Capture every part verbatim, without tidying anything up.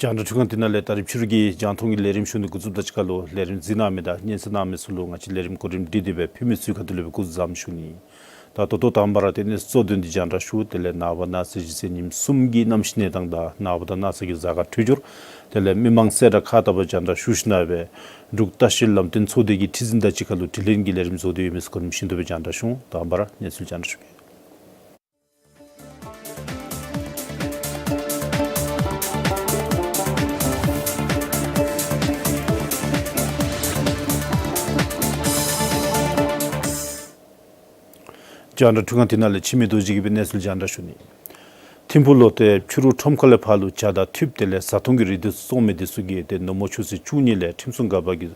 རྒྱང་བསྒྲགས་འཕྲུལ་ཁང་འདི་ནང་ལས་ད་རིས་ཕྱི་རུ་གི་རྒྱང་མཐོང་གི་ལས་རིམ་ཞུ་ནི་འགོ་བཙུགས་དང་གཅིག་ཁར་ལུ་ལས་རིམ་གཟིགས་གནང་མི་དང་སྙན་གསན་གནང་མི་ཚུ་ལུ་ང་བཅས་ལས་རིམ་གོ་རིམ་སྒྲིག་སྟེ་སྦེ་ཕུལ་མི་ཚུའི་ཁ་ཐུག་ལས་སྦེ་སྐུ་གཟུགས་བཟང་པོ་ཞུ་ནི། ད་ད་ལྟོ་དང་པ་ར་ཏེ་གནས་ཚུལ་གཙོ་དོན་འདི་རྒྱང་བསྒྲགས་ཞུ། དེ་ལས་ནངས་པ་གནངས་ཚེ་གཞེས་ཚེས་ཉིནམ་གསུམ་གྱི་གནམ་གཤིས་གནས་སྟངས་དང་ནངས་པ་དང་གནངས་ཚེ་གི་གཟའ་སྐར་འཕྲོད་སྦྱོར། དེ་ལས་མི་མང་གསལ་བསྒྲགས་ཁག་ལྟ་བུ་རྒྱང་བསྒྲགས་ཞུ་ཞིནམ་ལས་འབྲུག་ལྟ་བཤལ་ལམ་སྟོན་ཚོགས་སྡེ་གི་ཁྲི་འཛིན་དང་གཅིག་ཁར་ལུ་དྲི་ལན་གྱི་ལས་རིམ་བཟོ་སྟེ་ཡོད་མི་ཚུ་གོ་རིམ་བཞིན་དུ་སྦེ་རྒྱང་བསྒྲགས་ཞུ། དང་པ་ར་གནས་ཚུལ་རྒྱང་བསྒྲགས་ཞུ་གེ། རྒྱང་བསྒྲགས་འཕྲུལ་ཁང་འདི་ནང་ལས་འཆི་མེད་རྡོ་རྗེ་གིས་སྦེ་གནས་ཚུལ་རྒྱང་བསྒྲགས་ཞུ་ནི། ཐིམ་ཕུག་ལུ་ཏེ་ཕྱི་རུ་ཁྲོམ་ཁ་ལས་ཕར་ལུ་ཇ་དང་ཐུད་དེ་ལས་བཟའ་འཐུང་གི་རིགས་འདི་ཚུ་བཙོང་མི་འདི་ཚུ་གིས་ཏེ་ནུབ་མོ་ཆུ་ཚོད་བཅུ་གཉིས་ལས་ཁྲིམས་སྲུང་འགག་པ་གིས་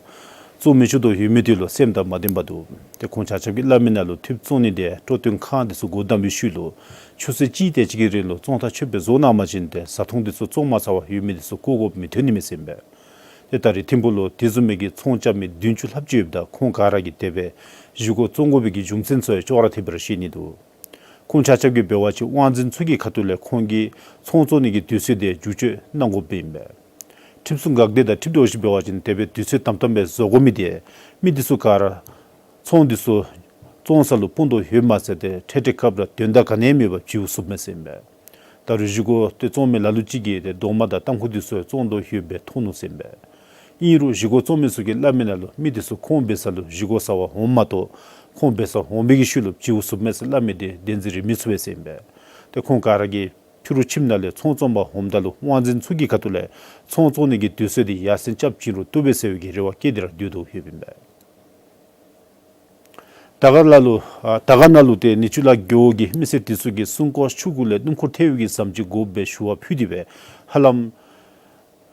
བཙོང་མི་བཅུག་དོ་ཡོད་མི་འདི་ལུ་སེམས་དང་མ་ལྡན་པར་འདུག། ཏེ་ཁོང་ཆ་ཁྱབ་ཀྱིས་སླབ་མི་ནང་ལུ་ཐུད་བཙོང་ནི་དེ་སྤྲོ་སྟོན་ཁང་འདི་ཚུ་སྒོ་བསྡམས་པའི་ཤུལ་ལུ་ཆུ་ཚོད་གཅིག་དེ་ཅིག་གི་རིང་ལུ་བཙོང་ཐག་ཆོད་པའི་བཟོ་གནང་པ་ཅིན་ཏེ་བཟའ་འཐུང་འདི་ཚུ་བཙོང་མ་ཚར་བར་ཡོད་མི་འདི་ཚུ་བཀོ་དགོཔ་མི་ཐོན་ནི་མས་ཟེར་ཨིན་པས། ཏེ་ད་རེས་ཐིམ་ཕུག་ལུ་དེ་བཟུམ་མའི་གི་ཚོང་རྐྱབ་མི་བདུན་ཅུ་ལྷགཔ་ཅིག་ཡོདཔ་ད་ཁོང་ག་ར་གིས་དེ་སྦེ་བཞེས་སྒོ་བཙོང་དགོ་པའི་གི་རྒྱུ་མཚན་ཚུ་ཡང་ཅོག་ར་འཐདཔ་སྦེ་ར་ཤེས་ནི་འདུག། ཁོང་ཆ་ཁྱབ་ཀྱིས་འབད་བ་ཅིན་དབང་འཛིན་ཚུ་གི་ཁ་ཐུག་ལས་ཁོང་གིས་ཚོང་བཙོང་ནི་གི་དུས་ཚོད་དེ་བསྒྱུར་བཅོས་གནང་དགོཔ་སྦེ་ཨིན་པས། ཁྲིམས་སྲུང་འགག་སྡེ་དང་འཁྲིལ་དོ་ཅིག་འབད་བ་ཅིན་དེ་སྦེ་དུས་ཚོད་དམ་དམ་སྦེ་བཟོ་དགོ་མི་དེ་མི་འདི་ཚུ་ག་ར་ཚོང་འདི་ཚུ་བཙོང་ས་ལུ་སྤུངས་དོ་ཡོདཔ་མ་ཚད་ཏེ་འཕྲལ་འཕྲལ་སྐབས་ར་དོན་དག་ག་ནི་ཡང་མེད་པར་བྱིའུ་བསུབ་མས་ཟེར་ཨིན་པས། ད་རུང་བཞེས་སྒོ་དེ་བཙོང་མི་ལ་ལུ་ཅིག་གིས་ཏེ་རྡོག་མ་དང་ཏམ་ཁུ་འདི་ཚུ་ཡང་བཙོང་དོ་ཡོདཔ་སྦེ་མཐོང་ནུག་ཟེར་ཨིན་པས། ཨིན་རུང་བཞེས་སྒོ་བཙོང་མི་ཚུ་གིས་སླབ་མི་ནང་ལུ་མི་འདི་ཚུ་ཁོང་འབད་ས་ལུ་བཞེས་སྒོ་ཟ་བར་འོངམ་མ་གཏོགས་ཁོང་འབད་སར་འོང་པའི་གི་ཤུལ་ལུ་བྱིའུ་བསུབ་མས་ཟེར་སླབ་མི་དེ་བདེན་འཛིན་རེ་མི་ཚུགས་པས་ཟེར་ཨིན་པས། ཏེ་ཁོང་ག་ར་གིས་ཕྱི་རུ་ཁྱིམ་ནང་ལས་ཚོང་བཙོང་པར་འོངམ་ད་ལུ་དབང་འཛིན་ཚུ་གི་ཁ་ཐུག་ལས་ཚོང་བཙོང་ནི་གི་དུས་ཚོད་དེ་ཡར་སེང་རྐྱབ་བྱིན་རུང་བཏུབ་པས་ཟེར་བའི་གི་རེ་བ་བསྐྱེད་དེ་ར་སྡོད་དོ་ཡོདཔ་ཨིན་པས། དར་དཀར་ནང་ལུ་ཨ་དར་དཀར་ནང་ལུ་ཏེ་ནི་ཅུ་ལ་རྒེད་འོག་གི་མི་སེར་འདི་ཚུ་གིས་སྲུང་འཁོར་ཆུ་གུ་ལས་སྣུམ་འཁོར་ཐལ་བའི་གི་ཟམ་ཅིག་དགོ་པའི་ཞུ་བ་ཕུལ་ཏེ་སྦེ་ཧ་ལམ་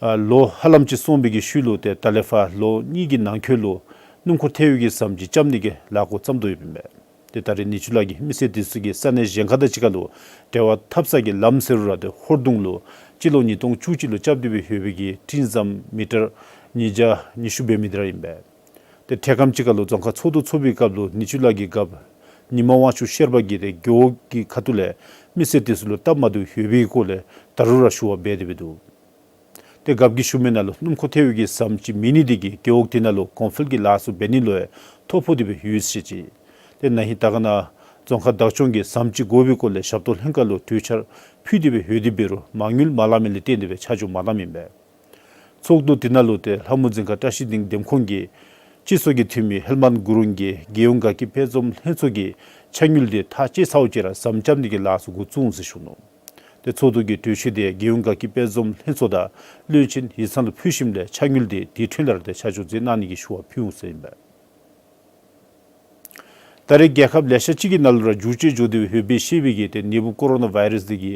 ཨ་ལོ་ཧ་ལམ་ཅིག་སོང་པའི་གི་ཤུལ་ལུ་ཏེ་ད་ལས་ཕར་ལོ་གཉིས་ཀྱི་ནང་འཁོད་ལུ་སྣུམ་འཁོར་ཐལ་བའི་གི་ཟམ་ཅིག་རྐྱབ་ནི་གི་ལཱ་འགོ་བརྩམས་དོ་ཡོདཔ་ཨིན་པས། ཏེ་ད་རེས་ནི་ཅུ་ལ་གི་མི་སེར་འདི་ཚུ་གིས་ས་གནས་གཞན་ཁར་དང་གཅིག་ཁར་ལུ་འབྲེལ་བ་འཐབ་ས་གི་ལམ་ཟེར་རུང་ར་ཏེ་ཧོར་གདོང་ལུ་སྤྱི་ལོ་ཉིས་སྟོང་བཅུ་གཅིག་ལུ་རྐྱབ་སྟེ་སྦེ་ཡོད་པའི་གི་སྤྲིན་ཟམ་མི་ཊར་ཉིས་བརྒྱ་ཉི་ཤུ་འབད་མི་དེ་ར་ཨིན་པས། ཏེ་འཕྲལ་ཁམས་ཅིག་ཁར་ལུ་རྫོང་ཁག་ཚོགས་འདུ་ཚོགས་པའི་སྐབས་ལུ་ནི་ཅུ་ལ་གི་རྒཔོ་ཉི་མ་དབང་ཕྱུག་ཤེར་པ་གིས་ཏེ་རྒེད་འོག་གི་ཁ་ཐུག་ལས་མི་སེར་འདི་ཚུ་ལུ་སྟབས་མ་བདེཝ་ཡོད་པའི་སྐོར་ལས་ད་རུང་ར་ཞུ་བ་འབད་དེ་སྦེ་འདུག། ཏེ་རྒཔོ་གིས་ཞུ་མི་ནང་ལུ་སྣུམ་འཁོར་ཐལ་བའི་གི་ཟམ་ཅིག་མེད་ནི་དེ་གིས་རྒེད་འོག་དེ་ནང་ལུ་གོང་འཕེལ་གྱི་ལཱ་ཚུ་འབད་ནི་ལུ་ཡང་ཐོ་ཕོག་སྟེ་སྦེ་ཡོད་ཟེར་བཤད་ཅི། ཏེ་ན་ཧིང་དར་དཀར་ན་རྫོང་ཁག་བདག་སྐྱོང་གིས་ཟམ་ཅིག་དགོ་པའི་སྐོར་ལས་ཞབས་ཏོག་ལྷན་ཁག་ལུ་གྲོས་འཆར་ཕུལ་ཏེ་སྦེ་ཡོད་དེ་འབད་རུང་མ་དངུལ་མ་ལང་མི་ལས་བརྟེན་ཏེ་སྦེ་ཆ་འཇོག་མ་གནངམ་ཨིན་པས། ཚོགས་འདུ་དེ་ནང་ལུ་ཏེ་ལྷ་མོ་རྫིང་ཁ་བཀྲ་ཤིས་སྡིངས་འདེམས་ཁོངས་ཀྱི་སྤྱི་ཚོགས་ཀྱི་འཐུས་མི་ཧེལ་མན་གུ་རུང་གིས་རྒྱལ་ཡོངས་དགའ་སྐྱིད་དཔལ་འཛོམས་ལྷན་ཚོགས་ཀྱི་ཆ་དངུལ་དེ་ཐག་བཅད་ཚརཝ་ཅིག་ར་ཟམ་རྐྱབ་ནི་གི་ལཱ་ཚུ་འགོ་བཙུགས་འོང་ཟེར་ཞུ་ནུག། ཏེ་ཚོགས་འདུ་གི་གྲོས་ཆོད་དེ་རྒྱལ་ཡོངས་དགའ་སྐྱིད་དཔལ་འཛོམས་ལྷན་ཚོགས་དང་བློན་ཆེན་ཡིག་ཚང་ལུ་ཕུལ་ཞིནམ་ལས་ཆ་དངུལ་དེ་དེ་འཕྲོ་ལས་ར་ཏེ་ཆ་འཇོག་མཛད་གནང་ནི་གི་ཞུ་བ་ཕུལ་འོང་ཟེར་ཨིན་པས། ད་རེས་རྒྱལ་ཁབ་ལེ་ཤ་ཅིག་གི་ནང་ལུ་ར་འགྱུར་བཅོས་འགྱོ་སྟེ་སྦེ་ཡོད་པའི་ཤེས་པའི་གི་ཏེ་ནད་འབུ་ཀོ་རོ་ན་བཱའི་རཱསི་འདི་གི་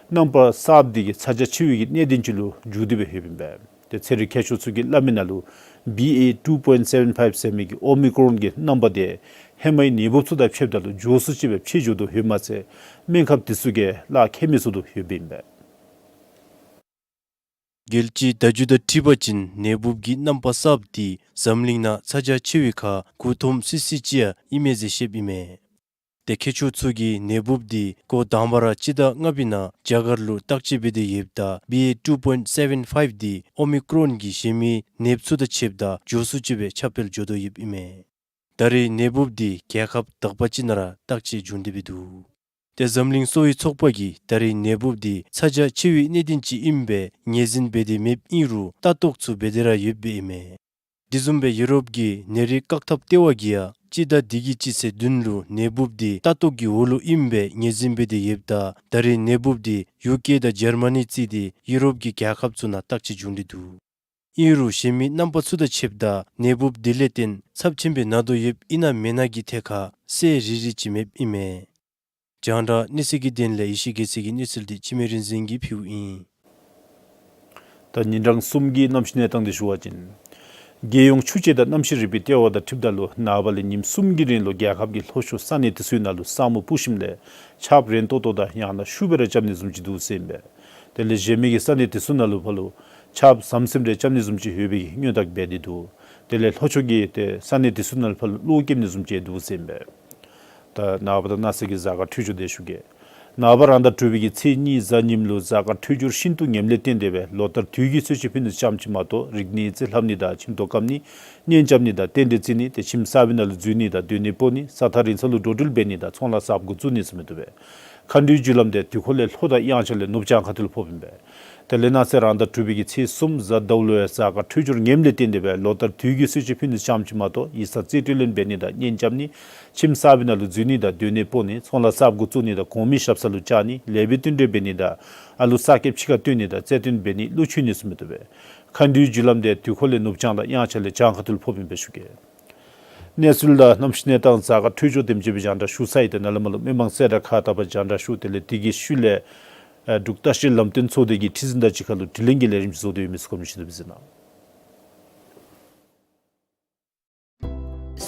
རྣམ་པ་གསརཔ་འདི་གིས་ཚ་གྱང་ཆེ་བའི་གི་གནད་དོན་ཅིག་ལུ་འགྱུར་ཏེ་སྦེ་ཡོདཔ་ཨིན་པས། ཏེ་ཚན་རིག་མཁས་མཆོག་ཚུ་གིས་སླབ་མི་ནང་ལུ་བི་ཨེ་ཊུ་པོའིནཊི་སེ་བེན་ཕའིབ་ཟེར་མི་གི་ཨོ་མི་ཀོ་རོན་གྱི་རྣམ་པ་དེ་ ཧེ་མའི་ནད་འབུབ་ཚུ་དང་ཕྱདཔ་ད་ལུ་མགྱོགས་སུ་ཅིག་སྦེ་ཕྱིས་འགྱོ་དོ་ཡོདཔ་མ་ཚད་སྨན་ཁབ་དེ་ཚུ་གིས་གླགས་ཁེལ་མི་ཚུགས་དོ་ཡོདཔ་ཨིན་པས། རྒྱལ་སྤྱིའི་བརྡ་བརྒྱུད་དང་འཁྲིལ་བ་ཅིན་ནད་འབུབ་ཀྱི་རྣམ་པ་གསརཔ་འདི་འཛམ་གླིང་ནང་ཚ་གྱང་ཆེ་བའི་ཁར་འགོ་ཐོགམ་སི་སི་ཅིག་ཡང་ཨིན་མས་ཟེར་བཤདཔ་ཨིན་མས། ཏེ་མཁས་མཆོག་ཚུ་གིས་ནད་འབུབ་འདི་འགོ་དང་པ་ར་སྤྱི་ཟླ་ལྔ་པའི་ནང་རྒྱ་གར་ལུ་བརྟག་དཔྱད་འབད་དེ་ཡོདཔ་ད་བི་ཨེ་ཊུ་པོའིནཊ་སེ་བེན་ཕའིབ་འདི་ཨོ་མི་ཀྲོན་གྱི་གཞན་མི་ནདཔ་ཚུ་དང་ཕྱདཔ་ད་མགྱོགས་སུ་ཅིག་སྦེ་ཁྱབ་སྤེལ་འགྱོ་དོ་ཡོདཔ་ཨིན་མས། ད་རེས་ནད་འབུབ་འདི་རྒྱལ་ཁབ་དག་པ་ཅིག་ནང་ར་བརྟག་དཔྱད་འབྱུང་སྟེ་སྦེ་འདུག། ཏེ་འཛམ་གླིང་གསོ་བའི་ཚོགས་པ་གིས་ད་རེས་ནད་འབུབ་འདི་ཚ་གྱང་ཆེ་བའི་གནད་དོན་ཅིག་ཨིནམ་སྦེ་ངོས་འཛིན་འབད་དེ་མེདཔ་ཨིན་རུང་ལྟ་རྟོག་ཚུ་འབད་དེ་ར་ཡོདཔ་ཨིན་མས། དེ་བཟུམ་སྦེ་ཡུ་རོབ་ཀྱི་ནད་རིགས་བཀག་ཐབས་ལྟེ་བ་གིས་ཡང་སྤྱི་ཟླ་འདི་གི་སྤྱི་ཚེས་བདུན་ལུ་ནད་འབུབ་འདི་ལྟ་རྟོག་གི་འོག་ལུ་ཨིནམ་སྦེ་ངོས་འཛིན་འབད་དེ་ཡོདཔ་ད་ད་རེས་ནད་འབུབ་འདི་ཡུ་ཀེ་དང་ཇར་མ་ནི་བརྩིས་ཏེ་ཡུ་རོབ་ཀྱི་རྒྱལ་ཁབ་ཚུ་ནང་བརྟག་དཔྱད་འབྱུང་སྟེ་འདུག། ཨིན་རུང་གཞན་མི་རྣམ་པ་ཚུ་དང་ཕྱདཔ་ད་ནད་འབུབ་འདི་ལས་བརྟེན་ཚབས་ཆེན་པའི་ན་དོ་ཡོདཔ་ཨིན་ན་མེན་ན་གི་ཐད་ཁར་གསལ་རི་རི་ཅིག་མེདཔ་ཨིན་མས། རྒྱང་བསྒྲགས་གནས་ཚུལ་གྱི་དོན་ལས་ཡེ་ཤེས་རྒྱལ་མཚན་གྱི་གནས་ཚུལ་འདི་འཆི་མེད་རིག་འཛིན་གྱིས་ཕུལཝ་ཨིན། ད་ཉིན་གྲངས་གསུམ་གྱི་གནམ་གཤིས་གནས་སྟངས་འདི་ཞུ་བ་ཅིན། རྒྱལ་ཡོངས་ཆུ་དཔྱད་དང་གནམ་གཤིས་རིག་པའི་ལྟེ་བ་དང་འཁྲིལཝ་ད་ལུ་ནངས་པ་ལས་ཉིནམ་གསུམ་གྱི་རིང་ལུ་རྒྱལ་ཁབ་ཀྱི་ལྷོ་ཕྱོགས་ས་གནས་དེ་ཚུའི་ནང་ལུ་ས་སྨུག་སྤུབས་ཞིནམ་ལས་ཆརཔ་རན་ཏོག་ཏོ་དང་ཡང་ན་ཤུགས་སྦེ་ར་རྐྱབ་ནི་བཟུམ་ཅིག་འདུག་ཟེར་ཨིན་པས། དེ་ལས་གཞན་མི་གི་ས་གནས་དེ་ཚུ་ནང་ལུ་ཕར་ལུ་ཆརཔ་ཟམ་ཟིམ་རེ་རྐྱབ་ནི་བཟུམ་ཅིག་ཡོད་པའི་སྔོན་བརྡ་འབད་དེ་འདུག། དེ་ལས་ལྷོ་ཕྱོགས་ཀྱི་ཏེ་ས་གནས་དེ་ཚུ་ནང་ལུ་ཕར་ལུ་གློག་རྐྱབ་ནི་བཟུམ་ཅིག་འདུག་ཟེར་ཨིན་པས། ད་ནངས་པ་དང་གནངས་ཚེ་གི་གཟའ་སྐར་འཕྲོད་སྦྱོར་དེ་ཞུ་གེ། ནངས་པ་རང་ཟླ་དྲུག་པའི་གི་ཚེས་གཉིས་གཟའ་ཉིམ་ལུ་གཟའ་སྐར་འཕྲོད་སྦྱོར་ཤིན་ཏུ་ངནམ་ལས་བརྟེན་ཏེ་སྦེ་ལོ་ལྟར་དུས་ཀྱི་གསོལ་མཆོད་ཕུལ་ནི་ཙམ་ཅིག་མ་གཏོགས་རིག་གནས་རྩིས་ལྷབ་ནི་དང་ཁྱིམ་ཐོག་བཀབ་ནི་གཉེན་རྐྱབ་ནི་དང་རྟེན་འབྲེལ་བརྩི་ནི་ཏེ་ཁྱིམ་གསར་པའི་ནང་ལུ་འཛུལ་ནི་དང་སྡོད་གནས་སྤོ་ནི་ས་ཐག་རིང་ས་ལུ་འགྲོ་འགྲུལ་འབད་ནི་དང་ཚོང་ལཱ་གསརཔ་འགོ་བཙུགས་ནི་ཟེར་མི་བཏུབ་པས། མཁའ་འགྲོའི་རྒྱུ་ལམ་དེ་དུས་འཁོར་ལས་ལྷོ་དང་དབྱངས་འཆར་ལས་ནུབ་བྱང་ཁ་ཐུག་ལུ་ཕོགཔ་ཨིན་པས། དེ་ལས་གནངས་ཚེ་རང་ཟླ་དྲུག་པའི་གི་ཚེས་གསུམ་གཟའ་ཟླཝ་ལུ་ཡང་གཟའ་སྐར་འཕྲོད་སྦྱོར་ངནམ་ལས་བརྟེན་ཏེ་སྦེ་ལོ་ལྟར་དུས་ཀྱི་གསོལ་མཆོད་ཕུལ་ནི་ཙམ་ཅིག་མ་གཏོགས་ཡིག་ཚང་རྩིས་སྤྲོད་ལེན་འབད་ནི་དང་གཉེན་རྐྱབ་ནི་ཁྱིམ་གསར་པའི་ནང་ལུ་འཛུལ་ནི་དང་སྡོད་གནས་སྤོ་ནི་ཚོང་ལཱ་གསརཔ་འགོ་བཙུགས་ནི་དང་གོང་མའི་ཞབས་ས་ལུ་བཅར་ནི་ལེགས་པའི་བསྟུན་གྲོས་འབད་ནི་དང་ཨ་ལུ་གསར་སྐྱེསཔ་ཕྱི་ཁར་བཏོན་ནི་དང་རྩེད་འགྲན་འབད་ནི་གླུ་མཆོད་ནི་ཟེར་མི་བཏུབ་པས། མཁའ་འགྲོའི་རྒྱུ་ལམ་དེ་དུས་འཁོར་ལས་ནུབ་བྱང་དང་དབྱངས་འཆར་ལས་བྱང་ཁ་ཐུག་ལུ་ཕོགཔ་ཨིན་པས་ཞུ་གེ། གནས་ཚུལ་དང་གནམ་གཤིས་གནས་སྟངས་གཟའ་སྐར་འཕྲོད་སྦྱོར་དེམ་ཅིག་སྦེ་རྒྱང་བསྒྲགས་ཞུ་ཚར་ཡི། ཏེ་ནཱ་ལས་མར་ལུ་མི་མང་གསལ་བསྒྲགས་ཁག་ལྟ་བུ་རྒྱང་བསྒྲགས་ཞུ། དེ་ལས་དེ་གི་ཤུལ་ལས་ཨ་འབྲུག་ལྟ་བཤལ་ལམ་སྟོན་ཚོགས་སྡེ་གི་ཁྲི་འཛིན་དང་གཅིག་ཁར་ལུ་དྲི་ལན་གྱི་ལས་རིམ་ཅིག་བཟོ་སྟེ་ཡོད་མི་ཚུ་གོ་མི་ཤེས་དོ་བཟུམ་ཨིན་ན།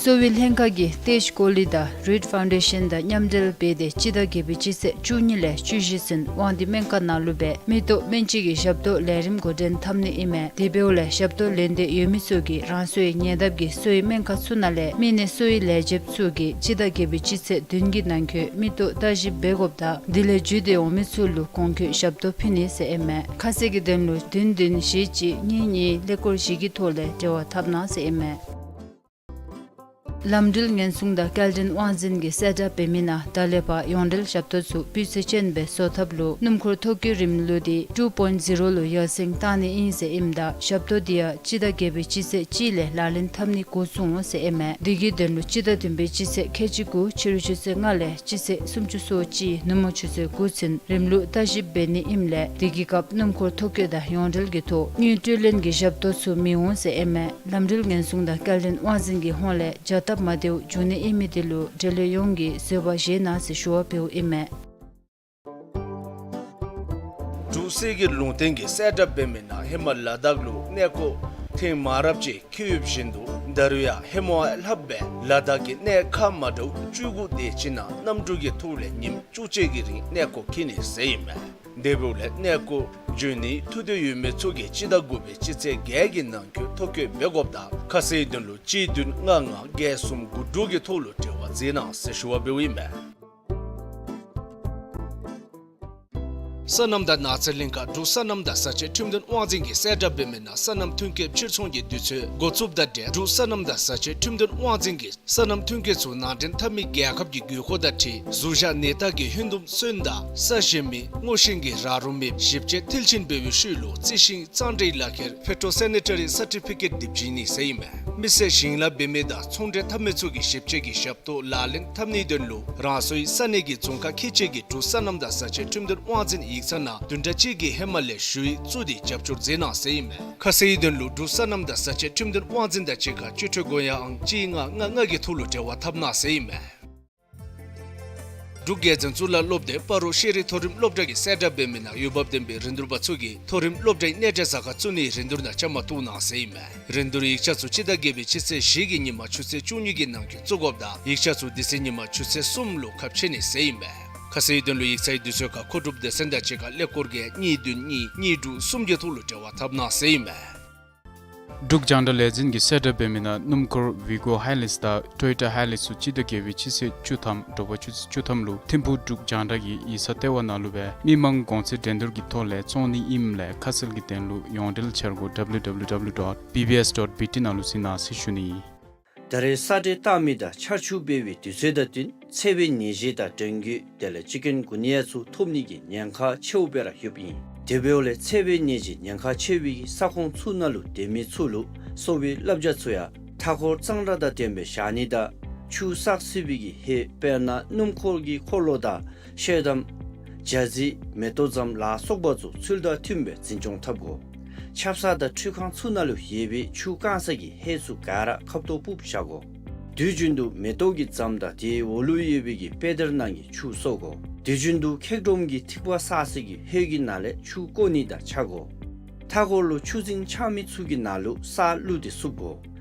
གསོ་བའི་ལྷན་ཁག་གིས་ཏེ་ཇི་ཀོ་ལི་དང་རིཌ་ཕའུན་ཌེ་ཤན་དང་མཉམ་འབྲེལ་འབད་དེ་སྤྱི་ཟླ་བརྒྱད་པའི་སྤྱི་ཚེས་བཅུ་གཉིས་ལས་བཅུ་བཞི་ཚུན་དབང་འདུས་སྨན་ཁང་ནང་ལུ་སྦེ་མིག་ཏོ་སྨན་དཔྱད་ཀྱི་ཞབས་ཏོག་ལས་རིམ་འགོ་འདྲེན་འཐབ་ནི་ཨིན་མས། དེ་འབདཝ་ལས་ཞབས་ཏོག་ལེན་འདོད་ཡོད་མི་ཚུ་གིས་རང་སོའི་ཉེ་འདབས་ཀྱི་གསོ་བའི་སྨན་ཁང་ཚུ་ནང་ལས་མི་སྣའི་གསོ་བའི་ལས་བྱེདཔ་ཚུ་གིས་སྤྱི་ཟླ་བརྒྱད་པའི་སྤྱི་ཚེས་བདུན་གྱི་ནང་འཁོད་མིག་ཏོ་བརྟག་ཞིབ་འབད་དགོཔ་དང་དེ་ལས་འགྱོ་སྟེ་འོང་མི་ཚུ་ལུ་གོང་འཁོད་ཞབས་ཏོག་ཕུལ་ནི་ཟེར་ཨིན་མས། ཁ་གསལ་གྱི་དོན་ལུ་བདུན་བདུན་བཞི་གཅིག་གཉིས་གཉིས་ཀླད་ཀོར་བཞི་གི་ཐོག་ལས་འབྲེལ་བ་འཐབ་གནང་ཟེར་ཨིན་མས། ལམ་འགྲུལ་ཉེན་སྲུང་དང་སྐྱེལ་འདྲེན་དབང་འཛིན་གྱིས་གསལ་བསྒྲགས་འབད་མི་ནང་ད་ལས་ཕར་ཡོངས་འབྲེལ་ཞབས་ཏོག་ཚུ་སྤུས་ཚད་ཅན་སྦེ་བཟོ་ཐབས་ལུ་སྣུམ་འཁོར་ཐོ་བཀོད་རིམ་ལུགས་འདི་ཊུ་པོའིནཊ་ཟི་རོ་ལུ་ཡར་སེང་བཏང་ནི་ཨིན་ཟེར་ཨིནམ་ད་ཞབས་ཏོག་འདི་ཡང་སྤྱི་ཟླ་བརྒྱད་པའི་སྤྱི་ཚེས་གཅིག་ལས་ལག་ལེན་འཐབ་ནི་འགོ་བཙུགས་འོང་ཟེར་ཨིན་མས། འདི་གི་དོན་ལུ་སྤྱི་ཟླ་བདུན་པའི་སྤྱི་ཚེས་ཁལ་གཅིག་དགུ་ཕྱི་རུ་ཆུ་ཚོད་ལྔ་ལས་སྤྱི་ཚེས་སུམ་ཅུ་སོ་གཅིག་ནུབ་མོ་ཆུ་ཚོད་དགུ་ཚུན་རིམ་ལུགས་བརྟག་ཞིབ་འབད་ནི་ཨིནམ་ལས་དེ་གི་སྐབས་སྣུམ་འཁོར་ཐོ་བཀོད་དང་ཡོངས་འབྲེལ་གྱི་ཐོག་དངུལ་སྤྲོད་ལེན་གྱི་ཞབས་ཏོག་ཚུ་མི་འོང་ཟེར་ཨིན་མས། ལམ་འགྲུལ་ཉེན་སྲུང་དང་སྐྱེལ་འདྲེན་དབང་འཛིན་གྱི་ཧོངས་ལས་བྱ་སྟབས་མ་བདེཝ་འབྱུང་ནི་ཨིན་མི་དེ་ལུ་འབྲེལ་ཡོད་ཡོངས་ཀྱིས་བཟོད་པ་བཞེས་གནང་ཟེར་ཞུ་བ་འབདཝ་ཨིན་མས། འབྲུག་གསེར་གྱི་ལུང་བསྟན་གྱིས་གསལ་བསྒྲགས་འབད་མི་ནང་ཧེ་མ་ལ་དྭགས་ལུ་གནས་སྐོར་ཐེངས་མང་རབས་ཅིག་འཁྱིད་ཡོདཔ་བཞིན་དུ་ད་རུང་ཡང་ཧེ་མ་ལྷགཔ་སྦེ་ལ་དྭགས་ཀྱི་གནས་ཁག་མ་འདྲཝ་བཅུ་དགུ་དེ་ཅིག་ནང་གནམ་གྲུ་གི་ཐོག་ལས་ཉིནམ་བཅུ་གཅིག་གི་རིང་གནས་སྐོར་འཁྱིད་ནི་ཟེར་ཨིན་མས། དེ་འབདཝ་ལས་གནས་སྐོར་འབྱོན་ནིའི་ཐུགས་འདོད་ཡོད་མི་ཚུ་གིས་སྤྱི་ཟླ་དགུ་པའི་སྤྱི་ཚེས་བརྒྱད་ཀྱི་ནང་འཁོད་ཐོ་བཀོད་འབད་དགོཔ་དང་ཁ་གསལ་དོན་ལུ་གཅིག་བདུན་ལྔ་ལྔ་བརྒྱད་གསུམ་དགུ་དྲུག་གི་ཐོག་ལུ་འབྲེལ་བ་མཛད་གནང་ཟེར་ཞུ་བ་འབདཝ་ཨིན་མས། སོ་ནམ་དང་ནགས་ཚལ་གླིང་ཁ་འབྲུག་སོ་ནམ་དང་ས་ཆའི་ཁྲིམས་དོན་དབང་འཛིན་གྱིས་གསལ་བསྒྲགས་འབད་མི་ནང་སོ་ནམ་ཐོན་སྐྱེད་ཕྱིར་ཚོང་གི་དུས་ཚོད་འགོ་བཙུགསཔ་དང་འབྲེལ་འབྲུག་སོ་ནམ་དང་ས་ཆའི་ཁྲིམས་དོན་དབང་འཛིན་གྱིས་སོ་ནམ་ཐོན་སྐྱེད་ཚུ་ནང་འདྲེན་འཐབ་མི་རྒྱལ་ཁབ་ཀྱི་དགོས་མཁོ་དང་འཁྲིལ་གཟུགས་ཞག་ནད་རྟགས་ཀྱི་ཧོན་དུམ་སོན་དང་ས་གཞན་མི་སྔོ་ཤིང་གི་ར་རོ་མེདཔ་ཞིབ་དཔྱད་མཐིལ་ཕྱིན་འབད་བའི་ཤུལ་ལུ་རྩི་ཤིང་གཙང་སྦྲའི་ལག་ཁྱེར་ཕེ་ཊོ་སེ་ནི་ཊ་རི་སར་ཊི་ཕི་ཀེཊ་འདི་བྱིན་ནི་ཟེར་ཨིན་མས། མི་སེར་ཞིང་ལཱ་འབད་མི་དང་ཚོང་འབྲེལ་འཐབ་མི་ཚུ་གིས་ཞིབ་དཔྱད་ཀྱི་ཞབས་ཏོག་ལག་ལེན་འཐབ་ནིའི་དོན་ལུ་རང་སོའི་ས་གནས་ཀྱི་རྫོང་ཁག་ཁག་ཅིག་གི་འབྲུག་སོ་ནམ་དང་ས་ཆའི་ཁྲིམས་དོན་དབང་འཛིན་ཡིག་ཚང་ནང་བདུན་ཕྲག་གཅིག་གི་ཧེ་མ་ལས་ཞུ་ཡིག་བཙུགས་ཏེ་རྒྱབ་སྐྱོར་མཛད་གནང་ཟེར་ཨིན་མས། ཁ་གསལ་དོན་ལུ་འབྲུག་སོ་ནམ་དང་ས་ཆའི་ཁྲིམས་དོན་དབང་འཛིན་དང་གཅིག་ཁར་སྤྱི་འཐུས་སྒོ་ཡང་ཨང་གཅིག་ལྔ་ལྔ་ལྔ་གི་ཐོག་ལུ་འབྲེལ་བ་འཐབ་གནང་ཟེར་ཨིན་མས། འབྲུག་རྒྱལ་འཛིན་གཙུག་ལག་སློབ་སྡེ་སྤ་རོ་ཤེས་རིག་མཐོ་རིམ་སློབ་གྲྭ་གིས་གསལ་བསྒྲགས་འབད་མི་ནང་འོས་འབབ་ལྡན་པའི་རིན་བསྡུར་པ་ཚུ་གིས་མཐོ་རིམ་སློབ་གྲྭའི་གནས་འབྲེལ་ཟ་ཁང་བཙུགས་ནིའི་རིན་བསྡུར་ནང་བཅའ་མར་གཏོགས་གནང་ཟེར་ཨིན་མས། རིན་བསྡུར་ཡིག་ཆ་ཚུ་སྤྱི་ཟླ་བརྒྱད་པའི་སྤྱི་ཚེས་བཞི་གི་ཉིན་མ་ཆུ་ཚོད་བཅུ་གཉིས་ཀྱི་ནང་འཁོད་བཙུགས་དགོཔ་དང་ཡིག་ཆ་ཚུ་དེ་ཚེ་ཉིན་མ་ཆུ་ཚོད་གསུམ་ལུ་ཁ་ཕྱེ་ནི་ཟེར་ཨིན་མས། ཁ་གསལ་དོན་ལུ་ཡིག་ཚང་གི་དུས་ཚོད་ཁར་མཁོ་སྒྲུབ་སྡེ་ཚན་དང་གཅིག་ཁར་ཀླད་ཀོར་བརྒྱད་གཉིས་བདུན་གཉིས་གཉིས་དྲུག་གསུམ་གྱི་ཐོག་ལུ་འབྲེལ་བ་འཐབ་གནང་ཟེར་ཨིན་མས། འབྲུག་རྒྱང་བསྒྲགས་ལས་འཛིན་གྱིས་གསལ་བསྒྲགས་འབད་མི་ནང་སྣུམ་འཁོར་ཝི་གོ་ཧའི་ལེགས་དང་ཊོ་ཡོ་ཊ་ཧའི་ལེགས་ཚུ་སྤྱི་ཟླ་བརྒྱད་པའི་སྤྱི་ཚེས་བཅུ་ཐམ་དྲོ་པ་ཆུ་ཚོད་བཅུ་ཐམ་ལུ་ཐིམ་ཕུག་འབྲུག་རྒྱང་བསྒྲགས་ཀྱི་ཡིག་ཚང་ལྟེ་བ་ནང་ལུ་སྦེ་མི་མང་གོང་ཚད་འགྲན་བསྡུར་གྱི་ཐོག་ལས་བཙོང་ནི་ཨིནམ་ལས་ཁ་གསལ་གྱི་དོན་ལུ་ཡོངས་འབྲེལ་འཆར་སྒོ་W W W dot B B S dot B T ནང་ལུ་གཟིགས་གནང་ཟེར་ཞུ་ནི། ད་རེས་ས་འདྲེན་བཏང་མི་དང་ཆར་ཆུ་འབབ་པའི་དུས་ཚོད་དང་བསྟུན་འཚེར་བའི་ནད་གཞི་དང་འབྲང་རྒྱུད་དེ་ལས་ཅི་ཀུན་གུ་ནི་ཡ་ཚུ་ཐོབ་ནི་གི་ཉེན་ཁ་ཆེཝ་སྦེ་ར་ཡོདཔ་ཨིན། དེ་འབདཝ་ལས་འཚེར་བའི་ནད་གཞི་ཉེན་ཁ་ཆེ་བའི་གི་ས་ཁོངས་ཚུ་ནང་ལུ་སྡོད་མི་ཚུ་ལུ་གསོ་བའི་བསླབ་བྱ་ཚུ་ཡང་མཐའ་འཁོར་གཙང་སྦྲ་དང་ལྡནམ་སྦེ་བཞག་ནི་དང་ཆུ་བསགས་སྲིད་པའི་གི་ཧེད་དཔེར་ན་སྣུམ་འཁོར་གྱི་འཁོར་ལོ་དང་ཤེལ་དམ་ཇ་རྩི་མེ་ཏོག་ཛམ་ལ་སོགས་པ་ཚུ་ཚུལ་དང་མཐུནམ་སྦེ་འཛིན་སྐྱོང་འཐབ་དགོ། ཆབ་གསང་དང་ཁྲུས་ཁང་ཚུ་ནང་ལུ་ཡོད་པའི་ཆུ་བཀང་ས་གི་ཧེད་ཚུ་ག་ར་ཁ་བཏོག་ཕུབ་བཞག་དགོ། དུས་རྒྱུན་དུ་མེ་ཏོག་གི་ཛམ་དང་དེའི་འོག་ལུ་ཡོད་པའི་གི་པེ་དར་ནང་གི་ཆུ་གསོ་དགོ། དུས་རྒྱུན་དུ་འཁྱག་སྒྲོམ་གྱི་ཐིགས་པ་བསགས་ས་གི་ཧེད་ཀྱི་ནང་ལས་ཆུ་བཀོ་ནི་དང་བཅའ་དགོ། མཐའ་འཁོར་ལུ་ཆུ་རྫིང་ཆགས་མི་ཚུ་གི་ནང་ལུ་ས་བླུགས་ཏེ་བསུབ་དགོ།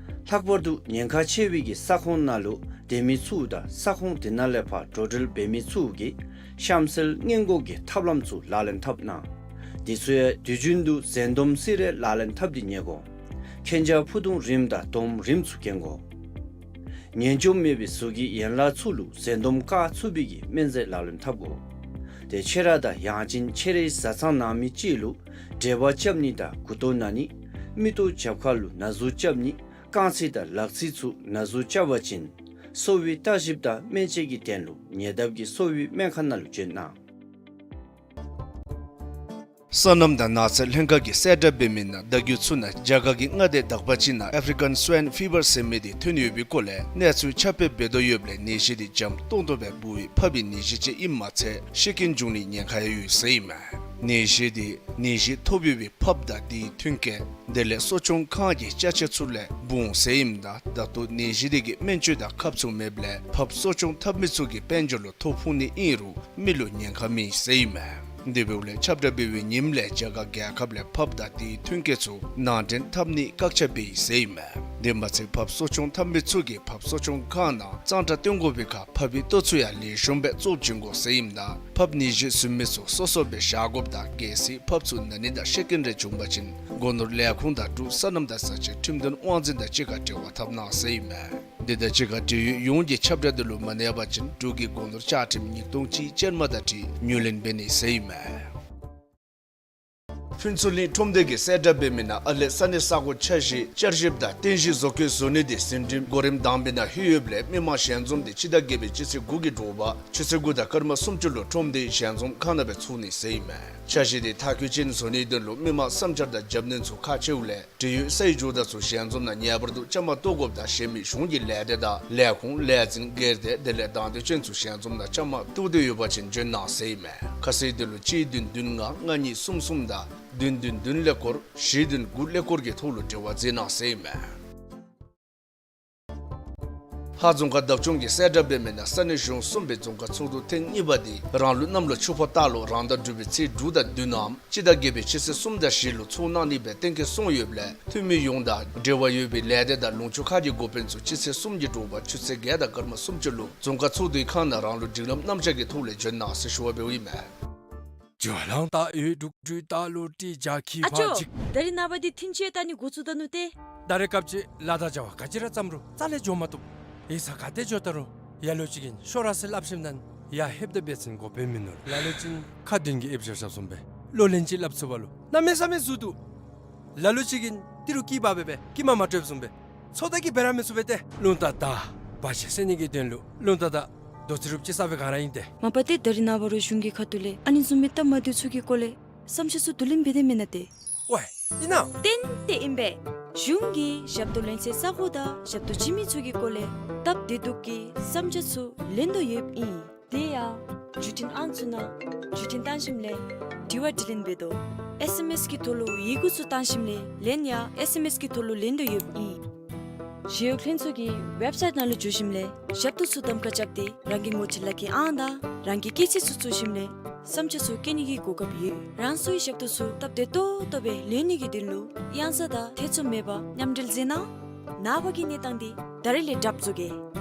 ལྷག་པར་དུ་ཉེན་ཁ་ཆེ་བའི་གི་ས་ཁོངས་ནང་ལུ་སྡོད་མི་ཚུ་དང་ས་ཁོངས་དེ་ནང་ལས་ཕར་འགྲོ་འགྲུལ་འབད་མི་ཚུ་གིས་གཤམ་གསལ་སྔོན་འགོག་གི་ཐབས་ལམ་ཚུ་ལག་ལེན་འཐབ་གནང་། དེ་ཚུ་ཡང་དུས་རྒྱུན་དུ་འཛེམ་སྡོམ་སེ་ར་ལག་ལེན་འཐབ་སྟེ་ཉལ་དགོ། མཁྱེན་རྒྱ་ཕུ་ཐུང་རིངམ་དང་སྡོམ་རིངམ་ཚུ་གྱོན་དགོ། ངན་འཇོམས་མེད་པའི་གཟུགས་ཀྱི་ཡན་ལག་ཚུ་ལུ་འཛེམ་སྡོམ་བཀག་ཚུགས་པའི་གི་སྨན་རྫས་ལག་ལེན་འཐབ་དགོ། ཏེ་ཁྱེད་ར་དང་ཡང་ཅིན་ཁྱེད་རའི་བཟའ་ཚང་ནང་མི་ཅིག་ལུ་འབྲེལ་བ་རྐྱབ་ནི་དང་མགུ་ཏོ་ན་ནི་མིག་ཏོ་རྒྱབ་ཁ་ལུ་ན་ཟུག་རྐྱབ་ནི་རྐང་ཚིགས་དང་ལག་ཚིགས་ཚུ་ན་ཟུག་རྐྱབ་པ་ཅིན་གསོ་བའི་བརྟག་ཞིབ་དང་སྨན་དཔྱད་ཀྱི་དོན་ལུ་ཉེ་འདབས་ཀྱི་གསོ་བའི་སྨན་ཁང་ནང་ལུ་བྱོན་གནང་། སོ་ནམ་དང་ནགས་ཚལ་ལྷན་ཁག་གིས་གསལ་བསྒྲགས་འབད་མི་ནང་ཟླ་འགོ་ཚུ་ནང་རྒྱ་གར་གྱི་མངའ་སྡེ་དག་པ་ཅིག་ནང་ཨ་ཕི་རི་ཀཱན་སུའིན་ཕི་བར་ཟེར་མི་དེ་ཐོན་ཡོད་པའི་སྐོར་ལས་གནས་ཚུལ་ཁྱབ་སྤེལ་འབད་དོ་ཡོདཔ་ལས་ནད་གཞི་དེ་འཇམ་ཏོང་ཏོ་སྦེ་འབུ་བའི་ཕགཔ་གི་ནད་གཞི་ཅིག་ཨིནམ་མ་ཚད་ཤི་རྐྱེན་འབྱུང་ནིའི་ཉེན་ཁ་ཡང་ཡོད་ཟེར་ཨིན་མས། ནད་གཞི་དེ་ནད་གཞི་ཐོབ་ཡོད་པའི་ཕགཔ་དང་དེའི་མཐུན་རྐྱེན་དེ་ལས་གསོ་སྐྱོང་ཁང་གི་ཅ་ཆས་ཚུ་ལས་འབུ་འོང་ཟེར་ཨིནམ་ད་ད་ལྟོ་ནད་གཞི་དེ་གི་སྨན་བཅོས་དང་ཁབ་ཚུ་མེདཔ་ལས་ཕགཔ་གསོ་སྐྱོང་འཐབ་མི་ཚུ་གི་དཔལ་འབྱོར་ལུ་ཐོ་ཕོག་ནི་ཨིན་རུང་མི་ལུ་ཉེན་ཁ་མེད་ཟེར་ཨིན་མས། དེ་འབདཝ་ལས་ཁྱབ་བསྒྲགས་འབད་བའི་ཉིནམ་ལས་རྒྱ་གར་རྒྱལ་ཁབ་ལས་ཕགཔ་དང་དེའི་མཐུན་རྐྱེན་ཚུ་ནང་འདྲེན་འཐབ་ནི་བཀག་ཆ་འབད་ཡི་ཟེར་ཨིན་མས། དེ་མ་ཚད་ཕགཔ་གསོ་སྐྱོང་འཐབ་མི་ཚུ་གིས་ཕགཔ་གསོ་སྐྱོང་ཁང་ནང་གཙང་སྦྲ་བཏོན་དགོ་པའི་ཁར་ཕགཔ་གི་ལྟོ་ཚུ་ཡང་ལེགས་ཤོམ་སྦེ་བཙོ་བྱིན་དགོ་ཟེར་ཨིནམ་ད་ཕགཔ་ནད་གཞི་བཟུམ་མི་ཚུ་སོ་སོ་སྦེ་བཞག་དགོཔ་དང་གལ་སྲིད་ཕགཔ་ཚུ་ན་ནི་དང་ཤི་རྐྱེན་རེ་བྱུང་པ་ཅིན་སྒོ་ནོར་ལས་ཁུངས་དང་འབྲུག་སོ་ནམ་དང་ས་ཆའི་ཁྲིམས་དོན་དབང་འཛིན་དང་གཅིག་ཁར་འབྲེལ་བ་འཐབ་གནང་ཟེར་ཨིན་མས། དེ་དང་གཅིག་ཁར་འབྲེལ་ཡོད་ཡོངས་ཀྱིས་ཁྱབ་བསྒྲགས་དེ་ལུ་མ་གནས་པ་ཅིན་འབྲུག་གི་སྒོ་ནོར་བཅའ་ཁྲིམས་ཉིས་སྟོང་གཅིག་ཅན་མ་དང་འཁྲིལ་ངོས་ལེན་འབད་ནི་ཟེར་ཨིན་མས། ཕུན་ཚོགས་གླིང་ཁྲོམ་སྡེ་གིས་གསལ་བསྒྲགས་འབད་མི་ནང་ཨ་ལེ་ས་གནས་ས་གོ་ཆ་བཞག་བསྐྱར་ཞིབ་དང་རྟེན་གཞི་བཟོ་བཀོད་བཟོ་ནི་དེ་ཟིན་བྲིས་གོ་རིམ་དང་པའི་ནང་ལྷོད་ཡོདཔ་ལས་མི་མང་ཞལ་འཛོམས་དེ་སྤྱི་ཟླ་བརྒྱད་པའི་སྤྱི་ཚེས་དགུ་གི་དྲོ་པ་ཆུ་ཚོད་དགུ་དང་སྐར་མ་སུམ་ཅུ་ལུ་ཁྲོམ་སྡེའི་ཞལ་འཛོམས་ཁང་ནང་སྦེ་ཚུགས་ནི་ཟེར་ཨིན་མས། ཆ་བཞག་དེ་མཐར་འཁྱོལ་ཅན་བཟོ་ནིའི་དོན་ལུ་མི་མང་བསམ་འཆར་དང་རྒྱབ་སྣོན་ཚུ་ཁག་ཆེཝ་ལས་འབྲེལ་ཡོད་སའི་ཇོ་བདག་ཚུ་ཞལ་འཛོམས་ནང་ངེས་པར་དུ་བཅའ་མར་གཏོགས་དགོཔ་དང་གཞན་མི་གཞུང་གི་ལས་སྡེ་དང་ལས་ཁུངས་ལས་འཛིན་སྒེར་སྡེ་དེ་ལས་དང་འདོད་ཅན་ཚུ་ཞལ་འཛོམས་ནང་བཅའ་མར་གཏོགས་འདོད་ཡོད་པ་ཅིན་བྱོན་གནང་ཟེར་ཨིན་མས། ཁ་གསལ་དོན་ལུ་གཅིག་བདུན་བདུན་ལྔ་ལྔ་གཉིས་གསུམ་གསུམ་དང་བདུན་བདུན་བདུན་ཀླད་ཀོར་བཞི་བདུན་དགུ་ཀླད་ཀོར་གྱི་ཐོག་ལུ་འབྲེལ་བ་མཛད་གནང་ཟེར་ཨིན་མས། ཧཱ་རྫོང་ཁག་བདག་སྐྱོང་གིས་གསལ་བསྒྲགས་འབད་མི་ནང་ས་གནས་གཞུང་གསུམ་པའི་རྫོང་ཁག་ཚོགས་འདུ་ཐེངས་གཉིས་པ་དེ་རང་ལུགས་གནམ་ལོ་ཆུ་ཕག་སྟག་ལོ་རང་ཟླ་དྲུག་པའི་ཚེས་དྲུག་དང་བདུན་ནམ་སྤྱི་ཟླ་བརྒྱད་པའི་སྤྱི་ཚེས་གསུམ་དང་བཞི་ལུ་ཚོགས་གནང་ནི་སྦེ་གཏན་འཁེལ་སོང་ཡོདཔ་ལས་འཐུས་མི་ཡོངས་དང་འབྲེལ་བ་ཡོད་པའི་ལས་སྡེ་དང་ལུང་ཕྱོགས་ཁག་གི་འགོ་དཔོན་ཚུ་སྤྱི་ཚེས་གསུམ་གྱི་དྲོ་པ་ཆུ་ཚོད་བརྒྱད་དང་སྐར་མ་སུམ་ཅུ་ལུ་རྫོང་ཁག་ཚོགས་འདུའི་ཁང་ནང་རང་ལུགས་སྒྲིག་ལམ་རྣམ་གཞག་གི་ཐོག་ལས་བྱོན་གནང་ཟེར་ཞུ་བ་འབདཝ་ཨིན་མས། ཇོ་ལང་ཏ་ཡོད་དྲུག་དྲུག་ཏ་ལོ་ཏི་ཇ་ཁི་ཨ་ཅོ། ཕ་ཅིག་ད་རིས་ནངས་པ་འདི་ཐིན་ཅི་ཡང་ལྟ་ནི་འགོ་བཙུགས་ད་ནུག་ཏེ། ད་རེས་སྐབས་ཅིག་ལ་དྭགས་བྱ་བ་ག་ཅི་ར་བརྩམ་རུང་རྩ་ལས་འགྱོ་མ་བཏུབ། ཡིག་ཚང་ག་ཏེ་འགྱོ་ད་རུང་ལ་ལུ་ཅིག་གིས་ཤོར་ར་ཟེར་སླབ་ཞིནམ་ད་ཡར་ལྷོདཔ་ད་འབད་བ་ཅིན་འགོ་དཔོན་མིན་ནུག། ལ་ལུ་ཅིག་གིས་ཁ་འདོན་གྱི་ཨེབ་ཤོར་ཤོརཝ་བཟུམ་སྦེ་གློག་ལན་ཅིག་སླབ་ཚུགས་པ་ལུ་གནམ་མེད་ས་མེད་ཟུར་འདུག། ལ་ལུ་ཅིག་གིས་ཏི་རུ་སྐྱི་པ་སྦེ་སྦེ་སྐྱི་མ་མ་སྤྲོདཔ་བཟུམ་སྦེ་ཚོད་ལྟ་གིས་འབད་ར་མི་ཚུགས་པས་ཏེ། རླུང་རྟ་དང་བར་ཆད་སེལ་ནི་གི་དོན་ལུ་རླུང་རྟ་དང་རྡོ་རྩིག་རུབ་ཅིག་ས་སྦེ་ག་ར་ཨིན་ཏེ། མ་པ་ཏེ་ད་རིས་ནངས་པ་ར་གཞུང་གི་ཁ་ཐུག་ལས་ཨ་ནི་བཟུམ་མའི་སྟབས་མ་བདེཝ་ཚུ་གི་སྐོར་ལས་བསམ་འཆར་ཚུ་བསྡུ་ལེན་འབད་དེས་མེན་ན་ཏེ། ཝའི་ཨིན་ན། ཏན་ཏན་ཨིན་པས། གཞུང་གིས་ཞབས་ཏོག་ལེན་སའི་ས་གོ་དང་ཞབས་ཏོག་བྱིན་མི་ཚུ་གི་སྐོར་ལས་སྟབས་བདེ་སྡུག་གི་བསམ་འཆར་ཚུ་ལེན་དོ་ཡོདཔ་ཨིན། དེ་ཡང་བརྒྱུད་འཕྲིན་ཨང་ཚུ་ནང་བརྒྱུད་འཕྲིན་བཏང་ཞིནམ་ལས་དྲི་བ་དྲིས་ལན་འབད་དོ། ཨེསི་ཨེམ་ཨེསི་གི་ཐོག་ལུ་ཡི་གུ་ཚུ་བཏང་ཞིནམ་ལས་ལན་ཡང་ཨེསི་ཨེམ་ཨེསི་གི་ཐོག་ལུ་ལེན་དོ་ཡོདཔ་ཨིན། ཞི་གཡོག་ལྷན་ཚོགས་ཀྱི་ཝེབ་སའིཊ་ནང་ལུ་འཛུལ་ཞིནམ་ལས་ཞབས་ཏོག་ཚུ་གདམ་ཁ་རྐྱབ་སྟེ་རང་གི་ངོ་སྤྲོད་ལག་ཁྱེར་ཨང་དང་རང་གི་སྐྱེས་ཚེས་ཚུ་བཙུགས་ཞིནམ་ལས་བསམ་འཆར་ཚུ་བཀོད་ནི་གི་གོ་སྐབས་ཡོད། རང་སོའི་ཞབས་ཏོག་ཚུ་སྟབས་བདེ་ཏོག་ཏོ་སྦེ་ལེན་ནི་གི་དོན་ལུ་གཡང་ས་དང་ཐེ་ཚོམ་མེད་པར་མཉམ་འབྲེལ་མཛད་གནང་། ནངས་པ་གི་གནས་སྟངས་འདི་ད་རིས་ལས་གྲབས་བཟོ་གེ།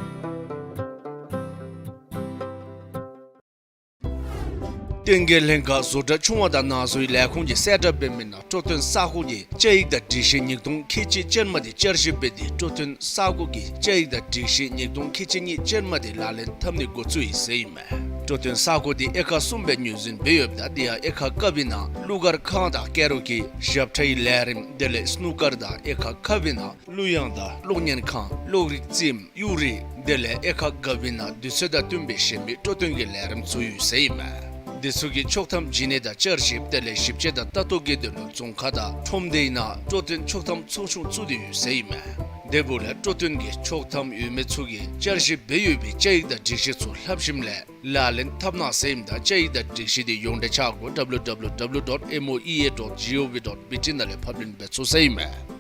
བསྟན་རྒྱས་ལྷན་ཁག་བཟོ་གྲྭ་ཆུང་བ་དང་ནང་བཟོའི་ལས་ཁུངས་ཀྱིས་གསལ་བསྒྲགས་འབད་མི་ནང་སྤྲོ་སྟོན་ས་ཁོངས་ཀྱི་བཅའ་ཡིག་དང་སྒྲིག་གཞི་ཉིས་སྟོང་ཁལ་གཅིག་ཅན་མ་དེ་བསྐྱར་ཞིབ་འབད་དེ་སྤྲོ་སྟོན་ས་ཁོངས་ཀྱི་བཅའ་ཡིག་དང་སྒྲིག་གཞི་ཉིས་སྟོང་ཁལ་གཅིག་གཉིས་ཅན་མ་དེ་ལག་ལེན་འཐབ་ནི་འགོ་བཙུགས་ཡི་ཟེར་ཨིན་མས། སྤྲོ་སྟོན་ས་ཁོངས་དེ་དབྱེ་ཁག་གསུམ་སྦེ་ངོས་འཛིན་འབད་ཡོདཔ་ད་དེ་ཡང་དབྱེ་ཁག་ཀ་པའི་ནང་གླུ་གར་ཁང་དང་ཀ་ར་ཨོ་ཀེ་ཞབས་ཁྲའི་ལས་རིམ་དེ་ལས་སྣུ་ཀར་དང་དབྱེ་ཁག་ཁ་པའི་ནང་གླུ་དབྱངས་དང་གློག་བརྙན་ཁང་གློག་རིག་རྩེདམོ་གཡུ་རལ་དེ་ལས་དབྱེ་ཁག་ག་པའི་ནང་དུས་ཚོད་དང་བསྟུན་པའི་གཞན་མི་སྤྲོ་སྟོན་གྱི་ལས་རིམ་ཚུ་ཡོད་ཟེར་ཨིན་མས། དེ་ཚུ་གི་ཆོག་ཐམ་བྱིན་ནི་དང་བསྐྱར་ཞིབ་དེ་ལས་ཞིབ་དཔྱད་དང་ལྟ་རྟོག་གི་དོན་ལུ་རྫོང་ཁག་དང་ཁྲོམ་སྡེའི་ནང་སྤྲོ་སྟོན་ཆོག་ཐམ་ཚོགས་ཆུང་བཙུགས་ཏེ་ཡོད་ཟེར་ཨིན་མས། དེ་འབདཝ་ལས་སྤྲོ་སྟོན་གྱི་ཆོག་ཐམ་ཡོད་མི་ཚུ་གིས་བསྐྱར་ཞིབ་འབད་ཡོད་པའི་བཅའ་ཡིག་དང་སྒྲིག་གཞི་ཚུ་ལྷབ་ཞིནམ་ལས་ལག་ལེན་འཐབ་གནང་ཟེར་ཨིནམ་ད་བཅའ་ཡིག་དང་སྒྲིག་གཞི་དེ་ཡོངས་འབྲེལ་ཆ་བགོས་W W W dot M O E A dot G O V dot B T ནང་ལས་ཕབ་ལེན་འབད་ཚུགས་ཟེར་ཨིན་མས།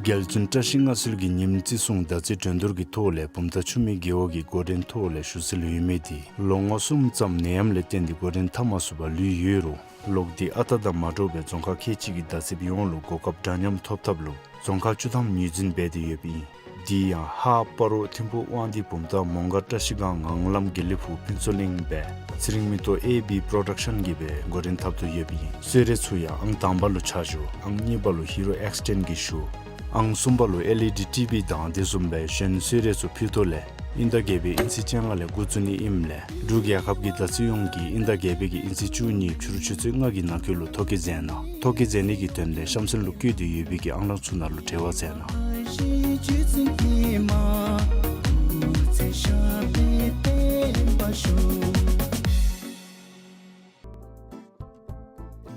རྒྱལ་བཙུན་བཀྲ་ཤིས་མངའ་གསོལ་གྱི་ཉིནམ་བརྩི་སྲུང་ཟླ་རྩིས་གྲོས་བསྡུར་གྱི་ཐོག་ལས་བུམ་ཐང་ཆུ་སྨད་རྒེད་འོག་གི་འགོ་འདྲེན་ཐོག་ལས་ཞུ་སྲོལ་ཡོད་མི་དེ་ལོ་ངོ་གསུམ་ཙམ་ནད་ཡམས་ལས་བརྟེན་ཏེ་འགོ་འདྲེན་འཐབ་མ་ཚུགས་པར་ལུས་ཡོད་རུང་ལོག་སྟེ་ཨ་རྟག་དང་མ་འདྲཝ་སྦེ་རྫོང་ཁག་ཁལ་གཅིག་གི་བརྡ་རྩིསཔ་ཡོངས་ལུ་གོ་སྐབས་འདྲ་མཉམ་ཐོབ་ཐབས་ལུ་རྫོང་ཁག་བཅུ་ཐམ་ངོས་འཛིན་འབད་དེ་ཡོདཔ་ཨིན། དེ་ཡང་ཧཱ་སྤ་རོ་ཐིམ་ཕུ་དབང་འདུས་བུམ་ཐང་མོང་སྒར་བཀྲ་ཤིས་སྒང་ངང་ལམ་དགེ་ལེགས་ཕུག་ཕུན་ཚོགས་གླིང་སྦེ་ཚེ་རིང་མེ་ཏོག་ཨེ་བི་པྲོ་ཌག་ཤཱན་གྱིས་སྦེ་འགོ་འདྲེན་འཐབ་དོ་ཡོདཔ་ཨིན། གསོལ་རས་ཚུ་ཡང་ཨང་དང་པ་ལུ་ཆ་ཞུ། ཨང་གཉིས་པ་ལུ་ཧི་རོ་ཨེགས་ཊེན་གྱིས་ཞུ། ཨང་གསུམ་པ་ལུ་ཨེལ་ཨི་ཌི་ཊི་བི་དང་དེ་བཟུམ་སྦེ་གཞན་གསོལ་རས་ཚུ་ཕུལ་དོ་ལས་དབྱིན་ཟླ་བརྒྱད་པའི་དབྱིན་ཚེས་བཅོ་ལྔ་ལས་འགོ་བཙུགས་ནི་ཨིནམ་ལས་འབྲུག་རྒྱལ་ཁབ་ཀྱི་ཟླ་རྩིས་ཡོངས་ཀྱི་དབྱིན་ཟླ་བརྒྱད་པའི་གི་དབྱིན་ཚེས་བཅུ་གཉིས་ཕྱི་རུ་ཆུ་ཚོད་ལྔ་གི་ནང་འཁོད་ལུ་ཐོ་བཀོད་མཛད་གནང་། ཐོ་བཀོད་མཛད་ནི་གི་དོན་ལས་གཤམ་གསལ་ལུ་བཀོད་དེ་ཡོད་པའི་གི་ཨང་གྲངས་ཚུ་ནང་ལུ་འབྲེལ་བ་མཛད་གནང་།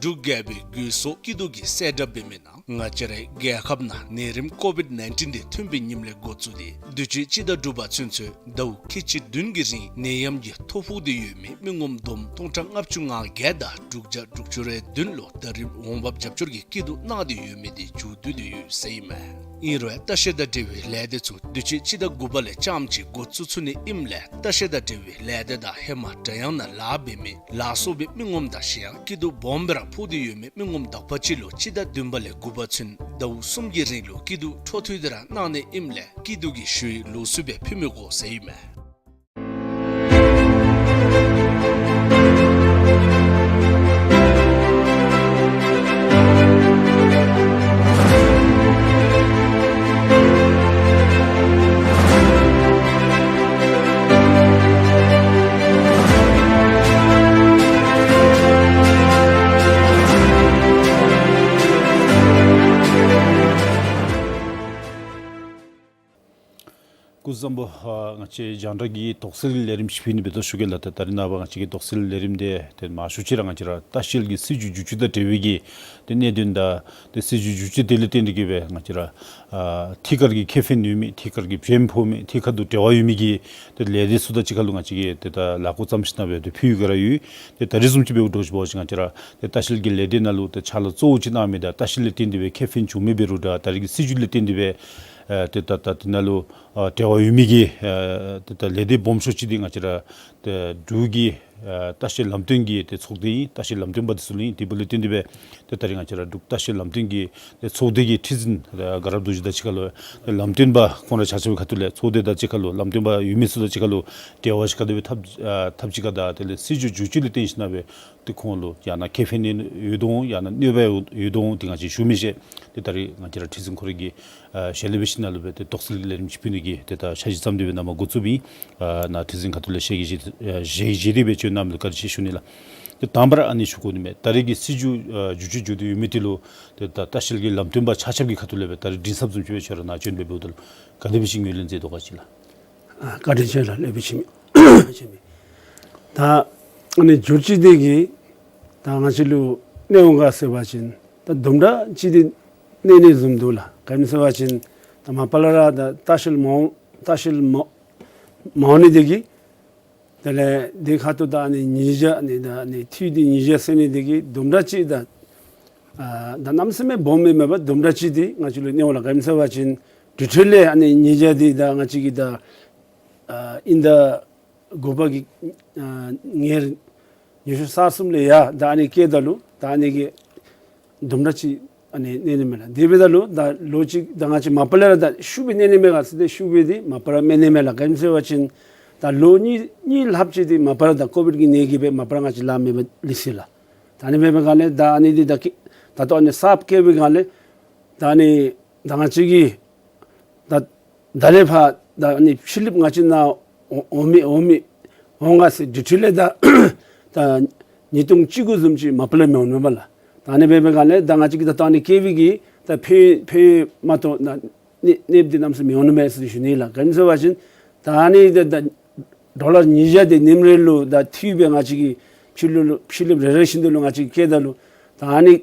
འབྲུག་རྒྱལ་པོའི་གོས་གསོག་སྐྱིད་སྡུག་གི་གསལ་བསྒྲགས་འབད་མི་ནང་ང་བཅས་རའི་རྒྱལ་ཁབ་ནང་ནད་རིམས་ཀོ་ཝིཌ་ནའིན་ཊིན་དེ་ཐོན་པའི་ཉིནམ་ལས་འགོ་བཙུགས་ཏེ་དུས་ཅི་སྤྱི་ཟླ་དྲུག་པ་ཚུན་ཚོད་ཟླཝ་ཁལ་གཅིག་བདུན་གྱི་རིང་ནད་ཡམས་ཀྱི་ཐོ་ཕོག་སྟེ་ཡོད་མི་མི་ངོམ་བསྡོམས་སྟོང་ཕྲག་ལྔ་བཅུ་ང་བརྒྱད་དང་དྲུག་བརྒྱ་དྲུག་ཅུ་རེ་བདུན་ལུ་ད་རིས་འོང་འབབ་རྒྱབ་སྐྱོར་གྱི་སྐྱིད་སྡུག་གནང་སྟེ་ཡོད་མི་དེ་མཇུག་བསྡུ་སྟེ་ཡོད་ཟེར་ཨིན་མས། ཨིན་རུང་ལྟ་བཤལ་དང་འབྲེལ་བའི་ལས་སྡེ་ཚུ་དུས་ཅི་སྤྱི་ཟླ་དགུ་པ་ལས་རྐྱངམ་ཅིག་འགོ་བཙུགས་ཚུགས་ནི་ཨིནམ་ལས་ལྟ་བཤལ་དང་འབྲེལ་བའི་ལས་སྡེ་དང་ཧེ་མ་འདྲ་མཉམ་ནང་ལཱ་འབད་མི་ལ་སོགས་པའི་མི་ངོམ་དང་གཞན་ཡང་སྐྱིད་སྡུག་སྦོམ་སྦེ་ར་ཕོག་སྟེ་ཡོད་མི་མི་ངོམ་དག་པ་ཅིག་ལུ་སྤྱི་ཟླ་བདུན་པ་ལས་དགུ་པ་ཚུན་ཟླཝ་གསུམ་གྱི་རིང་ལུ་སྐྱིད་སྡུག་འཕྲོ་མཐུད་དེ་ར་གནང་ནི་ཨིནམ་ལས་སྐྱིད་སྡུག་གི་ཞུ་ཡིག་ལོགས་སུ་སྦེ་ཕུལ་མི་དགོ་ཟེར་ཨིན་མས། སྐུ་གཟུགས་བཟང་པོ། ཨ་ང་བཅས་རྒྱང་བསྒྲགས་ཀྱི་དོགས་སེལ་གྱི་ལས་རིམ་ཅིག་ཕུལ་ནི་འབད་དོ་ཞུ་གེ་ལགས། ད་ད་རིས་ནངས་པ་ང་བཅས་ཀྱི་དོགས་སེལ་ལས་རིམ་དེ་ཏེ་མང་ཤོས་ཅིག་ར་ང་བཅས་ར་ལྟ་བཤལ་གྱི་སྲིད་བྱུས་བསྒྱུར་བཅོས་དང་འབྲེལ་བའི་གི་ཏེ་གནད་དོན་དང་ཏེ་སྲིད་བྱུས་བསྒྱུར་བཅོས་དེ་ལས་བརྟེན་ཏེ་གིས་སྦེ་ང་བཅས་ར་ཨ་ཐད་ཀར་གྱི་ཁེ་ཕན་ཡོད་མི་ཐད་ཀར་གྱི་ཕན་ཕོག་མི་ཐད་ཀར་དུ་འབྲེལ་བ་ཡོད་མི་གི་ཏེ་ལས་སྡེ་ཚུ་དང་གཅིག་ཁར་ལུ་ང་བཅས་ཀྱིས་ཏེ་ད་ལཱ་འགོ་བརྩམས་ཞིནམ་ལས་ཏེ་ཕུལ་ཡོད་ག་ར་ཡོད། ཏེ་ད་རིས་བཟུམ་ཅིག་འབདཝ་འདྲཝ་ཅིག་འབད་བ་ཅིན་ང་བཅས་ར་ཏེ་ལྟ་བཤལ་གྱི་ལས་སྡེ་ནང་ལུ་ཏེ་ཕྱག་ལཱ་གཙོ་བོ་ཅིག་གནང་མི་དང་ལྟ་བཤལ་ལས་བརྟེན་ཏེ་སྦེ་ཁེ་ཕན་བྱུང་མི་འབད་རུང་འདྲ་ད་རིས་ཀྱི་སྲིད་བྱུས་ལས་བརྟེན་ཏེ་སྦེ་ཨ་ཏེ་ད་ད་དེ་ནང་ལུ་ཨ་འབྲེལ་བ་ཡོད་མི་གི་ཨ་ཏེ་ད་ལས་སྡེ་སྦོམ་ཤོས་ཅིག་འདི་ང་བཅས་ར་ཏེ་འབྲུག་གི་ཨ་ལྟ་བཤལ་ལམ་སྟོན་གྱི་ཏེ་ཚོགས་སྡེ་ཨིན། ལྟ་བཤལ་ལམ་སྟོན་པ་འདི་ཚུ་ལུ་ཨིན། དེ་འབདཝ་ལས་བརྟེན་ཏེ་སྦེ་ཏེ་ད་རིས་ང་བཅས་ར་འབྲུག་ལྟ་བཤལ་ལམ་སྟོན་གྱི་ཏེ་ཚོགས་སྡེ་གི་ཁྲི་འཛིན་ཨ་དགའ་རབ་རྡོ་རྗེ་དང་གཅིག་ཁར་ལུ་ཏེ་ལམ་སྟོན་པ་ཁོང་ར་ཆ་ཁྱབ་ཀྱི་ཁ་ཐུག་ལས་ཚོགས་སྡེ་དང་གཅིག་ཁར་ལུ་ལམ་སྟོན་པ་ཡོད་མི་ཚུ་དང་གཅིག་ཁར་ལུ་འབྲེལ་བ་ཅིག་ག་དེ་སྦེ་འཐབ་ཨ་འཐབ་ཅི་ག་དང་དེ་ལས་སྲིད་བྱུས་བསྒྱུར་བཅོས་ལས་བརྟེན་ཞིནམ་ལས་སྦེ་ཏེ་ཁོང་ལུ་ཡང་ན་ཁེ་ཕན་ཡོད་དོ་འོང་ཡང་ན་གནོད་པ་ཡོད་དོ་འོང་དེ་ང་བཅས་ཞུ་མི་ཤེས། ཏེ་ད་རིས་ང་བཅས་ར་ཁྲི་འཛིན་ཁོ་རའི་གི་ཨ་ཞལ་ལས་འབད་ཞིནམ་ལས་སྦེ་ཏེ་དོགས་སེལ་གྱི་ལས་རིམ་ཅིག་ཕུལ་ནི་གི་ཏེ་ད་འཆར་གཞི་བརྩམས་ཏེ་སྦེ་ནཱ་མར་འགོ་བཙུགསཔ་ཨིན། ཨ་ནཱ་ཁྲི་འཛིན་ཁ་ཐུག་ལས་ཞལ་གྱིས་བཞེས་ཨ་ཞལ་གྱིས་བཞེས་ཏེ་སྦེ་བྱོན་གནང་མི་ལུ་བཀའ་དྲིན་ཆེ་ཞུ་ནི་ལགས། ཏེ་དང་པ་ར་ཨ་ནི་ཞུ་དགོ་ནི་མས། ད་རིས་ཀྱི་སྲིད་བྱུས་ཨ་བསྒྱུར་བཅོས་བསྒྱུར་ཏེ་ཡོད་མི་དེ་ལུ་ཏེ་ད་ལྟ་བཤལ་གྱི་ལམ་སྟོན་པ་ཆ་ཁྱབ་ཀྱི་ཁ་ཐུག་ལས་སྦེ་ད་རིས་མགྲིན་ཚབ་བཟུམ་ཅིག་སྦེ་ཁྱོད་ར་ནཱ་བྱོན་སྦེ་འབདཝ་ད་ལུ་ག་དེ་སྦེ་ཅིག་ངོས་ལེན་མཛད་དོ་ག་ཅིག་ལགས། ཨ་བཀའ་དྲིན་ཆེ་ལགས། ལེགས་པའི་ཆེ་མི། ད་ཨ་ནི་བསྒྱུར་བཅོས་དེ་གིས་ད་ང་བཅས་ལུ་གནོད་འོང་ག་ཟེར་བ་ཅིན་ད་དུམ་གྲ་ཅིག་དེ་གནོད་ནི་བཟུམ་འདུག་ལགས། ག་ཨིན་ཟེར་བ་ཅིན་ད་མ་པ་ལས་ར་ད་ལྟ་བཤལ་མ་འོང་ལྟ་བཤལ་མ་མ་འོང་ནི་དེ་གིས་དེ་ལས་དེ་ཁ་ཐུག་ད་ཨ་ནི་ཉེས་བྱ་ཨ་ནི་ད་ཨ་ནི་འཐུས་དེ་ཉེས་བྱ་ཟེར་ནི་དེ་གིས་དུམ་གྲ་ཅིག་ད་ ཨ་ད་གནམ་མེད་ས་མེད་སྦོམ་མེན་མས་པ། དུམ་གྲ་ཅིག་འདི་ང་བཅས་ལུ་གནས་འོང་ལགས། ག་ཅི་སྨོ་ཟེར་བ་ཅིན་དུས་ཐོག་ལས་ཨ་ནི་ཉེས་བྱ་འདི་ད་ང་བཅས་ཀྱིས་ད་ཨ་དབྱིན་ཟླ་དགུ་པ་གི་ཨ་ཉེར་ཉི་ཤུ་རྩ་གསུམ་ལས་ཡར་ད་ཨ་ནི་བཀལཝ་ད་ལུ་ད་ཨ་ནི་གིས་དུམ་གྲ་ཅིག་ཨ་ནི་གནས་ནི་མས་ལགས། དེ་འབདཝ་ད་ལུ་ད་ལོ་གཅིག་ད་ང་བཅས་མ་པ་ལས་ར་ད་ཤུགས་སྦེ་གནས་ནི་མས་ག་ཟེར་ཏེ་ཤུགས་སྦེ་འདི་མ་པ་ར་མེན་ནི་མས་ལགས། ག་ཅི་སྨོ་ཟེར་བ་ཅིན་ད་ལོ་གཉིས་གཉིས་ལྷགཔ་ཅིག་འདི་མ་པ་ར་ད་ཀོ་བིཌ་ཀྱི་ནད་ཀྱིས་སྦེ་མ་པ་ར་ང་བཅས་ལཱ་མེདཔ་ལུས་སོ་ཡི་ལགས། ད་ཨ་ནི་འབད་བའི་སྒང་ལས་ད་ཨ་ནི་འདི་ད་ཀི་ད་ལྟོ་ཨ་ནི་གསརཔ་བཀལ་བའི་སྒང་ལས་ད་ཨ་ནི་ད་ང་བཅས་ཀྱིས་ད་ད་ལས་ཕར་ད་ཨ་ནི་ཕྱི་གླིངཔ་ང་བཅས་ནཱ་འོང་འོང་མི་འོང་མི་འོང་ག་ཟེར་དུས་ཐོག་ལས་ད་ད་ཉིས་སྟོང་བཅུ་དགུ་བཟུམ་ཅིག་མ་པ་ལས་མི་འོང་ནི་མས་པ་ལགས། ད་ཨ་ནི་འབད་བའི་སྒང་ལས་ད་ང་བཅས་ཀྱིས་ད་ལྟོ་ཨ་ནི་བཀལ་བའི་གི་ད་ཕན་ཕན་མ་གཏོགས་ད་གནོད་གནོདཔ་འདི་གནམ་མེད་ས་མེད་མི་འོང་ནི་མས་ཟེར་ཞུ་ནི་ལགས། ག་ཅི་སྨོ་ཟེར་བ་ཅིན་ད་ཨ་ནི་ད་ད་ཌོ་ལར་ཉིས་བརྒྱ་འདི་ཉིནམ་རེ་ལུ་ད་འཐུས་སྦེ་ང་བཅས་ཀྱིས་ཕྱི་ལུ་ལུ་ཕྱི་གླིངཔ་རེ་རེ་བཞིན་དུ་ལུ་ང་བཅས་ཀྱིས་བཀལཝ་ད་ལུ་ད་ཨ་ནི་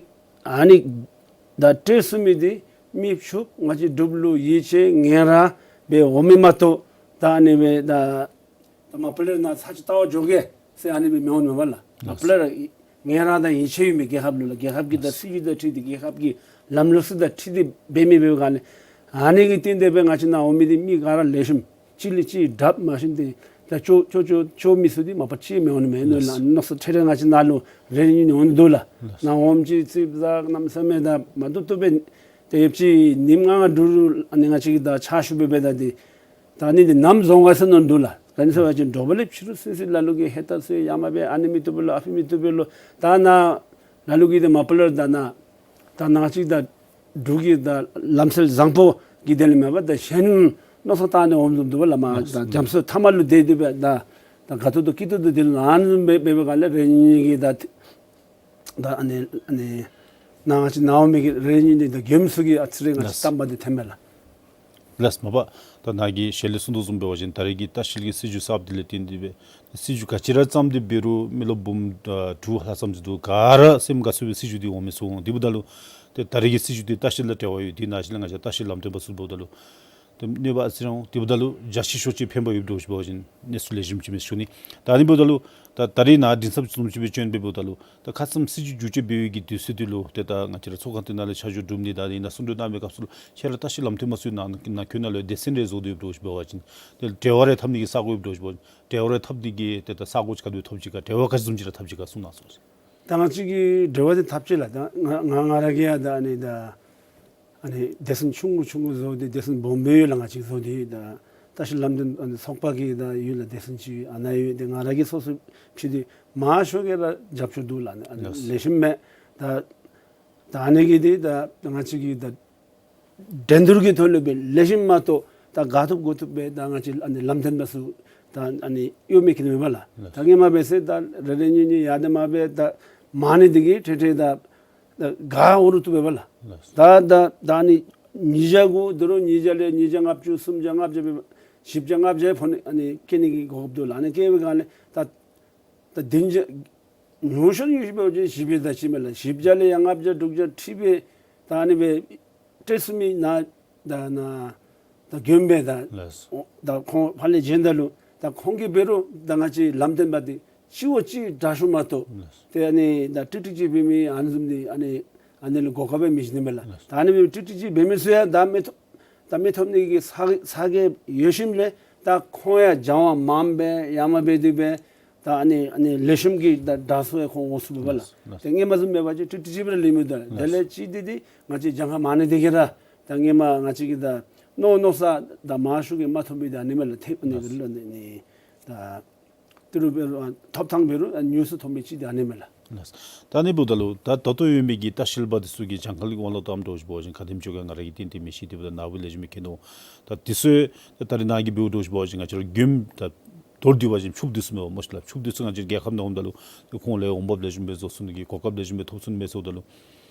ཨ་ནི་ད་སྤྲོད་ཚུགས་མི་འདི་མི་ཕྱུགཔོ་ང་བཅས་འབྲུགཔ་ལུ་ཡིད་ཆེས་ངལ་རངས་སྦེ་འོང་མི་མ་གཏོགས་ད་ཨ་ནི་སྦེ་ད་ད་མ་པ་ལས་ནཱ་ཚར་ཅིག་བལྟ་བར་འགྱོ་གེ་ཟེར་ཨ་ནི་སྦེ་མི་འོང་ནི་མས་པ་ལགས། མ་པ་ལས་ར་ངལ་རངས་དང་ཡིད་ཆེས་ཡོད་མི་རྒྱལ་ཁབ་ལུ་ལགས། རྒྱལ་ཁབ་ཀྱི་ད་སྲིད་བྱུས་དང་འཁྲིལ་ཏེ་རྒྱལ་ཁབ་ཀྱི་ལམ་ལུགས་སྲོལ་དང་འཁྲིལ་ཏེ་འབད་མི་འབད་བའི་སྒང་ལས་ཨ་ནི་གི་སྟེང་དེ་སྦེ་ང་བཅས་ནཱ་འོང་མི་འདི་མི་ག་ར་ལེགས་ཤོམ་གཅིག་ལས་གཅིག་དྲགཔ་མ་གཞི་འདི་ད་ཅོག་ཅོག་ཅོག་ཅོག་མི་ཚུ་འདི་མ་པ་ཅིག་མི་འོང་ནི་མས། ཨ་ནི་ལགས་མནོ་བསམ་འཕྲལ་འཕྲལ་ང་བཅས་ནཱ་ལུ་རེ་རེ་གཉིས་གཉིས་འོང་དོ་ལགས། ནཱ་འོངམ་ཅིག་ཙིགཔ་ཟ་གནམ་མེད་ས་མེད་ད་མ་བཏུབ་བཏུབ་སྦེ་ཏེ་ཡོདཔ་ཅིག་ཉིནམ་ལྔ་ལྔ་དྲུག་དྲུག་ཨ་ནི་ང་བཅས་ཀྱིས་ད་ཕྱག་ཞུ་སྦེ་འབདཝ་ད་འདི་ད་ཨ་ནི་འདི་ནམ་རྫོགས་ག་ཟེར་མནོ་དོ་ལགས། ག་ཅི་སྨོ་ཟེར་བ་ཅིན་དྲོ་པ་ལས་ཕྱི་རུ་སིང་སིང་ལ་ལུ་གིས་ཧེ་ད་ཚུ་ཡང་མ་འབད། ཨ་ནི་མི་བཏུབ་པས་ལོ་ཨ་ཕི་མི་བཏུབ་པས་ལོ། ད་ནཱ་ལ་ལུ་གིས་ད་མ་པ་ལས་ར་ད་ནཱ་ད་ནཱ་ཅིག་ད་འབྲུག་གི་ད་ལམ་སྲོལ་བཟང་པོ་གི་དོན་ལས་མེན་པར་ད་གཞན་མནོ་བསམ་བཏང་ནི་འོངམ་བཟུམ་འདུག་པ་ལགས། མར་ད་རྒྱ་མཚོ་མཐའ་མ་ལུ་དེ་དེ་སྦེ་ད་ད་དགའ་ཏོག་ཏོ་སྐྱིད་ཏོག་ཏོ་དེ་ལུ་ཨ་ནི་བཟུམ་སྦེ་འབད་བའི་སྒང་ལས་རེ་གཉིས་གཉིས་ཀྱིས་ད་ད་ཨ་ནི་ཨ་ནི་ནཱ་ང་བཅས་ནཱ་འོང་མི་གི་རེ་གཉིས་གཉིས་ད་མགྱོནམ་ཚུ་གིས་ཨ་ཙི་རེ་ང་བཅས་ལགས། བསམ་པ་འདི་ཐོན་མས་ལགས། ལགས་མ་པ། ད་ནཱ་གིས་ཞལ་ལས་གསུངས་དོ་བཟུམ་འབད་བ་ཅིན་ད་རེས་ཀྱི་ལྟ་བཤལ་གྱི་སྲིད་བྱུས་གསརཔ་འདི་ལས་བརྟེན་ཏེ་སྦེ་སྲིད་བྱུས་ག་ཅི་ར་བརྩམས་ཏེ་འབད་རུང་མི་རློབས་འབུམ་ཨ་དྲུག་ལྷག་ཙམ་ཅིག་འདུག། ག་ར་སེམས་དགའ་ཚོར་བའི་སྲིད་བྱུས་འདི་འོང་མི་ཚུགས་འོང་། དེ་འབདཝ་ད་ལུ་ཏེ་ད་རེས་ཀྱི་སྲིད་བྱུས་འདི་ལྟ་བཤལ་དང་འབྲེལ་བ་ཡོད། དེ་ནང་བཞིན་ལས་ང་བཅས་ལྟ་བཤལ་ལམ་སྟོན་པ་ཚུ་འབདཝ་ད་ལུ་ཏེ་གནོད་པ་ཨ་ཙི་རེ་འོང་། དེ་འབདཝ་ད་ལུ་བརྒྱ་ཆ་བཞི་བཅུ་ཅིག་ཕན་པ་ཡོདཔ་འདྲཝ་ཅིག་འབད་བ་ཅིན་གནས་ཚུལ་ལེགས་ཤོམ་ཅིག་མས་ཞུ་ནི། ད་ཨ་ནི་འབདཝ་ད་ལུ་ད་ད་རེས་ནཱ་མགྲིན་ཚབ་བཟུམ་ཅིག་སྦེ་བྱོན་སྦེ་འབདཝ་ད་ལུ་ད་ཁ་ཙ་སྲིད་བྱུས་བསྒྱུར་བཅོས་འབད་བའི་གི་དུས་ཚོད་འདི་ལུ་ཏེ་ད་ང་བཅས་ར་ཚོགས་ཁང་འདི་ནང་ལས་ཕྱག་ཞུ་གྲུབ་ནི་ད་འདི་ནང་གསུང་གྲོས་གནང་བའི་སྐབས་སུ་ལུ་ཁྱེད་ར་ལྟ་བཤལ་ལམ་སྟོན་པ་ཚུ་ནཱ་ནཱ་ཁྱོད་ནཱ་ལུ་སྡེ་ཚན་རེ་བཟོ་སྟེ་ཡོདཔ་འདྲཝ་ཅིག་འབད་བ་ཅིན་ཏེ་འབྲེལ་བ་རེ་འཐབ་ནི་གི་ས་གོ་ཡོདཔ་འདྲཝ་ཅིག་འབད་བ་ཅིན་འབྲེལ་བ་རེ་འཐབ་ནི་གི་ཏེ་ད་ས་གོ་ཅིག་ག་དེ་སྦེ་ཐོབ་ཅི་ག། འབྲེལ་བ་ག་ཅི་བཟུམ་ཅིག་ར་འཐབ་ཅི་ག་གསུང་གནང་ཟེར། ད་ང་བཅས་ཀྱིས་འབྲེལ་བ་འདི་འཐབ་ཅི་ལགས། ད་ང་ང་ང་ར་གིས་ཡང་ད་ཨ་ནི་ད་ཨ་ནི་སྡེ་ཚན་ཆུང་ཀུ་ཆུང་ཀུ་བཟོ་སྟེ་སྡེ་ཚན་སྦོམ་སྦེ་ཡོད་ལགས། ང་བཅས་ཀྱིས་བཟོ་སྟེ་ད་ལྟ་བཤལ་ལམ་སྟོན་ཨ་ནི་ཚོགས་པ་གི་ད་ཡོད་ལགས། སྡེ་ཚན་ཅིག་ཨ་ནཱ་ཡོད། ཏེ་ང་ར་གིས་སོ་སོ་ཕྱེ་སྟེ་མང་ཤོས་ཀྱིས་ར་རྒྱབ་སྐྱོར་འདུག་ལགས། ཨ་ནི་ལགས། ལེགས་ཤོམ་མས། ད་ད་ཨ་ནི་གིས་འདི་ད་ང་བཅས་ཀྱིས་ད་འགྲན་བསྡུར་གྱི་ཐོག་ལས་སྦེ་ལེགས་ཤོམ་མ་གཏོགས་ད་དགའ་ཐོབ་དགོ་ཐོབ་སྦེ་ད་ང་བཅས་ཨ་ནི་ལམ་སྟོན་པ་ཚུ་ད་ཨ་ནི་གཡོ་མེད་ཀྱི་མེན་པ་ལགས། ལགས། ད་ཧེ་མ་འབད་ཟེར་ད་རེ་རེ་གཉིས་གཉིས་ཡར་ལས་མར་སྦེ་ད་མང་ནི་འདི་གིས་ཏེ་ཏེ་ད་ད་ག་འོང་རུང་བཏུབ་པས་པ་ལགས། ལགས། ད་ད་ད་ཨ་ནི་ཉིས་བརྒྱ་གུ་ད་རུང་ཉིས་བརྒྱ་ལས་ཉིས་བརྒྱ་ལྔ་བཅུ་སུམ་བརྒྱ་ལྔ་བརྒྱ་སྦེ་བཞི་བརྒྱ་ལྔ་བརྒྱ་ཕོག་ནི་ཨ་ནི་བཀལ་ནི་གི་གོ་སྐབས་འདུག་ལགས། ཨ་ནི་བཀལ་བའི་སྒང་ལས་ད་ད་བདུན་བརྒྱ་ཉུང་ཤོས་ཉུང་ཤོས་འབད་བ་ཅིན་བཞི་བརྒྱ་དང་གཅིག་མས་ལགས། བཞི་བརྒྱ་ལས་ཡང་ལྔ་བརྒྱ་དྲུག་བརྒྱ་ཁྲི་སྦེ་ད་ཨ་ནི་སྦེ་སྤྲོད་ཚུགས་མི་ནཱ་ད་ནཱ་ད་མགྱོནམ་སྦེ་ད་ལགས། ཨོ་ད་ཁོང་ཕར་ལས་བྱོནམ་ད་ལུ་ད་ཁོང་གིས་འབད་རུང་ད་ང་བཅས་ལམ་སྟོན་པ་འདི་གཅིག་བ་གཅིག་དྲག་ཤོས་མ་གཏོགས། ལགས། ཏེ་ཨ་ནི་ད་ཀྲིག་ཀྲི་ཅིག་འབད་མི་ཨ་ནི་བཟུམ་འདི་ཨ་ནི་ཨ་ནི་ལུ་གོ་སྐབས་སྦེ་མི་བྱིན་ནི་མས་ལགས། ལགས། ད་ཨ་ནི་སྦེ་ཀྲིག་ཀྲི་ཅིག་འབད་མི་ཚུ་ཡང་ད་མི་ཐོབ་ད་མི་ཐོབ་ནི་གི་ས་ས་གོ་ཡོད་ཞིནམ་ལས་ད་ཁོང་ཡང་སྦྱང་བ་མངམ་སྦེ་ཡར་མར་འབད་དེ་སྦེ་ད་ཨ་ནི་ཨ་ནི་ལེགས་ཤོམ་གྱི་ད་དྲག་ཤོས་ཡང་ཁོང་འོང་ཚུགས་པས་པ་ལགས། ལགས། ཏེ་སྔོན་མ་བཟུམ་མེན་པ་ཅིན་ཀྲིག་ཀྲི་ཅིག་སྦེ་ར་ལུས་མི་འདུག་ལགས། དེ་ལས་གཅིག་འདི་འདི་ང་བཅས་གྱངས་ཁ་མང་ནི་འདི་གིས་ར་ད་སྔོན་མ་ང་བཅས་ཀྱིས་ད་མནོ་མནོ་ས་ད་མང་ཤོས་ཀྱིས་མ་ཐོབ་མི་ད་ཨ་ནི་མས་ལགས། ཐེབས་ཨ་ནི་ལགས། ལུ་ནི་ནི་ད་ཏི་རུ་འབད་རུང་ཐོབ་ཐངས་འབད་རུང་ཉུང་སུ་ཐོབ་མི་ཅིག་འདི་ཨ་ནི་མས་ལགས། ལགས། ད་ཨ་ནི་འབདཝ་ད་ལུ་ད་ད་ལྟོ་ཡོད་མི་གི་ལྟ་བཤལ་པ་འདི་ཚུ་གི་གྱངས་ཁ་ལུ་དབང་ལུ་བཏངམ་འདྲཝ་ཅིག་འབད་བ་ཅིན་ག་དེམ་ཅིག་ག་ང་ར་གིས་ཏན་ཏན་མི་ཤེས། དེ་འབདཝ་ད་ནཱ་བུ་ལེགས་ཤོམ་སྦེ་མཁྱེན་འོང་། ད་འདི་ཚུ་ད་ད་རེས་ནཱ་གིས་འབདཝ་འདྲཝ་ཅིག་འབད་བ་ཅིན་ང་བཅས་ར་མགྱོནམ་ད་མདོར་བསྡུ་བ་ཅིན་ཕྱུགཔོ་འདི་ཚུ་མས་པ་སྨོ་ཤིག་ལགས། ཕྱུགཔོ་འདི་ཚུ་ང་བཅས་རྒྱལ་ཁབ་ནང་འོངམ་ད་ལུ་ཏེ་ཁོང་ལས་འོང་འབབ་ལེགས་ཤོམ་སྦེ་བཟོ་ཚུགས་ནི་གི་གོ་སྐབས་ལེགས་ཤོམ་སྦེ་ཐོབ་ཚུགས་ནི་མས་ཟེརཝ་ད་ལུ།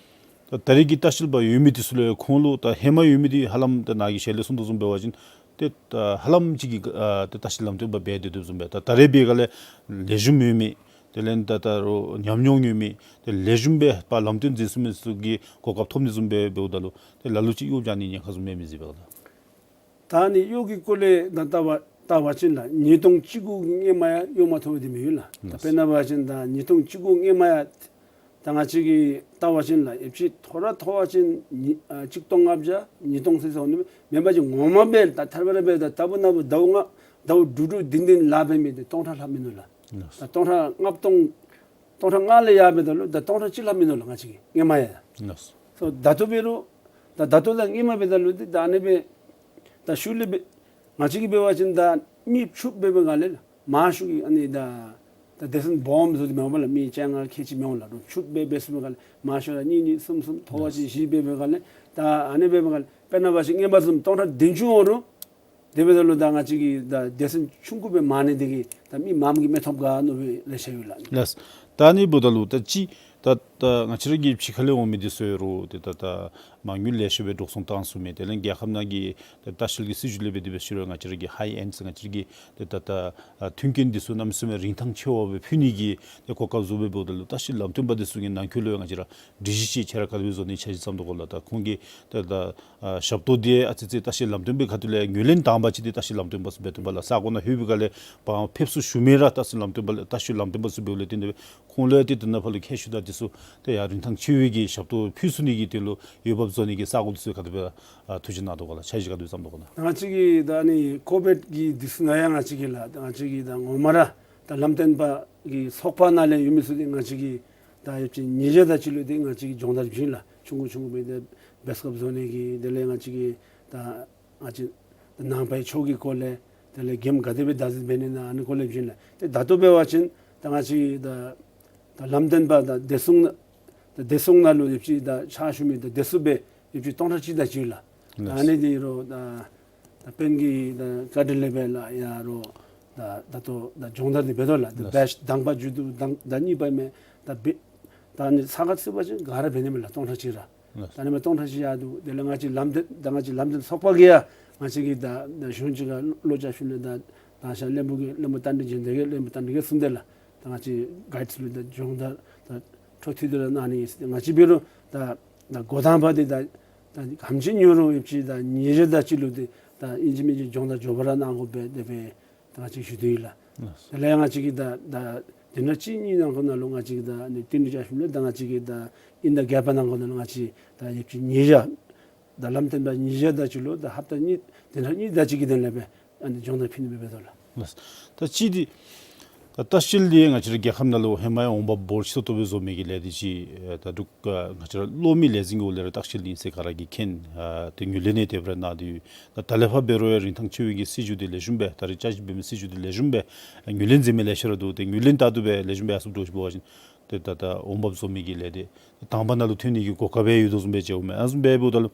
ད་ད་རེས་ཀྱི་ལྟ་བཤལ་པ་ཡོད་མི་འདི་ཚུ་ལས་ཁོང་ལུ་ད་ཧེ་མ་ཡོད་མི་འདི་ཧ་ལམ་ད་ནཱ་གིས་ཞལ་ལས་གསུངས་དོ་བཟུམ་འབད་བ་ཅིན་ཏེ་ད་ཧ་ལམ་ཅིག་གིས་ཨ་ཏེ་ལྟ་བཤལ་ལམ་སྟོན་པ་འབད་སྡོད་དོ་བཟུམ་སྦེ། ད་ད་རེས་འབད་སྒང་ལས་ལེགས་ཤོམ་ཡོད་མི་དེ་ལས་ད་ད་རུང་ཉམས་མྱོང་ཡོད་མི་ཏེ་ལེགས་ཤོམ་སྦེ་ཕར་ལམ་སྟོན་མཛད་ཚུགས་མི་ཚུ་གིས་གོ་སྐབས་ཐོབ་ནི་བཟུམ་སྦེ་འབདཝ་ད་ལུ་ཏེ་ལ་ལུ་ཅིག་གཡོ་བྱང་ནི་ཉེན་ཁ་བཟུམ་མེད་མི་ཟེར་བས་ལགས། ད་ཨ་ནི་གཡོ་གི་སྐོར་ལས་ད་ལྟ་བ་ལྟ་བ་ཅིན་ལགས་ཉིས་སྟོང་བཅུ་དགུ་གི་སྔོན་མ་ཡང་གཡོ་མ་ཐོབ་པ་འདི་མི་ཡོད་ལགས། ད་དཔེར་ན་འབད་བ་ཅིན་ད་ཉིས་སྟོང་བཅུ་དགུ་སྔོན་མ་ཡང་ད་ ད་ང་བཅས་ཀྱིས་བལྟ་བ་ཅིན་ལགས་ཡོད་ཅིག་མཐོ་ར་མཐོ་བ་ཅིན་ཉི་ཨ་གཅིག་སྟོང་ལྔ་བརྒྱ་ཉིས་སྟོང་ཟེར་སོང་ནི་མེན་པ་ཅིན་ངོ་མ་སྦེ་ད་ཐད་རི་བ་རི་སྦེ་ད་ལྟ་བུ་ན་བུ་ཟླཝ་ལྔ་ཟླཝ་དྲུག་དྲུག་བདུན་བདུན་ལཱ་འབད་མི་འདི་སྟོང་ཕྲག་ལྷག་མིན་ནུག་ལགས། ལགས། ད་སྟོང་ཕྲག་ལྔ་སྟོང་སྟོང་ཕྲག་ལྔ་ལས་ཡར་འབདཝ་ད་ལུ་ད་སྟོང་ཕྲག་གཅིག་ལྷག་མིན་ནུག་ལགས་ང་བཅས་ཀྱི་སྔོན་མ་ཡང་། ལགས། སོ་ད་ལྟོ་འབད་རུང་ད་ད་ལྟོ་དང་སྔོན་མ་འབདཝ་ད་ལུ་འདི་ད་ཨ་ནི་སྦེ་ད་ཤུལ་ལས་འབད་ང་བཅས་ཀྱིས་འབད་བ་ཅིན་ད་མི་ཕྱུགཔོ་འབད་བའི་སྒང་ལས་མང་ཤོས་ཀྱིས་ཨ་ནི་ད་ད་བདེ་སྲུང་སྦོམ་བཟོ་སྟེ་མེན་པ་ལགས། མི་བཅོ་ལྔ་ཁལ་གཅིག་མི་འོང་ལགས། རུང་ཕྱུགཔོ་འབད་ཚུགས་པའི་སྒང་ལས་མང་ཤོས་ར་གཉིས་གཉིས་གསུམ་གསུམ་མཐོ་བ་ཅིན་བཞི་འབད་བའི་སྒང་ལས་ད་ཨ་ནི་འབད་བའི་སྒང་ལས་དཔེར་ན་འབད་བ་ཅིན་སྔོན་མ་བཟུམ་སྟོང་ཕྲག་བདུན་ཅུ་འོང་རུང་དེ་འབདཝ་ད་ལུ་ད་ང་བཅས་ཀྱིས་ད་བདེ་སྲུང་ཆུང་ཀུ་སྦེ་མང་ནི་དེ་གིས་ད་མི་མངམ་གིས་མི་ཐོབ་ག་མནོ་བའི་ལེ་ཤ་ཡོད་ལགས། ལགས། ད་ཨ་ནི་འབདཝ་ད་ལུ་ད་ཅི་ད་ད་ང་བཅས་ར་གི་ཕྱི་ཁ་ལས་འོང་མི་འདི་ཚུ་ཡོད་རུང་ཏེ་ད་ད་མ་དངུལ་ལེ་ཤ་སྦེ་འགྲོ་སོང་བཏང་ཚུགས་མི་དེ་ལས་རྒྱལ་ཁབ་ནང་གི་ཏེ་ལྟ་བཤལ་གྱི་སྲིད་བྱུས་ལས་འབད་དེ་འབད་ཞུ་རུང་ང་བཅས་ར་གི་ཧའི་ཨེནཌ་ང་བཅས་ར་གི་ཏེ་ད་ད་ཨ་མཐུན་རྐྱེན་འདི་ཚུ་གནམ་མེད་ས་མེད་རིན་ཐང་ཆེ་བ་སྦེ་ཕུལ་ནི་གི་ཏེ་གོ་སྐབས་བཟོ་སྦེ་འབདཝ་ད་ལུ་ལྟ་བཤལ་ལམ་སྟོན་པ་འདི་ཚུ་གི་ནང་འཁོད་ལུ་ཡང་ང་བཅས་ར་སྒྲིག་གཞི་ཅིག་ཁྱོད་ར་ག་དེ་སྦེ་བཟོ་ནི་འཆར་གཞི་བརྩམ་དོ་ག་ལགས། ད་ཁོང་གིས་ཏེ་ད་ཨ་ཞབས་ཏོག་འདི་ཨ་ཙི་ཙི་ལྟ་བཤལ་ལམ་སྟོན་པའི་ཁ་ཐུག་ལས་ངོས་ལེན་དང་པ་ཅིག་འདི་ལྟ་བཤལ་ལམ་སྟོན་པ་ཚུ་འབད་དོ་བ་ལགས། ས་གོ་ནང་ལྷོད་པའི་སྒང་ལས་བང་ཕེབས་བསུ་ཞུ་མི་ར་ལྟ་བཤལ་ལམ་སྟོན་པ་ལྟ་བཤལ་ལམ་སྟོན་པ་ཚུ་འབདཝ་ལས་བརྟེན་ཏེ་ཁོང་ལུ་ཡང་ཏེ་དེ་ནང་ཕར་ལུ་ཁྱད་ཆོས་དང་འདི་ཚུ་ཏེ་ཡང་རིན་ཐང་ཆེ་བའི་གི་ཞབས་ཏོག་ཕུལ་ཚུགས་ནི་གི་དོན་ལུ་འོས་འབབ་བཟོ་ནི་གི་ས་གོ་འདི་ཚུ་ག་དེ་སྦེ་ཨ་ཐུགས་ཞིབ་གནང་དོ་ག་ལགས། འཆར་གཞི་ག་དེ་སྦེ་བརྩམ་དོ་ག་ལགས། ང་བཅས་ཀྱིས་ད་ཨ་ནི་ཀོ་བིཌ་གི་དུས་ཚོད་ནང་ཡང་ང་བཅས་ཀྱིས་ལགས་ད་ང་བཅས་ཀྱིས་ད་ངོ་མ་ར་ད་ལམ་སྟོན་པ་གི་ཚོགས་པ་ནང་ལས་ཡོད་མི་ཚུ་འདི་ང་བཅས་ཀྱིས་ད་ཡོད་ཅིག་ཉིས་བརྒྱ་དེ་ཅིག་ལུ་འདི་ང་བཅས་ཀྱིས་སྦྱོང་བརྡར་བྱིན་ལགས། ཆུང་ཀུ་ཆུང་ཀུ་སྦེ་འདི་བེསི་ཀབ་བཟོ་ནི་གི་དེ་ལས་ང་བཅས་ཀྱིས་ད་ང་བཅས་ནང་པའི་ཆོས་ཀྱི་སྐོར་ལས་དེ་ལས་རྒྱུན་ག་དེ་སྦེ་བདག་འཛིན་འབད་ནི་ན་ཨ་ནི་སྐོར་ལས་བྱིན་ལགས། ཏེ་ད་ལྟོ་འབད་བ་ཅིན་ད་ང་བཅས་ད་ད་ལམ་སྟོན་པ་ད་བདེ་སྲུང་ད་བདེ་སྲུང་ནང་ལུ་ཡོད་ཅིག་ད་ཕྱག་ཞུ་མི་ད་བདེ་སྲུང་སྦེ་ཡོད་ཅིག་སྟོང་ཕྲག་གཅིག་དེ་ཅིག་ལགས། ད་ཨ་ནི་འདི་རུང་ད་ད་དཔོན་གྱི་ད་བཀའ་དྲིན་ལས་འབད་ལགས། ཡ་རུང་ད་ད་ལྟོ་ད་སྦྱོང་བརྡར་འདི་འབད་དོ་ལགས། ད་ལགས། བེཆ་དང་པ་མཇུག་བསྡུ་དང་ད་གཉིས་པ་མས། ད་འབད་ད་ཨ་ནི་ས་ཁར་ཚུད་པ་ཅིན་ག་ར་འབད་ནི་མས་ལགས་སྟོང་ཕྲག་གཅིག་ར། ལགས། ད་ཨ་ནི་མས་སྟོང་ཕྲག་གཅིག་ཡར་འདུག། དེ་ལས་ང་བཅས་ལམ་སྟོན་ད་ང་བཅས་ལམ་སྟོན་ཚོགས་པ་གིས་ཡང་ང་བཅས་ཀྱིས་ད་ད་གཞུང་གཅིག་ཁར་བློ་རྐྱབ་ཞིནམ་ལས་ད་ད་ཤ་བློན་པོ་གིས་བློན་པོ་རྟ་མགྲིན་འཇིགས་མེད་ཀྱིས་བློན་པོ་རྟ་མགྲིན་གྱིས་གསུངས་ཏེ་ལགས། ད་ང་བཅས་གའིཌསི་ལུ་ད་སྦྱོང་བརྡར་ད་འཕྲོ་མཐུད་དེ་ར་གནང་ནི་ཨིན་ཟེར། ང་བཅས་འབད་རུང་ད་ད་འགོ་དང་པ་འདི་ད་ད་ག་དེམ་ཅིག་ཉོ་རུང་ཡོད་ཅིག་ད་ཉིས་བརྒྱ་དེ་ཅིག་ལུ་འདི་ད་ཨིན་ཅི་མིན་ཅི་སྦྱོང་བརྡར་མགྱོགས་པ་ར་གནང་དགོ་པས་དེ་སྦེ་ད་ང་བཅས་ཞུ་དོ་ཡོད་ལགས། ལགས། དེ་ལས་ང་བཅས་ཀྱིས་ད་ད་དེ་ནང་གཅིག་གཉིས་ནང་འཁོད་ནང་ལུ་ང་བཅས་ཀྱིས་ད་ཨ་ནི་བསྟུན་གྲོས་རྐྱབ་ཞིནམ་ལས་ད་ང་བཅས་ཀྱིས་ད་ཨིན་ད་རྒྱབ་ནང་འཁོད་ནང་ལུ་ང་བཅས་ད་ཡོད་ཅིག་ཉིས་བརྒྱ་ད་ལམ་སྟོན་པ་ཉིས་བརྒྱ་དེ་ཅིག་ལུ་ད་ཧབ་ཏ་གཉིས་དེ་ནང་གཉིས་དེ་ཅིག་གི་དོན་ལས་སྦེ་ཨ་ནི་སྦྱོང་བརྡར་ཕུལ་ནི་སྦེ་འབད་དོ་ལགས། ལགས། ད་གཅིག་འདི་ད་ལྟ་བཤལ་འདི་ང་བཅས་ར་རྒྱལ་ཁབ་ནང་ལུ་ཧེ་མ་ཡང་འོང་འབབ་འབོར་ཆེ་ཏོག་ཏོ་སྦེ་བཟོ་མི་གི་ལས་འདི་ཅིག་ད་འབྲུག་ང་བཅས་ར་གློག་མེ་ལས་འཛིན་གྱི་འོག་ལས་ར་ལྟ་བཤལ་ཨིན་ཟེར་ག་ར་གིས་མཁྱེན། ཨ་ཏེ་ངོས་ལེན་ནི་དེ་སྦེ་ར་གནང་སྟེ་ཡོད། ད་ད་ལས་ཕར་འབད་རུང་ཡང་རིན་ཐང་ཆེ་བའི་གི་སྲིད་བྱུས་འདི་ལེགས་ཤོམ་སྦེ་ད་རེས་བསྐྱར་ཞིབ་འབད་མི་སྲིད་བྱུས་འདི་ལེགས་ཤོམ་སྦེ་ངོས་ལེན་མཛད་མི་ལེ་ཤ་ར་འདུག། ཏེ་ངོས་ལེན་ལྟར་དུ་སྦེ་ལེགས་ཤོམ་སྦེ་ཨ་སུ་འགྱོ་ཞིན་འབད་བ་ཅིན་ཏེ་ད་ད་འོང་འབབ་བཟོ་མི་གི་ལས་འདི་དང་པ་ནང་ལུ་ཐོན་ནི་གི་གོ་སྐབས་ཡོད་དོ་བཟུམ་སྦེ་མཇལཝ་མས། ཨ་བཟུམ་སྦེ་འབདཝ་ད་ལུ་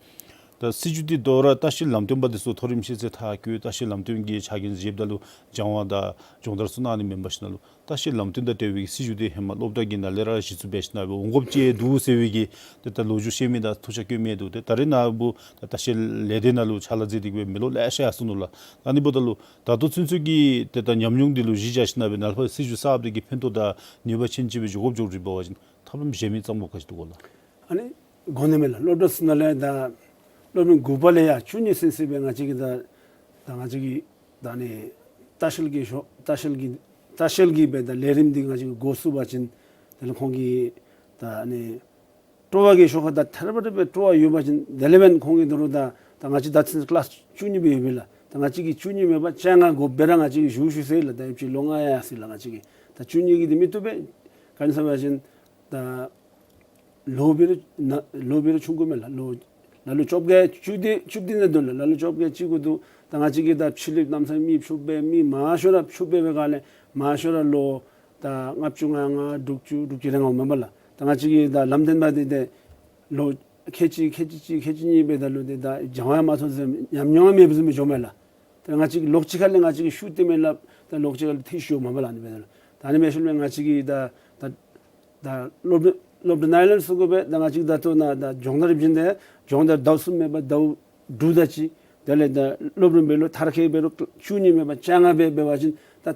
ད་སྲིད་བྱུས་འདི་དོ་རུང་ལྟ་བཤལ་ལམ་སྟོན་པ་འདི་ཚུ་མཐོ་རིམ་ཤེས་ཚད་མཐར་འཁྱོལ་ལྟ་བཤལ་ལམ་སྟོན་གྱི་ཆ་རྐྱེན་ཡོདཔ་ད་ལུ་སྦྱང་བ་དང་སྦྱོང་བརྡར་ཚུ་གནང་ནི་མེན་པར་ཞིན་ན་ལུ་ལྟ་བཤལ་ལམ་སྟོན་དང་འབྲེལ་བའི་སྲིད་བྱུས་འདི་ཧེ་མ་སློབ་གྲྭ་གི་ནང་ལས་ར་གཞི་བཙུགས་འབད་ཞིན་ན་འབད་འོང་དགོཔ་ཅིག་འདུག་ཟེར་བའི་གི་ཏེ་ད་ལོ་རྒྱུས་བཤད་མི་དང་ཐུགས་ཆ་བསྐྱེད་མི་འདུག། ཏེ་ད་རེས་ནངས་པ་ད་ལྟ་བཤལ་ལས་སྡེ་ནང་ལུ་ཕྱག་ལཱ་མཛད་དེ་གི་སྦེ་མི་ལོ་ལེ་ཤ་ཡར་སོ་ནུག་ལགས། ཨ་ནི་འབདཝ་ད་ལུ་ད་ལྟོ་ཚུན་ཚོད་ཀྱི་ཏེ་ད་ཉམས་མྱོང་འདི་ལུ་གཞི་བཞག་ཞིན་ན་འབད་ནཱ་ལས་ཕར་སྲིད་བྱུས་གསརཔ་འདི་གི་ཕན་ཐོགས་དང་ནུས་པ་ཅན་ཅིག་སྦེ་འགྱོ་དགོཔ་འགྱོ་རུང་འབད་བ་ཅིན་ཐབས་ལམ་གཞན་མི་བརྩམ་དགོཔ་ག་ཅི་འདུག་གོ་ལགས། ཨ་ནི་དགོ་ནི་མས་ལགས། སློབ་གྲྭ་ཚུ་ནང་ལས་ད་སློབ་རིམ་དགུ་པ་ལས་ཡར་བཅུ་གཉིས་ཚུན་ཚོད་སྦེ་ང་བཅས་ཀྱིས་ད་ད་ང་བཅས་ཀྱིས་ད་ཨ་ནི་ལྟ་བཤལ་གྱི་ཤོ་ལྟ་བཤལ་གྱི་ལྟ་བཤལ་གྱི་སྦེ་ད་ལས་རིམ་འདི་ང་བཅས་ཀྱིས་འགོ་བཙུགས་པ་ཅིན་དེ་ལས་ཁོང་གིས་ད་ཨ་ནི་སྤྲོ་བ་གི་ཤུགས་ཁར་ད་ཐད་རི་བ་རི་སྦེ་སྤྲོ་བ་ཡོད་པ་ཅིན་དེ་ལས་འབདན་ཁོང་གིས་དོ་རུང་ད་ད་ང་བཅས་ད་ཚུན་ཚོད་ཀི་ལཱསི་བཅུ་གཉིས་སྦེ་ཡོད་པས་ལགས། ད་ང་བཅས་ཀྱིས་བཅུ་གཉིས་མེན་པར་བཅོ་ལྔ་དགོཔ་སྦེ་ར་ང་བཅས་ཀྱིས་ཞུ་ཞུ་ཟེར་ལགས། ད་ཡོད་ཅིག་ལོ་ལྔ་ཡར་སོ་ཡི་ལགས། ང་བཅས་ཀྱིས་ད་བཅུ་གཉིས་ཀྱིས་འདི་མི་བཏུབ་པས། ག་ཅི་སྨོ་ཟེར་བ་ཅིན་ད་ལོ་འབད་རུང་ན་ལོ་འབད་རུང་ཆུང་ཀུ་མས་ལགས། ལོ་ལ་ལུ་བཅོ་བརྒྱད་བཅུ་བདུན་བཅུ་བདུན་ནང་འདུག་ལགས། ལ་ལུ་བཅོ་བརྒྱད་ཅིག་གུ་འདུག། ད་ང་བཅས་ཀྱིས་ད་ཕྱི་གླིངཔ་གནམ་མེད་ས་མེད་མི་ཕྱུགཔོ་སྦེ་མི་མང་ཤོས་ར་ཕྱུགཔོ་འབད་བའི་སྒང་ལས་མང་ཤོས་ར་ལོ་ད་ལྔ་བཅུ་ང་ལྔ་དྲུག་ཅུ་དྲུག་ཅུ་རེ་ལྔ་འོང་མས་པ་ལགས། ད་ང་བཅས་ཀྱི་ད་ལམ་སྟོན་པ་འདི་ཏེ་ལོ་ཁལ་གཅིག་ཁལ་གཅིག་གཅིག་ཁལ་གཅིག་གཉིས་འབདཝ་ད་ལུ་ཏེ་ད་སྦྱང་བ་ཡང་མ་ཐོབ་ཟེར་ཉམས་མྱོང་ཡང་མེདཔ་བཟུམ་སྦེ་འགྱོཝ་མས་ལགས། ད་ང་བཅས་ཀྱིས་ལོགས་གཅིག་ཁ་ལས་ང་བཅས་ཀྱིས་ཤུགས་བཏོན་མི་ལགས། ད་ལོགས་གཅིག་ཁ་ལས་ཐེ་ཤུ་མ་པ་ལགས། ཨ་ནི་འབད་ད་ལུ་ད་ཨ་ནི་འབད་ཞིནམ་ལས་ང་བཅས་ཀྱིས་ད་ད་ད་སློབ་གྲྭ་སློབ་གྲྭ་ནང་ལས་ཚུར་དགོ་པས། ད་ང་བཅས་ད་ལྟོ་ནཱ་ད་སྦྱོང་བརྡར་བྱིན་ཏེ་སྦྱོང་བརྡར་ཟླཝ་གསུམ་མེན་པར་ཟླཝ་དྲུག་དེ་ཅིག། དེ་ལས་ད་སློབ་རིམ་འབད་རུང་མཐར་འཁྱོལ་འབད་རུང་བཅུ་གཉིས་མེན་པར་བཅོ་ལྔ་སྦེ་འབད་བ་ཅིན་ད་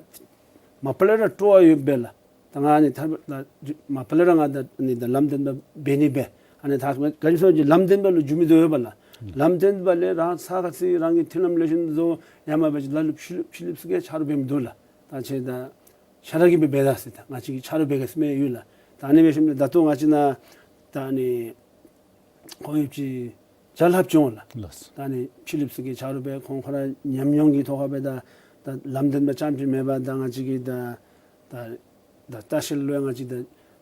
མ་པ་ལས་ར་སྤྲོ་བ་ཡོདཔ་སྦེ་ལགས། ད་ང་ཨ་ནི་ཐར་ད་མ་པ་ལས་ར་ང་ད་ཨ་ནི་ད་ལམ་སྟོན་པ་འབད་ནི་སྦེ་ཨ་ནི་ད་ག་ཅི་སྨོ་ཟེར་བ་ཅིན་ལམ་སྟོན་པ་ལུ་འགྱུར་མི་འདུག་ཡོད་པ་ལགས། ལམ་སྟོན་པ་ལས་རང་ས་ཁར་ཚུད་རང་གི་མཐུན་ལམ་ལེགས་ཤོམ་བཟོ་ཡང་མེན་པ་ཅིན་ལ་ལུ་ཕྱི་ཕྱི་གླིངཔ་ཚུ་གིས་ཆ་རོགས་འབད་མི་འདུག་ལགས། ད་ཁྱེད་ད་ཆ་རོགས་ཀྱིས་འབད་འབད་ད་ཟེར་ད་ང་བཅས་ཀྱིས་ཆ་རོགས་འབད་གེ་ཟེར་མི་ཡོད་ལགས། ད་ཨ་ནི་འབད་ཞིནམ་ལས་ད་ལྟོ་ང་བཅས་ནང་ད་ཨ་ནི་ཁོང་ཡོདཔ་ཅིག་བྱ་ལྷབ་བྱུང་ལགས། ལགས། ད་ཨ་ནི་ཕྱི་གླིངཔ་ཚུ་གི་ཆ་རོགས་སྦེ་ཁོང་ཁོང་ར་ཉམས་མྱོང་གི་ཐོག་ཁར་སྦེ་ད་ད་ལམ་སྟོན་པ་རྐྱངམ་ཅིག་མེན་པར་ད་ང་བཅས་ཀྱི་ད་ད་ད་ལྟ་ཤེལ་ལུ་ཡང་ང་བཅས་ད་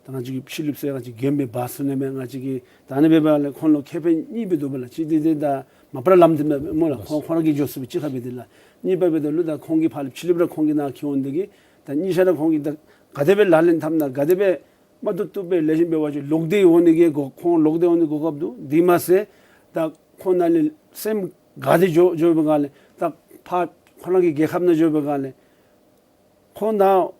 ད་ང་བཅས་ཀྱི་ཕྱི་གླིངཔ་ཚུ་ཡང་ང་བཅས་མགྱོནམ་སྦེ་འབག་ཚུགས་ནི་མས། ང་བཅས་ཀྱིས་ད་ཨ་ནི་འབདཝ་ལས་ཁོང་ལུ་ཁེ་ཕན་གཉིས་སྦེ་འདུག་པ་ལགས། གཅིག་འདི་ཏེ་ད་མ་པ་ར་ལམ་སྟོན་པ་སྨོ་ལགས། ཁོང་ཁོང་ར་གིས་འགྱོ་ཚུགས་པའི་གཅིག་ཁར་སྦེ་འདི་ལགས། གཉིས་པ་འབདཝ་ད་ལུ་ད་ཁོང་གིས་ཕར་ལས་ཕྱི་གླིངཔ་ར་ཁོང་གི་ནང་འཁྱིད་འོང་འདི་གིས་ད་གཉིས་ཆ་ར་ཁོང་གིས་ད་ག་དེ་སྦེ་ལག་ལེན་འཐབ་ན་ག་དེ་སྦེ་མ་བཏུབ་བཏུབ་སྦེ་ལེགས་ཤོམ་སྦེ་འབད་བ་ཅིན་ལོག་སྟེ་འོང་ནི་གི་གོ་ཁོང་ལོག་སྟེ་འོང་ནི་གོ་སྐབས་འདུག། དེ་མ་ཚད་ད་ཁོང་ནཱ་ལས་སེམས་དགའ་སྟེ་འགྱོ་འགྱོ་བའི་སྒང་ལས་ད་ཕར་ཁོང་ར་གི་རྒྱལ་ཁབ་ནང་འགྱོ་བའི་སྒང་ལས་ཁོང་ནཱ་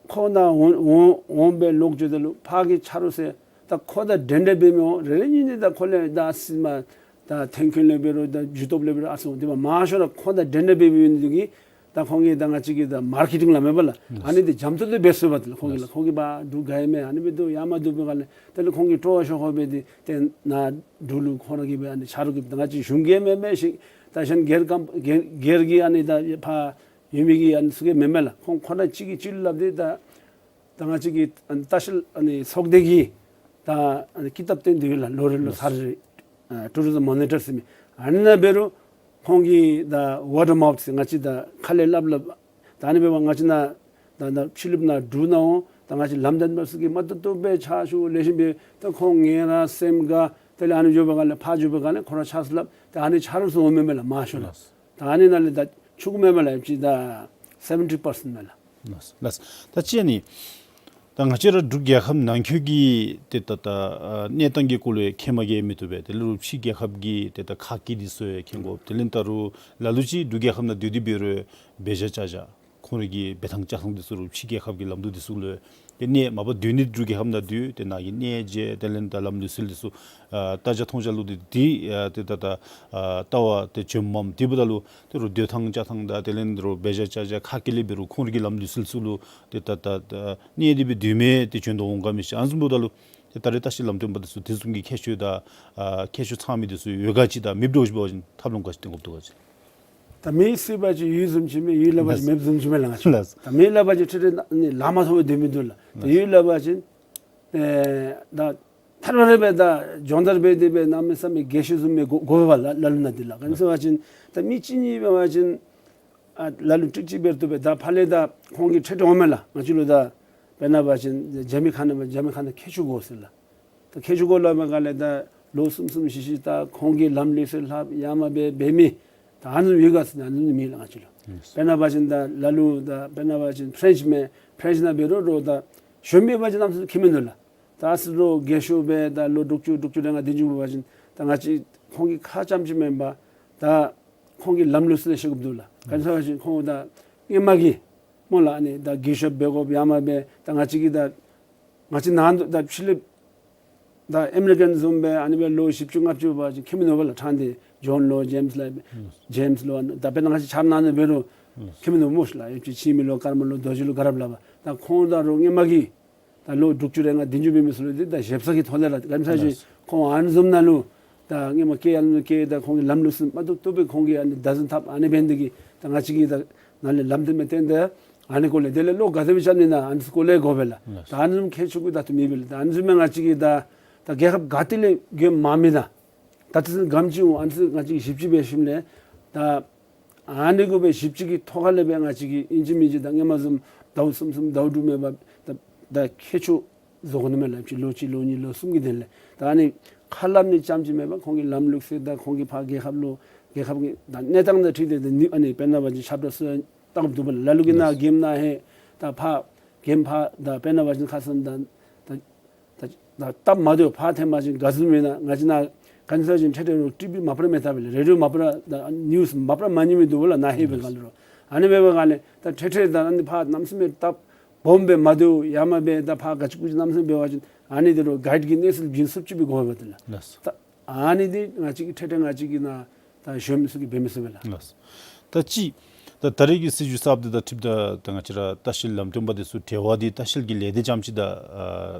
ཁོང་ནཱ་འོང་འོང་འོང་སྦེ་ལོག་འགྱོཝ་ད་ལུ་ཕར་གྱི་ཆ་རོགས་ཚུ་ད་ཁོང་དང་འདྲན་འདྲ་འབད་མི་འོང་། རེ་རེ་གཉིས་གཉིས་ད་ཁོང་ལས་ད་ཨ་ཙི་མར་ད་ཐོན་ཁུངས་ལས་འབད་རུང་ད་རྒྱུ་སྟོབས་ལས་འབད་རུང་ཨ་ཙི་འོང་། དེ་མ་མང་ཤོས་ར་ཁོང་དང་འདྲན་འདྲ་འབད་མི་འོང་འདི་གིས་ད་ཁོང་གིས་ད་ང་བཅས་ཀྱི་ད་མར་ཀེ་ཊིང་ལགས་མེན་པ་ལགས། ཨ་ནི་འདི་འཇམ་ཏོང་ཏོ་སྦེ་ཚུགས་པས་ལགས། ཁོང་གིས་ལགས། ཁོང་གིས་འབག་འབྲུ་དགའ་ཡི་མས། ཨ་ནི་འབད་དོ་ཡ་མ་བཏུབ་པའི་སྒང་ལས་དེ་ལས་ཁོང་གིས་སྤྲོ་བ་ཤོར་ཤོར་སྦེ་ཏེ་ཏེ་ནཱ་འབྲུག་ལུ་ཁོང་ར་གིས་སྦེ་ཨ་ནི་ཆ་རོགས་ཀྱིས་ད་ང་བཅས་གཞུང་གིས་མེན་མེན་ཞིག་ད་གཞན་སྒེར་ཀམ་སྒེར་སྒེར་གྱི་ཨ་ནི་ད་ཕར་ཡོད་མི་གི་ཨ་ནི་ཚུ་གིས་མེན་མེན་ལགས། ཁོང་ཁོང་ར་གཅིག་གིས་གཅིག་ལུ་སླབ་སྟེ་ད་ད་ང་བཅས་ཀྱི་ཨ་ནི་ལྟ་བཤལ་ཨ་ནི་ཚོགས་སྡེ་གིས་ད་ཨ་ནི་ཀི་དེབ་བཏོན་ཏེ་ཡོད་ལགས། ལོ་རེ་ལོ་ཚར་རེ་ཨ་ཊུ་རི་ཛམ་མོ་ནི་ཊར་ཟེར་མི་ཨ་ནི་ནང་འབད་རུང་ཁོང་གིས་ད་ཝརཌ་ཨོཕ་མའུཐ་ཟེར་ང་བཅས་ད་ཁ་ལས་སླབ་སླབ་ད་ཨ་ནི་འབདཝ་ང་བཅས་ནཱ་ད་ད་ཕྱི་གླིངཔ་ནང་འབྲུག་ནང་འོང་ད་ང་བཅས་ལམ་སྟོན་པ་ཚུ་གིས་མ་བཏུབ་བཏུབ་སྦེ་ཕྱག་ཞུ་ལེགས་ཤོམ་སྦེ་ད་ཁོང་ངལ་རངས་སེམས་དགའ། དེ་ལས་ཨ་ནི་འགྱོ་བའི་སྒང་ལས་ཕར་འགྱོ་བའི་སྒང་ལས་ཁོང་ར་ཕྱག་ཚུ་སླབ། ད་ཨ་ནི་ཆ་རོགས་ཚུ་འོང་མེན་མེན་ལགས་མང་ཤོས་ར། ལགས། ད་ཨ་ནི་ནང་ལས་ད་ཕྱུགཔ་མེན་མེན་ལགས། ཨེམ་ཅིག་ད་སེ་བེན་ཊི་པར་སེནཊ་མེན་ལགས། ལགས། ལགས། ད་ཅི་ཨ་ནི་ད་ང་བཅས་ར་འབྲུག་རྒྱལ་ཁབ་ནང་འཁོད་ཀྱི་ཏེ་ད་ད་ཨ་གནས་སྟངས་ཀྱི་སྐོར་ལས་ཁས་མ་སྐྱེལ་མི་བཏུབ་པས། དེ་ལས་རུང་ཕྱི་རྒྱལ་ཁབ་ཀྱི་ཏེ་ད་ཁ་སྐད་འདི་ཚུ་ཡང་མཁྱེན་དགོ། དེ་ལས་ད་རུང་ལ་ལུ་ཅིག་འབྲུག་རྒྱལ་ཁབ་ནང་སྡོད་དེ་འབད་རུང་འབད་བཞག་བཅའ་བཞག་ཁོང་རའི་གི་འབད་ཐངས་བཅའ་ཐངས་འདི་ཚུ་རུང་ཕྱི་རྒྱལ་ཁབ་ཀྱི་ལམ་ལུགས་འདི་ཚུ་ལུ་ཏེ་གནས་མ་པ་སྡོད་ནི་འབྲུག་རྒྱལ་ཁབ་ནང་སྡོད་དེ་ནཱ་གི་གནས་མཇལ་དེ་ལས་ད་ལམ་ལུགས་སྲོལ་འདི་ཚུ་ཨ་ལྟ་རྒྱ་མཐོང་རྒྱ་ལུ་ཏེ་འདི་ཨ་ཏེ་ད་ད་ཨ་ལྟ་བ་ཏེ་བྱོནམ་མས། དེ་འབདཝ་ད་ལུ་དེ་རུང་སྡོད་ཐངས་བཅའ་ཐངས་དང་དེ་ལས་དེ་རུང་འབད་བཞག་བཅའ་བཞག་ཁ་སྐད་ལས་འབད་རུང་ཁོང་རའི་གི་ལམ་ལུགས་སྲོལ་ཚུ་ལུ་ཏེ་ད་ད་ད་གནས་ཏེ་སྦེ་སྡོད་མི་ཏེ་བྱོན་དོ་འོང་ག་མི་ཤེས། ཨ་ནི་བཟུམ་འབདཝ་ད་ལུ་ཏེ་ད་རེས་ལྟ་བཤལ་ལམ་སྟོན་པ་འདི་ཚུ་དེ་བཟུམ་གྱི་ཁྱད་ཆོས་དང་ཨ་ཁྱད་ཆོས་ཚང་མི་འདི་ཚུ་ཡོད་ག་ཅི་དང་མེདཔ་འགྱོ་ཅི་འབད་བ་ཅིན་ཐབས་ལམ་ག་ཅི་བཏོན་དགོཔ་འདུག་ག་ཅི། ད་མེད་ཟེར་བ་ཅིན་ཡོད་བཟུམ་ཅིག་མས། ཡོད་སླབ་པ་ཅིན་ལགས། མེདཔ་བཟུམ་ཅིག་མས་ལགས། ང་བཅས་ལགས། ད་མེད་སླབ་པ་ཅིན་ཁྲིད་ཁྲིད་ནཱ་ལཱ་མ་ཐོབ་པར་སྡོད་མི་འདུག་ལགས། ད་ལགས། ཡོད་སླབ་པ་ཅིན་ཨེ་ད་ཐར་པ་རེ་སྦེ་ད་སྦྱོང་བརྡར་འབད་དེ་སྦེ་གནམ་མེད་ས་མེད་དགེ་བཤེས་བཟུམ་མའི་དགོ་དགོ་པས་ལགས། ལ་ལུ་ནཱ་འདི་ལགས། ག་ཅི་ཟེར་བ་ཅིན་ད་མི་གཅིག་གཉིས་འབད་བ་ཅིན་ཨ་ལ་ལུ་ཀྲིག་ཀྲི་འབད་རུང་བཏུབ་པས། ད་ཕར་ལས་ད་ཁོང་གིས་ཁྲིད་ཁྲིད་འོང་མས་ལགས། ང་བཅས་ལུ་ད་དཔེར་ན་འབད་བ་ཅིན་རྒྱ་མི་ཁ་ནང་འབད་རྒྱ་མི་ཁ་ནང་མཁས་མཆོག་དགོ་ཟེར་ལགས། ད་མཁས་མཆོག་དགོ་སླབ་པའི་སྒང་ལས་ད་ལོ་གསུམ་གསུམ་བཞི་བཞི་ད་ཁོང་གི་ལམ་ལུགས་སྲོལ་ལྷབ་ཡར་མར་འབད་འབད་མི་ད་ཨ་ནི་བཟུམ་ཡོད་ག་ཟེར་ན་ཨ་ནི་མེད་ལགས་ང་བཅས་ལུ། ལགས། དཔེར་ན་འབད་བ་ཅིན་ད་ལ་ལུ་ད་དཔེར་ན་འབད་བ་ཅིན་ཕེརེནཆ་མས། ཕེརེནཆ་ནང་འབད་རུང་རུང་ད་གཞོནམ་འབད་བ་ཅིན་གནམ་མེད་ས་མེད་མཁྱེན་མི་འདུག་ལགས། ད་ཨ་ཙི་ལོ་རྒས་ཤོས་སྦེ་ད་ལོ་དྲུག་ཅུ་དྲུག་ཅུ་རེ་ལྔ་བདུན་ཅུ་འབད་བ་ཅིན་ད་ང་བཅས་ཁོང་གི་ཁ་རྐྱངམ་ཅིག་མེན་པར་ད་ཁོང་གི་ལམ་ལུགས་སྲོལ་ཤེས་དགོཔ་འདུག་ལགས། ག་ཅི་ཟེར་བ་ཅིན་ཁོང་ད་སྔོན་མ་གི་སྨོ་ལགས། ཨ་ནི་ད་གུས་ཞབས་འབད་དགོཔ་ཡར་མར་འབད་ད་ང་བཅས་ཀྱི་ད་ང་བཅས་ནང་དུ་ད་ཕྱི་གླིངཔ་ད་ཨ་མི་རི་ཀན་བཟུམ་སྦེ་ཨ་ནི་སྦེ་ལོ་བཞི་བཅུ་ལྔ་བཅུ་འབད་བ་ཅིན་མཁྱེན་མི་ནོར་བས་ལགས། ཕྲང་སྟེ་ཇོན་ལོ་ཇེམསི་ལགས་ཇེམསི་ལོ་ཨ་ནི་ད་དཔེར་ན་ང་བཅས་ཆབ་ནང་ནང་འབད་རུང་མཁྱེན་མི་ནོར་སྨོ་ཤིག་ལགས། ཡོད་ཅིག་འཆི་མེད་ལོ་ཀརྨ་ལོ་རྡོ་རྗེ་ལོ་དགའ་རབ་ལགས། ད་ཁོང་ད་རུང་སྔོན་མ་གི་ད་ལོ་དྲུག་ཅུ་རེ་ལྔ་བདུན་ཅུ་འབད་མི་ཚུ་ལུ་འདི་ད་ཞིབ་ཚགས་ཀྱི་ཐོག་ལས་ར་ག་ཅི་ཟེར་བ་ཅིན་ལགས། ཁོང་ཨ་ནི་བཟུམ་ནང་ལུ་ད་སྔོན་མ་སྐྱེ་ཡང་ལུ་སྐྱེ་ད་ཁོང་གི་ལམ་ལུགས་སྲོལ་མ་བཏུབ་བཏུབ་སྦེ་ཁོང་གིས་ཨ་ནི་བདག་འཛིན་འཐབ་ཨ་ནི་འབད་ནི་འདི་གིས་ད་ང་བཅས་ཀྱིས་ད་ནཱ་ལས་ལམ་སྟོན་པ་བསྟེན་ཏེ་ཨ་ནི་སྐོར་ལས་དེ་ལས་བློ་ག་དེ་སྦེ་རྐྱབ་ནི་ན་ཨ་ནི་སྐོར་ལས་དགོ་པས་ལགས། ལགས། ད་ཨ་ནི་བཟུམ་མཁས་མཆོག་གི་ད་ལྟོ་མེད་པས་ལགས། ད་ཨ་ནི་བཟུམ་མའི་ང་བཅས་ཀྱིས་ད་ད་རྒྱལ་ཁབ་ག་ཏེ་ལས་འགྱོ་མ་མེད་ན་ད་ལྟོ་ཚུན་ག་དེམ་ཅིག་འོང་ཨ་ནི་ཚུ་ང་བཅས་ཀྱིས་ཞིབ་དཔྱད་འབད་ཞིནམ་ལས་ད་ཨ་ནི་གུ་སྦེ་ཞིབ་དཔྱད་ཀྱི་ཐོག་ཁ་ལས་སྦེ་ང་བཅས་ཀྱིས་ཨིན་ཅི་མིན་ཅི་ད་སྔོན་མ་བཟུམ་ཟླཝ་གསུམ་གསུམ་ཟླཝ་དྲུག་མེན་པར་ད་ད་མཁས་མཆོག་བཟོ་དགོ་ནི་མས་ལགས། ཅིག་ལོ་གཅིག་ལོ་གཉིས་ལོ་གསུམ་གྱི་དོན་ལས། ད་ཨ་ནི་ཁ་སླབ་ནི་རྐྱངམ་ཅིག་མེན་པར་ཁོང་གི་ལམ་ལུགས་སྲོལ་དང་ཁོང་གི་ཕར་རྒྱལ་ཁབ་ལུ་རྒྱལ་ཁབ་ཀྱི་ད་གནས་སྟངས་དང་འཁྲིལ་ཏེ་ད་ནི་ཨ་ནི་དཔེར་ན་འབད་བ་ཅིན་ཆབ་གྲགས་སུ་བཏང་དགོཔ་འདུག་པ་ལགས། ལ་ལུ་གིས་ནཱ་ལགས། རྒྱལམོ་ནཱ་ཧེ་ད་ཕར་རྒྱལམོ་ཕར་ད་དཔེར་ན་འབད་བ་ཅིན་ཁ་ཙ་ད་ད་ད་སྟབས་མ་བདེཝ་ཕར་ཐོན་པ་ཅིན་ག་ཟེར་མེན་ན་ང་བཅས་ནཱ་ག་ཅི་ཟེར་བ་ཅིན་ཁྲེ་ཁྲེ་རོགས་ཊི་བི་མ་པ་ར་མི་བལྟ་བས་ལགས། རེ་ཌི་ཡོ་མ་པ་ར་ད་ནིའུསི་མ་པ་ར་མ་ཉན་མི་འདུག་པ་ལགས། ནཱ་ཧེ་འབད་སྒང་ལས་རོགས། ཨ་ནི་འབད་བའི་སྒང་ལས་ད་ཁྲེ་ཁྲེ་ད་ཨ་ནི་ཕར་གནམ་མེད་ས་མེད་སྟབས་སྦོམ་སྦེ་མ་བདེཝ་ཡར་མར་སྦེ་ད་ཕར་ག་ཅི་གུ་ཅི་གནམ་མེད་ས་མེད་འབད་བ་ཅིན་ཨ་ནི་དེ་རུ་གའིཌ་ཀྱི་གནས་ཚུལ་བྱིན་ཚུགསཔ་ཅིག་སྦེ་དགོ་པས་ད་ལགས། ལགས། ད་ཨ་ནི་འདི་ང་བཅས་ཀྱི་ཁྲེ་ཁྲེ་ང་བཅས་ཀྱི་ནཱ་ད་གཞོནམ་ཚུ་གིས་འབད་མི་ཚུགས་པས་ལགས། ལགས། ད་ཅི་ད་ ད་ད་རེས་ཀྱི་སྲིད་བྱུས་གསརཔ་འདི་དང་འཁྲིལཝ་ད་ད་ང་བཅས་ར་ལྟ་བཤལ་ལམ་སྟོན་པ་འདི་ཚུ་འབྲེལ་བ་འདི་ལྟ་བཤལ་གྱི་ལས་སྡེ་རྐྱངམ་ཅིག་དང་ཨ་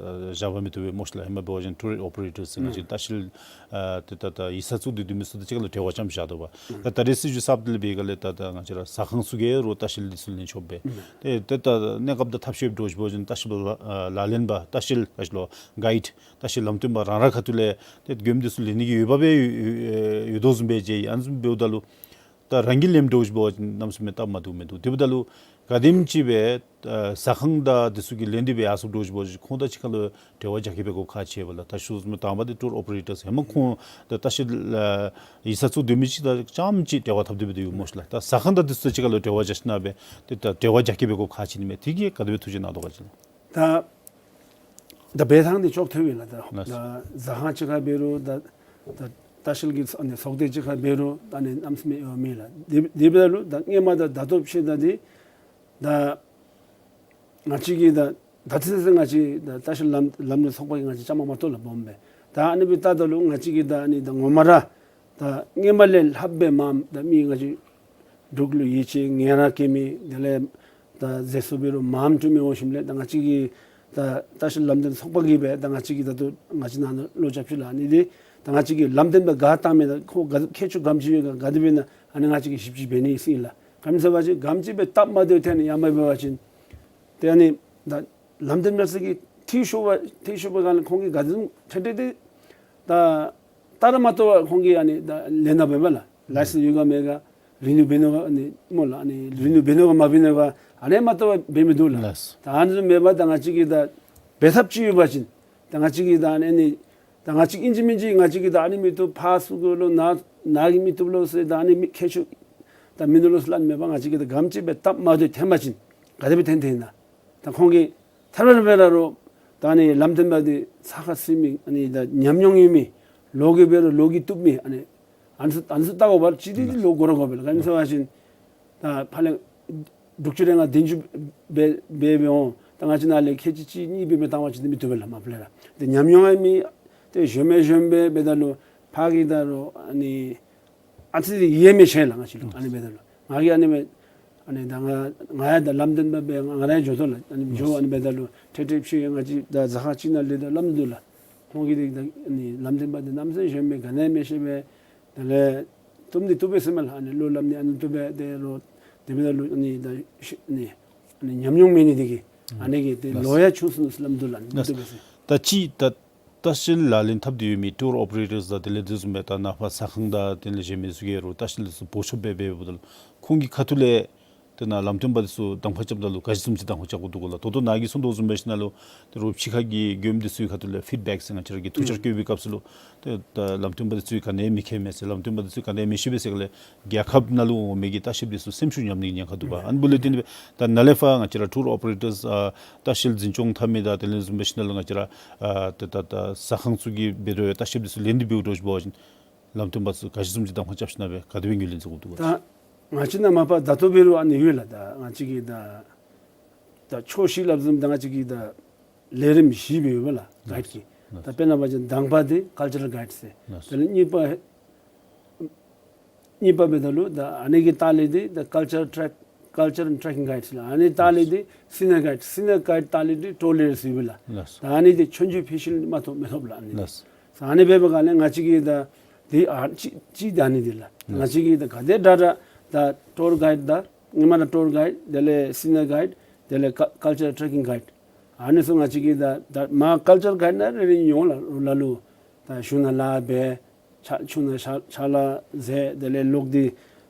བཞག་པ་མི་བཏུབ་པས་སྨོ་ཤིག་ལགས། ཧེ་མ་འབད་བ་ཅིན་tour operators ཟེར་ང་བཅས་ལྟ་བཤལ་ཨ་ཏེ་ད་ད་ཡིག་ཚང་བཙུགས་ཏེ་སྡོད་མི་ཚུ་དང་གཅིག་ཁར་ལུ་འབྲེལ་བ་རྐྱངམ་བཞག་དོ་བ། ད་ད་རེས་སྲིད་བྱུས་གསརཔ་འདི་ལས་འབད་ག་ལས་ད་ད་ང་བཅས་ར་ཟ་ཁང་ཚུ་གིས་རོགས་ལྟ་བཤལ་འདི་ཚུ་ལེན་ཆོགཔ་སྦེ། ཏེ་ཏེ་ད་གནས་སྐབས་དང་ཐབས་ཤེས་འདྲཝ་ཅིག་འབད་བ་ཅིན་ལྟ་བཤལ་པ་ལག་ལེན་པ་ལྟ་བཤལ་ལྟ་བཤལ་ལོ་གའིཌ་ལྟ་བཤལ་ལམ་སྟོན་པ་རང་ར་ཁ་ཐུག་ལས་ཏེ་མགྱོནམ་འདི་ཚུ་ལེན་ནི་གི་འོས་འབབ་སྦེ་ཡོད་ཡོད་དོ་བཟུམ་སྦེ་མཇལ་ཡི། ཨ་ནི་བཟུམ་འབདཝ་ད་ལུ་ད་རང་གིས་ལེནམ་འདྲཝ་ཅིག་འབད་བ་ཅིན་གནམ་མེད་ས་མེད་སྟབས་མ་བདེཝ་མིན་འདུག། དེ་འབདཝ་ད་ལུ་ག་དེམ་ཅིག་སྦེ་ཨ་ཟ་ཁང་དང་འདི་ཚུ་གིས་ལེན་ཏེ་སྦེ་ཡར་སོངམ་འདྲཝ་ཅིག་འབད་བ་ཅིན་ཁོང་དང་གཅིག་ཁར་ལུ་འབྲེལ་བ་རྒྱག་གེ་སྦེ་དགོཔ་ཁག་ཆེ་བས་ལགས། ད་ཞུ་དོ་བཟུམ་དང་པ་འདི་tour operators ཧེ་མ་ཁོང་ད་ལྟ་བཤལ་ཨ་ཡིག་ཚང་བཙུགས་སྡོད་མི་ཅིག་དང་རྐྱངམ་ཅིག་འབྲེལ་བ་འཐབ་སྟེ་སྦེ་ཡོད་སྨོ་ཤིག་ལགས། ད་ཟ་ཁང་དང་འདི་ཚུ་གཅིག་ཁར་ལུ་འབྲེལ་བ་རྒྱག་ཞིན་ན་སྦེ་ཏེ་ད་འབྲེལ་བ་རྒྱག་གེ་སྦེ་དགོཔ་ཁག་ཆེ་ནི་མས། དེ་གིས་ག་དེ་སྦེ་ཐུགས་རྗེ་གནང་དོ་ག་ཅི་ལགས། ད་ད་འབད་ཐངས་འདི་ཅོག་འཐདཔ་ཨིན་ལགས། ད་ལགས། ད་ཟ་ཁང་གཅིག་ཁར་འབད་རུང་ད་ད་ལྟ་བཤལ་གྱི་ཨ་ནི་ཚོགས་སྡེ་གཅིག་ཁར་འབད་རུང་ད་ཨ་ནི་གནམ་མེད་ས་མེད་ཡོད་མི་ལགས། དེ་དེ་འབདཝ་ད་ལུ་ད་སྔོན་མ་ད་ད་ལྟོ་བཤད་ད་འདི་ད་ང་བཅས་ཀྱི་ད་ད་ལྟོ་ཚུན་ཚོད་ང་བཅས་ད་ལྟ་བཤལ་ལམ་ལམ་སྟོན་ཚོགས་པ་གིས་ང་བཅས་བཅའ་མར་མ་གཏོགས་ལགས་སྦོམ་སྦེ། ད་ཨ་ནི་སྦེ་བལྟཝ་ད་ལུ་ང་བཅས་ཀྱི་ད་ཨ་ནི་ད་ངོ་མ་ར་ད་སྔོན་མ་ལས་ལྷགཔ་སྦེ་མངམ་ད་མི་ང་བཅས་འབྲུག་ལུ་ཡིད་ཆེས་ངལ་རངས་བསྐྱེད་མི་དེ་ལས་ད་ཟས་སོ་འབད་རུང་མངམ་སྤྲོད་མི་འོང་ཞིནམ་ལས་ད་ང་བཅས་ཀྱི་ད་ལྟ་བཤལ་ལམ་སྟོན་ཚོགས་པ་གིས་སྦེ་ད་ང་བཅས་ཀྱི་ད་ལྟོ་ང་བཅས་ནང་ན་ལོག་རྐྱབ་ཅི་ལགས། ཨ་ནི་འདི་ད་ང་བཅས་ཀྱིས་ལམ་སྟོན་པ་ག་བཏང་མི་དང་ཁོ་ག་ཁྱད་ཆོས་ག་དེམ་ཅིག་ཡོད་ག་ག་དེ་སྦེ་ན་ཨ་ནི་ང་བཅས་ཀྱིས་ཞིབ་ཞིབ་འབད་ནི་ཨིན་ལགས། ག་ཅི་སྨོ་ཟེར་བ་ཅིན་ག་དེམ་ཅིག་སྦེ་སྟབས་མ་བདེཝ་ཐོན་ནི་ཡང་མ་འབད་བ་ཅིན་ཏེ་ཨ་ནི་ད་ལམ་སྟོན་པ་ཚུ་གིས་ཐེ་ཞུ་བ་ཐེ་ཞུ་བའི་སྒང་ལས་ཁོང་གིས་ག་དེམ་ཅིག་ཏེ་ཏེ་ད་ལྟ་ར་མ་ལྟ་བར་ཁོང་གིས་ཨ་ནི་ད་ལེན་ད་འབདཝ་ལགས། ལའི་སེནསི་ཡོད་ག་མེད་ག་རི་ནིའུ་འབད་ནུག་ག་ཨ་ནི་སྨོ་ལགས། ཨ་ནི་རི་ནིའུ་འབད་ནུག་ག་མ་འབད་ནུག་ག་ཨ་ནི་མ་ལྟ་བར་འབད་མི་འདུག་ལགས། ལགས། ད་ཨ་ནི་བཟུམ་འབདཝ་ད་ང་བཅས་ཀྱིས་ད་འབད་ཐབས་ཅིག་ཡོད་པ་ཅིན་ད་ང་བཅས་ཀྱིས་ད་ཨ་ནི་ཨ་ནི་ད་ང་བཅས་ཨིན་ཅི་མིན་ཅི་ང་བཅས་ཀྱིས་ད་ཨ་ནི་མི་བཏུབ་ཕར་ཚུར་དགོ་ལོ་ནཱ་ནཱ་གིས་མི་བཏུབ་ལོ་ཟེར་ད་ཨ་ནི་མི་ཁྱད་ཆོས་ད་མིན་འདུག་ལོ་ཟེར་སླབ་མེད་པར་ང་བཅས་ཀྱིས་ད་ག་དེམ་ཅིག་སྦེ་སྟབས་མ་བདེཝ་ཐོན་པ་ཅིན་ག་དེ་སྦེ་ཐོན་ཐོནམ་ཨིན་ན། ད་ཁོང་གིས་ཐད་རི་བ་རི་འབད་རུང་ད་ཨ་ནི་ལམ་སྟོན་པ་འདི་ས་ཁར་ཟུར་མི་ཨ་ནི་ད་ཉམས་མྱོང་ཡོད་མི་ལོ་རྒས་འབད་རུང་ལོ་རྒས་བཏུབ་མི་ཨ་ནི་ཨ་ནི་ཚུ་ཨ་ནི་ཚུ་བལྟ་དགོ་པ་ཅིན་ཏེ་ཏེ་ལོག་འགྱོ་ར་དགོ་པས་ལགས། ག་ཅི་སྨོ་ཟེར་བ་ཅིན་ད་ཕར་ལས་དྲུག་ཅུ་རེ་ལྔ་བདུན་ཅུ་འབད་འབད་འབད་འོང་། ད་ང་བཅས་ནཱ་ལས་ཁལ་གཅིག་གཅིག་གཉིས་སྦེ་འབད་བཏང་བ་ཅིན་ཏེ་མི་བཏུབ་པས་ལགས་མ་པ་ལས་ར། ཏེ་ཉམས་མྱོང་ཡོད་མི་ཏེ་གཞོནམ་གཞོནམ་སྦེ་འབདཝ་ད་ལུ་ཕར་གི་ད་རུང་ཨ་ནི་ཨ་ཙི་ཡེ་མི་ཤེས་ལགས་ང་བཅས་ལུ། ཨ་ནི་འབདཝ་ད་ལུ་ང་གིས་ཨ་ནི་སྦེ་ཨ་ནི་ད་ང་ང་ཡང་ད་ལམ་སྟོན་པ་སྦེ་ང་ར་ཡང་འགྱོ་དོ་ལགས། ཨ་ནི་འགྱོ་ཨ་ནི་འབདཝ་ད་ལུ་ཏེ་ཏེ་ཕྱི་ཡང་ང་བཅས་ད་ཟ་ཁང་གཅིག་ནང་ལུ་ད་ལམ་འདུག་ལགས། ཁོང་གིས་ཏེ་ད་ཨ་ནི་ལམ་སྟོན་པ་འདི་གནམ་མེད་ས་མེད་གཞོནམ་སྦེ་ག་ནི་མི་ཤེས་པས། དེ་ལས་བཏུབ་ནི་བཏུབ་པས་ཟེར་མས་ལགས། ཨ་ནི་བློ་སླབ་ནི་ཨ་ནི་བཏུབ་པས། ཏེ་རོགས་དེ་འབདཝ་ད་ལུ་ཨ་ནི་ད་ཤེས་ནི་ཨ་ནི་ཉམས་མྱོང་མེད་ནི་དེ་གིས་ཨ་ནི་གིས་ཏེ་ལགས། ལོ་ཡང་ཆུང་སུ་ནུག་ཟེར་སླབ་འདུག་ལགས། ཨ་ནི་ལགས། བཏུབ་པས་ཟེར། ད་ཅི་ད་ལྟ་བཤལ་ལག་ལེན་འཐབ་སྟེ་ཡོད་མི་tour operators དང་དེ་ལས་དེ་བཟུམ་སྦེ་ད་ནཱ་ཕར་ཟ་ཁང་དང་དེ་ལས་གཞན་མི་ཚུ་གིས་རོགས་ལྟ་བཤལ་འདི་ཚུ་འབོ་ཆོགཔ་སྦེ་འབདཝ་ད་ལུ་ཁོང་གི་ཁ་ཐུག་ལས་ཏེ་ནཱ་ལམ་སྟོན་པ་འདི་ཚུ་གདམ་ཁ་རྐྱབ་ད་ལུ་ག་ཅི་བཟུམ་ཅིག་གདམ་ཁ་རྐྱབ་དགོཔ་འདུག་གོ་ལགས། ད་ལྟོ་ནཱ་གིས་གསུངས་དོ་བཟུམ་འབད་ཞིན་ན་ལུ་ཏེ་རོགས་ཕྱི་ཁ་གི་མགྱོནམ་འདི་ཚུ་གི་ཁ་ཐུག་ལས་ཕིཌ་བེཀ་ཟེར་ང་བཅས་ར་གིས་ཐུགས་འཆར་ཨུམ་བཀོད་པའི་སྐབས་སུ་ལུ་ཏེ་ད་ལམ་སྟོན་པ་འདི་ཚུ་གིས་ག་ནི་མི་མཁྱེན་མས་ཟེར་ལམ་སྟོན་པ་འདི་ཚུ་གིས་ག་ནི་མི་ཤེས་པས་ཟེར་ག་ལས་རྒྱལ་ཁབ་ནང་ལུ་འོང་མི་གི་ལྟ་བཤལཔ་འདི་ཚུ་སེམས་ཤུགས་ཉམས་ནི་གི་ཉེན་ཁ་འདུག་པ། ཨུམ། ཨ་ནི་འབདཝ་ལས་བརྟེན་ཏེ་ད་ནཱ་ལས་ཕར་ང་བཅས་ར་tour operators ཨ་ལྟ་བཤལ་འཛིན་སྐྱོང་འཐབ་མི་དང་དེ་ལས་བཟུམ་འབད་ཞིན་ན་ལུ་ང་བཅས་ར་ཨ་ཏེ་ད་ད་ཟ་ཁང་ཚུ་གིས་འབད་རུང་ལྟ་བཤལཔ་འདི་ཚུ་ལེན་ཏེ་འབདཝ་འདྲཝ་ཅིག་འབད་བ་ཅིན་ལམ་སྟོན་པ་ཚུ་ག་ཅི་བཟུམ་ཅིག་གདམ་ཁ་རྐྱབ་ཞིན་ན་སྦེ་ག་དེ་སྦེ་ངོས་ལེན་མཛད་དགོཔ་འདུག་གོ་ལགས། ད་ང་བཅས་ནཱ་མ་པ་ད་ལྟོ་འབད་རུང་ཨ་ནི་ཡོད་ལགས། ད་ང་བཅས་ཀྱི་ད་ད་ཆོས་གཞིས་སླབ་བཟུམ་ད་ང་བཅས་ཀྱི་ད་ལས་རིམ་བཞི་སྦེ་ཡོད་པས་ལགས་གའིཌ་ཀྱི། ལགས། ད་དཔེར་ན་འབད་བ་ཅིན་དང་པ་འདི་ཀལ་ཅར་གའིཌ་ཟེར། ལགས། དེ་ལས་གཉིས་པ་གཉིས་པ་འབདཝ་ད་ལུ་ད་ཨ་ནི་གི་ལྟག་ལས་འདི་ད་ཀལ་ཅར་ཊྲེཀ་ཀལ་ཅར་ཨེནཌ་ཊྲེཀ་ཀིང་གའིཌ་ཟེར་ལགས། ཨ་ནི་ལྟག་ལས་འདི་སི་ནི་ཡར་གའིཌ། སི་ནི་ཡར་གའིཌ་ལྟག་ལས་འདི་ཊོར་ལིཌར་ཟེར་ཡོད་པས་ལགས། ལགས། ད་ཨ་ནི་འདི་ཆོས་རྒྱུགས་འཕེལ་ཤེལ་མ་གཏོགས་མི་ཐོབ་ལགས་ཨ་ནི། ལགས། ད་ཨ་ནི་འབད་བའི་སྒང་ལས་ང་བཅས་ཀྱིས་ད་འདི་ཨ་ཅི་ཅི་ད་ཨ་ནི་འདི་ལགས། ལགས། ང་བཅས་ཀྱིས་ད་ག་དེ་དྲག་དྲག་ད་ཊོར་གའིཌ་དང་ཧེ་མ་ར་ཊོར་གའིཌ་དེ་ལས་སི་ནི་ཡར་གའིཌ་དེ་ལས་ཀལ་ཀལ་ཅར་ཨེནཌ་ཊྲེཀ་ཀིང་གའིཌ་ཨ་ནི་ཚུ་ང་བཅས་ཀྱིས་ད་ད་མ་ཀལ་ཅར་གའིཌ་ནང་རེ་རེ་ཡོད་ལགས། ལ་ལུ་ད་གཞུང་ནང་ལཱ་འབད་ཕྱག་ཕྱག་ན་ཕྱག་ཕྱག་ལཱ་མཛད། དེ་ལས་ལོག་སྟེ་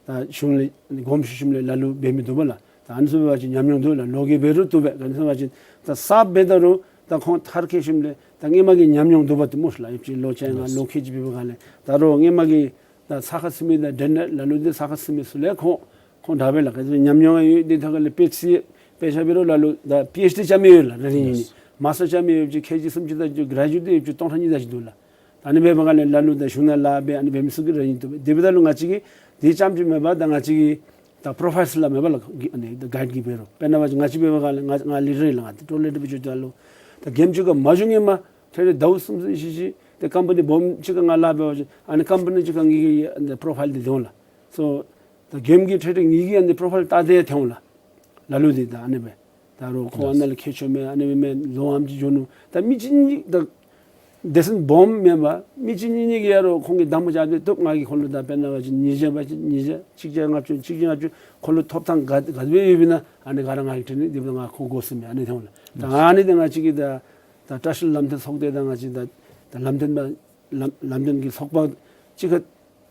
ད་གཞུང་ལས་དགོངསམ་ཞུ་ཞིནམ་ལས་ལ་ལུ་འབད་མི་བཏུབ་པས་ལགས། ད་ཨ་ནི་ཚུ་འབད་བ་ཅིན་ཉམས་མྱོང་འདུག་ལགས། ལོག་གི་འབད་རུང་བཏུབ་པས། ག་ནི་ཟེར་བ་ཅིན་ད་གསརཔ་འབད་ད་རུང་ད་ཁོང་མཐར་འཁྱོལ་ཞིནམ་ལས་ད་སྔོན་མ་གི་ཉམས་མྱོང་འདུག་པ་འདི་སྨོ་ཤིག་ལགས། ཡོད་ཅིག་ལོ་བཅོ་ལྔ་ལོ་ཁལ་གཅིག་འབད་བའི་སྒང་ལས་ད་རུང་སྔོན་མ་གི་ད་ས་ཁར་ཟུར་མི་དང་འབྲེལ་ནས་ལ་ལུ་འདི་ས་ཁར་ཟུར་མི་ཚུ་ལས་ཁོང་ཁོང་དྲག་པས་ལགས། ག་ཅི་ཉམས་མྱོང་ཡོད། དེ་ཐོག་ཁ་ལས་དཔེ་ཆ་དཔེ་ཆ་འབད་རུང་ལ་ལུ་ད་པི་ཨེཆ་ཌི་རྐྱབ་མི་ཡོད་ལགས། རེ་རེ་གཉིས་གཉིས། མཱས་ཊར་རྐྱབ་མི་ཡོད་ཅིག་ཁལ་གཅིག་སུམ་ཅུ་དང་གཅིག། གྲ་ཇུ་ཨེཊ་ཡོད་ཅིག་སྟོང་ཕྲག་གཉིས་དང་གཅིག་འདུག་ལགས། ད་ཨ་ནི་འབད་བའི་སྒང་ལས་ལ་ལུ་ད་གཞུང་ནང་ལཱ་འབད་ཨ་ནི་འབད་མི་ཚུ་གིས་རེ་རེ་གཉིས་འདུག། དེ་འབདཝ་ད་ལུ་ང་བཅས་ཀྱིས་དེ་རྐྱངམ་ཅིག་མེན་པར་ད་ང་བཅས་ཀྱི་ད་པོརོ་ཕའིལ་ལུ་མེན་པ་ལགས། ཨ་ནི་ད་གའིཌ་ཀྱི་འབད་རུང་དཔེར་ན་འབད་བ་ཅིན་ང་བཅས་འབད་བའི་སྒང་ལས་ང་ང་ལི་ཌར་ཨིན་ལགས། ང་ཏེ་ཊོར་ལིཌར་འབད་བཅུག་ད་ལུ་ད་གནམ་གཤིས་ག་མ་བྱུང་ངེ་མ་ཐེ་རེ་ཟླཝ་གསུམ་གསུམ་བཞི་བཞི་ཏེ་ཀམ་པ་ནི་སྦོམ་ཅིག་ཁར་ང་ལཱ་འབད་བ་ཅིན་ཨ་ནི་ཀམ་པ་ནི་ཅིག་ཁར་ངེ་གི་ཨ་ནི་པོརོ་ཕའིལ་འདི་འདོན་ལགས། སོ་ ད་གེམ་གྱི་ཁྲིག་ཁྲི་ངེ་གི་ཨ་ནི་པྲོ་ཕའིལ་བལྟ་སྟེ་ཐོན་འོང་ལགས། ལ་ལུ་འདི་ད་ཨ་ནི་སྦེ་ད་རུང་ཁོ་ཨ་ནཱ་ལུ་ཁྱད་ཆོས་མེད། ཨ་ནི་སྦེ་མེད། ལོ་ཨམ་ཅིག་འགྱོ་ནུག། ད་མི་གཅིག་གཉིས་ད་སྡེ་ཚན་སྦོམ་མེན་པར་མི་གཅིག་གཉིས་གཉིས་ཀྱིས་ཡ་རུང་ཁོང་གིས་གདམ་རྐྱབ་སྟེ་བཏུབ། ང་གིས་ཁོ་ལུ་ད་དཔེར་ན་འབད་བ་ཅིན་ཉིས་བརྒྱ་འབད་བ་ཅིན་ཉིས་བརྒྱ་གཅིག་བརྒྱ་ལྔ་བཅུ་གཅིག་བརྒྱ་ལྔ་བཅུ་ཁོ་ལུ་ཐོབ་ཐངས་ག་ག་དེ་སྦེ་ཡོདཔ་ཨིན་ན་ཨ་ནི་ག་ར་ང་གིས་དྲི་ནི། དེ་འབདཝ་ད་ང་ཁོ་དགོ་ཟེར་མི་ཨ་ནི་ཐོན་འོང་ལགས། ད་ཨ་ནི་འདི་ང་བཅས་ཀྱིས་ད་ད་བཀྲ་ཤིས་ལམ་སྟོན་ཚོགས་སྡེ་དང་ང་བཅས་ད་ད་ལམ་སྟོན་པ་ལམ་ལམ་སྟོན་གྱི་ཚོགས་པ་གཅིག་ཁར་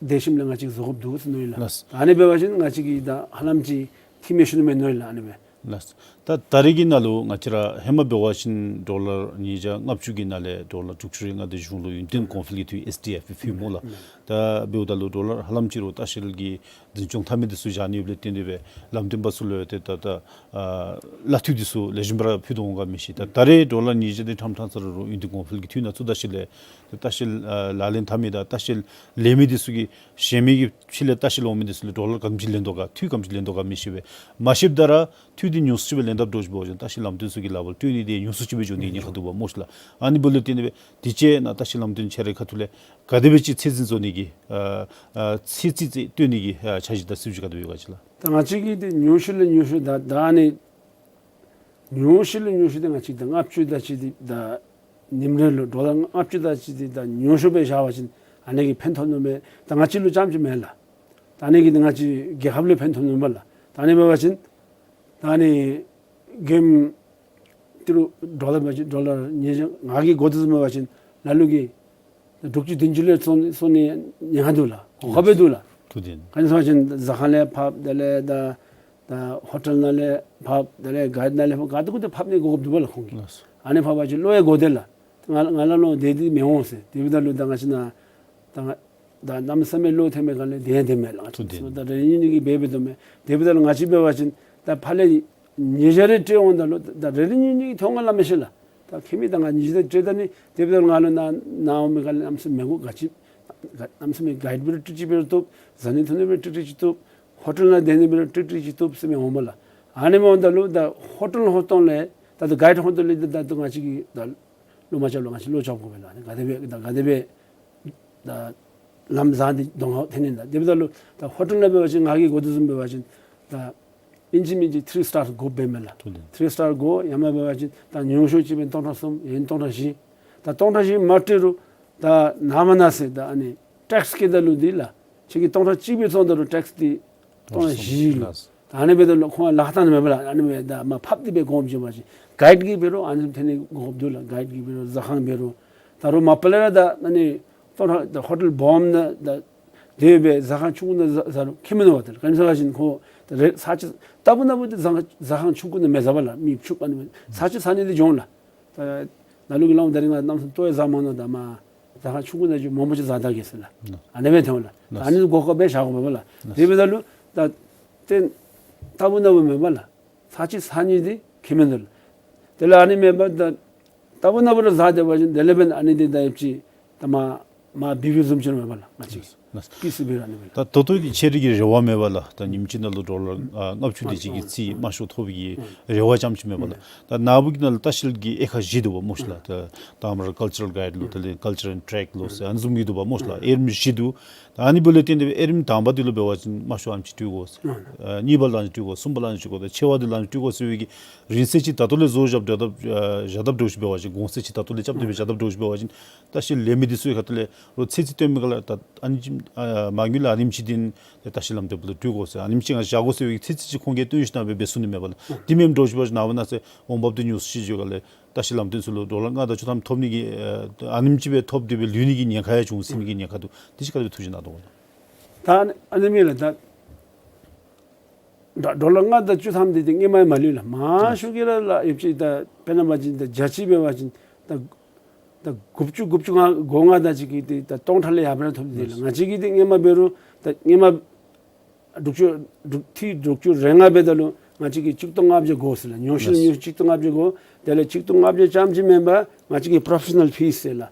སྡེ་ཤིམ་ལས་ང་བཅས་བཟོ་དགོཔ་འདུག་ཟེར་མནོ་ཡི་ལགས། ལགས། ཨ་ནི་འབད་བ་ཅིན་ང་བཅས་ཀྱིས་ད་ཧ་ལམ་ཅིག་འཐུས་མི་ཤོར་ནི་མས་མནོ་ཡི་ལགས། ཨ་ནི་སྦེ། ལགས། ད་ད་རེས་ཀྱི་ནང་ལུ་ང་བཅས་ར་ཧེ་མ་འབད་བ་ཅིན་ཌོ་ལར་ཉིས་བརྒྱ་ལྔ་བཅུ་གི་ནང་ལས་ཌོ་ལར་དྲུག་ཅུ་རེ་ལྔ་དེ་གཞུང་ལུ་ཡུན་བརྟན་གོང་འཕེལ་གྱི་འཐུས་ཨེསི་ཌི་ཨེཕ་ཕུལ་མོ་ལགས། ད་འབདཝ་ད་ལུ་ཌོ་ལར་ཧ་ལམ་ཅིག་རུང་ལྟ་བཤལ་གྱི་འཛིན་སྐྱོང་འཐབ་མི་འདི་ཚུ་བཞག་ནི་ཡོདཔ་ལས་བརྟེན་ཏེ་སྦེ་ལམ་སྟོན་པ་ཚུ་ལུ་ཡང་ཏེ་ད་ད་ཨ་གླ་འཐུས་འདི་ཚུ་ལེགས་ཤོམ་སྦེ་ར་ཕུལ་དོ་འོང་ག་མི་ཤེས། ད་ད་རེས་ཌོ་ལར་ཉིས་བརྒྱ་དེ་ཕྲང་ཕྲང་ས་རུང་ཡུན་བརྟན་གོང་འཕེལ་གྱི་འཐུས་ནང་ཚུད་ད་ཞིནམ་ལས་ད་ལྟ་བཤལ་ཨ་ལག་ལེན་འཐབ་མི་དང་ལྟ་བཤལ་ལེན་མི་འདི་ཚུ་གིས་གཞན་མི་གི་ཕྱི་ལས་ལྟ་བཤལ་འོང་མི་འདི་ཚུ་ལུ་ཌོ་ལར་ག་དེམ་ཅིག་ལེན་དོ་ག་འཐུས་ག་དེམ་ཅིག་ལེན་དོ་ག་མི་ཤེས་པས། མ་ཤེསཔ་ད་ར་འཐུས་འདི་ཉུང་སུ་ཅིག་སྦེ་ལེན་དཔ་འདྲཝ་ཅིག་འབད་བ་ཅིན་ལྟ་བཤལ་ལམ་སྟོན་ཚུ་གི་ལག་པར་སྤྲོད་ནི་འདི་ཉུང་སུ་ཅིག་སྦེ་འགྱོ་ནི་ཉེན་ཁ་འདུག་པ་སྨོ་ཤེས་ལགས། ཨ་ནི་འབདཝ་ལས་བརྟེན་ཏེ་སྦེ་དུས་ཅི་ནང་ལྟ་བཤལ་ལམ་སྟོན་ཆ་རའི་ཁ་ཐུག་ལས་ག་དེ་སྦེ་ཅིག་ཚད་འཛིན་བཟོ་ནི་གི་ཨ་ཨ་ཚད་རྩིས་ཅིག་བཏོན་ནི་གི་ཨ་འཆར་གཞི་དང་སྲིད་བྱུས་ག་དེ་སྦེ་ཡོད་ག་ཅིག་ལགས། ད་ང་བཅས་ཀྱིས་འདི་ཉུང་ཤོས་ལས་ཉུང་ཤོས་ད་ད་ཨ་ནི་ཉུང་ཤོས་ལས་ཉུང་ཤོས་འདི་ང་བཅས་ད་ལྔ་བཅུ་དེ་ཅིག་འདི་ད་ཉིནམ་རེ་ལུ་ཌོ་ལར་ལྔ་བཅུ་དེ་ཅིག་འདི་ད་ཉུང་ཤོས་སྦེ་བཞག་པ་ཅིན་ཨ་ནི་གིས་ཕན་ཐོགས་ནི་མས། ད་ང་བཅས་ལུ་རྐྱངམ་ཅིག་མེན་ལགས། ད་ཨ་ནི་གིས་འདི་ང་བཅས་རྒྱལ་ཁབ་ལུ་ཕན་ཐོགས་ནི་མས་ལགས། ད་ཨ་ནི་འབད་བ་ཅིན་ད་ཨ་ནི་གེམ་ཏི་རུ་ཌོ་ལར་འབད་བ་ཅིན་ཌོ་ལར་ཉིས་བརྒྱ་ང་གིས་གོ་དོ་བཟུམ་འབད་བ་ཅིན་ལ་ལུ་གིས་དྲུག་ཅུ་བདུན་ཅུ་ལས་སོང་སོང་ནི་ཉེན་ཁ་འདུག་ལགས། གོ་སྐབས་འདུག་ལགས། ཐུགས་བདེན། ག་ཅི་སྨོ་ཟེར་བ་ཅིན་ཟ་ཁང་ལས་ཕབ། དེ་ལས་ད་ད་ཧོ་ཊེལ་ནང་ལས་ཕབ། དེ་ལས་གའིཌ་ནང་ལས་ཕབ། ག་དེ་གུ་དེ་ཕབ་ནི་གོ་སྐབས་འདུག་པ་ལགས་ཁོང་གིས། ལགས་སོ། ཨ་ནི་ཕབ་པ་ཅིན་བློ་ཡང་གོ་དེས་ལགས། ང་ང་ལ་བློ་བདེ་སྟེ་མི་འོང་ཟེར། དེ་འབདཝ་ད་ལུ་ད་ང་བཅས་ནཱ་ད་ང་ད་གནམ་མེད་ས་མེད་བློ་ཐེངས་མེད་ག་ལས་བདེ་ཡང་བདེ་མས་ལགས། ཐུགས་བདེན། ད་རེ་རེ་གཉིས་གཉིས་ཀྱིས་འབད་འབདཝ་ད་མས། དེ་འབདཝ་ད་ལུ་ང་བཅས་འབད་བ་ཅིན་ད་ཕར་ལས་ཉིས་བརྒྱ་རེ་སྤྲོད་འོངམ་ད་ལུ་ད་རེ་རེ་གཉིས་གཉིས་ཀྱིས་མཐོང་ང་ལ་མི་ཤེས་ལགས། ད་ཁྱིམ་མི་ད་ང་ཉིས་བརྒྱ་སྤྲོད་ད་ནི་དེ་འབདཝ་ད་ལུ་ང་ལུ་ནཱ་ནཱ་འོང་མི་ག་ལས་གནམ་མེད་ས་མེད་མི་དགོ། ག་ཅི་གནམ་མེད་ས་མེད་གའིཌ་འབད་རུང་ཏིག་ཏིག་འབད་རུང་བཏུབ། བཟའ་ནི་འཐུང་ནི་འབད་རུང་ཏིག་ཏིག་ཅིག་བཏུབ། ཧོ་ཊེལ་ནང་སྡོད་ནི་འབད་རུང་ཏིག་ཏིག་ཅིག་བཏུབ་ཟེར་མི་འོངམ་ལགས། ཨ་ནི་འབདཝ་ད་ལུ་ད་ཧོ་ཊེལ་ཧོ་ཊེལ་ལས་ད་ལྟོ་གའིཌ་ཧོ་ཊེལ་ལས་ད་ལྟོ་ང་བཅས་ཀྱིས་ད་བློ་མ་རྐྱབ་ལོ། ང་བཅས་བློ་རྐྱབ་དགོ་པས་ལགས། ག་དེ་སྦེ་ད་ག་དེ་སྦེ་ད་ལམ་བཟའ་འདི་གདོང་ཁར་འཐོན་ནི་ད། དེ་འབདཝ་ད་ལུ་ད་ཧོ་ཊེལ་ནང་འབད་བ་ཅིན་ང་གིས་གོ་དོ་བཟུམ་འབད་བ་ཅིན་ད་ཨིན་ཅི་མིན་ཅི་ཐིརི་སི་ཊར་དགོཔ་འབདཝ་མས་ལགས། ཐུགས་བདེན། ཐིརི་སི་ཊར་དགོ། ཡང་མེན་འབད་བ་ཅིན་ད་ཉུང་ཤོས་ཅིག་འབད་སྟོང་ཕྲག་གསུམ་ཡང་སྟོང་ཕྲག་བཞི། ད་སྟོང་ཕྲག་བཞི་མ་སྤྲོད་རུང་ད་ནངས་པ་གནངས་ཚེ་ད་ཨ་ནི་ཊེགསི་བཀལཝ་ད་ལུ་འདི་ལགས། ཁྱོད་ཀྱིས་སྟོང་ཕྲག་གཅིག་སྦེ་བཙོང་ད་རུང་ཊེགསི་འདི་སྟོང་ཕྲག་བཞི་ལུ། ལགས། ད་ཨ་ནི་འབདཝ་ད་ལུ་ཁོང་ལཱ་ཁག་གཏང་ནི་མས་པ་ལགས། ཨ་ནི་མས། ད་མར་ཕབ་སྟེ་སྦེ་གོངམ་ཅིག་འབད་བ་ཅིན་གའིཌ་ཀྱིས་འབད་རུང་ཨ་ནི་འཐོན་ནི་གོ་སྐབས་འདུག་ལགས། གའིཌ་ཀྱིས་འབད་རུང་ཟ་ཁང་འབད་རུང་ད་རུང་མ་པ་ལས་ར་ད་ཨ་ནི་སྟོང་ཕྲག་ད་ཧོ་ཊེལ་སྦོམ་ནང་ད་དེ་སྦེ་ཟ་ཁང་ཆུང་ཀུ་ནང་ཟ་ཟ་རུང་ཁྱད་མེད་ནི་འབདཝ་ད་ལགས། ག་ཅི་སྨོ་ཟེར་བ་ཅིན་ཁོ་ད་རེས་ཚར་གཅིག་ལྟ་བུ་ན་བུ་འདི་ཟ་ཁང་ཆུང་ཀུ་ནང་མི་ཟ་བས་ལགས། མི་ཕྱུགཔ་ཨ་ནི་མས། ཚར་གཅིག་ཟ་ནི་འདི་འགྱོ་འོང་ལགས། ད་ནཱ་ལུ་གིས་སླབ་འོང་། ད་རིས་ང་གནམ་མེད་ས་མེད་ལྟོ་ཡང་བཟའ་མ་མྱོང་། ད་མར་ཟ་ཁང་ཆུང་ཀུ་ནང་འགྱོ་མང་པོ་ཅིག་བཟའ་ད་གེ་ཟེར་ལགས། ཨ་ནི་སྦེ་འཐོན་འོང་ལགས། ཨ་ནི་གོ་སྐབས་སྦེ་བཞག་དགོ་པས་ལགས། དེ་འབདཝ་ད་ལུ་ད་ཏེ་ལྟ་བུ་ན་བུ་མེན་པ་ལགས། ཚར་གཅིག་ཟ་ནི་འདི་ཁྱད་མེད་ལགས། དེ་ལས་ཨ་ནི་མེན་པར་ད་ལྟ་བུ་ན་བུ་ར་ཟ་སྡོད་པ་ཅིན་དེ་ལས་འབདན་ཨ་ནི་འདི་ད་ཡོདཔ་ཅིག་ད་མར་མར་བུད་བུདཔ་བཟུམ་ཅིག་མས་པ་ལགས། ང་བཅས་ལགས། ཀི་སི་བི་ར་ནི་མས་ལགས། ད་ད་ལྟོ་གི་ཁྱེད་རའི་གི་རེ་བ་མས་པ་ལགས། ད་ཉིནམ་གཅིག་ནང་ལུ་ཌོ་ལར་ཨ་ལྔ་བཅུ་དེ་ཅིག་གི་རྩིས་དམའ་ཤོས་ཐོབ་པའི་གི་རེ་བ་ཙམ་ཅིག་མས་པ་ལགས། ད་ནཱ་བུ་གི་ནང་ལུ་ལྟ་བཤལ་གྱི་དབྱེ་ཁག་བཞི་འདུག་པ་སྨོ་ཤེས་ལགས། ད་ད་མར་ཀལ་ཅར་གའིཌ་ལོ། དེ་ལས་ཀལ་ཅར་ཨེནཌ་ཊེཀ་ལོ་ཟེར་ཨ་ནི་བཟུམ་གྱི་འདུག་པ་སྨོ་ཤེས་ལགས། དབྱེ་རིམ་བཞི་འདུག། ད་ཨ་ནི་འབདཝ་ལས་བརྟེན་ཏེ་དབྱེ་རིམ་དང་པ་འདི་ལུ་འབད་བ་ཅིན་དམའ་ཤོས་ཨ་ནེམ་ཅིག་སྤྲོད་དགོ་ཟེར། ཨ་གཉིས་པ་ལུ་ཨ་ནེམ་ཅིག་སྤྲོད་དགོ། གསུམ་པ་ལུ་ཨ་ནེམ་ཅིག་སྤྲོད་དགོ། ད་ཆེ་བ་འདི་ལུ་ཨ་ནེམ་ཅིག་སྤྲོད་དགོ་ཟེར་བའི་གི་རིང་བསྲེལ་ཅིག་ད་ལྟོ་ལས་བཟོ་བཞག་བཞག་བཞག་བཞགཔ་འདྲཝ་ཅིག་འབད་བ་ཅིན་གོང་ཚད་ཅིག་ད་ལྟོ་ལས་རྐྱབ་སྟེ་སྦེ་བཞག་བཞགཔ་འདྲཝ་ཅིག་འབད་བ་ཅིན་ལྟ་བཤལ་ལེན་མི་འདི་ཚུ་གི་ཁ་ཐུག་ལས་རོགས་ཚད་རྩིས་སྟོན་མི་ག་ལགས། ད་ཨ་ནེམ་ཅིག་ཨ་མ་དངུལ་ལགས་ཨ་ནེམ་ཅིག་འདི་ལྟ་བཤལ་ལམ་སྟོན་པ་ལུ་སྤྲོད་དགོ་ཟེར། ཨ་ནེམ་ཅིག་ང་བཞག་དགོ་ཟེར་བའི་གི་ཚད་རྩིས་ཅིག་ཁོང་གིས་སྟོན་ཞིནམ་སྦེ་འབད་ཚུགས་ནི་མས་པ་ལགས། དེ་མེནམ་འདྲཝ་ཅིག་འབད་བ་ཅིན་ནངས་པ་གནངས་ཚེ་འོང་འབབ་འདི་ཉུང་སུ་ཅིག་འགྱོ་ག་ལས་ལྟ་བཤལ་ལམ་སྟོན་ཚུ་ལུ་ཌོ་ལར་ལྔ་དང་བཅུ་ཐམ་ཐོབ་ནི་གི་ཨ་ཨ་ནེམ་ཅིག་སྦེ་ཐོབ་སྟེ་སྦེ་ལུས་ནི་གི་ཉེན་ཁ་ཡང་འབྱུང་སྲིད་ནི་གི་ཉེན་ཁ་འདུག། དེ་ཅིག་ག་དེ་སྦེ་ཐུགས་རྗེ་གནང་དོ་ག་ལགས། ད་ཨ་ནི་མས་ལགས། ད་ཌོ་ཌོ་ལར་ལྔ་དང་བཅུ་ཐམ་འདི་ཏེ་སྔོན་མ་ཡང་མ་ལུས་ལགས། མང་ཤོས་ཀྱིས་ར་ལགས་ཡོདཔ་ཅིག་ད་དཔེར་ན་འབད་བ་ཅིན་ད་བརྒྱ་ཅིག་འབད་བ་ཅིན་ད་ད་དགུ་བཅུ་དགུ་བཅུ་ང་གོ་ལྔ་དེ་ཅིག་གིས་ཏེ་ད་སྟོང་ཕྲག་ལས་ཡར་སྦེ་ར་ཐོབ་སྟེ་ལགས། ང་བཅས་ཀྱིས་ཏེ་སྔོན་མ་འབད་རུང་ད་སྔོན་མ་དྲུག་ཅུ་དྲུག་ཐིག་དྲུག་ཅུ་རེ་ལྔ་འབདཝ་ད་ལུ་ང་བཅས་ཀྱིས་གཅིག་སྟོང་ལྔ་བརྒྱ་དགོ་ཟེར་ལགས། ཉུང་ཤོས་ལགས། ཉུང་ཤོས་གཅིག་སྟོང་ལྔ་བརྒྱ་དགོ། དེ་ལས་གཅིག་སྟོང་ལྔ་བརྒྱ་ཙམ་ཅིག་མེན་པར་ང་བཅས་ཀྱིས་པྲོ་ཕེ་ཤ་ནཱལ་ཕིས་ཟེར་ལགས།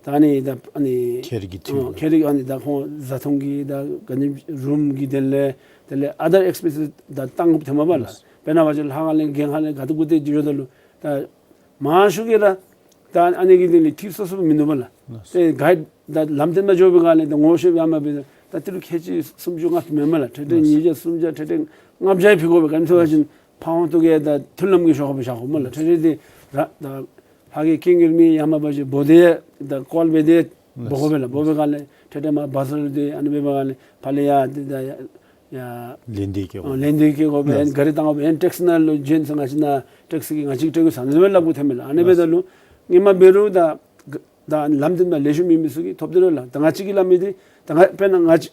ད་ཨ་ནི་ད་ཨ་ནི་ཁྱེད་རའི་གི་འཐུས། ཨ་ཁྱེད་རའི་ཨ་ནི་ད་ཁོང་བཟའ་འཐུང་གི་ད་ག་ནི་རུམ་གྱི་དེ་ལས་དེ་ལས་ཨ་དར་ཨེགསི་པེན་སིས་ད་བཏང་དགོཔ་ཐོནམ་མས་པ་ལགས། དཔེར་ན་འབད་བ་ཅིན་ལྷ་ཁང་ལས་རྒྱལ་ཁང་ལས་ག་ཏེ་གུ་ཏེ་འགྱོཝ་ད་ལུ་ད་མང་ཤོས་ཀྱིས་ར་ད་ཨ་ནི་གི་དེ་ལས་འཐུས་སོ་སོ་མིན་འདུག་པ་ལགས། ཏེ་གའིཌ་ད་ལམ་སྟོན་པ་འགྱོ་བའི་སྒང་ལས་ད་ངོ་ཤེས་ཡང་མེད་པར་ ད་ཏི་རུ་ཁལ་གཅིག་སུམ་ཅུ་ལྔ་བཅུ་མེན་མས་ལགས། ཏེ་ཏེ་ལགས། ཉིས་བརྒྱ་སུམ་བརྒྱ་ཏེ་ཏེ་ལྔ་བརྒྱ་ཕུལ་དགོ་པས། ག་ཅི་ཟེར་བ་ཅིན་ཕ་བོང་ཐུག་གི་ད་མཐུན་ལམ་གྱི་ཤོག་ཁ་སྦེ་བཞག་དགོ་མས་ལགས། ཏེ་ཏེ་ར་ད་ཕ་གི་ཀུན་གྱི་མི་ཡར་མར་འབད་ཞིནམ་འབོ་སྟེ་ད་ཀོལ་འབད་དེ་འབོ་དགོ་པས་ལགས། འབོ་བའི་སྒང་ལས་ཏེ་ཏེ་མར་བ་ས་ལུ་ཏེ་ཨ་ནི་འབད་བའི་སྒང་ལས་ཕར་ལས་ཡར་ཏེ་ད་ཡར་ལེན་འདེད་བཀོལ་དགོ། ཨ་ལེན་འདེད་བཀོལ་དགོ་པས། ལགས། གཱ་རི་བཏང་དགོ་པས། གཱ་རི་ནང་ལུ་ཇེན་སི་ང་བཅས་ནཱ་ཊེག་སི་གི་ང་བཅས་ཀྱིས་ཏེ་གུ་ས་ནི་མས་ལགས། གུ་ཐེམ་མས་ལགས། ཨ་ནི་འབདཝ་ད་ལུ་ཧེ་མ་འབད་རུང་ད་ད་ལམ་སྟོན་པ་ལེགས་ཤོམ་ཡོད་མི་ཚུ་གིས་ཐོབ་སྟེ་ར་ལགས། ད་ང་བཅས་ཀྱིས་སླབ་མི་འདི་ད་ང་དཔེར་ན་ང་བཅས་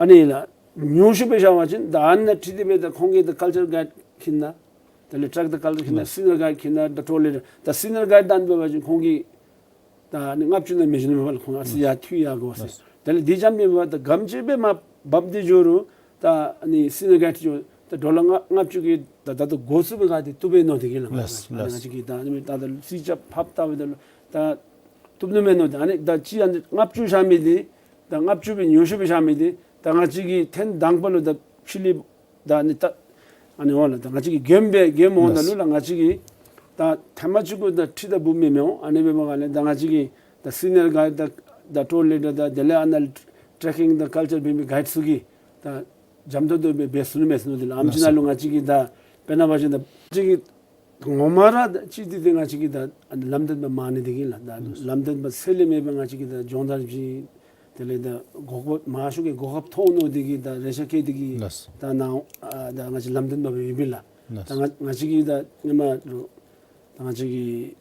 ཨ་ནི་ལགས་ཉུང་ཤོས་སྦེ་བཞག་པ་ཅིན་ད་ཨ་ནཱ་འཁྲིལ་ཏེ་སྦེ་ད་ཁོང་གིས་ད་ཀལ་ཅར་གཱའིཌ་ཁྱིད་ནི་དེ་ལས་ཊེག་ཊི་ཀལ་ཅར་ཁྱིད་ནི་ལགས། སི་ནི་ཡར་གཱའིཌ་ཁྱིད་ནི་ད་ཊུར་ལི་ཌར། ད་སི་ནི་ཡར་གཱའིཌ་ད་ཨ་ནི་འབད་བ་ཅིན་ཁོང་གིས་ད་ཨ་ནི་ལྔ་བཅུ་ནང་མི་འགྱོ་ནི་མས་ལགས། ཁོང་ཨ་ཙི་ཡར་འཐུས་ཡར་འགྱོ་ཟེར། ལགས། དེ་ལས་དེ་ཙམ་མེན་པར་ད་ག་དེམ་ཅིག་སྦེ་མར་འབག་སྟེ་འགྱོ་རུང་ད་ཨ་ནི་སི་ནི་ཡར་གཱའིཌ་འགྱོ་ད་ཌོ་ལར་ལྔ་ལྔ་བཅུ་གིས་ད་ད་ལྟོ་འགོ་བཙུགས་པའི་སྒང་འདི་བཏུབ་པས་མནོ་སྟེ་གི་ལགས། ལགས། ང་ལགས། ང་བཅས་ཀྱིས་ད་ཨ་ནི་ད་ད་ལུ་རྩིས་རྐྱབ་ཕབ་བལྟ་བའི་ད་ལུ་ད་བཏུབ་ནི་མས་མནོ་སྟེ། ཨ་ནི་ད་ཅི་ཨ་ནི་ལྔ་བཅུ་བཞག་མི་འདི་ད་ལྔ་བཅུ་སྦེ་ཉུང་ཤོས་སྦེ་བཞག་མི་འདི་ད་ང་བཅས་ཀྱིས་ཐེངས་དང་པ་ལུ་ད་ཕྱི་གླིང་ད་ཨ་ནི་ད་ཨ་ནི་འོང་ལགས། ད་ང་བཅས་ཀྱིས་མགྱོནམ་སྦེ་མགྱོནམ་འོངམ་ད་ལུ་ལགས། ལགས་ང་བཅས་ཀྱིས་ད་ཐེངས་མ་གཅིག་གུ་ད་ཁྲི་དང་འབུམ་མི་མི་འོང་། ཨ་ནི་འབད་བའི་སྒང་ལས་ད་ང་བཅས་ཀྱིས་ད་སི་ནི་ཡར་གཱའིཌ་དང་ད་ཊུར་ལི་ཌར་དང་དེ་ལས་ཨ་ནཱ་ཊེག་ཀིང་དང་ཀལ་ཅར་འབད་མི་གཱའིཌ་ཚུ་གིས་ད་འཇམ་ཏོང་ཏོ་སྦེ་འབད་ཚུགས་ནི་མས་ཟེར་མནོ་སྟེ་ལགས། ཨ་ནེམ་ཅིག་ནང་ལུ་ང་བཅས་ཀྱིས་ད་དཔེར་ན་འབད་བ་ཅིན་ད་ང་བཅས་ཀྱིས་ངོ་མ་ར་ད་ཅི་སྟེ་ཏེ་ང་བཅས་ཀྱིས་ད་ཨ་ནི་ལམ་སྟོན་པ་མང་ནི་འདི་གིས་ལགས། ད་ལམ་སྟོན་པ་ཚད་ལས་མེད་པར་ང་བཅས་ཀྱིས་ད་སྦྱོང་བརྡར་བྱིན། དེ་ལས་ད་གོ་སྐབས་མང་ཤོས་ཀྱི་གོ་སྐབས་ཐོབ་ནི་འདི་གིས་ད་རེ་ཆ་བསྐྱེད་དེ་གིས་ལགས། ད་ནཱ་ཨ་ད་ང་བཅས་ལམ་སྟོན་པ་སྦེ་ཡོདཔ་ཨིན་ལགས། ལགས། ད་ང་ང་བཅས་ཀྱིས་ད་ཧེ་མ་ལུ་ད་ང་བཅས་ཀྱིས་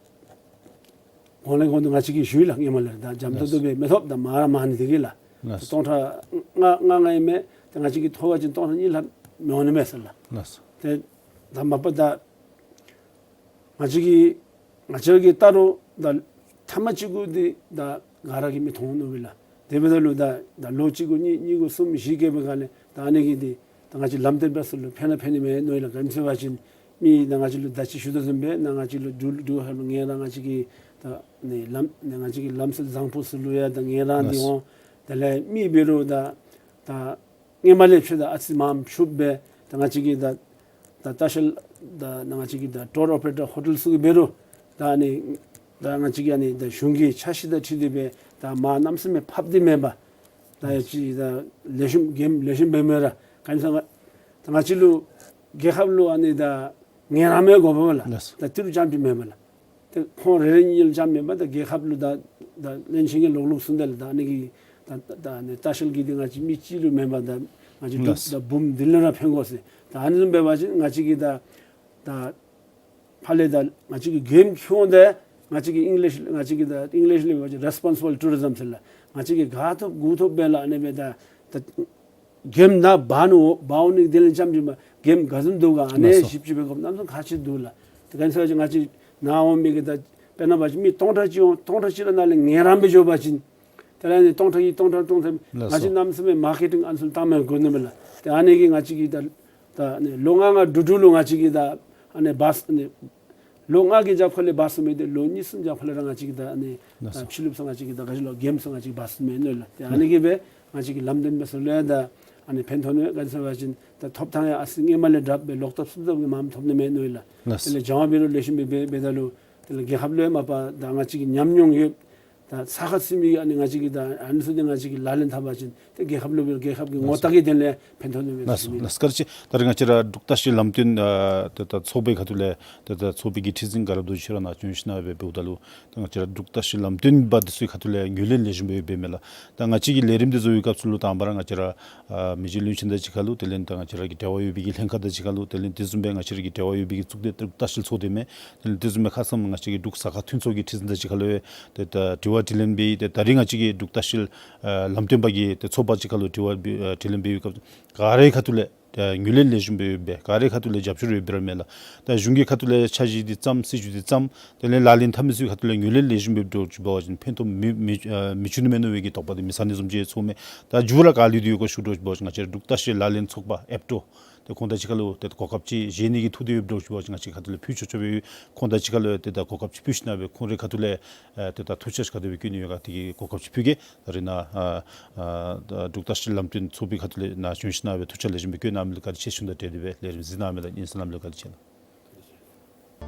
གོང་ལས་གོང་དུ་ང་བཅས་ཀྱིས་ཞུ་ཡི་ལགས། ཧེ་མ་ལས་ད་འཇམ་ཏོང་ཏོ་སྦེ་མི་ཐོབ། ད་མང་ར་མང་ནི་འདི་གིས་ལགས། ལགས། སྟོང་ཕྲག་ལྔ་ལྔ་ལྔ་ཨིན་མས། ད་ང་བཅས་ཀྱིས་ཐོབ་པ་ཅིན་སྟོང་ཕྲག་གཉིས་ལྷག་མི་འོང་ནི་མས་ཟེར་ལགས། ལགས། ཏེ་ད་མ་པ་ད་ང་བཅས་ཀྱིས་ང་བཅས་ཀྱིས་བལྟ་རུང་ད་ཐེངས་མ་གཅིག་གུ་འདི་ད་ག་ར་གིས་མི་མཐོང་ནི་མས་ལགས། དེ་འབདཝ་ད་ལུ་ད་ད་ལོ་གཅིག་གུ་གཉིས་གཉིས་གུ་གསུམ་བཞི་བརྒལ་བའི་སྒང་ལས་ད་ཨ་ནི་གིས་འདི་ད་ང་བཅས་ལམ་སྟོན་པ་ཚུ་ལུ་ཕན་ན་ཕན་ནི་མས་མནོ་ཡི་ལགས། ག་ཅི་ཟེར་བ་ཅིན་མི་ད་ང་བཅས་ལུ་ད་ཅི་ཞུ་དོ་བཟུམ་སྦེ་ནཱ་ང་བཅས་ལུ་འབྲུག་འབྲུག་ཧེ་མ་ངེ་ར་ང་བཅས་ཀྱི་ད་ནི་ལམ་ནི་ང་བཅས་ཀྱི་ལམ་ཟུར་བཟང་པོ་ཚུ་ལུ་ཡང་ད་ངེ་ར་འདི་ལགས། འོང་། དེ་ལས་མི་འབད་རུང་ད་ད་ཧེ་མ་ལས་ཕྱེད་ད་ཨ་ཙི་མངམ་ཕྱུགཔ་སྦེ་ད་ང་བཅས་ཀྱིས་ད་ད་ལྟ་བཤལ་ད་ང་བཅས་ཀྱི་ད་ཊུར་ཨོ་པ་རེ་ཊར་ཧོ་ཊེལ་ཚུ་གིས་འབད་རུང་ད་ཨ་ནི་ད་ང་བཅས་ཀྱིས་ཨ་ནི་ད་གཞུང་གི་འཆར་གཞི་དང་འཁྲིལ་ཏེ་སྦེ་ད་མར་གནམ་མེད་ས་མེད་ཕབ་སྟེ་མེན་པར་ད་ཡ་ཅིག་ད་ལེགས་ཤོམ་མགྱོནམ་ལེགས་ཤོམ་འབད་མི་ར་ག་ཅི་ཟེར་ང་ད་ང་བཅས་ལུ་རྒྱལ་ཁབ་ལུ་ཨ་ནི་ད་ངེ་ར་མི་དགོ་པས་ལགས། ལགས། ད་ཏི་རུ་རྐྱངམ་ཅིག་མེན་པས་ལགས། ཏེ་ཁོང་རེ་རེ་གཉིས་གཉིས་རྐྱངམ་མེན་པར་ད་རྒྱལ་ཁབ་ལུ་ད་ད་བློན་ཆེན་གྱིས་ལོག་ལོག་གསུངས་ཏེ་ལགས། ད་ཨ་ནི་གི་ད་ད་ད་ཨ་ནི་ལྟ་བཤལ་གྱི་འདི་ང་བཅས་མི་གཅིག་ལུ་མེན་པར་ད་ང་བཅས་འབྲུག་ལགས། ད་འབུམ་འདི་ལས་ར་ཕན་དགོ་ཟེར། ད་ཨ་ནི་བཟུམ་འབད་བ་ཅིན་ང་བཅས་ཀྱིས་ད་ད་ཕར་ལས་ད་ང་བཅས་ཀྱིས་མགྱོནམ་ཁྱོད་དེ་ང་བཅས་ཀྱིས་ཨིང་ལིཤ་ང་བཅས་ཀྱིས་ད་ཨིང་ལིཤ་ལས་འབད་བ་ཅིན་རེས་པོན་སི་བཱལ་ཊུ་རི་ཛམ་ཟེར་ལགས། ང་བཅས་ཀྱིས་ག་ཐོབ་གུ་ཐོབ་སྦེ་ལགས། ཨ་ནི་སྦེ་ད་ད་མགྱོནམ་ནཱ་འབག་ནི་འོང་འབག་འོང་ནི་དེ་ལས་རྐྱངམ་ཅིག་མ་མགྱོནམ་ག་བཟུམ་འདུག་ག་ཨ་ནི་ལགས་སོ། ཞིབ་ཞིབ་སྦེ་གོ་གནམ་མེད་ས་མེད་ཁག་ཆེ་འདུག་ལགས། ཏེ་ག་ཅི་ཟེར་བ་ཅིན་ང་བཅས་ནཱ་འོང་མི་གིས་ད་དཔེར་ན་འབད་བ་ཅིན་མི་སྟོང་ཕྲག་གཅིག་འོང་། སྟོང་ཕྲག་གཅིག་ར་ནཱ་ལས་ངེ་ར་སྦེ་འགྱོ་བ་ཅིན་དེ་ལས་ནི་སྟོང་ཕྲག་གཉིས་སྟོང་ཕྲག་སྟོང་ཕྲག་ལགས་སོ། ང་བཅས་གནམ་མེད་ས་མེད་མར་ཀེ་ཊིང་ཨ་ནི་ཚུ་བཏང་མི་དགོ་ནི་མས་ལགས། ཏེ་ཨ་ནི་གིས་ང་བཅས་ཀྱིས་ད་ད་ནི་ལོ་ལྔ་ལྔ་དྲུག་དྲུག་ལུ་ང་བཅས་ཀྱིས་ད་ཨ་ནི་འབག་ནི་ལོ་ལྔ་གི་རྒྱབ་ཁ་ལས་འབག་ཚུགས་མི་འདི་ལོ་གཉིས་གསུམ་རྒྱབ་ཁ་ལས་ར་ང་བཅས་ཀྱིས་ད་ཨ་ནི་ལགས་སོ། ཕྱི་ལུ་ཚུ་ང་བཅས་ཀྱིས་ད་ག་ཅི་ལོ་མགྱོནམ་ཚུ་ང་བཅས་ཀྱིས་འབག་ཚུགས་མི་ནི་ལགས། ཏེ་ཨ་ནི་གིས་སྦེ་ང་བཅས་ཀྱིས་ལམ་སྟོན་པ་ཚུ་ལུ་ཡང་ད་ཨ་ནི་ཕན་ཐོགས་ནི་ག་ཅི་ཟེར་བ་ཅིན་ད་ཐོབ་ཐངས་ཡང་ཨ་ཙི་ཧེ་མ་ལས་དྲགཔ་སྦེ་ལོག་ཐབས་སུབ་ཐབས་ཀྱིས་མངམ་ཐོབ་ནི་མས་མནོ་ཡི་ལགས། ལགས་སོ། དེ་ལས་སྦྱང་བ་འབད་རུང་ལེགས་ཤོམ་སྦེ་འབད་འབདཝ་ད་ལུ་དེ་ལས་རྒྱལ་ཁབ་ལུ་ཡང་མ་པ་ད་ང་བཅས་ཀྱི་ཉམས་མྱོང་ཡོད། ད་ས་ཁ་ཚུད་མི་ཨ་ནི་ང་བཅས་ཀྱིས་ད་ཨ་ནི་ཚུ་འདི་ང་བཅས་ཀྱིས་ལག་ལེན་འཐབ་པ་ཅིན་ཏེ་རྒྱལ་ཁབ་ལུ་སྦེ་རྒྱལ་ཁབ་ཀྱི་ངོ་རྟགས་ཀྱི་དོན་ལས་ཕན་ཐོགས་ནི་མས་ཟེར་ཞུ་ནི། ལགས་སོ། བཀའ་དྲིན་ཆེ། ད་རེས་ང་བཅས་ར་འབྲུག་ལྟ་བཤལ་ལམ་སྟོན་ཨ་ད་ད་ཚོགས་པའི་ཁ་ཐུག་ལས་ད་ད་ཚོགས་པའི་གི་ཁྲི་འཛིན་དགའ་རབ་རྡོ་རྗེ་ཁྱོད་ར་ནཱ་བྱོན་ཞིནམ་ལས་འབདཝ་ད་ལུ་ད་ང་བཅས་ར་འབྲུག་ལྟ་བཤལ་ལམ་སྟོན་པ་འདི་ཚུ་གི་ཁ་ཐུག་ལས་ངོས་ལེན་ལེགས་ཤོམ་སྦེ་འབད་མས་ལགས། ད་ང་བཅས་ཀྱིས་ལས་རིམ་འདི་བཟོ་བའི་སྐབས་སུ་ལུ་དང་པ་ར་ང་བཅས་ར་ཨ་མི་རྗེ་བློན་ཆེན་དང་གཅིག་ཁར་ལུ་དེ་ལས་ད་ང་བཅས་ར་གི་འབྲེལ་བ་ཡོད་པའི་གི་ལྷན་ཁག་དང་གཅིག་ཁར་ལུ་དེ་ལས་དེ་བཟུམ་སྦེ་ང་བཅས་ར་གི་འབྲེལ་བ་ཡོད་པའི་གི་གཙུག་སྡེ་ལྟ་བཤལ་ཚོགས་སྡེ་མས། དེ་ལས་དེ་བཟུམ་སྦེ་ཁ་ཙ་ང་བཅས་ཀྱི་འབྲུག་ཟ་ཁང་མཐུན་ཚོགས་ཀྱི་ཁྲི་འཛིན་དང་གཅིག་ཁར་ལུ་ཡང་ཏེ་ད་དྲི་བ་དྲིས་ལན་འབད་ཡི། ཏེ་ད་རིས་ང་བཅས་ཀྱི་འབྲུག་ལྟ་བཤལ་ཨ་ལམ་སྟོན་པ་གི་ཏེ་ཚོགས་པ་གཅིག་ཁར་ལུ་དྲི་བ་འབད་ཨ་དྲིས་ལན་འབད་བའི་སྐབས་ག་རའི་ཁ་ཐུག་ལས་ཨ་ངོས་ལེན་ལེགས་ཤོམ་སྦེ་ཡོདཔ་སྦེ་ག་རའི་ཁ་ཐུག་ལས་རྒྱབ་སྐྱོར་ཡོདཔ་སྦེ་ར་མས་ལགས། ད་གཞུང་གི་ཁ་ཐུག་ལས་འཆར་གཞི་འདི་བརྩམ་སྲིད་བྱུས་འདི་བརྩམ་དེ་ལས་ལག་ལེན་འཐབ་མི་ཚུ་གི་ཁ་ཐུག་ལས་ངོས་ལེན་ལེགས་ཤོམ་སྦེ་འབད་དགོ་ཅིག་འབད་བ་ཅིན་ཕན་ཐོགས་མི་མི་ཨ་མི་འབྱུང་ནི་མས་མནོ་བའི་གི་དོགས་པ་འདི་མི་ཟ་ནི་བཟུམ་ཅིག་ཚོརཝ་མས། ད་མཇུག་ར་ག་ལུས་ཏེ་ཡོད་ག་ཞུ་དོ་ཅིག་འབད་བ་ཅིན་ང་བཅས་ར་འབྲུག་ལྟ་བཤལ་ལག་ལེན་ཚོགས་པ་ཨེབ་ཊོ་ཏེ་ཁོང་དང་གཅིག་ཁར་ལུ་ཏེ་གོ་སྐབས་ཅིག་བཞེས་ནི་གི་ཐུགས་འདོད་ཡོདཔ་འདྲཝ་ཅིག་ང་བཅས་ཁ་ཐུག་ལས་ཕུལ་ཆོག་ཆོག་སྦེ་ཡོད། ཁོང་དང་གཅིག་ཁར་ལུ་ཏེ་ད་གོ་སྐབས་ཅིག་ཕུལ་ཞིནམ་ལས་ཁོང་རའི་ཁ་ཐུག་ལས་ཨ་ཏེ་ད་ཐུགས་འཆར་ག་དེ་སྦེ་བཀོད་ནི་ཡོད་ག་དེ་གི་གོ་སྐབས་ཅིག་ཕུལ་གེ། ད་རིས་ནཱ་ཨ་ཨ་ད་འབྲུག་ལྟ་བཤལ་ལམ་སྟོན་ཚོགས་པའི་ཁ་ཐུག་ལས་ནཱ་བྱོན་ཞིནམ་ལས་ཐུགས་འཆར་ལེགས་ཤོམ་སྦེ་བཀོད་གནང་མི་ལུ་བཀའ་དྲིན་ཆེ་ཞུ་ནི་དང་འབྲེལ་ཏེ་སྦེ་ལས་རིམ་གཟིགས་གནང་མི་ལུ་སྙན་གསན་གནང་མི་ལུ་བཀའ་དྲིན་ཆེ་ལགས།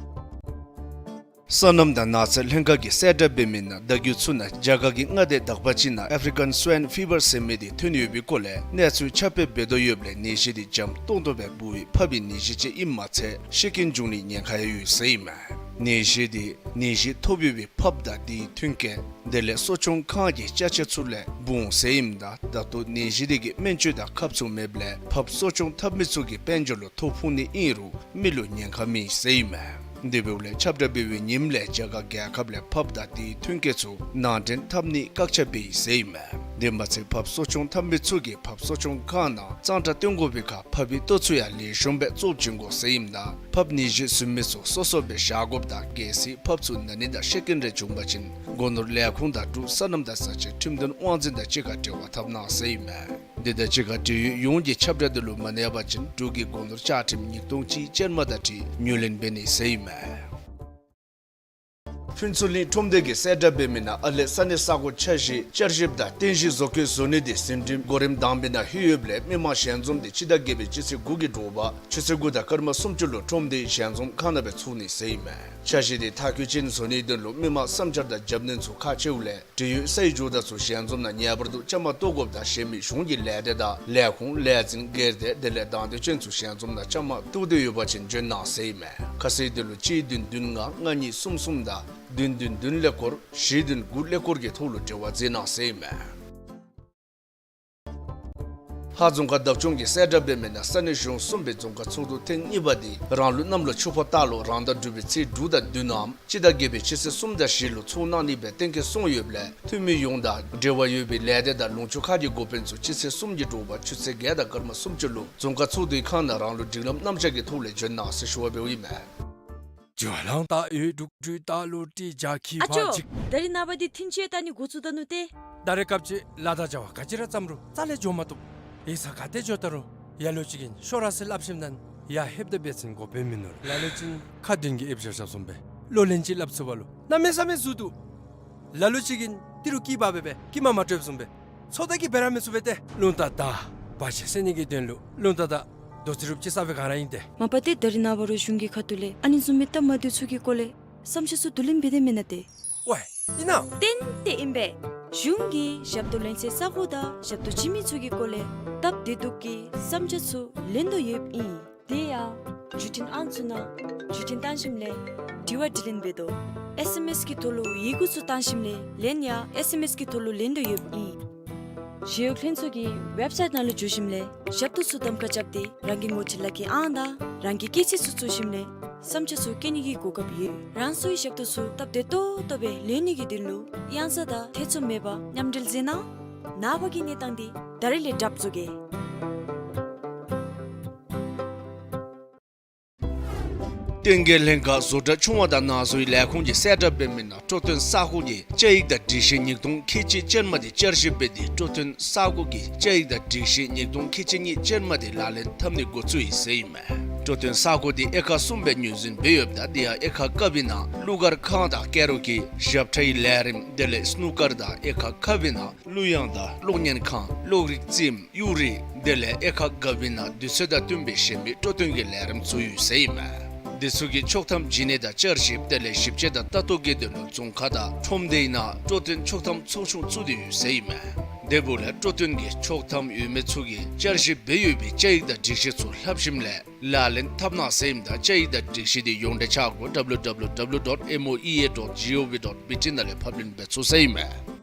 སོ་ནམ་དང་ནགས་ཚལ་ལྷན་ཁག་གིས་གསལ་བསྒྲགས་འབད་མི་ནང་ཟླཝ་གི་ཚུན་ནང་རྒྱ་གར་གྱི་མངའ་སྡེ་དག་པ་ཅིག་ནང་ཨ་ཕི་རི་ཀཱན་སུའིན་ཕི་བར་ཟེར་མི་དེ་ཐོན་ཡོད་པའི་སྐོར་ལས་གནས་ཚུལ་ཁྱབ་སྤེལ་འབད་དོ་ཡོདཔ་ལས་ནད་གཞི་དེ་འཇམ་ཏོང་ཏོ་སྦེ་འབུ་བའི་ཕགཔ་གི་ནད་གཞི་ཅིག་ཨིནམ་མ་ཚད་ཤི་རྐྱེན་འབྱུང་ནིའི་ཉེན་ཁ་ཡང་ཡོད་ཟེར་ཨིན་མས། ནད་གཞི་དེ་ནད་གཞི་ཐོབ་ཡོད་པའི་ཕགཔ་དང་དེའི་མཐུན་རྐྱེན་དེ་ལས་གསོ་སྐྱོང་ཁང་གི་ཅ་ཆས་ཚུ་ལས་འབུ་འོང་ཟེར་ཨིནམ་ད་ད་ལྟོ་ནད་གཞི་དེ་གི་སྨན་བཅོས་དང་ཁབ་ཚུ་མེདཔ་ལས་ཕགཔ་གསོ་སྐྱོང་འཐབ་མི་ཚུ་གིས་དཔལ་འབྱོར་ལུ་ཐོ་ཕོག་ནི་ཨིན་རུང་མི་ལུ་ཉེན་ཁ་མེད་ཟེར་ཨིན་མས། དེ་འབདཝ་ལས་ཁྱབ་བསྒྲགས་འབད་བའི་ཉིནམ་ལས་རྒྱ་གར་རྒྱལ་ཁབ་ལས་ཕགཔ་དང་དེའི་མཐུན་རྐྱེན་ཚུ་ནང་འདྲེན་འཐབ་ནི་བཀག་ཆ་འབད་ཡི་ཟེར་ཨིན་མས། དེ་མ་ཚད་ཕགཔ་གསོ་སྐྱོང་འཐབ་མི་ཚུ་གིས་ཕགཔ་གསོ་སྐྱོང་ཁང་ནང་གཙང་སྦྲ་བཏོན་དགོ་པའི་ཁར་ཕགཔ་གི་ལྟོ་ཚུ་ཡང་ལེགས་ཤོམ་སྦེ་བཙོ་བྱིན་དགོ་ཟེར་ཨིནམ་ད་ཕགཔ་ནད་གཞི་ཟུན་མི་ཚུ་སོ་སོ་སྦེ་བཞག་དགོཔ་དང་གལ་སྲིད་ཕགཔ་ཚུ་ན་ནི་དང་ཤི་རྐྱེན་རེ་བྱུང་པ་ཅིན་སྒོ་ནོར་ལས་ཁུངས་དང་འབྲུག་སོ་ནམ་དང་ས་ཆའི་ཁྲིམས་དོན་དབང་འཛིན་དང་གཅིག་ཁར་འབྲེལ་བ་འཐབ་གནང་ཟེར་ཨིན་མས། དེ་དང་གཅིག་ཁར་འབྲེལ་ཡོད་ཡོངས་ཀྱིས་ཁྱབ་བསྒྲགས་དེ་ལུ་མ་གནས་པ་ཅིན་འབྲུག་གི་སྒོ་ནོར་བཅའ་ཁྲིམས་ཉིས་སྟོང་གཅིག་ཅན་མ་དང་འཁྲིལ་ངོས་ལེན་འབད་ནི་ཟེར་ཨིན་མས། ཕུན་ཚོགས་གླིང་ཁྲོམ་སྡེ་གིས་གསལ་བསྒྲགས་འབད་མི་ནང་ཨ་ལས་ས་གནས་ས་གོ་འཆར་གཞི་བསྐྱར་ཞིབ་དང་རྟེན་གཞི་བཟོ་བཀོད་བཟོ་ནི་དེ་ཟིན་བྲིས་གོ་རིམ་དང་པའི་ནང་ལྷོད་ཡོདཔ་ལས་མི་མང་ཞལ་འཛོམས་དེ་སྤྱི་ཟླ་བརྒྱད་པའི་སྤྱི་ཚེས་དགུ་གི་དྲོ་པ་ཆུ་ཚོད་དགུ་དང་སྐར་མ་སུམ་ཅུ་ལུ་ཁྲོམ་སྡེའི་ཞལ་འཛོམས་ཁང་ནང་སྦེ་ཚུགས་ནི་ཟེར་ཨིན་མས། འཆར་གཞི་དེ་མཐར་འཁྱོལ་ཅན་བཟོ་ནིའི་དོན་ལུ་མི་མང་བསམ་འཆར་དང་རྒྱབ་སྣོན་ཚུ་ཁག་ཆེཝ་ལས་འབྲེལ་ཡོད་སའི་ཇོ་བདག་ཚུ་ཞལ་འཛོམས་ནང་ངེས་པར་དུ་བཅའ་མར་གཏོགས་དགོཔ་དང་གཞན་མི་གཞུང་གི་ལས་སྡེ་དང་ལས་ཁུངས་ལས་འཛིན་སྒེར་སྡེ་དེ་ལས་དང་འདོད་ཅན་ཚུ་ཞལ་འཛོམས་ནང་བཅའ་མར་གཏོགས་འདོད་ཡོད་པ་ཅིན་འབྱོན་གནང་ཟེར་ཨིན་མས། ཁ་གསལ་དོན་ལུ་གཅིག་བདུན་བདུན་ལྔ་ལྔ་གཉིས་གསུམ་གསུམ་དང་བདུན་བདུན་བདུན་ཀླད་ཀོར་བཞི་བདུན་དགུ་ཀླད་ཀོར་གྱི་ཐོག་ལུ་འབྲེལ་བ་མཛད་གནང་ཟེར་ཨིན་མས། ལྷ་རྫོང་ཁག་བདག་སྐྱོང་གིས་གསལ་བསྒྲགས་འབད་མི་ནང་ས་གནས་གཞུང་གསུམ་པའི་རྫོང་ཁག་ཚོགས་འདུ་ཐེངས་གཉིས་པ་དེ་རང་ལུགས་གནམ་ལོ་ཆུ་ཕོ་སྟག་ལོ་རང་ཟླ་དྲུག་པའི་ཚེས་དྲུག་དང་བདུན་ནམ་སྤྱི་ཟླ་བརྒྱད་པའི་སྤྱི་ཚེས་གསུམ་དང་བཞི་ལུ་ཚོགས་གནང་ནི་སྦེ་གཏན་འཁེལ་སོང་ཡོདཔ་ལས་འཐུས་མི་ཡོངས་དང་འབྲེལ་བ་ཡོད་པའི་ལས་སྡེ་དང་ལུང་ཕྱོགས་ཁག་གི་འགོ་དཔོན་ཚུ་སྤྱི་ཚེས་གསུམ་གྱི་དྲོ་པ་ཆུ་ཚོད་བརྒྱད་དང་སྐར་མ་སུམ་ཅུ་ལུ་རྫོང་ཁག་ཚོགས་འདུའི་ཁང་ནང་རང་ལུགས་སྒྲིག་ལམ་རྣམ་གཞག་གི་ཐོག་ལས་འབྱོན་གནང་ཟེར་ཞུ་བ་འབདཝ་ཨིན་མས། ཇོ་ལང་ཏ་ཡོད་དྲུག་དྲུག་ཏ་ལུ་ཏི་ཇ་ཁྱི་ཨ་ཕ་ཅོ། ཅིག་ད་རིས་ནངས་པ་འདི་ཐིན་ཅེ་ད་ནི་འགོ་བཙུགས་ད་ནུག་ཏེ། ད་རེས་སྐབས་ཅིག་ལཱ་དང་བྱ་བ་ག་ཅི་ར་བརྩམ་རུང་རྩ་ལས་འགྱོ་མ་བཏུབ། ཡིག་ཚང་ག་ཏེ་འགྱོ་ད་རུང་ལ་ལུ་ཅིག་གིས་ཤོག་ར་ཟེར་སླབ་ཞིནམ་ད་ཡར་ལྷོདཔ་ད་འབད་བ་ཅིན་འགོ་དཔོན་མིན་ནུག། ལ་ལུ་ཅིག་གིས་ཁ་འདོན་གྱི་ཨེབ་བཞག་བཞགཔ་བཟུམ་སྦེ་ལོ་ལན་ཅིག་སླབ་ཚུགས་པ་ལུ་གནམ་མེད་ས་མེད་ཟུག་འདུག། ལ་ལུ་ཅིག་གིས་ཏི་རུ་སྐྱིད་པ་སྦེ་སྦེ་སྐྱིད་མ་མ་སྤྲོདཔ་བཟུམ་སྦེ་ཚོགས་བདག་གིས་འབད་ར་མི་ཚུགས་པས་ཏེ། རླུང་རྟ་དང་བར་ཆད་སེལ་ནི་གི་དོན་ལུ་རླུང་རྟ་དང་རྡོ་རྗེ་རུབ་ཅིག་ས་སྦེ་ག་ར་ཨིན་ཏེ། མ་པ་ཏེ་ད་རིས་ནངས་པ་རུང་གཞུང་གི་ཁ་ཐུག་ལས་ཨ་ནི་བཟུམ་མའི་སྟབས་མ་བདེཝ་ཚུ་གི་སྐོར་ལས་བསམ་འཆར་ཚུ་བསྡུ་ལེན་འབད་དེ་མེན་ན་ཏེ། ཝའི་ཨིན་ན། ཏན་ཏན་ཨིན་པས། གཞུང་གིས་ཞབས་ཏོག་ལེན་སའི་ས་གོ་དང་ཞབས་ཏོག་བྱིན་མི་ཚུ་གི་སྐོར་ལས་སྟབས་བདེ་སྡུག་གི་བསམ་འཆར་ཚུ་ལེན་དོ་ཡོདཔ་ཨིན། དེ་ཡང་བརྒྱུད་འཕྲིན་ཨང་ཚུ་ནང་བརྒྱུད་འཕྲིན་བཏང་ཞིནམ་ལས་དྲི་བ་དྲིས་ལན་འབད་དོ། ཨེས་ཨེམ་ཨེས་ཀྱི་ཐོག་ལུ་ཡི་གུ་ཚུ་བཏང་ཞིནམ་ལས་ལན་ཡང་ཨེས་ཨེམ་ཨེས་ཀྱི་ཐོག་ལུ་ལེན་དོ་ཡོདཔ་ཨིན། ཞི་གཡོག་ལྷན་ཚོགས་ཀྱི་ཝེབ་སའིཊ་ནང་ལུ་འཛུལ་ཞིནམ་ལས་ཞབས་ཏོག་ཚུ་གདམ་ཁ་རྐྱབ་སྟེ་རང་གི་ངོ་སྤྲོད་ལག་ཁྱེར་ཨང་དང་རང་གི་སྐྱེས་ཚེས་ཚུ་བཙུགས་ཞིནམ་ལས་བསམ་འཆར་ཚུ་བཀོད་ནི་གི་གོ་སྐབས་ཡོད། རང་སོའི་ཞབས་ཏོག་ཚུ་སྟབས་བདེ་ཏོག་ཏོ་སྦེ་ལེན་ནི་གི་དོན་ལུ་གཡང་ས་དང་ཐེ་ཚོམ་མེད་པར་མཉམ་འབྲེལ་མཛད་གནང་། ནངས་པ་གི་གནས་སྟངས་འདི་ད་རིས་ལས་གྲབས་བཟོ་གེ། བསྟན་རྒྱས་ལྷན་ཁག་བཟོ་གྲྭ་ཆུང་བ་དང་ནང་བཟོའི་ལས་ཁུངས་ཀྱིས་གསལ་བསྒྲགས་འབད་མི་ནང་སྤྲོ་སྟོན་ས་གོ་གི་བཅའ་ཡིག་དང་སྒྲིག་གཞི་ཉིས་སྟོང་ཁལ་གཅིག་ཅན་མ་དེ་བསྐྱར་ཞིབ་འབད་དེ་སྤྲོ་སྟོན་ས་གོ་གི་བཅའ་ཡིག་དང་སྒྲིག་གཞི་ཉིས་སྟོང་ཁལ་གཅིག་གཉིས་ཅན་མ་དེ་ལག་ལེན་འཐབ་ནི་འགོ་བཙུགས་ཡི་ཟེར་ཨིན་མས། སྤྲོ་སྟོན་ས་གོ་དེ་དབྱེ་ཁག་གསུམ་སྦེ་ངོས་འཛིན་འབད་ཡོདཔ་ད་དེ་ཡང་དབྱེ་ཁག་ཀ་པའི་ནང་གླུ་གར་ཁང་དང་ཀ་ར་ཨོ་ཀེ་ཞབས་ཁྲའི་ལས་རིམ་དེ་ལས་སྣུ་ཀར་དང་དབྱེ་ཁག་ཁ་པའི་ནང་གླུ་དབྱངས་དང་གློག་བརྙན་ཁང་གློག་རིག་རྩེདམོ་གཡུ་རིག་དེ་ལས་དབྱེ་ཁག་ག་པའི་ནང་དུས་ཚོད་དང་བསྟུན་པའི་གཞན་མི་སྤྲོ་སྟོན་གྱི་ལས་རིམ་ཚུ་ཡོད་ཟེར་ཨིན་མས། དེ་ཚུ་གི་ཆོག་ཐམ་བྱིན་ནི་དང་བསྐྱར་ཞིབ་དེ་ལས་ཞིབ་དཔྱད་དང་ལྟ་རྟོག་གི་དོན་ལུ་རྫོང་ཁག་དང་ཁྲོམ་སྡེའི་ནང་སྤྲོ་སྟོན་ཆོག་ཐམ་ཚོགས་ཆུང་བཙུགས་ཏེ་ཡོད་ཟེར་ཨིན་མས། དེ་འབདཝ་ལས་སྤྲོ་སྟོན་གྱི་ཆོག་ཐམ་ཡོད་མི་ཚུ་གིས་བསྐྱར་ཞིབ་འབད་ཡོད་པའི་བཅའ་ཡིག་དང་སྒྲིག་གཞི་ཚུ་ལྷབ་ཞིནམ་ལས་ལག་ལེན་འཐབ་གནང་ཟེར་ཨིནམ་ད་བཅའ་ཡིག་དང་སྒྲིག་གཞི་དེ་ཡོངས་འབྲེལ་ཆ་བགོ་W W W dot M O E A dot G O V dot B T ནང་ལས་ཕབ་ལེན་འབད་ཚུགས་ཟེར་ཨིན་མས།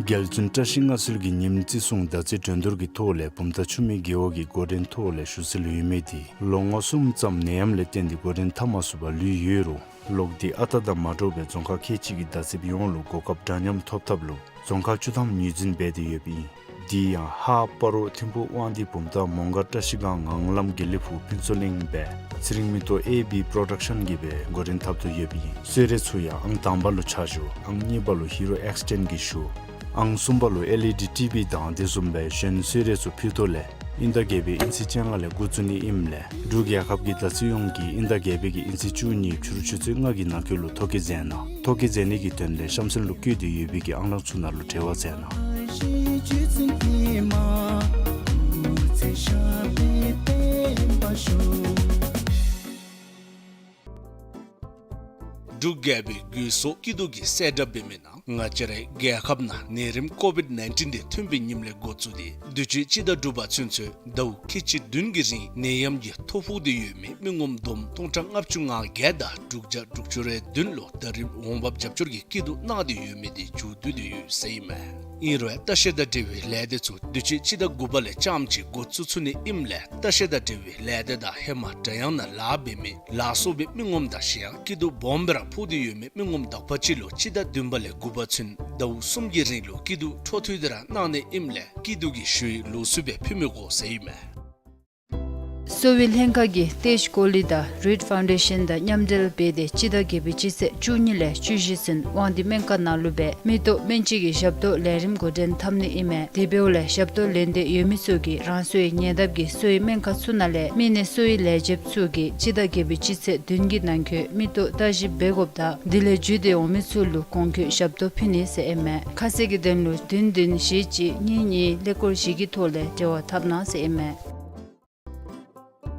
རྒྱལ་བཙུན་བཀྲ་ཤིས་མངའ་གསོལ་གྱི་ཉིནམ་བརྩི་སྲུང་ཟླ་རྩིས་སྒྲོན་དོར་གྱི་ཐོག་ལས་བུམ་ཐང་ཆུ་སྨད་རྒེད་འོག་གི་འགོ་འདྲེན་ཐོག་ལས་ཞུ་སྲོལ་ཡོད་མི་དེ་ལོ་ངོ་གསུམ་ཙམ་ནད་ཡམས་ལས་བརྟེན་ཏེ་འགོ་འདྲེན་འཐབ་མ་ཚུགས་པར་ལུས་ཡོད་རུང་ལོག་སྟེ་ཨ་རྟག་དང་མ་འདྲཝ་སྦེ་རྫོང་ཁག་ཁལ་གཅིག་གི་བརྡ་རྩིསཔ་ཡོངས་ལུ་གོ་སྐབས་འདྲ་མཉམ་ཐོབ་ཐབས་ལུ་རྫོང་ཁག་བཅུ་ཐམ་ངོས་འཛིན་འབད་དེ་ཡོདཔ་ཨིན། དེ་ཡང་ཧཱ་སྤ་རོ་ཐིམ་ཕུ་དབང་འདུས་བུམ་ཐང་མོང་སྒར་བཀྲ་ཤིས་སྒང་ངང་ལམ་དགེ་ལེགས་ཕུག་ཕུན་ཚོགས་གླིང་སྦེ་ཚེ་རིང་མེ་ཏོག་ཨེ་བི་པྲོ་ཌག་ཤཱན་གྱིས་སྦེ་འགོ་འདྲེན་འཐབ་དོ་ཡོདཔ་ཨིན། གསོལ་རས་ཚུ་ཡང་ཨང་དང་པ་ལུ་ཕྱག་ཞུ། ཨང་གཉིས་པ་ལུ་ཧི་རོ་ཨེགས་ཊེན་གྱིས་ཞུ། ཨང་གསུམ་པ་ལུ་ཨེལ་ཨི་ཌི་ཊི་བི་དང་དེ་བཟུམ་སྦེ་གཞན་གསོལ་རས་ཚུ་ཕུལ་དོ་ལས་དབྱིན་ཟླ་བརྒྱད་པའི་དབྱིན་ཚེས་བཅོ་ལྔ་ལས་འགོ་བཙུགས་ནི་ཨིནམ་ལས་འབྲུག་རྒྱལ་ཁབ་ཀྱི་ཟླ་རྩིས་ཡོངས་ཀྱིས་དབྱིན་ཟླ་བརྒྱད་པའི་གི་དབྱིན་ཚེས་བཅུ་གཉིས་ཕྱི་རུ་ཆུ་ཚོད་ལྔ་གི་ནང་འཁོད་ལུ་ཐོ་བཀོད་མཛད་གནང་། ཐོ་བཀོད་མཛད་ནི་གི་དོན་ལས་གཤམ་གསལ་ལུ་བཀོད་དེ་ཡོད་པའི་གི་ཨང་གྲངས་ཚུ་ནང་ལུ་འབྲེལ་བ་མཛད་གནང་། འབྲུག་རྒྱལ་པོའི་རྒོད་གསོག་སྐྱིད་སྡུག་གི་གསལ་བསྒྲགས་འབད་མི་ནང་ང་བཅས་རའི་རྒྱལ་ཁབ་ནང་ནད་རིམས་ཀོ་བིཌ་ནའིན་ཊིན་དེ་ཐོན་པའི་ཉིནམ་ལས་འགོ་བཙུགས་ཏེ་དུས་ཅི་སྤྱི་ཟླ་དྲུག་པ་ཚུན་ཚོད་ཟླཝ་ཁལ་གཅིག་བདུན་གྱི་རིང་ནད་ཡམས་ཀྱི་ཐོ་ཕོག་སྟེ་ཡོད་མི་མི་ངོམ་བསྡོམས་སྟོང་ཕྲག་ལྔ་བཅུ་ང་བརྒྱད་དང་དྲུག་བརྒྱ་དྲུག་ཅུ་རེ་བདུན་ལུ་ད་རིས་འོང་འབབ་རྒྱབ་སྐྱོར་གྱི་སྐྱིད་སྡུག་གནང་སྟེ་ཡོད་མི་དེ་མཇུག་བསྡུ་སྟེ་ཡོད་ཟེར་ཨིན་མས། ཨིན་རུང་ལྟ་བཤལ་དང་འབྲེལ་བའི་ལས་སྡེ་ཚུ་དུས་ཅི་སྤྱི་ཟླ་དགུ་པ་ལས་རྐྱངམ་གཅིག་འགོ་བཙུགས་ཚུགས་ནི་ཨིནམ་ལས་ལྟ་བཤལ་དང་འབྲེལ་བའི་ལས་སྡེ་དང་ཧེ་མ་སྒྲ་དབྱངས་ནང་ལཱ་འབད་མི་ལ་སོགས་པའི་མི་ངོམ་དང་གཞན་ཡང་སྐྱིད་སྡུག་སྦོམ་སྦེ་ར་ཕོག་སྟེ་ཡོད་མི་མི་ངོམ་དག་པ་ཅིག་ལུ་སྤྱི་ཟླ་བདུན་པ་ལས་དགུ་པ་ཚུན་ཟླཝ་གསུམ་གྱི་རིང་ལུ་སྐྱིད་སྡུག་འཕྲོ་མཐུད་དེ་ར་གནང་ནི་ཨིནམ་ལས་སྐྱིད་སྡུག་གི་ཞུ་ཡིག་ལོགས་སུ་སྦེ་ཕུལ་མི་དགོ་ཟེར་ཨིན་མས། གསོ་བའི་ལྷན་ཁག་གིས་ཏེཇ་ཀོ་ལི་དང་རིཌ་ཕའུན་ཌེ་ཤན་དང་མཉམ་འབྲེལ་འབད་དེ་སྤྱི་ཟླ་བརྒྱད་པའི་སྤྱི་ཚེས་བཅུ་གཉིས་ལས་བཅུ་བཞི་ཚུན་དབང་འདུས་སྨན་ཁང་ནང་ལུ་སྦེ་མིག་ཏོ་སྨན་དཔྱད་ཀྱི་ཞབས་ཏོག་ལས་རིམ་འགོ་འདྲེན་འཐབ་ནི་ཨིན་མས། དེ་འབདཝ་ལས་ཞབས་ཏོག་ལེན་འདོད་ཡོད་མི་ཚུ་གིས་རང་སོའི་ཉེ་འདབས་ཀྱི་གསོ་བའི་སྨན་ཁང་ཚུ་ནང་ལས་མི་སྣའི་གསོ་བའི་ལས་བྱེདཔ་ཚུ་གིས་སྤྱི་ཟླ་བརྒྱད་པའི་སྤྱི་ཚེས་བདུན་གྱི་ནང་འཁོད་མིག་ཏོ་བརྟག་ཞིབ་འབད་དགོཔ་དང་དེ་ལས་བརྒྱུད་དེ་འོང་མི་ཚུ་ལུ་གོང་འཁོད་ཞབས་ཏོག་ཕུལ་ནི་ཟེར་ཨིན་མས། ཁ་གསལ་གྱི་དོན་ལུ་བདུན་བདུན་བཞི་གཅིག་གཉིས་གཉིས་ཀླད་ཀོར་བཞི་གི་ཐོག་ལས་འབྲེལ་བ་འཐབ་གནང་ཟེར་ཨིན་མས།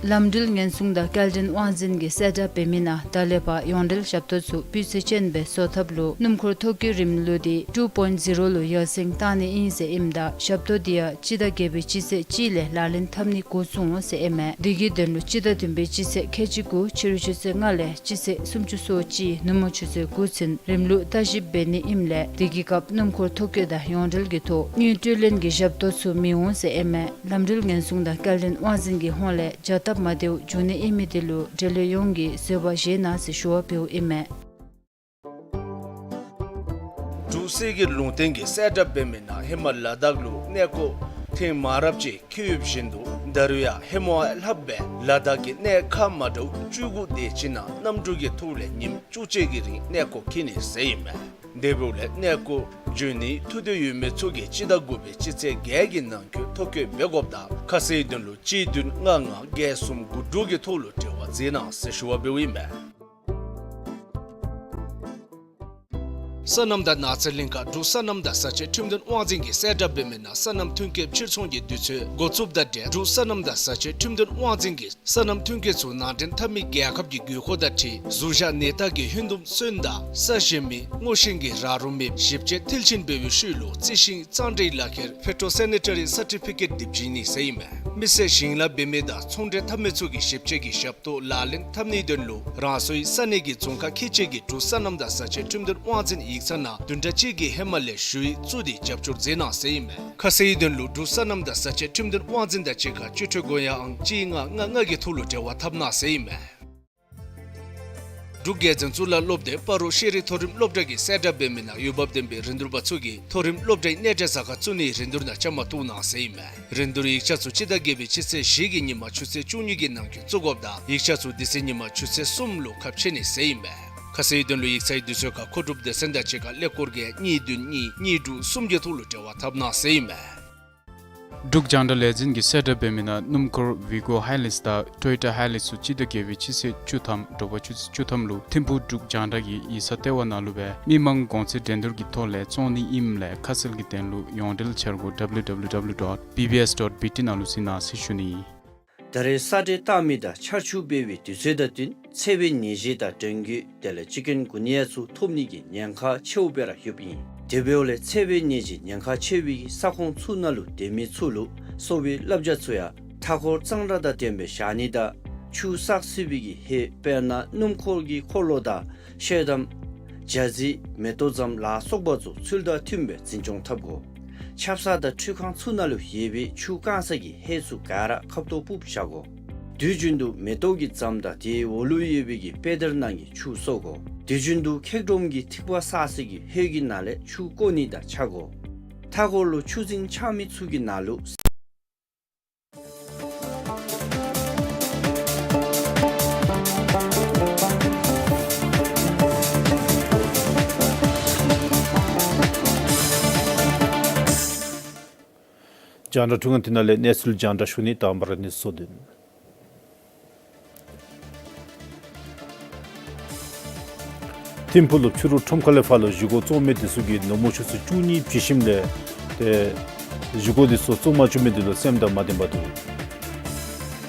ལམ་འགྲུལ་ཉེན་སྲུང་དང་སྐྱེལ་འདྲེན་དབང་འཛིན་གྱིས་གསལ་བསྒྲགས་འབད་མི་ནང་ད་ལས་ཕར་ཡོངས་འབྲེལ་ཞབས་ཏོག་ཚུ་སྤུས་ཚད་ཅན་སྦེ་བཟོ་ཐབས་ལུ་སྣུམ་འཁོར་ཐོ་བཀོད་རིམ་ལུགས་དེ་ཊུ་པོའིནཊ་ཟི་རོ་ལུ་ཡར་སེང་བཏང་ནི་ཨིན་ཟེར་ཨིནམ་ད་ཞབས་ཏོག་དེ་ཡང་སྤྱི་ཟླ་བརྒྱད་པའི་སྤྱི་ཚེས་གཅིག་ལས་ལག་ལེན་འཐབ་ནི་འགོ་བཙུགས་འོང་ཟེར་ཨིན་མས། དེ་གི་དོན་ལུ་སྤྱི་ཟླ་བདུན་པའི་སྤྱི་ཚེས་ཁལ་གཅིག་དགུ་ཕྱི་རུ་ཆུ་ཚོད་ལྔ་ལས་སྤྱི་ཚེས་སུམ་ཅུ་སོ་གཅིག་ནུབ་མོ་ཆུ་ཚོད་དགུ་ཚུན་རིམ་ལུགས་བརྟག་ཞིབ་འབད་ནི་ཨིནམ་ལས་དེ་གི་སྐབས་སྣུམ་འཁོར་ཐོ་བཀོད་དང་ཡོངས་འབྲེལ་གྱི་ཐོག་དངུལ་སྤྲོད་ལེན་གྱི་ཞབས་ཏོག་ཚུ་མི་འོང་ཟེར་ཨིན་མས། ལམ་འགྲུལ་ཉེན་སྲུང་དང་སྐྱེལ་འདྲེན་དབང་འཛིན་གྱི་ཧོངས་ལས་བྱ་སྟབས་མ་བདེཝ་འབྱུང་ནི་ཨིན་མི་དེ་ལུ་འབྲེལ་ཡོད་ཡོངས་ཀྱིས་བཟོད་པ་བཞེས་གནང་ཟེར་ཞུ་བ་འབདཝ་ཨིན་མས། འབྲུག་གསེར་གྱི་ལུང་བསྟན་གྱིས་གསལ་བསྒྲགས་འབད་མི་ནང་ཧེ་མ་ལ་དྭགས་ལུ་གནས་སྐོར་ཐེངས་མང་རབས་ཅིག་འཁྱིད་ཡོདཔ་བཞིན་དུ་ད་རུང་ཡང་ཧེ་མ་ལྷགཔ་སྦེ་ལ་དྭགས་ཀྱི་གནས་ཁག་མ་འདྲཝ་བཅུ་དགུ་དེ་ཅིག་ནང་གནམ་གྲུ་གི་ཐོག་ལས་ཉིནམ་བཅུ་གཅིག་གི་རིང་གནས་སྐོར་འཁྱིད་ནི་ཟེར་ཨིན་མས། དེ་འབདཝ་ལས་གནས་སྐོར་འབྱོན་ནི་ཐུགས་འདོད་ཡོད་མི་ཚུ་གིས་སྤྱི་ཟླ་དགུ་པའི་སྤྱི་ཚེས་བརྒྱད་ཀྱི་ནང་འཁོད་ཐོ་བཀོད་འབད་དགོཔ་དང་ཁ་གསལ་དོན་ལུ་གཅིག་བདུན་ལྔ་ལྔ་བརྒྱད་གསུམ་དགུ་དྲུག་གི་ཐོག་ལུ་འབྲེལ་བ་མཛད་གནང་ཟེར་ཞུ་བ་འབདཝ་ཨིན་མས། སོ་ནམ་དང་ནགས་ཚལ་ལྷན་ཁག་འབྲུག་སོ་ནམ་དང་བཟའ་བཅའི་ཁྲིམས་དོན་དབང་འཛིན་གྱིས་གསལ་བསྒྲགས་འབད་མི་ནང་སོ་ནམ་ཐོན་སྐྱེད་ཕྱིར་ཚོང་གི་དུས་ཚོད་འགོ་བཙུགསཔ་དང་འབྲེལ་འབྲུག་སོ་ནམ་དང་བཟའ་བཅའི་ཁྲིམས་དོན་དབང་འཛིན་གྱིས་སོ་ནམ་ཐོན་སྐྱེད་ཚུ་ནང་འདྲེན་འཐབ་མི་རྒྱལ་ཁབ་ཀྱི་དགོས་མཁོ་དང་འཁྲིལ་གཟུགས་ཞགས་ནད་རྟགས་ཀྱི་ཧོན་དུམ་སོན་དང་ས་གཞན་མི་སྔོ་ཤིང་གི་ར་རོ་མེདཔ་ཞིབ་དཔྱད་མཐིལ་ཕྱིན་འབད་བའི་ཤུལ་ལུ་རྩི་ཤིང་གཙང་སྦྲའི་ལག་ཁྱེར་ཕི་ཊོ་སེ་ནི་ཊ་རི་སར་ཊི་ཕི་ཀེཊ་དེ་བྱིན་ནི་ཟེར་ཨིན་མས། མི་སེར་ཞིང་ལཱ་འབད་མི་དང་ཚོང་འབྲེལ་འཐབ་མི་ཚུ་གིས་ཞིབ་དཔྱད་ཀྱི་ཞབས་ཏོག་ལག་ལེན་འཐབ་ནིའི་དོན་ལུ་རང་སོའི་ས་གནས་ཀྱི་རྫོང་ཁག་ཁག་ཅིག་གི་འབྲུག་སོ་ནམ་དང་བཟའ་བཅའི་ཁྲིམས་དོན་དབང་འཛིན་ཡིག་ཚང་ནང་བདུན་ཕྲག་གཅིག་གི་ཧེ་མ་ལས་ཞུ་ཡིག་བཙུགས་ཏེ་རྒྱབ་སྐྱོར་མཛད་གནང་ཟེར་ཨིན་མས། ཁ་གསལ་དོན་ལུ་འབྲུག་སོ་ནམ་དང་བཟའ་བཅའི་ཁྲིམས་དོན་དབང་འཛིན་དང་གཅིག་ཁར་སྤྱི་འཐུས་སྒོ་ཡང་ཨང་གཅིག་ལྔ་ལྔ་ལྔ་གི་ཐོག་ལུ་འབྲེལ་བ་འཐབ་གནང་ཟེར་ཨིན་མས། འབྲུག་རྒྱལ་འཛིན་གཙུག་ལག་སློབ་སྡེ་སྤ་རོ་ཤེས་རིག་མཐོ་རིམ་སློབ་གྲྭ་གིས་གསལ་བསྒྲགས་འབད་མི་ནང་འོས་འབབ་ལྡན་པའི་རིན་བསྡུར་པ་ཚུ་གིས་མཐོ་རིམ་སློབ་གྲྭའི་གནས་གྲལ་གཟའ་སྐར་བཙུགས་ནིའི་རིན་བསྡུར་ནང་བཅའ་མར་གཏོགས་གནང་ཟེར་ཨིན་མས། རིན་བསྡུར་ཡིག་ཆ་ཚུ་སྤྱི་ཟླ་བརྒྱད་པའི་སྤྱི་ཚེས་བཞི་གི་ཉིན་མ་ཆུ་ཚོད་བཅུ་གཉིས་ཀྱི་ནང་འཁོད་བཙུགས་དགོཔ་དང་ཡིག་ཆ་ཚུ་དེ་ཚེ་ཉིན་མ་ཆུ་ཚོད་གསུམ་ལུ་ཁ་ཕྱེ་ནི་ཟེར་ཨིན་མས། ཁ་གསལ་དོན་ལུ་ཡིག་ཚང་གི་དུས་ཚོད་ཁར་མཁོ་སྒྲུབ་སྡེ་ཚན་དང་གཅིག་ཁར་ཀླད་ཀོར་བརྒྱད་གཉིས་བདུན་གཉིས་གཉིས་དྲུག་གསུམ་གྱི་ཐོག་ལུ་འབྲེལ་བ་འཐབ་གནང་ཟེར་ཨིན་མས། འབྲུག་རྒྱང་བསྒྲགས་ལས་འཛིན་གྱིས་གསལ་བསྒྲགས་འབད་མི་ནང་སྣུམ་འཁོར་ཝི་གོ་ཧའི་ལེན་སི་དང་ཊོ་ཡོ་ཊ་ཧའི་ལེན་སི་ཚུ་སྤྱི་ཟླ་བརྒྱད་པའི་སྤྱི་ཚེས་བཅུ་ཐམ་དྲོ་པ་ཆུ་ཚོད་བཅུ་ཐམ་ལུ་ཐིམ་ཕུག་འབྲུག་རྒྱང་བསྒྲགས་ཀྱི་ཡིག་ཚང་ལྟེ་བ་ནང་ལུ་སྦེ་མི་མང་གོང་ཚད་འགྲན་བསྡུར་གྱི་ཐོག་ལས་བཙོང་ནི་ཨིནམ་ལས་ཁ་གསལ་གྱི་དོན་ལུ་ཡོངས་འབྲེལ་འཆར་སྒོ་ཌབ་ལིའུ་ཌབ་ལིའུ་ཌབ་ལིའུ་ཌོཊ་བི་བི་ཨེསི་ཌོཊ་བི་ཊི་ནང་ལུ་གཟིགས་གནང་ཟེར་ཞུ་ནི། ད་རེས་ས་འདྲེན་བཏང་མི་དང་ཆར་ཆུ་འབབ་པའི་དུས་ཚོད་དང་བསྟུན་འཚེར་བའི་ནད་གཞི་དང་གྲང་རྒོད་དེ་ལས་ཅིཀ་ཀུན་གུ་ནི་ཡ་ཚུ་ཐོབ་ནི་གི་ཉེན་ཁ་ཆེཝ་སྦེ་ར་ཡོདཔ་ཨིན། དེ་འབདཝ་ལས་འཚེར་བའི་ནད་གཞི་ཉེན་ཁ་ཆེ་བའི་གི་ས་ཁོངས་ཚུ་ནང་ལུ་སྡོད་མི་ཚུ་ལུ་གསོ་བའི་བསླབ་བྱ་ཚུ་ཡང་མཐའ་འཁོར་གཙང་སྦྲ་དང་ལྡནམ་སྦེ་བཞག་ནི་དང་ཆུ་བསགས་སྲིད་པའི་གི་ཧེ་དཔེར་ན་སྣུམ་འཁོར་གྱི་འཁོར་ལོ་དང་ཤེལ་དམ་ཇ་རྩི་མེ་ཏོག་ཙམ་ལ་སོགས་པ་ཚུ་ཚུལ་དང་མཐུནམ་སྦེ་འཛིན་སྐྱོང་འཐབ་དགོ། ཆབ་གསང་དང་ཁྲུས་ཁང་ཚུ་ནང་ལུ་ཡོད་པའི་ཆུ་བཀང་ས་གི་ཧེ་ཚུ་ག་ར་ཁབ་ཏོ་སྤུབས་བཞག་དགོ། དུས་རྒྱུན་དུ་མེ་ཏོག་གི་རྫམ་དང་དེའི་འོག་ལུ་ཡོད་པའི་གི་པེ་དར་ནང་གི་ཆུ་གསོ་དགོ། དུས་རྒྱུན་དུ་ཁེག་སྒྲོམ་གྱི་ཐིགས་པ་བསགས་ས་གི་ཧེ་གི་ནང་ལས་ཆུ་བཀོ་ནི་དང་ཆ་དགོ། མཐའ་འཁོར་ལུ་ཆུ་རྫིང་ཆགས་མི་ཚུ་གི་ནང་ལུ། རྒྱང་བསྒྲགས་འཕྲུལ་ཁང་འདི་ནང་ལས་གནས་ཚུལ་རྒྱང་བསྒྲགས་ཞུ་ནི། དང་པ་ར་གནས་ཚུལ་གཙོ་དོན། ཐིམ་ཕུག་ལུ་ཕྱི་རུ་ཁྲོམ་ཁ་ལས་ཕར་ལུ་བཞེས་སྒོ་བཙོང་མི་དེ་ཚུ་གིས་ནུབ་མོ་ཆུ་ཚོད་བཅུ་གཉིས་བྱི་ཞིམ་ལས་ཏེ་བཞེས་སྒོ་དེ་ཚུ་བཙོང་མ་བཅུག་མི་དེ་ལུ་སེམས་དང་མ་བདེན་པ་འདུག།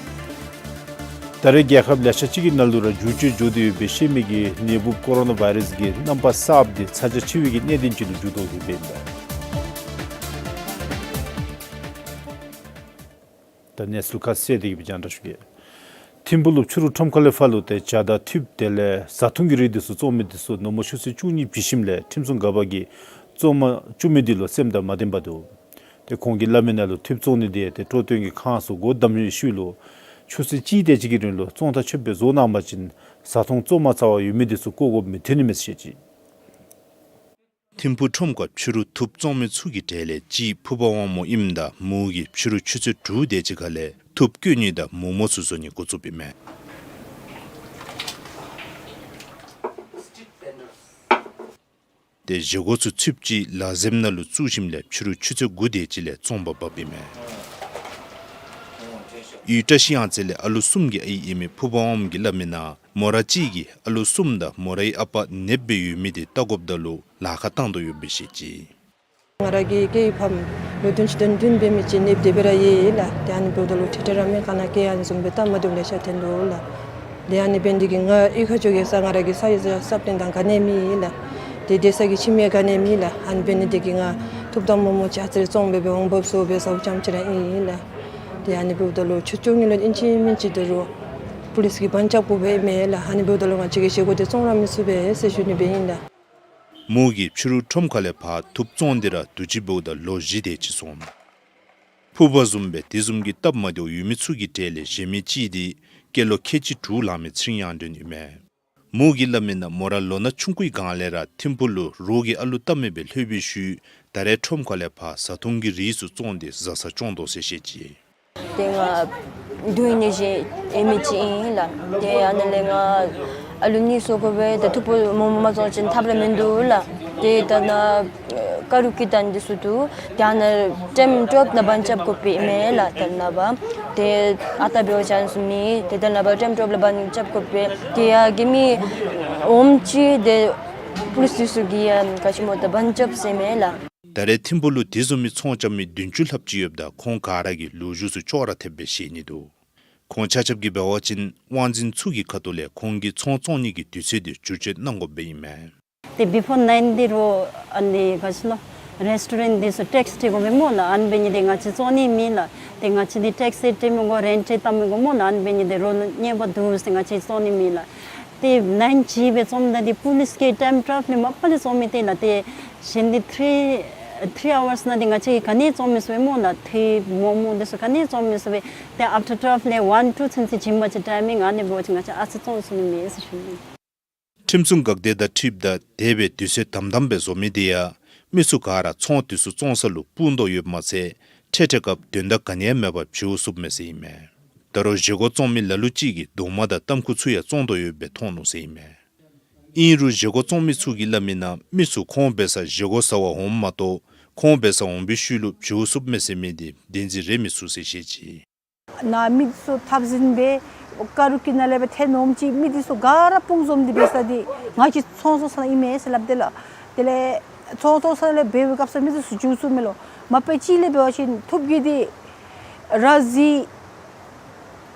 ད་རེས་རྒྱལ་ཁབ་ལེ་ཤ་ཅིག་གི་ནང་ལུ་ར་འགྱུར་བཅོས་འགྱོ་སྟེ་ཡོད་པའི་ཤེས་མི་གི་ནད་འབུཔ་ཀོ་རོ་ན་བཱའི་རཱསི་གི་རྣམ་པ་གསརཔ་དེ་ཚ་གྱང་ཆེ་བའི་གི་གནད་དོན་ཅིག་ལུ་འགྱུར་དོ་ཡོདཔ་ཨིན་པས། ད་གནས་ཚུལ་ཁ་གསལ་དེ་གི་སྦེ་རྒྱང་བསྒྲགས་ཞུ་གེ། ཐིམ་ཕུག་ལུ་ཕྱི་རུ་ཁྲོམ་ཁ་ལས་ཕར་ལུ་ཏེ་ཇ་དང་ཐུགཔ་དེ་ལས་བཟའ་འཐུང་གི་རིགས་དེ་ཚུ་བཙོང་མི་དེ་ཚུ་ནུབ་མོ་ཆུ་ཚོད་བཅུ་གཉིས་བྱི་ཞིནམ་ལས་ཁྲིམས་སྲུང་འགག་པ་གིས་བཙོང་མ་བཅུག་མི་དེ་ལུ་སེམས་དང་མ་ལྡན་པར་འདུག། ཏེ་ཁོང་གིས་སླབ་མི་ནང་ལུ་ཐུགཔ་བཙོང་ནི་དེ་ཏེ་སྤྲོ་སྟོན་གྱི་ཁང་ཚུ་སྒོ་བསྡམ་ཡོད་ཤུལ་ལུ་ཆུ་ཚོད་གཅིག་དེ་ཅིག་གི་རིང་ལུ་བཙོང་ཐག་ཆོད་པའི་བཟོ་གནང་པ་ཅིན་བཟའ་འཐུང་བཙོང་མ་ཚར་བར་ཡོད་མི་དེ་ཚུ་བཀོ་དགོཔ་མི་ཐོན་ནི་མས་ཟེར་བཤད་ཅི། ཐིམ་ཕུག་ཁྲོམ་ཁར་ཕྱི་རུ་ཐུགཔ་བཙོང་མི་ཚུ་གི་གྲས་ལས་གཅིག་ཕུར་པ་དབང་མོ་ཨིནམ་ད་མོ་གིས་ཕྱི་རུ་ཆུ་ཚོད་དྲུག་དེ་ཅིག་ཁ་ལས་ཐུགཔ་བཀོ་ནི་དང་མོག་མོག་ཚུ་བཟོ་ནི་འགོ་བཙུགསཔ་ཨིན་མས། ཏེ་བཞེས་སྒོ་ཚུ་ཚུདཔ་ཅིག་ལག་གཟེབ་ནང་ལུ་བཙུགས་ཞིནམ་ལས་ཕྱི་རུ་ཆུ་ཚོད་དགུ་དེ་ཅིག་ལས་བཙོང་པར་འབབ་ཨིན་མས། ཡུལ་བཀྲ་ཤིས་གཡང་རྩེ་ལས་ཨ་ལོ་གསུམ་གྱི་ཨའི་ཨིན་མི་ཕུར་པ་དབང་མོ་གིས་སླབ་མི་ནང་མོ་ར་གཅིག་གིས་ཨ་ལོ་གསུམ་དང་མོ་རའི་ཨ་པ་ནདཔ་སྦེ་ཡོད་མི་དེ་བལྟ་དགོཔ་ད་ལུ་ལཱ་ཁག་བཏང་དོ་ཡོདཔ་སྦེ་བཤད་ཅི། ང་ར་གི་སྐྱེས་ཡུལ་ཕམ་ལོ་བདུན་ཅུ་དོན་བདུན་འབད་མི་ཅིག་ནདཔ་དེ་སྦེ་ར་ཡོད་ལགས། ཏེ་ཨ་ནི་འབདཝ་ད་ལུ་ཁྲིག་ཁྲི་ར་མེད། ག་ནི་ག་ཡང་བཟུམ་སྦེ་སྟབས་མ་བདེཝ་ལེ་ཤ་ཐོན་དོ་ལགས། ཏེ་ཨ་ནི་འབད་ནི་དེ་གིས་ང་གཡུས་ཁར་འགྱོ་གེ་ཟེར་ང་ར་གི་ས་ཡི་ས་སྲབ་ལེན་ད་ག་ནི་མེད་ལགས། ཏེ་སྡོད་ས་གི་ཁྱིམ་ཡང་ག་ནི་མེད་ལགས། ཨ་ནི་འབད་ནི་དེ་གིས་ང་ཐུགཔ་དང་མོག་མོག་ཅིག་ཨ་ཙི་རེ་བཙོང་སྦེ་སྦེ་འོང་འབབ་སོང་སྦེ་ཟཝ་ཙམ་ཅིག་ར་ཨིན་ལགས། ཏེ་ཨ་ནི་འབདཝ་ད་ལུ་ཆུ་བཅུ་གཉིས་ལུ་ཨིན་ཅི་མིན་ཅི་ད་རུང་པུ་ལིསི་གིས་བང་རྐྱབ་དགོཔ་ཨིན་མས་ལགས། ཨ་ནི་འབདཝ་ད་ལུ་ང་བཅས་ཀྱིས་བཞེས་སྒོ་དེ་བཙོང་ར་མི་ཚུགས་པས་ཟེར་ཞུ་ནི་སྦེ་ཨིན་ལགས། མོ་གིས་ཕྱི་རུ་ཁྲོམ་ཁ་ལས་ཕར་ཐུགཔ་བཙོང་སྟེ་ར་དུས་ཅི་འབདཝ་ད་ལོ་བཞི་དེ་ཅིག་སོང་། ཕུར་པ་བཟུམ་སྦེ་དེ་བཟུམ་གྱི་སྟབས་མ་བདེཝ་ཡོད་མི་ཚུ་གི་གྲས་ལས་གཞན་མི་གཅིག་དེ་སྐྱེས་ལོ་ཁལ་གཅིག་དྲུག་ལང་མི་ཚེ་རིང་གཡང་སྒྲོན་ཨིན་མས། མོ་གིས་སླབ་མི་ནང་མོ་ར་ལོ་ན་ཆུང་ཀུའི་སྒང་ལས་ར་ཐིམ་ཕུག་ལུ་རོགས་ཀྱིས་ཨ་ལུ་བལྟ་མི་སྦེ་ལྷོད་པའི་ཤུལ་ད་རེས་ཁྲོམ་ཁ་ལས་ཕར་བཟའ་འཐུང་གི་རིགས་ཚུ་བཙོང་སྟེ་བཟའ་ཚང་སྐྱོང་དོ་ཟེར་བཤད་ཅི། ཏེ་ང་སྡུག་བསྔལ་ཅན་ཨིན་མི་ཅིག་ཨིན་ལགས། ཏེ་ཨ་ནཱ་ལས་ང་ཨ་ལུ་གཉིས་བཟོ་དགོ་པས། ད་ཐུགཔ་མོག་མོག་མ་བཙོང་ཅིན་ཐབས་ར་མིན་འདུག་ལགས། ཏེ་ད་ནཱ་ཀ་རུ་ཀི་དང་འདི་ཚུ་འདུག། ཏེ་ཨ་ནཱ་ཊེམ་ཊོབ་ནང་བང་རྐྱབ་དགོཔ་ཨིན་མས་ལགས། ད་ནཱ་པ་ཏེ་ཨ་རྟག་འབད་བ་ཅིན་ཨ་ནི་ཚུ་མེད། ཏེ་ད་ནཱ་པ་ཊེམ་ཊོབ་ལུ་བང་རྐྱབ་དགོ་པས། ཏེ་ཡ་གི་མི་འོངམ་ཅིག་ཏེ་པུ་ལིསི་ཚུ་གིས་ཡང་ག་ཅི་སྨོ་ད་བང་རྐྱབ་ཟེར་མས་ལགས། ད་རེས་ཐིམ་ཕུག་ལུ་དེ་བཟུམ་མའི་ཚོང་རྐྱབ་མི་བདུན་ཅུ་ལྷགཔ་ཅིག་ཡོདཔ་ད་ཁོང་ག་ར་གིས་ལོ་རྒྱུས་ཚུ་ཅོག་ར་འཐདཔ་སྦེ་བཤད་ནི་འདུག། ཁོང་ཆ་ཁྱབ་ཀྱིས་འབད་བ་ཅིན་དབང་འཛིན་ཚུ་གི་ཁ་ཐུག་ལས་ཁོང་གི་ཚོང་བཙོང་ནི་གི་དུས་ཚོད་དེ་བསྒྱུར་བཅོས་གནང་དགོཔ་སྦེ་ཨིན་མས། ཏེ་བི་ཕོར་ནའིན་འདི་རུ་ཨ་ནི་ག་ཅི་ལོ་རེསི་ཊོ་རེནཊ་འདི་ཚུ་ཊེགསི་སྤྲོད་དགོ་པས་སྨོ་ལགས། ཨ་ནི་འབད་ནི་དེ་ང་བཅས་བཙོང་ནི་མེད་ལགས། ཏེ་ང་བཅས་འདི་ཊེགསི་སྤྲོད་མི་དགོ་རེནཊ་བཏབ་མི་དགོ་སྨོ་ལགས། ཨ་ནི་འབད་ནི་དེ་རོགས་ལུ་ཉེས་པ་འདུག་ཟེར་ང་བཅས་བཙོང་ནི་མེད་ལགས། ཏེ་ནའིན་བྱིན་སྦེ་བཙོངམ་ད་འདི་པུ་ལིསི་གིས་ཊའིམ་ཊུ་ཝེལབ་ལས་མ་པ་ལས་བཙོང་མི་ཏེ་ལགས། ཏེ་གཞན་འདི་ཐི་རི་ཐི་རི་ཨ་ཝརསི་ནང་འདི་ང་བཅས་ཀྱིས་ག་ནི་བཙོང་མི་ཚུགས་པས་སྨོ་ལགས། ཐུགཔ་མོག་མོག་འདི་ཚུ་ག་ནི་བཙོང་མི་ཚུགས་པས། ཏེ་ཨབ་ཊར་ཊུ་ཝེལབ་ལས་ཝན་ཊུ་ཚུན་ཚོད་བྱིན་པ་ཅིན་ཊའི་མིང་ཨ་ནི་འབད་བ་ཅིན་ང་བཅས་ཨ་ཙི་བཙོང་ཚུགས་ནི་མེད་ཟེར་ཞུ་ནི། ཁྲིམས་སྲུང་འགག་སྡེ་དང་འཁྲིལཝ་ད་དེ་སྦེ་དུས་ཚོད་དམ་དམ་སྦེ་བཟོ་མི་དེ་ཡང་མི་ཚུ་ག་ར་ཚོང་དུས་སུ་བཙོང་ས་ལུ་སྤུངས་དོ་ཡོདཔ་མ་ཚད་འཕྲལ་འཕྲལ་སྐབས་དོན་དག་ག་ནི་ཡང་མེད་པར་བྱིའུ་བསུབ་མས་ཟེར་ཨིན་མས། ད་རུང་བཞེས་སྒོ་བཙོང་མི་ལ་ལུ་ཅིག་གིས་རྡོག་མ་དང་ཏམ་ཁུ་ཚུ་ཡང་བཙོང་དོ་ཡོདཔ་སྦེ་མཐོང་ནུག་ཟེར་ཨིན་མས། ཨིན་རུང་བཞེས་སྒོ་བཙོང་མི་ཚུ་གིས་སླབ་མི་ནང་མི་ཚུ་ཁོང་འབད་སར་བཞེས་སྒོ་ཟ་བར་འོངམ་མ་གཏོགས་ཁོང་འབད་སར་འོང་བའི་ཤུལ་ལུ་བྱིའུ་བསུབ་མས་ཟེར་མི་དེ་བདེན་འཛིན་རེ་མི་ཚུགས་ཟེར་བཤད་ཅི། ནཱ་མི་ཚུ་འཐབ་ཟིན་སྦེ་ཀ་རུ་ཀི་ནང་ལས་སྦེ་ཐོན་འོངམ་ཅིག་མི་དེ་ཚུ་ག་ར་སྤུངས་འཛོམས་ཏེ་འབད་ས་འདི་ང་བཅས་ཚོང་བཙོང་ས་ནང་ཨིན་མས་ཟེར་སླབ་དེས་ལགས། དེ་ལས་ཚོང་བཙོང་ས་ལས་འབད་བའི་སྐབས་སུ་མི་དེ་ཚུ་འགྱོ་ཚུགས་མས་ལོ། མ་པ་ཅིག་ལས་འབད་བ་ཅིན་ཐུགཔ་གིས་འདི་ར་བཟི་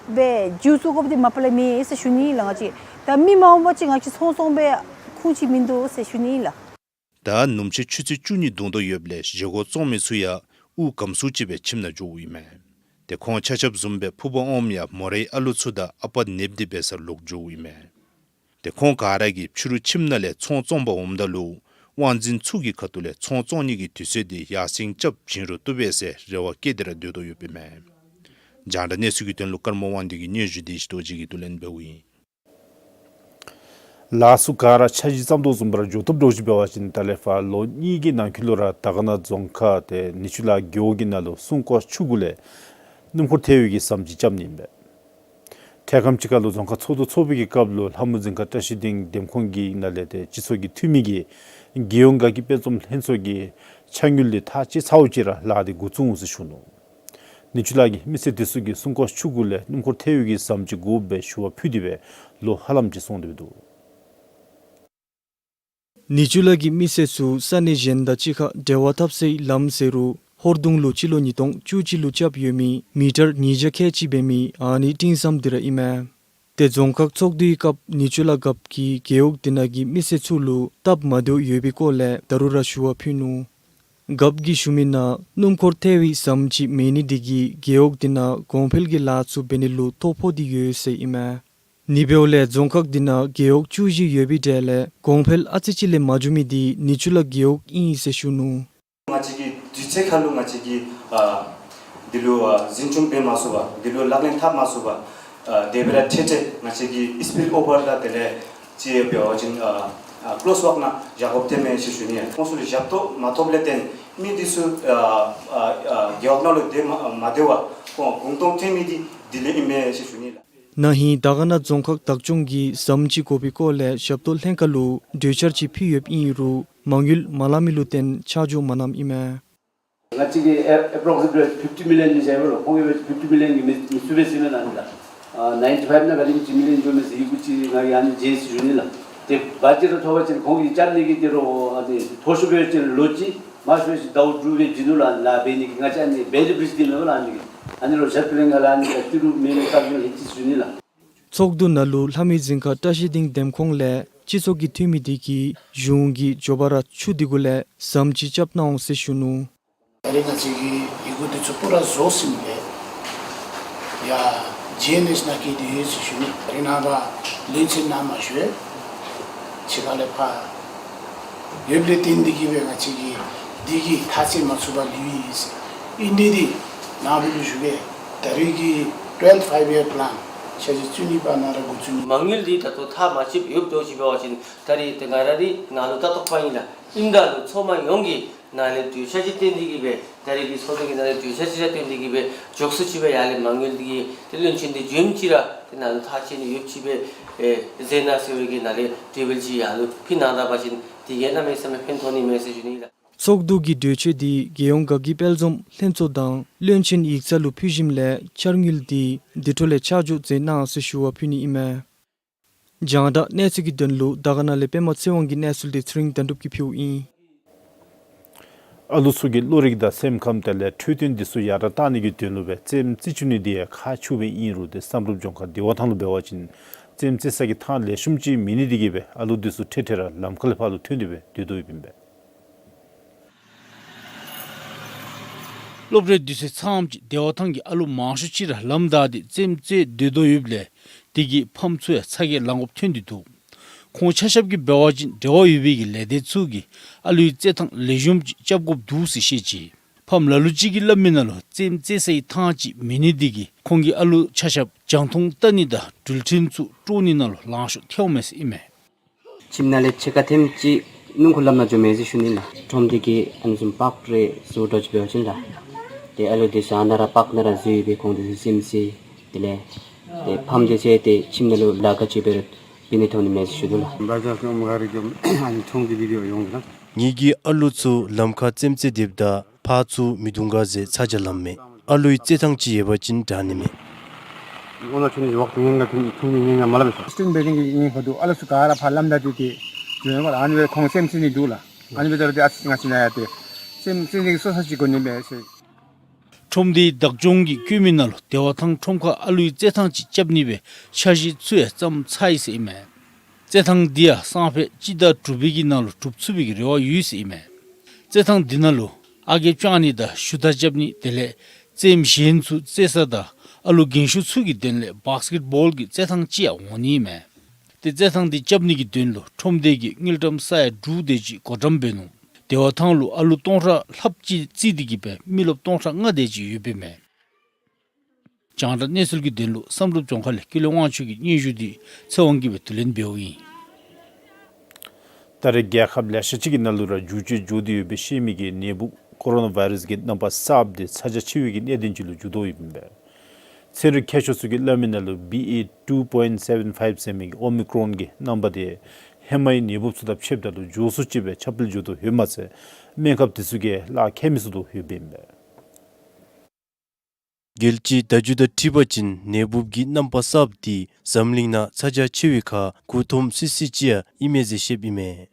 སྦེ་འགྱོ་ཚུགས་དགོཔ་འདི་མ་པ་ལས་མེད་ཟེར་ཞུ་ནི་ལགས། ང་བཅས་ད་མི་མ་འོང་པ་ཅིན་ང་བཅས་ཚོང་བཙོང་སྦེ་ཁུངས་ཅིག་མིན་འདུག་ཟེར་ཞུ་ནི་ལགས། ད་ནུབ་ཕྱེད་ཆུ་ཚོད་བཅུ་གཉིས་བརྡུང་དོ་ཡོདཔ་ལས་བཞེས་སྒོ་བཙོང་མི་ཚུ་ཡང་དབུགས་སྐམ་སུ་ཅིག་སྦེ་ཁྱིམ་ནང་འགྱོཝ་ཨིན་མས། ཏེ་ཁོང་ཆ་ཁྱབ་བཟུམ་སྦེ་ཕུར་པ་དབང་མོ་ཡང་མོ་རའི་ཨ་ལུ་ཚུ་དང་ཨ་པ་ནདཔ་འདི་འབད་སར་ལོག་འགྱོཝ་ཨིན་མས། ཏེ་ཁོང་ག་ར་གིས་ཕྱི་རུ་ཁྱིམ་ནང་ལས་ཚོང་བཙོང་པར་འོངམ་ད་ལུ་དབང་འཛིན་ཚུ་གི་ཁ་ཐུག་ལས་ཚོང་བཙོང་ནི་གི་དུས་ཚོད་དེ་ཡར་སེང་རྐྱབ་བྱིན་རུང་བཏུབ་པས་ཟེར་རེ་བ་བསྐྱེད་དེ་ར་སྡོད་དོ་ཡོདཔ་ཨིན་མས། རྒྱང་བསྒྲགས་གནས་ཚུལ་གྱི་དོན་ལུ་ཀརྨ་དབང་འདུས་ཀྱི་སྙན་ཞུ་དེ་ཞི་རྡོ་རྗེ་གིས་བསྡུ་ལེན་འབདཝ་ཨིན། ལཱ་ཚུ་ག་ར་འཆར་གཞི་བརྩམ་དོ་བཟུམ་སྦེ་ར་འགྱོ་བཏུབ་འདྲཝ་ཅིག་འབད་བ་ཅིན་ད་ལས་ཕར་ལོ་གཉིས་ཀྱི་ནང་འཁོད་ལུ་ར་དར་དཀར་ན་རྫོང་ཁག་ཏེ་ནི་ཆུ་ལ་རྒེད་འོག་གི་ནང་ལུ་སྲུང་སྐྱོབ་ཆུ་གུ་ལས་སྣུམ་འཁོར་ཐལ་བའི་གི་ཟམ་ཅིག་རྐྱབ་ནི་ཨིན་པས། འཕྲལ་ཁམས་ཅིག་ཁར་ལུ་རྫོང་ཁག་ཚོགས་འདུ་ཚོགས་པའི་གི་སྐབས་ལུ་ལྷ་མོ་རྫོང་ཁག་བཀྲ་ཤིས་སྡིངས་འདེམས་ཁོངས་ཀྱི་ནང་ལས་ཏེ་སྤྱི་ཚོགས་ཀྱི་འཐུས་མི་གིས་རྒེད་འོག་འགག་གི་དཔེ་མཚོན་ལྷན་ཚོགས་ཀྱི་འཆར་དངུལ་དེ་ཐག་བཅད་ཚརཝ་ཅིག་ར་ལཱ་དེ་འགོ་བཙུགས་འོང་ཟེར་ཞུ་ནུག། ནི་ཆུ་ལ་གི་མི་སེར་དེ་ཚུ་གིས་སྲུང་སྐྱོབ་ཆུ་གུ་ལས་སྣུམ་འཁོར་ཐལ་བའི་གི་ཟམ་ཅིག་དགོ་པའི་ཞུ་བ་ཕུལ་ཏེ་སྦེ་ལོ་ཧ་ལམ་ཅིག་སོང་སྟེ་འདུག། ནི་ཆུ་ལ་གི་མི་སེར་ཚུ་ས་གནས་གཞན་དང་གཅིག་ཁར་འབྲེལ་བ་འཐབ་སའི་ལམ་ཟེར་རུང་ཧོར་གདོང་ལུ་སྤྱི་ལོ་ཉིས་སྟོང་བཅུ་གཅིག་ལུ་རྐྱབ་ཡོད་མི་མི་ཊར་ཉིས་བརྒྱ་ཁལ་གཅིག་འབད་མི་ཨ་ནི་སྤྲིན་ཟམ་དེ་ར་ཨིན་མས། ཏེ་རྫོང་ཁག་ཚོགས་འདུའི་སྐབས་ནི་ཅུ་ལ་རྒཔོ་གིས་རྒེད་འོག་དེ་ནང་གི་མི་སེར་ཚུ་ལུ་སྟབས་མ་བདེཝ་ཡོད་པའི་སྐོར་ལས་ད་རུང་ར་ཞུ་བ་ཕུལ་ནུག། རྒཔོ་གིས་ཞུ་མི་ནང་སྣུམ་འཁོར་ཐལ་བའི་ཟམ་ཅིག་མེད་ནི་དེ་གིས་རྒེད་འོག་དེ་ནང་གོང་འཕེལ་གྱི་ལཱ་ཚུ་འབད་ནི་ལུ་ཐོ་ཕོག་སྟེ་ཡོད་ཟེར་ཨིན་མས། ནི་འབདཝ་ལས་རྫོང་ཁག་དེ་ནང་རྒེད་འོག་བཅུ་བཞི་ཡོད་པའི་གྲས་ལས་གོང་འཕེལ་ཨ་ཙི་ཅིག་ལས་མ་འགྱོ་མི་དེ་ནི་ཅུ་ལ་རྒེད་འོག་ཨིན་ཟེར་ཞུ་ནུག། ང་བཅས་ཀྱིས་དུས་ཚོད་ཁར་ལུ་ང་བཅས་ཀྱིས་ཨ་འདི་ལུ་ཨ་འཛིན་སྐྱོང་འབད་མ་ཚུགས་པར་འདི་ལུ་ལག་ལེན་འཐབ་མ་ཚུགས་པར་ཨ་དེ་སྦེ་ར་ཐེ་ཐེ་ང་བཅས་ཀྱིས་སི་པིལ་ཨོ་ཝར་དང་དེ་ལས་ཅིག་འབད་བ་ཅིན་ཨ་ཨ་ཀོ་ལོསི་ཝརཀ་ནང་བཞག་དགོཔ་ཐོནམ་མས་ཟེར་ཞུ་ནི་ཡ། ཁོང་ཚུ་ལུ་ཞབས་ཏོག་མ་ཐོབ་ལས་བརྟེན་མི་འདི་ཚུ་ཨ་ཨ་ཨ་རྒེད་འོག་ནང་ལུ་སྡོད་མ་མ་སྡོད་པར་ཁོང་གུང་སྟོང་ཐོན་མི་འདི་དེ་ལས་ཨིན་མས་ཟེར་ཞུ་ནི་ལགས། ན་ཧིང་དར་དཀར་ན་རྫོང་ཁག་བདག་སྐྱོང་གིས་ཟམ་ཅིག་དགོ་པའི་སྐོར་ལས་ཞབས་ཏོག་ལྷན་ཁག་ལུ་གྲོས་འཆར་ཅིག་ཕུལ་ཡོདཔ་ཨིན་རུང་མ་དངུལ་མ་ལང་མི་ལུ་བརྟེན་ཆ་འཇོག་མ་གནངམ་ཨིན་མས། ང་བཅས་ཀྱིས་ཨེ་ཨེ་པོ་རོག་སི་མེཊ་ཕིཕ་ཊི་མི་ལི་ཡཱན་ནི་བཞག་ཡོད་ལོ། ཁོང་གིས་ཕིཕ་ཊི་མི་ལི་ཡཱན་གྱིས་མི་མི་ཚུགས་པས་ཟེར་མས་ལགས་ཨ་ནི་ལགས། ཨ་ནའིན་ཊི་ཕའིབ་ནང་ག་དེམ་ཅིག་མི་ལི་ཡཱན་འགྱོཝ་མས་ཟེར་ཡི་གུ་ཅིག་ང་གིས་ཨ་ནི་མཇལ་ཡི་ཟེར་ཞུ་ནི་ལགས། ཏེ་བ་ཇེཊ་ར་ཐོབ་པ་ཅིན་ཁོང་གིས་རྐྱབ་ནི་གི་ཏེ་རོགས་ཨ་ནི་མཐོ་ཤོས་འབད་བ་ཅིན་ལོ་གཅིག་དམའ་ཤོས་ཅིག་ཟླཝ་དྲུག་སྦེ་བྱིན་ནུག་ལགས། ལཱ་འབད་ནི་གི་ང་བཅས་ཨ་ནི་བེ་ལི་བི་རིཇ་འདི་མེན་པ་ལགས། ཨ་ནི་གི་ཨ་ནི་རོགས་ཞབས་ཀྱི་ལེན་ག་ལགས། ཨ་ནི་ག་ཏི་རུ་མེད་མི་སྟབས་ཡོད་ལྷད་ཅི་ཟེར་ཞུ་ནི་ལགས། ཚོགས་འདུ་ནང་ལུ་ལྷ་མོའི་འཛིན་ཁང་བཀྲ་ཤིས་སྡིངས་འདེམས་ཁོངས་ལས་སྤྱི་ཚོགས་ཀྱི་འཐུས་མི་དེ་གིས་གཞུང་གི་མགྱོགས་པ་ར་ཆུ་དེ་གུ་ལས་ཟམ་ཅིག་རྐྱབ་གནང་འོང་ཟེར་ཞུ་ནུག། ད་རེས་ང་བཅས་ཀྱིས་ཡི་གུ་འདི་ཚུ་པུ་ར་བཟོ་ཟིན་པས། ཡ་ཇི་ཨེན་ཨེསི་ནང་བཀོད་དེ་ཡོད་ཟེར་ཞུ་ནི། ད་རེས་ནངས་པ་བློན་ཆེན་ནཱ་མ་ཞུ་བས་ཕྱི་ཁ་ལས་ཕར་ཡོདཔ་ལས་བརྟེན་ཏེ་གིས་སྦེ་ང་བཅས་ཀྱིས་འདི་གི་ཐག་བཅད་མ་ཚུགས་པར་ལུས་ཡི་ཟེར། ཨིན་དེ་འདི་ནཱ་བུ་ལུ་ཞུ་གེ། ད་རེས་ཀྱི་ཊུ་ཝེལབ་ཕའིབ་ཡར་པ་ལཱན་འཆར་གཞི་བཅུ་གཉིས་པ་ནང་ར་འགོ་བཙུགས་ནི། མ་དངུལ་འདི་ད་ལྟོ་ཐག་མ་བཅདཔ་ཡོདཔ་འདྲཝ་ཅིག་འབད་བ་ཅིན་ད་རེས་ཏེ་ང་ར་འདི་ནཱ་ལུ་ལྟ་རྟོག་པ་ཨིན་ལགས། ཨིནམ་ད་ལུ་ཚོགས་མི་ཡོངས་ཀྱིས་ནཱ་ལས་གྲོས་འཆར་ཅིག་བཏོན་ཏེ་གིས་སྦེ་ད་རེས་ཀྱི་ཚོགས་འདུ་གི་ནང་ལས་གྲོས་འཆར་ཅིག་ར་བཏོན་ཏེ་གིས་སྦེ་མགྱོགས་སུ་ཅིག་སྦེ་ཡར་ལས་མ་དངུལ་འདི་གིས་ཏེ་བློན་ཆེན་འདི་མགྱོནམ་ཅིག་ར་ཏེ་ནཱ་ལུ་ཐག་བཅད་ནི་ཡོདཔ་ཅིག་སྦེ་ཨེ་མཛད་གནང་ཟེར་བའི་གི་ནཱ་ལས་ཊེ་བཱལ་ཅིག་ཡར་ལུ་ཕུལ་གནང་ད་པ་ཅིན་དེ་གིས་གནམ་མེད་ས་མེད་ཕན་ཐོགས་ནི་མས་ཟེར་ཞུ་ནི་ལགས། ཚོགས་འདུ་གི་གྲོས་ཆོད་འདི་རྒྱལ་ཡོངས་དགའ་སྐྱིད་དཔལ་འཛོམས་ལྷན་ཚོགས་དང་བློན་ཆེན་ཡིག་ཚང་ལུ་ཕུལ་ཞིནམ་ལས་འཆར་དངུལ་འདི་དེ་འཕྲོ་ལས་ཆ་འཇོག་མཛད་གནང་ཟེར་ཞུ་བ་ཕུལ་ནི་ཨིན་མས། རྒྱང་བསྒྲགས་གནས་ཚུལ་གྱི་དོན་ལུ་དར་དཀར་ན་ལས་པདྨ་ཚེ་དབང་གི་གནས་ཚུལ་འདི་ཚེ་རིང་དོན་གྲུབ་ཀྱིས་ཕུལཝ་ཨིན། ཨ་ལུ་ཚུ་གི་བློ་རིག་དང་སེམས་ཁམས་དེ་ལས་འཕྲོད་བསྟེན་འདི་ཚུ་ཡར་དྲག་གཏང་ནི་གི་དོན་ལུ་སྦེ་རྩེདམོ་རྩེ་བཅུག་ནི་འདི་ཡང་ཁག་ཆེཝ་སྦེ་ཨིན་རུང་ཏེ་བསམ་གྲུབ་ལྗོངས་མཁར་བདེ་བ་ཐང་ལུ་འབད་བ་ཅིན་རྩེདམོ་རྩེ་ས་གི་ཐང་ལེགས་ཤོམ་ཅིག་མེད་ནི་དེ་གིས་སྦེ་ཨ་ལུ་འདི་ཚུ་འཕྲལ་འཕྲལ་ར་ལམ་ཁ་ལས་ཕར་ལུ་ཐོན་ཏེ་སྦེ་སྡོད་དོ་ཡོདཔ་ཨིན་པས། སློབ་གྲྭའི་དུས་ཚོད་ཚངམ་ཅིག་བདེ་བ་ཐང་གི་ཨ་ལུ་མང་ཤོས་ཅིག་ར་ལམ་བདའ་སྟེ་རྩེདམོ་རྩེ་སྡོད་དོ་ཡོདཔ་ལས་དེ་གིས་ཕམ་ཚུ་ཡང་ཚ་གྱང་ལང་དགོཔ་ཐོན་ཏེ་འདུག། ཁོང་ཆ་ཁྱབ་ཀྱིས་འབད་བ་ཅིན་འབྲེལ་བ་ཡོད་པའི་གི་ལས་སྡེ་ཚུ་གིས་ཨ་ལུའི་རྩེད་ཐང་ལེགས་ཤོམ་ཅིག་རྐྱབ་དགོཔ་འདུག་ཟེར་བཤད་ཅི། ཕམ་ལ་ལུ་ཅིག་གིས་སླབ་མི་ནང་ལུ་རྩེདམོ་རྩེ་སའི་ཐང་ཅིག་མེད་ནི་དེ་གིས་ཁོང་གིས་ཨ་ལུ་ཆ་ཁྱབ་རྒྱང་མཐོང་བལྟ་ནི་དང་འགྲུལ་འཕྲིན་ཚུ་དཀྲོག་ནི་ནང་ལུ་ལང་ཤོར་ཐལཝ་མས་ཟེར་ཨིན་མས། ཁྱིམ་ནང་ལས་ཕྱེད་ཀ་ཐེངས་ཅིག་སྣུམ་འཁོར་ལམ་ནང་འགྱོཝ་མས་ཟེར་ཞུ་ནི་ལགས། ཁྲོམ་འདི་གི་ཨ་ནི་བཟུམ་པཱརཀ་རེ་བཟོ་འདྲཝ་ཅིག་འབད་བ་ཅིན་ལགས། ཏེ་ཨ་ལུ་འདི་ཚུ་ཨ་ནཱ་ར་པཱརཀ་ནང་ར་འཛུལ་སྦེ་ཁོང་འདི་ཚུ་རྩེདམོ་རྩེ། དེ་ལས་ཏེ་ཕམ་འདི་ཚུ་ཏེ་ཁྱིམ་ནང་ལུ་ལཱ་ག་ཅི་འབད་རུང་འབད་ནི་ཐོབ་ནི་མས་ཟེར་ཞུ་དོ་ལགས། བཱ་ཇཱར་གི་ཨོམ་ག་རི་གི་ཨ་ནི་ཁྲོམ་གྱི་བི་ཌི་ཨོ་ཡོང་གི་ལགས། ངེ་གི་ཨ་ལུ་ཚུ་ལམ་ཁར་རྩེདམོ་རྩེ་སྡོདཔ་ད་ཕར་ཚུར་མི་བརྡུང་ག་ཟེར་ཚ་གྱང་ལངམ་མས། ཨ་ལུའི་རྩེད་ཐང་ཅིག་ཡོད་པ་ཅིན་དྲག་ནི་མས། ཨོ་ན་ཁྱོད་ནི་ཝཱཀ་ཉན་ག་ཁྱོད་ཁྱོད་ཉན་ག་མ་སླབ་པས་སོ། སི་ཊུ་ཌེནཊ་བེ་ཌིང་གི་ཨིན་ཧོ་དུ་ཨ་ལུ་ཚུ་ག་ར་ཕར་ལམ་བདའ་སྟེ་ཏེ་འགྱོ་ཡོད་པ་ལགས། ཨ་ནི་སྦེ་ཁོང་རྩེདམོ་རྩེ་ནི་འདུག་ལགས། ཨ་ནི་སྦེ་ད་རུང་ཏེ་ཨ་ཙི་ང་བཅས་ནཱ་ཡང་ཏེ་རྩེདམོ་རྩེ་ནི་གི་སོ་ས་ཅིག་དགོ་ནི་མས་ཟེར། ཁྲོམ་སྡེའི་བདག་སྐྱོང་གིས་བཀོད་མི་ནང་ལུ་བདེ་བ་ཐང་ཁྲོམ་ཁར་ཨ་ལུའི་རྩེད་ཐང་ཅིག་རྐྱབ་ནི་སྦེ་འཆར་གཞི་ཚུ་ཡང་བརྩམས་ཚར་ཡི་ཟེར་ཨིན་མས། རྩེད་ཐང་འདི་ཡང་སང་ཕོད་སྤྱི་ཟླ་དྲུག་པའི་གི་ནང་ལུ་གྲུབ་ཚུགས་པའི་གི་རེ་བ་ཡོད་ཟེར་ཨིན་མས། རྩེད་ཐང་འདི་ནང་ལུ་ཨ་རྒས་སྤྱང་ནི་དང་ཤུ་ཐག་རྐྱབ་ནི་དེ་ལས་རྩེདམོ་གཞན་ཚུ་རྩེ་ས་དང་ཨ་ལུ་རྒན་ཤོས་ཚུ་གི་དོན་ལས་བཱསི་ཀེཊ་བཱོལ་གྱི་རྩེད་ཐང་ཅིག་ཡང་འོང་ནི་ཨིན་མས། ཏེ་རྩེད་ཐང་འདི་རྐྱབ་ནི་གི་དོན་ལུ་ཁྲོམ་སྡེ་གིས་དངུལ་ཀྲམ་ས་ཡ་དྲུག་དེ་ཅིག་བགོ་བཀྲམ་འབད་ནུག། བདེ་བ་ཐང་ལུ་ཨ་ལུ་སྟོང་ཕྲག་ལྷགཔ་ཅིག་བརྩིས་ཏེ་གིས་སྦེ་མི་རློབས་སྟོང་ཕྲག་ལྔ་དེ་ཅིག་ཡོདཔ་ཨིན་མས། རྒྱང་བསྒྲགས་གནས་ཚུལ་གྱི་དོན་ལུ་བསམ་གྲུབ་ལྗོངས་མཁར་ལས་ཀུན་ལེགས་དབང་ཕྱུག་གི་སྙན་ཞུ་འདི་ཚེ་དབང་གིས་སྦེ་བསྡུ་ལེན་འབདཝ་ཨིན། ད་རེས་རྒྱལ་ཁབ་ལེ་ཤ་ཅིག་གི་ནང་ལུ་ར་འགྱུར་བཅོས་འགྱོ་སྟེ་ཡོད་པའི་ཤེས་མི་གི་ནད་འབུབ་ཀོ་རོ་ན་བཱའི་རཱསི་གི་རྣམ་པ་གསརཔ་འདི་ཚ་གྱང་ཆེ་བའི་གི་གནད་དོན་ཅིག་ལུ་འགྱུར་དོ་ཡོདཔ་ཨིན་པས། ཚན་རིག་མཁས་མཆོག་ཚུ་གིས་སླབ་མི་ནང་ལུ་བི་ཨེ་ཊུ་པོའིནཊ་སེ་བེན་ཕའིབ་ཟེར་མི་གི་ཨོ་མི་ཀྲོན་གྱི་རྣམ་པ་འདི་ཧེ་མའི་ནད་འབུབ་ཚུ་དང་ཕྱདཔ་ད་ལུ་མགྱོགས་སུ་ཅིག་སྦེ་ཁྱབ་སྤེལ་འགྱོ་དོ་ཡོདཔ་མ་ཚད་སྨན་ཁབ་འདི་ཚུ་གིས་ལཱ་ཁག་མི་ཚུགས་དོ་ཡོདཔ་ཨིན་པས། རྒྱལ་སྤྱིའི་བརྡ་བརྒྱུད་དང་འཁྲིལ་བ་ཅིན་ནད་འབུབ་ཀྱི་རྣམ་པ་གསརཔ་འདི་འཛམ་གླིང་ནང་ཚ་གྱང་ཆེ་བའི་ཁར་འགོ་ཐོགམ་སི་སི་ཅིག་ཡང་ཨིན་མས་ཟེར་བཤདཔ་ཨིན་མས།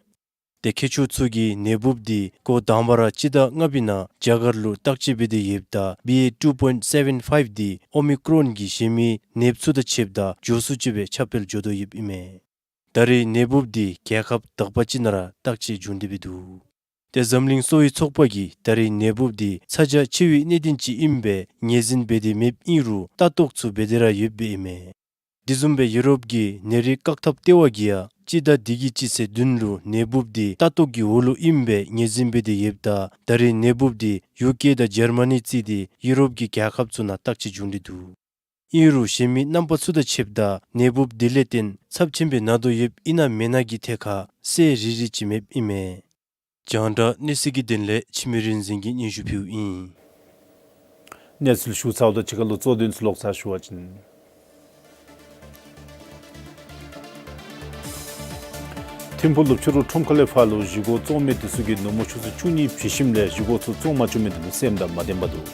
ཏེ་མཁས་མཆོག་ཚུ་གིས་ནད་འབུཔ་འདི་འགོ་དང་པ་ར་སྤྱི་ཟླ་ལྔ་པའི་ནང་རྒྱ་གར་ལུ་བརྟག་དཔྱད་འབད་དེ་ཡོདཔ་ད་བི་ཨེ་ཊུ་པོའིནཊ་སེ་བེན་ཕའིབ་འདི་ཨོ་མི་ཀྲོན་གྱི་གཞན་མི་ནདཔ་ཚུ་དང་ཕྱདཔ་ད་མགྱོགས་སུ་ཅིག་སྦེ་ཁྱབ་སྤེལ་འགྱོ་དོ་ཡོདཔ་ཨིན་མས། ད་རེས་ནད་འབུཔ་འདི་རྒྱལ་ཁབ་དག་པ་ཅིག་ནང་ར་བརྟག་དཔྱད་འབྱུང་སྟེ་འབད་འདུག། ཏེ་འཛམ་གླིང་གསོ་བའི་ཚོགས་པ་གིས་ད་རེས་ནད་འབུཔ་འདི་ཚ་གྱང་ཆེ་བའི་གནད་དོན་ཅིག་ཨིནམ་སྦེ་ངོས་འཛིན་འབད་དེ་མེདཔ་ཨིན་རུང་ལྟ་རྟོག་ཚུ་འབད་དེ་ར་ཡོདཔ་ཨིན་མས། དེ་བཟུམ་སྦེ་ཡུ་རོབ་ཀྱི་ནད་རིགས་བཀག་ཐབས་ལྟེ་བ་གིས་ཡང་སྤྱི་ཟླ་འདི་གི་སྤྱི་ཚེས་བདུན་ལུ་ནད་འབུཔ་འདི་ལྟ་རྟོག་གི་འོག་ལུ་ཨིནམ་སྦེ་ངོས་འཛིན་འབད་དེ་ཡོདཔ་ད་ད་རེས་ནད་འབུཔ་འདི་ཡུ་ཀེ་དང་ཇར་མ་ནི་བརྩིས་ཏེ་ཡུ་རོབ་ཀྱི་རྒྱལ་ཁབ་ཚུ་ནང་བརྟག་དཔྱད་འབྱུང་སྟེ་འདུག། ཨིན་རུང་གཞན་མི་རྣམ་པ་ཚུ་དང་ཕྱདཔ་ད་ནད་འབུཔ་དེ་ལས་བརྟེན་ཚབས་ཆེན་སྦེ་ན་དོ་ཡོདཔ་ཨིན་ན་མེན་ན་གི་ཐད་ཁར་གསལ་རི་རི་ཅིག་མེདཔ་ཨིན་མས། རྒྱང་བསྒྲགས་གནས་ཚུལ་གྱི་དོན་ལས་འཆི་མེད་རིག་འཛིན་གྱིས་སྙན་ཞུ་ཕུལཝ་ཨིན། གནས་ཚུལ་ཞུ་ཚརཝ་དང་གཅིག་ཁར་ལུ་གཙོ་དོན་ཚུ་ལོག་ཚར་ཞུ་བ་ཅིན། ཐིམ་ཕུག་ལུ་ཕྱི་རུ་ཁྲོམ་ཁ་ལས་ཕར་ལུ་བཞེས་སྒོ་བཙོང་མི་དེ་ཚུ་གིས་ནུབ་མོ་ཆུ་ཚོད་བཅུ་གཉིས་བྱི་ཞིནམ་ལས་བཞེས་སྒོ་ཚུ་བཙོང་མ་བཅུག་མི་དེ་ལུ་སེམས་དང་མ་བདེན་པ་འདུག།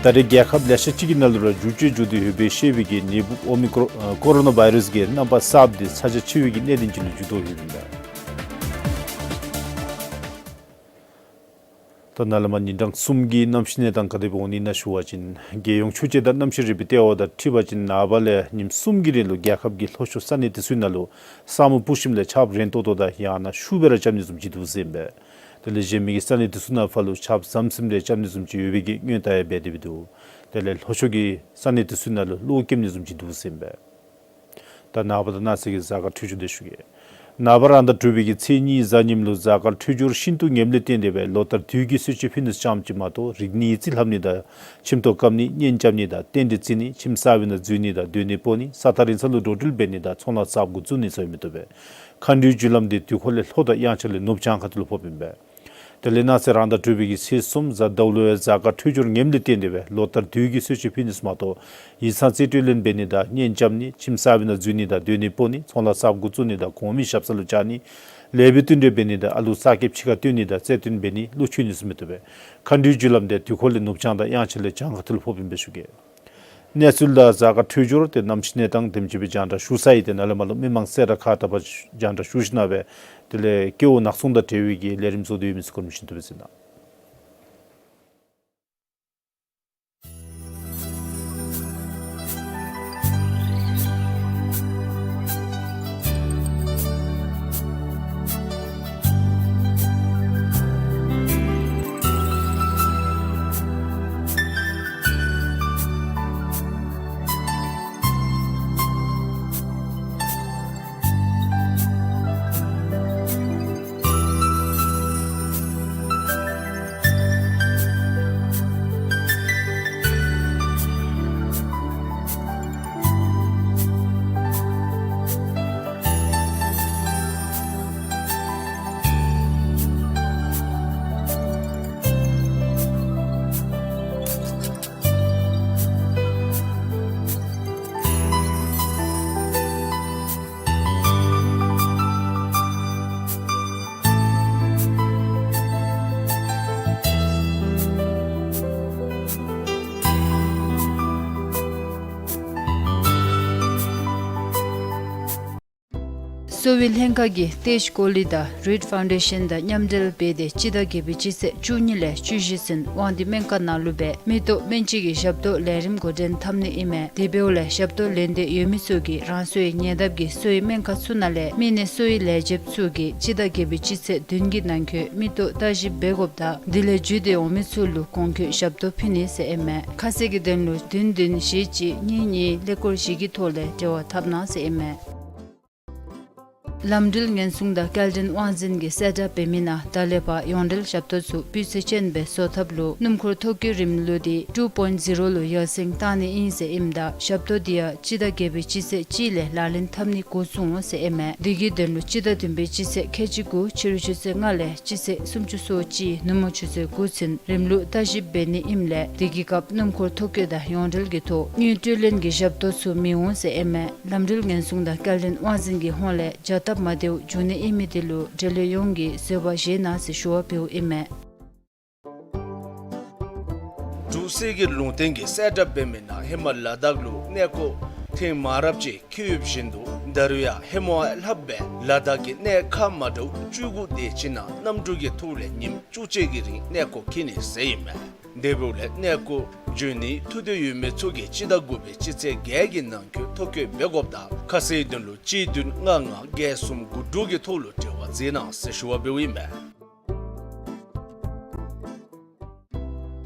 ད་རེས་རྒྱལ་ཁབ་ལེ་ཤ་ཅིག་གི་ནང་ལུ་ར་འགྱུར་བཅོས་འགྱོ་སྟེ་ཡོད་པའི་ཤེས་པའི་གི་ནད་འབུཔ་ཨོ་མི་ཀྲོ་ཨ་ཀོ་རོ་ན་བཱའི་རཱསི་གི་རྣམ་པ་གསརཔ་དེ་ཚ་གྱང་ཆེ་བའི་གི་གནད་དོན་ཅིག་ལུ་འགྱུར་དོ་ཡོདཔ་ཨིན་པས། ད་ནཱ་ལས་མར་ཉིན་གྲངས་གསུམ་གྱི་གནམ་གཤིས་གནས་སྟངས་ག་དེ་སྦེ་འོང་ནི་ཨིན་ན་ཞུ་བ་ཅིན་རྒྱལ་ཡོངས་ཆུ་དཔྱད་དང་གནམ་གཤིས་རིག་པའི་ལྟེ་བ་དང་འཁྲིལ་བ་ཅིན་ནངས་པ་ལས་ཉིནམ་གསུམ་གྱི་རིང་ལུ་རྒྱལ་ཁབ་ཀྱི་ལྷོ་ཕྱོགས་ས་གནས་དེ་ཚུའི་ནང་ལུ་ས་སྨུག་སྤུབས་ཞིནམ་ལས་ཆརཔ་རན་ཏོག་ཏོ་དང་ཡང་ན་ཤུགས་སྦེ་ར་རྐྱབ་ནི་བཟུམ་ཅིག་འདུག་ཟེར་ཨིན་པས། དེ་ལས་གཞན་མི་གི་ས་གནས་དེ་ཚུ་ནང་ཕར་ལུ་ཆརཔ་ཟམ་ཟིམ་རེ་རྐྱབ་ནི་བཟུམ་ཅིག་ཡོད་པའི་གི་སྔོན་བརྡ་ཡང་འབད་དེ་འབད་འདུག། དེ་ལས་ལྷོ་ཕྱོགས་ཀྱི་ས་གནས་དེ་ཚུ་ནང་ལུ་གློག་རྐྱབ་ནི་བཟུམ་ཅིག་འདུག་ཟེར་ཨིན་པས། ད་ནངས་པ་དང་གནངས་ཚེ་གི་གཟའ་སྐར་འཕྲོད་སྦྱོར་དེ་ཞུ་གེ། ནངས་པ་རང་ཟླ་དྲུག་པའི་གི་ཚེས་གཉིས་གཟའ་ཉིམ་ལུ་གཟའ་སྐར་འཕྲོད་སྦྱོར་ཤིན་ཏུ་ངནམ་ལས་བརྟེན་ཏེ་སྦེ་ལོ་ལྟར་དུས་ཀྱི་གསོལ་མཆོད་ཕུལ་ནི་ཙམ་ཅིག་མ་གཏོགས་རིག་ནི་རྩིས་ལྷབ་ནི་དང་ཁྱིམ་ཐོག་བཀབ་ནི་གཉེན་རྐྱབ་ནི་དང་རྟེན་འབྲེལ་བརྩི་ནི་ཁྱིམ་གསར་པའི་ནང་འཛུལ་ནི་དང་སྡོད་གནས་སྤོ་ནི་ས་ཐག་རིང་ས་ལུ་འགྲོ་འགྲུལ་འབད་ནི་དང་ཚོང་ལཱ་གསརཔ་འགོ་བཙུགས་ནི་ཚུ་ཡང་མི་བཏུབ་པས། མཁའ་འགྲོའི་རྒྱུ་ལམ་དེ་དུས་འཁོར་ལས་ལྷོ་དང་དབྱངས་འཆར་ལས་ནུབ་བྱང་ཁ་ཐུག་ལུ་ཕོགཔ་ཨིན་པས། དེ་ལས་གནངས་ཚེ་རང་ཟླ་དྲུག་པའི་གི་ཚེས་གསུམ་གཟའ་ཟླཝ་ལུ་ཡང་གཟའ་སྐར་འཕྲོད་སྦྱོར་ངནམ་ལས་བརྟེན་ཏེ་སྦེ་ལོ་ལྟར་དུས་ཀྱི་གསོལ་མཆོད་ཕུལ་ནི་ཙམ་མ་གཏོགས་ཡིག་ཚང་རྩིས་སྤྲོད་ལེན་འབད་ནི་དང་གཉེན་རྐྱབ་ནི་ཁྱིམ་གསར་པའི་ནང་འཛུལ་ནི་དང་སྡོད་གནས་སྤོ་ནི་ཚོང་ལཱ་གསརཔ་འགོ་བཙུགས་ནི་དང་གོང་མའི་ཞབས་ས་ལུ་བཅར་ནི་ལེགས་པའི་བསྟུན་གྲོས་འབད་ནི་དང་ཨ་ལུ་གསར་སྐྱེས་ཕྱི་ཁར་བཏོན་ནི་དང་རྩེད་འགྲན་འབད་ནི་ལུ་འཁྱོལ་ནི་ཚུ་མི་བཏུབ་པས། མཁའ་འགྲོའི་རྒྱུ་ལམ་དེ་དུས་འཁོར་ལས་ནུབ་བྱང་དང་དབྱངས་འཆར་ལས་བྱང་ཁ་ཐུག་ལུ་ཕོགཔ་ཨིན་པས་ཞུ་གེ། གནས་ཚུལ་དང་གཟའ་སྐར་འཕྲོད་སྦྱོར་དེ་གནམ་གཤིས་གནས་སྟངས་དེམ་ཅིག་སྦེ་རྒྱང་བསྒྲགས་ཞུ་ཚར་ཡི། ཏེ་ནཱ་ལས་མར་ལུ་མི་མང་གསལ་བསྒྲགས་ཁག་དག་པ་རྒྱང་བསྒྲགས་ཞུ་ཞིན་ན་སྦེ་དེ་ལས་སྐྱེ་བོ་ནག་ཚོང་དང་འབྲེལ་བའི་གི་ལས་རིམ་བཟོ་སྟེ་ཡོད་མི་ཚུ་གོ་རིམ་བཞིན་དུ་སྦེ་གཟིགས་གནང་། གསོ་བའི་ལྷན་ཁག་གིས་ཏེཇ་ཀོ་ལི་དང་རིཌ་ཕའུན་ཌེ་ཤཱན་དང་མཉམ་འབྲེལ་འབད་དེ་སྤྱི་ཟླ་བརྒྱད་པའི་སྤྱི་ཚེས་བཅུ་གཉིས་ལས་བཅུ་བཞི་ཚུན་དབང་འདུས་སྨན་ཁང་ནང་ལུ་སྦེ་མི་ལྟོ་སྨན་དཔྱད་ཀྱི་ཞབས་ཏོག་ལས་རིམ་འགོ་འདྲེན་འཐབ་ནི་ཨིན་མས། དེ་འབདཝ་ལས་ཞབས་ཏོག་ལེན་འདོད་ཡོད་མི་ཚུ་གིས་རང་སོའི་ཉེ་འདབས་ཀྱི་གསོ་བའི་སྨན་ཁང་ཚུ་ནང་ལས་མི་སྣའི་གསོ་བའི་ལས་བྱེདཔ་ཚུ་གིས་སྤྱི་ཟླ་བརྒྱད་པའི་སྤྱི་ཚེས་བདུན་གྱི་ནང་འཁོད་མི་ལྟོ་བརྟག་ཞིབ་འབད་དགོཔ་དང་དེ་ལས་བརྒྱུད་དེ་འོང་མི་ཚུ་ལུ་གོང་འཁོད་ཞབས་ཏོག་ཕུལ་ནི་ཟེར་ཨིན་མས། ཁ་གསལ་གྱི་དོན་ལུ་བདུན་བདུན་བཞི་གཅིག་གཉིས་གཉིས་ཀླད་ཀོར་བཞི་གི་ཐོག་ལས་འབྲེལ་བ་འཐབ་གནང་ཟེར་ཨིན་མས། ལམ་འགྲུལ་ཉེན་སྲུང་དང་སྐྱེལ་འདྲེན་དབང་འཛིན་གྱིས་གསལ་བསྒྲགས་འབད་མི་ནང་ད་ལས་ཕར་ཡོངས་འབྲེལ་ཞབས་ཏོག་ཚུ་སྤུས་ཚད་ཅན་སྦེ་བཟོ་ཐབས་ལུ་སྣུམ་འཁོར་ཐོ་བཀོད་རིམ་ལུགས་འདི་ཊུ་པོའིནཊ་ཟི་རོ་ལུ་ཡར་སེང་བཏང་ནི་ཨིན་ཟེར་ཨིནམ་ད་ཞབས་ཏོག་འདི་ཡང་སྤྱི་ཟླ་བརྒྱད་པའི་སྤྱི་ཚེས་གཅིག་ལས་ལག་ལེན་འཐབ་ནི་འགོ་བཙུགས་འོང་ཟེར་ཨིན་མས། དེ་གི་དོན་ལུ་སྤྱི་ཟླ་བདུན་པའི་སྤྱི་ཚེས་ཁལ་གཅིག་དགུ་ཕྱི་རུ་ཆུ་ཚོད་ལྔ་ལས་སྤྱི་ཚེས་སུམ་ཅུ་སོ་གཅིག་ནུབ་མོ་ཆུ་ཚོད་དགུ་ཚུན་རིམ་ལུགས་བརྟག་ཞིབ་འབད་ནི་ཨིནམ་ལས་དེ་གི་སྐབས་སྣུམ་འཁོར་ཐོ་བཀོད་དང་ཡོངས་འབྲེལ་གྱི་ཐོག་དངུལ་སྤྲོད་ལེན་གྱི་ཞབས་ཏོག་ཚུ་མི་འོང་ཟེར་ཨིན་མས། ལམ་འགྲུལ་ཉེན་སྲུང་དང་སྐྱེལ་འདྲེན་དབང་འཛིན་གྱི་ཧོངས་ལས་བྱ་སྟབས་མ་བདེཝ་འབྱུང་ནི་ཨིན་མི་དེ་ལུ་འབྲེལ་ཡོད་ཡོངས་ཀྱིས་བཟོད་པ་བཞེས་གནང་ཟེར་ཞུ་བ་འབདཝ་ཨིན་མས། འབྲུག་གསེར་གྱི་ལུང་བསྟན་གྱིས་གསལ་བསྒྲགས་འབད་མི་ནང་ཧེ་མ་ལ་དྭགས་ལུ་གནས་སྐོར་ ཐེངས་མང་རབས་ཅིག་འཁྱིད་ཡོདཔ་བཞིན་དུ་ད་རུང་ཡང་ཧེ་མ་ལྷགཔ་སྦེ་ལ་དྭགས་ཀྱི་གནས་ཁག་མ་འདྲཝ་བཅུ་དགུ་དེ་ཅིག་ནང་གནམ་གྲུ་གི་ཐོག་ལས་ཉིནམ་བཅུ་གཅིག་གི་རིང་གནས་སྐོར་འཁྱིད་ནི་ཟེར་ཨིན་མས། དེ་འབདཝ་ལས་གནས་སྐོར་འབྱོན་ནིའི་ཐུགས་འདོད་ཡོད་མི་ཚུ་གིས་སྤྱི་ཟླ་དགུ་པའི་སྤྱི་ཚེས་བརྒྱད་ཀྱི་ནང་འཁོད་ཐོ་བཀོད་འབད་དགོཔ་དང་ཁ་གསལ་དོན་ལུ་གཅིག་བདུན་ལྔ་ལྔ་བརྒྱད་གསུམ་དགུ་དྲུག་གི་ཐོག་ལུ་འབྲེལ་བ་མཛད་གནང་ཟེར་ཞུ་བ་འབདཝ་ཨིན་མས།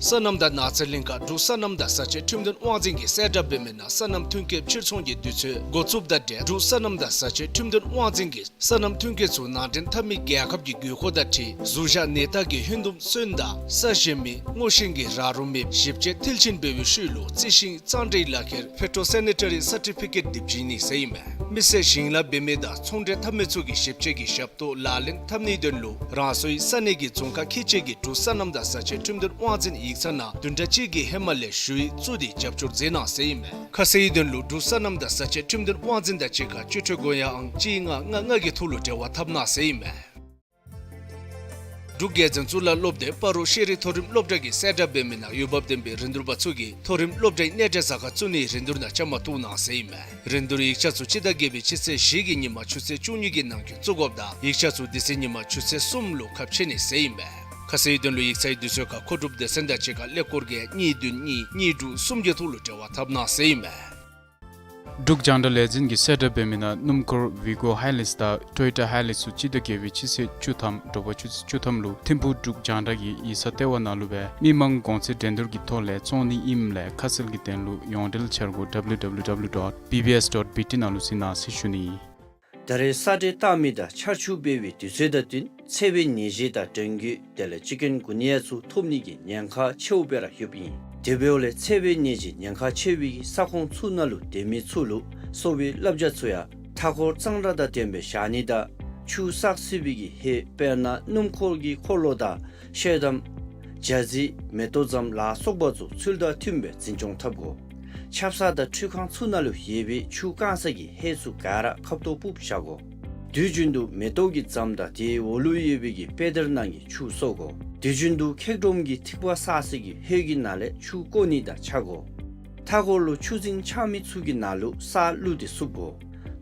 སོ་ནམ་དང་ནགས་ཚལ་ལྷན་ཁག་འབྲུག་སོ་ནམ་དང་ས་ཆ་ཁྲིམས་དོན་དབང་འཛིན་གྱིས་གསལ་བསྒྲགས་འབད་མི་ནང་སོ་ནམ་ཐོན་སྐྱེད་ཕྱིར་ཚོང་གི་དུས་ཚོད་འགོ་བཙུགསཔ་དང་འབྲེལ་འབྲུག་སོ་ནམ་དང་ས་ཆ་ཁྲིམས་དོན་དབང་འཛིན་གྱིས་སོ་ནམ་ཐོན་སྐྱེད་ཚུ་ནང་འདྲེན་འཐབ་མི་རྒྱལ་ཁབ་ཀྱི་དགོས་མཁོ་དང་འཁྲིལ་གཟུགས་གཞག་ནད་རྟགས་ཀྱི་ཧོན་ལྡོམ་སོན་དང་ས་གཞན་མི་སྔོ་ཤིང་གི་ར་རོ་མེདཔ་ཞིབ་དཔྱད་མཐིལ་ཕྱིན་འབད་བའི་ཤུལ་ལུ་རྩི་ཤིང་གཙང་སྦྲའི་ལག་ཁྱེར་Phytosanitary Certificate དེ་བྱིན་ནི་ཟེར་ཨིན་མས། མི་སེར་ཞིང་ལཱ་འབད་མི་དང་ཚོང་འབྲེལ་འཐབ་མི་ཚུ་གིས་ཞིབ་དཔྱད་ཀྱི་ཞབས་ཏོག་ལག་ལེན་འཐབ་ནིའི་དོན་ལུ་རང་སོའི་ས་གནས་ཀྱི་རྫོང་ཁག་ཁལ་གཅིག་གི་འབྲུག་སོ་ནམ་དང་ས་ཆ་ཁྲིམས་དོན་དབང་འཛིན་ཡིག་ཚང་ནང་བདུན་ཕྲག་གཅིག་གི་ཧེ་མ་ལས་ཞུ་ཡིག་བཙུགས་ཏེ་རྒྱབ་སྐྱོར་མཛད་གནང་ཟེར་ཨིན་མས། ཁ་གསལ་དོན་ལུ་འབྲུག་སོ་ནམ་དང་ས་ཆ་ཁྲིམས་དོན་དབང་འཛིན་དང་གཅིག་ཁར་སྤྱི་འཐུས་སྒོ་ཡང་ཨང་གཅིག་ལྔ་ལྔ་ལྔ་གི་ཐོག་ལུ་འབྲེལ་བ་འཐབ་གནང་ཟེར་ཨིན་མས། འབྲུག་རྒྱལ་བཙུན་གཙུག་ལག་སློབ་སྡེ་སྤ་རོ་ཤེས་རིག་མཐོ་རིམ་སློབ་གྲྭ་གིས་གསལ་བསྒྲགས་འབད་མི་ནང་འོས་འབབ་ལྡན་པའི་རིན་བསྡུར་པ་ཚུ་གིས་མཐོ་རིམ་སློབ་གྲྭའི་གནས་གྲལ་གཟའ་སྐར་བཙུགས་ནིའི་རིན་བསྡུར་ནང་བཅའ་མར་གཏོགས་གནང་ཟེར་ཨིན་མས། རིན་བསྡུར་ཡིག་ཆ་ཚུ་སྤྱི་ཟླ་བརྒྱད་པའི་སྤྱི་ཚེས་བཞི་གི་ཉིནམ་ཆུ་ཚོད་བཅུ་གཉིས་ཀྱི་ནང་འཁོད་བཙུགས་དགོཔ་དང་ཡིག་ཆ་ཚུ་དེ་ཚེ་ཉིནམ་ཆུ་ཚོད་གསུམ་ལུ་ཁ་ཕྱེ་ནི་ཟེར་ཨིན་མས། ཁ་གསལ་དོན་ལུ་ཡིག་ཚང་གི་དུས་ཚོད་ཁར་མཁོ་སྒྲུབ་སྡེ་ཚན་དང་གཅིག་ཁར་ཀླད་ཀོར་བརྒྱད་གཉིས་བདུན་གཉིས་གཉིས་དྲུག་གསུམ་གྱི་ཐོག་ལུ་འབྲེལ་བ་འཐབ་གནང་ཟེར་ཨིན་མས། འབྲུག་རྒྱང་བསྒྲགས་ལས་འཛིན་གྱིས་གསལ་བསྒྲགས་འབད་མི་ནང་སྣུམ་འཁོར་ཝི་ཀོ་ཧའི་ལེགས་དང་ཊོ་ཡོ་ཊ་ཧའི་ལེགས་ཚུ་སྤྱི་ཟླ་བརྒྱད་པའི་སྤྱི་ཚེས་བཅུ་ཐམ་དྲོ་པ་ཆུ་ཚོད་བཅུ་ཐམ་ལུ་ཐིམ་ཕུག་འབྲུག་རྒྱང་བསྒྲགས་ཀྱི་ཡིག་ཚང་ལྟེ་བ་ནང་ལུ་སྦེ་མི་མང་གོང་ཚད་འགྲན་བསྡུར་གྱི་ཐོག་ལས་བཙོང་ནི་ཨིནམ་ལས་ཁ་གསལ་གྱི་དོན་ལུ་ཡོངས་འབྲེལ་འཆར་སྒོ་W W W dot B B S dot B T ནང་ལུ་གཟིགས་གནང་ཟེར་ཞུ་ནི། ད་རེས་ས་འདྲེན་བཏང་མི་དང་ཆར་ཆུ་འབབ་པའི་དུས་ཚོད་དང་བསྟུན་འཚེར་བའི་ནད་གཞི་དང་ཌེང་གི་དེ་ལས་ཅིག་ཀུན་གུ་ནི་ཡ་ཚུ་ཐོབ་ནི་གི་ཉེན་ཁ་ཆེཝ་སྦེ་ར་ཡོདཔ་ཨིན། དེ་འབདཝ་ལས་འཚེར་བའི་ནད་གཞི་ཉེན་ཁ་ཆེ་བའི་གི་ས་ཁོངས་ཚུ་ནང་ལུ་སྡོད་མི་ཚུ་ལུ་གསོ་བའི་བསླབ་བྱ་ཚུ་ཡང་མཐའ་འཁོར་གཙང་སྦྲ་དང་ལྡནམ་སྦེ་བཞག་ནི་དང་ཆུ་བསགས་སྲིད་པའི་གི་ཧེ་དཔེར་ན་སྣུམ་འཁོར་གྱི་འཁོར་ལོ་དང་ཤེལ་དམ་རྒྱ་རྫི་མེ་ཏོག་ཙམ་ལ་སོགས་པ་ཚུ་ཚུལ་དང་མཐུནམ་སྦེ་འཛིན་སྐྱོང་འཐབ་དགོ། ཆབ་གསང་དང་ཁྲུས་ཁང་ཚུ་ནང་ལུ་ཡོད་པའི་ཆུ་བཀང་ས་གི་ཧེ་ཚུ་ག་ར་ཁ་ཐོག་ཕུབ་བཞག་དགོ། དུས་རྒྱུན་དུ་མེ་ཏོག་གི་ཙམ་དང་དེའི་འོག་ལུ་ཡོད་པའི་གི་པེ་དར་ནང་གི་ཆུ་གསོ་དགོ། དུས་རྒྱུན་དུ་ཁེག་སྒྲོམ་གྱི་ཐིགས་པ་བསགས་ས་གི་ཧེ་གི་ནང་ལས་ཆུ་བཀོ་ནི་དང་ཆ་དགོ། མཐའ་འཁོར་ལུ་ཆུ་རྫིང་ཆགས་མི་ཚུ་གི་ནང་ལུ་ས་བླུགས་ཏེ་བསུབ་དགོ།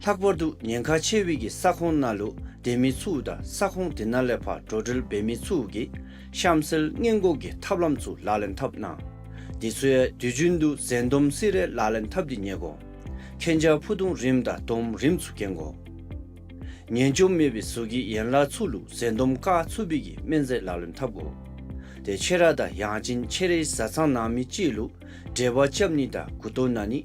ལྷག་པར་དུ་ཉེན་ཁ་ཆེ་བའི་གི་ས་ཁོངས་ནང་ལུ་སྡོད་མི་ཚུ་དང་ས་ཁོངས་དེ་ནང་ལས་ཕར་འགྲོ་འགྲུལ་འབད་མི་ཚུ་གིས་གཤམ་གསལ་སྔོན་འགོག་གི་ཐབས་ལམ་ཚུ་ལག་ལེན་འཐབ་གནང་། དེ་ཚུ་ཡང་དུས་རྒྱུན་དུ་འཛིན་སྡོམ་སི་རེ་ལག་ལེན་འཐབ་སྟེ་ཉལ་དགོ། མཁྱེན་རྒྱ་ཕུ་དུང་རིངམ་དང་སྡོམ་རིངམ་ཚུ་གྱོན་དགོ། ངན་འཇོམས་མེད་པའི་གཟུགས་ཀྱི་ཡན་ལག་ཚུ་ལུ་འཛིན་སྡོམ་བཀག་ཚུགས་པའི་གི་སྨན་རྫས་ལག་ལེན་འཐབ་དགོ། ཏེ་ཁྱེད་ར་དང་ཡང་ཅིན་ཁྱེད་རའི་བཟའ་ཚང་ནང་མི་ཅིག་ལུ་འབྲེལ་བ་རྐྱབ་ནི་དང་མགུ་ཏོ་ན་ནི་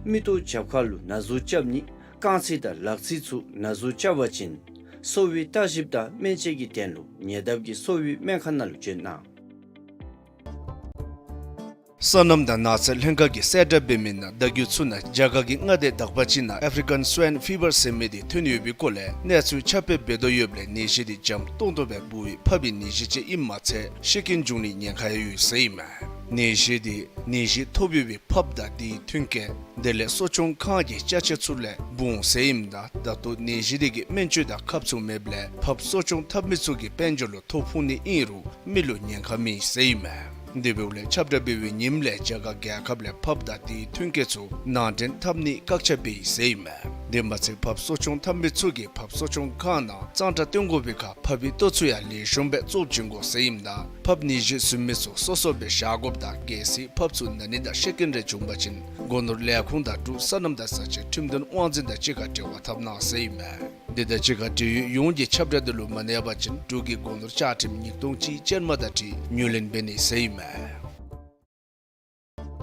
མིག་ཏོ་རྒྱབ་ཁ་ལུ་ན་ཟུག་རྐྱབ་ནི་རྐང་ཚིགས་དང་ལག་ཚིགས་ཚུ་ན་ཟུག་རྐྱབ་པ་ཅིན་གསོ་བའི་བརྟག་ཞིབ་དང་སྨན་དཔྱད་ཀྱི་དོན་ལུ་ཉེ་འདབས་ཀྱི་གསོ་བའི་སྨན་ཁང་ནང་ལུ་བྱོན་གནང་། སོ་ནམ་དང་ནགས་ཚལ་ལྷན་ཁག་གིས་གསལ་བསྒྲགས་འབད་མི་ནང་ཟླ་རྒྱུན་ཚུ་ནང་རྒྱ་གར་གྱི་མངའ་སྡེ་དག་པ་ཅིག་ནང་African Swine Fever ཟེར་མི་དེ་ཐོན་ཡོད་པའི་སྐོར་ལས་གནས་ཚུལ་ཁྱབ་སྤེལ་འབད་དོ་ཡོདཔ་ལས་ནད་གཞི་དེ་འཇམ་ཏོང་ཏོ་སྦེ་འབུ་བའི་ཕགཔ་གི་ནད་གཞི་ཅིག་ཨིནམ་མ་ཚད་ཤི་རྐྱེན་འབྱུང་ནིའི་ཉེན་ཁ་ཡང་ཡོད་ཟེར་ཨིན་མས། ནད་གཞི་དེ་ནད་གཞི་ཐོབ་ཡོད་པའི་ཕགཔ་དང་དེའི་མཐུན་རྐྱེན་དེ་ལས་གསོ་སྐྱོང་ཁང་གི་ཅ་ཆས་ཚུ་ལས་འབུ་འོང་ཟེར་ཨིནམ་ད་ད་ལྟོ་ནད་གཞི་དེ་གི་སྨན་བཅོས་དང་ཁབ་ཚུ་མེདཔ་ལས་ཕགཔ་གསོ་སྐྱོང་འཐབ་མི་ཚུ་གི་དཔལ་འབྱོར་ལུ་ཐོ་ཕོག་ནི་ཨིན་རུང་མི་ལུ་ཉེན་ཁ་མེད་ཟེར་ཨིན་མས། དེ་འབདཝ་ལས་ཁྱབ་བསྒྲགས་འབད་བའི་ཉིནམ་ལས་རྒྱ་གར་རྒྱལ་ཁབ་ལས་ཕགཔ་དང་དེའི་མཐུན་རྐྱེན་ཚུ་ནང་འདྲེན་འཐབ་ནི་བཀག་ཆ་འབད་ཡི་ཟེར་ཨིན་མས། དེ་མ་ཚད་ཕགཔ་གསོ་སྐྱོང་འཐབ་མི་ཚུ་གིས་ཕགཔ་གསོ་སྐྱོང་ཁང་ནང་གཙང་སྦྲ་སྟོན་དགོ་པའི་ཁར་ཕགཔ་གི་ལྟོ་ཚུ་ཡང་ལེགས་ཤོམ་སྦེ་བཙོ་བྱིན་དགོ་ཟེར་ཨིནམ་ད་ཕགཔ་ནད་གཞི་བཟུམ་མི་ཚུ་སོ་སོ་སྦེ་བཞག་དགོཔ་དང་གལ་སྲིད་ཕགཔ་ཚུ་ན་ནི་དང་ཤི་རྐྱེན་རེ་བྱུང་པ་ཅིན་སྒོ་ནོར་ལས་ཁུངས་དང་འབྲུག་སོ་ནམ་དང་ས་ཆའི་ཁྲིམས་དོན་དབང་འཛིན་དང་གཅིག་ཁར་འབྲེལ་བ་འཐབ་གནང་ཟེར་ཨིན་མས། དེ་དང་གཅིག་ཁར་འབྲེལ་ཡོད་ཡོངས་ཀྱིས་ཁྱབ་བསྒྲགས་དེ་ལུ་མ་གནས་པ་ཅིན་འབྲུག་གི་སྒོ་ནོར་བཅའ་ཁྲིམས་ཉིས་སྟོང་གཅིག་ཅན་མ་དང་འཁྲིལ་ངོས་ལེན་འབད་ནི་ཟེར་ཨིན་མས།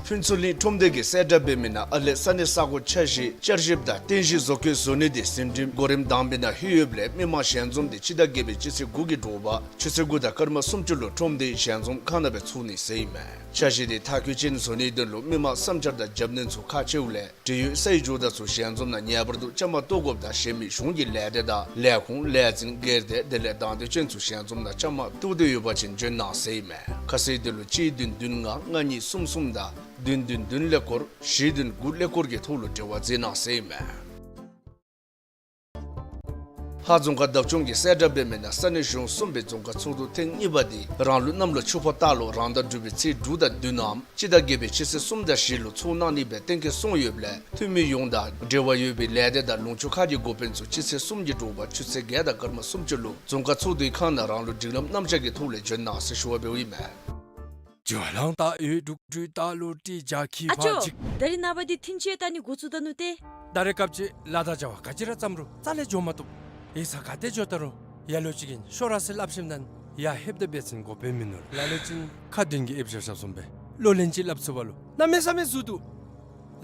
ཕུན་ཚོགས་གླིང་ཁྲོམ་སྡེ་གིས་གསལ་བསྒྲགས་འབད་མི་ནང་ཨ་ལེ་ས་གནས་ས་གོ་འཆར་གཞི་བསྐྱར་ཞིབ་དང་རྟེན་གཞི་བཟོ་བཀོད་བཟོ་ནི་དེ་ཟིན་བྲིས་གོ་རིམ་དང་པའི་ནང་ལྷོད་ཡོདཔ་ལས་མི་མང་ཞལ་འཛོམས་དེ་སྤྱི་ཟླ་བརྒྱད་པའི་སྤྱི་ཚེས་དགུ་གི་དྲོ་པ་ཆུ་ཚོད་དགུ་དང་སྐར་མ་སུམ་ཅུ་ལུ་ཁྲོམ་སྡེའི་ཞལ་འཛོམས་ཁང་ནང་སྦེ་ཚོགས་ནི་ཟེར་ཨིན་མས། འཆར་གཞི་དེ་མཐར་འཁྱོལ་ཅན་བཟོ་ནིའི་དོན་ལུ་མི་མང་བསམ་འཆར་དང་རྒྱབ་སྣོན་ཚུ་ཁག་ཆེཝ་ལས་འབྲེལ་ཡོད་ས་ཡི་ཇོ་བདག་ཚུ་ཞལ་འཛོམས་ནང་ངེས་པར་དུ་བཅའ་མར་གཏོགས་དགོཔ་དང་གཞན་མི་གཞུང་གི་ལས་སྡེ་དང་ལས་ཁུངས་ལས་འཛིན་སྒེར་སྡེ་དེ་ལས་དང་འདོད་ཅན་ཚུ་ཞལ་འཛོམས་ནང་བཅའ་མར་གཏོགས་འདོད་ཡོད་པ་ཅིན་བྱོན་གནང་ཟེར་ཨིན་མས། ཁ་གསལ་དོན་ལུ་གཅིག་བདུན་བདུན་ལྔ་ལྔ་གཉིས་གསུམ་གསུམ་དང་བདུན་བདུན་བདུན་ཀླད་ཀོར་བཞི་བདུན་དགུ་ཀླད་ཀོར་གྱི་ཐོག་ལུ་འབྲེལ་བ་མཛད་གནང་ཟེར་ཨིན་མས། ལྷ་རྫོང་ཁག་བདག་སྐྱོང་གིས་གསལ་བསྒྲགས་འབད་མི་ནང་ས་གནས་གཞུང་གསུམ་པའི་རྫོང་ཁག་ཚོགས་འདུ་ཐེངས་གཉིས་པ་འདི་རང་ལུགས་གནམ་ལོ་ཆུ་ཕག་སྟག་ལོ་རང་ཟླ་དྲུག་པའི་ཚེས་དྲུག་དང་བདུན་ནམ་སྤྱི་ཟླ་བརྒྱད་པའི་ཕྱི་ཚེས་གསུམ་དང་བཞི་ལུ་ཚོགས་གནང་ནི་སྦེ་གཏན་འཁེལ་སོང་ཡོདཔ་ལས་འཐུས་མི་ཡོངས་དང་འབྲེལ་བ་ཡོད་པའི་ལས་སྡེ་དང་ལུང་ཕྱོགས་ཁག་གི་འགོ་དཔོན་ཚུ་སྤྱི་ཚེས་གསུམ་གྱི་དྲོ་པ་ཆུ་ཚོད་བརྒྱད་དང་སྐར་མ་སུམ་ཅུ་ལུ་རྫོང་ཁག་ཚོགས་འདུའི་ཁང་ནང་རང་ལུགས་སྒྲིག་ལམ་གནམ་ལྕགས་ཀྱི་ཐོག་ལས་འབྱོན་གནང་ཟེར་ཞུ་བ་འབདཝ་ཨིན་མས། ཇོ་ལང་ཏ་ཡོད་དྲུག་དྲུག་ཏ་ལུ་ཏི་ཇ་ཁི་ཨ་ཅོ། ཕ་ཇིག་ད་རིས་ནངས་པ་འདི་ཐིན་ཅི་ཡང་ད་ནི་འགོ་བཙུགས་ད་ནུག་ཏེ། ད་རེས་སྐབས་ཅིག་ལ་དྭགས་བྱ་བ་ག་ཅི་ར་བརྩམ་རུང་རྩ་ལས་འགྱོ་མ་བཏུབ། ཡིག་ཚང་ག་ཏེ་འགྱོ་ད་རུང་ཡ་ལོ་ཅིག་གིས་ཤོག་ར་ཟེར་སླབ་ཞིནམ་ད་ཡར་ལྷོདཔ་ད་འབད་བ་ཅིན་འགོ་དཔོན་མིན་ནུག། ལ་ལུ་ཅིག་ཁ་འདོན་གྱི་ཨེབ་ཞབས་ཞབས་སོང་སྦེ་ལོ་ལན་ཅིག་སླབ་ཚུགས་པ་ལུ་གནམ་མེད་ས་མེད་ཟུག་འདུག།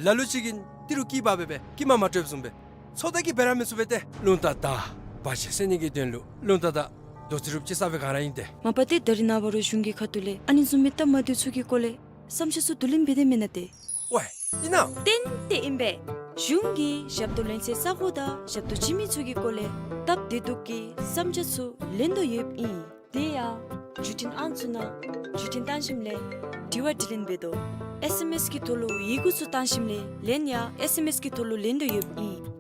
ལ་ལུ་ཅིག་གིས་ཏི་རུ་སྐྱི་པ་སྦེ་སྦེ་སྐྱི་མ་མ་སྤྲོདཔ་བཟུམ་སྦེ་ཚོགས་བདའ་གི་འབད་ར་མི་ཚུགས་པས་ཏེ། རླུང་རྟ་དང་བ་ཅིན་བསད་ནི་གི་དོན་ལུ་རླུང་རྟ་དང་རྡོ་རྩིག་རུབ་ཅིག་ས་སྦེ་ག་ར་ཨིན་ཏེ། མ་པ་ཏེ་ད་རིས་ནངས་པ་རུང་གཞུང་གི་ཁ་ཐུག་ལས་ཨ་ནི་བཟུམ་མའི་སྟབས་མ་བདེཝ་ཚུ་གི་སྐོར་ལས་བསམ་འཆར་ཚུ་བསྡུ་ལེན་འབད་དེ་མེན་ན་ཏེ། ཝའི་ཨིན་ན། ཏན་ཏན་ཨིན་པས། གཞུང་གིས་ཞབས་ཏོག་ལེན་སའི་ས་གོ་དང་ཞབས་ཏོག་བྱིན་མི་ཚུ་གི་སྐོར་ལས་སྟབས་བདེ་སྡུག་གི་བསམ་འཆར་ཚུ་ལེན་དོ་ཡོདཔ་ཨིན། དེ་ཡང་བརྒྱུད་འཕྲིན་ཨང་ཚུ་ནང་བརྒྱུད་འཕྲིན་བཏང་ཞིནམ་ལས་དྲི་བ་དྲིས་ལན་འབད་དོ། ཨེས་ཨེམ་ཨེས་ཀྱི་ཐོག་ལུ་ཡི་གུ་ཚུ་བཏང་ཞིནམ་ལས་ལན་ཡང་ཨེས་ཨེམ་ཨེས་ཀྱི་ཐོག་ལུ་ལེན་དོ་ཡོདཔ་ཨིན།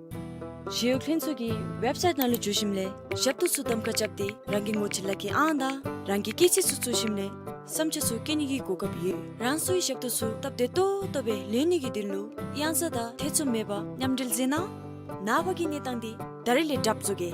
ཞི་གཡོག་ལྷན་ཚོགས་ཀྱི་ཝེབ་སའིཊ་ནང་ལུ་འཛུལ་ཞིནམ་ལས་ཞབས་ཏོག་ཚུ་གདམ་ཁ་རྐྱབ་སྟེ་རང་གི་ངོ་སྤྲོད་ལག་ཁྱེར་ཨང་དང་རང་གི་སྐྱེས་ཚེས་ཚུ་བཙུགས་ཞིནམ་ལས་བསམ་འཆར་ཚུ་བཀོད་ནི་གི་གོ་སྐབས་ཡོད། རང་སོའི་ཞབས་ཏོག་ཚུ་སྟབས་བདེ་ཏོག་ཏོ་སྦེ་ལེན་ནི་གི་དོན་ལུ་གཡང་ས་དང་ཐེ་ཚོམ་མེད་པར་མཉམ་འབྲེལ་མཛད་གནང་། ནངས་པ་གི་གནས་སྟངས་འདི་ད་རིས་ལས་གྲབས་བཟོ་གེ།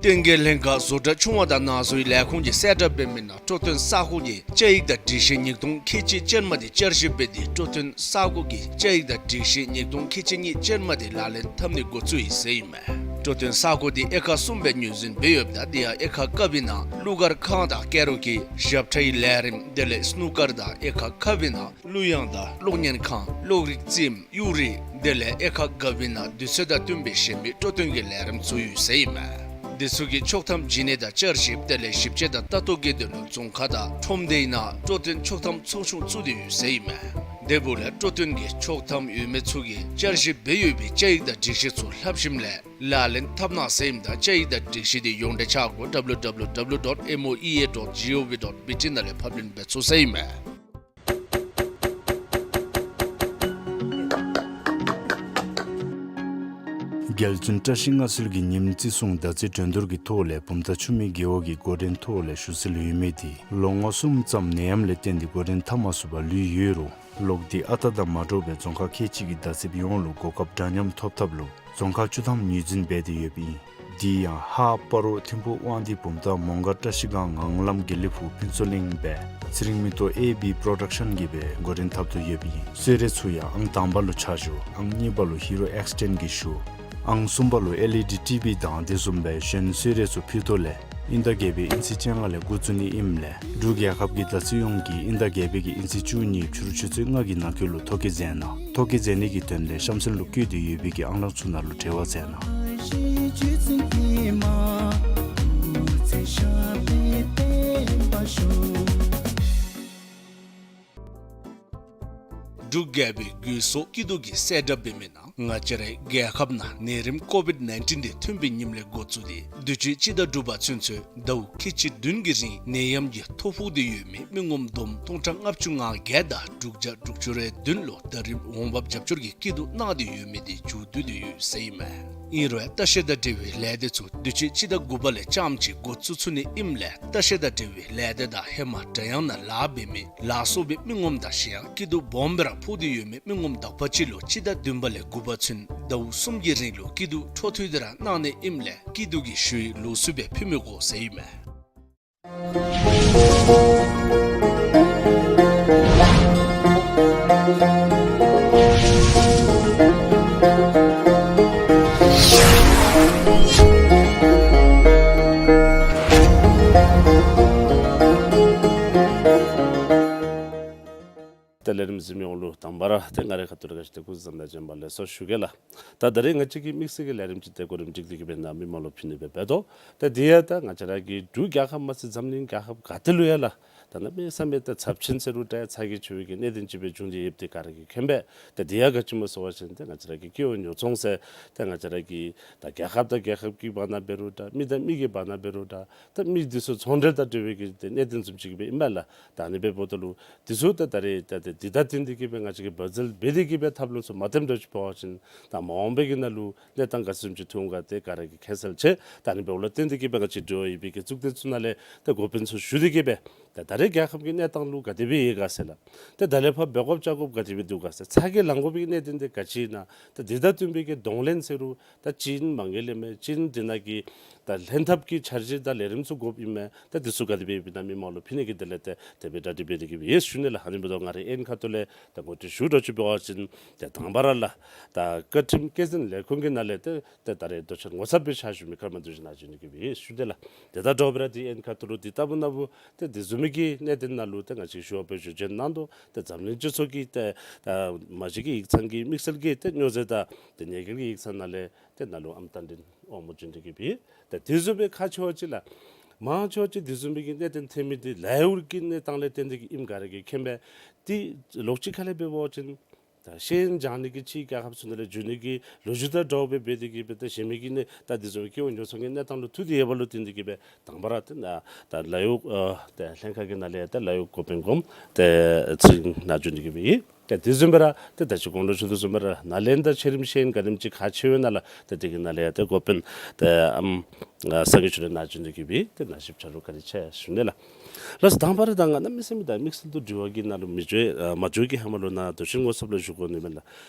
བསྟན་རྒྱས་ལྷན་ཁག་བཟོ་གྲྭ་ཆུང་བ་དང་ནང་བཟོའི་ལས་ཁུངས་ཀྱིས་གསལ་བསྒྲགས་འབད་མི་ནང་སྤྲོ་སྟོན་ས་གོ་གི་བཅའ་ཡིག་དང་སྒྲིག་གཞི་ཉིས་སྟོང་ཁལ་གཅིག་ཅན་མ་འདི་བསྐྱར་ཞིབ་འབད་དེ་སྤྲོ་སྟོན་ས་གོ་གི་བཅའ་ཡིག་དང་སྒྲིག་གཞི་ཉིས་སྟོང་ཁལ་གཅིག་གཉིས་ཅན་མ་འདི་ལག་ལེན་འཐབ་ནི་འགོ་བཙུགས་ཡི་ཟེར་ཨིན་མས། སྤྲོ་སྟོན་ས་གོ་འདི་དབྱེ་ཁག་གསུམ་སྦེ་ངོས་འཛིན་འབད་ཡོདཔ་ད་དེ་ཡང་དབྱེ་ཁག་ཀ་པའི་ནང་གླུ་གར་ཁང་དང་ཀེ་རོ་ཀེ་ཞབས་ཁྲའི་ལས་རིམ་དེ་ལས་སྣུ་ཀར་དང་དབྱེ་ཁག་ཁ་པའི་ནང་གླུ་དབྱངས་དང་གློག་བརྙན་ཁང་གློག་རིག་རྩེདམོ་གཡུ་རལ་དེ་ལས་དབྱེ་ཁག་ག་པའི་ནང་དུས་ཚོད་དང་བསྟུན་པའི་གཞན་མི་སྤྲོ་སྟོན་གྱི་ལས་རིམ་ཚུ་ཡོད་ཟེར་ཨིན་མས། འདི་ཚུ་གི་ཆོག་ཐམ་བྱིན་ནི་དང་བསྐྱར་ཞིབ་དེ་ལས་ཞིབ་དཔྱད་དང་ལྟ་རྟོག་གི་དོན་ལུ་རྫོང་ཁག་དང་ཁྲོམ་སྡེའི་ནང་སྤྲོ་སྟོན་ཆོག་ཐམ་ཚོགས་ཆུང་བཙུགས་ཏེ་ཡོད་ཟེར་ཨིན་མས། དེ་འབདཝ་ལས་སྤྲོ་སྟོན་གྱི་ཆོག་ཐམ་ཡོད་མི་ཚུ་གིས་བསྐྱར་ཞིབ་འབད་ཡོད་པའི་བཅའ་ཡིག་དང་སྒྲིག་གཞི་ཚུ་ལྷབ་ཞིནམ་ལས་ལག་ལེན་འཐབ་གནང་ཟེར་ཨིནམ་ད་བཅའ་ཡིག་དང་སྒྲིག་གཞི་འདི་ཡོངས་འབྲེལ་ཆ་བགོས་W W W dot M O E A dot G O V dot B T ནང་ལས་ཕབ་ལེན་འབད་ཚུགས་ཟེར་ཨིན་མས། རྒྱལ་བཙུན་བཀྲ་ཤིས་མངའ་གསོལ་གྱི་ཉིནམ་བརྩི་སྲུང་ཟླ་རྩིས་སྒྲོན་དོར་གྱི་ཐོག་ལས་བུམ་ཐང་ཆུ་སྨད་རྒེད་འོག་གི་འགོ་འདྲེན་ཐོག་ལས་ཞུ་སྲོལ་ཡོད་མི་འདི་ལོ་ངོ་གསུམ་ཙམ་ནད་ཡམས་ལས་བརྟེན་ཏེ་འགོ་འདྲེན་འཐབ་མ་ཚུགས་པར་ལུས་ཡོད་རུང་ལོག་སྟེ་ཨ་རྟག་དང་མ་འདྲཝ་སྦེ་རྫོང་ཁག་ཁལ་གཅིག་གི་ཟླ་རྩིསཔ་ཡོངས་ལུ་གོ་སྐབས་འདྲ་མཉམ་ཐོབ་ཐབས་ལུ་རྫོང་ཁག་བཅུ་ཐམ་ངོས་འཛིན་འབད་དེ་ཡོདཔ་ཨིན། དེ་ཡང་ཧཱ་སྤ་རོ་ཐིམ་ཕུ་དབང་འདུས་བུམ་ཐང་མོང་སྒར་བཀྲ་ཤིས་སྒང་ངང་ལམ་དགེ་ལེགས་ཕུག་ཕུན་ཚོགས་གླིང་སྦེ་ཚེ་རིང་མེ་ཏོག་ཨེ་བི་པྲོ་ཌག་ཤཱན་གྱིས་སྦེ་འགོ་འདྲེན་འཐབ་དོ་ཡོདཔ་ཨིན། གསོལ་རས་ཚུ་ཡང་ཨང་དང་པ་ལུ་ཆ་བཞག། ཨང་གཉིས་པ་ལུ་ཧི་རོ་ཨེགསི་ཊེན་གྱིས་ཞུ། ཨང་གསུམ་པ་ལུ་ཨེལ་ཨི་ཌི་ཊི་བི་དང་དེ་བཟུམ་སྦེ་གཞན་གསོལ་རས་ཚུ་ཕུལ་དོ་ལས་དབྱིན་ཟླ་བརྒྱད་པའི་དབྱིན་ཚེས་བཅོ་ལྔ་ལས་འགོ་བཙུགས་ནི་ཨིནམ་ལས་འབྲུག་རྒྱལ་ཁབ་ཀྱི་ཟླ་རྩིས་ཡོངས་ཀྱི་དབྱིན་ཟླ་བརྒྱད་པའི་གི་དབྱིན་ཚེས་བཅུ་གཉིས་ཕྱི་རུ་ཆུ་ཚོད་ལྔ་གི་ནང་འཁོད་ལུ་ཐོ་བཀོད་མཛད་གནང་། ཐོ་བཀོད་མཛད་ནི་གི་དོན་ལས་གཤམ་གསལ་ལུ་བཀོད་དེ་ཡོད་པའི་གི་ཨང་གླང་ཚུ་ནང་ལུ་འབྲེལ་བ་མཛད་གནང་། འབྲུག་རྒྱལ་པོའི་རྒུད་གསོ་སྐྱིད་སྡུག་གི་གསལ་བསྒྲགས་འབད་མི་ནང་ང་བཅས་རའི་རྒྱལ་ཁབ་ནང་ནད་རིམས་ཀོ་བིཌ་ནའིན་ཊིན་འདི་ཐོན་པའི་ཉིནམ་ལས་འགོ་བཙུགས་ཏེ་དུས་ཅི་སྤྱི་ཟླ་དྲུག་པ་ཚུན་ཚོད་ཟླཝ་ཁལ་གཅིག་བདུན་གྱི་རིང་ནད་ཡམས་ཀྱིས་ཐོ་ཕོག་སྟེ་ཡོད་མི་མི་ངོམ་བསྡོམས་སྟོང་ཕྲག་ལྔ་བཅུ་ང་བརྒྱད་དང་དྲུག་བརྒྱ་དྲུག་ཅུ་རེ་བདུན་ལུ་ད་རིས་འོང་འབབ་རྒྱབ་སྐྱོར་གྱི་སྐྱིད་སྡུག་གནང་སྟེ་ཡོད་མི་འདི་མཇུག་བསྡུ་སྟེ་ཡོད་ཟེར་ཨིན་མས། ཨིན་རུང་ལྟ་བཤལ་དང་འབྲེལ་བའི་ལས་སྡེ་ཚུ་དུས་ཅི་སྤྱི་ཟླ་དགུ་པ་ལས་རྐྱངམ་གཅིག་འགོ་བཙུགས་ཚུགས་ནི་ཨིནམ་ལས་ལྟ་བཤལ་དང་འབྲེལ་བའི་ལས་སྡེ་དང་ཧེ་མ་སྒྲ་དབྱངས་ནང་ལཱ་འབད་མི་ལ་སོགས་པའི་མི་ངོམ་དང་གཞན་ཡང་སྐྱིད་སྡུག་སྦོམ་སྦེ་ར་ཕོག་སྟེ་ཡོད་མི་མི་ངོམ་དག་པ་ཅིག་ལུ་སྤྱི་ཟླ་བདུན་པ་ལས་དགུ་པ་ཚུན་ཟླཝ་གསུམ་གྱི་རིང་ལུ་སྐྱིད་སྡུག་འཕྲོ་མཐུད་དེ་ར་གནང་ནི་ཨིནམ་ལས་སྐྱིད་སྡུག་གི་ཞུ་ཡིག་ལོགས་སུ་སྦེ་ཕུལ་མི་དགོ་ཟེར་ཨིན་མས། ཏེ་ལས་རིམ་གཟིགས་མི་ཡོངས་ལུ་དང་པ་ར་ཏེ་ང་རའི་ཁ་ཐུག་ལས་ག་ཅི་ཏེ་སྐུ་གཟུགས་བཟང་དང་བྱོན་པ་ལེགས་སོ་ཞུ་གེ་ལགས། ད་ད་རིས་ང་བཅས་ཀྱིས་དམིགས་བསལ་གྱི་ལས་རིམ་ཅིག་ཏེ་གོ་རིམ་སྒྲིག་སྟེ་གི་སྦེ་ནཱ་མི་མང་ལུ་ཕུལ་ནི་སྦེ་འབད་དོ། ཏེ་དེ་ཡང་ད་ང་བཅས་ར་གི་འབྲུག་རྒྱལ་ཁབ་མ་ཚད་འཛམ་གླིང་རྒྱལ་ཁབ་ག་ཏེ་ལུ་ཡང་ལགས། ད་གནམ་མེད་ས་མེད་ད་ཚབས་ཆེན་ཟེར་རུང་ད་ཡང་ཚ་གྱང་ཆེ་བའི་གི་གནད་དོན་ཅིག་སྦེ་བྱུང་སྟེ་ཡོདཔ་འདི་ག་ར་གིས་མཁྱེན་པས། ད་དེ་ཡང་ག་ཅི་སྨོ་ཟེར་བ་ཅིན་ད་ང་བཅས་ར་གི་སྐྱེ་བོ་ཉོ་ཚོང་ཟེར་ད་ང་བཅས་ར་གི་ད་རྒྱལ་ཁབ་དང་རྒྱལ་ཁབ་ཀྱི་བར་ན་འབད་རུང་འདྲ་མི་དང་མི་གི་བར་ན་འབད་རུང་འདྲ་ད་མི་འདི་ཚུ་ཚོང་འབྲེལ་དང་འབྲེལ་བའི་གི་ཏེ་གནད་དོན་བཟུམ་ཅིག་སྦེ་ཨིན་པས་ལགས། ད་ཨ་ནི་སྦེ་འབདཝ་ད་ལུ་འདི་ཚུ་ད་ད་རེས་ད་ཏེ་ འདི་དང་བསྟུན་ཏེ་གི་སྦེ་ང་བཅས་ཀྱིས་བ་ཛལ་འབད་དེ་གི་སྦེ་ཐབས་ལམ་ཚུ་མ་བཏོནམ་འདྲཝ་ཅིག་འབད་བ་ཅིན་ད་མ་འོངས་པའི་གི་ནང་ལུ་གནས་སྟངས་ག་ཅི་བཟུམ་ཅིག་ཐོན་ག་ཏེ་ག་ར་གིས་མཁྱེན་གསལ་ཆེ། ད་ཨ་ནི་འབདཝ་ལས་བརྟེན་ཏེ་གི་སྦེ་ང་བཅས་ཌི་ཝའི་ཨེ་བི་གི་གཙུག་སྡེ་ཚུ་ནང་ལས་ཏེ་འགོ་དཔོན་ཚུ་ཞུ་སྟེ་གི་སྦེ་ད་ད་རེས་རྒྱལ་ཁབ་ཀྱི་གནས་སྟངས་ལུ་ག་དེ་སྦེ་ཡོད་ག་ཟེར་ལགས། ཏེ་ད་ལས་ཕར་འབད་དགོཔ་བཅའ་དགོཔ་ག་དེ་སྦེ་འདུག་ག་ཟེར། ཚ་གྱང་ལང་དགོ་པའི་གི་གནད་དོན་འདི་ག་ཅི་ཨིན་ན། ཏེ་འདི་དང་བསྟུན་པའི་གི་གདོང་ལེན་ཟེར་རུང་ད་ཅི་ཨིན་མ་ངེས་ལས་མས། ཅི་ཨིན་འདི་ནང་གི་ད་ལྷན་ཐབས་ཀྱི་འཆར་གཞི་དང་ལས་རིམ་ཚུ་དགོཔ་ཨིན་མས། ད་འདི་ཚུ་ག་དེ་སྦེ་ཡོདཔ་ཨིན་ན་མི་མང་ལུ་ཕུལ་ནི་གི་དོན་ལས་ཏེ་དེ་སྦེ་གྲ་སྒྲིག་འབད་དེ་གི་སྦེ་ཡོད་ཞུ་ནི་ལགས། ཨ་ནི་འབདཝ་ད་ང་རའི་ཨན་ཁ་ཐུག་ལས་ད་ངོ་སྤྲོད་ཞུ་དོ་ཅིག་འབད་བ་ཅིན་ཏེ་དང་པ་ར་ལགས་ད་བཀའ་ཁྲིམས་བཀོད་འཛིན་ལས་ཁུངས་ཀྱི་ནང་ལས་ཏེ་ཏེ་ད་རེས་དོ་ཆར་ངོ་ཚབ་སྦེ་ཕྱག་ཞུ་མི་ཀརྨ་བདུད་བཞི་ནཱ་བྱོན་ནི་གི་སྦེ་ཞུ་དེས་ལགས། ཏེ་ད་དྲོ་པ་ར་འདི་ཨན་ཁ་ཐུག་ལུ་འདི་ལྟ་བུ་ན་བུ་ཏེ་འདི་བཟུམ་མའི་གི་གནད་དོན་ནང་ལུ་ཏེ་ང་བཅས་ཞུ་བ་སྦེ་ཞུ་བྱོན་གནང་དོ། ཏེ་འཛམ་གླིང་སྤྱི་ཚོགས་ཀྱི་ཏེ་ཨ་མ་གཞི་གི་ཡིག་ཚང་གི་དམིགས་བསལ་གྱི་ཏེ་སྨྱོ་རྫས་དང་ཏེ་ཉེས་འགེལ་གྱི་ཡིག་ཚང་ནང་ལས་ཏེ་ནཱ་ལུ་ཨམ་རྟ་མགྲིན་དབང་མོ་བྱོན་ཏེ་གི་སྦེ་ཏེ་འདི་བཟུམ་སྦེ་ཁག་ཆེ་བ་ཅིག་ལགས། མང་ཆེ་བ་ཅིག་འདི་བཟུམ་མའི་གི་གནད་དོན་ཐོན་མི་འདི་ལཱ་གཡོག་གི་གནས་སྟངས་ལས་བརྟེན་ཏེ་གི་ཨིནམ་ག་ར་གིས་མཁྱེན་པས། ཏེ་ལོགས་ཅིག་ཁ་ལས་འབད་བ་ཅིན་ད་ཤེས་ཡོན་སྦྱང་ནི་གི་ཕྱིར་རྒྱལ་ཁབ་ཚུ་ནང་ལས་འགྱོ་ནི་གི་ལོ་རྒྱུས་དང་འདྲཝ་སྦེ་འབད་དེ་གི་སྦེ་ད་གཞན་མི་གི་ནི་ད་འདི་ཚུ་སྐྱེ་བོ་ཉོ་ཚོང་གི་གནས་སྟངས་ལུ་ཐུག་སྟེ་ཡོདཔ་ལུ་བརྟེན་ཏེ་གི་སྦེ་དང་པ་ར་ཏེ་ནཱ་ད་ལཱ་གཡོག་ཨ་ཏེ་ལྷན་ཁག་གི་ནང་ལས་ཡང་ཏེ་ལཱ་གཡོག་འགོ་དཔོན་གོངམ་ཏེ་ཚེ་རིང་ནཱ་བྱོན་ཏེ་གི་སྦེ་ཨིན། ཏེ་དེ་བཟུམ་སྦེ་ར་ཏེ་ད་ཅི་གོང་ལུ་ཞུ་དོ་བཟུམ་སྦེ་ར་ནཱ་ལེནྡྲ་ཆེ་རིམ་ཤེས་ཡོན་ཀ་དེམ་ཅིག་ཁག་ཆེ་བའི་ནང་ལས་ཏེ་དེ་གི་ནང་ལས་ཡང་ཏེ་འགོ་དཔོན་ཏེ་ཨམ་ཨ་སངས་རྒྱས་ཆོས་སྒྲོན་ནཱ་བྱོན་ཏེ་གི་སྦེ་ཏེ་ནཱ་ཞིབ་ཆ་རོགས་བཀའ་དྲིན་ཆེ་ཞུ་ནི་ལགས། ལགས་སོ། དང་པ་ར་ད་ང་གནམ་མེད་ས་མེད་ད་དམིགས་བསལ་དུ་དྲི་བ་གི་ནང་ལུ་མི་འགྱོ་ཨ་མ་འགྱོ་གི་ཧེ་མ་ལུ་ནཱ་དོ་ཤིང་ངོ་ཚབ་ལུ་ཞུ་དགོ་ནི་མས་ལགས། ང་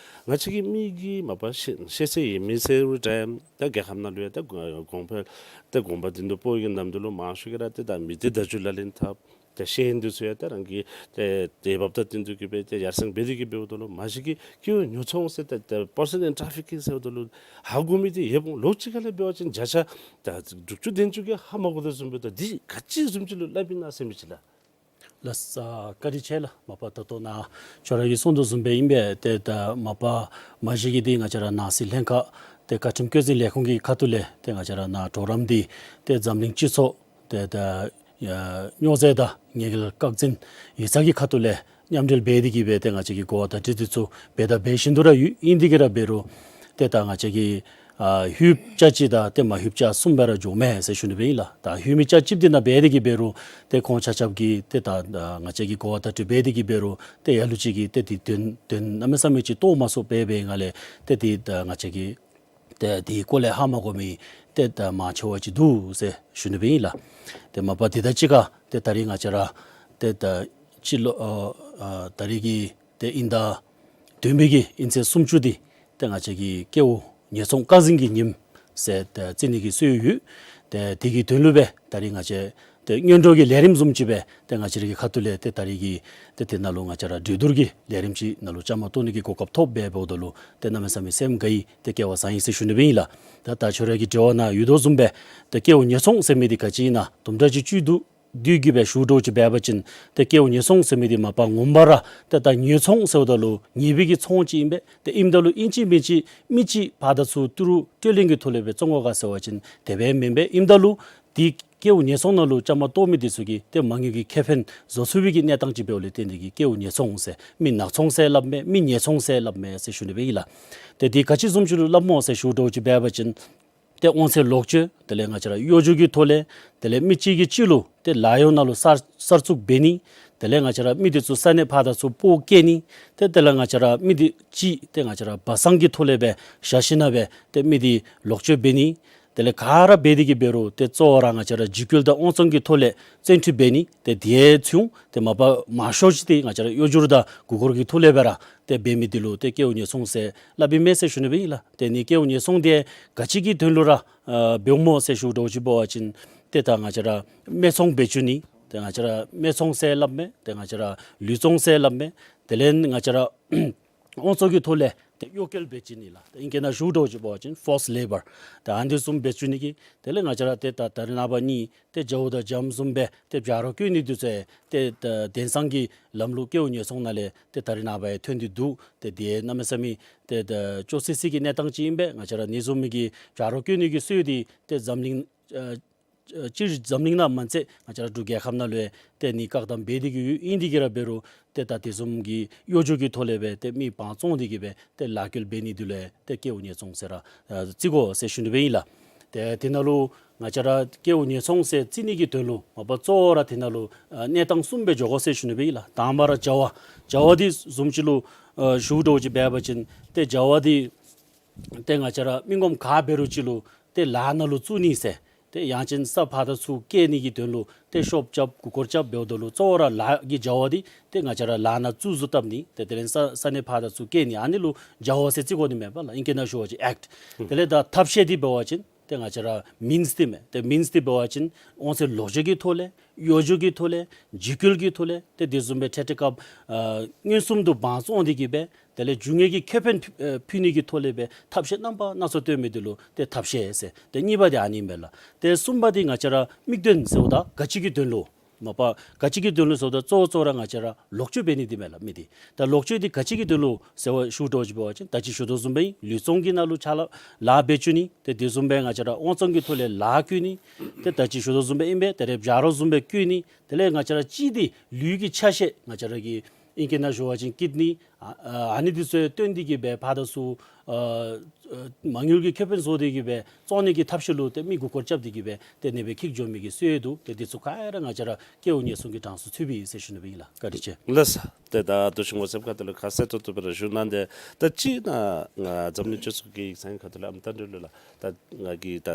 བཅས་ཀྱི་མི་གི་མ་པ་ཤེས་ཤེས་ཚད་ཡོད་མི་ཟེར་རུང་འདྲ་ད་རྒྱལ་ཁབ་ནང་ལུ་ཡང་ད་གོང་འཕེལ་ད་གོང་འཕེལ་དོན་དུ་སྤོ་བའི་གི་ནམ་དུས་ལུ་མང་ཤོས་ཀྱིས་ར་ཏེ་ད་མི་སྡེ་བརྡ་བརྒྱུད་ལག་ལེན་འཐབ། ཏེ་ཤེས་ཡོན་འདི་ཚུ་ཡང་ཏེ་རང་གི་ཏེ་དེ་འབདཝ་ད་བསྟུན་ཏེ་གི་སྦེ་ཏེ་ཡར་སེང་འབད་དེ་གི་འབདཝ་ད་ལུ་མ་གཞི་གི་སྐྱེ་བོ་ཉོ་ཚོང་ཟེར་ཏེ་ཏེ་པར་སོན་ཊེལ་ཊ་ཕི་ཀིང་ཟེརཝ་ད་ལུ་ཧ་གོ་མི་འདི་ཡོདཔ་འོང་། ལོགས་ཅིག་ཁ་ལས་འབད་བ་ཅིན་བརྒྱ་ཆ་ད་དྲུག་ཅུ་བདུན་ཅུ་གིས་ཧ་མ་གོ་དོ་བཟུམ་སྦེ་ད་འདི་ག་ཅི་བཟུམ་ཅིག་ལུ་སླབ་ཨིན་ན་ཟེར་མི་ཅིག་ལགས། ལགས་སོ། བཀའ་དྲིན་ཆེ་ལགས། མ་པ་ད་ལྟོ་ནཱ་ཁྱོད་ར་གིས་གསུངས་དོ་བཟུམ་སྦེ་ཨིན་པས། ཏེ་ད་མ་པ་མ་གཞི་གི་འདི་ང་བཅས་ར་ནང་སྲིད་ལྷན་ཁག་ཏེ་བཀའ་ཁྲིམས་བཀོད་འཛིན་ལས་ཁུངས་ཀྱི་ཁ་ཐུག་ལས་ཏེ་ང་བཅས་ར་ནཱ་གྲོགས་རམ་འདི་ཏེ་འཛམ་གླིང་སྤྱི་ཚོགས་ཏེ་ད་ཨ་སྨྱོ་རྫས་དང་ཉེས་འགེལ་བཀག་འཛིན་ཡིག་ཚང་གི་ཁ་ཐུག་ལས་མཉམ་འབྲེལ་འབད་དེ་གི་སྦེ་ཏེ་ང་བཅས་ཀྱིས་གོ་བ་བརྡ་སྤྲོད་འདི་ཚུ་འབད་དང་འབད་བཞིན་དུ་ར་ཡོད། ཨིན་དེ་གིས་ར་འབད་རུང་ཏེ་ད་ང་བཅས་ཀྱིས་ཨ་ཧུད་ཅ་གཅིག་དང་ཏེ་མ་ཧུད་ཅ་གསུམ་སྦེ་ར་འགྱོཝ་མས་ཟེར་ཞུ་ནི་སྦེ་ཨིན་ལགས། ད་ཧུད་མི་ཅ་གཅིག་འདི་ནང་འབད་དེ་གི་འབད་རུང་ཏེ་ཁོང་ཆ་ཁྱབ་ཀྱིས་ཏེ་ད་ང་བཅས་ཀྱིས་གོ་བ་བརྡ་སྤྲོད་འབད་དེ་གི་འབད་རུང་ཏེ་ལ་ལུ་ཅིག་གིས་ཏེ་འདི་དོན་དོན་གནམ་མེད་ས་མེད་ཅིག་རྟོགས་མ་ཚུགསཔ་སྦེ་ཨིནམ་ལས་ཏེ་འདི་ད་ང་བཅས་ཀྱིས་ཏེ་འདི་སྐོར་ལས་ཧ་མ་གོ་མི་ཏེ་ད་མང་ཆེ་བ་ཅིག་འདུག་ཟེར་ཞུ་ནི་སྦེ་ཨིན་ལགས། ཏེ་མ་པ་འདི་དང་གཅིག་ཁར་ཏེ་ད་རིས་ང་བཅས་ར་ཏེ་ད་སྤྱི་ལོ་ཨ་ཨ་ད་རིས་ཀྱི་ཏེ་དབྱིན་ཟླ་བདུན་པའི་གི་དབྱིན་ཚེས་སུམ་ཅུ་འདི་ཏེ་ང་བཅས་ཀྱི་སྐྱེ་བོ་ཉོ་ཚོང་བཀག་འཛིན་གྱི་ཉིནམ་ཟེར་ཏེ་བརྩི་ནི་གི་སྲོལ་ཡོད། ཏེ་དེ་གི་དོན་ལུ་སྦེ་ད་རིས་ང་བཅས་ཏེ་སྔོན་འགྲོ་གི་ལས་རིམ་བཟུམ་ཅིག་སྦེ་ཏེ་ང་བཅས་ར་གི་ཁ་ཐུག་ལས་ཏེ་ད་རིས་ཀྱི་ཏེ་དེ་ནང་ལུ་ང་བཅས་ར་གྲོས་བསྡུར་གྱི་ལས་རིམ་ཅིག་ནང་ལུ་བཅའ་མར་གཏོགས་ནི་གི་གོ་སྐབས་ཐོབ་སྦེ་འབདཝ་ད་ལུ་ཏེ་གནམ་མེད་ས་མེད་སེམས་དགའ་ཡི། ཏེ་སྐལ་བ་བཟང་ཡི་ཟེར་ཞུ་ནི་སྦེ་ཨིན་ལགས། ད་ད་ཁྱོད་ར་གི་དྲི་བ་ནང་ཡོད་དོ་བཟུམ་སྦེ་ཏེ་སྐྱེ་བོ་ཉོ་ཚོང་ཟེར་མི་འདི་ག་ཅི་ཨིན་ན་དུམ་གྲ་ཅིག་བཅུད་བསྡུ་བསྡུ་གི་སྦེ་ཞུ་དོ་ཅིག་འབད་བ་ཅིན་ཏེ་སྐྱེ་བོ་ཉོ་ཚོང་ཟེར་མི་འདི་མ་པ་ངོ་མ་ར་ཏེ་ད་ཉོ་ཚོང་ཟེརཝ་ད་ལུ་ཉེས་པའི་གི་ཚོང་ཅིག་ཨིན་པས། ཏེ་ཨིནམ་ད་ལུ་ཨིན་ཅི་མིན་ཅི་མི་ཅིག་ཕར་དང་ཚུར་ཏི་རུ་སྤྲོད་ལེན་གྱི་ཐོག་ལས་སྦེ་བཙོང་དགོ་ག་ཟེར་བ་ཅིན་དེ་སྦེ་མེན་པས། ཨིནམ་ད་ལུ་འདི་སྐྱེ་བོ་ཉོ་ཚོང་ནང་ལུ་བཅའ་མར་གཏོགས་མི་འདི་ཚུ་གིས་ཏེ་མ་དངུལ་གྱི་ཁེ་ཕན་བཟོ་ཚུགས་པའི་གི་གནས་སྟངས་ཅིག་འབདཝ་ལས་བརྟེན་ཏེ་གིས་སྐྱེ་བོ་ཉོ་ཚོང་ཟེར་མི་ནག་ཚོང་ཟེར་སླབ་མས། མི་ཉོ་ཚོང་ཟེར་སླབ་མས་ཟེར་ཞུ་ནི་སྦེ་ཨིན་ལགས། ཏེ་འདི་ག་ཅི་བཟུམ་ཅིག་ལུ་སླབ་སྨོ་ཟེར་ཞུ་དོ་ཅིག་འབད་བ་ཅིན་ཏེ་དབང་ཚད་ལོག་སྤྱོད་དེ་ལས་ང་བཅས་ར་གཡོ་སྒྱུ་གི་ཐོག་ལས་དེ་ལས་མི་གཅིག་གིས་གཅིག་ལུ་ཏེ་ལཱ་གཡོག་ནང་ལུ་གསར་གསར་བཙུགས་འབད་ནི། དེ་ལས་ང་བཅས་ར་མི་འདི་ཚུ་ས་གནས་ཕར་དང་ཚུར་སྤོ་བསྐྱལ་ནི། ཏེ་དེ་ལས་ང་བཅས་ར་མི་འདི་ཅིག་ཏེ་ང་བཅས་ར་སྦ་གསང་གི་ཐོག་ལས་སྦེ་བཞག་ཞིནམ་སྦེ་ཏེ་མི་འདི་ལོག་སྤྱོད་འབད་ནི། དེ་ལས་ག་ར་འབད་དེ་གིས་འབད་རུང་ཏེ་གཙོ་བོ་ར་ང་བཅས་ར་འཇིགས་སྐུལ་དང་དབང་བཙོང་གི་ཐོག་ལས་བཙན་ཁྲིད་འབད་ནི། ཏེ་དེ་ཚུ་ཏེ་མ་པ་མང་ཤོས་ཅིག་ཏེ་ང་བཅས་ར་གཡོ་སྒྱུ་དང་མགུ་སྐོར་གྱི་ཐོག་ལས་སྦེ་ར་ཏེ་འབད་མི་འདི་ལུ་ཏེ་སྐྱེ་བོ་ཉོ་ཚོང་ཟེར་སླབ་ཨིན་མས་ཟེར་ཞུ་ནི་སྦེ་ཨིན་ལགས། ཏེ་ནི་སྐྱེ་བོ་ཉོ་ཚོང་འདི་ག་ཅི་གི་དོན་ལུ་ར་ཨ་འབདཝ་སྨོ་ཟེར་ཞུ་དོ་ཅིག་འབད་བ་ཅིན་ཏེ་ད་ང་བཅས་ར་སྨད་འཚོང་འབད་བཅུག་ནི། ཏེ་ང་བཅས་ར་སྨད་འཚོང་ཟེར་སླབ་མས། ཏེ་ང་བཅས་ར་ལུད་འཚོང་ཟེར་སླབ་མས། དེ་ལས་ང་བཅས་ར་དབང་བཙོང་གི་ཐོག་ལས་ཏེ་གཡོ་བཀོལ་འབད་བཅུག་ནི་ལགས། ཏེ་ཨིང་སྐད་ནང་ཞུ་དོ་ཅིག་འབད་བ་ཅིན་ཕོརསཌ་ལེ་བར་ཏེ་ཨ་ནི་བཟུམ་འབད་བཅུག་ནི་གི། དེ་ལས་ང་བཅས་ར་ཏེ་ད་ད་རེས་ནངས་པ་ནི་ཏེ་རྒྱ་བོ་དང་རྒྱ་མོ་བཟུམ་སྦེ་ཏེ་བྱ་རོག་བསྐྱོན་ནི་འདི་ཚུ་ཏེ་ད་དེང་སང་གི་ལམ་ལུགས་སྐྱེ་བོ་ཉོ་ཚོང་ནང་ལས་ཏེ་ད་རེས་ནངས་པ་ཡང་ཐོན་ཏེ་འདུག། ཏེ་དེ་གནམ་མེད་ས་མེད་ཏེ་ད་སྐྱོ་སི་སི་གི་གནས་སྟངས་ཅིག་ཨིན་པས། ང་བཅས་ར་ནི་བཟུམ་མའི་གི་བྱ་རོག་བསྐྱོན་ནི་གི་སྲོལ་འདི་ཏེ་འཛམ་གླིང་ཨ་ཨ་སྤྱིར་འཛམ་གླིང་ནང་མ་ཚད་ང་བཅས་ར་འབྲུག་རྒྱལ་ཁབ་ནང་ལུ་ཡང་ཏེ་ནི་བཀག་དམ་འབད་དེ་གི་ཡོད། ཨིན་དེ་གིས་ར་འབད་རུང་ཏེ་ད་དེ་བཟུམ་གྱི་གཡོ་སྒྱུ་གི་ཐོག་ལས་སྦེ་ཏེ་མི་སྤང་བཙོང་དེ་གིས་སྦེ་ཏེ་ལཱ་འགྱོ་འབད་ནི་འདི་ལུ་ཡང་ཏེ་སྐྱེ་བོ་ཉོ་ཚོང་ཟེར་ར་ཨ་བརྩི་དགོ་ཟེར་ཞུ་ནི་སྦེ་ཨིན་ལགས། ཏེ་དེ་ནང་ལུ་ང་བཅས་ར་ཀེའུ་ཉེས་ཚོང་ཟེར་བརྩི་ནི་གི་དོན་ལུ་མ་པ་གཙོ་བོ་ར་དེ་ནང་ལུ་ཨ་གནས་སྟངས་གསུམ་སྦེ་འགྱོ་དགོ་ཟེར་ཞུ་ནི་སྦེ་ཨིན་ལགས། དང་པ་ར་བྱ་བ། བྱ་བ་འདི་བཟུམ་ཅིག་ལུ་ཨ་ཞུ་དོ་ཅིག་འབད་བ་ཅིན་ཏེ་བྱ་བ་འདི་ཏེ་ང་བཅས་ར་མི་ངོམ་ག་འབད་རུང་ཅིག་ལུ་ཏེ་ལཱ་ནང་ལུ་བཙུགས་ནི་ཟེར། ཏེ་ཡང་ཅིན་ས་ཕར་དང་ཚུར་བཀལ་ནི་གི་དོན་ལུ་ཏེ་ཤོབ་རྐྱབ་མགུ་སྐོར་རྐྱབ་འབདཝ་ད་ལུ་གཙོ་བོ་ར་ལཱ་གི་བྱ་བ་འདི་ཏེ་ང་བཅས་ར་ལཱ་ནང་བཙུགས་བཟོ་བཏབ་ནི། ཏེ་དེ་ལས་ས་ས་གནས་ཕར་དང་ཚུར་བཀལ་ནི། ཨ་ནི་ལུ་བྱ་བ་ཟེར་བརྩི་དགོ་ནི་མས་པ་ལགས། ཨིང་སྐད་ནང་ཞུ་བ་ཅིན་ཨེཀཊ། དེ་ལས་ད་ཐབས་ཤེས་འདི་འབད་བ་ཅིན་ཏེ་ང་བཅས་ར་མིནསི་འདི་མས། ཏེ་མིནསི་འདི་འབད་བ་ཅིན་དབང་ཚད་ལོག་སྤྱོད་ཀྱི་ཐོག་ལས་གཡོ་སྒྱུ་གི་ཐོག་ལས་འཇིགས་སྐུལ་གྱི་ཐོག་ལས་ཏེ་དེ་བཟུམ་སྦེ་འཕྲལ་འཕྲལ་སྐབས་ཨ་མངོན་སུམ་དུ་དབང་བཙོང་སྟེ་གི་སྦེ་དེ་ལས་རྒྱུ་དངོས་ཀྱི་ཁེ་ཕན་ཕུལ་ཨེ་ཕུལ་ནི་གི་ཐོག་ལས་སྦེ་ཐབས་ཤེས་རྣམ་པ་སྣ་ཚོགས་སྟོན་མི་འདི་ལུ་ཏེ་ཐབས་ཤེས་ཟེར། ཏེ་གཉིས་པ་འདི་ཨ་ནི་མས་ལགས། ཏེ་གསུམ་པ་འདི་ང་བཅས་ར་དམིགས་དོན་ཟེརཝ་ད་ག་ཅི་གི་དོན་ལུ་མ་པ་ག་ཅི་གི་དོན་ལུ་ཟེརཝ་ད་གཙོ་བོ་གཙོ་བོ་ར་ང་བཅས་ར་ལོག་སྤྱོད་འབད་ནི་འདི་མས་ལགས་མི་འདི། ད་ལོག་སྤྱོད་འདི་ག་ཅི་གི་དོན་ལུ་ཟེར་བ་ཞུ་དོ་ཅིག་འབད་བ་ཅིན་ད་ཅི་ཞུ་དོ་བཟུམ་སྦེ་ལུས་བཙོང་གི་ནང་ལུ་ཕྱག་ལཱ་ལཱ་འབད་བཅུག་ནི། ཏེ་དེ་བཟུམ་སྦེ་ང་བཅས་ར་དབང་བཙོང་གི་ཐོག་ལས་ལཱ་བཀོལ་ནི། ཏེ་ད་ཅི་ཞུ་དོ་བཟུམ་སྦེ་ཨིན་པས། དེ་ལས་བྱ་རོག་བཟུམ་སྦེ་བཀོལ་ནི། དེ་ལས་ང་བཅས་ར་གཅིག་འདི་ལུས་ཀྱི་ཆ་ཤས་ང་བཅས་ར་གི་ཨིང་སྐད་ནང་ཞུ་བ་ཅིན་ཀིཌ་ནི་ཨ་ཨ་ནི་འདི་ཚུ་བཏོན་ཏེ་གི་སྦེ་ཕར་དང་ཚུར་ཨ་ཨ་མ་དངུལ་གྱི་ཁེ་ཕན་བཟོ་སྟེ་གི་སྦེ་བཙོང་ནི་གི་ཐབས་ཤེས་ལུ་ཏེ་མི་མགུ་སྐོར་རྐྱབ་སྟེ་གི་སྦེ་ཏེ་ཨ་ནི་སྦེ་འཁྱིད་འགྱོ་མི་གི་སྲོལ་ཡོད་འདུག། ཏེ་འདི་ཚུ་ག་ར་ང་བཅས་ར་ཀེའུ་ཉེས་བཙོང་གི་གྲངས་སུ་ཚུད་པའི་ཨིན་ཟེར་ཞུ་ནི་སྦེ་ཨིན་ལགས། བཀའ་དྲིན་ཆེ། ལགས་སོ། ཏེ་ད་ལྟོ་ཞུ་དགོ་ཟེར་བའི་ཁ་ཐུག་ལུ་ཁ་གསལ་ཏོག་ཏོ་སྦེ་ར་ཞུ་གནང་སྟེ། ད་ཅི་ན་ང་འཛམ་གླིང་སྤྱི་ཚོགས་ཀྱི་ཡིག་ཚང་གི་ཁ་ཐུག་ལུ་ཨམ་ད་འདི་ལུ་ལགས། ད་ང་གིས་ད་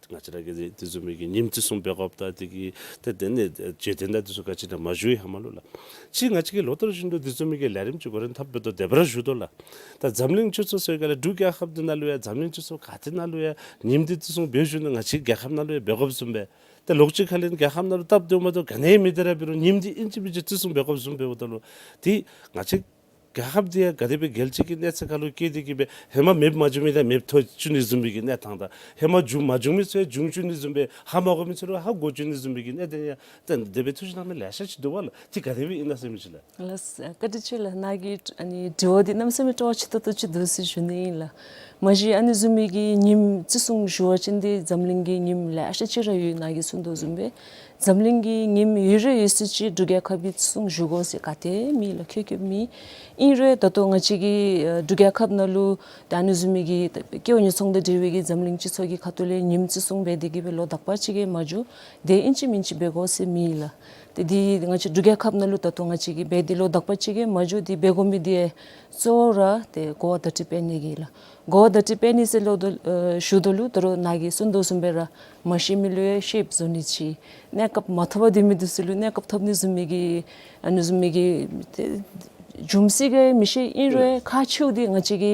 ང་བཅས་ར་གིས་དེ་བཟུམ་མའི་གི་ཉིམ་བརྩི་སྲུང་འབད་དགོཔ་དང་དེ་གི་ཏེ་དེ་ནི་བརྗོད་དོན་དང་དེ་ཚུ་ག་ཅི་ནང་མ་ཞུ་ཡི་ཧེ་མ་ལུ་ལགས། ཅིག་ང་བཅས་ཀྱིས་ལོ་ལྟར་བཞིན་དུ་དེ་བཟུམ་མའི་གི་ལས་རིམ་ཅིག་འགོ་འདྲེན་འཐབ་འབདཝ་ད་དེ་སྦེ་ར་ཞུ་དོ་ལགས། ད་འཛམ་གླིང་སྤྱི་ཚོགས་ཟེར་ག་ལས་འབྲུག་རྒྱལ་ཁབ་འདི་ནང་ལུ་ཡང་འཛམ་གླིང་སྤྱི་ཚོགས་ག་ཏེ་ནང་ལུ་ཡང་ཉིམ་འདི་བརྩི་སྲུང་འབད་བཞིན་དུ་ང་བཅས་རྒྱལ་ཁབ་ནང་ལུ་ཡང་འབད་དགོཔ་བཟུམ་སྦེ། ཏེ་ལོགས་ཅིག་ཁ་ལས་རྒྱལ་ཁབ་ནང་ལུ་སྟབས་བདེཝ་མ་བདེཝ་ག་ནི་མེད་དེ་ར་འབད་རུང་ཉིམ་འདི་ཨིན་ཅི་མིན་ཅི་བརྩི་སྲུང་འབད་དགོཔ་བཟུམ་འབདཝ་ད་ལུ་ཏེ་ང་བཅས་རྒྱལ་ཁབ་འདི་ཡང་ག་དེ་སྦེ་རྒྱལ་སྤྱི་གི་གནས་ཚད་ཁར་ལུ་བཀལ་ཏེ་གི་སྦེ་ཧེ་མ་མེདཔ་མ་བྱུང་མི་དེ་ཡང་མེདཔ་ཐོབ་བཅུག་ནི་བཟུམ་མའི་གི་གནས་སྟངས་དང་ཧེ་མ་བྱུང་མ་བྱུང་མི་ཚུ་ཡང་བྱུང་བཅུག་ནི་བཟུམ་སྦེ་ཧ་མ་གོ་མི་ཚུ་ལུ་ཧ་གོ་བཅུག་ནི་བཟུམ་མའི་གི་གནད་དོན་ཡང་ཏེ་དེ་སྦེ་ཐུགས་བཞེད་གནང་མི་ལེ་ཤ་ཅིག་འདུག་པ་ལགས། ཏེ་ག་དེ་སྦེ་ཨིན་ན་ཟེར་མི་ཅིག་ལགས། ལགས་སོ། བཀའ་དྲིན་ཆེ་ལགས། ནཱ་གི་ཨ་ནི་དྲི་བ་འདི་གནམ་མེད་ས་མེད་སྤྲོ་བ་ཆེ་ཏོག་ཏོ་ཅིག་འདུག་ཟེར་ཞུ་ནི་ཨིན་ལགས། མ་གཞི་ཨ་ནི་བཟུམ་མའི་གི་ཉིམ་བརྩི་སྲུང་ཞུ་བ་ཅིན་ཏེ་འཛམ་གླིང་གི་ཉིམ་ལེ་ཤ་ཅིག་ར་ཡོད། ནཱ་གིས་གསུངས་དོ་བཟུམ་སྦེ་འཛམ་གླིང་གི་ཉིམ་ཡོད་ར་ཡོད་ས་ཅིག་འབྲུག་རྒྱལ་ཁབ་ཀྱིས་བརྩི་སྲུང་ཞུ་དགོ་ཟེར་ག་ཏེ་མེད་ལགས། ཁྱོན་ཁྱོན་མེད། ཨིན་རུང་ད་ལྟོ་ང་བཅས་ཀྱི་ཨ་འབྲུག་རྒྱལ་ཁབ་ནང་ལུ་ད་ཨ་ནི་བཟུམ་མའི་གི་ཀེའུ་ཉེས་ཚོང་དང་འབྲེལ་བའི་གི་འཛམ་གླིང་སྤྱི་ཚོགས་ཀྱི་ཁ་ཐུག་ལས་ཉིམ་བརྩི་སྲུང་འབད་དེ་གི་སྦེ་ལོ་དག་པ་ཅིག་གིས་མ་འགྱོ། ཏེ་ཨིན་ཅི་མིན་ཅི་འབད་དགོ་ཟེར་མེད་ལགས། ཏེ་འདི་ང་བཅས་འབྲུག་རྒྱལ་ཁབ་ནང་ལུ་ད་ལྟོ་ང་བཅས་ཀྱིས་འབད་དེ་ལོ་དག་པ་ཅིག་གིས་མ་འགྱོ། ཏེ་འབད་དགོ་མི་འདི་གཙོ་བོ་ར་ཏེ་གོ་བ་བརྡ་སྤྲོད་འབད་ནི་གི་ལགས། གོ་བ་བརྡ་སྤྲོད་འབད་ནི་ཟེར་ལོ་དོ་ཨ་ཞུ་དོ་ལུ་ད་རུང་ནཱ་གིས་གསུངས་དོ་བཟུམ་སྦེ་ར་མ་ཤེས་མི་ལུ་ཡང་ཤེསཔ་བཟོ་ནི་ཅིག། གནས་སྐབས་མ་ཐོབ་པར་སྡོད་མི་འདི་ཚུ་ལུ་གནས་སྐབས་ཐོབ་ནི་བཟུམ་མའི་གི་ཨ་ནི་བཟུམ་མའི་གི་ཏེ་འབྱུང་སྲིད་ག་མི་ཤེས། ཨིན་རུང་ཁག་ཆེཝ་འདི་ང་བཅས་ཀྱི་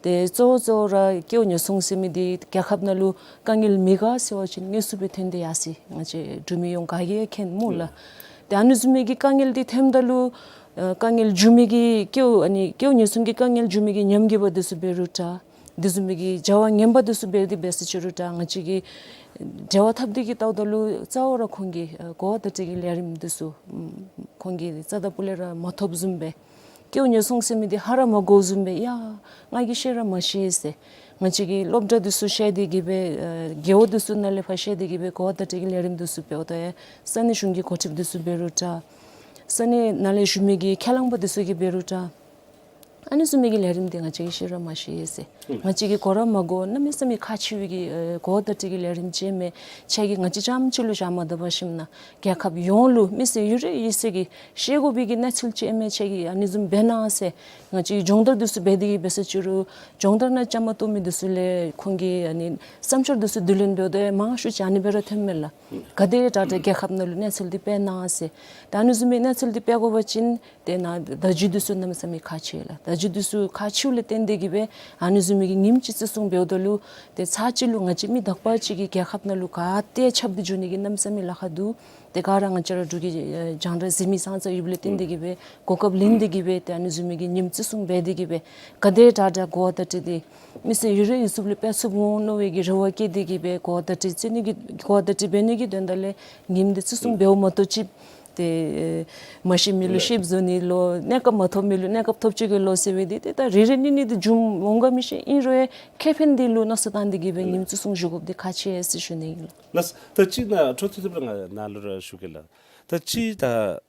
ཏེ་གཙོ་བོ་གཙོ་བོ་ར་ཀེའུ་ཉེས་ཚོང་ཟེར་མི་འདི་རྒྱལ་ཁབ་ནང་ལུ་དཀའ་ངལ་མི་ག་ཟེར་བ་ཅིན་དངོས་སུ་སྦེ་ཐོན་ཏེ་ཡར་སོ་ཡི། ང་བཅས་འབྲུག་མི་ཡོངས་ག་གིས་ཡང་མཁྱེན་སྨོ་ལགས། ཏེ་ཨ་ནི་བཟུམ་མའི་གི་དཀའ་ངལ་འདི་ཐོནམ་ད་ལུ་ཨ་དཀའ་ངལ་འབྱུང་མི་གི་ཀེའུ་ཨ་ནི་ཀེའུ་ཉེས་ཚོང་གི་དཀའ་ངལ་འབྱུང་མི་གི་ཉམས་རྒུད་པ་འདི་ཚུ་འབད་རུང་འདྲ། དེ་བཟུམ་མའི་གི་བྱ་བ་ངན་པ་འདི་ཚུ་འབད་དེ་འབད་ས་ཅི་རུང་འདྲ། ང་བཅས་ཀྱིས་འབྲེལ་བ་འཐབ་སྟེ་གི་བལྟཝ་ད་ལུ་གཙོ་བོ་ར་ཁོང་གིས་ཨ་གོ་བ་བརྡ་སྤྲོད་ཀྱི་ལས་རིམ་འདི་ཚུ་ཨམ་ཁོང་གིས་རྩ་དང་སྤུ་ལས་ར་མ་ཐོབ་བཟུམ་སྦེ། ཀེའུ་ཉེས་ཚོང་ཟེར་མི་འདི་ཧ་ར་མ་གོ་བཟུམ་སྦེ། ཡ་ང་གིས་ཤེས་ར་མ་ཤེས་ཟེར། ང་བཅས་ཀྱི་སློབ་གྲྭ་འདི་ཚུ་བཤལ་ཏེ་གི་སྦེ་ཨ་རྒེད་འོག་འདི་ཚུ་ནང་ལས་ཕར་བཤལ་ཏེ་གི་སྦེ་གོ་བ་བརྡ་སྤྲོད་ཀྱི་ལས་རིམ་འདི་ཚུ་འབདཝ་ད་ཡང་ས་གནས་གཞུང་གི་འགོ་ཁྲིདཔ་འདི་ཚུ་འབད་རུང་འདྲ། ས་གནས་ནང་ལས་བཞུགས་མི་གི་ཁས་བླངས་པ་འདི་ཚུ་གིས་འབད་རུང་འདྲ། ཨ་ནི་བཟུམ་མའི་གི་ལས་རིམ་འདི་ང་བཅས་ཀྱིས་ཤེས་ར་མ་ཤེས་ཟེར། ང་བཅས་ཀྱིས་གོ་ར་མ་གོ། གནམ་མེད་ས་མེད་ཁག་ཆེ་བའི་གི་ཨེ་གོ་བ་བརྡ་སྤྲོད་ཀྱི་ལས་རིམ་ཅིག་མས། ཁྱེད་ཀྱིས་ང་བཅས་རྐྱངམ་གཅིག་ལུ་བཞག་མ་བཏུབ་པར་ཞིནམ་ན་རྒྱལ་ཁབ་ཡོངས་ལུ་མི་སེར་ཡོད་རེ་ཡོད་ཚད་ཀྱིས་ཤེས་དགོ་པའི་གི་གནས་ཚུལ་ཅིག་མས། ཁྱེད་ཀྱིས་ཨ་ནི་བཟུམ་འབད་གནང་ཟེར། ང་བཅས་ཀྱིས་སྦྱོང་བརྡར་འདི་ཚུ་འབད་དེ་གི་འབད་ས་ཅི་རུང་སྦྱོང་བརྡར་ནང་བཅའ་མར་གཏོགས་མི་འདི་ཚུ་ལས་ཁོང་གི་ཨ་ནི་བསམ་འཆར་འདི་ཚུ་བསྡུ་ལེན་འབདཝ་ད་མང་ཤོས་ཅིག་ཨ་ནི་སྦེ་ར་ཐོནམ་མས་ལགས། ག་དེ་དྲག་དྲག་རྒྱལ་ཁབ་ནང་ལུ་གནས་ཚུལ་འདི་སྤེལ་གནང་ཟེར། ད་ཨ་ནི་བཟུམ་མའི་གནས་ཚུལ་འདི་སྤེལ་དགོ་པ་ཅིན་དེ་ནང་བརྡ་བརྒྱུད་འདི་ཚུ་གནམ་མེད་ས་མེད་ཁག་ཆེ་ལགས། བརྡ་བརྒྱུད་འདི་ཚུ་ཁག་ཆེཝ་ལས་བརྟེན་ཏེ་གི་སྦེ་ཨ་ནི་བཟུམ་མའི་གི་ཉིནམ་ཅིག་བརྩི་སྲུང་འབདཝ་ད་ལུ་ཏེ་ཚར་གཅིག་ལུ་ང་བཅས་མི་དག་པ་ཅིག་གིས་རྒྱལ་ཁབ་ནང་ལུ་ག་ཏེ་ཁྱབ་སྟེ་འགྱོ་ནི་གི་གནམ་མེད་ས་མེད་ལཱ་ཁག་འདུག། ཏེ་ག་ར་ང་བཅས་ར་འབྲུག་གི་ཨེ་རྒྱང་བསྒྲགས་གཟིགས་མི་ཚང་ཚང་ཡོདཔ་ལས་བརྟེན་ཏེ་གི་སྦེ་གོ་སྐབས་ལེན་ཏེ་གི་སྦེ་ཏེ་ཨ་ནི་བཟུམ་མའི་གི་ཉིནམ་བརྩི་སྲུང་འབད་དེ་གི་སྦེ་ག་དེ་དྲག་དྲག་གོ་བ་བརྡ་སྤྲོད་འདི་མི་སེར་ཡོད་རེ་ཡོད་ཚད་ལུ་སྤེལ་ཚུགས་འོང་མནོ་བའི་གི་རེ་བ་བསྐྱེད་དེ་གི་སྦེ་གོ་བ་བརྡ་སྤྲོད་བརྩི་ནི་གི་གོ་བ་བརྡ་སྤྲོད་འབད་ནི་གི་དོན་དག་ལས་ཉིནམ་འདི་བརྩི་སྲུང་འབདཝ་མ་གཏོགས་ཅིག་ཏེ་ཨེ་མ་ཤེས་མི་ལུ་ཤེསཔ་བཟོ་ནི་ལོ། གནས་སྐབས་མ་ཐོབ་མི་ལུ་གནས་སྐབས་ཐོབ་བཅུག་གེ་ལོ་ཟེར་བའི་འདི་ཏེ་ད་རེ་རེ་གཉིས་གཉིས་འདི་འབྱུང་འོང་ག་མི་ཤེས། ཨིན་རུང་ཁེ་ཕན་འདི་ལུ་མནོ་བསམ་བཏང་སྟེ་གི་སྦེ་ཉིནམ་བརྩི་སྲུང་ཞུ་དགོཔ་འདི་ཁག་ཆེ་ཟེར་ཞུ་ནི་ཨིན་ལགས། ལགས། ད་ཅི་ནཱ་འཕྲོ་མཐུད་དེ་སྦེ་ང་ནཱ་ལུ་ར་ཞུ་གེ་ལགས། ད་ཅི་ད་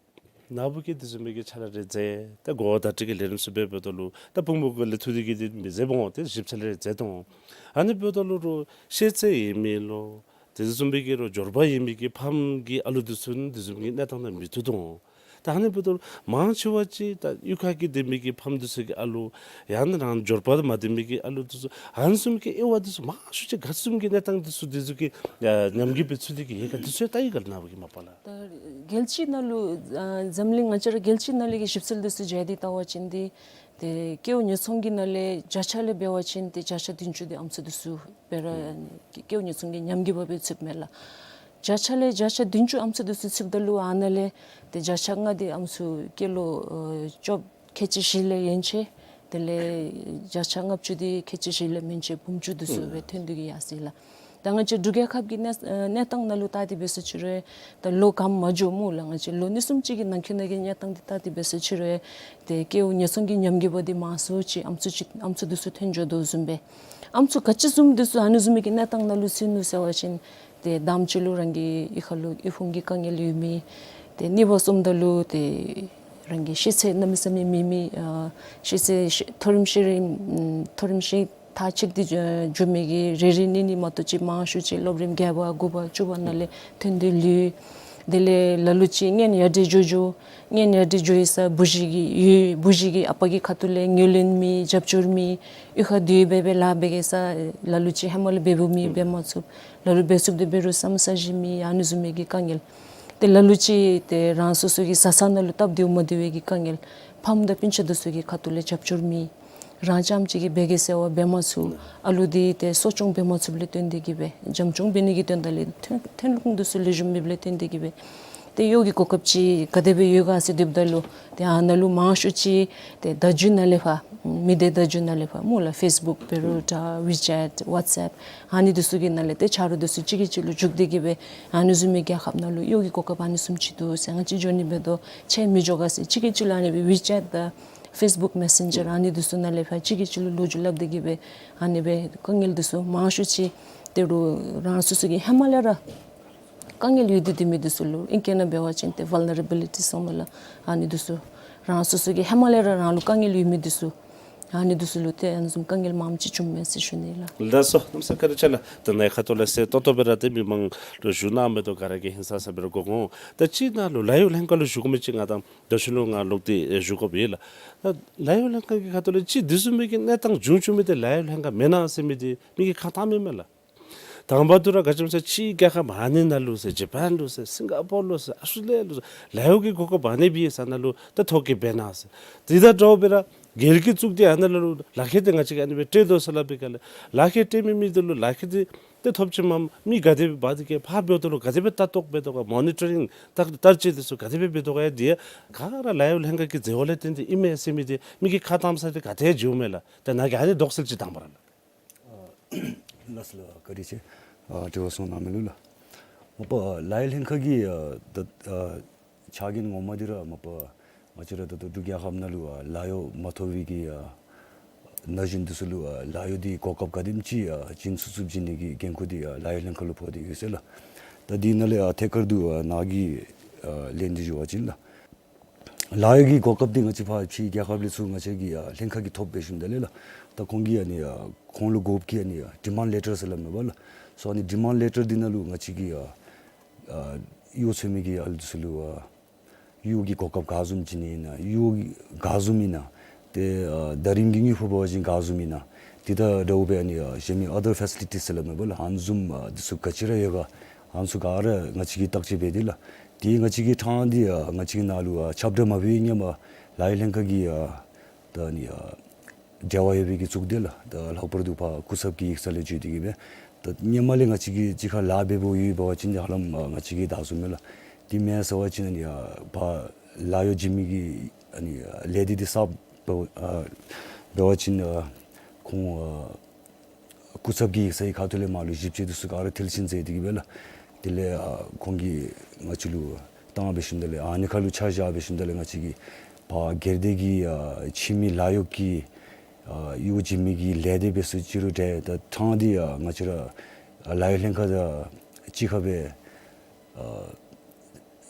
ནཱ་བུ་གིས་དེ་བཟུམ་མའི་གི་ཕྱག་ལཱ་རེ་མཛད། ད་གོ་བ་བརྡ་སྤྲོད་ཀྱི་ལས་རིམ་ཚུ་འབད་འབདཝ་ད་ལུ་ད་སྤུ་མོ་གི་ལས་ཐུགས་འདི་གིས་འདི་མི་མཛདཔ་འོང་། ཏེ་ཞིབ་ཆ་ལས་རེ་མཛད་དོ་འོང་། ཨ་ནི་འབདཝ་ད་ལུ་རུང་ཤེས་ཚད་ཡོད་མི་ལོ། དེ་བཟུམ་མའི་གི་རུང་འབྱོར་པ་ཡོད་མི་གི་ཕམ་གྱི་ཨ་ལུ་འདི་ཚུ་ནི་དེ་བཟུམ་གྱི་གནས་སྟངས་ནང་མི་བཏུབ་དོ་འོང་། ད་ཨ་ནི་འབདཝ་ད་ལུ་མང་ཆེ་བ་ཅིག་ད་གཡུས་ཁ་གི་དེ་མི་གི་ཕམ་འདི་ཚུ་གི་ཨ་ལུ་ཡང་ན་རང་འབྱོར་པ་མ་ལྡན་མི་གི་ཨ་ལུ་འདི་ཚུ་ཨ་ནི་བཟུམ་གྱི་དབྱེ་བ་འདི་ཚུ་མང་ཤོས་ཅིག་ག་བཟུམ་གྱི་གནས་སྟངས་འདི་ཚུ་འདི་ཚུ་གི་ཨ་ཉམས་རྒུད་སྦེ་ཚུད་དེ་གི་ཡོད་ག། འདི་ཚུ་ཡང་བལྟ་ཡི་ག་ལགས་ནཱ་བུ་གིས་མ་པ་ལགས། ད་རྒྱལ་སྤྱི་ནང་ལུ་ཨ་འཛམ་གླིང་ང་བཅས་ར་རྒྱལ་སྤྱི་ནང་ལས་ཀྱི་ཞིབ་འཚོལ་འདི་ཚུ་མཇལ་ཏེ་བལྟ་བ་ཅིན་འདི་ཏེ་སྐྱེ་བོ་ཉེས་ཚང་གི་ནང་ལས་བརྒྱ་ཆ་ལས་འབད་བ་ཅིན་ཏེ་བརྒྱ་ཆ་བདུན་ཅུ་འདི་ཨམ་སྲུ་འདི་ཚུ་འབད་ར་སྐྱེ་བོ་ཉེས་ཚང་གི་ཉམས་རྒུད་པ་སྦེ་ཚུདཔ་མས་ལགས། བརྒྱ་ཆ་ལས་བརྒྱ་ཆ་བདུན་ཅུ་ཨམ་སྲུ་འདི་ཚུ་ཚུདཔ་ད་ལུ་ཨ་ནཱ་ལས་ཏེ་བརྒྱ་ཆ་ལྔ་འདི་ཨམ་སྲུ་སྐྱེས་ལོ་ཨ་བཅོ་ཁལ་གཅིག་བཞི་ལས་ཡན་ཆད། དེ་ལས་བརྒྱ་ཆ་ལྔ་བཅུ་འདི་ཁལ་གཅིག་བཞི་ལས་མན་ཆད་འབུམ་ཅུ་འདི་ཚུ་སྦེ་ཐོན་ཏེ་གི་ཡར་སོ་ཡི་ལགས། ད་ང་བཅས་འབྲུག་རྒྱལ་ཁབ་ཀྱི་གནས་ཨ་གནས་སྟངས་ནང་ལུ་བལྟ་སྟེ་འབད་ས་ཅིག་རུང་ད་ལོ་གང་མ་འགྱོ་སྨོ་ལགས། ང་བཅས་ལོ་ནི་གསུམ་ཅིག་གི་ནང་འཁོད་ནང་གི་གནས་སྟངས་འདི་བལྟ་སྟེ་འབད་ས་ཅིག་རུང་ཏེ་སྐྱེ་བོ་ཉེས་ཚང་གི་ཉམས་རྒུད་པ་འདི་མང་སུ་ཅིག་ཨམ་སྲུ་ཅིག་ཨམ་སྲུ་འདི་ཚུ་ཐོན་འགྱོ་དོ་བཟུམ་སྦེ། ཨམ་སྲུ་ག་ཅི་བཟུམ་འདི་ཚུ་ཨ་ནི་བཟུམ་མའི་གི་གནས་སྟངས་ནང་ལུ་ཚུད་ནུག་ཟེར་བ་ཅིན་ཏེ་དང་པ་ཅིག་ལུ་རང་གི་གཡུས་ཁ་ལུ་གཡུས་ཁུངས་ཀྱི་དཀའ་ངལ་ཡོད་མི། ཏེ་གཉིས་པ་བཟུམ་ད་ལུ་ཏེ་རང་གི་ཤེས་ཚད་གནམ་མེད་ས་མེད་མེད་མི་ཨ་ཤེས་ཚད་ཤེས་མཐོ་རིམ་ཤེས་རིམ་ཨམ་མཐོ་རིམ་ཤེས་མཐར་ཕྱིན་ཏེ་འགྱོ་འགྱོ་མི་གི་རེ་རེ་གཉིས་གཉིས་མ་གཏོགས་ཅིག་མང་ཤོས་ཅིག་སློབ་རིམ་བརྒྱད་པ་དགུ་པ་བཅུ་པ་ནང་ལས་ཐོན་ཏེ་ལུས། དེ་ལས་ལ་ལུ་ཅིག་སྔོན་ཡར་དྲག་འགྱོ་འགྱོ་སྔོན་ཡར་དྲག་འགྱོ་ཡི་ས་བུ་གཞི་གི་ཡོད་བུ་གཞི་གི་ཨ་པ་གི་ཁ་ཐུག་ལས་ངོས་ལེན་མེད་རྒྱབ་སྐྱོར་མེད། གཡུས་ཁར་སྡོད་སྦེ་སྦེ་ལཱ་འབད་གེ་ས་ལ་ལུ་ཅིག་ཧེ་མ་ལས་འབད་འབདཝ་མེད་འབད་མ་ཚུགས། ལ་ལུ་འབད་ཚུགསཔ་འདི་འབད་རུང་ས་མི་ས་གཞི་མེད། ཨ་ནི་བཟུམ་མའི་གི་དཀའ་ངལ། ཏེ་ལ་ལུ་ཅིག་ཏེ་རང་སོ་སོ་གི་བཟའ་ཚང་ནང་ལུ་སྟབས་བདེཝ་མ་བདེ་བའི་གི་དཀའ་ངལ། ཕམ་དང་སྤུན་ཆ་འདི་ཚུ་གི་ཁ་ཐུག་ལས་རྒྱབ་སྐྱོར་མེད། རང་རྐྱངམ་གཅིག་གིས་འབད་གེ་ཟེར་བ་འབད་མ་ཚུགས། ཨ་ལུ་འདི་ཏེ་གསོ་སྐྱོང་འབད་མ་ཚུགསཔ་ལས་བརྟེན་ཏེ་གིས་སྦེ་འཇམ་སྐྱོང་འབད་ནི་གི་དོན་དག་ལས་ཐོན་ཐོན་ཁུངས་འདི་ཚུ་ལེགས་ཤོམ་མེདཔ་ལས་བརྟེན་ཏེ་གིས་སྦེ་ཏེ་གཡོག་གི་གོ་སྐབས་ཅིག་ག་དེ་སྦེ་ཡོད་ག་ཟེར་སྡོདཔ་ད་ལུ་ཏེ་ཨ་ནཱ་ལུ་མང་ཤོས་ཅིག་ཏེ་བརྡ་བརྒྱུད་ནང་ལས་ཕར་མི་སྡེ་བརྡ་བརྒྱུད་ནང་ལས་ཕར་སྨོ་ལགས། ཕེསི་བུཀ་འབད་རུང་ད་ཝི་ཅེཊ་ཝཊསི་ཨེཔ་ཨ་ནི་འདི་ཚུ་གི་ནང་ལས་ཏེ་ཆ་རོགས་འདི་ཚུ་གཅིག་གིས་གཅིག་ལུ་རྒྱུག་སྟེ་གིས་སྦེ་ཨ་ནི་བཟུམ་མའི་རྒྱལ་ཁབ་ནང་ལུ་གཡོག་གི་གོ་སྐབས་ཨ་ནི་བཟུམ་ཅིག་འདུག་ཟེར། ང་བཅས་འགྱོ་ནི་འབད་དོ་ཁྱེད་མི་འགྱོ་ག་ཟེར་གཅིག་གིས་གཅིག་ལུ་ཨ་ནི་སྦེ་ཝི་ཅེཊ་དང་ཕེསི་བུཀ་མེ་སེན་ཇར་ཨ་ནི་འདི་ཚུ་ནང་ལས་ཕར་གཅིག་གིས་གཅིག་ལུ་ལོ་རྒྱུས་སླབ་སྟེ་གིས་སྦེ་ཨ་ནི་སྦེ་དཀའ་ངལ་འདི་ཚུ་མང་ཤོས་ཅིག་ཏེ་རུང་རང་སོ་སོ་གི་ཧེ་མ་ལས་ར་དཀའ་ངལ་ཡོད་དེ་དེ་མི་འདི་ཚུ་ལུ་ཨིང་སྐད་ནང་འབད་བ་ཅིན་ཏེ་ཝལ་ནེ་རེ་བི་ལི་ཊི་ཟེར་སྨོ་ལགས། ཨ་ནི་འདི་ཚུ་རང་སོ་སོ་གི་ཧེ་མ་ལས་ར་རང་ལུ་དཀའ་ངལ་ཡོད་མི་འདི་ཚུ་ཨ་ནི་འདི་ཚུ་ལུ་ཏེ་ཨ་ནི་བཟུམ་དཀའ་ངལ་མངམ་ཅིག་བྱུངམ་མས་ཟེར་ཞུ་ནི་ལགས། ལགས་སོ། གནམ་ས་བཀའ་དྲིན་ཆེ་ལགས། ད་ནཱ་གི་ཁ་ཐུག་ལས་གསལ་ཏོག་ཏོ་སྦེ་ར་ཏེ་མི་མང་ལུ་ཞུ་གནང་མི་འདི་ག་ར་གིས་ཧིང་སངས་ས་སྦེ་ར་གོ་འོང་། ད་ཅིག་ནཱ་ལུ་ལཱ་གཡོག་ལྷན་ཁག་ལུ་ཞུ་དགོ་མི་ཅིག་ང་དང་ད་ཤུལ་ལུ་ང་ལོག་སྟེ་ཞུ་དགོཔ་ཡོད་ལགས། ད་ལཱ་གཡོག་ལྷན་ཁག་གི་ཁ་ཐུག་ལས་ཅིག་དེ་བཟུམ་མའི་གི་གནས་སྟངས་བྱུང་བྱུང་མི་འདི་ལཱ་གཡོག་ལྷན་ཁག་མེན་ན་ཟེར་མི་འདི་མི་གིས་ཁ་བཏངམ་མས་ལགས། དང་པ་འདི་ར་ག་ཅི་སྨོ་ཟེར་ཕྱི་རྒྱལ་ཁབ་ཨ་ནི་ནང་ལུ་ཟེར་ཇ་པཱན་ལུ་ཟེར་སིང་ག་པོར་ལུ་ཟེར་ཨཱོས་ཊྲེ་ལི་ཡ་ལུ་ཟེར་ལཱ་གཡོག་གི་གོ་སྐབས་ཨ་ནི་སྦེ་ཡོད་ས་ནང་ལུ་ད་ཐོབ་གེ་འབད་ན་ཟེར། དེ་དང་འདྲཝ་སྦེ་ར་སྒེར་གྱིས་བཙུགས་ཏེ་ཨ་ནཱ་ལུ་ལག་ཁྱེར་འདི་ང་བཅས་ཀྱིས་ཨ་ནི་སྦེ་སྤྲོད་དོ་ཟེར་སླབ་པའི་སྐབས་ལས་ལག་ཁྱེར་སྤྲོད་མི་མི་འདི་ལུ་ལག་ཁྱེར་འདི་ཏེ་ཐོབ་ཅི་མམ་མི་ག་དེ་སྦེ་འབག་སྟེ་གིས་ཕར་འབག་དོ་ལོ་ག་དེ་སྦེ་ལྟ་རྟོག་འབད་དོ་ག་མོ་ནི་ཊ་རིང་བརྟག་བརྟག་དཔྱད་འདི་ཚུ་ག་དེ་སྦེ་འབད་དོ་ག་ཡ་འདི་ཡང་ག་ར་ལཱ་གཡོག་ལྷན་ཁག་གི་མཛད་པ་ལས་བརྟེན་ཏེ་ཨིན་མས་ཟེར་མི་འདི་མི་གིས་ཁ་བཏངམ་ས་འདི་ག་ཏེ་འགྱོཝ་མས་ལགས། ད་ནཱ་གིས་ཨ་ནི་དོགས་སེལ་ཅིག་དང་པ་ར་ལགས། ལགས་སོ་ལགས། བཀའ་དྲིན་ཆེ། ཨ་དྲི་བ་གསུང་གནང་མི་ལུ་ལགས། མ་པ་ལཱ་གཡོག་ལྷན་ཁག་གི་ཨ་ད་ཨ་ཕྱག་འགན་ངོ་མ་འདི་ར་མ་པ་ང་བཅས་ར་ད་ལྟོ་འབྲུག་རྒྱལ་ཁབ་ནང་ལུ་ཨ་ལཱ་གཡོག་མ་ཐོབ་པའི་གི་ཨ་ན་གཞོན་འདི་ཚུ་ལུ་ཨ་ལཱ་གཡོག་འདི་གོ་སྐབས་ག་དེམ་ཅིག་ཨ་བྱིན་ཚུགས་ཚུགས་བྱིན་ནི་གི་འགན་ཁུར་འདི་ཨ་ལཱ་གཡོག་ལྷན་ཁག་ལུ་ཕོག་སྟེ་ཡོད་ཟེར་ལགས། ད་འདི་ནང་ལས་ཨ་ཐད་ཀར་དུ་ཨ་ནཱ་གི་ཨ་ལན་འདི་ཞུ་བ་ཅིན་ལགས། ལཱ་གཡོག་གི་གོ་སྐབས་འདི་ང་བཅས་ཕར་ཕྱི་རྒྱལ་ཁབ་ལས་ཚུར་ང་བཅས་ཀྱི་ཨ་ལྷན་ཁག་གིས་ཐོབ་འབད་ཞིནམ་ད་ལས་ལགས། ད་ཁོང་གིས་ཨ་ནི་ཨ་ཁོང་ལུ་དགོཔ་གི་ཨ་ནི་ཨ་ཌི་མཱནཌ་ལེ་ཊར་ཟེར་སླབ་མས་པ་ལགས། སོ་ཨ་ནི་ཌི་མཱནཌ་ལེ་ཊར་འདི་ནང་ལུ་ང་བཅས་ཀྱི་ཨ་ཨ་གཡོག་འཚོལ་མི་གི་ཨ་ལུ་འདི་ཚུ་ལུ་ཨ་གཡོག་གི་གོ་སྐབས་ག་བཟུམ་ཅིག་ཨིན་ན་གཡོག་ག་བཟུམ་ཨིན་ན་ཏེ་ཨ་ཟླ་རིམ་གྱི་དངུལ་ཕོགས་འབད་བ་ཅིན་ག་བཟུམ་ཨིན་ན་དེ་དང་འདྲཝ་སྦེ་ཨ་ནི་ཨ་གཞན་མི་ཨ་དར་ཕེ་སི་ལི་ཊིས་ཟེར་སླབ་མས་པ་ལགས། ཨ་ནི་བཟུམ་ཨ་འདི་ཚུ་ག་ཅི་ར་ཡོད་ག་ཨ་ནི་ཚུ་ག་ར་ང་བཅས་ཀྱིས་བརྟག་དཔྱད་འབད་དེ་ལགས། དེ་ང་བཅས་ཀྱི་ཐང་འདི་ཨ་ང་བཅས་ཀྱི་ནང་ལུ་ཨ་ཁྱབ་བསྒྲགས་མ་འབད་བའི་སྔོན་མ་ལཱ་གཡོག་ལྷན་ཁག་གི་ཨ་ད་ཨ་ནི་ཨ་འབྲེལ་བ་ཡོད་པའི་གི་གཙུག་སྡེ་ལགས། ད་ལྷག་པར་དུ་ཕར་སྐུ་ཚབ་ཀྱི་ཡིག་ཚང་ལས་བརྒྱུད་དེ་གིས་སྦེ་ད་སྔོན་མ་ལས་ང་བཅས་ཀྱིས་གཅིག་ཁར་ལཱ་འབད་འབདཝ་ཡོད་པ་ཅིན་ཧ་ལམ་ཨ་ང་བཅས་ཀྱིས་བདའ་ཚུགས་མས་ལགས། དེ་མེན་ཟེར་བ་ཅིན་ཨ་ནི་ཨ་ཕར་ལཱ་གཡོག་བྱིན་མི་གི་ཨ་ནི་ཨ་ལས་སྡེ་འདི་གསརཔ་འབད་ཨ་འབད་བ་ཅིན་ཨ་ཁོང་ཨ་སྐུ་ཚབ་ཀྱི་ཡིག་ཚང་གི་ཁ་ཐུག་ལས་མར་ལུ་ཞིབ་དཔྱད་འདི་ཚུ་ག་ར་མཐིལ་ཕྱིན་མཛད་དེ་གིས་སྦེ་ལགས། དེ་ལས་ཨ་ཁོང་གིས་ང་བཅས་ལུ་བཏང་འབད་ཞིནམ་ད་ལས་ཨ་ནི་ཁར་ལུ་ཆ་བཞག་འབད་ཞིནམ་ད་ལས་ང་བཅས་ཀྱིས་ཕར་སྒེར་སྡེ་གི་ཨ་ཕྱི་མི་ལཱ་གཡོག་གི་ཨ་གཡོག་བྱིན་མི་གི་ལས་སྡེ་འབད་ས་ཅིག་རུང་འདྲ། ད་ཐང་འདི་ཨ་ང་བཅས་ར་ཨ་ལཱ་གཡོག་ལྷན་ཁག་དང་གཅིག་ཁར་སྦེ་ཨ་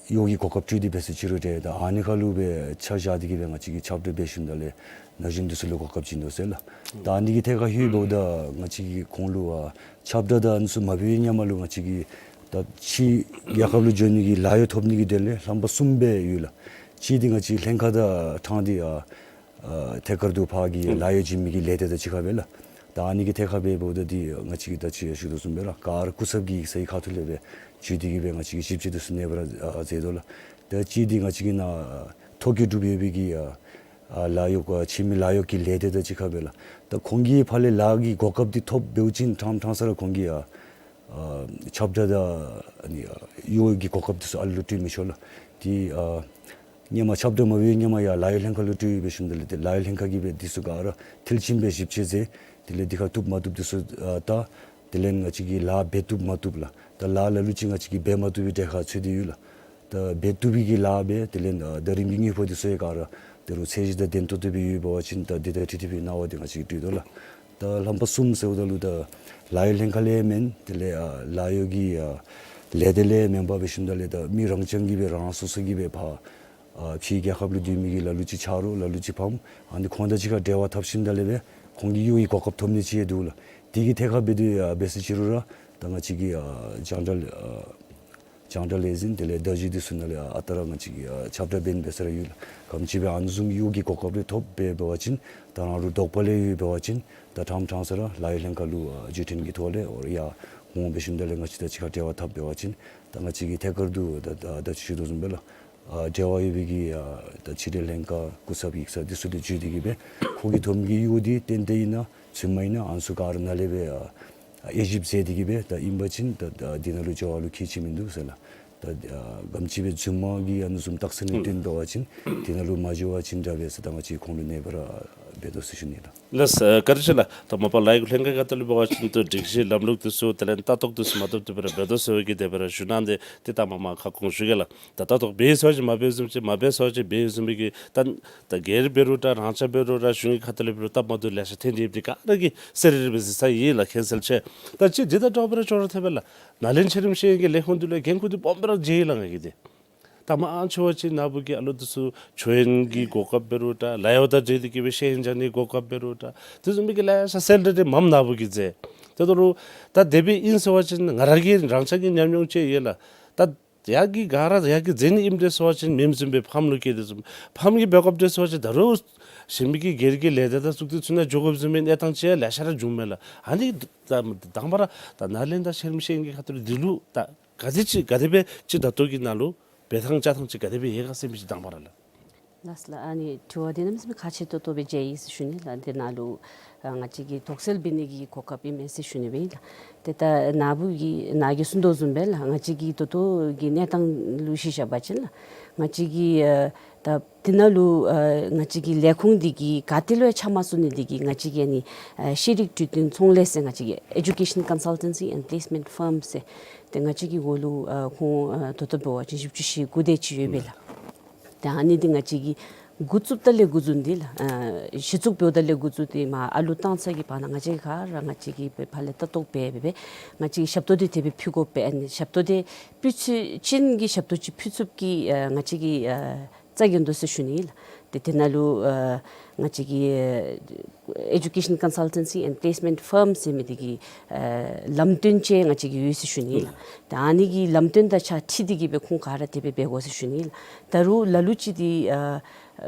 གཡོག་གི་གོ་སྐབས་སྤྲོད་དེ་འབད་ས་ཅིག་རུང་ཏེ་ད་ཨ་ནི་ཁར་ལུ་སྦེ་ཆ་བཞག་སྟེ་གིས་སྦེ་ང་བཅས་ཀྱིས་ཁྱབ་བསྒྲགས་འབད་ཞིནམ་ད་ལས་ན་གཞོན་འདི་ཚུ་ལུ་གོ་སྐབས་བྱིན་དོ་ཟེར་ལགས། ད་ཨ་ནི་གི་ཐད་ཁར་ལྷོདཔ་ད་ང་བཅས་ཀྱིས་ཁོང་ལུ་ཨ་ཁྱབ་བསྒྲགས་དང་ཨ་ནི་ཚུ་མ་འབད་བའི་སྔ་མ་ལུ་ང་བཅས་ཀྱིས་ད་ཕྱི་རྒྱལ་ཁབ་ལུ་འགྱོ་ནི་གི་ལཱ་གཡོག་ཐོབ་ནི་གི་དོན་ལས་རྣམ་པ་གསུམ་སྦེ་ཡོད་ལགས། གཅིག་འདི་ང་བཅས་ལྷན་ཁག་དང་ཕྲང་སྟེ་ཨ་ཨ་ཐད་ཀར་དུ་ཕར་གྱི་ཨུམ་ལཱ་གཡོག་བྱིན་མི་གི་ལས་སྡེ་དང་གཅིག་ཁར་སྦེ་ལགས། ད་ཨ་ནི་གི་ཐད་ཁར་སྦེ་འབདཝ་ད་འདི་ང་བཅས་ཀྱིས་ད་ཅི་ཡང་ཞུ་དོ་བཟུམ་སྦེ་ར་ག་ར་སྐུ་ཚབ་ཀྱི་ཡིག་ཚང་གི་ཁ་ཐུག་ལས་སྦེ་བརྒྱུད་དེ་གིས་སྦེ་ང་བཅས་ཀྱིས་ཞིབ་དཔྱད་འདི་ཚུ་ནེ་སྦེ་ར་ཨ་མཛད་དོ་ལགས། ད་གཅིག་འདི་ང་བཅས་ཀྱི་ནཱ་ཐོ་བཀོད་གྲུབ་ཡོད་པའི་གི་ཨ་ཨ་ལཱ་གཡོག་ཨ་ཕྱི་མི་ལཱ་གཡོག་གི་ལས་སྡེ་དང་གཅིག་ཁར་སྦེ་ལགས། ད་ཁོང་གིས་ཕར་ལས་ལཱ་གི་གོ་སྐབས་འདི་ཐོབ་འབདཝ་ཅིན་ཕྲང་ཕྲང་ས་ར་ཁོང་གིས་ཨ་ཨ་ཁྱབ་བསྒྲགས་དང་ཨ་ནི་ཨ་གཡོག་གི་གོ་སྐབས་འདི་ཚུ་ཨ་ལུ་སྤྲོད་མི་ཆོག་ལགས། འདི་ཨ་སྔ་མ་ཁྱབ་བསྒྲགས་མ་འབད་བའི་སྔ་མ་ཡར་ལཱ་གཡོག་ལྷན་ཁག་ལུ་སྤྲོད་ཡི་འབད་ཞིནམ་ད་ལས་ཏེ་ལཱ་གཡོག་ལྷན་ཁག་གིས་སྦེ་འདི་ཚུ་ག་ར་མཐིལ་ཕྱིན་སྦེ་ཞིབ་དཔྱད་མཛད། དེ་ལས་འདི་ཁར་བཏུབ་མ་བཏུབ་འདི་ཚུ་ཨ་བལྟ། དེ་ལས་ང་བཅས་ཀྱིས་ལཱ་འབད་བཏུབ་མ་བཏུབ་ལགས། ད་ལཱ་ལ་ལུ་ཅིག་ང་བཅས་ཀྱིས་འབད་མ་བཏུབ་པའི་གྲལ་ཁར་ཚུད་དེ་ཡོད་ལགས། ད་འབད་བཏུབ་པའི་གི་ལཱ་འབད། དེ་ལས་ཨ་ད་རིམ་གྱིས་དངུལ་ཕོགས་འདི་ཚུ་ཡང་ག་ར་ད་རུང་ཚད་གཞི་དང་ལྡན་ཏོག་ཏོ་སྦེ་ཡོད་པ་ཅིན་ད་འདི་དང་འཁྲིལ་ཏེ་སྦེ་གནང་བ་འདི་ང་བཅས་ཀྱིས་སྤྲོད་དོ་ལགས། ད་རྣམ་པ་གསུམ་ཟེརཝ་ད་ལུ་ད་ལཱ་གཡོག་ལྷན་ཁག་ལས་མེན། དེ་ལས་ཨ་ལཱ་གཡོག་གི་ཨ་ལས་སྡེ་ལས་མེན་པར་འབད་ཞིནམ་ད་ལས་ད་མི་རང་རྐྱང་གིས་སྦེ་རང་སོ་སོ་གིས་སྦེ་ཕར་ཨ་ཕྱི་རྒྱལ་ཁབ་ལུ་སྡོད་མི་གི་ལ་ལུ་ཅིག་ཆ་རོགས་ལ་ལུ་ཅིག་ཕམ་ཨ་ནི་ཁོང་དང་གཅིག་ཁར་འབྲེལ་བ་འཐབ་ཞིནམ་ད་ལས་སྦེ་ཁོང་གི་གཡོག་གི་གོ་སྐབས་ཐོབ་ནི་ཅིག་ཡང་འདུག་ལགས། དེ་གི་ཐད་ཁར་འབད་དེ་ཨ་འབད་ས་ཅིག་རུང་ར་ད་ང་བཅས་ཀྱི་ཨ་རྒྱང་བསྒྲགས་ཨ་རྒྱང་བསྒྲགས་ལས་འཛིན་དེ་ལས་བརྡ་བརྒྱུད་འདི་ཚུ་ནང་ལས་ཨ་རྟག་ར་ང་བཅས་ཀྱིས་ཨ་ཁྱབ་བསྒྲགས་འབད་ནི་འབད་ས་ར་ཡོད་ལགས། ག་དེམ་ཅིག་སྦེ་ཨ་ནི་བཟུམ་གཡོག་གི་གོ་སྐབས་རེ་ཐོབ་སྦེ་འབད་བ་ཅིན་ད་རང་ལུ་དོགས་པ་ལས་ཡོད་འབད་བ་ཅིན་ད་ཕྲང་ཕྲང་ས་ར་ལཱ་གཡོག་ལྷན་ཁག་ལུ་ཨ་བརྒྱུད་འཕྲིན་གྱི་ཐོག་ལས་ཨོ་ཡར་འོང་འབད་ཞིནམ་ད་ལས་ང་བཅས་དང་གཅིག་ཁར་འབྲེལ་བ་འཐབ་འབད་བ་ཅིན་ད་ང་བཅས་ཀྱིས་ཐད་ཀར་དུ་ད་ད་ད་ཅི་ཞུ་དོ་བཟུམ་སྦེ་ལགས། ཨ་འབྲེལ་བ་ཡོད་པའི་གི་ཨ་ད་ཕྱི་འབྲེལ་ལྷན་ཁག་སྐུ་ཚབ་ཡིག་ཚང་འདི་ཚུ་ལུ་བརྒྱུད་དེ་གིས་སྦེ་ཁོ་གིས་ཐོབ་མི་གི་གཡོག་འདི་ཏན་ཏན་ཨིན་ན་རྫུན་མ་ཨིན་ན་ཨ་ནི་ཚུ་ག་ར་ནཱ་ལས་སྦེ་ཨ་དབྱེ་ཞིབ་མཛད་དེ་གིས་སྦེ་ད་ཨིན་པ་ཅིན་ད་ད་འདི་ནང་ལུ་འགྱོ་བ་ལུ་ཁྱད་ཅིག་མིན་འདུག་ཟེར་ལགས། ད་ཨ་ག་དེམ་ཅིག་སྦེ་རྫུན་མ་གི་ཨ་ནི་བཟུམ་རྟགས་མཚན་ལུ་བརྟེན་འབད་བ་ཅིན་འདི་ནང་ལུ་མ་འགྱོ་བ་ཅིན་དྲག་པས་ཟེར་ད་ང་བཅས་ཁོང་ལུ་ནེ་སྦེ་ར་འབད་དོ་ཟེར་ཞུ་ནི་ལགས། ལགས་སོ། བཀའ་དྲིན་ཆེ་ལགས། ད་མ་པ་ལཱ་གཡོག་ལྷན་ཁག་ཁ་ཐུག་ལས་འབད་བ་ཅིན་ད་སྒྲིག་གཞི་ལམ་ལུགས་འདི་ཚུ་དེ་ལས་ལྟ་རྟོག་འདི་ཚུ་མ་བཏུབ་བཏུབ་སྦེ་ར་འབད་དོ་ཟེར་བའི་གི་དེ་སྦེ་ར་ཞུ་གནང་སྟེ་ཏེ་ད་མ་མ་ཁ་སྐོང་ཞུ་གེ་ལགས། ད་ལྟ་རྟོག་འབད་ཟེར་བ་ཅིན་མ་འབད་བཟུམ་ཅིག་མ་འབད་ཟེར་བ་ཅིན་འབད་བཟུམ་སྦེ་གི་ད་ད་སྒེར་འབད་རུང་འདྲ་རང་འཇགས་འབད་རུང་འདྲ་གཞུང་གི་ཁ་ཐུག་ལས་འབད་རུང་སྟབས་མ་བདེཝ་ལེ་ཤ་ཐོན་ཏེ་ཡོདཔ་འདི་ག་ར་གིས་གསལ་རི་རི་སྦེ་གཟིགས་ས་ཨིན་ལགས། མཁྱེན་གསལ་ཆེ། ད་ཅི་འདི་དང་འདྲཝ་སྦེ་ར་ཅོག་ར་འཐདཔ་སྦེ་ལགས་ནཱ་ལེནྡྲ་ཆེ་རིམ་ཤེས་ཡོན་གྱི་ལས་ཁུངས་འདི་ལུ་འགན་ཁུར་འདི་སྦོམ་སྦེ་ར་བཞེས་ཡི་ལགས་ང་གིས་ཏེ། ད་མང་ཆེ་བ་ཅིག་ནཱ་བུ་གིས་ཨ་ལོ་འདི་ཚུ་ཆོས་ཡོན་གྱི་གོ་སྐབས་འབད་རུང་འདྲ་ལཱ་གཡོག་དང་འབྲེལ་ཏེ་གིས་སྦེ་ཤེས་ཡོན་སྦྱང་ནི་གོ་སྐབས་འབད་རུང་འདྲ་དེ་བཟུམ་མའི་གི་ལེ་ཤ་གསལ་འདྲ་འདི་མངམ་ནཱ་བུ་གིས་མཛད། དེ་ད་རུང་ད་དེ་སྦེ་ཨིན་ཟེར་བ་ཅིན་ང་ར་གི་རང་ཅག་གི་ཉམས་མྱོང་ཅིག་ཡོད་ལགས། ད་ཡ་གིས་ག་ར་ཡ་གིས་མཛད་ནི་ཨིནམ་འདྲས་ཟེར་བ་ཅིན་མེནམ་བཟུམ་སྦེ་ཕམ་ལུ་སྐྱེལ་དེ་བཟུམ་ཕམ་གྱིས་འབད་དགོཔ་འདྲས་ཟེར་བ་ཅིན་ད་རུང་གཞན་མི་གི་སྒེར་གྱི་ལས་སྡེ་དང་ཚུ་འདི་ཚུ་ནང་འགྱོ་དགོཔ་བཟུམ་མའི་གནས་སྟངས་ཅིག་ཡང་ལེ་ཤ་ར་བྱུངམ་མས་ལགས། ཨ་ནི་ད་དང་པ་ར་ད་ནཱ་ལེནྡྲ་ཆེ་རིམ་ཤེས་ཡོན་གྱི་ཁ་ཐུག་ལས་འདི་ལུ་ད་ག་དེ་ཅིག་ག་དེ་སྦེ་ཅིག་ད་ལྟོ་གི་ནང་ལུ་འབད་ཐངས་བཅའ་ཐངས་ཅིག་ག་དེ་སྦེ་ཡོད་ག་ཟེར་མི་ཅིག་དང་པ་ར་ལགས། ལགས་ལགས། ཨ་ནི་དྲི་བ་འདི་གནམ་མེད་ས་མེད་ཁག་ཆེ་ཏོག་ཏོ་སྦེ་མཇལ་ཡི་ཟེར་ཞུ་ནི་ལགས། འདི་ནང་ལུ་ཨ་ང་བཅས་ཀྱིས་དོགས་སེལ་འབད་ནི་གི་གོ་སྐབས་ཨིན་མས་ཟེར་ཞུ་ནི་སྦེ་ཨིན་ལགས། ཏེ་ད་ནཱ་བུ་གིས་ནཱ་གིས་གསུངས་དོ་བཟུམ་སྦེ་ལགས་ང་བཅས་ཀྱི་ད་ལྟོ་གི་གནས་སྟངས་ལུ་གཞི་བཞག་པ་ཅིན་ལགས་ང་བཅས་ཀྱི་ཨ་ད་འདི་ནང་ལུ་ཨ་ང་བཅས་ཀྱི་ལས་ཁུངས་འདི་གིས་ག་ཏེ་ལུ་ཡང་ཆ་མ་བཞག་ནི་འདི་གིས་ང་བཅས་ཀྱི་ཨ་ནི་ཨ་ཤེས་རིག་གྲོས་སྟོན་ཚོང་ལས་ཟེར་ང་བཅས་ཀྱི་Education Consultancy and Placement Firm ཟེར་ཏེ་ང་བཅས་ཀྱི་འོག་ལུ་ཨ་ཁོང་ཨ་ད་ལྟོ་འབད་བ་ཅིན་བཞི་བཅུ་ཞེ་དགུ་དེ་ཅིག་ཡོད་པས་ལགས། ཏེ་ཨ་ནི་འདི་ང་བཅས་ཀྱིས་འགོ་བཙུགསཔ་ད་ལས་འགོ་བཙུགས་ཏེ་ལགས་ཨ་གཞི་བཙུགས་འབདཝ་ད་ལས་འགོ་བཙུགས་ཏེ་མར་ཨ་ལུ་བཏང་ཚར་གྱི་བར་ན་ང་བཅས་ག་ར་ང་བཅས་ཀྱིས་སྦེ་ཕར་ལས་ལྟ་རྟོག་འབད་འབད་སྦེ་ང་བཅས་ཀྱིས་ཞབས་ཏོག་འདི་དེ་སྦེ་ཕུལ་དགོ་པས། ཨ་ནི་ཞབས་ཏོག་འདི་ཕུལ་ཚུགས་ཅན་གྱི་ཞབས་ཏོག་ཅིག་ཕུལ་ཚུགསཔ་ཀྱི་ཨ་ང་བཅས་ཀྱིས་ཨ་རྩ་འགེངས་དོ་ཟེར་ཞུ་ནི་ལགས། ཏེ་དེ་ནང་ལུ་ཨ་ང་བཅས་ཀྱི་Education Consultancy and Placement Firm ཟེར་མི་འདི་གི་ཨ་ལམ་སྟོན་ཅིག་ང་བཅས་ཀྱི་ཡོད་ཟེར་ཞུ་ནི་ལགས། ཏེ་ཨ་ནི་གི་ལམ་སྟོན་དང་ཆ་འཁྲིལ་ཏེ་གིས་སྦེ་ཁོང་ག་ར་དེ་སྦེ་འབད་དགོ་ཟེར་ཞུ་ནི་ལགས། ད་རུང་ལ་ལུ་ཅིག་འདི་ཨ་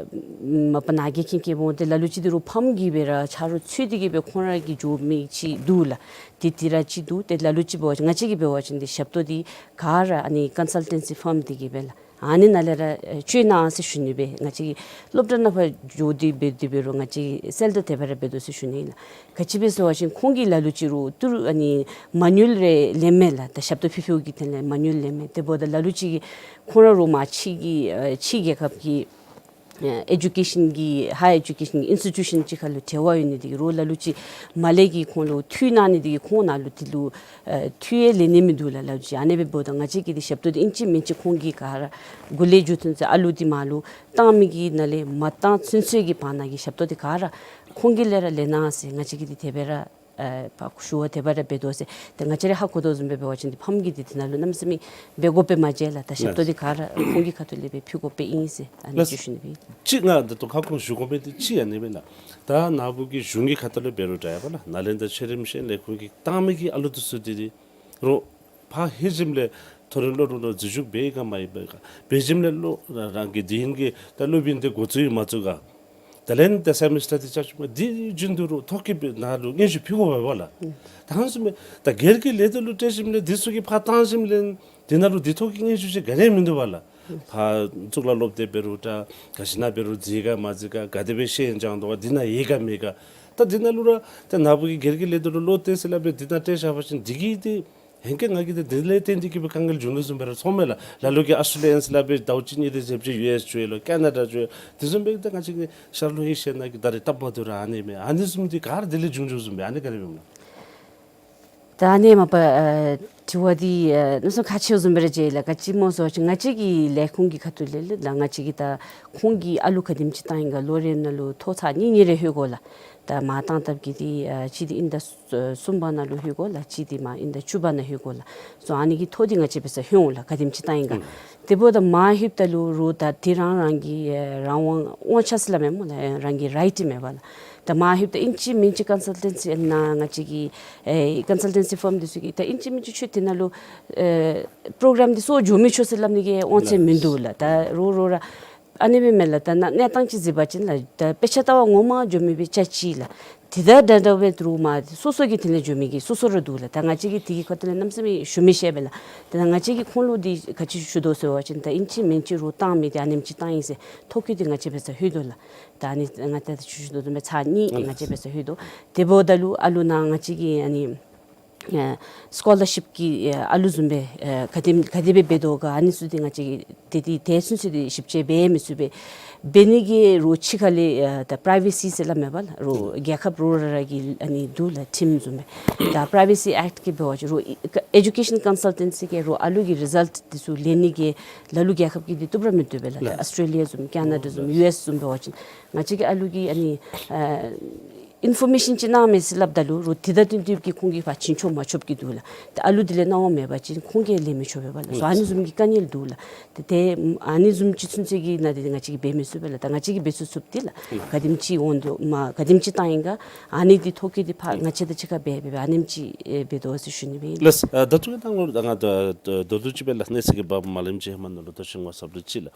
མ་པ་ནཱ་གིས་མཁྱེན་མཁྱེནམ་འོང་། ཏེ་ལ་ལུ་ཅིག་འདི་རུང་ཕམ་གིས་སྦེ་ར་ཆ་རོགས་འཚོལ་ཏེ་གིས་སྦེ་ཁོང་ར་གིས་འགྱོ་མི་ཅིག་འདུག་ལགས། ཏེ་འདི་ར་ཅིག་འདུག། ཏེ་ལ་ལུ་ཅིག་འབད་བ་ཅིན་ང་བཅས་ཀྱིས་འབད་བ་ཅིན་འདི་ཞབས་ཏོག་འདི་ག་ར་ཨ་ནི་ཀོན་སཱལ་ཊེན་སི་ཕརམ་འདི་གིས་སྦེ་ལགས་ཨ་ནི་ནང་ལས་ར་ཨེ་སྤྱོད་གནང་ཟེར་ཞུ་ནི་སྦེ། ང་བཅས་ཀྱིས་སློབ་གྲྭ་ནང་ཕར་འགྱོ་སྟེ་འབད་དེ་འབད་རུང་ང་བཅས་ཀྱིས་གསལ་བསྒྲགས་དེ་སྦེ་ར་འབད་དོ་ཟེར་ཞུ་ནི་ལགས། ག་ཅི་སྦེ་ཟེར་བ་ཅིན་ཁོང་གིས་ལ་ལུ་ཅིག་རུང་ཏི་རུ་ཨ་ནི་མེ་ནུ་ཨལ་རེ་ལེན་མས་ལགས། ད་ཞབས་ཏོག་ཕུལ་ཕུལཝ་གི་དོན་ལས་མེ་ནུ་ཨལ་ལེན་མས། དེ་འབདཝ་ད་ལ་ལུ་ཅིག་གིས་ཁོང་ར་རུང་མར་ཕྱི་གི་ཨ་ཕྱི་རྒྱལ་ཁབ་ཀྱི་ཨ་ཨེ་ཌུ་ཀེ་ཤཱན་གྱི་ཧའི་ཨེ་ཌུ་ཀེ་ཤཱན་གྱི་ཨིན་སི་ཊི་ཊུ་ཤཱན་ཅིག་ཁར་ལུ་འབྲེལ་བ་ཡོད་ནི་འདི་གིས་རུང་ལ་ལུ་ཅིག་མར་ལས་ཀྱིས་ཁོང་ལུ་འཐུས་གནང་ནི་འདི་གིས་ཁོང་ནཱ་ལུ་འདི་ལུ་ཨ་འཐུས་ཡང་ལེན་ནི་མིན་འདུག་ལགས། ལ་ལུ་ཅིག་ཨ་ནི་སྦེ་འབདཝ་ད་ང་བཅས་ཀྱིས་འདི་ཞབས་ཏོག་འདི་ཨིན་ཅི་མིན་ཅི་ཁོང་གིས་ག་ར་འགོ་ལས་མཇུག་ཐོན་ཚུན་ཨ་ལུ་འདི་མར་ལུ་བཏང་མི་གི་ནང་ལས་མ་བཏང་ཚུན་ཚོད་ཀྱི་བར་ན་གི་ཞབས་ཏོག་འདི་ག་ར་ཁོང་གི་ལས་ར་ལེན་གནང་ཟེར་ང་བཅས་ཀྱིས་འདི་དེ་སྦེ་ར་ ཨ་ཕར་ཞུ་བ་དེ་སྦེ་ར་འབད་དོ་ཟེར། ཏེ་ང་བཅས་ར་ཧ་གོ་དོ་བཟུམ་སྦེ་འབད་བ་ཅིན་ཏེ་ཕམ་གིས་འདི་འདི་ནང་ལུ་གནམ་མེད་ས་མེད་འབད་དགོཔ་སྦེ་མ་མཇལ་ལགས། ད་ཞབས་ཏོག་འདི་ག་ར་ཁོང་གི་ཁ་ཐུག་ལས་སྦེ་ཕུལ་དགོཔ་སྦེ་ཨིན་ཟེར་ཨ་ནི་ལགས། ཅིག་ཞུ་ནི་སྦེ་ཨིན། ཅིག་ང་ད་ལྟོ་ཁ་སྐོང་ཞུ་དགོ་མི་འདི་ཅིག་ཨ་ནི་སྦེ་ལགས། ད་ནཱ་བུ་གི་གཞུང་གི་ཁ་ཐུག་ལས་འབད་རུང་འདྲ་ཡ་པ་ལགས། ནཱ་ལེནྡྲ་ཆོས་རིམ་གཞན་ལས་ཁུངས་ཀྱིས་བཏང་མི་གི་ཨ་ལུ་འདི་ཚུ་འདི་འདི་རོགས་ཕར་ཧེ་ཞིནམ་ལས་མཐོ་རིམ་སློབ་གྲྭ་ནང་འཛུལ་ཞུགས་འབད་ཡི་ག་མ་ཡི་ག། འབད་ཞིནམ་ལས་ལོ་རང་གི་དེ་ཧིང་གི་ད་སློབ་ཡོན་འདི་འགོ་བཙུགས་ཡི་མ་བཙུགས་ག། ད་ལན་ད་སེ་མི་སི་ཊར་འདི་ཆ་ཆུང་མ་འདི་བཞིན་དུ་རོགས་ཐོ་བཀོད་འབད་ནང་ལུ་སྙན་ཞུ་ཕུལ་དགོཔ་འབད་བ་ལགས། ད་ཧང་སུ་མེད། ད་སྒེར་གྱི་ལས་སྡེ་ལུ་སྤྲོད་ཞིནམ་ལས་འདི་ཚུ་གིས་ཕར་བཏང་ཞིནམ་ལས་དེ་ནང་ལུ་འདི་ཐོག་གི་སྙན་ཞུ་ཅིག་ག་ནི་ཡང་མིན་འདུག་པ་ལགས། ཕར་གཙུག་ལག་སློབ་སྡེ་འབད་རུང་འདྲ་ག་ཅི་ནང་འབད་རུང་འཛུལ་ག་མ་འཛུལ་ག། ག་དེ་སྦེ་ཤེས་ཡོན་སྦྱང་དོ་ག། འདི་ནང་ཡོད་ག་མེད་ག། ད་འདི་ནང་ལུ་ར་ད་ནཱ་བུ་གིས་སྒེར་གྱི་ལས་སྡེ་ལུ་བློ་གཏད་ཟེར་སླབ་སྦེ་འདི་ནང་སྤྲོད་བཞག་པ་ཅིན་འདི་གིས་འདི་ཧེང་སྐལ་ང་གིས་འདི་འདི་ལས་བརྟེན་ཏེ་གིས་སྦེ་དཀའ་ངལ་བྱུང་ནི་བཟུམ་སྦེ་ར་ཚོརཝ་མས་ལགས། ལ་ལུ་གིས་ཨཱོས་ཊྲེ་ལི་ཡ་ཨིན་ཟེར་སླབ་སྦེ་ཟླཝ་གཅིག་གཉིས་དེ་ཅིག་ཅིག་ཡུ་ཨེསི་འགྱོ་ཡི་ལོ་ཀེ་ན་ཌ་འགྱོ་ཡི། དེ་བཟུམ་སྦེ་ད་ང་བཅས་ཀྱི་ཤར་ལྷོ་ཨེ་ཤི་ཡ་ནང་གི་ད་རེས་སྟབས་མ་བདེཝ་ར་ཨ་ནི་མས། ཨ་ནི་བཟུམ་འདི་ག་ར་དེ་ལས་བྱུང་བྱུངམ་བཟུམ་སྦེ་ཨ་ནི་ག་དེ་སྦེ་ཨིན་ན། ད་ཨ་ནི་མ་པ་ཨ་དྲི་བ་འདི་ཨ་གནམ་མེད་ས་མེད་ཁག་ཆེཝ་བཟུམ་སྦེ་ར་མཇལ་ལགས། ག་ཅི་སྨོ་ཟེར་བ་ཅིན་ང་བཅས་ཀྱི་ལས་ཁུངས་ཀྱི་ཁ་ཐུག་ལས་ལགས་ང་བཅས་ཀྱིས་ད་ཁོང་གི་ཨ་ལུ་ག་དེམ་ཅིག་བཏང་ཡི་ག་ལོ་རེ་ནང་ལུ་ཐོ་ཚར་གཉིས་གཉིས་རེ་ལྷོད་དགོ་ལགས། ད་མར་བཏང་ཐབས་ཀྱི་འདི་ཨ་གཅིག་འདི་དབྱིན་ཟླ་གསུམ་པ་ནང་ལུ་ལྷོད་དགོ་ལགས། གཅིག་འདི་མར་དབྱིན་ཟླ་བཅུ་པ་ནང་ལྷོད་དགོ་ལགས། སོ་ཨ་ནི་གི་ཐོ་འདི་ང་བཅས་འབད་སར་ལྷོད་འོང་ལགས། ག་དེམ་ཅིག་བཏང་ཡི་ག། དེ་འབདཝ་ད་མར་ལྷོདཔ་ད་ལུ་རོགས་ད་འདི་རང་རང་གི་ཨེ་རང་དབང་དབང་ཆ་ཟེར་སླབ་མས་སྨོ་ལགས། རང་གི་རའིཊ་མས་པ་ལགས། ད་མར་ལྷོདཔ་ད་ཨིན་ཅི་མིན་ཅི་ཀོན་སཱལ་ཊེན་སི་ནང་ང་བཅས་ཀྱི་ཨེ་ཀོན་སཱལ་ཊེན་སི་ཕརམ་འདི་ཚུ་གིས་ད་ཨིན་ཅི་མིན་ཅི་ཁྱོད་དེ་ནང་ལུ་ཨེ་པྲོ་གྲམ་འདི་ཚུ་འགྱོ་མི་ཆོག་ཟེར་སླབ་ནི་གི་དབང་ཆ་མིན་འདུག་ལགས། ད་རོགས་རོགས་ར་ཨ་ནི་སྦེ་མས་ལགས། ད་ནཱ་གནས་སྟངས་ཅིག་གཟིགས་པ་ཅིན་ལགས་ད་དཔེ་ཆ་ལྟ་བར་ངོ་མ་འགྱོ་མི་སྦེ་ཆ་ཅིག་ལགས། དེ་དང་འདྲ་འདྲ་སྦེ་རོགས་མར་སོ་སོ་གི་དེ་ལས་འགྱོ་མི་གི་སོ་སོ་ར་འདུག་ལགས། ད་ང་བཅས་ཀྱིས་དེ་གི་ཁ་ཐུག་ལས་གནམ་མེད་ས་མེད་ཞུ་མི་ཤེས་པས་ལགས། ད་ང་བཅས་ཀྱིས་ཁོང་ལུ་འདི་ག་ཅི་ཞུ་དོ་ཟེར་བ་ཅིན་ད་ཨིན་ཅི་མིན་ཅི་རོགས་བཏང་མི་འདི་ཨ་ནེམ་ཅིག་བཏང་ཡི་ཟེར་ཐོ་བཀོད་འདི་ང་བཅས་འབད་སར་ལྷོད་དོ་ལགས། ད་ཨ་ནི་ང་ད་ད་ཞུ་ཞུ་དོ་བཟུམ་སྦེ་ཚར་གཉིས་ང་བཅས་འབད་སར་ལྷོད་དོ། དེ་འབདཝ་ད་ལུ་ཨ་ལུ་ནཱ་ང་བཅས་ཀྱི་ཨ་ནི་ཨ་སི་ཀོ་ལར་ཤིཔ་ཀྱི་ཨ་ཨ་ལུ་བཟུམ་སྦེ་ཨ་ག་དེམ་ག་དེ་སྦེ་འབད་དོ་ག་ཨ་ནི་ཚུ་འདི་ང་བཅས་ཀྱིས་དེ་དེ་དེ་ཚུན་ཚོད་འདི་ཞིབ་དཔྱད་འབད་མི་ཚུགས་པས། འབད་ནི་གི་རོགས་ཕྱི་ཁ་ལས་ཨ་ད་པྲའི་ཝེ་སི་ཟེར་སླབ་མས་པ་ལགས། རོགས་རྒྱལ་ཁབ་རོགས་ར་ར་གི་ཨ་ནི་འདུག་ལགས་ཊིམ་བཟུམ་སྦེ། ད་པྲའི་ཝེ་སི་ཨེཀཊ་གི་འབད་བ་ཅིན་རོགས་ཨེ་ཌུ་ཀེ་ཤཱན་ཀོན་སཱལ་ཊེན་སི་གིས་རོགས་ཨ་ལུ་གི་རི་ཛལཊ་འདི་ཚུ་ལེན་ནི་གི་ལ་ལུ་རྒྱལ་ཁབ་ཀྱིས་འདི་བཏུབ་ར་མི་བཏུབ་པས་ལགས། ད་ཨཱོས་ཊྲེ་ལི་ཡ་བཟུམ་ཀེ་ན་ཌ་བཟུམ་ཡུ་ཨེསི་བཟུམ་འབད་བ་ཅིན་ང་བཅས་ཀྱི་ཨ་ལུ་གིས་ཨ་ནི་ཨ་ཨིན་ཕོར་མེ་ཤཱན་ཅིག་གནང་མས་ཟེར་སླབ་ད་ལུ་རོགས་དེ་དང་བསྟུན་ཏེ་གིས་ཁོང་གིས་ཕར་བྱིན་ཆོག་མ་ཆོགཔ་གི་འདུག་ལགས། ད་ཨ་ལུ་དེ་ལས་གནང་བ་མེད་པ་ཅིན་ཁོང་གིས་ལེན་མི་ཆོག་པས་པ་ལགས། སོ་ཨ་ནི་བཟུམ་གྱི་དཀའ་ངལ་འདུག་ལགས། ད་དེ་ཨ་ནི་བཟུམ་ཅིག་ཚུན་ཚོད་ཀྱི་ནང་དེ་ང་བཅས་ཀྱིས་འབད་མི་ཚུགས་པས་ལགས། ད་ང་བཅས་ཀྱིས་འབད་ཚུགས་ཚུགསཔ་འདི་ལགས། ག་དེམ་ཅིག་འོང་དོ་མ་ག་དེམ་ཅིག་བཏང་ཡི་ག་ཨ་ནི་འདི་ཐོ་བཀོད་འདི་ཕར་ང་བཅས་དང་གཅིག་ཁར་འབད་འབད་འབད་ཨ་ནེམ་ཅིག་ཨེ་འབད་དོ་ཟེར་ཞུ་ནི་སྦེ་ཨིན། ལགས། ཨ་ད་ལྟོ་གི་ནང་ལུ་ད་ང་ད་ད་ད་ལྟོ་ཅིག་སྦེ་ལགས་གནས་ཚུལ་གྱི་བབ་མ་ལེནམ་ཅིག་ཧེ་མ་ནང་ལུ་ད་ཅི་ངོ་སོང་ལུ་ཅིག་ལགས།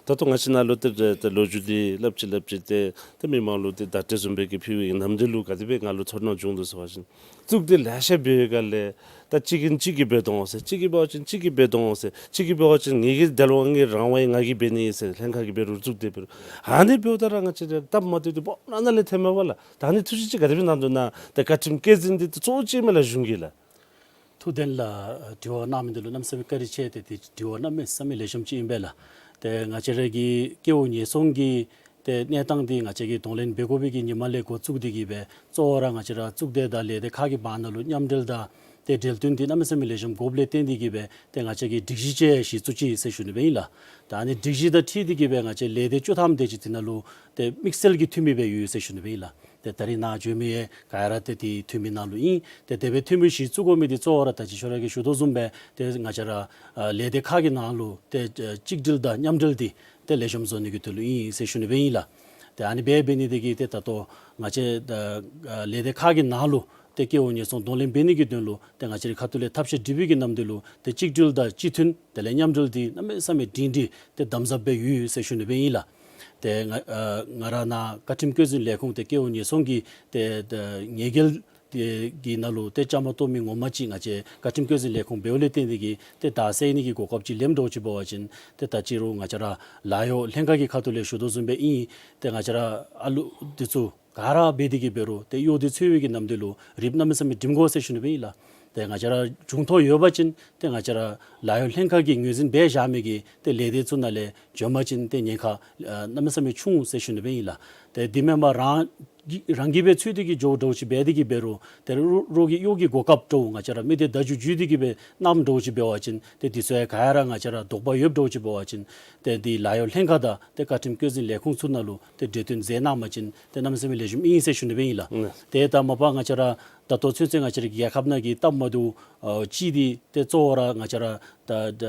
ད་ལྟོ་ང་བཅས་ནཱ་ལུ་ཏེ་ཏེ་ལོ་རྒྱུས་འདི་སླབ་ཅི་སླབ་ཅི་ཏེ་ཏེ་མི་མང་ལུ་ཏེ་བརྡ་སྤྲོད་བཟུམ་སྦེ་གི་ཕུལ་བའི་ནམ་དུས་ལུ་ག་དེ་སྦེ་ང་ལུ་ཚོར་སྣང་བྱུང་དོ་ཟེར་བ་ཅིན་གཙུག་སྡེ་ལེ་ཤ་འབད་བའི་སྒང་ལས་ད་གཅིག་གིས་གཅིག་གིས་འབད་དོ་འོང་ཟེར། གཅིག་གིས་འབད་བ་ཅིན་གཅིག་གིས་འབད་དོ་འོང་ཟེར། གཅིག་གིས་འབད་བ་ཅིན་ངེ་གི་དལ་བ་ངེ་རང་དབང་ང་གིས་འབད་ནི་ཨིན་ཟེར། ལྷན་ཁག་གིས་འབད་རུང་གཙུག་སྡེ་འབད་རུང་ཨ་ནི་འབདཝ་ད་ར་ང་བཅས་ར་སྟབས་མ་བདེཝ་འདི་སྦོམ་ར་ནཱ་ལས་ཐོནམ་མས་པ་ལགས། ད་ཨ་ནི་ཐུགས་བཞེད་ཅིག་ག་དེ་སྦེ་གནང་དོ་ན། ད་བཀའ་ཁྲིམས་བཀོད་འཛིན་འདི་གཙོ་བོ་ཅིག་མས་ལགས་གཞུང་གི་ལགས། ཐུབ་བསྟན་ལགས་དྲི་བ་གནང་མི་འདི་ལུ་གནམ་མེད་ས་མེད་བཀའ་དྲིན་ཆེ། ཏེ་དེ་དྲི་བ་གནམ་མེད་ས་མེད་ལེགས་ཤོམ་ཅིག་ཨིན་པས་ལགས། ཏེ་ང་བཅས་ར་གི་ཀེ་ཝ་ཉེན་སྲུང་གི་ཏེ་གནས་སྟངས་འདི་ང་བཅས་ཀྱིས་གདོང་ལེན་འབད་དགོ་པའི་གི་ཉིནམ་ལས་འགོ་བཙུགས་ཏེ་གིས་སྦེ་གཙོ་བོ་ར་ང་བཅས་ར་གཙུག་སྡེ་དང་ལས་སྡེ་ཁག་གི་བར་ན་ལུ་མཉམ་འབྲེལ་དང་ཏེ་འབྲེལ་བསྟུན་འདི་གནམ་མེད་ས་མེད་ལེགས་ཤོམ་དགོཔ་ལས་བརྟེན་ཏེ་གིས་སྦེ་ཏེ་ང་བཅས་ཀྱིས་སྒྲིག་གཞི་ཅིག་གཞི་བཙུགས་ཅི་ཟེར་ཞུ་ནི་སྦེ་ཨིན་ལགས། ད་ཨ་ནི་སྒྲིག་གཞི་དང་འཁྲིལ་ཏེ་གིས་སྦེ་ང་བཅས་ལས་སྡེ་བཅུ་ཐམ་དེ་ཅིག་འདི་ནང་ལུ་ཏེ་དམིགས་བསལ་གྱི་འཐུས་མི་སྦེ་ཡོད་ཟེར་ཞུ་ནི་སྦེ་ཨིན་ལགས། ཏེ་ད་རིས་ནཱ་བྱོན་མི་ཡང་ག་ར་ཏེ་དེ་འཐུས་མི་ནང་ལུ་ཨིན། ཏེ་དེ་སྦེ་འཐུས་མི་གཞི་བཙུགས་དགོ་མི་འདི་གཙོ་བོ་ར་ད་ཅི་ཁྱོད་ར་གིས་ཞུ་དོ་བཟུམ་སྦེ་ཏེ་ང་བཅས་ར་ཨ་ལས་སྡེ་ཁག་གི་ནང་ལུ་ཏེ་ཨ་གཅིག་སྒྲིལ་དང་མཉམ་འབྲེལ་འདི་ཏེ་ལེགས་ཤོམ་བཟོ་ནི་གི་དོན་ལུ་ཨིན་ཟེར་ཞུ་ནི་སྦེ་ཨིན་ལགས། ཏེ་ཨ་ནི་སྦེ་འབད་ནི་དེ་གིས་ཏེ་ད་ལྟོ་ང་བཅས་ཨ་ལས་སྡེ་ཁག་གི་ནང་ལུ་ཏེ་ཀེ་ཝ་ཉེན་སྲུང་གདོང་ལེན་འབད་ནི་གི་དོན་ལུ་ཏེ་ང་བཅས་རའི་ཁ་ཐུག་ལས་ཐབས་ཤེས་སྒྲིག་པའི་གི་ནམ་དུས་ལུ་ཏེ་གཅིག་སྒྲིལ་དང་གཅིག་མཐུན་དེ་ལས་མཉམ་འབྲེལ་འདི་གནམ་མེད་ས་མེད་སྒྲིང་སྒྲི་ཏེ་དམ་ཟབ་སྦེ་ཡོད་ཟེར་ཞུ་ནི་སྦེ་ཨིན་ལགས། ཏེ་ང་ཨ་ང་ར་ནཱ་བཀའ་ཁྲིམས་བཀོད་འཛིན་ལས་ཁུངས་ཏེ་ཀེ་ཝ་ཉེན་སྲུང་གི་ཏེ་ཏེ་ཉེས་འགེལ་དེ་གི་ནང་ལུ་ཏེ་བཅའ་མར་གཏོགས་མི་ངོ་མ་ཅིག་ང་བཅས་བཀའ་ཁྲིམས་བཀོད་འཛིན་ལས་ཁུངས་འབདཝ་ལས་བརྟེན་ཏེ་གིས་ཏེ་བདའ་སེལ་ནི་གི་གོ་སྐབས་ཅིག་ལེནམ་འདྲཝ་ཅིག་འབད་བ་ཅིན་ཏེ་ད་ཅི་རུང་ང་བཅས་ར་ལཱ་གཡོག་ལྷན་ཁག་གི་ཁ་ཐུག་ལས་ཞུ་དོ་བཟུམ་སྦེ་ཨིན། ཏེ་ང་བཅས་ར་ཨ་ལུ་འདི་ཚུ་ག་ར་འབད་དེ་གིས་འབད་རུང་ཏེ་གཡོག་འདི་འཚོལ་བའི་གི་ནམ་དུས་ལུ་རིགཔ་གནམ་མེད་ས་མེད་འགྲིམ་དགོ་ཟེར་ཞུ་ནི་སྦེ་ཨིན་ལགས། ཏེ་ང་བཅས་ར་འབྱུང་ཐོག་ཡོད་པ་ཅིན་ཏེ་ང་བཅས་ར་ལཱ་གཡོག་ལྷན་ཁག་གིས་ངོས་འཛིན་འབད་བཞག་མི་གི་ཏེ་ལས་སྡེ་ཚུ་ནང་ལས་ འགྱོ་མ་ཅིན་ཏེ་ཉེན་ཁ་ཨ་གནམ་མེད་ས་མེད་ཆུང་ཟེར་ཞུ་ནི་སྦེ་ཨིན་ལགས། ཏེ་འདི་མེན་པར་རང་གི་རང་གིས་སྦེ་འཚོལ་ཏེ་གིས་འགྱོ་འདྲཝ་ཅིག་འབད་དེ་གིས་འབད་རུང་ཏེ་རོགས་རོགས་ཀྱི་གཡོག་གི་གོ་སྐབས་འདྲཝ་ང་བཅས་ར་མི་སྡེ་བརྡ་བརྒྱུད་བརྒྱུད་དེ་གིས་སྦེ་གནངམ་འདྲཝ་ཅིག་འབད་བ་ཅིན་ཏེ་འདི་ཚུ་ཡང་ག་ར་ང་བཅས་ར་དོགས་པ་ཡོདཔ་འདྲཝ་ཅིག་འབད་བ་ཅིན་ཏེ་འདི་ལཱ་གཡོག་ལྷན་ཁག་དང་ཏེ་བཀའ་ཁྲིམས་བཀོད་འཛིན་ལས་ཁུངས་ཚུ་ནང་ལུ་ཏེ་གྲོས་བསྟུན་མཛད་གནང་པ་ཅིན་ཏེ་གནམ་མེད་ས་མེད་ལེགས་ཤོམ་ཨིན་ཟེར་ཞུ་ནི་སྦེ་ཨིན་ལགས། ཏེ་ད་མ་པ་ང་བཅས་ར་ད་ལྟོ་ཚུན་ཚོད་ང་བཅས་ར་གི་རྒྱལ་ཁབ་ནང་གི་སྟབས་མ་བདེཝ་ཨ་ཅིག་འདི་ཏེ་གཙོ་བོ་ར་ང་བཅས་ར་ད་ད་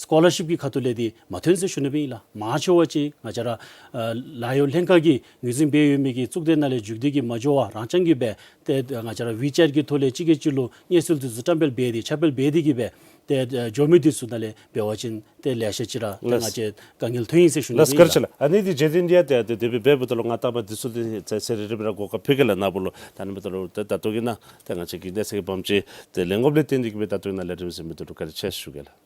སི་ཀོ་ལར་ཤིབ་ཀྱི་ཁ་ཐུག་ལས་འདི་མ་ཐོན་ཟེར་ཞུ་ནི་སྦེ་ཨིན་ལགས། མང་ཆེ་བ་ཅིག་ང་བཅས་ར་ཨ་ལཱ་གཡོག་ལྷན་ཁག་གིས་ངོས་འཛིན་འབད་ཡོད་མི་གི་གཙུག་སྡེ་ནང་ལས་མཇུག་སྡེ་གི་མ་འགྱོ་བར་རང་རྐྱང་གིས་སྦེ་ཏེ་ང་བཅས་ར་ཝི་ཅེཊ་གི་ཐོག་ལས་གཅིག་གིས་གཅིག་ལུ་སྙན་ཞུ་དེ་ཚུ་བཀྲམ་སྤེལ་འབད་དེ་ཁྱབ་སྤེལ་འབད་དེ་གིས་སྦེ་ཏེ་འགྱོ་མི་འདི་ཚུ་ནང་ལས་འབད་བ་ཅིན་ཏེ་ལེ་ཤ་ཅིག་ར་ཏེ་ང་བཅས་དཀའ་ངལ་ཐོན་ཡི་ཟེར་ཞུ་ནི་ལགས། བཀའ་དྲིན་ཆེ་ལགས། ཨ་ནི་འདི་རྗེ་བཙུན་འདི་ཡང་ཏེ་ཏེ་དེ་སྦེ་འབདཝ་ད་ལུ་ང་ལྟ་བ་འདི་ཚུ་འདི་ཚེ་ཚེ་རེ་རེ་སྦེ་ར་གོ་སྐབས་ཕུལ་གེ་ལགས། ནཱ་བུ་ལུ་ད་ནི་འབདཝ་ད་ལུ་ཏེ་ད་ལྟོ་གི་ནང་ཏེ་ང་བཅས་ཀྱི་གནས་ཚད་ཀྱི་བམ་ཅིག་ཏེ་ལེན་དགོཔ་ལས་བརྟེན་ཏེ་གིས་སྦེ་ད་ལྟོ་གི་ནང་ལས་རིམ་གཟིགས་མི་འདི་ལུ་བཀའ་དྲིན་ཆེ་ཞུ་གེ་ལགས།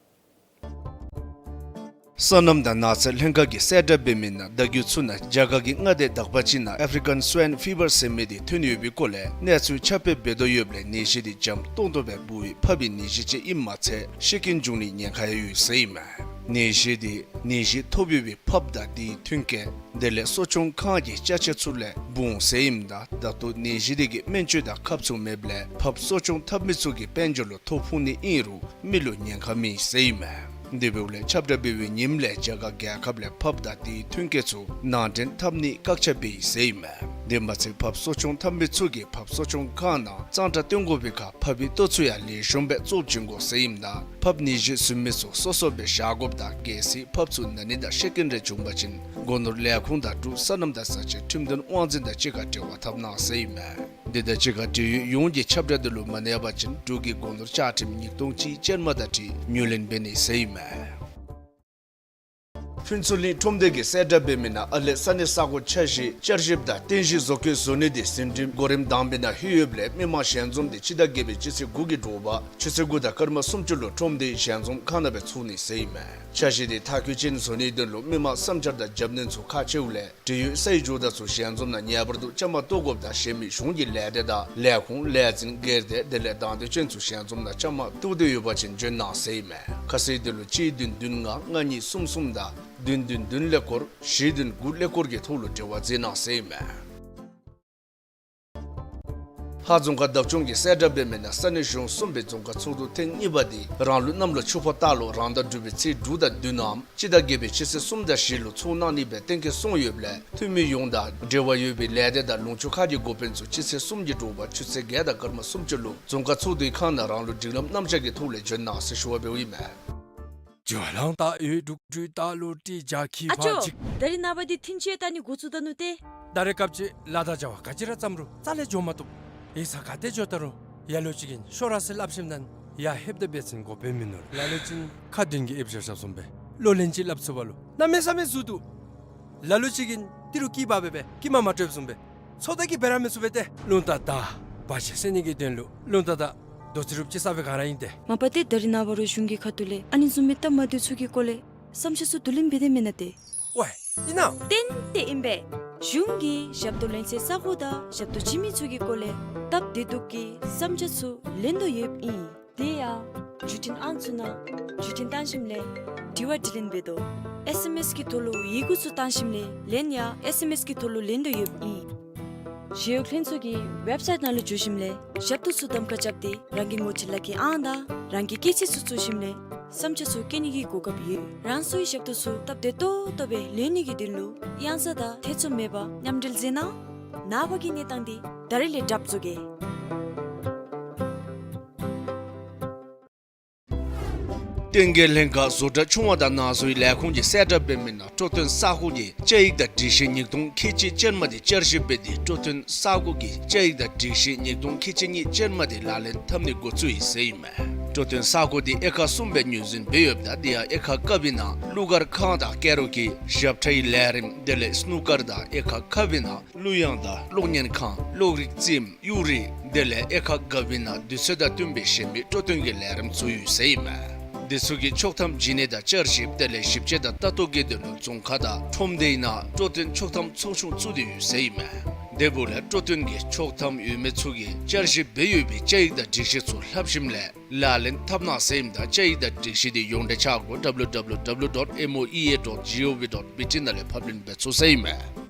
སོ་ནམ་དང་ནགས་ཚལ་ལྷན་ཁག་གིས་གསལ་བསྒྲགས་འབད་མི་ནང་ཟླ་མཇུག་ཚུ་ནང་རྒྱ་གར་གྱི་མངའ་སྡེ་དག་པ་ཅིག་ནང་ཨེཕ་རི་ཀཱན་སུའེན་ཕི་བར་ཟེར་མི་འདི་ཐོན་ཡོད་པའི་སྐོར་ལས་གནས་ཚུལ་ཁྱབ་སྤེལ་འབད་དོ་ཡོདཔ་ལས་ནད་གཞི་འདི་འཇམ་ཏོང་ཏོ་སྦེ་འབུ་བའི་ཕགཔ་གི་ནད་གཞི་ཅིག་ཨིནམ་མ་ཚད་ཤི་རྐྱེན་འབྱུང་ནིའི་ཉེན་ཁ་ཡང་ཡོད་ཟེར་ཨིན་མས། ནད་གཞི་འདི་ནད་གཞི་ཐོབ་ཡོད་པའི་ཕགཔ་དང་དེའི་མཐུན་རྐྱེན་དེ་ལས་གསོ་སྐྱོང་ཁང་གི་ཅ་ཆས་ཚུ་ལས་འབུ་འོང་ཟེར་ཨིནམ་ད་ད་ལྟོ་ནད་གཞི་འདི་གི་སྨན་བཅོས་དང་ཁབ་ཚུ་མེདཔ་ལས་ཕགཔ་གསོ་སྐྱོང་འཐབ་མི་ཚུ་གིས་དཔལ་འབྱོར་ལུ་ཐོ་ཕོག་ནི་ཨིན་རུང་མི་ལུ་ཉེན་ཁ་མེད་ཟེར་ཨིན་མས། དེ་འབདཝ་ལས་ཁྱབ་བསྒྲགས་འབད་བའི་ཉིནམ་ལས་རྒྱ་གར་རྒྱལ་ཁབ་ལས་ཕགཔ་དང་དེའི་མཐུན་རྐྱེན་ཚུ་ནང་འདྲེན་འཐབ་ནིའི་བཀག་ཆ་འབད་ཡི་ཟེར་ཨིན་མས། དེ་མ་ཚད་ཕགཔ་གསོ་སྐྱོང་འཐབ་མི་ཚུ་གིས་ཕགཔ་གསོ་སྐྱོང་ཁང་ནང་གཙང་སྦྲ་བཏོན་དགོ་པའི་ཁར་ཕགཔ་གི་ལྟོ་ཚུ་ཡང་ལེགས་ཤོམ་སྦེ་བཙོ་བྱིན་དགོ་ཟེར་ཨིནམ་ད་ཕགཔ་ནད་གཞི་ཟུན་མི་ཚུ་སོ་སོ་སྦེ་བཞག་དགོཔ་དང་གལ་སྲིད་ཕགཔ་ཚུ་ན་ནི་དང་ཤི་རྐྱེན་རེ་བྱུང་པ་ཅིན་སྒོ་ནོར་ལས་ཁུངས་དང་འབྲུག་སོ་ནམ་དང་བཟའ་བཅའི་ཁྲིམས་དོན་དབང་འཛིན་དང་གཅིག་ཁར་འབྲེལ་བ་འཐབ་གནང་ཟེར་ཨིན་མས། དེ་དང་གཅིག་ཁར་འབྲེལ་ཡོད་ཡོངས་ཀྱིས་ཁྱབ་བསྒྲགས་འདི་ལུ་མ་གནས་པ་ཅིན་འབྲུག་གི་སྒོ་ནོར་བཅའ་ཁྲིམས་ཉིས་སྟོང་གཅིག་ཅན་མ་དང་འཁྲིལ་ངོས་ལེན་འབད་ནི་ཟེར་ཨིན་མས། ཕུན་ཚོགས་གླིང་ཁྲོམ་སྡེ་གིས་གསལ་བསྒྲགས་འབད་མི་ནང་ཨ་ལས་ས་གནས་ས་གོ་འཆར་གཞི་བསྐྱར་ཞིབ་དང་རྟེན་གཞི་བཟོ་བཀོད་བཟོ་ནི་འདི་ཟིན་བྲིས་གོ་རིམ་དང་པའི་ནང་ལྷོད་ཡོདཔ་ལས་མི་མང་ཞལ་འཛོམས་འདི་སྤྱི་ཟླ་བརྒྱད་པའི་སྤྱི་ཚེས་དགུ་གི་དྲོ་པ་ཆུ་ཚོད་དགུ་དང་སྐར་མ་སུམ་ཅུ་ལུ་ཁྲོམ་སྡེའི་ཞལ་འཛོམས་ཁང་ནང་སྦེ་ཚོགས་ནི་ཟེར་ཨིན་མས། འཆར་གཞི་འདི་མཐར་འཁྱོལ་ཅན་བཟོ་ནིའི་དོན་ལུ་མི་མང་བསམ་འཆར་དང་རྒྱབ་སྣོན་ཚུ་ཁག་ཆེཝ་ལས་འབྲེལ་ཡོད་སའི་ཇོ་བདག་ཚུ་ཞལ་འཛོམས་ནང་ངེས་པར་དུ་བཅའ་མར་གཏོགས་དགོཔ་དང་གཞན་མི་གཞུང་གི་ལས་སྡེ་དང་ལས་ཁུངས་ལས་འཛིན་སྒེར་སྡེ་དེ་ལས་དང་འདོད་ཅན་ཚུ་ཞལ་འཛོམས་ནང་བཅའ་མར་གཏོགས་འདོད་ཡོད་པ་ཅིན་འབྱོན་གནང་ཟེར་ཨིན་མས། ཁ་གསལ་འདི་ལུ་གཅིག་བདུན་བདུན་ལྔ་ལྔ་གཉིས་གསུམ་གསུམ་དང་བདུན་བདུན་བདུན་ཀླད་ཀོར་བཞི་བདུན་དགུ་ཀླད་ཀོར་གྱི་ཐོག་ལུ་འབྲེལ་བ་མཛད་གནང་ཟེར་ཨིན་མས། ལྷ་རྫོང་ཁག་བདག་སྐྱོང་གིས་གསལ་བསྒྲགས་འབད་མི་ནང་ས་གནས་གཞུང་གསུམ་པའི་རྫོང་ཁག་ཚོགས་འདུ་ཐེངས་གཉིས་པ་འདི་རང་ལུགས་གནམ་ལོ་ཆུ་ཕག་སྟག་ལོ་རང་ཟླ་དྲུག་པའི་ཚེས་དྲུག་དང་བདུན་ནམ་སྤྱི་ཟླ་བརྒྱད་པའི་སྤྱི་ཚེས་གསུམ་དང་བཞི་ལུ་ཚོགས་གནང་ནི་སྦེ་གཏན་འཁེལ་སོང་ཡོདཔ་ལས་འཐུས་མི་ཡོངས་དང་འབྲེལ་བ་ཡོད་པའི་ལས་སྡེ་དང་ལུང་ཕྱོགས་ཁག་གི་འགོ་དཔོན་ཚུ་སྤྱི་ཚེས་གསུམ་གྱི་དྲོ་པ་ཆུ་ཚོད་བརྒྱད་དང་སྐར་མ་སུམ་ཅུ་ལུ་རྫོང་ཁག་ཚོགས་འདུའི་ཁང་ནང་རང་ལུགས་སྒྲིག་ལམ་རྣམ་གཞག་གི་ཐོག་ལས་འབྱོན་གནང་ཟེར་ཞུ་བ་འབདཝ་ཨིན་མས། ཨ་ཅོ། ད་རིས་ནངས་པ་འདི་ཐིན་ཅི་ཡང་ལྟ་ནི་འགོ་བཙུགས་ད་ནུག་ཏེ། ད་རེས་སྐབས་ཅིག་ལཱ་དང་བྱ་བ་ག་ཅི་ར་བརྩམ་རུང་རྩ་ལས་འགྱོ་མ་བཏུབ། ཡིག་ཚང་ག་ཏེ་འགྱོ་ད་རུང་ལ་ལུ་ཅིག་གིས་ཤོག་ར་ཟེར་སླབ་ཞིནམ་ད་ཡར་ལྷོདཔ་ད་འབད་བ་ཅིན་གོ་དཔེ་མིན་ནུག། ལ་ལུ་ཅིག་ཁ་མདུན་གྱི་ཨིབ་ཞབས་ཞབས་བཟུམ་སྦེ་ལོ་ལན་ཅིག་སླབ་ཚུགས་པ་ལུ་གནམ་མེད་ས་མེད་ཟུར་འདུག། ལ་ལུ་ཅིག་གིས་ཏི་རུ་སྐྱིད་པ་སྦེ་སྦེ་སྐྱིད་མ་མ་སྤྲོདཔ་བཟུམ་སྦེ་ཚོད་ལྟ་གིས་འབད་ར་མི་ཚུགས་པས་ཏེ། རླུང་རྟ་དང་བར་ཆད་སེལ་ནི་གི་དོན་ལུ་རླུང་རྟ་དང་རྡོ་རྩེག་རུབ་ཅིག་ས་སྦེ་ག་ར་ཨིན་ཏེ། མ་པ་ཏེ་ད་རིས་ནངས་པ་རུང་གཞུང་གི་ཁ་ཐུག་ལས་ཨ་ནི་བཟུམ་མའི་སྟབས་མ་བདེཝ་ཚུ་གི་སྐོར་ལས་བསམ་འཆར་ཚུ་བསྡུ་ལེན་འབད་དེས་མེན་ན་ཏེ། ཝའེ་ཨིན་ན། ཏན་ཏན་ཨིན་པས། གཞུང་གིས་ཞབས་ཏོག་ལེན་སའི་ས་གོ་དང་ཞབས་ཏོག་བྱིན་མི་ཚུ་གི་སྐོར་ལས་སྟབས་བདེ་སྡུག་གི་བསམ་འཆར་ཚུ་ལེན་དོ་ཡོདཔ་ཨིན། དེ་ཡང་བརྒྱུད་འཕྲིན་ཨང་ཚུ་ནང་བརྒྱུད་འཕྲིན་བཏང་ཞིནམ་ལས་དྲི་བ་དྲིས་ལན་འབད་དོ། ཨེས་ཨེམ་ཨེས་གི་ཐོག་ལུ་ཡི་གུ་ཚུ་བཏང་ཞིནམ་ལས་ལན་ཡང་ཨེས་ཨེམ་ཨེས་གི་ཐོག་ལུ་ལེན་དོ་ཡོདཔ་ཨིན། ཞི་གཡོག་ལྷན་ཚོགས་ཀྱི་ཝེབ་སའིཊ་ནང་ལུ་འཛུལ་ཞིནམ་ལས་ཞབས་ཏོག་ཚུ་གདམ་ཁ་རྐྱབ་སྟེ་རང་གི་ངོ་སྤྲོད་ལག་ཁྱེར་ཨང་དང་རང་གི་སྐྱེས་ཚེས་ཚུ་བཙུགས་ཞིནམ་ལས་བསམ་འཆར་ཚུ་བཀོད་ནི་གི་གོ་སྐབས་ཡོད། རང་སོའི་ཞབས་ཏོག་ཚུ་སྟབས་བདེ་ཏོག་ཏོ་སྦེ་ལེན་ནི་གི་དོན་ལུ་གཡང་ས་དང་ཐེ་ཚོམ་མེད་པར་མཉམ་འབྲེལ་མཛད་གནང་། ནངས་པ་གི་གནས་སྟངས་འདི་ད་རིས་ལས་གྲབས་བཟོ་གེ། བསྟན་རྒྱས་ལྷན་ཁག་བཟོ་གྲྭ་ཆུང་བ་དང་ནང་བཟོའི་ལས་ཁུངས་ཀྱིས་གསལ་བསྒྲགས་འབད་མི་ནང་འཕྲོད་བསྟེན་ས་གོ་གི་བཅའ་ཡིག་དང་སྒྲིག་གཞི་ཉིས་སྟོང་ཁལ་གཅིག་ཅན་མ་དེ་བསྐྱར་ཞིབ་འབད་དེ་འཕྲོད་བསྟེན་ས་གོ་གི་བཅའ་ཡིག་དང་སྒྲིག་གཞི་ཉིས་སྟོང་ཁལ་གཅིག་གཉིས་ཅན་མ་དེ་ལག་ལེན་འཐབ་ནི་འགོ་བཙུགས་ཡི་ཟེར་ཨིན་མས། འཕྲོད་བསྟེན་ས་གོ་དེ་དབྱེ་ཁག་གསུམ་སྦེ་ངོས་འཛིན་འབད་ཡོདཔ་ད་དེ་ཡང་དབྱེ་ཁག་ཀ་པའི་ནང་གླུ་གར་ཁང་དང་ཀ་ར་ཨོ་ཀེ་ཞབས་ཁྲའི་ལས་རིམ་དེ་ལས་སྣུ་ཀར་དང་དབྱེ་ཁག་ཁ་པའི་ནང་གླུ་དབྱངས་དང་གློག་བརྙན་ཁང་གློག་རིག་རྩེདམོ་གཡུ་རིག་དེ་ལས་དབྱེ་ཁག་ག་པའི་ནང་དུས་ཚོད་དང་བསྟུན་པའི་གཞན་མི་འཕྲོད་བསྟེན་གྱི་ལས་རིམ་ཚུ་ཡོད་ཟེར་ཨིན་མས། དེ་ཚུ་གི་ཆོག་ཐམ་བྱིན་ནི་དང་བསྐྱར་ཞིབ་དེ་ལས་ཞིབ་དཔྱད་དང་ལྟ་རྟོག་གི་དོན་ལུ་རྫོང་ཁག་དང་ཁྲོམ་སྡེའི་ནང་འཕྲོད་བསྟེན་ཆོག་ཐམ་ཚོགས་ཆུང་བཙུགས་ཏེ་ཡོད་ཟེར་ཨིན་མས། དེ་འབདཝ་ལས་སྤྲོ་སྟོན་གྱི་ཆོག་ཐམ་ཡོད་མི་ཚུ་གིས་བསྐྱར་ཞིབ་འབད་ཡོད་པའི་བཅའ་ཡིག་དང་སྒྲིག་གཞི་ཚུ་ལྷབ་ཞིནམ་ལས་ལག་ལེན་འཐབ་གནང་ཟེར་ཨིནམ་ད་བཅའ་ཡིག་དང་སྒྲིག་གཞི་དེ་ཡོངས་འབྲེལ་ཆ་སྒོ་W W W dot M O E A dot G O V dot B T ནང་ལས་ཕབ་ལེན་འབད་ཚུགས་ཟེར་ཨིན་མས།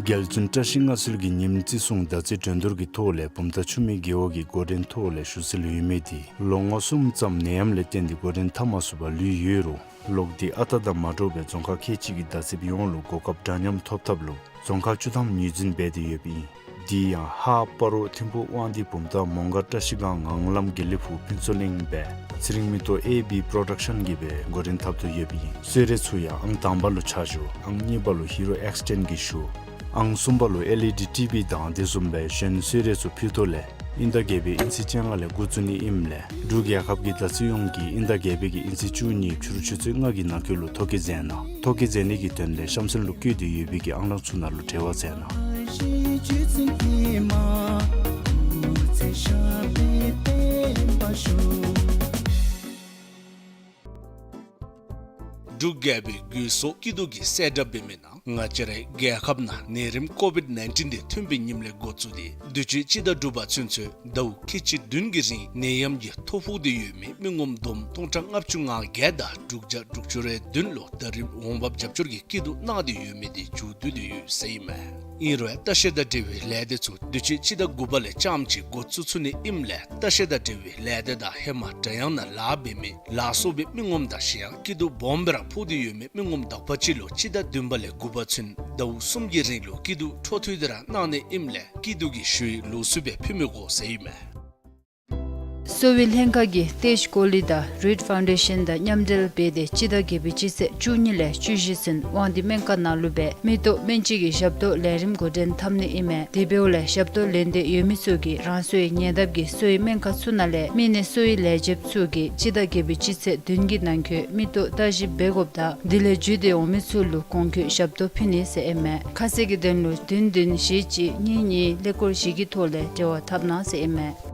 རྒྱལ་བཙུན་བཀྲ་ཤིས་མངའ་གསོལ་གྱི་ཉིནམ་བརྩི་སྲུང་ཟླ་རྩིས་འགྲན་བསྡུར་གྱི་ཐོག་ལས་བུམ་ཐང་ཆུ་སྨད་རྒེད་འོག་གི་འགོ་འདྲེན་ཐོག་ལས་ཞུ་སྲོལ་ཡོད་མི་དེ་ལོ་ངོ་གསུམ་ཙམ་ནད་ཡམས་ལས་བརྟེན་ཏེ་འགོ་འདྲེན་འཐབ་མ་ཚུགས་པར་ལུས་ཡོད་རུང་ལོག་སྟེ་ཨ་རྟག་དང་མ་འདྲཝ་སྦེ་རྫོང་ཁག་ཁལ་གཅིག་གི་བརྡ་ཚིགཔ་ཡོངས་ལུ་གོ་སྐབས་འདྲ་མཉམ་ཐོབ་ཐབས་ལུ་རྫོང་ཁག་བཅུ་ཐམ་ངོས་འཛིན་འབད་དེ་ཡོདཔ་ཨིན། དེ་ཡང་ཧཱ་སྤ་རོ་ཐིམ་ཕུ་དབང་འདུས་བུམ་ཐང་མོང་སྒར་བཀྲ་ཤིས་སྒང་ངང་ལམ་དགེ་ལེགས་ཕུག་ཕུན་ཚོགས་གླིང་སྦེ་ཚེ་རིང་མེ་ཏོག་ཨེ་བི་པྲོ་ཌག་ཤཱན་གྱིས་སྦེ་འགོ་འདྲེན་འཐབ་དོ་ཡོདཔ་ཨིན། གསོལ་རས་ཚུ་ཡང་ཨང་དང་པ་ལུ་ཆ་བཞག་ཨང་གཉིས་པ་ལུ་ཧི་རོ་ཨེགས་ཊེན་གྱིས་ཞུ། ཨང་གསུམ་པ་ལུ་ཨེལ་ཨི་ཌི་ཊི་བི་དང་དེ་བཟུམ་སྦེ་གཞན་གསོལ་རས་ཚུ་ཕུལ་དོ་ལས་དབྱིན་ཟླ་བརྒྱད་པའི་དབྱིན་ཚེས་བཅོ་ལྔ་ལས་འགོ་བཙུགས་ནི་ཨིནམ་ལས་འབྲུག་རྒྱལ་ཁབ་ཀྱི་ཟླ་ཚེས་ཡོངས་ཀྱི་དབྱིན་ཟླ་བརྒྱད་པའི་གི་དབྱིན་ཚེས་བཅུ་གཉིས་ཕྱི་རུ་ཆུ་ཚོད་ལྔ་གི་ནང་འཁོད་ལུ་ཐོ་བཀོད་མཛད་གནང་། ཐོ་བཀོད་མཛད་ནི་གི་དོན་ལས་གཤམ་གསལ་ལུ་བཀོད་དེ་ཡོད་པའི་གི་ཨང་གྲངས་ཚུ་ནང་ལུ་འབྲེལ་བ་མཛད་གནང་། འབྲུག་རྒྱལ་པོའི་རྒོད་གསོག་སྐྱིད་སྡུག་གི་གསལ་བསྒྲགས་འབད་མི་ནང་ང་བཅས་རའི་རྒྱལ་ཁབ་ནང་ནད་རིམས་ཀོ་བིཌ་ནའིན་ཊིན་དེ་ཐོན་པའི་ཉིནམ་ལས་འགོ་བཙུགས་ཏེ་དུས་ཅི་སྤྱི་ཟླ་དྲུག་པ་ཚུན་ཚོད་ཟླཝ་ཁལ་གཅིག་བདུན་གྱི་རིང་ནད་ཡམས་ཀྱི་ཐོ་ཕོག་སྟེ་ཡོད་མི་མི་ངོམ་བསྡོམས་སྟོང་ཕྲག་ལྔ་བཅུ་ང་བརྒྱད་དང་དྲུག་བརྒྱ་དྲུག་ཅུ་རེ་བདུན་ལུ་ད་རིས་འོང་འབབ་རྒྱབ་སྐྱོར་གྱི་སྐྱིད་སྡུག་གནང་སྟེ་ཡོད་མི་དེ་མཇུག་བསྡུ་སྟེ་ཡོད་ཟེར་ཨིན་མས། ཨིན་རུང་ལྟ་བཤལ་དང་འབྲེལ་བའི་ལས་སྡེ་ཚུ་དུས་ཅི་སྤྱི་ཟླ་དགུ་པ་ལས་རྐྱངམ་ཅིག་འགོ་བཙུགས་ཚུགས་ནི་ཨིནམ་ལས་ལྟ་བཤལ་དང་འབྲེལ་བའི་ལས་སྡེ་དང་ཧེ་མ་འདྲ་དབྱངས་ནང་ལཱ་འབད་མི་ལ་སོགས་པའི་མི་ངོམ་དང་གཞན་ཡང་སྐྱིད་སྡུག་སྦོམ་སྦེ་ར་ཕོག་སྟེ་ཡོད་མི་མི་ངོམ་དག་པ་ཅིག་ལུ་སྤྱི་ཟླ་བདུན་པ་ལས་དགུ་པ་ཚུན་ཟླཝ་གསུམ་གྱི་རིང་ལུ་སྐྱིད་སྡུག་འཕྲོ་མཐུད་དེ་ར་གནང་ནི་ཨིནམ་ལས་སྐྱིད་སྡུག་གི་ཞུ་ཡིག་ལོགས་སུ་སྦེ་ཕུལ་མི་དགོ་ཟེར་ཨིན་མས། གསོ་བའི་ལྷན་ཁག་གིས་ཏེཇ་ཀོ་ལི་དང་རིཌ་ཕའུན་ཌེ་ཤཱན་དང་མཉམ་འབྲེལ་འབད་དེ་སྤྱི་ཟླ་བརྒྱད་པའི་སྤྱི་ཚེས་བཅུ་གཉིས་ལས་བཅུ་བཞི་ཚུན་དབང་འདུས་སྨན་ཁང་ནང་ལུ་སྦེ་མིག་ཏོ་སྨན་དཔྱད་ཀྱི་ཞབས་ཏོག་ལས་རིམ་འགོ་འདྲེན་འཐབ་ནི་ཨིན་མས། དེ་འབདཝ་ལས་ཞབས་ཏོག་ལེན་འདོད་ཡོད་མི་ཚུ་གིས་རང་སོའི་ཉེ་འདབས་ཀྱི་གསོ་བའི་སྨན་ཁང་ཚུ་ནང་ལས་མི་སྣའི་གསོ་བའི་ལས་བྱེདཔ་ཚུ་གིས་སྤྱི་ཟླ་བརྒྱད་པའི་སྤྱི་ཚེས་བདུན་གྱི་ནང་འཁོད་མིག་ཏོ་བརྟག་ཞིབ་འབད་དགོཔ་དང་དེ་ལས་བརྒྱུད་དེ་འོང་མི་ཚུ་ལུ་གོང་འཁོད་ཞབས་ཏོག་ཕུལ་ནི་ཟེར་ཨིན་མས། ཁ་གསལ་གྱི་དོན་ལུ་བདུན་བདུན་བཞི་གཅིག་གཉིས་གཉིས་ཀླད་ཀོར་བཞི་གི་ཐོག་ལས་འབྲེལ་བ་འཐབ་གནང་ཟེར་ཨིན་མས།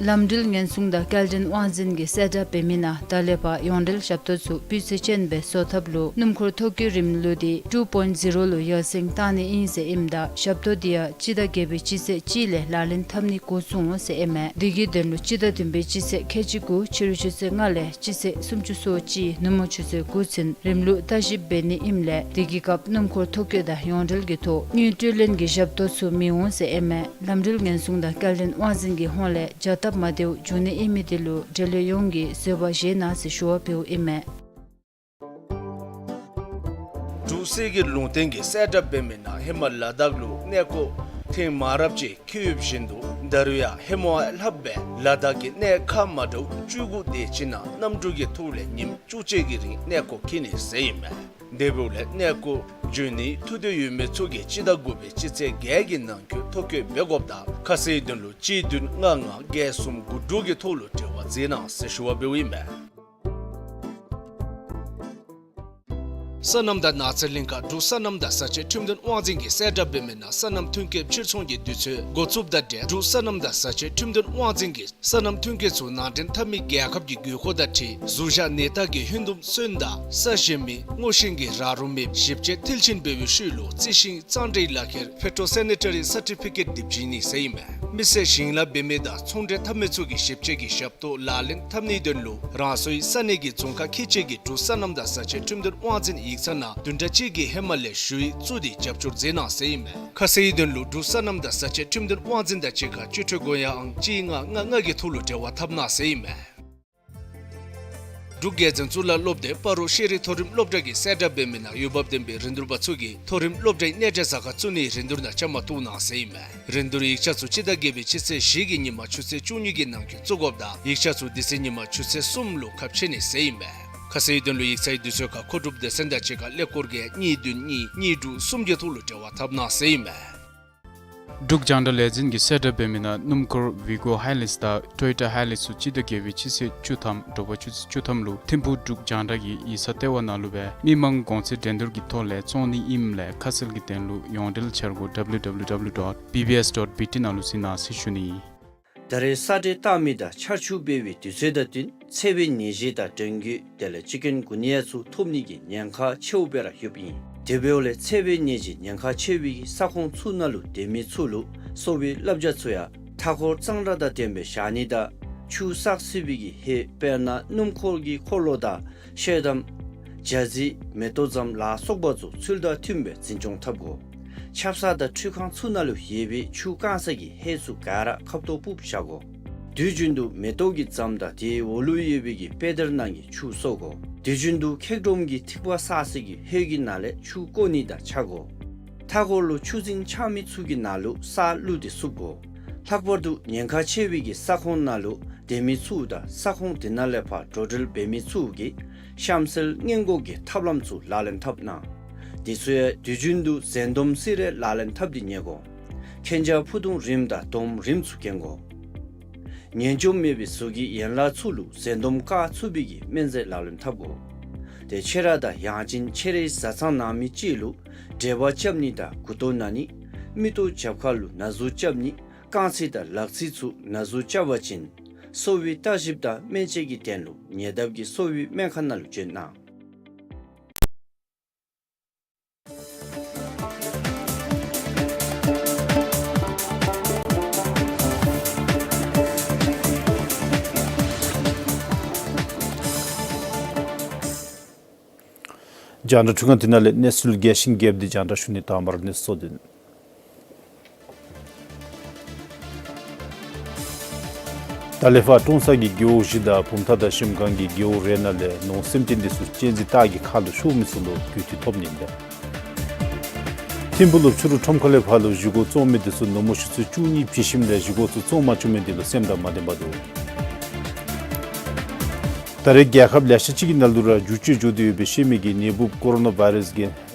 ལམ་འགྲུལ་ཉེན་སྲུང་དང་སྐྱེལ་འདྲེན་དབང་འཛིན་གྱིས་གསལ་བསྒྲགས་འབད་མི་ནང་ད་ལས་ཕར་ཡོངས་འབྲེལ་ཞབས་ཏོག་ཚུ་སྤུས་ཚད་ཅན་སྦེ་བཟོ་ཐབས་ལུ་སྣུམ་འཁོར་ཐོ་བཀོད་རིམ་ལུགས་དེ་ཊུ་པོའིནཊ་ཟི་རོ་ལུ་ཡར་སེང་བཏང་ནི་ཨིན་ཟེར་ཨིནམ་ད་ཞབས་ཏོག་དེ་ཡང་སྤྱི་ཟླ་བརྒྱད་པའི་སྤྱི་ཚེས་གཅིག་ལས་ལག་ལེན་འཐབ་ནི་འགོ་བཙུགས་འོང་ཟེར་ཨིན་མས། དེ་གི་དོན་ལུ་སྤྱི་ཟླ་བདུན་པའི་སྤྱི་ཚེས་ཁལ་གཅིག་དགུ་ཕྱི་རུ་ཆུ་ཚོད་ལྔ་ལས་སྤྱི་ཚེས་སུམ་ཅུ་སོ་གཅིག་ནུབ་མོ་ཆུ་ཚོད་དགུ་ཚུན་རིམ་ལུགས་བརྟག་ཞིབ་འབད་ནི་ཨིནམ་ལས་དེ་གི་སྐབས་སྣུམ་འཁོར་ཐོ་བཀོད་དང་ཡོངས་འབྲེལ་གྱི་ཐོག་དངུལ་སྤྲོད་ལེན་གྱི་ཞབས་ཏོག་ཚུ་མི་འོང་ཟེར་ཨིན་མས། ལམ་འགྲུལ་ཉེན་སྲུང་དང་སྐྱེལ་འདྲེན་དབང་འཛིན་གྱི་ཧོངས་ལས་བྱ་སྟབས་མ་བདེཝ་འབྱུང་ནི་ཨིན་མི་དེ་ལུ་འབྲེལ་ཡོད་ཡོངས་ཀྱིས་བཟོད་པ་བཞེས་གནང་ཟེར་ཞུ་བ་འབདཝ་ཨིན་མས། འབྲུག་གསེར་གྱི་ལུང་བསྟན་གྱིས་གསལ་བསྒྲགས་འབད་མི་ནང་ཧེ་མ་ལ་དྭགས་ལུ་གནས་སྐོར་ཐེངས་མང་རབས་ཅིག་འཁྱིད་ཡོདཔ་བཞིན་དུ་ད་རུང་ཡང་ཧེ་མ་ལྷགཔ་སྦེ་ལ་དྭགས་ཀྱི་གནས་ཁག་མ་འདྲཝ་བཅུ་དགུ་དེ་ཅིག་ནང་གནམ་གྲུ་གི་ཐོག་ལས་ཉིནམ་བཅུ་གཅིག་གི་རིང་གནས་སྐོར་འཁྱིད་ནི་ཟེར་ཨིན་མས། དེ་འབདཝ་ལས་གནས་སྐོར་འབྱོན་ནི་ཐུགས་འདོད་ཡོད་མི་ཚུ་གིས་སྤྱི་ཟླ་དགུ་པའི་སྤྱི་ཚེས་བརྒྱད་ཀྱི་ནང་འཁོད་ཐོ་བཀོད་འབད་དགོཔ་དང་ཁ་གསལ་དོན་ལུ་གཅིག་བདུན་ལྔ་ལྔ་བརྒྱད་གསུམ་དགུ་དྲུག་གི་ཐོག་ལུ་འབྲེལ་བ་མཛད་གནང་ཟེར་ཞུ་བ་འབདཝ་ཨིན་མས། སོ་ནམ་དང་ནགས་ཚལ་གླིང་ཁ་འབྲུག་སོ་ནམ་དང་བཟའ་ཆས་ཁྲིམས་དོན་དབང་འཛིན་གྱིས་གསལ་བསྒྲགས་འབད་མི་ནང་སོ་ནམ་ཐོན་སྐྱེད་ཕྱིར་ཚོང་གི་དུས་ཚོད་འགོ་བཙུགསཔ་དང་འབྲེལ་འབྲུག་སོ་ནམ་དང་བཟའ་ཆས་ཁྲིམས་དོན་དབང་འཛིན་གྱིས་སོ་ནམ་ཐོན་སྐྱེད་ཚུ་ནང་འདྲེན་འཐབ་མི་རྒྱལ་ཁབ་ཀྱི་དགོས་མཁོ་དང་འཁྲིལ་གཟུགས་གཞག་ནད་རྟགས་ཀྱི་ཧོན་དུམ་སོན་དང་ས་ཞིམ་མི་སྔོ་ཤིང་གི་ར་རོ་མེདཔ་ཞིབ་དཔྱད་མཐིལ་ཕྱིན་འབད་བའི་ཤུལ་ལུ་རྩི་ཤིང་གཙང་སྦྲའི་ལག་ཁྱེར་ཕེ་ཊོ་སེ་ནི་ཊ་རི་སར་ཊི་ཕི་ཀེཊ་དེ་བྱིན་ནི་ཟེར་ཨིན་མས། མི་སེར་ཞིང་ལཱ་འབད་མི་དང་ཚོང་འབྲེལ་འཐབ་མི་ཚུ་གིས་ཞིབ་དཔྱད་ཀྱི་ཞབས་ཏོག་ལག་ལེན་འཐབ་ནིའི་དོན་ལུ་རང་སོའི་ས་གནས་ཀྱི་རྫོང་ཁག་ཁལ་གཅིག་གི་འབྲུག་སོ་ནམ་དང་བཟའ་ཆས་ཁྲིམས་དོན་དབང་འཛིན་ཡིག་ཚང་ནང་བདུན་ཕྲག་གཅིག་གི་ཧེ་མ་ལས་ཞུ་ཡིག་བཙུགས་ཏེ་རྒྱབ་སྐྱོར་མཛད་གནང་ཟེར་ཨིན་མས། ཁ་གསལ་ཡི་དོན་ལུ་འབྲུག་སོ་ནམ་དང་བཟའ་ཆས་ཁྲིམས་དོན་དབང་འཛིན་དང་གཅིག་ཁར་སྤྱི་འཐུས་སྒོ་ཡངས་ཨང་གཅིག་ལྔ་ལྔ་ལྔ་གི་ཐོག་ལུ་འབྲེལ་བ་འཐབ་གནང་ཟེར་ཨིན་མས། འབྲུག་རྒྱལ་བཙུན་གཙུག་ལག་སློབ་སྡེ་སྤ་རོ་ཤེས་རིག་མཐོ་རིམ་སློབ་གྲྭ་གིས་གསལ་བསྒྲགས་འབད་མི་ནང་འོས་འབབ་ལྡན་པའི་རིན་བསྡུར་པ་ཚུ་གིས་མཐོ་རིམ་སློབ་གྲྭའི་གནས་མཇལ་ས་ཁར་བཙུགས་ནིའི་རིན་བསྡུར་ནང་བཅའ་མར་གཏོགས་གནང་ཟེར་ཨིན་མས། རིན་བསྡུར་ཡིག་ཆ་ཚུ་སྤྱི་ཟླ་བརྒྱད་པའི་སྤྱི་ཚེས་བཞི་གི་ཉིན་མ་ཆུ་ཚོད་བཅུ་གཉིས་ཀྱི་ནང་འཁོད་བཙུགས་དགོཔ་དང་ཡིག་ཆ་ཚུ་དེ་ཚེ་ཉིན་མ་ཆུ་ཚོད་གསུམ་ལུ་ཁ་ཕྱེ་ནི་ཟེར་ཨིན་མས། ཁ་གསལ་ཡི་དོན་ལུ་ཡིག་ཚང་གི་དུས་ཚོད་ཁར་མཁོ་སྒྲུབ་སྡེ་ཚན་དང་གཅིག་ཁར་ཀླད་ཀོར་བརྒྱད་གཉིས་བདུན་གཉིས་གཉིས་དྲུག་གསུམ་གྱི་ཐོག་ལུ་འབྲེལ་བ་འཐབ་གནང་ཟེར་ཨིན་མས། འབྲུག་རྒྱང་བསྒྲགས་ལས་འཛིན་གྱིས་གསལ་བསྒྲགས་འབད་མི་ནང་སྣུམ་འཁོར་ཝི་གོ་ཧའི་ལེགས་དང་ཊོ་ཡོ་ཊ་ཧའི་ལེགས་ཚུ་སྤྱི་ཟླ་བརྒྱད་པའི་སྤྱི་ཚེས་བཅུ་ཐམ་དྲོ་པ་ཆུ་ཚོད་བཅུ་ཐམ་ལུ་ཐིམ་ཕུག་འབྲུག་རྒྱང་བསྒྲགས་ཀྱི་ཡིག་ཚང་ལྟེ་བ་ནང་ལུ་སྦེ་མི་མང་གོང་ཚད་འགྲན་བསྡུར་གྱི་ཐོག་ལས་བཙོང་ནི་ཨིནམ་ལས་ཁ་གསལ་གྱི་དོན་ལུ་ཡོངས་འབྲེལ་འཆར་སྒོ་W W W dot B B S dot B T ནང་ལུ་གཟིགས་གནང་ཟེར་ཞུ་ནི་ཨིན། ད་རེས་ས་འདྲེན་བཏང་མི་དང་ཆར་ཆུ་འབབ་པའི་དུས་ཚོད་དང་བསྟུན་འཚེ་བའི་ནད་གཞི་དང་ཌེང་གི་དེ་ལས་ཅིག་ཀུན་གུ་ནི་ཡ་ཚུ་ཐོབ་ནི་གི་ཉེན་ཁ་ཆེཝ་སྦེ་ར་ཡོདཔ་ཨིན། དེ་འབདཝ་ལས་འཚེ་བའི་ནད་ཀྱི་ཉེན་ཁ་ཆེ་བའི་གི་ས་ཁོངས་ཚུ་ནང་ལུ་སྡོད་མི་ཚུ་ལུ་གསོ་བའི་བསླབ་བྱ་ཚུ་ཡང་མཐའ་འཁོར་གཙང་སྦྲ་དང་ལྡནམ་སྦེ་བཞག་ནི་དང་ཆུ་བསགས་སྲིད་པའི་གི་ཧེ་དཔེར་ན་སྣུམ་འཁོར་གྱི་འཁོར་ལོ་དང་ཤེལ་དམ་ཇ་རྩི་མེ་ཏོག་ཛམ་ལ་སོགས་པ་ཚུ་ཚུལ་དང་མཐུནམ་སྦེ་འཛིན་སྐྱོང་འཐབ་དགོ། ཆབ་གསང་དང་འཕྲུལ་ཁང་ཚུ་ནང་ལུ་ཡོད་པའི་ཆུ་བཀང་ས་གི་ཧེ་ཚུ་ག་ར་ཁབ་ཏོ་སྦུབ་བཞག་དགོ། དུས་རྒྱུན་དུ་མེ་ཏོག་གི་ཛམ་དང་དེའི་འོག་ལུ་ཡོད་པའི་གི་པེ་ཏར་ནང་གི་ཆུ་གསོ་དགོ། དུས་རྒྱུན་དུ་ཁེག་སྒྲོམ་གྱི་ཐིགས་པ་བསགས་ས་གི་ཧེ་གི་ནང་ལས་ཆུ་བཀོ་ནི་དང་ཆ་དགོ། མཐའ་འཁོར་ལུ་ཆུ་རྫིང་ཆགས་མི་ཚུ་གི་ནང་ལུ་ས་བླུགས་ཏེ་བསུབ་དགོ། ལྷག་པར་དུ་ཉེན་ཁ་ཆེ་བའི་གི་ས་ཁོངས་ནང་ལུ་སྡོད་མི་ཚུ་དང་ས་ཁོངས་དེ་ནང་ལས་ཕར་འགྲོ་འགྲུལ་འབད་མི་ཚུ་གིས་གཤམ་གསལ་སྔོན་འགོག་གི་ཐབས་ལམ་ཚུ་ལག་ལེན་འཐབ་གནང་། དེ་ཚུ་ཡང་དུས་རྒྱུན་དུ་འཛིན་སྡོམ་སི་རེ་ལག་ལེན་འཐབ་སྟེ་ཉལ་དགོ། མཁྱེན་རྒྱ་ཕུ་ཐུང་རིངམ་དང་སྡོམ་རིངམ་ཚུ་གྱོན་དགོ། ངན་འཇོམས་མེད་པའི་གཟུགས་ཀྱི་ཡན་ལག་ཚུ་ལུ་འཛིན་སྡོམ་བཀག་ཚུགས་པའི་གི་སྨན་རྫས་ལག་ལེན་འཐབ་དགོ། ཏེ་ཁྱེད་ར་དང་ཡང་ཅིན་ཁྱེད་རའི་བཟའ་ཚང་ནང་མི་ཅིག་ལུ་འབྲེལ་བ་རྐྱབ་ནི་དང་མགུ་ཏོ་ན་ནི་མིག་ཏོ་རྒྱབ་ཁ་ལུ་ན་ཟུག་རྐྱབ་ནི་རྐང་ཚིགས་དང་ལག་ཚིགས་ཚུ་ན་ཟུག་རྐྱབ་པ་ཅིན་གསོ་བའི་བརྟག་ཞིབ་དང་སྨན་དཔྱད་ཀྱི་དོན་ལུ་ཉེ་འདབས་ཀྱི་གསོ་བའི་སྨན་ཁང་ནང་ལུ་བྱོན་གནང་། རྒྱང་བསྒྲགས་འཕྲུལ་ཁང་འདི་ནང་ལས་གནས་ཚུལ་རྒྱས་ཤིང་རྒྱསཔ་འདི་རྒྱང་བསྒྲགས་ཞུ་ནི་དང་པ་ར་གནས་ཚུལ་གཙོ་དོན། ཏ་ལེ་ཕར་ཀྲོང་གསར་གྱི་རྒེད་འོག་བཞི་དང་བུམ་ཐང་དང་གཞལམ་སྒང་གི་རྒེད་འོག་རེ་ནང་ལས་ནོར་སེམས་ཅན་འདི་ཚུ་གཅན་གཟན་སྟག་གི་ཁ་ལུ་ཤོར་མི་ཚུ་ལུ་རྒུད་འཐུས་ཐོབ་ནི་ཨིན་པས། ཐིམ་ཕུག་ལུ་ཕྱི་རུ་ཁྲོམ་ཁ་ལས་ཕར་ལུ་བཞེས་སྒོ་བཙོང་མི་འདི་ཚུ་ནུབ་མོ་ཆུ་ཚོད་བཅུ་གཉིས་བྱོན་ཞིནམ་ལས་བཞེས་སྒོ་ཚུ་བཙོང་མ་བཅུག་མི་འདི་ལུ་སེམས་དང་མ་ལྡན་པར་འདུག། ད་རེས་རྒྱལ་ཁབ་ལེ་ཤ་ཅིག་གི་ནང་ལུ་ར་འགྱུར་བཅོས་འགྱོ་སྟེ་ཡོད་པའི་ཤེས་མི་གི་ནད་འབུཔ་ཀོ་རོ་ན་བཱའི་རཱསི་གི་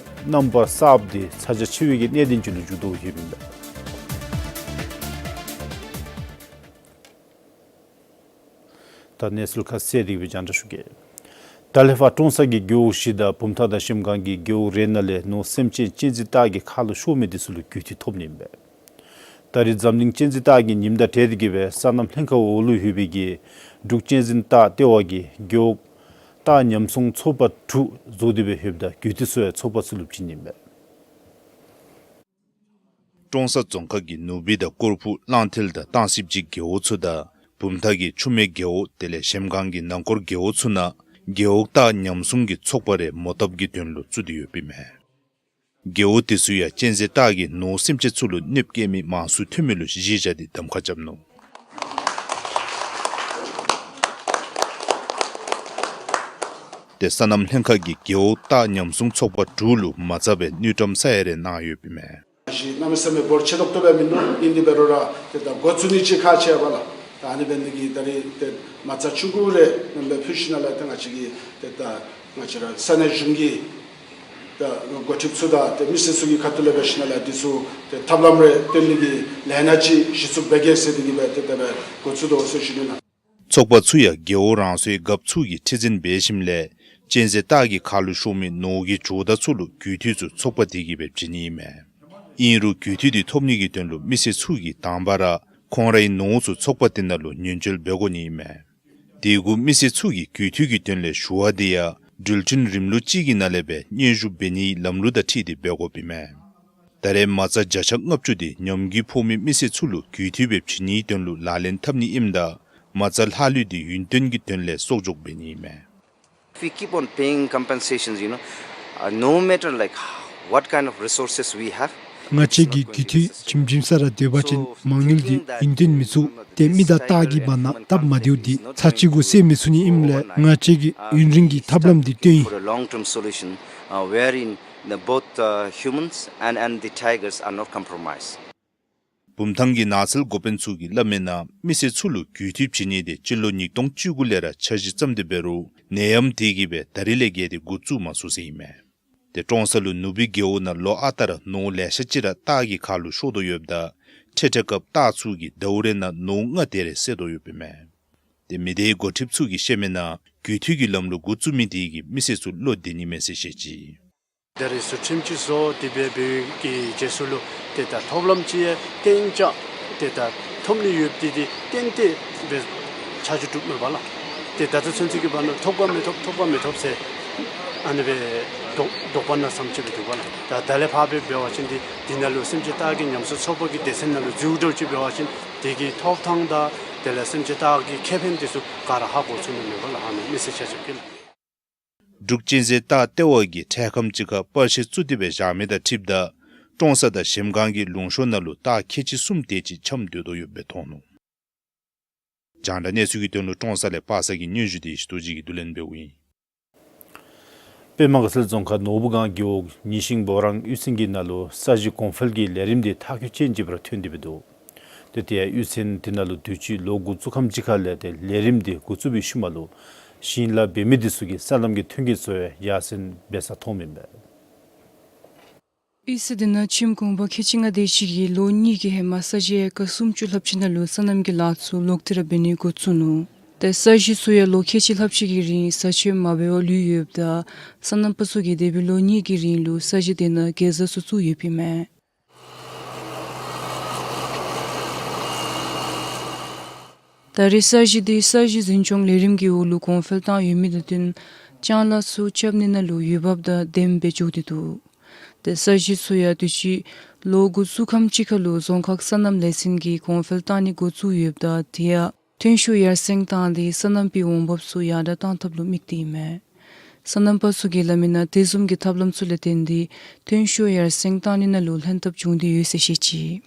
རྣམ་པ་གསརཔ་འདི་ཚ་གྱང་ཆེ་བའི་གི་གནད་དོན་ཅིག་ལུ་འགྱུར་དོ་ཡོདཔ་ཨིན་པས། ད་གནས་ཚུལ་ཁ་གསལ་དེ་གི་སྦེ་རྒྱང་བསྒྲགས་ཞུ་གེ། ཏ་ལེ་ཕར་ཀྲོང་གསར་གྱི་རྒེད་འོག་བཞི་དང་བུམ་ཐང་དང་གཞལམ་སྒང་གི་རྒེད་འོག་རེ་ནང་ལས་ནོར་སེམས་ཅན་གཅན་གཟན་སྟག་གི་ཁ་ལུ་ཤོར་མི་འདི་ཚུ་ལུ་རྒུད་འཐུས་ཐོབ་ནི་ཨིན་པས། ད་རེས་འཛམ་གླིང་གཅན་གཟན་སྟག་གི་ཉིནམ་དང་འབྲེལ་ཏེ་གི་སྦེ་སོ་ནམ་ལྷན་ཁག་འོག་ལུ་ཡོད་པའི་གི་འབྲུག་གཅན་གཟན་སྟག་ལྟེ་བ་གིས་རྒེད་འོག་སྟག་ཉམས་སྲུང་ཚོགས་པ་དྲུག་བཟོ་སྟེ་སྦེ་ཡོདཔ་ད་རྒུད་འཐུས་ཚུ་ཡང་ཚོགས་པ་ཚུ་ལུ་བྱིན་ནི་ཨིན་པས། ཀྲོང་གསར་རྫོང་ཁག་གི་ནུབ་སྦིས་དང་སྐོར་ཕུག་གླང་མཐིལ་དང་སྟང་སིབ་ཅིག་རྒེད་འོག་ཚུ་དང་བུམ་ཐང་གི་ཆུ་སྨད་རྒེད་འོག་དེ་ལས་གཞལམ་སྒང་གི་ནང་འཁོར་རྒེད་འོག་ཚུ་ནང་རྒེད་འོག་སྟག་ཉམས་སྲུང་གི་ཚོགས་པ་རེ་མོ་བཏབ་ཀྱི་དོན་ལུ་བཙུགས་ཏེ་ཡོདཔ་ཨིན་མས། རྒེད་འོག་དེ་ཚུ་ཡང་གཅན་གཟན་སྟག་གིས་ནོར་སེམས་ཅན་ཚུ་ལུ་གནོདཔ་བཀལ་མི་མང་སུ་ཐོན་མི་ལུ་གཞི་བཞག་སྟེ་གདམ་ཁ་རྐྱབ་ནུག། ཏེ་སོ་ནམ་ལྷན་ཁག་གིས་རྒེད་འོག་སྟག་ཉམས་སྲུང་ཚོགས་པ་དྲུག་ལུ་མ་རྩ་སྦེ་དངུལ་ཀྲམ་ས་ཡ་རེ་གནང་ཡོདཔ་ཨིན་མས། གཞི་གནམ་མེད་ས་མེད་འབོར་ཆེ་ཏོག་ཏོ་སྦེ་མིན་ནུག། ཨིན་དེ་འབད་རུང་ར་ཏེ་ད་འགོ་བཙུགས་ནི་ཅིག་ཁག་ཆེ་བས་ལགས། ད་ཨ་ནི་འབད་ནི་དེ་གིས་ད་རེས་ཏེ་མ་རྩ་ཆུང་ཀུ་རེ་ནང་སྦེ་ཕུལ་ཞིནམ་ལས་ད་ང་བཅས་ཀྱིས་ཏེ་ད་ང་བཅས་ར་ས་གནས་གཞུང་གི་ད་འགོ་ཁྲིདཔ་ཚུ་དང་ཏེ་མི་སེར་ཚུ་གི་ཁ་ཐུག་ལས་འབད་ཞིནམ་ལས་འདི་ཚུ་ཏེ་ཐབས་ལམ་རེ་སྟོན་ནི་གི་ལས་སྣ་ཅིག་གཞི་བཙུགས་འབད་གེ་ཟེར་དེ་གིས་སྦེ་ཏེ་དེ་སྦེ་འགོ་བཙུགས་དོ་ཟེར་ཞུ་ནི་ལགས། ཚོགས་པ་ཚུ་ཡང་རྒེད་འོག་རང་སོའི་རྒཔོ་ཚུ་གིས་ཁྲི་འཛིན་འབད་ཞིནམ་ལས་གཅན་གཟན་སྟག་གི་ཁ་ལུ་ཤོར་མི་ནོར་གྱི་ཇོ་བདག་ཚུ་ལུ་རྒུད་འཐུས་ཚུ་ཚོགས་པ་དེ་གིས་སྦེ་བྱིན་ནི་ཨིན་མས། ཨིན་རུང་རྒུད་འཐུས་དེ་ཐོབ་ནི་གི་དོན་ལུ་མི་སེར་ཚུ་གིས་དང་པ་ར་ཁོང་རའི་ནོར་ཚུ་ཚོགས་པ་དེ་ནང་ལུ་ཉེན་བཅོལ་འབད་དགོ་ནི་ཨིན་མས། དེ་གུ་མི་སེར་ཚུ་གིས་རྒུད་འཐུས་ཀྱི་དོན་ལས་ཞུ་བ་དེ་ཡང་འགྲུལ་འཕྲིན་རིམ་ལུགས་ཅིག་གི་ནང་ལས་སྦེ་སྙན་ཞུ་འབད་ནིའི་ལམ་ལུགས་དང་འཁྲིལ་ཏེ་འབད་དགོཔ་ཨིན་མས། ད་རེས་མ་རྩ་བརྒྱ་ཆ་ལྔ་བཅུ་དེ་ཉམས་རྒུད་ཕོག་མི་མི་སེར་ཚུ་ལུ་རྒུད་འཐུས་སྦེ་བྱིན་ནིའི་དོན་ལུ་ལག་ལེན་འཐབ་ནི་ཨིནམ་ད་མ་རྩ་ལྷག་ལུས་དེ་ཡུན་བརྟན་གྱི་དོན་ལས་གསོག་འཇོག་འབད་ནི་ཨིན་མས། If we keep on paying compensations, you know, uh, no matter, like, what kind of resources we have, ང་བཅས་ཀྱིས་རྒུད་འཐུས་བྱིན་བྱིན་ས་ར་སྡོད་པ་ཅིན་མ་དངུལ་འདི་ཡུན་བརྟན་མི་ཚུགས། ཏེ་མི་དང་སྟག་གི་བར་ན་སྟབས་མ་བདེཝ་འདི་ཚར་གཅིག་གུ་སེལ་མི་ཚུགས་ནི་ཨིནམ་ལས་ང་བཅས་ཀྱིས་ཡུན་རིང་གི་ཐབས་ལམ་འདི་བཏོན་ཡི། For a long-term solution, uh, wherein the both, uh, humans and, and the tigers are not compromised. བུམ་ཐང་གི་ནགས་ཚལ་འགོ་དཔོན་ཚུ་གིས་སླབ་མིའི་ནང་མི་སེར་ཚུ་ལུ་རྒུད་འཐུས་བྱིན་ནི་དེ་སྤྱི་ལོ་ཉིས་སྟོང་བཅུ་དགུ་ལས་ར་འཆར་གཞི་བརྩམས་ཏེ་འབད་རུང་ནད་ཡམས་དེ་གིས་སྦེ་ད་རིས་ལས་བརྒལ་ཏེ་འགོ་བཙུགས་མ་ཚུགས་ཟེར་ཨིན་མས། ཏེ་ཀྲོང་གསར་ལུ་ནུབ་སྦིས་རྒེད་འོག་ནང་ལོ་ཨ་རྟག་ར་ནོར་ལེ་ཤ་ཅིག་ར་སྟག་གི་ཁ་ལུ་ཤོར་དོ་ཡོདཔ་ད་འཕྲལ་འཕྲལ་སྐབས་སྟག་ཚུ་གིས་ཟླཝ་རེ་ནང་ནོར་ལྔ་དེ་རེ་བསད་དོ་ཡོདཔ་ཨིན་མས། ཏེ་མི་སྡེའི་འགོ་ཁྲིདཔ་ཚུ་གིས་བཤད་མིའི་ནང་རྒུད་འཐུས་ཀྱི་ལམ་ལུགས་འགོ་བཙུགས་མི་དེ་གིས་མི་སེར་ཚུ་བློ་བདེ་ནི་མས་ཟེར་བཤད་ཅི། ད་རེས་ཚུ་ཁྲིམས་ཅིག་བཟོ་སྟེ་འབད་བའི་གི་རྗེས་སུ་ལུ་ཏེ་ད་ཐོབ་ལམ་ཅིག་གཏན་འཇགས་ ཏེ་ད་ཐོབ་ནི་ཡོདཔ་འདི་ཏན་ཏན་སྦེ་ཆ་འཇོག་གྲུབ་མས་པ་ལགས། ཏེ་ད་ལྟོ་ཚུན་ཚོད་ཀྱི་བར་ན་ཐོབ་ག་མི་ཐོབ་ཐོབ་ག་མི་ཐོབ་ཟེར་ཨ་ནི་སྦེ་དོགས་དོགས་པ་ནང་ཙམ་ཅིག་སྦེ་འདུག་པ་ལགས། ད་ད་ལས་ཕར་སྦེ་འབད་བ་ཅིན་འདི་འདི་ནང་ལུ་སེམས་ཅན་སྟག་གི་ཉམས་གསོ་ཚོགས་པ་གི་སྡེ་ཚན་ནང་ལུ་འཛུལ་འགྱོ་ཅིག་འབད་བ་ཅིན་དེ་གི་ཐོབ་ཐང་དང་དེ་ལས་སེམས་ཅན་སྟག་གི་ཁེ་ཕན་འདི་ཚུ་ག་ར་ཧ་གོ་ཚུགས་ནི་མས་པ་ལགས། ཨ་ནི་མི་སེར་ཆ་ཁྱབ་ཀྱིས་ལགས། འབྲུག་གཅན་གཟན་སྟག་ལྟེ་བ་གིས་འཕྲལ་ཁམས་ཅིག་ཁར་པར་ཤིང་བཙུགས་ཏེ་སྦེ་བཞག་མི་དང་འཁྲིལཝ་ད་ཀྲོང་གསར་དང་གཞལམ་སྒང་གི་ལུང་གཤོང་ནང་ལུ་སྟག་ཁལ་གཅིག་གསུམ་དེ་ཅིག་འཁྱམས་སྡོད་དོ་ཡོདཔ་སྦེ་མཐོང་ནུག། རྒྱང་བསྒྲགས་གནས་ཚུལ་གྱི་དོན་ལུ་ཀྲོང་གསར་ལས་པ་སངས་ཀྱི་སྙན་ཞུ་དེ་ཡེ་ཤེས་རྡོ་རྗེ་གིས་བསྡུ་ལེན་འབདཝ་ཨིན། པདྨ་དགའ་ཚལ་རྫོང་ཁག་ནོར་བུ་སྒང་རྒེད་འོག་ཉི་ཤིང་བོ་རང་གཡུས་ཚན་གྱི་ནང་ལུ་ས་གཞི་གོང་འཕེལ་གྱི་ལས་རིམ་དེ་མཐའ་འཁྱོལ་ཅན་ཅིག་སྦེ་ར་ཐོན་ཏེ་སྦེ་འདུག། ཏེ་དེ་ཡང་གཡུས་ཚན་དེ་ནང་ལུ་དུས་ཅི་ལོ་འགོ་བཙུགས་ཁམས་ཅིག་ཁ་ལས་ཏེ་ལས་རིམ་དེ་འགོ་བཙུགས་པའི་ཤུལ་མ་ལུ་ཞིང་ལཱ་འབད་མི་དེ་ཚུ་གིས་སོ་ནམ་གྱི་ཐོན་སྐྱེད་ཚུ་ཡང་ཡར་སེང་འབད་ས་མཐོངམ་ཨིན་པས། གཡུས་ཚན་དེ་ནང་ཁྱིམ་གུང་པ་ཁལ་གཅིག་ལྔ་དེ་ཅིག་གིས་ལོ་གཉིས་ཀྱི་ཧེ་མ་ས་གཞི་ཨེ་ཀར་སུམ་ཅུ་ལྷགཔ་ཅིག་ནང་ལུ་སོ་ནམ་གྱི་ལཱ་ཚུ་ལོག་སྟེ་ར་འབད་ནི་འགོ་བཙུགས་ནུག། ཏེ་ས་གཞི་ཚུ་ཡང་ལོ་ཁལ་གཅིག་ལྷགཔ་ཅིག་གི་རིང་བཟའ་ཆས་མ་འབད་བར་ལུས་ཡོདཔ་ད་སོ་ནམ་པ་ཚུ་གིས་འདས་པའི་ལོ་གཉིས་ཀྱི་རིང་ལུ་ས་གཞི་དེ་ནང་གེ་ཛ་ཚུ་བཙུགས་ཡོདཔ་ཨིན་མས། ད་རེས་ས་གཞི་དེ་ས་གཞི་འཛིན་སྐྱོང་ལས་རིམ་གྱི་འོག་ལུ་གོང་འཕེལ་བཏང་ཡོད་མི་དང་བསྟུན་ལྕང་ལཱ་ཚུ་རྐྱབ་ནི་ནང་ལུ་འོས་འབབ་དང་ལྡནམ་སྦེ་འགྱོ་སྟེ་འདུག། ཏེ་ས་གཞི་ཚུ་ཡང་དུས་ཅི་ལོ་འགོ་བཙུགས་ཁམས་ཅིག་ཁ་ལུ་རྫོང་ཁག་སོ་ནམ་ལས་ཚན་གྱིས་གོང་འཕེལ་བཏང་ནི་འགོ་བཙུགས་ཡོདཔ་ད་དེ་ཡང་ཐོན་ཤུགས་ཡར་སེང་བཏང་སྟེ་སོ་ནམ་པའི་འོང་འབབ་ཚུ་ཡར་དྲག་བཏང་ཐབས་ལུ་དམིགས་ཏེ་ཨིན་མས། སོ་ནམ་པ་ཚུ་གིས་སླབ་མིའི་ནང་དེ་བཟུམ་གྱི་ཐབས་ལམ་ཚུ་ལས་བརྟེན་ཏེ་ཐོན་ཤུགས་ཡར་སེང་བཏང་ནི་ནང་ལུ་ལྷན་ཐབས་བྱུང་སྟེ་ཡོད་ཟེར་བཤད་ཅི།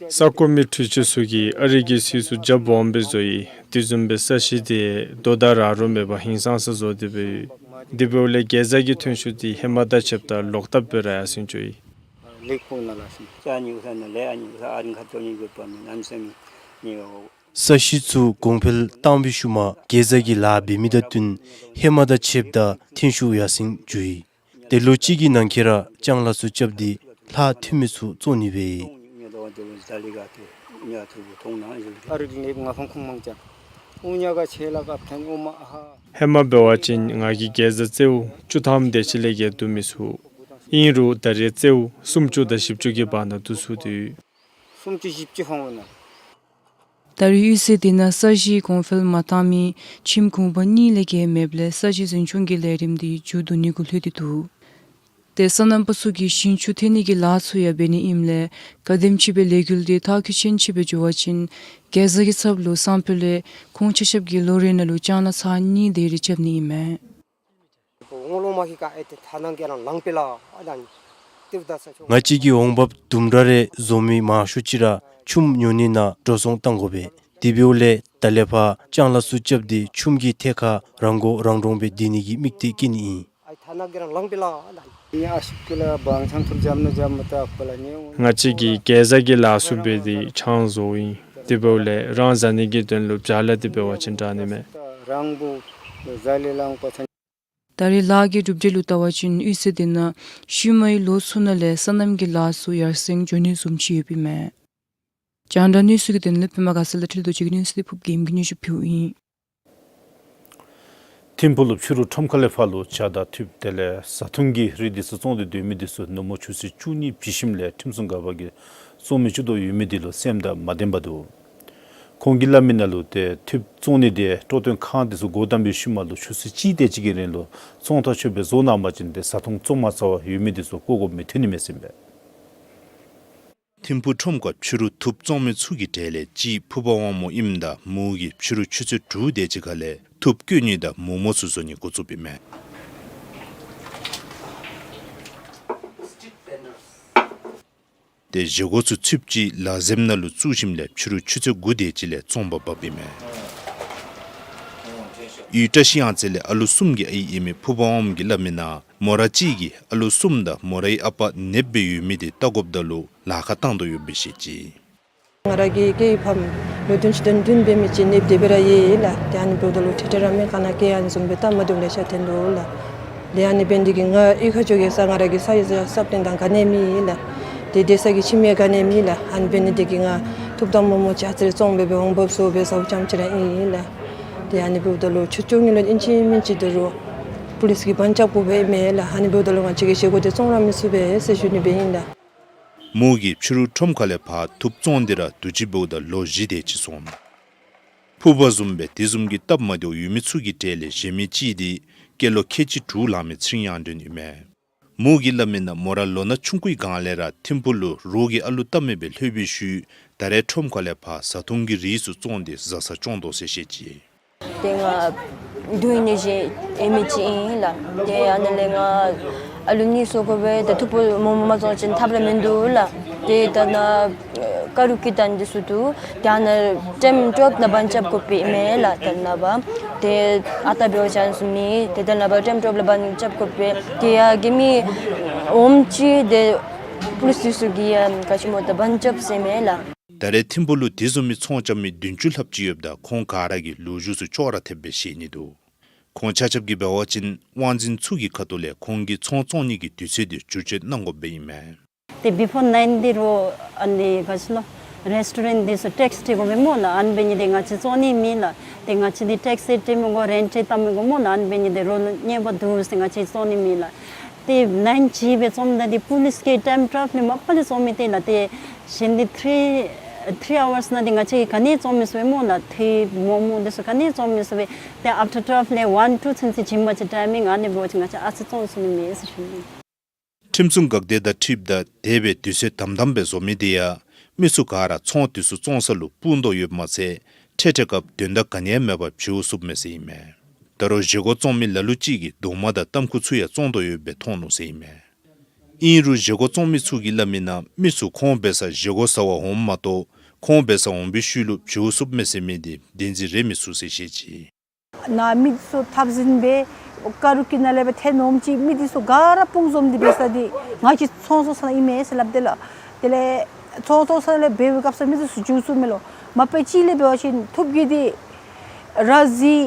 ས་གོ་མི་འཕྲུལ་ཆས་ཚུ་གིས་ཨ་རི་གི་ཚུ་ཚུ་རྒྱབ་འོང་སྦེ་བཟོ་ཡི། དེ་བཟུམ་སྦེ་ས་གཞི་དེ་རྡོ་དང་ར་རོ་མེད་པར་ཧིང་སངས་ས་བཟོ་སྟེ་སྦེ་ཡོད། དེ་འབདཝ་ལས་གེ་ཛ་གི་ཐོན་ཤུགས་དེ་ཧེ་མ་དང་ཕྱདཔ་ད་ལོག་ལྟབ་སྦེ་ར་ཡར་སེང་འགྱོ་ཡི། ས་གཞི་ཚུ་གོང་འཕེལ་བཏང་བའི་ཤུལ་མ་གེ་ཛ་གི་ལཱ་འབད་མི་དང་བསྟུན་ཧེ་མ་དང་ཕྱདཔ་ད་ཐོན་ཤུགས་ཡར་སེང་འགྱོ་ཡི། ཏེ་ལོ་གཅིག་གི་ནང་འཁོད་ར་ལྕང་ལཱ་ཚུ་རྐྱབ་སྟེ་ལྷག་ཐོན་མི་ཚུ་བཙོང་ནི་སྦེ་ཨིན། ཧེ་མ་འབད་བ་ཅིན་ང་གིས་གེ་ཛ་ཙེའུ་བཅུ་ཐམ་དེ་ཅིག་ལས་བརྒལ་བསྡུ་མི་ཚུགས། ཨིན་རུང་ད་རེས་ཙེའུ་སུམ་ཅུ་དང་བཞི་བཅུ་གི་བར་ན་བསྡུ་ཚུགས་ཏེ་ཡོད། ད་རེས་གཡུས་ཚན་དེ་ནང་ས་གཞི་གོང་འཕེལ་མ་བཏང་མི་ཁྱིམ་གུང་པ་གཉིས་ལས་བརྒལ་མེདཔ་ལས་ས་གཞི་འཛིན་སྐྱོང་གི་ལས་རིམ་དེ་མཇུག་བསྡུ་ནི་གུ་ལྷོད་དེ་འདུག། ཏེ་སོ་ནམ་པ་ཚུ་གིས་ཞིང་ཆུ་འཐེན་ནི་གི་ལཱ་ཚུ་ཡང་འབད་ནི་ཨིནམ་ལས་ག་དེམ་ཅིག་སྦེ་ལས་འགུལ་དེ་མཐའ་འཁྱོལ་ཅན་ཅིག་སྦེ་འགྱོ་བ་ཅིན་གེ་ཛ་གི་ཚབ་ལུ་སང་ཕོད་ལས་ཁོང་ཆ་ཁྱབ་ཀྱིས་ལོ་རེ་ནང་ལུ་ལྕང་ལཱ་ཚར་གཉིས་དེ་རེ་རྐྱབ་ནི་ཨིན་མས། ང་བཅས་ཀྱི་འོང་འབབ་དུམ་གྲ་རེ་བཟོ་མི་མང་ཤོས་ཅིག་ར་ཆུམ་ཉོ་ནི་ནང་འགྲོ་སོང་བཏང་དགོ་པས། དེ་འབདཝ་ལས་ད་ལས་ཕར་ལྕང་ལཱ་ཚུ་རྐྱབ་སྟེ་ཆུམ་གྱི་ཐད་ཁར་རང་མགོ་རང་འདྲོངས་སྦེ་སྡོད་ནི་གི་དམིགས་གཏད་བསྐྱེད་ནི་ཨིན། ང་བཅས་ཀྱིས་གེ་ཛ་གི་ལཱ་ཚུ་འབད་དེ་ཆང་བཟོཝ་ཨིན། དེ་འབདཝ་ལས་རང་བཟའ་ནི་གི་དོན་ལུ་བྱཱ་ལཱ་དེ་འབད་བ་ཅིན་དྲག་ནི་མས། ད་རེས་ལཱ་གི་གྲུབ་འབྲས་ལུ་བལྟ་བ་ཅིན་གཡུས་ཚན་དེ་ནང་ཤུལ་མའི་ལོ་ཚུ་ནང་ལས་སོ་ནམ་གྱི་ལཱ་ཚུ་ཡར་སེང་འགྱོ་ནི་བཟུམ་ཅིག་ཡོདཔ་ཨིན་མས། རྒྱང་བསྒྲགས་གནས་ཚུལ་གྱི་དོན་ལས་པདྨ་དགའ་ཚལ་དང་འཕྲིན་ལས་རྡོ་རྗེ་གིས་གནས་ཚུལ་དེ་ཕུབ་རྒྱལམོ་གིས་སྙན་ཞུ་ཕུལཝ་ཨིན། ཐིམ་ཕུག་ལུ་ཕྱི་རུ་ཁྲོམ་ཁ་ལས་ཕར་ལུ་ཇ་དང་ཐུགཔ་དེ་ལས་བཟའ་འཐུང་གི་རིགས་དེ་ཚུ་བཙོང་སྟེ་སྡོད་མི་དེ་ཚུ་ནུབ་མོ་ཆུ་ཚོད་བཅུ་གཉིས་བྱི་ཞིནམ་ལས་ཁྲིམས་སྲུང་འགག་པ་གིས་བཙོང་མི་བཅུག་དོ་ཡོད་མི་དེ་ལུ་སེམས་ཐག་མ་བདེ་བར་འདུག། ཁོང་གིས་སླབ་མི་ནང་ལུ་ཏེ་ཐུགཔ་བཙོང་ནི་དེ་སྤྲོ་སྟོན་ཁང་དེ་ཚུ་སྒོ་བསྡམས་པའི་ཤུལ་མ་ལུ་ཆུ་ཚོད་གཅིག་དེ་ཅིག་གི་རིང་ལུ་བཙོང་ཐག་ཆོད་སྦེ་བཟོ་གནང་པ་ཅིན་ཏེ་བཟའ་འཐུང་བཙོང་མ་ཚར་བར་ཡོད་མི་དེ་ཚུ་བཀོ་བཀོ་མི་ཐོན་ནི་མས་ཟེར་ཨིན་པས། ཐིམ་ཕུག་ཁྲོམ་ཁ་ཕྱི་རུ་ཐུགཔ་བཙོང་མི་ཚུ་གི་གྲས་ལས་གཅིག་ཕུརཔ་དབང་མོ་ཨིནམ་ད་མོ་གིས་ཕྱི་རུ་ཆུ་ཚོད་དྲུག་དེ་ཅིག་ཁ་ལས་ཐུགཔ་བཀོ་ནི་དང་མོག་མོག་ཚུ་བཟོ་ནི་འགོ་བཙུགསཔ་ཨིན་མས། ཏེ་བཞེས་སྒོ་ཚུ་ཚུདཔ་ཅིག་ལག་གཟེབ་ནང་ལུ་བཙུགས་ཞིནམ་ལས་ཕྱི་རུ་ཆུ་ཚོད་དགུ་དེ་ཅིག་ལས་བཙོང་པར་འབགཔ་ཨིན་མས། ཡུལ་བཀྲ་ཤིས་གཡང་རྩེ་ལས་ཨ་ལོ་གསུམ་གྱི་ཨའི་ཨིན་མི་ཕུརཔ་དབང་མོ་གིས་སླབ་མི་ནང་མོ་ར་གཅིག་གིས་ཨ་ལོ་གསུམ་དང་མོ་རའི་ཨ་པ་ནདཔ་སྦེ་ཡོད་མི་དེ་བལྟ་དགོཔ་ད་ལུ་ལཱ་ཁག་བཏང་དོ་ཡོདཔ་སྦེ་བཤད་ཅི། ང་ར་གི་སྐྱེས་ཡུལ་ཕམ་ལོ་བདུན་ཅུ་དོན་བདུན་འབད་མི་ཅིག་ནདཔ་དེ་སྦེ་ར་ཡོད་ལགས། ཏེ་ཨ་ནི་འབདཝ་ད་ལུ་ཁྲིག་ཁྲི་ར་མེད་ག་ནི་སྐྱེ་ཨ་ནི་བཟུམ་སྦེ་སྟབས་མ་བདེཝ་ལེ་ཤ་ཐོན་དོ་ལགས། ཏེ་ཨ་ནི་འབད་ནི་དེ་གིས་ང་གཡུས་ཁར་འགྱོ་གེ་ས་ང་ར་གི་ས་ཡི་ས་སྲབ་ཏིང་དང་ག་ནི་མེད་ལགས། ཏེ་སྡོད་ས་གི་ཁྱིམ་ཡང་ག་ནི་མེད་ལགས། ཨ་ནི་འབད་ནི་དེ་གིས་ང་ཐུགཔ་དང་མོག་མོག་ཇ་ཙིག་རེ་བཙོང་སྦེ་སྦེ་འོང་འབབ་བཟོ་སྦེ་ཟཝ་ཙམ་ཅིག་ར་ཨིན་ལགས། ཏེ་ཨ་ནི་འབདཝ་ད་ལུ་ཆུ་བཅུག་ནི་ལུ་ཨིན་ཅི་མིན་ཅི་འདི་རུང་པུ་ལིསི་གིས་བང་རྐྱབ་དགོཔ་སྦེ་ཨིན་མས་ལགས། ཨ་ནི་འབདཝ་ད་ལུ་ང་བཅས་ཀྱིས་བཞེས་སྒོ་དེ་བཙོང་ར་མི་ཚུགས་པས་ཟེར་ཞུ་ནི་སྦེ་ཨིན་ལགས། མོ་གིས་ཕྱི་རུ་ཁྲོམ་ཁ་ལས་ཕར་ཐུཔ་བཙོང་སྟེ་ར་དུས་ཅི་འབདཝ་ད་ལོ་བཞི་དེ་ཅིག་སོང་། ཕུ་བོ་བཟུམ་སྦེ་དེ་བཟུམ་གྱི་སྟབས་མ་བདེཝ་ཡོད་མི་ཚུ་གི་གྲས་ལས་གཞན་མི་ཅིག་དེ་སྐྱེས་ལོ་ཁལ་གཅིག་དྲུག་ལང་མི་ཚེ་རིང་དབྱངས་སྒྲོན་ཨིན་མས། མོ་གིས་སླབ་མི་ནང་མོ་ར་ལོ་ན་ཆུང་ཀུའི་སྒང་ལས་ར་ཐིམ་ཕུག་ལུ་རོགས་ཀྱིས་ཨ་ལུ་བལྟ་མི་སྦེ་ལྷོད་པའི་ཤུལ་ད་རེས་ཁྲོམ་ཁ་ལས་ཕར་བཟའ་འཐུང་གི་རིགས་ཚུ་བཙོང་སྟེ་བཟའ་ཚང་སྐྱོང་དོ་ཟེར་བཤད་ཅི། ཏེ་ང་སྡུག་བསྔལ་ཅན་ཨིན་མི་ཅིག་ཨིན་ལགས། ཏེ་ཨ་ནཱ་ལས་ང་ཨ་ལུ་གཉིས་གསོ་དགོ་པས། ཏེ་ཐུག་པོ་མོ་མ་བཙོང་ཅིན་ཐབས་ར་མིན་འདུག་ལགས། ཏེ་ད་ནཱ་ཀ་རུ་ཀི་ཏན་འདི་ཚུ་འདུག། ཏེ་ཨ་ནཱ་ཊེམ་ཊོབ་ནང་འབག་རྐྱབ་དགོ་པས་ཨིན་མས་ལགས། ད་ནཱ་འབག་ཏེ་ཨ་རྟག་འབད་བ་ཅིན་ཚུ་མེད། ཏེ་ད་ནཱ་འབག་ཊེམ་ཊོབ་ལས་འབག་རྐྱབ་དགོ་པས། ཏེ་ཡར་གི་མི་འོངམ་ཅིག་ཏེ་པོ་ལིསི་འདི་ཚུ་གིས་ཡང་ག་ཅི་སྨོ་ད་འབག་རྐྱབ་ཟེར་མས་ལགས། ད་རེས་ཐིམ་ཕུག་ལུ་དེ་བཟུམ་མའི་ཚོང་རྐྱབ་མི་བདུན་ཅུ་ལྷགཔ་ཅིག་ཡོདཔ་ད་ཁོང་ག་ར་གི་ལོ་རྒྱུས་ཚུ་ཅོག་ར་འཐདཔ་སྦེ་ཤེས་ནི་འདུག། ཁོང་ཆ་ཁྱབ་ཀྱིས་འབད་བ་ཅིན་དབང་འཛིན་ཚུ་གི་ཁ་ཐུག་ལས་ཁོང་གི་ཚོང་བཙོང་ནི་གི་དུས་ཚོད་དེ་བསྒྱུར་བཅོས་གནང་དགོཔ་སྦེ་ཨིན་མས། ཏེ་བི་ཕོར་ནའིན་འདི་རུ་ཨ་ནི་ག་ཅི་ལོ་རེསི་ཊོ་རེནཊ་འདི་ཚུ་ཊེགསི་སྤྲོད་དགོ་པས་སྨོ་ལགས། ཨ་ནི་འབད་ནི་དེ་ང་བཅས་བཙོང་ནི་མེད་ལགས། ཏེ་ང་བཅས་འདི་ཊེགསི་སྤྲོད་མི་དགོ། རེནཊ་བཏབ་མི་དགོ་སྨོ་ལགས། ཨ་ནི་འབད་ནི་དེ་རོགས་ལུ་གནོདཔ་འདུག་ཟེར་ང་བཅས་བཙོང་ནི་མེད་ལགས། ཏེ་ནའིན་ཅིག་སྦེ་བཙོངམ་ད་འདི་པོ་ལིསི་གིས་ཊེམ་ཊོབ་ལས་མ་པ་ལས་བཙོང་མི་སྟེར་ལགས། ཏེ་གཞན་འདི་ཐི་རི་ཐི་རི་ཨ་ཝརསི་ནང་འདི་ང་བཅས་ཀྱིས་ག་ནི་བཙོང་མི་ཚུགས་པས་སྨོ་ལགས། ཐི་མོག་མོག་འདི་ཚུ་ག་ནི་བཙོང་མི་ཚུགས་པས། ཏེ་ཨབ་ཊར་ཊོབ་ལས་ཝན་ཊུ་ཚུན་ཚོད་བྱིན་པ་ཅིན་ཊེམ་མེད། ཨ་ནི་འབད་བ་ཅིན་ང་བཅས་ཨ་ཙི་བཙོང་ཚུགས་ནི་མེད་ཟེར་ཞུ་ནི། ཁྲིམས་སྲུང་འགག་སྡེ་དང་འཁྲིལཝ་ད་དེ་སྦེ་དུས་ཚོད་དམ་དམ་སྦེ་བཟོ་མི་དེ་ཡང་མི་ཚུ་ག་ར་ཚོང་དེ་ཚུ་བཙོང་ས་ལུ་སྤུངས་དོ་ཡོདཔ་མ་ཚད་འཕྲལ་འཕྲལ་སྐབས་དོན་དག་ག་ནི་ཡང་མེད་པར་བྱིན་ཚུགས་མས་ཟེར་ཨིན་མས། ད་རུང་བཞེས་སྒོ་བཙོང་མི་ལ་ལུ་ཅིག་གིས་རྡོག་མ་དང་ཏམ་ཁུ་ཚུ་ཡང་བཙོང་དོ་ཡོདཔ་སྦེ་མཐོང་ནུག་ཟེར་ཨིན་མས། ཨིན་རུང་བཞེས་སྒོ་བཙོང་མི་ཚུ་གིས་སླབ་མི་ནང་མི་ཚུ་ཁོང་འབད་སར་བཞེས་སྒོ་བཟའ་བར་འོངམ་མ་གཏོགས་ཁོང་འབད་སར་འོང་པའི་ཤུལ་ལུ་བྱིན་ཚུགས་མས་ཟེར་མི་དེ་བདེན་འཛིན་རེ་མི་ཚུགས་ཟེར་བཤད་ཅི། ནཱ་མི་འདི་ཚུ་འཐབ་འཛིང་འབད་ཀ་རུ་ཀི་ནང་ལས་སྦེ་ཐོན་འོངམ་ཅིག་མི་འདི་ཚུ་ག་ར་སྤུངས་འཛོམས་ཏེ་འབད་ས་འདི་ང་བཅས་ཚོང་བཙོང་ས་ནང་ཨིན་མས་ཟེར་སླབ་དེས་ལགས། དེ་ལས་ཚོང་བཙོང་ས་ལས་འབད་བའི་སྐབས་སུ་མི་འདི་ཚུ་བྱིན་ཚུགས་མས་ལོ། མ་པ་ཅིག་ལས་འབད་བ་ཅིན་ཐུབ་གི་འདི་ར་བཟི་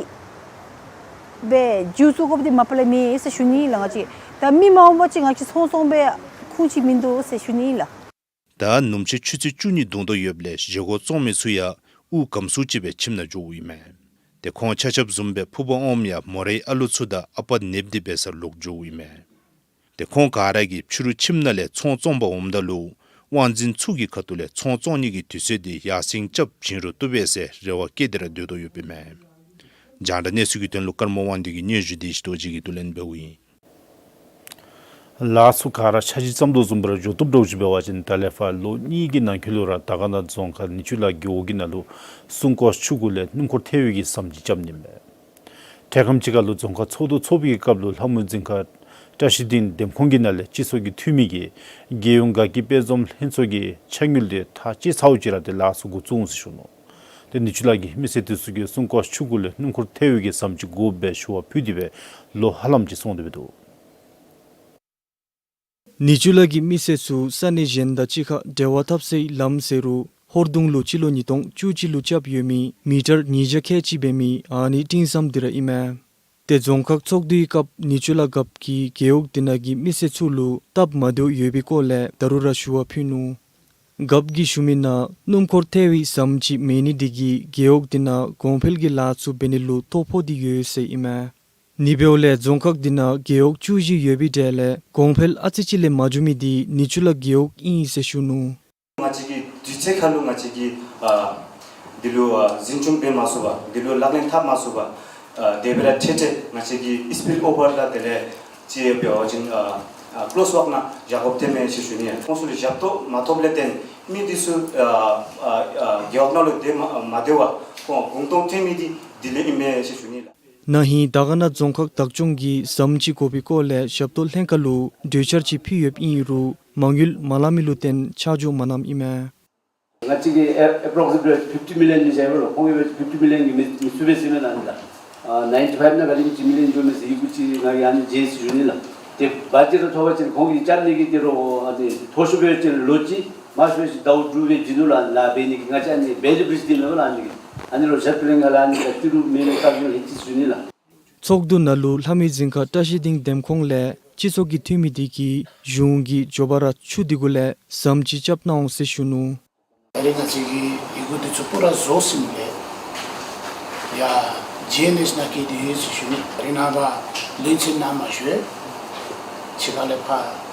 སྦེ་བྱིན་ཚུགས་དགོཔ་འདི་མ་པ་ལས་མེད་ཟེར་ཞུ་ནི་ལགས། ང་བཅས་ད་མི་མ་འོངམ་ཅིག་ང་བཅས་ཚོང་བཙོང་འབད་ཁུངས་ཅིག་མིན་འདུག་ཟེར་ཞུ་ནི་ལགས། ད་ནུབ་ཕྱེད་ཆུ་ཚོད་བཅུ་གཉིས་བརྡུང་དོ་ཡོདཔ་ལས་བཞེས་སྒོ་བཙོང་མི་ཚུ་ཡང་དབུགས་སྐམ་སུ་ཅིག་སྦེ་ཁྱིམ་ནང་འགྱོཝ་ཨིན་མས། ཏེ་ཁོང་ཆ་ཁྱབ་བཟུམ་སྦེ་ཕུ་བོ་ཨོམ་ཡང་མོ་རའི་ཨ་ལུ་ཚུ་དང་ཨ་པ་ནདཔ་འདི་འབད་སར་ལོག་འགྱོཝ་ཨིན་མས། ཏེ་ཁོང་ག་ར་གིས་ཕྱི་རུ་ཁྱིམ་ནང་ལས་ཚོང་བཙོང་པར་འོངམ་ད་ལུ་དབང་འཛིན་ཚུ་གི་ཁ་ཐུག་ལས་ཚོང་བཙོང་ནི་གི་དུས་ཚོད་འདི་ཡར་སེང་རྐྱབ་བྱིན་རུང་བཏུབ་པས་ཟེར་རེ་བ་བསྐྱེད་དེ་ར་སྡོད་དོ་ཡོདཔ་ཨིན་མས། རྒྱང་བསྒྲགས་གནས་ཚུལ་གྱི་དོན་ལུ་ཀརྨ་དབང་འདུས་ཀྱི་སྙན་ཞུ་དེ་ཞི་རྡོ་རྗེ་གིས་བསྡུ་ལེན་འབདཝ་ཨིན། ལཱ་ཚུ་ག་ར་འཆར་གཞི་བརྩམ་དོ་བཟུམ་སྦེ་ར་འགྱོ་བཏུབ་འདྲཝ་ཅིག་འབད་བ་ཅིན་ད་ལས་ཕར་ལོ་གཉིས་ཀྱི་ནང་འཁོད་ལུ་ར་དར་དཀར་ན་རྫོང་ཁག་ནི་ཅུ་ལ་རྒེད་འོག་གི་ནང་ལུ་སྲུང་སྐྱོབ་ཆུ་གུ་ལས་སྣུམ་འཁོར་ཐལ་བའི་གི་ཟམ་ཅིག་རྐྱབ་ནི་མས། འཕྲལ་ཁམས་ཅིག་ཁར་ལུ་རྫོང་ཁག་ཚོགས་འདུ་ཚོགས་པའི་གི་སྐབས་ལུ་ལྷ་མོའི་རྫིང་ཁ་བཀྲ་ཤིས་སྡིངས་འདེམས་ཁོངས་ཀྱི་ནང་ལས་སྤྱི་ཚོགས་ཀྱི་འཐུས་མི་གིས་རྒྱལ་ཡོངས་དགའ་སྐྱིད་དཔལ་འཛོམས་ལྷན་ཚོགས་ཀྱི་ཕྱག་དངུལ་དེ་ཐག་བཅད་ཚརཝ་ཅིག་ར་ཏེ་ལཱ་ཚུ་འགོ་བཙུགས་འོང་ཟེར་ཞུ་ནུག། ཏེ་ནི་ཅུ་ལ་གི་མི་སེར་དེ་ཚུ་གིས་སྲུང་སྐྱོབ་ཆུ་གུ་ལས་སྣུམ་འཁོར་ཐལ་བའི་གི་ཟམ་ཅིག་དགོ་པས་ཞུ་བ་ཕུལ་ཏེ་སྦེ་ལོ་ཧ་ལམ་ཅིག་སོང་སྟེ་སྦེ་འདུག། ནི་ཅུ་ལ་གི་མི་སེར་ཚུ་ས་གནས་གཞན་དང་གཅིག་ཁར་འབྲེལ་བ་འཐབ་སའི་ལམ་ཟེར་རུང་ཧོར་གདོང་ལུ་སྤྱི་ལོ་ཉིས་སྟོང་བཅུ་གཅིག་ལུ་རྐྱབ་ཡོད་མི་མི་ཊར་ཉིས་བརྒྱ་ཁལ་གཅིག་འབད་མི་ཨ་ནི་སྤྲིན་ཟམ་འདི་ར་ཨིན་མས། ཏེ་རྫོང་ཁག་ཚོགས་འདུའི་སྐབས་ནི་ཅུ་ལ་རྒཔོ་གིས་རྒེད་འོག་འདི་ནང་གི་མི་སེར་ཚུ་ལུ་སྟབས་མ་བདེཝ་ཡོད་པའི་སྐོར་ལས་ད་རུང་ར་ཞུ་བ་ཕུལ་ནུག། རྒཔོ་གིས་ཞུ་མི་ནང་སྣུམ་འཁོར་ཐལ་བའི་ཟམ་ཅིག་མེད་ནི་འདི་གིས་རྒེད་འོག་འདི་ནང་གོང་འཕེལ་གྱི་ལཱ་ཚུ་འབད་ནི་ལུ་ཐོ་ཕོག་སྟེ་ཡོད་ཟེར་ཨིན་མས། ནི་འབདཝ་ལས་རྫོང་ཁག་འདི་ནང་རྒེད་འོག་བཅུ་བཞི་ཡོད་པའི་གྲས་ལས་གོང་འཕེལ་ཨ་ཙི་ཅིག་ལས་མ་འགྱོ་མི་འདི་ནི་ཅུ་ལ་རྒེད་འོག་ཨིན་ཟེར་ཞུ་ནུག། ང་བཅས་ཀྱིས་དུས་ཚོད་ཁར་ལུ་ང་བཅས་ཀྱིས་ཨ་འདི་ལུ་ཨ་འཛིན་སྐྱོང་འབད་མ་ཚུགས་པར་འདི་ལུ་ལག་ལེན་འཐབ་མ་ཚུགས་པར་ཨ་དེ་སྦེ་ར་ཐལ་ཐལ་ང་བཅས་ཀྱིས་སི་པིལ་ཨོ་ཝར་དང་དེ་ལས་ཅིག་འབད་བ་ཅིན་ཨ་ཨ་ཀོ་ལོསི་ཝརཀ་ནང་བཞག་དགོཔ་ཐོནམ་མས་ཟེར་ཞུ་ནི། ཁོང་ཚུ་ལུ་ཞབས་ཏོག་མ་ཐོབ་ལས་བརྟེན་མི་འདི་ཚུ་ཨ་ཨ་ཨ་རྒེད་འོག་ནང་ལུ་སྡོད་མ་མ་སྡོད་པར་ཁོང་གུང་སྟོང་ཐོན་མི་འདི་འདི་ལས་ཨིན་མས་ཟེར་ཞུ་ནི་ལགས། ན་ཧིང་དར་དཀར་ན་རྫོང་ཁག་བདག་སྐྱོང་གིས་ཟམ་ཅིག་དགོ་པའི་སྐོར་ལས་ཞབས་ཏོག་ལྷན་ཁག་ལུ་གྲོས་འཆར་ཅིག་ཕུལ་ཡོདཔ་ཨིན་རུང་མ་དངུལ་མ་ལང་མི་ལུ་བརྟེན་ཆ་འཇོག་མ་གནངམ་ཨིན་མས། ང་བཅས་ཀྱིས་ཨེ་ཨེ་པྲོག་སི་མེཊ་ལི་ཕིཕ་ཊི་མི་ལི་ཡཱན་ནི་ཟེར་བ་ལོ། ཁོང་གིས་ཕིཕ་ཊི་མི་ལི་ཡཱན་གྱིས་མི་མི་ཚུགས་པས་ཟེར་མས་ལགས་ཨ་ནི་ལགས། ཨ་ནའིན་ཊི་ཕའིབ་ནང་ག་ལས་ཅིག་མི་ལི་ཡཱན་འགྱོ་མས་ཟེར་ཡི་གུ་ཅིག་ང་གིས་ཨ་ནི་མཇལ་ཟེར་ཞུ་ནི་ལགས། ཏེ་བ་ཇེཊ་ར་ཐོབ་པ་ཅིན་ཁོང་གིས་བཅར་ནི་གི་ཏེ་རོགས་ཨ་ནི་མཐོ་ཤོས་འབད་བ་ཅིན་ལོ་གཅིག་མང་ཤོས་ཅིག་ཟླཝ་དྲུག་སྦེ་བྱིན་ནུག་ལགས། ལཱ་འབད་ནི་གི་ང་བཅས་ཨ་ནི་བེ་ལི་བི་རིཇ་འདི་མེན་པ་ལགས། ཨ་ནི་གི་ཨ་ནི་རོགས་ཞབས་ཀྱི་ལས་ཁང་ལས་ཨ་ནི་ག་ཏི་རུ་མེད་མེད་བཀག་འགོག་ལྷན་ཅིག་ཞུ་ནི་ལགས། ཚོགས་འདུ་ནང་ལུ་ལྷ་མོའི་རྫིང་ཁ་བཀྲ་ཤིས་སྡིངས་འདེམས་ཁོངས་ལས་སྤྱི་ཚོགས་ཀྱི་འཐུས་མི་དེ་གིས་གཞུང་གིས་མགྱོགས་པ་ར་ཆུ་འདི་གུ་ལས་ཟམ་ཅིག་རྐྱབ་གནང་འོང་ཟེར་ཞུ་ནུག། ད་རེས་ང་བཅས་ཀྱིས་ཡི་གུ་འདི་ཚུ་པུ་ར་བཟོ་ཟིན་པས། ཡ་ཇི་ཨེན་ཨེསི་ནང་བསྐྱལ་ཏེ་ཡོད་ཟེར་ཞུ་ནི། ད་རེས་ནངས་པ་བློན་ཆེན་ནང་མ་ཞུ་བས་ཕྱི་ཁ་ལས་ཕར་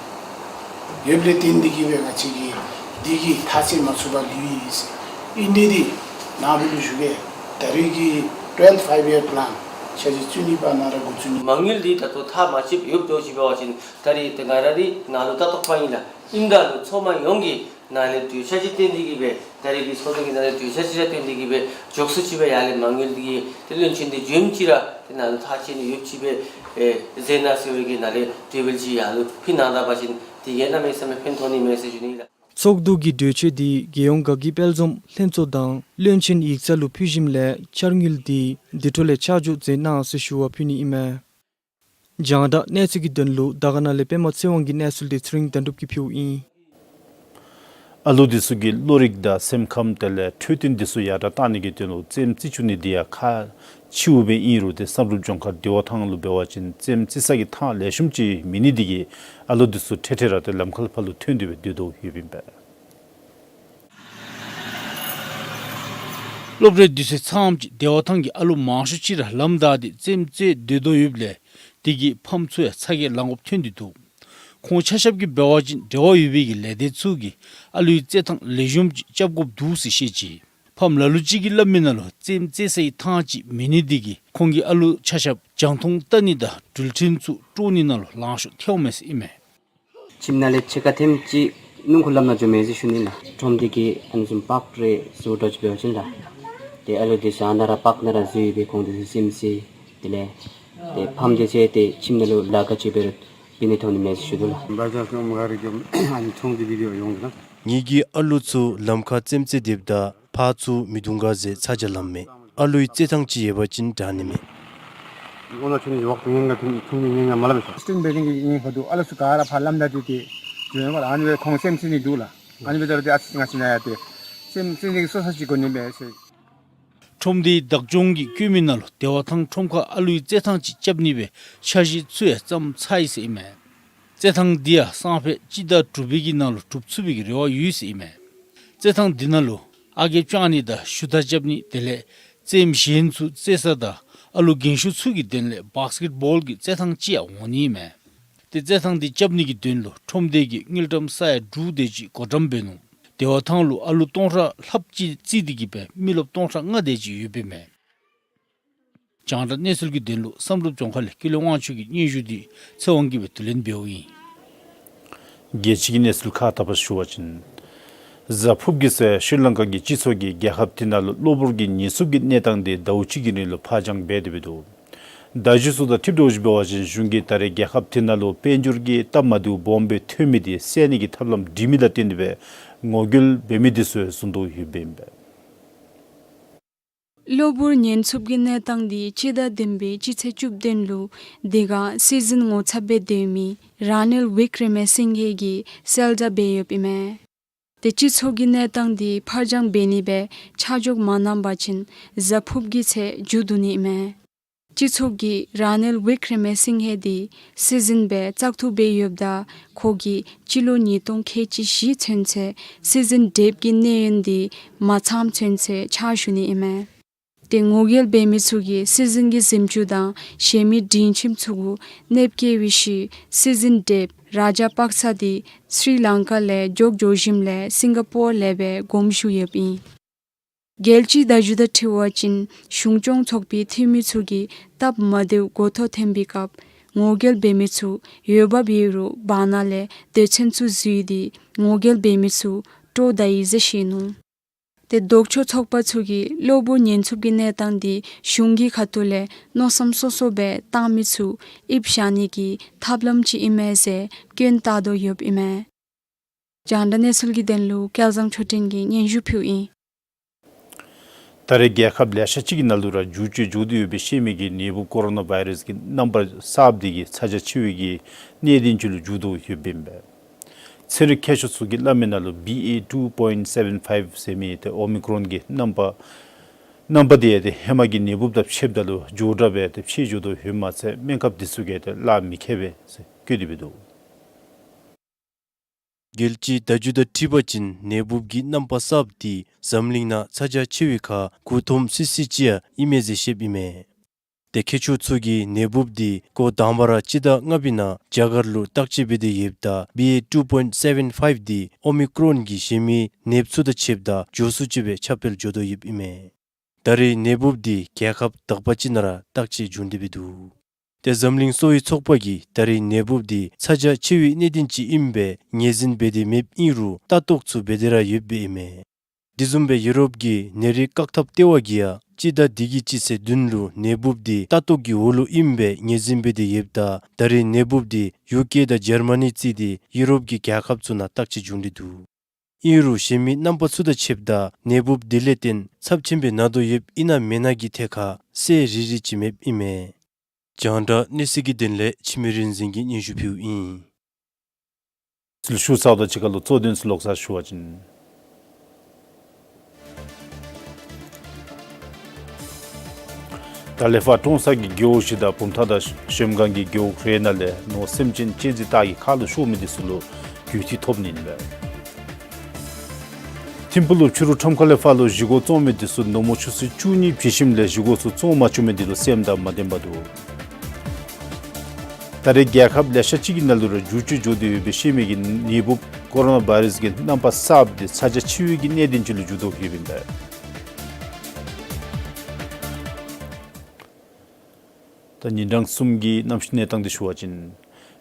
ཡོདཔ་ལས་བརྟེན་ཏེ་གིས་སྦེ་ང་བཅས་ཀྱིས་འདི་གི་ཐག་བཅད་མ་ཚུགས་པར་ལུས་ཡི་ཟེར། ཨིན་ཏེ་འདི་ནཱ་བུ་ལུ་ཞུ་གེ། ད་རེས་ཀྱི་ཊུ་ཝེལབ་ཕའིབ་ཡར་པ་ལཱན་འཆར་གཞི་བཙུགས་ནི་འབད་ནི་ནང་ར་འགོ་བཙུགས་ནི། མ་དངུལ་འདི་ད་ལྟོ་ཐག་མ་བཅདཔ་ཡོདཔ་འདྲཝ་ཅིག་འབད་བ་ཅིན་ད་རེས་ཏེ་ང་ར་འདི་ནཱ་ལུ་ལྟ་རྟོག་པ་ཨིན་ལགས། ཨིནམ་ད་ལུ་ཚོགས་མི་ཡོངས་ཀྱིས་ནཱ་ལས་གྲོས་འཆར་ཅིག་བཏོན་ཏེ་གིས་སྦེ་ད་རེས་ཀྱི་ཚོགས་འདུ་གི་ནང་ལས་གྲོས་འཆར་ཅིག་ར་བཏོན་ཏེ་གིས་སྦེ་མགྱོགས་སུ་ཅིག་སྦེ་ཡར་ལས་མ་དངུལ་འདི་གི་ཏེ་བློན་ཆེན་འདི་བྱོནམ་ཅིག་ར་ཏེ་ནཱ་ལུ་ཐག་བཅད་ནི་ཡོདཔ་ཅིག་སྦེ་ཨེ་མཛད་གནང་ཟེར་བའི་གི་ནཱ་ལས་གྲོས་འབུལ་ཅིག་ཡར་ལུ་ཕུལ་གནང་ད་པ་ཅིན་དེ་གིས་གནམ་མེད་ས་མེད་ཕན་ཐོགས་ནི་མས་ཟེར་ཞུ་ནི་ལགས། ཚོགས་འདུ་གི་གྲོས་ཆོད་འདི་རྒྱལ་ཡོངས་དགའ་སྐྱིད་དཔལ་འཛོམས་ལྷན་ཚོགས་དང་བློན་ཆེན་ཡིག་ཚང་ལུ་ཕུལ་ཞིནམ་ལས་འཆར་དངུལ་འདི་འདི་འཕྲོ་ལས་ཆ་འཇོག་མཛད་གནང་ཟེར་ཞུ་བ་ཕུལ་ནི་ཨིན་མས། རྒྱང་བསྒྲགས་གནས་ཚུལ་གྱི་དོན་ལུ་དར་དཀར་ན་ལས་པདྨ་ཚེ་དབང་གི་གནས་ཚུལ་འདི་ཚེ་རིང་དོན་གྲུབ་ཀྱིས་ཕུལཝ་ཨིན། ཨ་ལུ་འདི་ཚུ་གི་བློ་རིག་དང་སེམས་ཁམས་དེ་ལས་འཕྲོད་བསྟེན་འདི་ཚུ་ཡར་དྲག་གཏང་ནི་གི་དོན་ལུ་རྩེདམོ་རྩེ་བཅུག་ནི་འདི་ཡང་ཁག་ཆེཝ་སྦེ་ཨིན་རུང་ཏེ་བསམ་གྲུབ་ལྗོངས་མཁར་བདེ་བ་ཐང་ལུ་འབད་བ་ཅིན་རྩེདམོ་རྩེ་ས་གི་ཐང་ལེགས་ཤོམ་ཅིག་མེད་ནི་འདི་གིས་ཨ་ལུ་འདི་ཚུ་འཕྲལ་འཕྲལ་ར་ཏེ་ལམ་ཁར་ཕར་ལུ་ཐོན་ཏེ་སྦེ་སྡོད་དོ་ཡོདཔ་ཨིན་པས། སློབ་གྲྭའི་དུས་ཚོད་ཚངམ་ཅིག་བདེ་བ་ཐང་གི་ཨ་ལུ་མང་ཤོས་ཅིག་ར་ལམ་བདའ་སྟེ་རྩེདམོ་རྩེ་སྡོད་དོ་ཡོདཔ་ལས་དེ་གིས་ཕམ་ཚུ་ཡང་ཚ་གྱང་ལང་དགོཔ་ཐོན་ཏེ་འདུག། ཁོང་ཆ་ཁྱབ་ཀྱིས་འབད་བ་ཅིན་འབྲེལ་བ་ཡོད་པའི་གི་ལས་སྡེ་ཚུ་གིས་ཨ་ལུའི་རྩེད་ཐང་ལེགས་ཤོམ་ཅིག་རྐྱབ་དགོཔ་འདུག་ཟེར་བཤད་ཅི། ཕམ་ལ་ལུ་ཅིག་གིས་སླབ་མི་ནང་ལུ་རྩེདམོ་རྩེ་སའི་ཐང་ཅིག་མེད་ནི་འདི་གིས་ཁོང་གིས་ཨ་ལུ་ཆ་ཁྱབ་རྒྱང་མཐོང་བལྟ་ནི་དང་འགྲུལ་འཕྲིན་ཚུ་དཀྲོག་ནི་ནང་ལུ་ལང་ཤོར་ཐལཝ་མས་ཟེར་ཨིན་མས། ཁྱིམ་ནང་ལས་ཕྱེད་ཀ་ཐེངས་ཅིག་སྣུམ་འཁོར་ལམ་ནང་འགྱོཝ་མས་ཟེར་ཞུ་ནི་ལགས། ཁྲོམ་འདི་གིས་ཨ་ནི་བཟུམ་པཱརཀ་རེ་བཟོ་འདྲཝ་ཅིག་འབད་བ་ཅིན་ལགས། ཏེ་ཨ་ལུ་འདི་བཞག་ནི་ར་པཱརཀ་ནང་ར་འཛུལ་སྦེ་ཁོང་འདི་ཚུ་རྩེདམོ་རྩེ། དེ་ལས་ཏེ་ཕམ་འདི་ཚུ་ཏེ་ཁྱིམ་ནང་ལུ་ལཱ་ཁག་ཅིག་འབད་རུང་འབད་ནི་ཐོབ་ནི་མས་ཟེར་ཞུ་དོ་ལགས། བཱ་ཇཱཇ་ནང་མར་ག་ར་འགྱོ་ཨ་ནི་ཁྲོམ་གྱི་བི་ཌི་ཨོ་ཡོང་གི་ལགས། ངེ་གི་ཨ་ལུ་ཚུ་ལམ་ཁར་རྩེདམོ་རྩེ་སྡོདཔ་ད་ཕར་ཚུར་མི་བརྡུང་ག་ཟེར་ཚ་གྱང་ལངམ་མས། ཨ་ལུའི་རྩེད་ཐང་ཅིག་ཡོད་པ་ཅིན་དྲག་ནི་མས། ཨོ་ན་ཆུ་ནི་ཡོག་ཐུང་ངན་ག་ཐུང་ཐུང་ངན་ངན་མ་ལ་མེད་སོ། སི་ཊིང་བེ་ཌིང་གི་ཨིན་ཧོ་དུ་ཨ་ལུ་ཚུ་ག་ར་ཕར་ལམ་བདའ་སྟེ་ཏེ་འགྱོ་ཡོད་པ་ལགས། ཨ་ནི་སྦེ་ཁོང་རྩེདམོ་རྩེ་ནི་འདུག་ལགས། ཨ་ནི་འབདཝ་ད་ཏེ་ཨ་ཙི་ང་བཅས་ནཱ་ཡང་ཏེ་རྩེདམོ་རྩེ་ནི་གི་སོ་ས་ཅིག་དགོ་ནི་མས་ཟེར། ཁྲོམ་སྡེའི་བདག་སྐྱོང་གིས་བཀོད་མི་ནང་ལུ་བདེ་བ་ཐང་ཁྲོམ་ཁར་ཨ་ལུའི་རྩེད་ཐང་ཅིག་རྐྱབ་ནི་སྦེ་འཆར་གཞི་ཚུ་ཡང་བརྩམས་ཚར་ཡི་ཟེར་ཨིན་མས། རྩེད་ཐང་འདི་ཡང་སང་ཕོད་སྤྱི་ཟླ་དྲུག་པའི་གི་ནང་ལུ་གྲུབ་ཚུགས་པའི་གི་རེ་བ་ཡོད་ཟེར་ཨིན་མས། རྩེད་ཐང་འདི་ནང་ལུ་ཨ་རྒས་སྤྱང་ནི་དང་ཤུ་ཐག་རྐྱབ་ནི་དེ་ལས་རྩེདམོ་གཞན་ཚུ་རྩེ་ས་དང་ཨ་ལུ་རྒན་ཤོས་ཚུ་གི་དོན་ལས་བཱསི་ཀེཊ་བཱོལ་གྱི་རྩེད་ཐང་ཅིག་ཡང་འོང་ནི་ཨིན་མས། ཏེ་རྩེད་ཐང་འདི་རྐྱབ་ནི་གི་དོན་ལུ་ཁྲོམ་སྡེ་གིས་དངུལ་ཀྲམ་ས་ཡ་དྲུག་དེ་ཅིག་བགོ་བཀྲམ་འབད་ནུག། བདེ་བ་ཐང་ལུ་ཨ་ལུ་སྟོང་ཕྲག་ལྷགཔ་ཅིག་རྩིས་ཏེ་གིས་སྦེ་མི་རློབས་སྟོང་ཕྲག་ལྔ་དེ་ཅིག་ཡོདཔ་ཨིན་མས། རྒྱང་བསྒྲགས་གནས་ཚུལ་གྱི་དོན་ལུ་བསམ་གྲུབ་ལྗོངས་མཁར་ལས་ཀུན་ལེགས་དབང་ཕྱུག་གི་སྙན་ཞུ་འདི་ཚེ་དབང་གིས་སྦེ་བསྡུ་ལེན་འབདཝ་ཨིན། རྒྱལ་སྤྱི་གི་གནས་ཚུལ་ཁག་ཐོག་ལས་ཞུ་བ་ཅིན། གཟའ་ཕུརཔ་གི་ཚེ་ཤྲི་ལང་ཀ་གི་སྤྱི་ཚོགས་ཀྱིས་རྒྱལ་ཁབ་དེ་ནང་ལུ་གློ་བུར་གྱི་ཉེན་སྲུང་གི་གནས་སྟངས་དེ་ཟླཝ་གཅིག་གི་རིང་ལུ་ཕར་འགྱངས་འབད་དེ་སྦེ་འདུག། བརྡ་བརྒྱུད་ཚུ་དང་འཁྲིལ་དོ་བཟུམ་འབད་བ་ཅིན་གཞུང་གིས་ད་རེས་རྒྱལ་ཁབ་དེ་ནང་ལུ་དཔལ་འབྱོར་གྱི་སྟབས་མ་བདེཝ་སྦོམ་སྦེ་ཐོན་མི་དེ་སེལ་ནི་གི་ཐབས་ལམ་སྒྲིག་མི་ལུ་བརྟེན་ཏེ་སྦེ་ངོ་རྒོལ་འབད་མི་དེ་ཚུ་བཟུང་དོ་ཡོདཔ་ཨིན་པས། གློ་བུར་ཉེན་སྲུང་གི་གནས་སྟངས་འདི་སྤྱི་ཟླ་བདུན་པའི་སྤྱི་ཚེས་བཅུ་བདུན་ལུ་དེ་སྒང་སྲིད་འཛིན་ངོ་ཚབ་སྦེ་སྡོད་མི་ར་ནིལ་བི་ཀྲ་མ་སིང་ཧེ་གིས་གསལ་བསྒྲགས་འབད་ཡོདཔ་ཨིན་མས། ཏེ་སྤྱི་ཚོགས་ཀྱི་གནས་སྟངས་འདི་ཕར་འགྱངས་འབད་ནི་སྦེ་ཆ་འཇོག་མ་གནང་པ་ཅིན་གཟའ་ཕུརཔ་གི་ཚེ་མཇུག་བསྡུ་ནི་ཨིན་མས། སྤྱི་ཚོགས་ཀྱིས་ར་ནིལ་བི་ཀྲ་མ་སིང་ཧེ་འདི་སྲིད་འཛིན་སྦེ་བཙག་འཐུ་འབད་ཡོདཔ་ད་ཁོ་གིས་སྤྱི་ལོ་ཉིས་སྟོང་ཁལ་གཅིག་བཞི་ཚུན་ཚོད་སྲིད་འཛིན་དེབ་ཀྱི་གནས་ཡུན་འདི་མ་ཚངམ་ཚུན་ཚོད་ཕྱག་ཞུ་ནི་ཨིན་མས། ཏེ་ངོ་རྒོལ་འབད་མི་ཚུ་གིས་སྲིད་འཛིན་གྱི་གཟིམ་ཅུང་དང་གཞན་མི་སྒྲིང་ཁྱིམ་ཚུ་གུ་གནོདཔ་བཀལ་བའི་ཤུལ་སྲིད་འཛིན་དེབ་རཱ་ཇ་པག་ས་འདི་སྲི་ལང་ཀ་ལས་མགྱོགས་འགྱོ་ཞིནམ་ལས་སིང་ག་པོར་ལས་སྦེ་དགོངསམ་ཞུ་ཡོདཔ་ཨིན། རྒྱལ་སྤྱིའི་བརྡ་བརྒྱུད་དང་འཁྲིལ་བ་ཅིན་གཞུང་སྐྱོང་ཚོགས་པའི་འཐུས་མི་ཚུ་གིས་སྟབས་མ་བདེཝ་འགོ་ཐོག་ཐོན་པའི་སྐབས་ངོ་རྒོལ་འབད་མི་ཚུ་འོས་འབབ་ཡོད་རུང་བར་ན་ལས་སྡོད་ཚན་ཚུ་བཟོ་སྟེ་ངོ་རྒོལ་འབད་མི་ཚུ་དཀྲོག་ད་ཡི་ཟེར་བཤད་ནུག། ཏེ་ལྡོག་ཕྱོགས་ཚོགས་པ་ཚུ་གིས་གློ་བུར་ཉེན་སྲུང་གི་གནས་སྟངས་འདི་གཞུང་གི་ཁ་ཐུག་ལས་མནོ་བསམ་སོ་སོ་སྦེ་བཏང་མི་ཚུ་ཨིབ་བཞག་ནི་གི་ཐབས་ལམ་ཅིག་ཨིན་མས་ཟེར་སྐྱོན་བཏགས་དོ་ཡོདཔ་ཨིན་མས། རྒྱང་བསྒྲགས་གནས་ཚུལ་གྱི་དོན་ལུ་སྐལ་བཟང་ཆོས་སྒྲོན་གྱིས་སྙན་ཞུ་ཕུལཝ་ཨིན། ད་རེས་རྒྱལ་ཁབ་ལེ་ཤ་ཅིག་གི་ནང་ལུ་ར་འགྱུར་བཅོས་འགྱོ་སྟེ་ཡོད་པའི་ཤེས་མི་གི་ནད་འབུབ་ཀོ་རོ་ན་བཱའི་རཱསི་གི་རྣམ་པ་གསརཔ་འདི་གིས་ཚ་གྱང་ཆེ་བའི་གི་གནད་དོན་ཅིག་ལུ་འགྱུར་དོ་ཡོདཔ་ཨིན་པས། ཚན་རིག་མཁས་མཆོག་ཚུ་གིས་སླབ་མི་ནང་ལུ་བི་ཨེ་ཊུ་པོའིནཊ་སེ་བེན་ཕའིབ་ཟེར་མི་ཏེ་ཨོ་མི་ཀྲོན་གྱི་རྣམ་པ་རྣམ་པ་འདི་ཡང་ཏེ་ཧེ་མ་གི་ནད་འབུབ་དང་ཕྱདཔ་ད་ལུ་མགྱོགས་དྲགས་སྦེ་ཏེ་འཕེལ་འགྱོ་དོ་ཡོདཔ་མ་ཚད་སྨན་ཁབ་འདི་ཚུ་གིས་ཏེ་གླགས་མི་ཁེལ་བས་ཟེར་བཀོད་དེ་སྦེ་འདུག། རྒྱལ་སྤྱིའི་བརྡ་བརྒྱུད་དང་འཁྲིལ་བ་ཅིན་ནད་འབུབ་ཀྱི་རྣམ་པ་གསརཔ་འདི་འཛམ་གླིང་ནང་ཚ་གྱང་ཆེ་བའི་ཁར་འགོ་དཔོན་སི་སི་ཅིག་ཡང་ཨིན་མས་ཟེར་བཤདཔ་ཨིན་མས། དེ་མཁས་མཆོག་ཚུ་གིས་ནད་འབུཔ་འདི་འགོ་དང་པ་ར་སྤྱི་ཟླ་ལྔ་པའི་ནང་རྒྱ་གར་ལུ་བརྟག་དཔྱད་འབད་དེ་ཡོདཔ་ད་བི་ཨེ་ཊུ་པོའིནཊ་སེ་བེན་ཕའིབ་འདི་ཨོ་མི་ཀྲོན་གྱི་གཞན་མི་ནདཔ་ཚུ་དང་ཕྱདཔ་ད་མགྱོགས་སུ་ཅིག་སྦེ་ཁྱབ་སྤེལ་འགྱོ་དོ་ཡོདཔ་ཨིན་མས། ད་རེས་ནད་འབུཔ་འདི་རྒྱལ་ཁབ་དག་པ་ཅིག་ནང་ར་བརྟག་དཔྱད་འབྱུང་སྟེ་འབད་འདུག། ཏེ་འཛམ་གླིང་གསོ་བའི་ཚོགས་པ་གིས་ད་རེས་ནད་འབུཔ་འདི་ཚ་གྱང་ཆེ་བའི་གནད་དོན་ཅིག་ཨིནམ་སྦེ་ངོས་འཛིན་འབད་དེ་མེདཔ་ཨིན་རུང་ལྟ་རྟོག་ཚུ་འབད་དེ་ར་ཡོདཔ་ཨིན་མས། དེ་བཟུམ་སྦེ་ཡུ་རོབ་ཀྱི་ནད་རིགས་བཀག་ཐབས་ལྟེ་བ་གིས་ཡང་སྤྱི་ཟླ་འདི་གི་སྤྱི་ཚེས་བདུན་ལུ་ནད་འབུཔ་འདི་ལྟ་རྟོག་གི་འོག་ལུ་ཨིནམ་སྦེ་ངོས་འཛིན་འབད་དེ་ཡོདཔ་ད་ད་རེས་ནད་འབུཔ་འདི་ཡུ་ཀེ་དང་ཇར་མ་ནི་བརྩིས་ཏེ་ཡུ་རོབ་ཀྱི་རྒྱལ་ཁབ་ཚུ་ནང་བརྟག་དཔྱད་འབྱུང་སྟེ་འདུག། ཨིན་རུང་གཞན་མི་རྣམ་པ་ཚུ་དང་ཕྱདཔ་ད་ནད་འབུཔ་དེ་ལས་བརྟེན་ཚབས་ཆེན་སྦེ་ན་དོ་ཡོདཔ་ཨིན་ན་མེན་ན་གི་ཐད་ཁར་གསལ་རི་རི་ཅིག་མེདཔ་ཨིན་མས། རྒྱང་བསྒྲགས་གནས་ཚུལ་གྱི་དོན་ལས་འཆི་མེད་རིག་འཛིན་གྱིས་སྙན་ཞུ་ཕུལཝ་ཨིན། ཚུལ་ཞུ་ཚརཝ་དང་གཅིག་ཁར་ལུ་གཙོ་དོན་ཚུ་ལོག་ས་ཞུ་བ་ཅིན། ད་ལས་ཕར་ཀྲོང་གསར་གྱི་རྒེད་འོག་བཞི་དང་བུམ་ཐང་དང་གཞལམ་སྒང་གི་རྒེད་འོག་རེ་ནང་ལས་ནོར་སེམས་ཅན་གཅན་གཟན་སྟག་གི་ཁ་ལུ་ཤོར་མི་འདི་ཚུ་ལུ་རྒུད་འཐུས་ཐོབ་ནི་ཨིན་པས། ཐིམ་ཕུག་ལུ་ཕྱི་རུ་ཁྲོམ་ཁ་ལས་ཕར་ལུ་བཞེས་སྒོ་བཙོང་མི་འདི་ཚུ་ནུབ་མོ་ཆུ་ཚོད་བཅུ་གཉིས་བྱེལ་ཞིནམ་ལས་བཞེས་སྒོ་ཚུ་བཙོང་མ་བཅུག་མི་འདི་ལུ་སེམས་དང་མ་བདེན་པར་འདུག། ད་རེས་རྒྱལ་ཁབ་ལེ་ཤ་ཅིག་གི་ནང་ལུ་ར་འགྱུར་བཅོས་འགྱོ་སྟེ་ཡོད་པའི་ཤེས་མི་གི་ནད་འབུཔ་ཀོ་རོ་ན་བཱའི་རཱསི་གི་རྣམ་པ་གསརཔ་འདི་ཚ་གྱང་ཆེ་བའི་གི་གནད་དོན་ཅིག་ལུ་འགྱུར་དོ་ཡོདཔ་ཨིན་པས། ད་ཉིན་གྲངས་གསུམ་གྱི་གནམ་གཤིས་གནས་སྟངས་འདི་ཞུ་བ་ཅིན།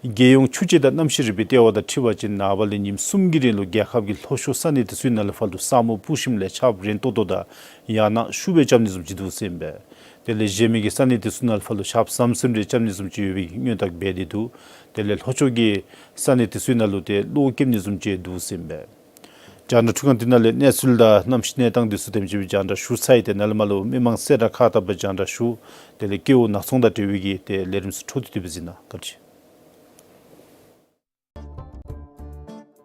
རྒྱལ་ཡོངས་ཆུ་དཔྱད་དང་གནམ་གཤིས་རིག་པའི་ལྟེ་བ་དང་འཁྲིལ་བ་ཅིན་ནངས་པ་ལས་ཉིནམ་གསུམ་གྱི་རིང་ལུ་རྒྱལ་ཁབ་ཀྱི་ལྷོ་ཕྱོགས་ས་གནས་འདི་ཚུའི་ནང་ལས་ཕར་ལུ་ས་སྨུག་སྤུབས་ཞིནམ་ལས་ཆརཔ་རན་ཏོག་ཏོ་དང་ཡང་ན་ཤུགས་སྦེ་རྐྱབ་ནི་བཟུམ་ཅིག་འདུག་ཟེར་ཨིན་པས། དེ་ལས་གཞན་མི་གི་ས་གནས་འདི་ཚུ་ནང་ལས་ཕར་ལུ་ཆརཔ་ཟམ་ཟིམ་རེ་རྐྱབ་ནི་བཟུམ་ཅིག་ཡོད་པའི་སྔོན་བརྟག་འབད་དེ་འདུག། དེ་ལས་ལྷོ་ཕྱོགས་ཀྱི་ས་གནས་འདི་ཚུའི་ནང་ལུ་ཏེ་གློག་རྐྱབ་ནི་བཟུམ་ཅིག་འདུག་ཟེར་ཨིན་པས། རྒྱང་བསྒྲགས་འཕྲུལ་ཁང་འདི་ནང་ལས་གནས་ཚུལ་དང་གནམ་གཤིས་གནས་སྟངས་འདི་ཚུ་དེམ་ཅིག་སྦེ་རྒྱང་བསྒྲགས་ཞུ་ཚར་ཡི། ཏེ་ནཱ་ལས་མར་ལུ་མི་མང་གསལ་བསྒྲགས་ཁག་དག་སྦེ་རྒྱང་བསྒྲགས་ཞུ། དེ་ལས་སྐྱེ་བོ་ནག་ཚོང་དང་འབྲེལ་བའི་གི་ཏེ་ལས་རིམ་ཚུ་འཕྲོ་མཐུད་དེ་སྦེ་གཟིགས་གནང་། བཀའ་དྲིན་ཆེ།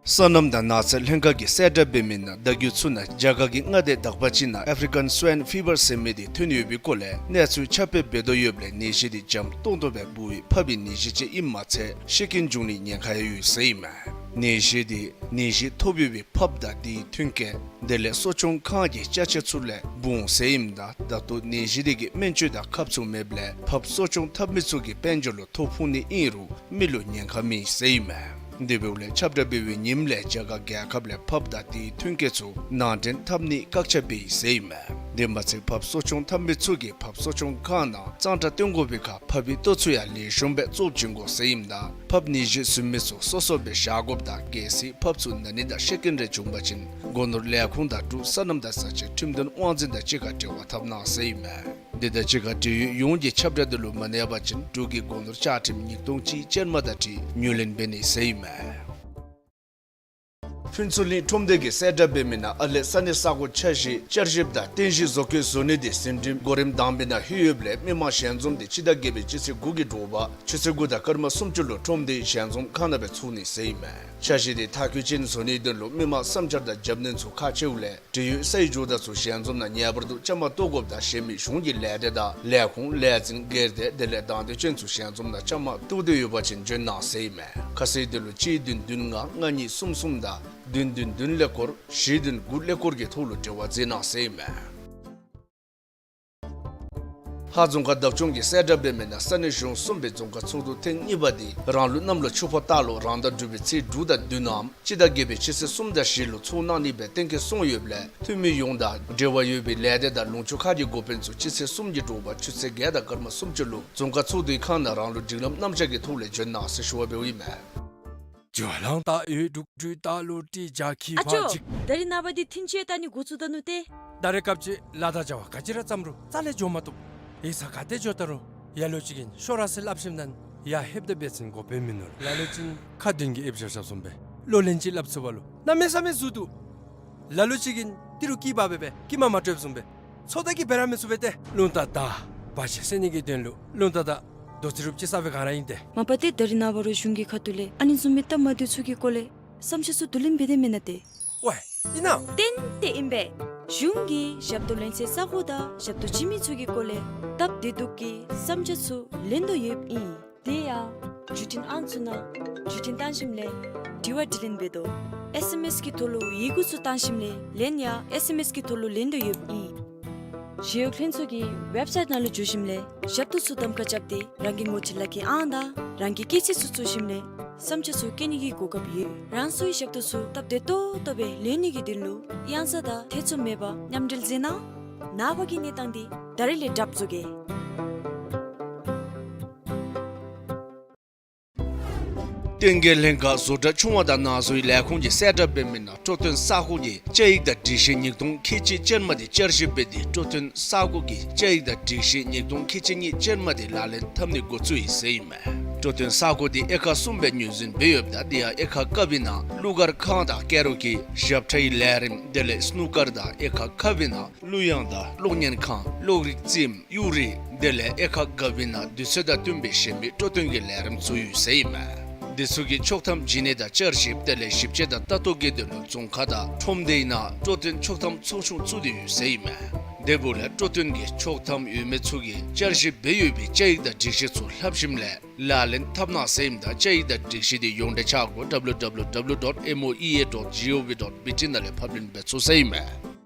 སོ་ནམ་དང་ནགས་ཚལ་ལྷན་ཁག་གིས་གསལ་བསྒྲགས་འབད་མི་ནང་ཟླཝ་བརྒྱད་ཚུ་ནང་རྒྱ་གར་གྱི་མངའ་སྡེ་དག་པ་ཅིག་ནང་ཨ་ཕི་རི་ཀཱན་སུའིན་ཕི་བར་ཟེར་མི་འདི་ཐོན་ཡོད་པའི་སྐོར་ལས་གནས་ཚུལ་ཁྱབ་སྤེལ་འབད་དོ་ཡོདཔ་ལས་ནད་གཞི་འདི་འཇམ་ཏོང་ཏོ་སྦེ་འབུ་བའི་ཕགཔ་གི་ནད་གཞི་ཅིག་ཨིནམ་མ་ཚད་ཤི་རྐྱེན་འབྱུང་ནིའི་ཉེན་ཁ་ཡང་ཡོད་ཟེར་ཨིན་མས། ནད་གཞི་འདི་ནད་གཞི་ཐོབ་ཡོད་པའི་ཕགཔ་དང་དེའི་མཐུན་རྐྱེན་དེ་ལས་གསོ་སྐྱོང་ཁང་གི་ཅ་ཆས་ཚུ་ལས་འབུ་འོང་ཟེར་ཨིནམ་ད་ད་ལྟོ་ནད་གཞི་འདི་གི་སྨན་བཅོས་དང་ཁབ་ཚུ་མེདཔ་ལས་ཕགཔ་གསོ་སྐྱོང་འཐབ་མི་ཚུ་གིས་དཔལ་འབྱོར་ལུ་ཐོ་ཕོག་ནི་ཨིན་རུང་མི་ལུ་ཉེན་ཁ་མེད་ཟེར་ཨིན་མས། དེ་འབདཝ་ལས་ཁྱབ་བསྒྲགས་འབད་བའི་ཉིནམ་ལས་རྒྱ་གར་རྒྱལ་ཁབ་ལས་ཕགཔ་དང་དེའི་མཐུན་རྐྱེན་ཚུ་ནང་འདྲེན་འཐབ་ནིའི་བཀག་ཆ་འབད་ཡི་ཟེར་ཨིན་མས། དེ་མ་ཚད་ཕགཔ་གསོ་སྐྱོང་འཐབ་མི་ཚུ་གིས་ཕགཔ་གསོ་སྐྱོང་ཁང་ནང་གཙང་སྦྲ་བཏོན་དགོ་པའི་ཁར་ཕགཔ་གི་ལྟོ་ཚུ་ཡང་ལེགས་ཤོམ་སྦེ་བཙོ་བྱིན་དགོ་ཟེར་ཨིནམ་ད་ཕགཔ་ནད་གཞི་བཟུང་མི་ཚུ་སོ་སོ་སྦེ་བཞག་དགོཔ་དང་གལ་སྲིད་ཕགཔ་ཚུ་ན་ནི་དང་ཤི་རྐྱེན་རེ་བྱུང་པ་ཅིན་སྒོ་ནོར་ལས་ཁུངས་དང་འབྲུག་སོ་ནམ་དང་ས་ཆའི་ཁྲིམས་དོན་དབང་འཛིན་དང་གཅིག་ཁར་འབྲེལ་བ་འཐབ་གནང་ཟེར་ཨིན་མས། འདི་དང་གཅིག་ཁར་འབྲེལ་ཡོད་ཡོངས་ཀྱི་ཁྱབ་བསྒྲགས་འདི་ལུ་མ་གནས་པ་ཅིན་འབྲུག་གི་སྒོ་ནོར་བཅའ་ཁྲིམས་ཉིས་སྟོང་གཅིག་ཅན་མ་དང་འཁྲིལ་ངོས་ལེན་འབད་ནི་ཟེར་ཨིན་མས། ཕུན་ཚོགས་གླིང་ཁྲོམ་སྡེ་གིས་གསལ་བསྒྲགས་འབད་མི་ནང་ཨ་ལེ་ས་གནས་ས་གོ་ཆ་བཞི་བསྐྱར་ཞིབ་དང་རྟེན་གཞི་བཟོ་བཀོད་བཟོ་ནི་འདི་ཟིན་བྲིས་གོ་རིམ་དང་པའི་ནང་ལྷོད་ཡོདཔ་ལས་མི་མང་ཞལ་འཛོམས་འདི་སྤྱི་ཟླ་བརྒྱད་པའི་སྤྱི་ཚེས་དགུ་གི་དྲོ་པ་ཆུ་ཚོད་དགུ་དང་སྐར་མ་སུམ་ཅུ་ལུ་ཁྲོམ་སྡེའི་ཞལ་འཛོམས་ཁང་ནང་སྦེ་ཚུགས་ནི་ཟེར་ཨིན་མས། ཆ་བཞི་འདི་མཐའ་འཁྱོལ་ཅན་བཟོ་ནིའི་དོན་ལུ་མི་མང་བསམ་འཆར་དང་རྒྱབ་སྣོན་ཚུ་ཁག་ཆེཝ་ལས་འབྲེལ་ཡོད་སའི་ཇོ་བདག་ཚུ་ཞལ་འཛོམས་ནང་ངེས་པར་དུ་བཅའ་མར་གཏོགས་དགོཔ་དང་གཞན་མི་གཞུང་གི་ལས་སྡེ་དང་ལས་ཁུངས་ལས་འཛིན་སྒེར་སྡེ་དེ་ལས་དང་འདོད་ཅན་ཚུ་ཞལ་འཛོམས་ནང་བཅའ་མར་གཏོགས་འདོད་ཡོད་པ་ཅིན་འབྱོན་གནང་ཟེར་ཨིན་མས། ཁ་གསལ་འདི་ལུ་གཅིག་བདུན་བདུན་ལྔ་ལྔ་གཉིས་གསུམ་གསུམ་དང་བདུན་བདུན་བདུན་ཀླད་ཀོར་བཞི་བདུན་དགུ་ཀླད་ཀོར་གྱི་ཐོག་ལུ་འབྲེལ་བ་མཛད་གནང་ཟེར་ཨིན་མས། ཧཱ་རྫོང་ཁག་བདག་སྐྱོང་གིས་གསལ་བསྒྲགས་འབད་མི་ནང་ས་གནས་གཞུང་གསུམ་པའི་རྫོང་ཁག་ཚོགས་འདུ་ཐེངས་གཉིས་པ་འདི་རང་ལུགས་གནམ་ལོ་ཆུ་ཕོ་སྟག་ལོ་རང་ཟླ་དྲུག་པའི་ཚེས་དྲུག་དང་བདུན་ནམ་སྤྱི་ཟླ་བརྒྱད་པའི་སྤྱི་ཚེས་གསུམ་དང་བཞི་ལུ་ཚོགས་གནང་ནི་སྦེ་གཏན་འཁེལ་སོང་ཡོདཔ་ལས་འཐུས་མི་ཡོངས་དང་འབྲེལ་བ་ཡོད་པའི་ལས་སྡེ་དང་ལུང་ཕྱོགས་ཁག་གི་འགོ་དཔོན་ཚུ་སྤྱི་ཚེས་གསུམ་གྱི་དྲོ་པ་ཆུ་ཚོད་བརྒྱད་དང་སྐར་མ་སུམ་ཅུ་ལུ་རྫོང་ཁག་ཚོགས་འདུའི་ཁང་ནང་རང་ལུགས་སྒྲིག་ལམ་རྣམ་གཞག་གི་ཐོག་ལས་འབྱོན་གནང་ཟེར་ཞུ་བ་འབདཝ་ཨིན་མས། ཇོ་ལང་ཏ་ཡོད་དྲུག་དྲུག་ཏ་ལོ་ཏི་ཇ་ཁི་ཨ་ཅོ། ཕ་ཅིག། ད་རིས་ནངས་པ་འདི་ཐིན་ཆེ་ད་ནི་འགོ་བཙུགས་ད་ནུག་སྟེ། ད་རེས་སྐབས་ཅིག་ལཱ་དང་བྱ་བ་ག་ཅི་ར་བརྩམ་རུང་རྩ་ལས་འགྱོ་མ་བཏུབ། ཡིག་ཚང་ག་ཏེ་འགྱོ་ད་རུང་ལ་ལུ་ཅིག་གིས་ཤོག་ར་ཟེར་སླབ་ཞིནམ་ད་ཡར་ལྷོདཔ་ད་འབད་བ་ཅིན་འགོ་དཔོན་མིན་ནུག། ལ་ལུ་ཅིག་ཁ་མདུན་གྱི་ཨེབ་ཞབས་ཞབས་བཟུམ་སྦེ་བློ་ལན་ཅིག་སླབ་ཚུགས་པ་ལུ་གནམ་མེད་ས་མེད་ཟུག་འདུག། ལ་ལུ་ཅིག་གིས་ཏི་རུ་སྐྱི་པ་སྦེ་སྦེ་སྐྱི་མ་མ་སྤྲོདཔ་བཟུམ་སྦེ་ཚོགས་ད་གི་འབད་ར་མི་ཚུགས་པས་ཏེ། རླུང་རྟ་དང་བར་ཆད་སེལ་ནི་གི་དོན་ལུ་རླུང་རྟ་དང་རྡོ་རྩེག་རུབ་ཅིག་ས་སྦེ་ག་ར་ཨིན་ཏེ། མ་པ་ཏེ་ད་རིས་ནངས་པ་རུང་གཞུང་གི་ཁ་ཐུག་ལས་ཨ་ནི་བཟུམ་མའི་སྟབས་མ་བདེཝ་ཚུ་གི་སྐོར་ལས་བསམ་འཆར་ཚུ་བསྡུ་ལེན་འབད་དེ་མེན་ན་ཏེ། ཝའེ་ཨིན་ན། ཏན་ཏན་ཨིན་པས། གཞུང་གིས་ཞབས་ཏོག་ལེན་སའི་ས་གོ་དང་ཞབས་ཏོག་བྱིན་མི་ཚུ་གི་སྐོར་ལས་སྟབས་བདེ་སྡུག་གི་བསམ་འཆར་ཚུ་ལེན་དོ་ཡོདཔ་ཨིན། དེ་ཡང་བརྒྱུད་འཕྲིན་ཨང་ཚུ་ནང་བརྒྱུད་འཕྲིན་བཏང་ཞིནམ་ལས་དྲི་བ་དྲིས་ལན་འབད་དོ། ཨེསི་ཨེམ་ཨེསི་གི་ཐོག་ལུ་ཡི་གུ་ཚུ་བཏང་ཞིནམ་ལས་ལན་ཡང་ཨེསི་ཨེམ་ཨེསི་གི་ཐོག་ལུ་ལེན་དོ་ཡོདཔ་ཨིན། ཞི་གཡོག་ལྷན་ཚོགས་ཀྱི་ཝེབ་སའིཊ་ནང་ལུ་འཛུལ་ཞིནམ་ལས་ཞབས་ཏོག་ཚུ་གདམ་ཁ་རྐྱབ་སྟེ་རང་གི་ངོ་སྤྲོད་ལག་ཁྱེར་ཨང་དང་རང་གི་སྐྱེས་ཚེས་ཚུ་བཙུགས་ཞིནམ་ལས་བསམ་འཆར་ཚུ་བཀོད་ནི་གི་གོ་སྐབས་ཡོད། རང་སོའི་ཞབས་ཏོག་ཚུ་སྟབས་བདེ་ཏོག་ཏོ་སྦེ་ལེན་ནི་གི་དོན་ལུ་གཡང་ས་དང་ཐེ་ཚོམ་མེད་པར་མཉམ་འབྲེལ་མཛད་གནང་། ནངས་པ་གི་གནས་སྟངས་འདི་ད་རིས་ལས་གྲབས་བཙུགས་གེ། བསྟན་རྒྱས་ལྷན་ཁག་བཟོ་གྲྭ་ཆུང་བ་དང་ནང་བཟོའི་ལས་ཁུངས་ཀྱིས་གསལ་བསྒྲགས་འབད་མི་ནང་སྤྲོ་སྟོན་ས་གོ་གི་བཅའ་ཡིག་དང་སྒྲིག་གཞི་ཉིས་སྟོང་ཁལ་གཅིག་ཅན་མ་དེ་བསྐྱར་ཞིབ་འབད་དེ་སྤྲོ་སྟོན་ས་གོ་གི་བཅའ་ཡིག་དང་སྒྲིག་གཞི་ཉིས་སྟོང་ཁལ་གཅིག་གཉིས་ཅན་མ་དེ་ལག་ལེན་འཐབ་ནི་འགོ་བཙུགས་ཡི་ཟེར་ཨིན་མས། སྤྲོ་སྟོན་ས་གོ་དེ་དབྱེ་ཁག་གསུམ་སྦེ་ངོས་འཛིན་འབད་ཡོདཔ་ད་དེ་ཡང་དབྱེ་ཁག་ཀ་པའི་ནང་གླུ་གར་ཁང་དང་ཀ་ར་ཨོ་ཀེ་ཞབས་ཁྲའི་ལས་རིམ་དེ་ལས་སྣུ་ཀར་དང་དབྱེ་ཁག་ཁ་པའི་ནང་གླུ་དབྱངས་དང་གློག་བརྙན་ཁང་གློག་རིག་རྩེདམོ་གཡུ་རལ་དེ་ལས་དབྱེ་ཁག་ག་པའི་ནང་དུས་ཚོད་དང་བསྟུན་པའི་གཞན་མི་སྤྲོ་སྟོན་གྱི་ལས་རིམ་ཚུ་ཡོད་ཟེར་ཨིན་མས། དེ་ཚུ་གི་ཆོག་ཐམ་བྱིན་ནི་དང་བསྐྱར་ཞིབ་དེ་ལས་ཞིབ་དཔྱད་དང་ལྟ་རྟོག་གི་དོན་ལུ་རྫོང་ཁག་དང་ཁྲོམ་སྡེའི་ནང་སྤྲོ་སྟོན་ཆོག་ཐམ་ཚོགས་ཆུང་བཙུགས་ཏེ་ཡོད་ཟེར་ཨིན་མས། དེ་འབདཝ་ལས་སྤྲོ་སྟོན་གྱི་ཆོག་ཐམ་ཡོད་མི་ཚུ་གིས་བསྐྱར་ཞིབ་འབད་ཡོད་པའི་བཅའ་ཡིག་དང་སྒྲིག་གཞི་ཚུ་ལྷབ་ཞིནམ་ལས་ལག་ལེན་འཐབ་གནང་ཟེར་ཨིནམ་ད་བཅའ་ཡིག་དང་སྒྲིག་གཞི་དེ་ཡོངས་འབྲེལ་ཆ་གོ་W W W dot M O E A dot G O V dot B T ནང་ལས་ཕབ་ལེན་འབད་ཚུགས་ཟེར་ཨིན་མས།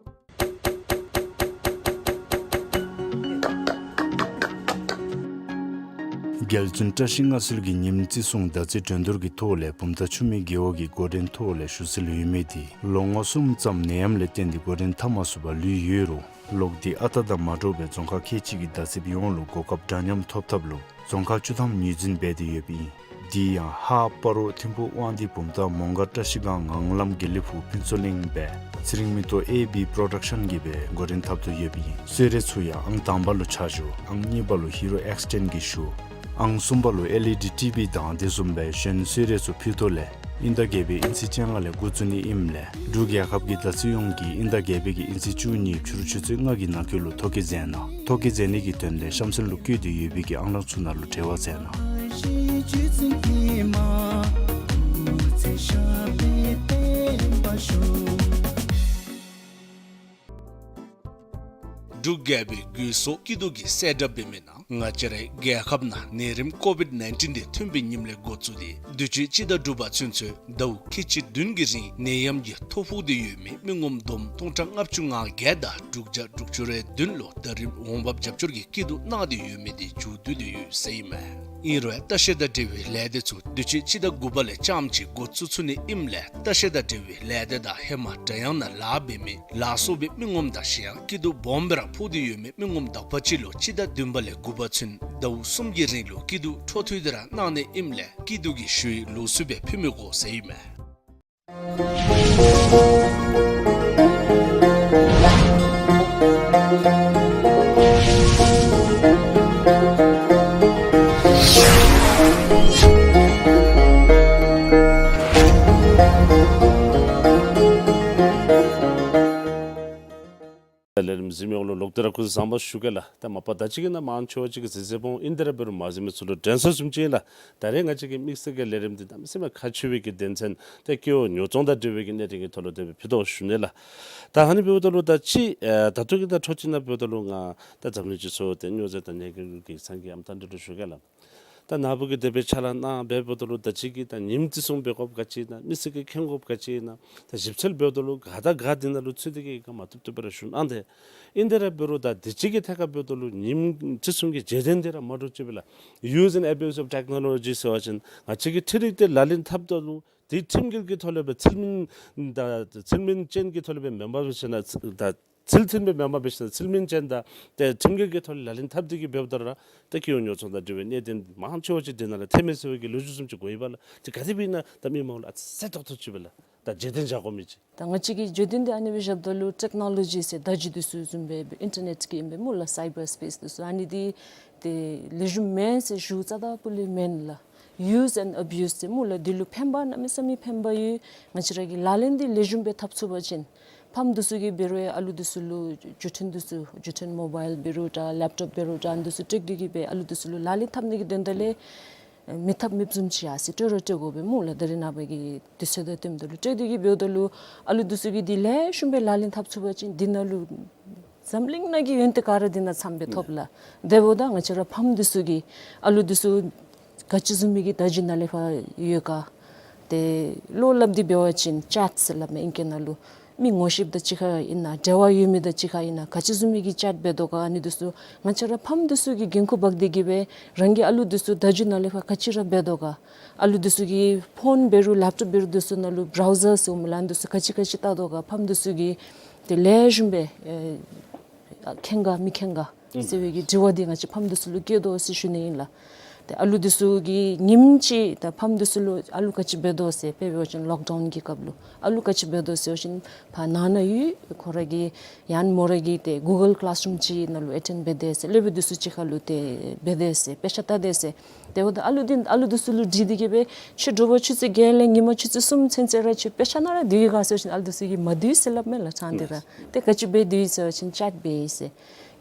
རྒྱལ་བཙུན་བཀྲ་ཤིས་མངའ་གསོལ་གྱི་ཉིནམ་བརྩི་སྲུང་ཟླ་རྩིས་སྒྲོན་དོར་གྱི་ཐོག་ལས་བུམ་ཐང་ཆུ་སྨད་རྒེད་འོག་གི་འགོ་འདྲེན་ཐོག་ལས་ཞུ་སྲོལ་ཡོད་མི་དེ་ལོ་ངོ་གསུམ་ཙམ་ནད་ཡམས་ལས་བརྟེན་ཏེ་འགོ་འདྲེན་འཐབ་མ་ཚུགས་པར་ལུས་ཡོད་རུང་ལོག་སྟེ་ཨ་རྟག་དང་མ་འདྲཝ་སྦེ་རྫོང་ཁག་ཁལ་གཅིག་གི་བརྡ་རྩིསཔ་ཡོངས་ལུ་གོ་སྐབས་འདྲ་མཉམ་ཐོབ་ཐབས་ལུ་རྫོང་ཁག་བཅུ་ཐམ་ངོས་འཛིན་འབད་དེ་ཡོདཔ་ཨིན། དེ་ཡང་ཧཱ་སྤ་རོ་ཐིམ་ཕུག་དབང་འདུས་བུམ་ཐང་མོང་སྒར་བཀྲ་ཤིས་སྒང་ངང་ལམ་དགེ་ལེགས་ཕུག་ཕུན་ཚོགས་གླིང་སྦེ་ཚེ་རིང་མེ་ཏོག་ཨེ་བི་པྲོ་ཌག་ཤཱན་གྱིས་སྦེ་འགོ་འདྲེན་འཐབ་དོ་ཡོདཔ་ཨིན། གསོལ་རས་ཚུ་ཡང་ཨང་དང་པ་ལུ་ཆ་ཞུ། ཨང་གཉིས་པ་ལུ་ཧི་རོ་ཨེགས་ཊེན་གྱིས་ཞུ། ཨང་གསུམ་པ་ལུ་ཨེལ་ཨི་ཌི་ཊི་བི་དང་དེ་བཟུམ་སྦེ་གཞན་གསོལ་རས་ཚུ་ཕུལ་དོ་ལས་དབྱིན་ཟླ་བརྒྱད་པའི་དབྱིན་ཚེས་བཅོ་ལྔ་ལས་འགོ་བཙུགས་ནི་ཨིནམ་ལས་འབྲུག་རྒྱལ་ཁབ་ཀྱི་ཟླ་རྩིས་ཡོངས་ཀྱིས་དབྱིན་ཟླ་བརྒྱད་པའི་གི་དབྱིན་ཚེས་བཅུ་གཉིས་ཕྱི་རུ་ཆུ་ཚོད་ལྔ་གི་ནང་འཁོད་ལུ་ཐོ་བཀོད་མཛད་གནང་། ཐོ་བཀོད་མཛད་ནི་གི་དོན་ལས་གཤམ་གསལ་ལུ་བཀོད་དེ་ཡོད་པའི་གི་ཨང་གྲངས་ཚུ་ནང་ལུ་འབྲེལ་བ་མཛད་གནང་། འབྲུག་རྒྱལ་པོའི་སྒོས་སུ་སྐྱིད་སྡུག་གི་གསལ་བསྒྲགས་འབད་མི་ནང་ང་བཅས་རའི་རྒྱལ་ཁབ་ནང་ནད་རིམས་ཀོ་བིཌ་ནའིན་ཊིན་དེ་ཐོན་པའི་ཉིནམ་ལས་འགོ་བཙུགས་ཏེ་དུས་ཅི་སྤྱི་ཟླ་དྲུག་པ་ཚུན་ཚོད་ཟླཝ་ཁལ་གཅིག་བདུན་གྱི་རིང་ནད་ཡམས་ཀྱི་ཐོ་ཕོག་སྟེ་ཡོད་མི་མི་ངོམ་བསྡོམས་སྟོང་ཕྲག་ལྔ་བཅུ་ང་བརྒྱད་དང་དྲུག་བརྒྱ་དྲུག་ཅུ་རེ་བདུན་ལུ་ད་རིས་འོང་འབབ་རྒྱབ་སྐྱོར་གྱི་སྐྱིད་སྡུག་གནང་སྟེ་ཡོད་མི་དེ་མཇུག་བསྡུ་སྟེ་ཡོད་ཟེར་ཨིན་མས། ཨིན་རུང་ལྟ་བཤལ་དང་འབྲེལ་བའི་ལས་སྡེ་ཚུ་དུས་ཅི་སྤྱི་ཟླ་དགུ་པ་ལས་རྐྱངམ་གཅིག་འགོ་བཙུགས་ཚུགས་ནི་ཨིནམ་ལས་ལྟ་བཤལ་དང་འབྲེལ་བའི་ལས་སྡེ་དང་ཧེ་མ་འདྲ་མཉམ་ནང་ལཱ་འབད་མི་ལ་སོགས་པའི་མི་ངོམ་དང་གཞན་ཡང་སྐྱིད་སྡུག་སྦོམ་སྦེ་ར་ཕོག་སྟེ་ཡོད་མི་མི་ངོམ་དག་པ་ཅིག་ལུ་སྤྱི་ཟླ་བདུན་པ་ལས་དགུ་པ་ཚུན་ཟླཝ་གསུམ་གྱི་རིང་ལུ་སྐྱིད་སྡུག་འཕྲོ་མཐུད་དེ་ར་གནང་ནི་ཨིནམ་ལས་སྐྱིད་སྡུག་གི་ཞུ་ཡིག་ལོགས་སུ་སྦེ་ཕུལ་མི་དགོ་ཟེར་ཨིན་མས། ལས་རིམ་གཟིགས་མི་ཡོངས་ལུ་ལོག་སྟེ་ར་སྐུ་གཟུགས་བཟང་པོ་ཞུ་གེ་ལགས། ད་མ་པ་ད་ཅི་གི་ནང་མང་ཆེ་བ་ཅིག་གིས་གཟིགས་གཟིགསཔ་འོང་། ཨིན་དེ་ར་འབད་རུང་མ་གཟིགས་མི་ཚུ་ལུ་དྲན་གསོ་བཟུམ་ཅིག་ཨིན་ལགས། ད་རེས་ང་བཅས་ཀྱི་དམིགས་བསལ་གྱི་ལས་རིམ་འདི་གནམ་མེད་ས་མེད་ཁག་ཆེ་བའི་གི་དོན་ཚན་ཏེ་སྐྱེ་བོ་ཉོ་ཚོང་དང་འབྲེལ་བའི་གི་གནད་དོན་གྱི་ཐོག་ལུ་དེ་སྦེ་ཕུལ་དོ་ཞུ་ནི་ལགས། ད་ཨ་ནི་འབདཝ་ད་ལུ་ད་ཅི་ཨེ་ད་ལྟོ་གི་ད་འཕྲོ་ཅིག་ནང་འབདཝ་ད་ལུ་ང་ད་འཛམ་གླིང་སྤྱི་ཚོགས་ཏེ་སྨྱོ་རྫས་དང་ནད་གཞི་གི་ཚང་གི་ཨམ་ཐང་འདི་ལུ་ཞུ་གེ་ལགས། ད་ནཱ་བུ་གིས་དེ་སྦེ་ཕྱག་ལཱ་གནང་འབདཝ་ད་ལུ་ད་ཅི་གི་ད་ཉིནམ་བརྩི་སྲུང་འབད་དགོཔ་ག་ཅི་ཨིན་ན། མི་སེར་གྱིས་མཁྱེན་དགོཔ་ག་ཅི་ཨིན་ན། ད་ཞིབ་འཚོལ་འབདཝ་ད་ལུ་ག་དང་ག་འདི་ནང་ལུ་ཚུད་དེ་གི་ག་མ་བཏུབ་བཏུབ་སྦེ་ར་ཞུ་གནང་སྟེ། ཨིན་དེ་ར་འབད་རུང་ད་དུས་ཅི་གི་ཐད་ཁར་འབདཝ་ད་ལུ་ཉིནམ་བརྩི་སྲུང་གི་བརྗེད་དོན་འདི་ར་མ་འདྲཝ་ཅིག་སྦེ་ལགས། Use and abuse of technology ཟེར་བ་ཅིན་ང་བཅས་ཀྱིས་འཕྲུལ་རིག་དེ་ལག་ལེན་འཐབ་ད་ལུ་དེ་ཁྲིམས་འགལ་གྱི་ཐོག་ལས་སྦེ་ཚུལ་མིན་ད་ཚུལ་མིན་ཅན་གྱི་ཐོག་ལས་སྦེ་མེན་པར་འབད་ཞིན་ན་ད་ཚུལ་མཐུན་སྦེ་མེན་པར་འབད་ཞིན་ན་ཚུལ་མིན་ཅན་དང་ཏེ་ཁྲིམས་འགལ་གྱི་ཐོག་ལས་ལག་ལེན་འཐབ་སྟེ་གི་འབདཝ་ད་ར་ཏེ་སྐྱེ་བོ་ཉོ་ཚོང་དང་འབྲེལ་བའི་གནད་དོན་མང་ཆེ་བ་ཅིག་འདི་ནང་ལུ་ཐོན་མས་ཟེར་བའི་གི་ལོ་རྒྱུས་བཟུམ་ཅིག་གོ་ཡི་པ་ལགས། ཏེ་ག་དེ་སྦེ་ཨིན་ན་ད་མི་མང་ལུ་ཨ་ཙི་ཏོག་ཏོ་ཅིག་སྦེ་ལགས་ད་བརྗེད་དོན་བཞག་དགོ་མི་ཅིག། ད་ང་བཅས་ཀྱིས་བརྗེད་དོན་འདི་ཨ་ནི་སྦེ་བཞགཔ་ད་ལུ་ཊེཀ་ནོ་ལོ་ཇི་ཟེར་ད་རྗེས་འདི་ཚུ་བཟུམ་སྦེ་ཨིན་ཊར་ནེཊ་གི་ཨིན་པས་སྨོ་ལགས། སའི་བར་སི་པེསི་འདི་ཚུ་ཨ་ནི་འདི་ཏེ་ལེགས་ཤོམ་མེན་ཟེར་ཞུ་རྩ་དང་པོ་ལས་མེན་ལགས། Use and abuse ཟེར་སྨོ་ལགས། འདི་ལུ་ཕན་པ་གནམ་མེད་ས་མེད་ཕན་པ་ཡོད། ང་བཅས་ར་གིས་ལག་ལེན་འདི་ལེགས་ཤོམ་སྦེ་འཐབ་ཚུགས་པ་ཅིན་ཕམ་འདི་ཚུ་གིས་འབད་རུང་ཨ་ལུ་འདི་ཚུ་ལུ་བརྒྱུད་འཕྲིན་འདི་ཚུ་བརྒྱུད་འཕྲིན་མོ་བཱའིལ་འབད་རུང་འདྲ་ལེབ་ཊོབ་འབད་རུང་འདྲ་འདི་ཚུ་སྤྲོད་དེ་གི་སྦེ་ཨ་ལུ་འདི་ཚུ་ལུ་ལག་ལེན་འཐབ་ནི་གི་དོན་དག་ལས་མི་འཐབ་མི་བཟུམ་ཅིག་ཡར་སོང་སྤྲོད་ར་སྤྲོད་དགོ་པས་སྨོ་ལགས། ད་རེས་ནངས་པ་གི་དུས་ཚོད་དང་བསྟུནམ་ད་ལུ་སྤྲོད་དེ་གི་འབདཝ་ད་ལུ་ཨ་ལུ་འདི་ཚུ་གིས་འདི་ལེགས་ཤོམ་སྦེ་ལག་ལེན་འཐབ་ཚུགས་པ་ཅིན་འདི་ནང་ལུ་འཛམ་གླིང་ནང་གི་ཡོན་ཏན་ག་ར་འདི་ནང་ཚངམ་སྦེ་ཐོབ་ལགས། དེ་འབདཝ་ད་ང་བཅས་ར་ཕམ་འདི་ཚུ་གིས་ཨ་ལུ་འདི་ཚུ་ག་ཅི་བཟུམ་མའི་གི་ད་རྗེས་ནང་ལས་ཕར་ཡོད་ག། ཏེ་བློ་སླབ་སྟེ་འབད་བ་ཅིན་ཅེཊ་ཟེར་སླབ་མས་ཨིང་སྐད་ནང་ལུ། མི་ངོ་ཤེསཔ་དང་གཅིག་ཁར་ཨིན་ན་འབྲེལ་བ་ཡོད་མི་དང་གཅིག་ཁར་ཨིན་ན་ག་ཅི་བཟུམ་མའི་གི་ཅེཊ་འབད་དོ་ག། ཨ་ནི་འདི་ཚུ་ང་བཅས་ར་ཕམ་འདི་ཚུ་གིས་འགན་ཁུར་འབག་སྟེ་གི་སྦེ་རང་གི་ཨ་ལུ་འདི་ཚུ་བརྡ་བརྒྱུད་ནང་ལས་ཕར་ག་ཅི་ར་འབད་དོ་ག། ཨ་ལུ་འདི་ཚུ་གིས་ཕོན་འབད་རུང་ལེབ་ཊོབ་འབད་རུང་འདི་ཚུ་ནང་ལུ་བྲའུ་ཟར་ཟེར་མི་ལ་འདི་ཚུ་ག་ཅི་ག་ཅི་བལྟ་དོ་ག། ཕམ་འདི་ཚུ་གིས་ཏེ་ལེགས་ཤོམ་སྦེ་ཨེ་མཁྱེན་ག་མི་མཁྱེན་ག་ཟེར་བའི་གི་དྲི་བ་འདི་ང་བཅས་ཕམ་འདི་ཚུ་ལུ་བཀོད་དོ་ཟེར་ཞུ་ནི་ཨིན་ལགས། ཏེ་ཨ་ལུ་འདི་ཚུ་གིས་ཉིནམ་གཅིག་ད་ཕམ་འདི་ཚུ་ལུ་ཨ་ལུ་ག་ཅི་འབད་དོ་ཟེར་དཔེ་འབད་བ་ཅིན་ལོག་ཌའུན་གྱི་སྐབས་ལུ་ཨ་ལུ་ག་ཅི་འབད་དོ་ཟེར་བ་ཅིན་ཕར་ནང་ན་ཡོད། ཁོ་ར་གི་ཡང་མོ་ར་གི་ཏེ་གུ་གཱལ་ཀི་ལཱསི་རུམ་ཅིག་ནང་ལུ་ཨེ་ཊེནཌ་འབད་དེས་ཟེར། སློབ་དཔོན་འདི་ཚུ་གཅིག་ཁར་ལུ་ཏེ་འབད་དེས་ཟེར། དཔེ་ཆ་ལྟ་དེས་ཟེར། དེ་འབདཝ་ད་ཨ་ལུ་འདི་ཨ་ལུ་འདི་ཚུ་ལུ་དྲིས་ཏེ་གི་སྦེ་ཁྱོད་དྲོ་པ་ཆུ་ཚོད་བརྒྱད་ལས་ཉིན་མ་ཆུ་ཚོད་གསུམ་ཚུན་ཚོད་ར་ཁྱོད་དཔེ་ཆ་ནང་ར་སྡོད་ཡི་ག་ཟེར་བ་ཅིན་ཨ་ལུ་འདི་ཚུ་གིས་མ་སྡོད་ཟེར་སླབ་མས་ལགས་ཕྲང་སྟེ་ར། ཏེ་ག་ཅི་འབད་སྡོད་ཡི་ཟེར་བ་ཅིན་ཅེཊ་འབད་ཡི་ཟེར།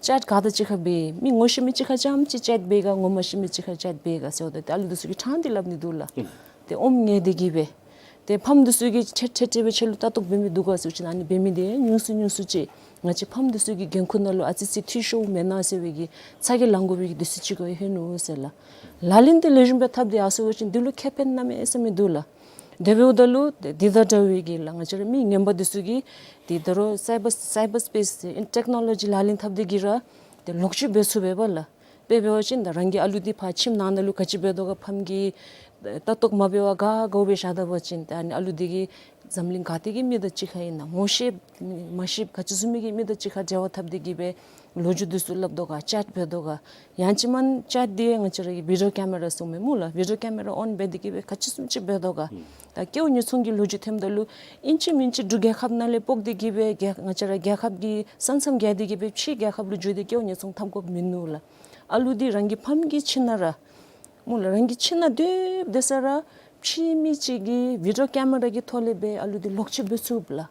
ཅེཊ་ག་དང་གཅིག་ཁར་འབད་ཡི། མི་ངོ་ཤེས་མི་གཅིག་ཁར་རྐྱངམ་ཅིག་ཅེཊ་འབད་ག་ངོ་མ་ཤེས་མི་གཅིག་ཁར་ཅེཊ་འབད་ག་ཟེརཝ་ད་ཏེ་ཨ་ལུ་འདི་ཚུ་གིས་ཕྲང་སྟེ་སླབ་ནི་འདུག་ལགས། ཏེ་ཨོམ་ངལ་ཏེ་གི་སྦེ། ཏེ་ཕམ་འདི་ཚུ་གིས་ཁྲེ་ཁྲེ་ཁྲེ་སྦེ་ཁྱོད་ལུ་ལྟ་རྟོག་འབད་མི་འདུག་ག་ཟེར་བ་ཅིན་ཨ་ནི་འབད་མི་འདི་ཉུང་སུ་ཉུང་སུ་ཅིག་ང་བཅས་ཕམ་འདི་ཚུ་གི་འགན་ཁུར་ནང་ལུ་ཨ་ཙི་ཅིག་འཐུས་ཤོརཝ་མེན་ན་ཟེར་བའི་གི་ཚ་གྱང་ལང་དགོ་པའི་གི་དུས་ཚོད་ཅིག་ཁར་ལྷོད་ནུག་ཟེར་ལགས། ལག་ལེན་འདི་ལེགས་ཤོམ་སྦེ་འཐབ་སྟེ་ཡར་སོང་པ་ཅིན་འདི་ལུ་ཁེ་ཕན་གནམ་མེད་ས་མེད་འདུག་ལགས། དེ་འབདཝ་ད་ལུ་འདི་དང་འདྲ་བའི་གི་ལགས་ང་བཅས་ར་མི་ངན་པ་འདི་ཚུ་གིས་ཏེ་ད་རུང་སའི་བར་སའི་བར་སི་པེསི་ཨིན་ཊེཀ་ནོ་ལོ་ཇི་ལག་ལེན་འཐབ་སྟེ་གི་ར་ཏེ་ལོག་སྤྱོད་འབད་ཚུགས་པས་པ་ལགས། དཔེ་འབད་བ་ཅིན་ད་རང་གི་ཨ་ལུ་འདི་ཕར་ཁྱིམ་ནང་ན་ལུ་ག་ཅི་འབད་དོ་ག་ཕམ་གིས་ལྟ་རྟོག་མ་འབད་བར་ག་གོ་སྦེ་བཞག་ད་པ་ཅིན་ད་ཨ་ནི་ཨ་ལུ་འདི་གིས་འཛམ་གླིང་ག་ཏེ་གི་མི་དང་གཅིག་ཁར་ཨིན་ན་ངོ་ཤེས་མ་ཤེས་ག་ཅི་བཟུམ་མའི་གི་མི་དང་གཅིག་ཁར་འབྲེལ་བ་འཐབ་སྟེ་གི་སྦེ་ལོ་རྒྱུས་འདི་ཚུ་སླབ་དོ་ག་ཅེཊ་འབད་དོ་ག། ཡང་ཅིན་མེན་ཅེཊ་འདི་ང་བཅས་ར་གི་བི་ཌིའོ་ཀེ་མེ་ར་ཟེར་མི་སྨོ་ལགས། བི་ཌིའོ་ཀེ་མེ་ར་ཨོན་འབད་དེ་གི་སྦེ་ག་ཅི་བཟུམ་ཅིག་འབད་དོ་ག། ད་སྐྱེ་བོ་ཉེས་ཚང་གི་ལོ་རྒྱུས་ཐོནམ་ད་ལུ་ཨིན་ཅི་མིན་ཅི་འབྲུག་རྒྱལ་ཁབ་ནང་ལས་སྤོ་སྟེ་གི་སྦེ་རྒྱལ་ང་བཅས་ར་རྒྱལ་ཁབ་ཀྱི་ས་མཚམས་བརྒལ་ཏེ་གི་སྦེ་ཕྱི་རྒྱལ་ཁབ་ལུ་འགྱོ་སྟེ་སྐྱེ་བོ་ཉེས་ཚང་འཐབ་དགོཔ་མིན་ནུག་ལགས། ཨ་ལུ་འདི་རང་གི་ཕམ་གྱི་ཁྱིམ་ནང་ར་སྨོ་ལགས། རང་གི་ཁྱིམ་ནང་སྡོད་སྡོད་ས་ར་ཕྱི་མི་ཅིག་གིས་བི་ཌིའོ་ཀེ་མེ་ར་གི་ཐོག་ལས་སྦེ་ཨ་ལུ་འདི་ལོག་སྤྱོད་འབད་ཚུགས་ལགས།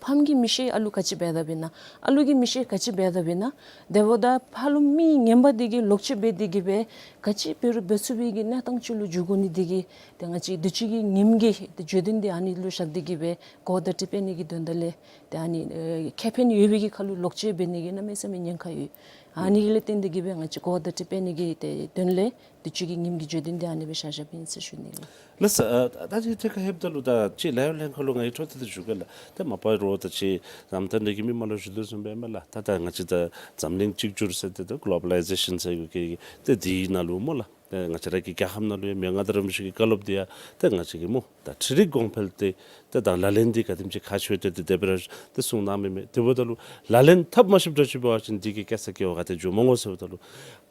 ཕམ་གིས་མི་ཤེས་ཨ་ལུ་ག་ཅི་འབད་དཔ་ཨིན་ན། ཨ་ལུ་གིས་མི་ཤེས་ག་ཅི་འབད་དཔ་ཨིན་ན། དེ་འབདཝ་ད་ཕར་ལུ་མི་ངན་པ་འདི་གིས་ལོག་སྤྱོད་འབད་དེ་གི་སྦེ་ག་ཅི་འབད་རུང་འབད་ཚུགས་པའི་གི་གནས་སྟངས་ཅིག་ལུ་འགྱོ་དགོ་ནི་འདི་གིས་ཏེ་ང་བཅས་དུས་ཅི་གི་ཉིནམ་གི་ཏེ་བརྗོད་དོན་འདི་ཨ་ནི་ལུ་བཞག་སྟེ་གི་སྦེ་གོ་བརྡ་ཅིག་སྤེལ་ནི་གི་དོན་དག་ལས་ཏེ་ཨ་ནི་ཨེ་ཁེ་ཕན་ཡོད་པའི་གི་ཁར་ལུ་ལོག་སྤྱོད་འབད་ནི་གི་གནམ་མེད་ས་མེད་ཉེན་ཁ་ཡོད། ཨ་ནི་གི་ལས་བརྟེན་ཏེ་གི་སྦེ་ང་བཅས་གོ་བརྡ་ཅིག་སྤེལ་ནི་གི་ཏེ་དོན་ལས་དུས་ཅི་གི་ཉིནམ་གི་བརྗོད་དོན་འདི་ཨ་ནི་སྦེ་བཞག་བཞགཔ་ཨིན་ཟེར་ཞུ་ནི་ལགས། ལགས་སོ། ཨ་ད་ཅི་ཐད་ཁར་ལྷོདཔ་ད་ལུ་ད་ཅི་ལཱའི་ལྷན་ཁག་ལུ་ང་གིས་འཕྲོ་མཐུད་དེ་ཞུ་གེ་ལགས། ཏེ་མ་པ་རོགས་ད་ཅི་རམ་ཐར་འདི་གིས་མི་མང་ལུ་ཞུ་དོ་བཟུམ་སྦེ་མས་ལགས། ད་ད་ང་བཅས་ད་འཛམ་གླིང་གཅིག་གྱུར་ཟེར་ཏེ་ད་གོ་ལོ་བ་ལའི་ཟེ་ཤཱན་ཟེར་ཡོད་གི་ཏེ་འདི་ནང་ལུ་སྨོ་ལགས། ཏེ་ང་བཅས་ར་གི་རྒྱལ་ཁབ་ནང་ལུ་ཡང་མི་ང་དང་ར་མི་ཤེས་གི་བཀའ་སློབ་འདི་ཡང་ཏེ་ང་བཅས་ཀྱིས་སྨོ་ད་འཕྲུལ་རིག་གོང་འཕེལ་ཏེ་ཏེ་ད་ལག་ལེན་འདི་ག་དེམ་ཅིག་ཁག་ཆེ་ཏེ་ཏེ་དེ་སྦེ་ར་ཏེ་གསུང་གནང་མི་མས། དེ་འབདཝ་ད་ལུ་ལག་ལེན་འཐབ་མ་ཤེསཔ་འདྲཝ་ཅིག་འབད་བ་ཅིན་འདི་གིས་སྐྱེ་ས་སྐྱེ་བ་ག་ཏེ་འགྱོ་མི་འོང་ཟེརཝ་ད་ལུ་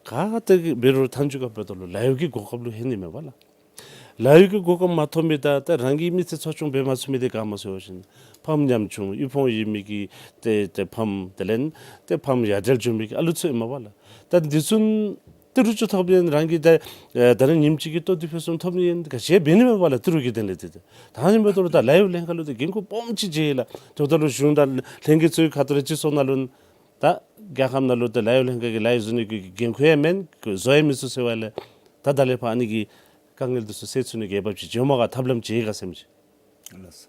ག་ཏེ་གི་འབད་རུང་མཐའ་མཇུག་ཁར་འབདཝ་ད་ལུ་ལཱ་གཡོག་གི་གོ་སྐབས་ལུ་ལྷོད་ནི་མས་པ་ལགས། ལཱ་གཡོག་གི་གོ་སྐབས་མ་ཐོབ་མི་དང་ད་རང་གི་མི་ཚེ་འཚོ་སྐྱོང་འབད་མ་ཚུགས་མི་འདི་ག་སྨོ་ཟེར་བ་ཅིན་ཕམ་ཉམ་ཆུང་དབུལ་ཕོངས་ཡོད་མི་གི་ཏེ་ཏེ་ཕམ་དེ་ལས་ཏེ་ཕམ་ཡར་འདྲེན་འགྱོ་མི་གི་ཨ་ལུ་ཚུ་ཨིན་མས་པ་ལགས། ད་འདི་ཚུ་ཏི་རུ་ཅིག་ཐོབ་ཡང་རང་གི་ད་ཨེ་ད་རེས་ཉིནམ་གཅིག་གི་ལྟོ་དེ་ཕུན་སུམ་ཚོགས་ཐོབ་ནི་ཨིན། ག་ཅི་འབད་ནི་མེད་པ་ལགས་ཏི་རུ་གི་དོན་ལས་ཏེ། ད་ཨ་ནི་འབདཝ་ད་ལུ་ད་ལཱ་གཡོག་ལྷན་ཁག་ལུ་ཏེ་འགན་ཁུར་སྦོམ་ཅིག་བཞེས་ལགས། དེ་འབདཝ་ད་ལུ་གཞུང་དང་ལྷན་རྒྱས་ཚུ་གི་ཁ་ཐུག་ར་སྤྱི་ཚོགས་ནང་ལུ་ད་རྒྱལ་ཁབ་ནང་ལུ་ད་ལཱ་གཡོག་ལྷན་ཁག་གི་ལཱ་གཡོག་བཟོ་ནི་གི་འགན་ཁུར་ཡང་མེན། བཟོ་ཡང་མི་བཟོ་ཟེར་བ་ལས་ད་ད་ལས་ཕར་ཨ་ནི་གི་དཀའ་ངལ་འདི་ཚུ་སེལ་ཚུགས་ནི་གི་འབད་བ་ཅིན་བྱོནམ་ག་ཐབས་ལམ་ཅིག་ག་ཟེར་མི་ཅིག། ལགས།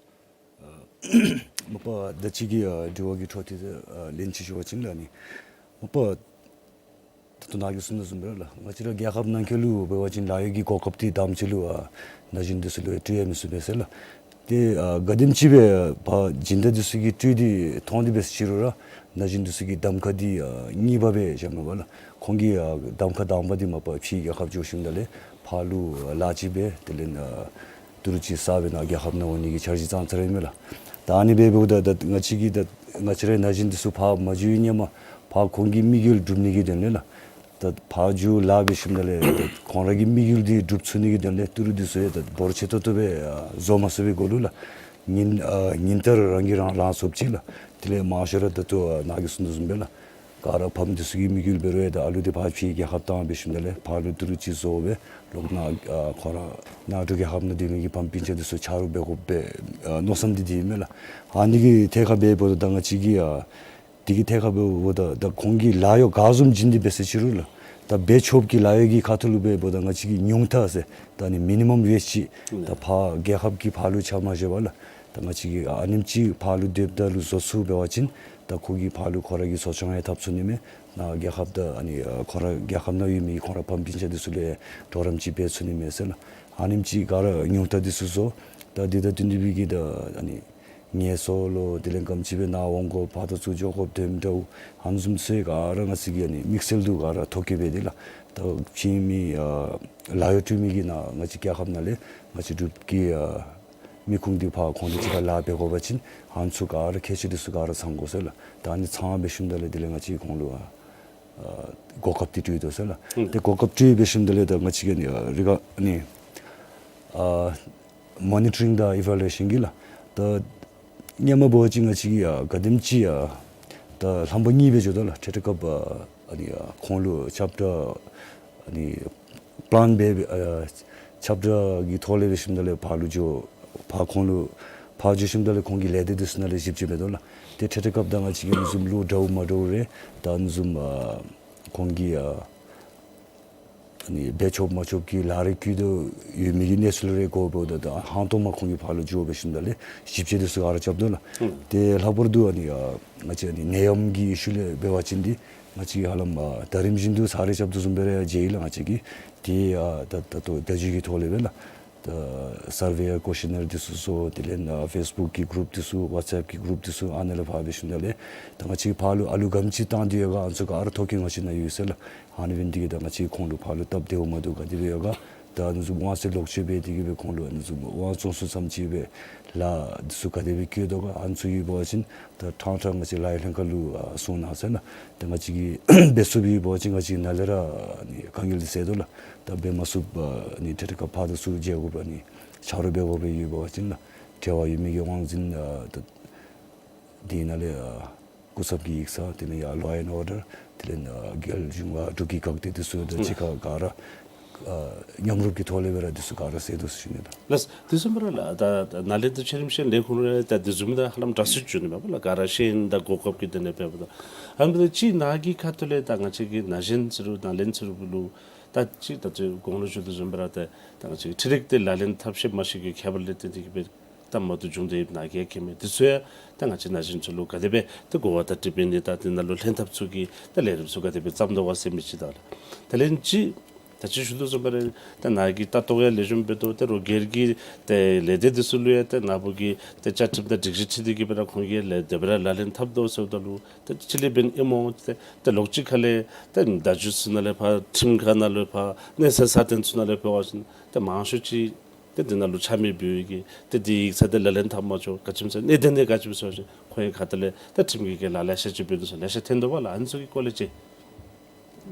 ཨ་མ་པ་ད་ཅི་གི་ཨ་དྲི་བ་གི་འཕྲོ་མཐུད་དེ་ཨ་ལན་ཅིག་ཞུ་བ་ཅིན་ལགས་ཨ་ནི་མ་པ་ད་ལྟོ་ནཱ་གིས་གསུངས་དོ་བཟུམ་སྦེ་ར་ལགས། ང་བཅས་ར་རྒྱལ་ཁབ་ནང་འཁོད་ལུ་འབད་བ་ཅིན་ལཱ་གཡོག་གི་གོ་སྐབས་འདི་དང་པ་ཅིག་ལུ་ཨ་ན་གཞོན་འདི་ཚུ་ལུ་སྤྲོད་ཡང་མི་ཚུགས་པས་ཟེར་ལགས། ཏེ་ཨ་ག་དེམ་ཅིག་སྦེ་ཕར་སྦྱིན་བདག་འདི་ཚུ་གིས་སྤྲོད་དེ་མཐོང་སྟེ་འབད་ཟེར་ཅི་རུང་ར་ན་གཞོན་འདི་ཚུ་གིས་གདམ་ཁ་འདི་ཨ་གཉིས་པ་སྦེ་བཞག་མས་པ་ལགས། ཁོང་གིས་ཨ་གདམ་ཁ་དང་པ་འདི་མ་པ་ཕྱིའི་རྒྱལ་ཁབ་འགྱོ་ཞིནམ་ད་ལས་ཕར་ལུ་ཨ་ལཱ་ཅིག་འབད་དེ་ལས་ཨ་ཏི་རུ་ཅིག་བསགས་སྦེ་ནཱ་རྒྱལ་ཁབ་ནང་འོང་ནི་གི་འཆར་གཞི་བརྩམས་ཚར་ཡི་མས་ལགས། ད་ཨ་ནི་འབད་འབདཝ་ད་ད་ང་བཅས་ཀྱིས་ད་ང་བཅས་རའི་ན་གཞོན་འདི་ཚུ་ཕར་མ་འགྱོ་བའི་སྔོན་མ་ཕར་ཁོང་གི་དམིགས་ཡུལ་སྒྲུབ་ནི་གི་དོན་ལས་ལགས། ད་ཕར་འགྱོ་ལཱ་འབད་ཞིནམ་ད་ལས་ད་ཁོང་ར་གི་དམིགས་ཡུལ་འདི་སྒྲུབ་ཚུགས་ནི་གི་དོན་ལས་ཏི་རུ་འདི་ཚུ་ཡང་ད་འབོར་ཆེ་ཏོག་ཏོ་སྦེ་ཨ་བཟོ་མ་ཚུགས་པའི་སྒོ་ལུ་ལགས། ཉིན་ཨ་ཉིན་ལྟར་རང་གིས་རང་ལང་ཚོཝ་ཅིག་ལགས། དེ་ལས་མང་ཤོས་ར་ད་ལྟོ་ཨ་ནཱ་གིས་གསུངས་དོ་བཟུམ་སྦེ་ལགས། ག་ར་ཕམ་འདི་ཚུ་གི་དམིགས་ཡུལ་འབད་རུང་ཡང་ད་ཨ་ལུ་འདི་ཕར་ཕྱིའི་རྒྱལ་ཁབ་བཏང་འབད་ཞིནམ་ད་ལས་ཕར་ལུ་ཏི་རུ་ཅིག་བཟོ་སྦེ་ལོག་ནཱ་ཨ་ཁོང་ར་ནཱ་འབྲུག་རྒྱལ་ཁབ་ནང་སྡོད་མི་གི་ཕམ་སྤུན་ཆ་འདི་ཚུ་ཆ་རོགས་འབད་དགོ་པའི་ཨ་མནོ་བསམ་འདི་འདི་ཨིན་མས་ལགས། ཨ་ནི་གི་ཐད་ཁར་འབད་འབདཝ་ད་ང་བཅས་ཀྱིས་ཨ་དེ་གི་ཐད་ཁར་འབདཝ་ད་ད་ཁོང་གིས་ལཱ་གཡོག་ག་བཟུམ་བྱིན་ཏེ་འབད་ཟེར་ཅི་རུང་ལགས། ད་འབད་ཆོགཔ་གི་ལཱ་གཡོག་གི་ཁ་ཐུག་ལུ་འབད་འབདཝ་ད་ང་བཅས་ཀྱིས་ཉུང་མཐའ་ཟེར་ད་ཨ་ནི་མི་ནི་མམ་ཝེཇ་ཅིག་ད་ཕར་རྒྱལ་ཁབ་ཀྱི་ཕར་ལུ་ཆ་མ་བཞག་པར་ལགས། ད་ང་བཅས་ཀྱིས་ཨ་ནེམ་ཅིག་ཕར་ལུ་སྡོདཔ་ད་ལུ་བཟོ་ཚུགས་འབད་བ་ཅིན་ད་ཁོ་གིས་ཕར་ལུ་ཁོ་ར་གི་གསོ་སྐྱོང་ཡང་འཐབ་ཚུགས་ནི་མས། ནཱ་རྒྱལ་ཁབ་ད་ཨ་ནི་ཨ་ཁོ་ར་རྒྱལ་ཁབ་ནང་ཡོད་མི་ཁོང་ར་ཕམ་སྤུན་ཆ་འདི་ཚུ་ལུ་གྲོགས་རམ་ཅིག་འབད་ཚུགས་ནི་མས་ཟེར་ལགས། ཨ་ནེམ་ཅིག་ག་ར་ཉུང་མཐའ་འདི་ཚུ་བཟོ། ད་འདི་དང་བསྟུན་ཏེ་སྦེ་གི་ད་ཨ་ནི་ ངལ་གསོ་ལུ་དེ་ལས་ག་དེམ་ཅིག་སྦེ་ནཱ་འོང་དགོཔ་ཕར་དང་ཚུར་འགྱོ་དགོཔ་དེམ་འདྲཝ་ཨ་ནི་བཟུམ་ཚུ་ག་ར་ང་བཅས་ཀྱིས་ཨ་ནི་དམིགས་བསལ་དུ་ག་ར་ཐོ་བཀོད་འབད་དེ་ལགས། ད་ཕྱི་མི་ཨ་ལཱ་གཡོག་འཐུས་མི་གིས་ནཱ་ང་བཅས་རྒྱལ་ཁབ་ནང་ལས་ང་བཅས་འབྲུག་གི་ཨ་མི་ཁུངས་འདི་ཕར་ཁོང་དང་གཅིག་ཁར་ལཱ་འབད་དགོ་པ་ཅིན་ཨ་ནི་ཚུ་ག་ར་ཁྱད་ཆོས་འདི་ཚུ་ག་ར་ཚང་དགོ་ཟེར་ལགས། ད་ཨ་ནི་ཚང་འབད་ཞིནམ་ད་ལས་དེ་ལས་ང་བཅས་ཁོང་ལུ་ཨ་ཨ་གོ་སྐབས་འདི་སྤྲོད་དོ་ཟེར་ལགས། ཨུམ། ཏེ་གོ་སྐབས་སྤྲོད་འབད་ཞིནམ་ད་ལས་ད་ང་བཅས་ཀྱིས་ཨ་ནི་ཨ་རི་ག་ཨ་ནི་ཨ་མོ་ནི་ཊ་རིང་དང་ཨི་ཝེ་ལུ་ཨེ་ཤཱན་གྱིས་ལགས། ད་སྔོན་མ་འབད་བ་ཅིན་ང་བཅས་ཀྱིས་ཨ་ག་དེམ་ཅིག་ཨ་ད་ལྷམ་པ་གཉིས་སྦེ་འགྱོ་དོ་ལགས། ཊེ་ཊེ་ཀབ་ཨ་ཨ་ནི་ཨ་ཁོང་ལུ་ཁྱབ་བསྒྲགས་ཨ་ནི་པ་ལཱན་འབད་ཨ་ཁྱབ་བསྒྲགས་ཀྱི་ཐོག་ལས་འབད་ཞིནམ་ད་ལས་ཕར་ལུ་འགྱོ་ཕར་ཁོང་ལུ་ཕར་འགྱོ་ཞིནམ་ད་ལས་ཁོང་གི་ལས་སྡེ་འདི་ཚུ་ནང་ལས་ཞིབ་དཔྱད་འབད་དོ་ལགས། ཏེ་ཊེ་ཊེ་ཀབ་དང་ང་བཅས་ཀྱི་ཨ་ནི་བཟུམ་ལུ་འདྲཝ་མ་འདྲཝ་རེ་ད་ཨ་ནི་བཟུམ་ཨ་ཁོང་གིས་ཨ་ཨ་ནི་འབད་ཆོགཔ་མ་ཆོགཔ་ཀྱི་ལཱ་རེ་བཀོད་དོ་ཡོད་མི་གི་གནས་ཚུལ་རེ་གོ་བ་ད་ད་ཧང་སྟོང་མ་ཁོང་གིས་ཕར་ལུ་འགྱོ་འབད་ཞིནམ་ད་ལས་ཞིབ་དཔྱད་འདི་ཚུ་ག་ར་རྐྱབ་དོ་ལགས། ཨུམ། ཏེ་ལྷག་པར་དུ་ཨ་ནི་ཨ་ང་བཅས་ཨ་ནི་ནད་ཡམས་ཀྱི་ཨི་ཤུ་ལས་འབད་བ་ཅིན་འདི་ང་བཅས་ཧ་ལམ་ཨ་ད་རིམ་བཞིན་དུ་ཚར་རེ་རྐྱབ་དོ་བཟུམ་སྦེ་ར་ཡང་མཇལ་ཡི་ལགས། ང་བཅས་ཀྱིས་ཏེ་ཨ་ད་ད་ལྟོ་བརྡ་བརྒྱུད་ཀྱི་ཐོག་ལས་སྦེ་ལགས། ད་སར་ཝེ་ཡར་ཀོ་ཤེ་ནར་འདི་ཚུ་སོང་དེ་ལས་ཨ་ཕེསི་བུཀ་གི་གུ་རུབ་འདི་ཚུ་ཝཊས་ཨེཔ་གི་གུ་རུབ་འདི་ཚུ་ཨ་ནཱ་ལས་ཕར་འབད་ཞིནམ་ད་ལས་ད་ང་བཅས་ཕར་ལུ་ཨ་ལུ་ག་དེམ་ཅིག་བཏང་སྟེ་ཡོད་ག་ཨ་ནི་ཚུ་ག་ར་ཐོ་བཀོད་ང་བཅས་ནང་ཡོད་ཟེར་ལགས། ཨ་ནི་འབད་ནི་འདི་གིས་ད་ང་བཅས་ཁོང་ལུ་ཕར་ལུ་སྟབས་བདེཝ་མ་བདེཝ་ག་དེ་སྦེ་ཡོད་ག། ད་ཨ་ནི་བཟུམ་དབང་ཚད་ལོག་སྤྱོད་འབད་དེ་གིས་སྦེ་ཁོང་ལུ་ཨ་ནི་བཟུམ་དབང་བཙོང་ཚུགས་ཙམ་ཅིག་སྦེ་ལཱ་འདི་ཚུ་ག་དེ་སྦེ་བཀོད་དོ་ག་ཨ་ནི་ཚུ་ཡོད་པ་ཅིན་ད་ཕྲང་ཕྲང་ང་བཅས་ལཱ་གཡོག་ལྷན་ཁག་ལུ་ཨ་གསུང་གནང་ཟེར་ལགས། ད་ང་བཅས་ཀྱིས་འབད་ཚུགས་པའི་འབད་བ་ཅིན་ང་བཅས་ནཱ་ལས་ར་ཨ་ནི་དཀའ་ངལ་འདི་སེལ་དོ་ལགས། ད་འབད་མ་ཚུགསཔ་ཨ་ནི་ཊེ་ཊེ་ཀབ་ཕར་དང་ཚུར་མཇལ་དགོཔ་ཨ་ནི་ཆ་རོགས་འབད་དགོཔ་ཡོད་པ་ཅིན་ལགས། འབྲེལ་བ་ཡོད་མི་གི་དབང་འཛིན་ཨ་ད་འདི་ནང་ལས་ཨ་སྐུ་ཚབ་ཀྱི་ཡིག་ཚང་དེ་ལས་ཡར་ལོ་ཨེནཌ་ཨོར་ཌར་དེ་ལས་ཨ་རྒྱལ་གཞུང་ཨ་འབྲུག་གི་འགག་སྡེ་འདི་ཚུ་དང་གཅིག་ཁར་ག་ར་ཨ་མཉམ་རུབ་ཀྱི་ཐོག་ལས་སྦེ་ར་འདི་ཚུ་ག་ར་སེལ་དོ་ཟེར་ཞུ་ནི་ལགས། ལགས། དེ་བཟུམ་སྦེ་ར་ལགས། ད་ད་ནཱ་ལས་ད་ཆེ་རིམ་ཤེས་ལས་ཁུངས་ར་ད་དེ་བཟུམ་ད་ཧ་ལམ་དྲག་ཤོས་བྱུང་ནི་མས་པ་ལགས། ག་ར་ཤེས་ཡོན་དང་གོ་སྐབས་ཀྱི་དོན་ལས་འབདཝ་ད་ཨ་ནི་ད་ཅིག་ནཱ་གི་ཁ་ཐུག་ལས་ད་ང་བཅས་ཀྱི་ན་གཞོན་ཚུ་ལུ་ནཱ་ལེནྡྲ་ཚུ་ལུ་ད་ཅིག་ད་ཅིག་གོང་ལུ་ཞུ་དོ་བཟུམ་སྦེ་ར་ད་ད་ང་བཅས་ཀྱི་འཕྲུལ་རིག་འདི་ལག་ལེན་འཐབ་ཤེས་མ་ཤེས་ཀྱི་ཁྱད་པར་ལས་བརྟེན་ཏེ་གིས་སྦེ་ད་མ་བཏུབ་བྱུང་སྟེ་ཡོདཔ་ནཱ་གིས་མཁྱེན་མས། དེ་ཚུ་ཡང་ད་ང་བཅས་ན་གཞོན་ཚུ་ལུ་ག་དེ་སྦེ་ད་གོ་བ་དང་འདྲིས་འབད་ནི་དང་དེ་ནང་ལུ་ལྷན་ཐབས་ཚུ་གི་ད་ལས་རིམ་ཚུ་ག་དེ་སྦེ་བརྩམ་དོ་ག་ཟེར་མི་ཅིག་དང་ལགས། དེ་ལས་ཅིག་ད་ཅི་ཞུ་དོ་བཟུམ་སྦེ་ར་ད་ནཱ་གི་ལྟ་རྟོག་ཡང་ལེགས་ཤོམ་འབད་དོ། ཏེ་རོགས་སྒེར་གྱི་ཏེ་ལས་སྡེ་འདི་ཚུ་ལུ་ཡང་ཏེ་ནཱ་བུ་གི་ཏེ་བཅའ་ཁྲིམས་དང་སྒྲིག་གཞི་འཁྲིལ་ཏེ་གིས་སྦེ་ར་ཁོང་གིས་ལས་དེ་སྦེ་ར་ལག་ལེན་འཐབ་དོ་ཟེརཝ་ད་ལུ་ཏེ་ཅིག་ལས་འབདན་ཨིན་མས། ཏེ་ཏེ་ལོགས་ཅིག་ཁ་ལས་ཏེ་བརྡ་བརྒྱུད་ཚུ་ནང་ལས་ཕར་ཁྲིམས་ཁང་ནང་ལས་ཕར་གནས་ཚད་སྲ་བརྟན་ཚུ་ནང་ལས་འབད་བ་ཅིན་ཏེ་མང་ཤོས་ཅིག་ཏེ་འདི་ནང་ལུ་ཆ་མེད་འབད་བའི་གི་ཏེ་འདི་ཡིག་ཚང་འདི་ལག་ལེན་འཐབ་མ་ཆོག། ག་ཅི་སྨོ་ཟེར་གནད་དོན་འདི་ག་ཅི་སྨོ་ཟེར་བ་ཅིན་ཁོང་གི་ཁ་ཐུག་ལས་ཏེ་ཁྲིམས་ཀྱི་གི་ལཱ་ལེ་ཤ་ཅིག་འབད་དོ་ཟེར་ལེ་ཤ་ཐོན་དོ་བ་ལགས། ཨ་ནི་ཚུ་གི་སྐོར་ལས་ཅིག།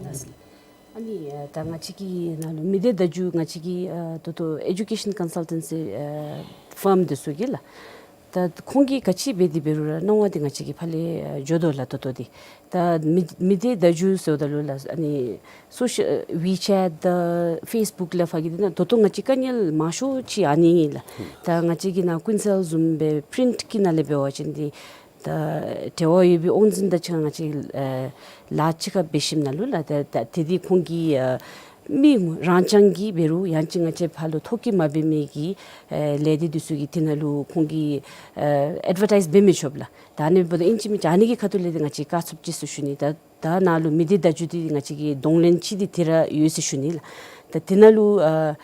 ལགས། ཨ་ནི་ཨ་ད་ང་བཅས་ཀྱི་ནཱ་ལུ་མི་སྡེ་བརྡ་བརྒྱུད་ང་བཅས་ཀྱི་ཨ་ད་ལྟོ་ཨེ་ཌུ་ཀེ་ཤཱན་ཀོན་སལ་ཊེན་སི་ཨ་ཕརམ་འདི་ཚུ་གིས་ལགས། ད་ཁོང་གིས་ག་ཅི་འབད་དེ་འབད་རུང་ར་སྣང་བ་འདི་ང་བཅས་ཀྱི་ཕར་ལས་ཨ་འགྱོ་དོ་ལགས། ད་ལྟོ་འདི་ད་མི་མི་སྡེ་བརྡ་བརྒྱུད་ཟེརཝ་ད་ལུ་ལགས་ཨ་ནི་སོ་ཤལ་ཝི་ཅེཊ་དང་ཕེསི་བུཀ་ལས་ཕར་གྱི་འདི་ནང་ད་ལྟོ་ང་བཅས་དཀའ་ངལ་མང་ཤོས་ཅིག་ཨ་ནི་ཨིན་ལགས། ད་ང་བཅས་ཀྱི་ནཱ་ཀུན་གསལ་བཟུམ་སྦེ་པི་རིནཊ་ཀྱི་ནང་ལས་འབད་བ་ཅིན་འདི་ད་འབྲེལ་བ་ཡོད་པའི་དབང་འཛིན་དང་གཅིག་ཁར་ང་བཅས་ཨ་ལཱ་གཅིག་ཁར་འབད་ཞིནམ་ལས་ལུ་ལགས། ད་ད་དེ་འདི་ཁོང་གིས་ཨ་མི་རང་རྐྱང་གིས་འབད་རུང་ཡང་ཅིན་ང་བཅས་ཕར་ལུ་ཐོ་བཀོད་མ་འབད་མི་གི་ཨ་ལས་སྡེ་འདི་ཚུ་གིས་དེ་ནང་ལུ་ཁོང་གིས་ཨ་ཨེཌ་ཝར་ཊའིཛ་འབད་མི་ཆོགཔ་ལགས། ད་ཨ་ནི་འབདཝ་ད་ཨིན་ཅི་མིན་ཅི་ཨ་ནི་གི་ཁ་ཐུག་ལས་འདི་ང་བཅས་བཀག་ཚུགསཔ་ཅིག་ཟེར་ཞུ་ནི། ད་ད་ནཱ་ལུ་མི་སྡེ་བརྡ་བརྒྱུད་འདི་ང་བཅས་ཀྱི་གདོང་ལེན་ཅིག་འདི་དེ་ར་ཡོད་ཟེར་ཞུ་ནི་ལགས། ད་དེ་ནང་ལུ་ཨ་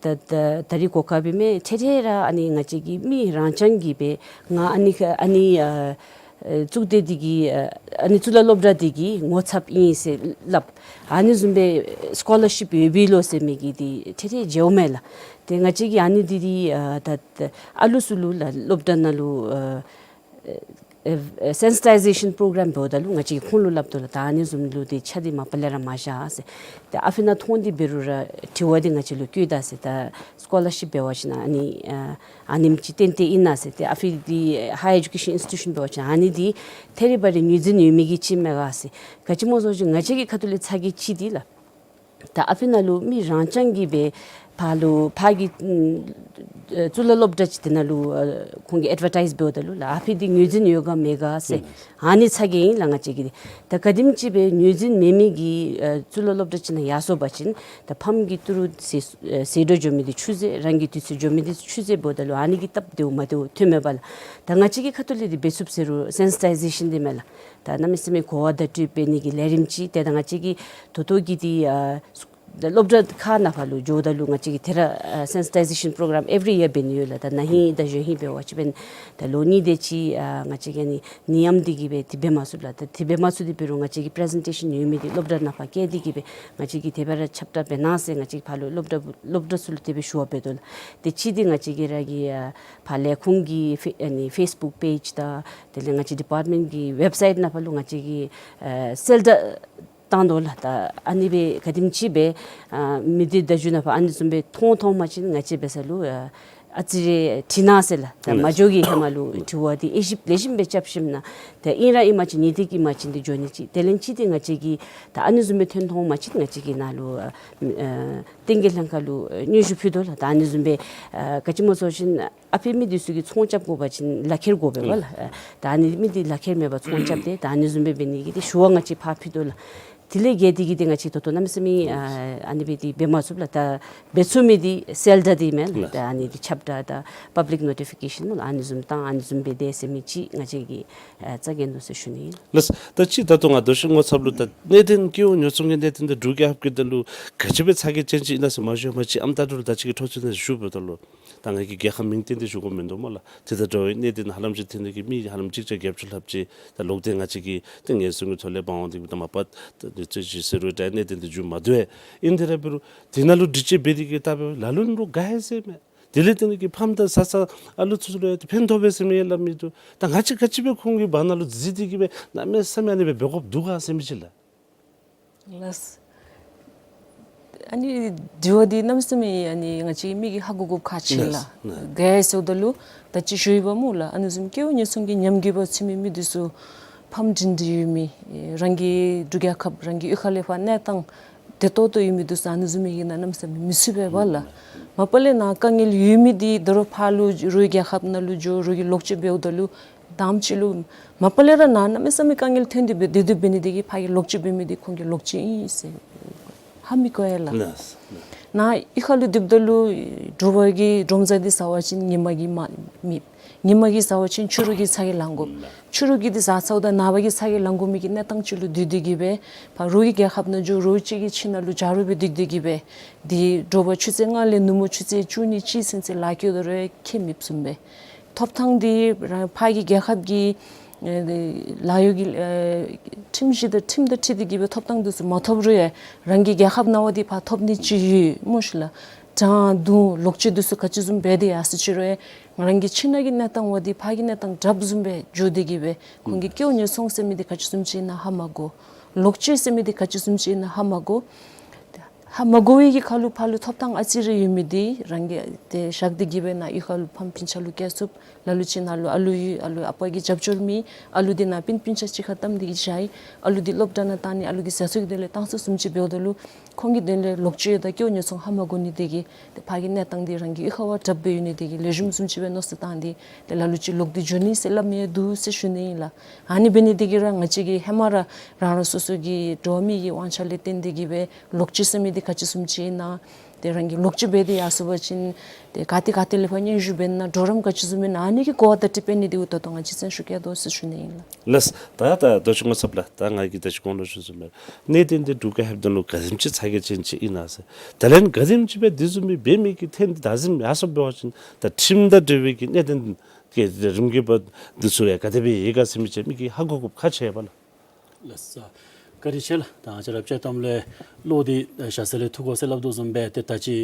ད་ད་ད་རིས་གོ་སྐབས་འབད་མི་འཕྲལ་འཕྲལ་ར་ཨ་ནི་ང་བཅས་ཀྱི་མི་རང་རྐྱང་གིས་སྦེ་ང་ཨ་ནི་ཁ་ཨ་ནི་ཨ་ཨ་གཙུག་སྡེ་འདི་གི་ཨ་ཨ་ནི་གཙུག་ལག་སློབ་གྲྭ་འདི་གི་ངོ་ཚབ་ཨིན་ཟེར་སླབ། ཨ་ནི་བཟུམ་སྦེ་སི་ཀོ་ལར་ཤིཔ་ཡོད་པས་ལོ་ཟེར་མི་གི་འདི་འཕྲལ་འཕྲལ་མཇལཝ་མས་ལགས། ཏེ་ང་བཅས་ཀྱིས་ཨ་ནི་འདི་འདི་ཨ་ད་ད་ཨ་ལུ་ཚུ་ལུ་ལགས་སློབ་གྲྭ་ནང་ལུ་ཨ་ཨ་ཨ་སེན་སི་ཊའི་ཟེ་ཤཱན་པོ་རོ་གྲམ་འབདཝ་ད་ལུ་ང་བཅས་ཀྱིས་ཁོང་ལུ་སླབ་དོ་ལགས། ད་ཨ་ནི་བཟུམ་ལུ་ཏེ་ཆ་འདི་མ་པ་ལས་ར་མ་བཞག་ཟེར། ཏེ་ཨ་ཕི་ནཱ་མཐོང་སྟེ་འབད་རུང་ར་དྲི་བ་འདི་ང་བཅས་ལུ་བཀོད་ད་ཟེར། ད་སི་ཀོ་ལར་ཤིཔ་འབད་བ་ཅིན་ཨ་ནི་ཨ་ཨ་ནེམ་ཅིག་ཏན་ཏན་ཨིན་ན་ཟེར། ཏེ་ཨ་ཕི་འདི་ཧའི་ཡར་ཨེ་ཌུ་ཀེ་ཤཱན་ཨིནསི་ཊི་ཊུ་ཤཱན་འབད་བ་ཅིན་ཨ་ནི་འདི་ཐེ་རི་བ་རི་ངོས་འཛིན་ཡོད་མི་གི་ཅིག་མས་ག་ཟེར། ག་ཅི་སྨོ་ཟེར་བ་ཅིན་ང་བཅས་ཀྱི་ཁ་ཐུག་ལས་ཚ་གྱང་ཅིག་འདི་ལགས། ད་ཨ་ཕི་ནང་ལུ་མི་རང་རྐྱང་གིས་སྦེ་ཕར་ལུ་ཕར་གྱི་ཨམ་ཨ་གཙུག་ལག་སློབ་གྲྭ་ཅིག་དེ་ནང་ལུ་ཨ་ཁོང་གིས་ཨེཌ་ཝར་ཊའིཛ་འབདཝ་ད་ལུ་ལགས་ཨ་ཕི་འདི་ངོས་འཛིན་ཡོད་ག་མེད་ག་ཟེར། ཨ་ནི་ཚ་གྱང་ཨིན་ལགས་ང་བཅས་ཀྱི་འདི། ད་ག་དེམ་ཅིག་སྦེ་ངོས་འཛིན་མེད་མི་གི་ཨ་གཙུག་ལག་སློབ་གྲྭ་ཅིག་ནང་ཡར་སོང་པ་ཅིན་ད་ཕམ་གྱི་ཏི་རུ་ཟད་ཨ་ཟད་འགྲོ་འགྱོ་མི་འདི་ཆུད་ཟོས། རང་གི་དུས་ཚོད་འགྱོ་མི་འདི་ཆུད་ཟོས་འབདཝ་ད་ལུ་ཨ་ནི་གི་སྟབས་བདེཝ་མ་བདེཝ་ཐོན་མས་པ་ལགས། ད་ང་བཅས་ཀྱི་ཁ་ཐུག་ལས་འདི་འབད་ཚུགསཔ་ཟེར་རུང་སེན་སི་ཊའི་ཟེ་ཤཱན་འདི་མས་ལགས། ད་གནམ་མེད་ས་མེད་གོ་བ་བརྡ་སྤྲོད་འབད་ནི་གི་ལས་རིམ་ཅིག་ཏེ་ད་ང་བཅས་ཀྱི་ད་ལྟོ་གི་འདི་ཨ་སི་ ད་སློབ་གྲྭ་ཁག་ནང་ཕར་ལུ་འགྱོཝ་ད་ལུ་ང་བཅས་ཀྱིས་དེ་ར་ཨ་sensitization program every year འབད་ནི་ཡོད་ལགས། ད་ན་ཧིང་དང་གཞེས་ཧིང་འབད་བ་ཅིན་འབདན་ད་ལོ་གཉིས་དེ་ཅིག་ཨ་ང་བཅས་ཀྱིས་ཨ་ནི་ནད་ཡམས་འདི་གིས་སྦེ་དེ་འབད་མ་ཚུགས་ལགས། ད་དེ་འབད་མ་ཚུགས་དེ་འབད་རུང་ང་བཅས་ཀྱི་པི་རི་ཟེན་ཊེ་ཤཱན་ཡོད་མི་འདི་སློབ་གྲྭ་ནང་ཕར་བསྐྱལ་ཏེ་གིས་སྦེ་ང་བཅས་ཀྱིས་དེ་སྦེ་ར་ཁྱབ་བསྒྲགས་འབད་གནང་ཟེར་ང་བཅས་ཕར་ལུ་སློབ་གྲྭ་སློབ་གྲྭ་ཚུ་ལུ་དེ་སྦེ་ཞུ་བ་འབད་དོ་ལགས། དེ་ཅིག་འདི་ང་བཅས་ཀྱི་ར་གི་ཨ་ཕར་ལས་ཁུངས་ཀྱི་ཕེ་ཨ་ནི་ཕེསི་བུཀ་པེཇ་དང་དེ་ལས་ང་བཅས་ཌི་པརཊ་མེནཊ་ཀྱི་ཝེབ་སའིཊ་ནང་ཕར་ལུ་ང་བཅས་ཀྱིས་ཨ་གསལ་བསྒྲགས་བཏང་དོ་ལགས། ད་ཨ་ནི་སྦེ་ག་དེམ་ཅིག་སྦེ་ཨ་མི་སྡེ་བརྡ་བརྒྱུད་ནང་ཕར་ཨ་ནི་བཟུམ་སྦེ་མཐོང་མཐོང་པ་ཅིན་ང་བཅས་འབད་ས་ལུ་ཨ་ཨ་ཙི་རེ་དྲི་གནང་ཟེར་ལགས། ད་ཨིན་མ་ལགས། འགྱོ་གི་ཧེ་མ་ལུ་དྲི་བ་འདི་དབྱེ་ཞིབ་ལེགས་ཤོམ་སྦེ་རྐྱབ་ཞིནམ་ན་ད་ཨིན་ར་ཨིན་མ་ཅིན་ནི་ཏིག་ཨིན་མ་ཅིན་འདི་འགྱོ་ནི་ཅིག། དེ་ལས་ཅིག་འདི་ང་བཅས་ཀྱིས་ད་ཨ་ནི་བཟུམ་སྦེ་ཐོན་མཐོང་པ་ཅིན་ང་བཅས་ཀྱིས་ནཱ་ལུ་ཨ་ཨ་བསྟན་རྒྱས་ལྷན་ཁག་ལུ་ཨ་སྙན་ཞུ་ཕུལ་དོ་ལགས། ད་ཨ་ནི་བཟུམ་སྦེ་ཨ་ག་ཅི་སྨོ་ཟེར་བ་ཅིན་ཨ་ཕི་མི་འདི་ཚུ་གིས་ཚོང་རྐྱབ་དགོ་པ་ཅིན་ལག་ཁྱེར་དགོ་པས་པ་ལགས། ཨ་ད་ཨ་ནི་མི་འདི་ལག་ཁྱེར་མེད་པར་ཚོང་རྐྱབ་སྟེ་ད་ཨ་ནི་བཟུམ་སྦེ་འབད་ནི་གི་འདི་ཞུ་བ་ང་བཅས་ཕར་ཕུལ་དོ་ལགས། དེ་ལས་བརྒལ་ཏེ་གིས་འདི་ང་བཅས་ད་ལྟོ་གནམ་མེད་ས་མེད་ཨ་ཨ་ནི་སྦེ་འདི་འབད་མ་ཚུགས་ལགས། ད་འབད་ཚུགས་མི་འདི་གསལ་བསྒྲགས་འདི་མས་ལགས། ལགས། ད་ཨ་ནི་འདི་ཁྱབ་བསྒྲགས་དང་པབ་ལིཀ་ནོ་ཊི་ཕི་ཀེ་ཤཱན་སྨོ་ལགས། ཨ་ནི་བཟུམ་བཏང་ཨ་ནི་བཟུམ་འབད་དེ་ཟེར་མི་ཅིག་ང་བཅས་ཀྱིས་ཨ་རྩ་འགེངས་དོ་ཟེར་ཞུ་ནི་ཨིན། ལགས། ད་ཅི་ད་ལྟོ་ང་རྡོ་རྗེ་སྔོ་ཚབ་ལུ་ད་གནད་དོན་སྐྱེ་བོ་ཉོ་ཚོང་གི་གནད་དོན་འདི་འབྲུག་རྒྱལ་ཁབ་ཀྱི་དོན་ལུ་ག་ཅི་སྦེ་ཚ་གྱང་ཅན་ཅིག་ཨིན་ན་ཟེར་མ་ཞུ་མ་ཅིག་ཨམ་ད་འབྲུག་ལུ་ད་ཅི་གི་འཕྲོ་མཐུད་ནས་ཞུ་འབདཝ་ད་ལུ་ད་ང་གིས་རྒྱལ་ཁབ་མིང་བཏོན་ཏེ་ཞུ་དགོཔ་མིན་འདུག་སྨོ་ལགས། དེ་དང་འདྲ་བའི་གནད་དོན་ཧ་ལམ་ཅིག་ཐོན་ཏེ་གིས་མི་ཧ་ལམ་གཅིག་བརྒྱ་བརྒྱད་ཅུ་ལྷགཔ་ཅིག་ད་ལོག་སྟེ་ང་བཅས་ཀྱི་ཏེ་ངལ་གསོ་གི་ཐོག་ལས་འབག་འོང་སྟེ་གིས་ད་མ་པ་ད་ནད་གཅོད་ཀྱི་ཟེར་རུང་འདྲ་གནད་དོན་འདི་མཇུག་མ་བསྡུ་བས། ཨིན་དེ་ར་འབད་རུང་དེ་ནང་ལུ་དྲི་དཔྱད་འབད་དེ་གིས་བལྟ་བས་ལ་ལུ་ནི་རོགས་དགའ་ཡི་ཟེར་མས། དེ་ལས་བརྟེན་ཏེ་གིས་ཕམ་དང་བཟའ་ཚང་ཨ་ལུ་ཚུ་ལུ་ཡང་ཏེ་ཕན་ཐོགས་པས་ཟེར་མི་ཡང་སླབ་མི་འདུག། ད་ང་བཅས་ག་ཅི་སྦེ་ཁོང་གི་བར་ན་ལུ་འཛུལ་ཏེ་གིས་སྦེ་གནམ་མེད་ས་མེད་ཨ་ནི་སྦེ་འབད་དགོཔ་འདུག་ག་ཟེར་མི་ཅིག་ལགས། ལགས། ཨ་ནི་དྲི་བ་འདི་གནམ་མེད་ས་མེད་ཨ་ནི་ང་བཅས་མི་གིས་ཧ་གོ་དགོཔ་ཁག་ཆེ་ལགས། ལགས། ག་ཟེརཝ་ད་ལུ་ད་ཅི་ཞུ་ཡི་པ་སྨོ་ལགས། ཨ་ནི་བཟུམ་སྐྱེ་བོ་ཉོ་ཚོང་གི་ཉམས་རྒུད་པ་ཚུད་མི་མི་འདི་ཚུ་ཕམ་འབྲིང་འབྲིང་ཡོད་མི་རང་གི་འབྲུག་རྒྱལ་ཁབ་རང་གི་གཡུས་ཁ་ལས་ཕར་གནས་སྟངས་བདེ་ཏོག་ཏོ་ཡོད་མི་འདི་ཚུ་ཨ་ནི་བཟུམ་མའི་གི་ནང་གནམ་མེད་ས་མེད་མི་ཚུད་པས་པ་ལགས། མ་པ་ལས་ནཱ་དཀའ་ངལ་ཡོད་མི་འདི་ད་རུང་ཕར་ལུ་རོགས་རྒྱལ་ཁབ་ནང་ལུ་འགྱོ་རོགས་ཀྱིས་ལོག་སྤྱོད་འབདཝ་ད་ལུ་དང་པ་ཅིག་ལུ་མ་པ་ལས་ར་ནཱ་གནམ་མེད་ས་མེད་དཀའ་ངལ་ཐོན་ཏེ་སྦེ་སྡོད་སྡོདཔ་འབད་ནི་དེ་གིས་ཕར་གྱི་ལོག་སྤྱོད་འབད་མི་འདི་ཁོང་གི་ལོག་སྤྱོད་ཨིན་ཟེར་ཧ་མི་གོ་ཡ་ལགས། ལགས། ནཱ་གཡུས་ཁ་ལུ་སྡོདཔ་ད་ལུ་དྲོ་པ་གི་འབྲོམ་བཟའ་འདི་ཟ་བ་ཅིན་ཉི་མ་གི་མ་མེད། ཉི་མ་གི་ཟ་བ་ཅིན་ཕྱི་རུ་གི་ཚ་གྱང་ལང་དགོ། ཕྱི་རུ་གི་འདི་ཟ་ཚརཝ་ད་ནངས་པ་གི་ཚ་གྱང་ལང་དགོ་མི་གི་གནས་སྟངས་ཅིག་ལུ་སྡོད་སྡོད་དེ་གིས་སྦེ་ཕར་རོགས་ཀྱི་རྒྱལ་ཁབ་ནང་འགྱོ་རོགས་གཅིག་གི་ཁྱིམ་ནང་ལུ་ཇ་རུ་སྦེ་སྡོད་སྡོད་དེ་གིས་སྦེ་འདི་དྲོ་པ་ཆུ་ཚོད་ལྔ་ལས་ནུབ་མོ་ཆུ་ཚོད་བཅུ་གཉིས་ཅིག་ཚུན་ཚོད་ལཱ་བཀོལ་དོ་རུང་ཁྱད་མེདཔ་བཟུམ་སྦེ་ཐོབ་ཐང་འདི་རང་ཕར་གྱི་རྒྱལ་ཁབ་ཀྱི་ཨེ་ལཱ་གཡོག་གི་ཨེ་ཁྲིམས་གཞི་དང་ཁྲིམས་དང་འཁྲིལ་ཏེ་གིས་སྦེ་ཐོབ་ཐང་འདི་ཚུ་མ་ཐོབ་རུང་ཡང་རང་གི་རྒྱལ་ཁབ་ནང་འབད་དེ་ཕར་ཐོབ་ནི་ཅིག་ཡོད་སྨོ་ཤིག་ལགས། དྲང་བདེན་ལོག་སྤྱོད་འདི་ཚུ་ག་ཅི་བཟུམ་འབད་དེ་ཡར་སོ་ཅི་རུང་ཡང་ང་རང་གི་ཁྱིམ་ནང་གི་གནས་སྟངས་འབད་དེ་ཕར་གྱི་གནས་སྟངས་དྲགཔ་བཟུམ་སྦེ་འགྱོ་སྟེ་གིས་སྦེ་ཁོང་གིས་སྐྱེ་བོ་ཉོ་ཚོང་ཟེར་མི་འདི་ག་ཅི་བཟུམ་ཅིག་ཨིན་ན་ཧ་མ་གོ། ལོག་སྤྱོད་ཟེར་མི་འདི་ག་ཅི་བཟུམ་ཅིག་ཨིན་ན་ཧ་མ་གོ། ཧ་མ་གོ་བའི་གི་ཁར་ལུ་ཕར་ལུ་ཐོབ་ཐང་ཨ་ཙི་རེ་ཡོད་མི་འདི་རང་གིས་ཏེ་བཞག་སྟེ་གིས་སྦེ་ནཱ་གཡུས་ཁ་ལུ་ཕམ་སྤུན་ཆ་ལུ་བསྐྱལ་ཚུགསཔ། ལ་ལུ་ཅིག་ནཱ་ལུ་ཨ་ལུ་ཡོད། ཨ་ལུ་ཨ་པ་གིས་རྒྱབ་སྐྱོར་མེད། ཨ་ལུ་འདི་ནཱ་སྤུན་སྤུན་ཆ་གཅིག་ཁར་བཏངམ་འདི་གིས་བཞག་ཡི། ཨ་ལུ་འདི་སློབ་གྲྭ་ནང་བཏང་ནི་ཨ་ལུ་གི་བཟའ་ཚང་གི་དོན་ལས་བཏང་ཚུགསཔ་བཟུམ་ཅིག་འབདཝ་ད་ལུ་ཁོང་གི་དོན་ལས་ལོག་སྤྱོད་དང་སྐྱེ་བོ་ཉོ་ཚོང་ཧ་མ་གོ་ནི་དེ་གིས་ཏེ་ཕར་གྱི་གནས་སྟངས་འདི་རང་གི་གཡུས་ཁར་བ་དྲགཔ་སྦེ་ཡོད་ནི་དེ་གིས་ལེགས་ཤོམ་བཟུམ་ཅིག་སྦེ་མནོ་བསམ་བཏང་སྟེ་ཏེ་ལ་ལུ་ཅིག་ལོག་སྟེ་འགྱོ་ནི་ཟེར་སླབ་མི་འདུག་ཟེར་ཞུ་ནི་ཨིན་ལགས། ཨ་ནི་འབད་ནི་དེ་གིས་ར་ང་བཅས་ཀྱིས་ཧེ་མ་ར་རང་རང་སོ་སོ་གི་འགྲོ་བ་མི་གི་དབང་ཆ་ལས་བརྟེན་ཏེ་གིས་སྦེ་ལོག་སྤྱོད་ཟེར་མི་འདི་ག་ཅི་བཟུམ་ཅིག་ཨིན་ན། ཏེ་རང་གིས་ལོག་སྤྱོད་འབད་དེ་ཡར་སོང་པ་ཅིན་ཏེ་ག་ཏེ་ག་ཏེ་ལས་ཕར་སྙན་ཞུ་འབད་ན་གྲོགས་རམ་ག་ཅི་བཟུམ་ཨིན་ན་ཨ་ནི་གི་གོ་བ་བརྡ་སྤྲོད་འབད་ནི་འདི་གུ་ད་ལྟོ་ང་བཅས་བརྩོན་ཤུགས་བསྐྱེད་དོ་ཟེར་ཞུ་ནི་ཨིན་ལགས། ལགས། ད་ད་རྡོ་རྗེ་སྔོ་ཚབ་ལགས། ད་ང་གིས་ད་ཅི་གོང་ལུ་ཞུ་བཟུམ་སྦེ་གནད་དོན་འདི་འབྲུག་རྒྱལ་ཁབ་དོན་ལུ་ག་དེམ་ཅིག་ཚ་གྱང་ཅན་ཅིག་ཨིན་ན་ཟེར། དེ་ལས་ག་དེམ་ཅིག་སྦེ་དེ་བཟུམ་མའི་འབད་མི་གི་ཐོན་ཏེ་ད་གཟིམ་ཡར་སོངམ་འབད་བ་ཅིན་ད་ཁྲིམས་དང་འབྲེལ་བའི་གི་གནད་དོན་གི་རིམ་གྱིས་འབད་འདི་ཚུ་ཡང་ག་དེ་སྦེ་ཡོད་ག་ཟེར་མི་ཅིག་མི་གིས་ཧ་གོ་དགོཔ་ཁག་ཆེ་བས་ལགས། ལགས་སོ། བཀའ་དྲིན་ཆེ་ལགས། ད་ང་བཅས་ར་དཔྱེ་གཏམ་ལས་གློག་འདི་ཨེ་ཞ་ཟེར་ལས་འཐུ་དགོ་ཟེར་སླབ་དོ་བཟུམ་སྦེ་ཏེ་ད་ཅི་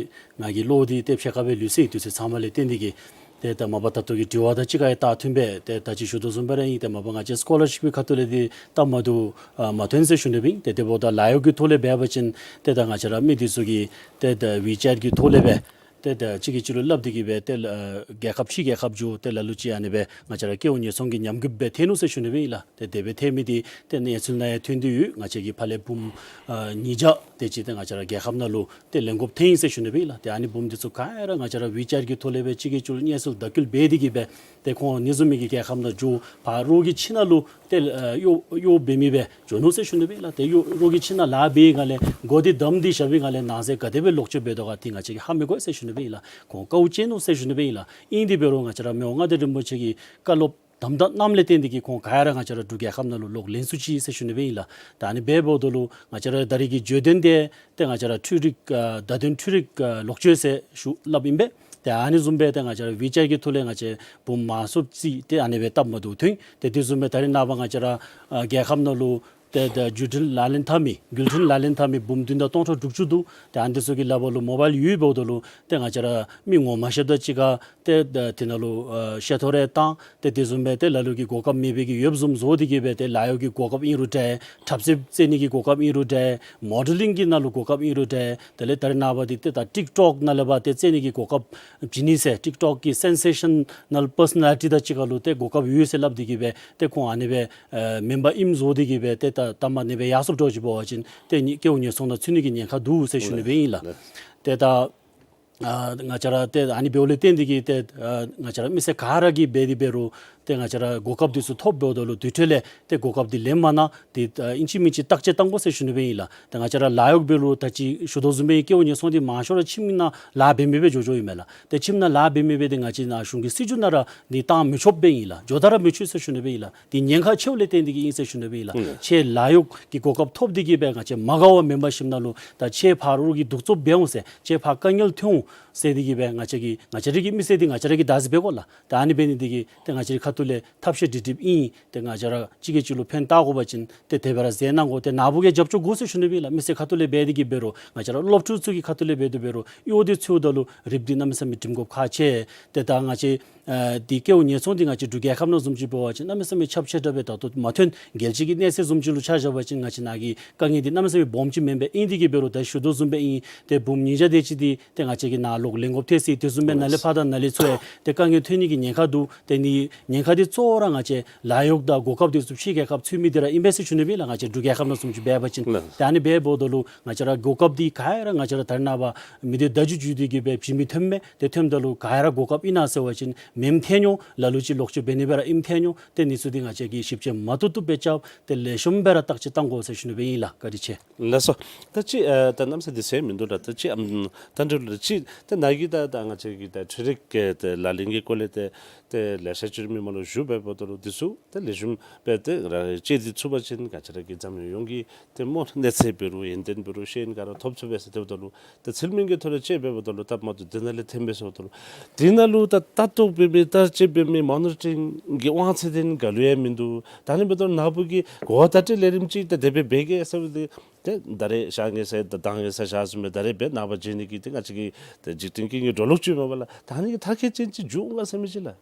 ང་གིས་གློག་འདི་ཏེ་ཕྱེད་ཀ་སྦེ་ལུས་སོ་ཡི། དུས་ཚོད་ཚང་མ་ལས་བརྟེན་ཏེ་གིས་ཏེ་ད་མ་པ་ད་ལྟོ་གི་དྲི་བ་དང་གཅིག་ཁར་ཡང་བལྟ་ཐོན་པས། ཏེ་ད་ཅི་ཞུ་དོ་བཟུམ་སྦེ་ར་ཨིན། ཏེ་མ་པ་ང་བཅས་སི་ཀོ་ལར་ཤིཔ་ཀྱི་ཁ་ཐུག་ལས་འདི་སྟབས་མ་བདེཝ་ཨ་མ་ཐོན་ཟེར་ཞུ་ནི་སྦེ་ཨིན། ཏེ་དེ་འབདཝ་ད་ལཱ་གཡོག་གི་ཐོག་ལས་འབད་བ་ཅིན་ཏེ་ད་ང་བཅས་ར་མི་འདི་ཚུ་གིས་ཏེ་ད་ཝི་ཅེཊ་ཀྱི་ཐོག་ལས་སྦེ་ཏེ་ད་གཅིག་གིས་གཅིག་ལུ་སླབ་སྟེ་གིས་སྦེ་ཏེ་ཨ་རྒྱལ་ཁབ་ཕྱི་རྒྱལ་ཁབ་འགྱོ། ཏེ་ལ་ལུ་ཅིག་ཨ་ནི་སྦེ་ང་བཅས་ར་སྐྱེ་བོ་ཉོ་ཚོང་གི་ཉམས་རྒུད་སྦེ་ཐལ་ནུག་ཟེར་ཞུ་ནི་སྦེ་ཨིན་ལགས། ཏེ་དེ་སྦེ་ཐལ་མི་འདི་ཏེ་གནས་ཚུལ་ནང་ཡང་ཐོན་ཏེ་ཡོད། ང་བཅས་ཀྱི་ཕར་ལས་འབུམ་ཨ་ཉིས་བརྒྱ་དེ་ཅིག་ཏེ་ང་བཅས་ར་རྒྱལ་ཁབ་ནང་ལུ་ཏེ་ལེན་དགོཔ་ཐལ་ཡི་ཟེར་ཞུ་ནི་སྦེ་ཨིན་ལགས། ཏེ་ཨ་ནི་འབུམ་འདི་ཚུ་ག་ར་ང་བཅས་ར་ཝི་ཅེཊ་ཀྱི་ཐོག་ལས་སྦེ་གཅིག་གིས་གཅིག་ལུ་གནས་ཚུལ་བརྡ་བསྐུལ་འབད་དེ་གིས་སྦེ་ཏེ་ཁོང་འདི་བཟུམ་མའི་གི་རྒྱལ་ཁབ་ནང་འགྱོ། ཕར་རོགས་ཀྱི་ཁྱིམ་ནང་ལུ་ཏེ་ཨ་གཡོག་གཡོག་འབད་མི་སྦེ་འགྱོ་ནུག་ཟེར་ཞུ་ནི་སྦེ་ཨིན་ལགས། ཏེ་གཡོག་རོགས་ཀྱི་ཁྱིམ་ནང་ལཱ་འབད་བའི་སྒང་ལས་སྒོ་འདི་བསྡམས་ཏེ་བཞག་པའི་སྒང་ལས་ནང་གསེས་ག་དེ་སྦེ་ལོག་སྤྱོད་འབད་དོ་ག་འདི་ང་བཅས་ཀྱིས་ཧ་མི་གོ་ཟེར་ཞུ་ནི་སྦེ་ཨིན་ལགས། ཁོང་དཀའཝ་སྤྱད་ནུག་ཟེར་ཞུ་ནི་སྦེ་ཨིན་ལགས། ཨིན་དེ་འབད་རུང་ང་བཅས་ར་མི་དབང་མངའ་བདག་རིན་པོ་ཆེ་གི་བཀའ་སློབ་ དམ་དྲག་གནངམ་ལས་བརྟེན་ཏེ་གིས་ཁོང་ག་ར་ང་བཅས་ར་འབྲུག་རྒྱལ་ཁབ་ནང་ལུ་ལོག་ལེན་ཚུགས་ཅི་ཟེར་ཞུ་ནི་སྦེ་ཨིན་ལགས། ད་ཨ་ནི་སྦེ་འབདཝ་ད་ལུ་ང་བཅས་ར་ད་རེས་ཀྱི་བརྗོད་དོན་འདི་ཏེ་ང་བཅས་ར་འཕྲུལ་རིག་ཨ་བརྡ་དོན་འཕྲུལ་རིག་ཨ་ལོག་སྤྱོད་ཟེར་ཞུ་སླབ་ཨིན་པས། ཏེ་ཨ་ནི་བཟུམ་སྦེ་ཏེ་ང་བཅས་ར་ཝི་ཅེཊ་ཀྱི་ཐོག་ལས་ང་བཅས་བུམོ་མང་སུ་ཅིག་ཏེ་ཨ་ནི་སྦེ་སྟབས་མ་བདེཝ་ཐོན། ཏེ་དེ་བཟུམ་སྦེ་ད་རེས་ནངས་པ་ང་བཅས་ར་ཨ་རྒྱལ་ཁབ་ནང་ལུ་ཏེ་ད་བརྒྱུད་འཕྲིན་ལག་ལེན་འཐབ་མི་བརྒྱུད་འཕྲིན་ལག་ལེན་འཐབ་མི་བུམོ་བདུན་དང་སྟོང་ཕྲག་དྲུག་ཅུ་འདུག། ཏེ་ཨ་ནི་ཚུ་གི་ལགཔ་ལུ་མོ་བཱའིལ་ཡོདཔ་འབདཝ་ད་ལུ་ཏེ་ང་བཅས་ར་མི་ངོ་མ་ཤེསཔ་དང་གཅིག་ཁར་ཏེ་ད་དེ་ནང་ལུ་ཨ་བཤད་ཐོ་རེ་བཏང་། ཏེ་དེ་བཟུམ་སྦེ་ཏེ་ལ་ལུ་གིས་གོ་སྐབས་མེད་པའི་གི་ཡོདཔ་བཟུམ་བཟོ་སྟེ་གིས་སྦེ་ཏེ་ལཱ་གཡོག་གི་གོ་སྐབས་ཨིན་རུང་འདྲ། འཁྲབ་རྩེད་རྩེད་ནི་གི་གོ་སྐབས་ཨིན་རུང་འདྲ། མོ་ཌེ་ལིང་གི་ནང་ལུ་གོ་སྐབས་ཨིན་རུང་འདྲ། དེ་ལས་ད་རེས་ནངས་པ་འདི་ཏེ་ད་ཊིཀ་ཊོཀ་ནང་ལས་ཕར་ཏེ་རྩེད་ནི་གི་གོ་སྐབས་བྱིན་ནི་ཟེར་ཊིཀ་ཊོཀ་གི་སེན་སེ་ཤ་ནཱལ་པར་སོ་ན་ལི་ཊི་དང་གཅིག་ཁར་ལུ་ཏེ་གོ་སྐབས་ཡོད་ཟེར་སླབ་སྟེ་གིས་སྦེ་ཏེ་ཁོང་ཨ་ནི་སྦེ་ཨ་མེན་པར་ཨིནམ་བཟོ་སྟེ་གིས་སྦེ་ཏེ་ད་ལྟ་མ་ཨ་ནི་སྦེ་ཡར་སོངམ་འདྲཝ་ཅིག་འབད་བ་ཅིན་ཏེ་ནི་སྐྱེ་བོ་ཉེས་སྲུང་ནང་ཚུད་ནི་གི་ཉེན་ཁ་འདུག་ཟེར་ཞུ་ནི་སྦེ་ཨིན་ལགས། ཏེ་ད་ཨ་ང་བཅས་ར་ཏེ་ཨ་ནི་འབདཝ་ལས་བརྟེན་ཏེ་གིས་ཏེ་ཨ་ང་བཅས་ར་མི་སེར་ག་ར་གིས་འབད་དེ་འབད་རུང་ཏེ་ང་བཅས་ར་གོ་སྐབས་འདི་ཚུ་ཐོབ་འབདཝ་ད་ལུ་དེ་འཕྲོ་ལས་ཏེ་གོ་སྐབས་འདི་ལེན་མ་གནང་། ཏེ་ཨ་ཨིན་ཅི་མིན་ཅི་བརྟག་དཔྱད་བཏང་དགོ་ཟེར་ཞུ་ནི་སྦེ་ཨིན་ལགས། ཏེ་ང་བཅས་ར་ལཱ་གཡོག་འབད་རུང་ད་ཅི་ཞུ་དོ་བཟུམ་སྦེ་སྐྱེ་བོ་ཉེས་སྲུང་འདི་མང་ཤོས་ར་ཁྱིམ་གྱི་ནང་ལཱ་འབད་མི་སྦེ་འགྱོ་འགྱོཝ་ཨིན་མས་ལགས། ཏེ་ཁྱིམ་ནང་ལཱ་འབད་མི་སྦེ་ཏེ་ང་བཅས་ནཱ་གཞུང་གི་སྲིད་བྱུས་ནང་ར་འདི་བཏང་མི་ཆོགཔ་སྦེ་ཨིན་ལགས། འགྱོ་ད་ར་མི་ཆོག་ཟེར་ཞུ་ནི་སྦེ་ཨིན་ལགས། འདི་ཉེན་ཁ་ཆེཝ་ལས་བརྟེན་ཏེ་གིས་ཨིན་ཟེར་ཞུ་ནི་སྦེ་ཨིན་ལགས། ཨུམ་ཁྱེད་ལཱ་གཡོག་གི་གོ་སྐབས་ཐོབ་སྟེ་གིས་སྦེ་ང་བཅས་མ་དགའ་བ་མེན་པར་ཞིནམ་ལས་ད་ཁྱེད་ཕར་རོགས་ཀྱིས་གདུག་རྩུབ་འབད་འོང་ཟེར་ཁྱེད་ཕར་དཀའ་ངལ་ཐོན་འོང་ཟེར་ཏེ་གིས་སྦེ་ང་བཅས་ཀྱིས་ང་བཅས་རའི་གི་མི་སེར་འདི་ང་བཅས་ར་གིས་བདག་འཛིན་འབད་དགོ་ལགས། ད་ཨ་ནི་འབད་ནི་འདི་གིས་ཏེ་ང་བཅས་རའི་ཁ་ཐུག་ལས་ཐབས་ཤེས་སྒྲིག་སྒྲིགཔ་ཨིན། ཏེ་ང་བཅས་ར་གཅིག་གིས་གཅིག་ལུ་ཕན་བཏགས་དགོ་པ་ཅིན་ཏེ་དེ་སྦེ་ར་མཛད་གནང་དགོ། ཏེ་ནཱ་བུ་གིས་རྒྱབ་སྐྱོར་དགོ་ཟེར་ཞུ་ནི་སྦེ་ཨིན་ལགས། མི་སེར་ཁ་ཐུག་ལས་འབད་དེ་གིས་འབད་རུང་ང་བཅས་ར་སློབ་ཕྲུག་ཚུ་གི་ཁ་ཐུག་ལས་འབད་དེ་འབད་རུང་གཡོག་འདི་འཚོལཝ་ད་ལུ་རིགཔ་འདི་གནམ་མེད་ས་མེད་འགྲིམ་དགོཔ་ཁག་ཆེ། ཏེ་ད་ང་བཅས་ཨ་འདི་སྐྱེ་བོ་ཉེས་སྲུང་འདི་ང་བཅས་འབྲུག་རྒྱལ་ཁབ་ནང་བཟུམ་ཅིག་འབད་བ་ཅིན་གནམ་མེད་ས་མེད་ཁྱབ་ཆེ་དྲགས་སྦེ་ད་ལྟོ་མ་ཐོན། རྒྱལ་སྤྱི་གི་གནས་ཚད་བཟུམ་ཅིག་ལུ་ཆ་བཞག་པ་ཅིན་ང་བཅས་ནཱ་གི་དཀའ་ངལ་འདི་གནམ་མེད་ས་མེད་སྦོམ་ཅིག་མེན་པས། ཨིན་དེ་གིས་འབད་རུང་ད་ཞུ་དོ་བཟུམ་སྦེ་ཨིན། ཏེ་བུམོ་ཉིས་བརྒྱ་དེ་ཅིག་འདི་ཏེ་ང་བཅས་ཀྱིས་ནཱ་ལོག་ལེན་དགོཔ་ཐལ་ཅི། དེ་བཟུམ་སྦེ་ནཱ་ལས་ཕར་དང་ནཱ་ལས་ཚུར་ཡང་ཏེ་དཀའ་ངལ་ཐོན་ནི་གི་ཉེན་ཁ་འདུག། ཏེ་ནི་ཉེན་ཁ་འདི་གཙོ་བོ་ར་ང་བཅས་ལཱ་གཡོག་དང་གོ་སྐབས་འདི་ཚུ་ཕྱི་རྒྱལ་ཁབ་ཚུད་མི་འདི་ར་ཨིན་པས་ཟེར་ཞུ་ནི་སྦེ་ཨིན་ལགས། ང་བཅས་འབྲུག་རྒྱལ་ཁབ་ནང་བཟུམ་ཅིག་འབད་བ་ཅིན། ལགས། ཏེ་ཨ་ནི་འབདཝ་ད་ལུ་ང་བཅས་ར་གོ་སྐབས་འདི་ག་ར་ང་བཅས་ར་ད་རེས་ནངས་པ་མི་སྡེ་བརྡ་བརྒྱུད་བརྒྱུད་དེ་གིས་སྦེ་བྱིན་མི་ཐོནམ་མས། ཏེ་ཐོནམ་ད་ལུ་ག་ར་གོ་སྐབས་ཨིན་ན་ཟེར་བ་ཅིན་མེནམ་ཐོན་འོང་། ལ་ལུ་ཅིག་ལོག་སྤྱོད་འབད་ནི་སྦེ་ར་ཨིནམ་ཐོན་འོང་། ཏེ་ཨ་ནི་ཚུ་འདི་ང་བཅས་ཀྱིས་ཞིབ་དཔྱད་མ་བཏུབ་བཏུབ་སྦེ་རྐྱབ། ཏེ་ལེགས་ཤོམ་སྦེ་ར་བརྟག་དཔྱད་བཏང་དགོ་ཟེར་ཞུ་ནི་སྦེ་ཨིན་ལགས། བཀའ་དྲིན་ཆེ། ལགས་སོ། ད་ཅི་ཨ་ད་གནམ་ས་འདི་ཟེར་མིན་འདུག་ལགས། ད་ཅི་ཨམ་ད་འདི་ལུ་ཅི་ད་ནཱ་གིས་ད་ད་ང་བཅས་ཀྱི་ད་འཕྲུལ་རིག་གི་ད་ལག་ལེན་གྱི་སྐོར་ལས་ཏེ་ཏེ་ལེ་ཤ་ཅིག་ར་མི་མང་ལུ་ཞུ་འབདཝ་ད་ལུ་འདི་ཚུ་ཏེ་ལེགས་ཤོམ་སྦེ་ཏེ་ར་དཔྱད་དེ་ཚུགས་པ་ཅིན་ང་བཅས་ར་གི་འཛམ་གླིང་ཡོངས་ཀྱི་ཏེ་སྨོ་གནས་ཚད་འབད་རུང་ཡོན་ཏན་འབད་རུང་ཤེས་ཡོན་ག་ར་ཐོབ་ཚུགས་པས་ཟེར། དེ་འབདཝ་ད་ལུ་ཏེ་ཚུལ་མིན་གྱི་ཐོག་ལས་དཔྱད་འབདཝ་ད་ལུ་སྟབས་མ་བདེཝ་འདི་ནང་ལས་ཐོན་པས་ཟེརཝ་ད་ལུ་འདི་ནང་ལུ་ད་ལྟ་རྟོག་འབད་མི་ད་དཔྱད་འབད་མི་མོ་ནི་ཊ་རིང་གི་དབང་ཚད་འདི་ག་ལུ་ཡང་མིན་འདུག། ད་ཨ་ནི་འབདཝ་ད་ནཱ་བུ་གིས་གོ་བརྡ་སྤྲོད་ལས་རིམ་ཅིག་ད་དེ་སྦེ་འབད་གེ་ཟེར་བ་འདི་ཏེ་ད་རེས་བཞག་ངེས་ཟེར་ད་བཏང་ངེས་ཟེར་བཞག་ཟེར་མི་ད་རེས་འབད་ནངས་པ་བྱིན་ནི་གི་ཏེ་ང་བཅས་ཀྱི་ཏེ་འཇིག་རྟེན་ཀུན་གྱི་འགྲོ་ལུགས་ཅིག་མས་པ་ལགས། ད་ཨ་ནི་གི་མཐར་འཁྱོལ་ཅན་ཅིག་འབྱུང་ག་ཟེར་མི་ཅིག་ལགས།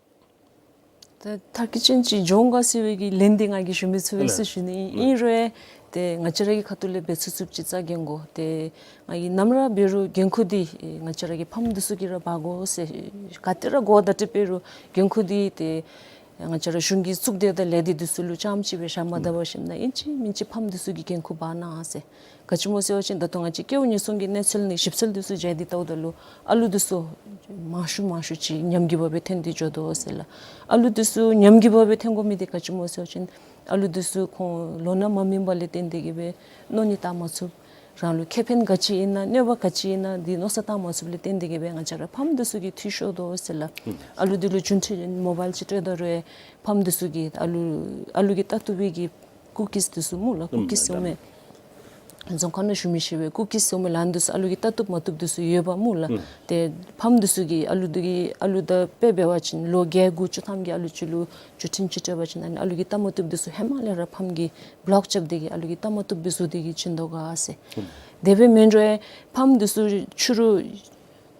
ད་མཐར་འཁྱོལ་ཅན་ཅིག་འབྱུང་ག་ཟེར་བའི་གི་ལན་འདི་ང་གིས་ཞུ་མི་ཚུགས་པས་ཟེར་ཞུ་ནི་ཨིན། ཨིན་རུང་ཏེ་ང་བཅས་ར་གི་ཁ་ཐུག་ལས་འབད་ཚུགས་ཚུགསཔ་ཅིག་རྩ་འགེངས་དགོ། ཏེ་ང་གིས་ནམ་ར་འབད་རུང་འགན་ཁུར་འདི་ང་བཅས་ར་གི་ཕམ་འདི་ཚུ་གིས་ར་འབག་དགོ་ཟེར། ག་ཏེ་ར་གོ་བརྡ་སྤྲོད་འབད་རུང་འགན་ཁུར་འདི་ཏེ་ང་བཅས་ར་གཞུང་གི་གཙུག་སྡེ་དང་ལས་སྡེ་འདི་ཚུ་ལུ་རྐྱངམ་ཅིག་སྦེ་བཞག་མ་ད་པར་ཞིནམ་ན་ཨིན་ཅི་མིན་ཅི་ཕམ་འདི་ཚུ་གིས་འགན་ཁུར་འབག་གནང་ཟེར། ག་ཅི་སྨོ་ཟེར་བ་ཅིན་ད་ལྟོ་ང་བཅས་སྐྱེ་བོ་ཉེས་སྲུང་གི་གནས་ཚུལ་ནང་ཞིབ་འཚོལ་འདི་ཚུ་མཇལ་ཏེ་བལྟཝ་ད་ལུ་ཨ་ལུ་འདི་ཚུ་མང་ཤོས་མང་ཤོས་ཅིག་ཉམས་རྒུད་པ་སྦེ་ཐོན་ཏེ་འགྱོ་དོ་ཟེར་ལགས། ཨ་ལུ་འདི་ཚུ་ཉམས་རྒུད་པ་སྦེ་ཐོན་དགོ་མི་འདི་ག་ཅི་སྨོ་ཟེར་བ་ཅིན་ཨ་ལུ་འདི་ཚུ་ཁོང་ལོ་ན་མ་སྨིན་པ་ལས་བརྟེན་ཏེ་གིས་སྦེ་མནོ་ནི་བཏང་མ་ཚུགས། རང་ལུ་ཁེ་ཕན་ག་ཅི་ཨིན་ན་གནོད་པ་ག་ཅི་ཨིན་ན་འདི་མནོ་བསམ་བཏང་མ་ཚུགསཔ་ལས་བརྟེན་ཏེ་གིས་སྦེ་ང་བཅས་ར་ཕམ་འདི་ཚུ་གིས་འཐུས་ཤོར་དོ་ཟེར་ལགས། ཨ་ལུ་འདི་ལུ་བརྒྱུད་འཕྲིན་མོ་བཱའིལ་ཅིག་སྤྲོད་ད་རུང་ཕམ་འདི་ཚུ་གིས་ཨ་ལུ་ཨ་ལུ་གིས་ལྟ་བཏུབ་པའི་གི་ཀུ་ཀིས་འདི་ཚུ་སྨོ་ལགས། ཀུ་ཀིས་ཟེར་མི་རྫོང་ཁ་ནང་ཞུ་མི་ཤེས་པའི་ཀུ་ཀིས་ཟེར་མི་ལན་འདི་ཚུ་ཨ་ལུ་གིས་ལྟ་བཏུབ་མ་བཏུབ་འདི་ཚུ་ཡོདཔ་སྨོ་ལགས། ཏེ་ཕམ་འདི་ཚུ་གིས་ཨ་ལུ་འདི་གིས་ཨ་ལུ་ད་དཔེ་འབད་བ་ཅིན་ལོ་བརྒྱད་དགུ་བཅུ་ཐམ་གྱི་ཨ་ལུ་ཅིག་ལུ་བརྒྱུད་འཕྲིན་ཅིག་སྤྲོད་པ་ཅིན་ཨ་ནི་ཨ་ལུ་གིས་ལྟ་མ་བཏུབ་འདི་ཚུ་ཧེ་མ་ལས་ར་ཕམ་གིས་བློག་རྐྱབ་སྟེ་གིས་ཨ་ལུ་གིས་ལྟ་མ་བཏུབ་སྦེ་བཟོ་སྟེ་གིས་བྱིན་དོ་ག་ཟེར། དེ་སྦེ་མེན་རུང་ཕམ་འདི་ཚུ་ཕྱི་རུ་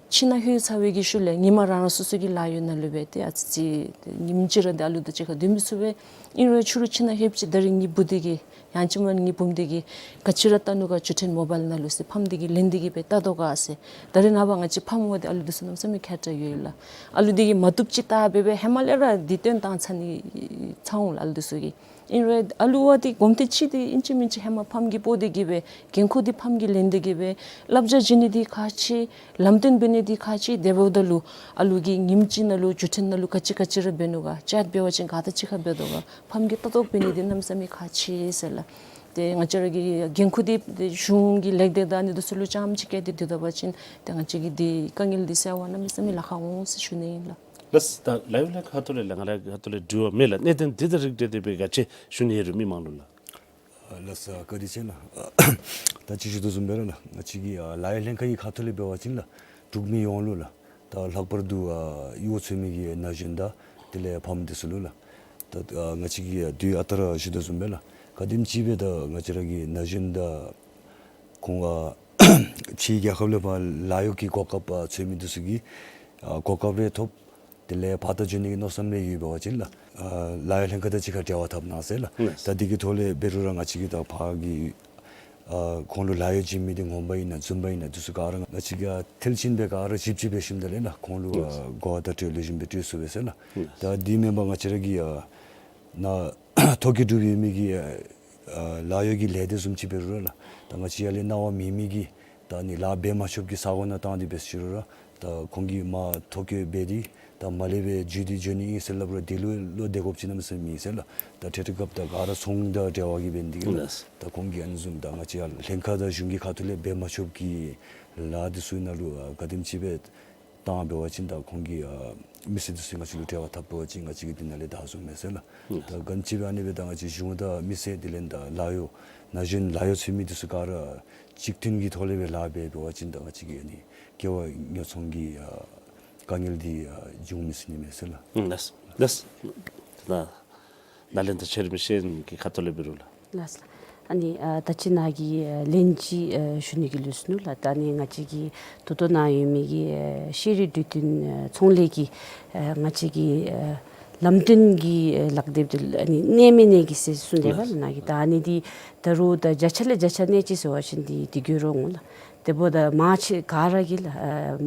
ཁྱིམ་ནང་ལྷོད་ཚར་བའི་གི་ཤུལ་ལས་ཉིནམ་རང་རང་སོ་སོ་གི་ལཱ་གཡོག་ནང་ལུ་སྦེ་ཏེ་ཨ་ཙི་ཅིག་ཉིནམ་གཅིག་ར་འདི་ཨ་ལུ་དང་གཅིག་ཁར་སྡོད་མི་ཚུགས་པས། ཨིན་རུང་ཕྱི་རུ་ཁྱིམ་ནང་ལྷོདཔ་ཅིག་ད་རིས་ངེའི་བུ་འདི་གིས་ཡང་ཅིན་མ་ངེའི་བུམོ་འདི་གིས་ག་ཅི་ར་ལྟ་ནུག་ག་བརྒྱུད་འཕྲིན་མོ་བཱའིལ་ནང་ལུ་ཟེར་ཕམ་འདི་གིས་ལན་འདི་གིས་སྦེ་ལྟ་དོ་ག་ཟེར། ད་རེས་ནངས་པ་ང་བཅས་ཕམ་འོང་སྟེ་ཨ་ལུ་འདི་ཚུ་གནམ་མེད་ས་མེད་མཁས་དྲགས་ཡོད་ལགས། ཨ་ལུ་འདི་གིས་མ་བཏུབ་ཅིག་བལྟ་སྦེ་སྦེ་ཧེ་མ་ལས་ར་འདི་སྟོན་བཏང་ཚར་ནི་ཚར་འོང་ལགས་ཨ་ལུ་འདི་ཚུ་གིས། ཨིན་རུང་ཨ་ལུ་བ་འདི་གོམས་ཏེ་ཅིག་འདི་ཨིན་ཅི་མིན་ཅི་ཧེ་མ་ཕམ་གྱིས་སྤོ་སྟེ་གིས་སྦེ་འགན་ཁུར་འདི་ཕམ་གྱིས་ལེན་ཏེ་གིས་སྦེ་བསླབ་བྱ་བྱིན་ནི་འདི་ཁག་ཆེ། ལམ་སྟོན་འབད་ནི་འདི་ཁག་ཆེ། དེ་འབདཝ་ད་ལུ་ཨ་ལུ་གིས་ཉིནམ་གཅིག་ནང་ལུ་བརྒྱུད་འཕྲིན་ནང་ལུ་ག་ཅི་ག་ཅི་ར་འབད་ནུག་ག་ཅིག་འབད་བ་ཅིན་ག་དང་གཅིག་ཁར་འབད་དོ་ག་ཕམ་གྱིས་ལྟ་རྟོག་འབད་ནི་འདི་གནམ་མེད་ས་མེད་ཁག་ཆེ་ཟེར་ལགས། ཏེ་ང་བཅས་ར་གི་འགན་ཁུར་འདི་ཏེ་གཞུང་གི་ལས་སྡེ་དང་ཨ་ནི་འདི་ཚུ་ལུ་རྐྱངམ་ཅིག་བཀལ་ཏེ་སྡོད་ད་པ་ཅིན་ཏེ་ང་བཅས་ཀྱི་འདི་དཀའ་ངལ་འདི་སེལ་བར་གནམ་མེད་ས་མེད་ལཱ་ཁག་འོང་ཟེར་ཞུ་ནི་ཨིན་ལགས། ལགས། ད་ལཱ་གཡོག་ལྷན་ཁག་ཐོག་ལས་ལགས་ང་རའི་ཁ་ཐུག་ལས་དྲི་བ་མེད་ལགས། གནད་དོན་འདི་དང་རིགས་བསྒྲེས་ཏེ་སྦེ་ག་ཅི་ཞུ་ནི་ཡོད་རུང་མི་མང་ལུ་ལགས། ལགས་སོ། བཀའ་དྲིན་ཆེ་ལགས། ད་ཅི་ཞུ་དོ་བཟུམ་སྦེ་ར་ལགས། ང་བཅས་ཀྱི་ཨ་ལཱ་གཡོག་ལྷན་ཁག་གི་ཁ་ཐུག་ལས་འབད་བ་ཅིན་ལགས། འབྲུག་མི་ཡོངས་ལུ་ལགས། ད་ལྷག་པར་དུ་ཨ་གཡོག་འཚོལ་མི་གི་ན་གཞོན་དང་དེ་ལས་ཕམ་འདི་ཚུ་ལུ་ལགས། ད་ཨ་ང་བཅས་ཀྱིས་ཨ་དུས་ཨ་རྟག་ར་ཞུ་དོ་བཟུམ་སྦེ་ལགས། ག་དེམ་ཅིག་སྦེ་ད་ང་བཅས་ར་གི་ན་གཞོན་དང་ཁོང་ཨ་ཕྱི་རྒྱལ་ཁབ་ལས་ཕར་ལཱ་གཡོག་གི་གོ་སྐབས་ཨ་འཚོལ་མི་འདི་ཚུ་གིས་ཨ་གོ་སྐབས་རེ་ཐོབ། དེ་ལས་ཕར་ད་འགྱོ་ནི་གི་མནོ་བསམ་རེ་ཡོད་འབད་བ་ཅིན་ལགས། ཨ་ལཱ་གཡོག་ལྷན་ཁག་དང་གཅིག་ཁར་འབྲེལ་བ་འཐབ་གནང་ཟེར་ལགས། ལགས། ད་འདི་གི་ཐོག་ལས་འབད་རུང་ར་ང་བཅས་ཀྱིས་ད་ཕར་གྱི་ཨ་ཁོང་ལུ་ལཱ་གཡོག་བྱིན་མི་འདི་ངོ་མ་ཨིན་ན་རྫུན་པ་ཨིན་ན་འདི་ཚུ་ག་ར་ང་བཅས་ཀྱིས་ཨ་མཐིལ་ཕྱིན་སྦེ་ག་ར་ཞིབ་དཔྱད་འབད་ཞིནམ་ད་ལས་ལགས། ཁོང་ལུ་ཨ་ལགས། གོ་བརྡ་སྤྲོད་ལེགས་ཤོམ་སྦེ་སྤྲོད་ཚུགས་པས་ཟེར་ལགས། ལགས། ད་འདི་མེན་པར་ང་བཅས་ར་གི་ཨ་ནཱ་ཐོ་བཀོད་གྲུབ་ཡོད་མི་གི་ཨ་ཨ་ལཱ་གཡོག་གི་ལས་སྡེ་བཟུམ་ཅིག་འབད་རུང་ར་ལགས། ད་ང་བཅས་ཡར་ལས་གནང་བ་མེད་མི་གིས་ད་ཨ་ནི་ལཱ་འབད་མ་ཆོགཔ་གི་ས་གོ་ནང་བཏང་སྟེ་འབད་ཞུ་རུང་ར་ད་ཁོང་གིས་མར་ཐོ་བཀོད་འབད་དེ་ད་མར་ལས་སྦེ་འགྱོ་སྟེ་འགྱོ་ནི་ཨིན་ཟེར་སླབ་རུང་དེ་ལུ་བློ་བདེ་དགོཔ་ཅིག་གནམ་མེད་ས་མེད་མེད་ཟེར་ལགས། ད་འཕྲལ་འཕྲལ་སྐབས་ད་ག་ར་ཚོང་དང་འབྲེལ་བ་གིས་འབད་ནི་འདི་གིས་ལགས། ལགས། ད་ཁོང་གིས་ཨ་ནི་བཟུམ་ད་ང་བཅས་ཡར་ལྷན་ཁག་དང་གཞུང་གི་ཁ་ཐུག་ལས་འབད་མ་ཆོགཔ་གི་ལཱ་འདི་ཚུ་ནང་ལུ་ཨ་ག་དེམ་ཅིག་སྦེ་བཏང་འབད་བ་ཅིན་ད་ཁོང་གི་ཨ་མི་སེར་འདི་ཚུ་ང་བཅས་ལུ་འབྲེལ་བ་འཐབ་འབད་བ་ཅིན་ང་བཅས་ཀྱིས་འདི་ནང་ལས་བདའ་ཚུགས་མས་ཟེར་ལགས། ལགས། ད་ག་དེམ་ཅིག་སྦེ་ཨ་ནི་སྦེ་ད་ང་བཅས་གཞུང་དང་མི་སེར་དེ་ལས་ད་ལཱ་གཡོག་ན་གཞོན་ལཱ་གཡོག་འཚོལ་མི་འདི་ཚུ་ག་ར་གཅིག་མཐུན་གྱི་ཐོག་ལས་སྦེ་ལཱ་འབད་འབད་བ་ཅིན་ད་ང་བཅས་ཀྱི་ཨ་ནི་ཀེ་ཝའི་ཉོ་ཚོང་གི་ཨ་དཀའ་ངལ་འདི་ཨ་འབྱུང་མི་ཚུགས་ནི་མས་ཟེར་ལགས། ལགས། ལགས། ད་ནཱ་ལས་ད་ཆེ་རིམ་ཤེས་ཡོན་གྱི་ཁ་ཐུག་ལས་འབད་རུང་ལགས། ལགས་སོ། ཨ་ནི་ཨ་ད་ཅི་ནཱ་གི་ཨ་ལན་ཅིག་ཨ་ཞུ་ནི་གི་ལུས་སོ་ནུག་ལགས། ད་ཨ་ནི་ང་བཅས་ཀྱི་ད་ལྟོ་ནཱ་ཡོད་མི་གི་ཨ་ཤེས་རིག་འབྲུག་བསྟི་ཨ་ཚོང་ལས་ཀྱི་ཨ་ང་བཅས་ཀྱི་ཨ་ལམ་སྟོན་གྱི་ཨ་ལག་དེབ་འདི་ཨ་ནི་གནས་མི་གནས་ཀྱི་ཟེར་གསུངས་དེས་པ་ལགས། ནཱ་གི་ད་ཨ་ནི་འདི་ད་རུང་ད་བརྒྱ་ཆ་ལས་བརྒྱ་ཆ་གནས་ཅི་ཟེར་བ་ཅིན་འདི་འདི་གུ་ར་འོང་ལགས། དེ་འབདཝ་ད་མང་ཆེ་ག་ར་གིས་ལགས་ཨ་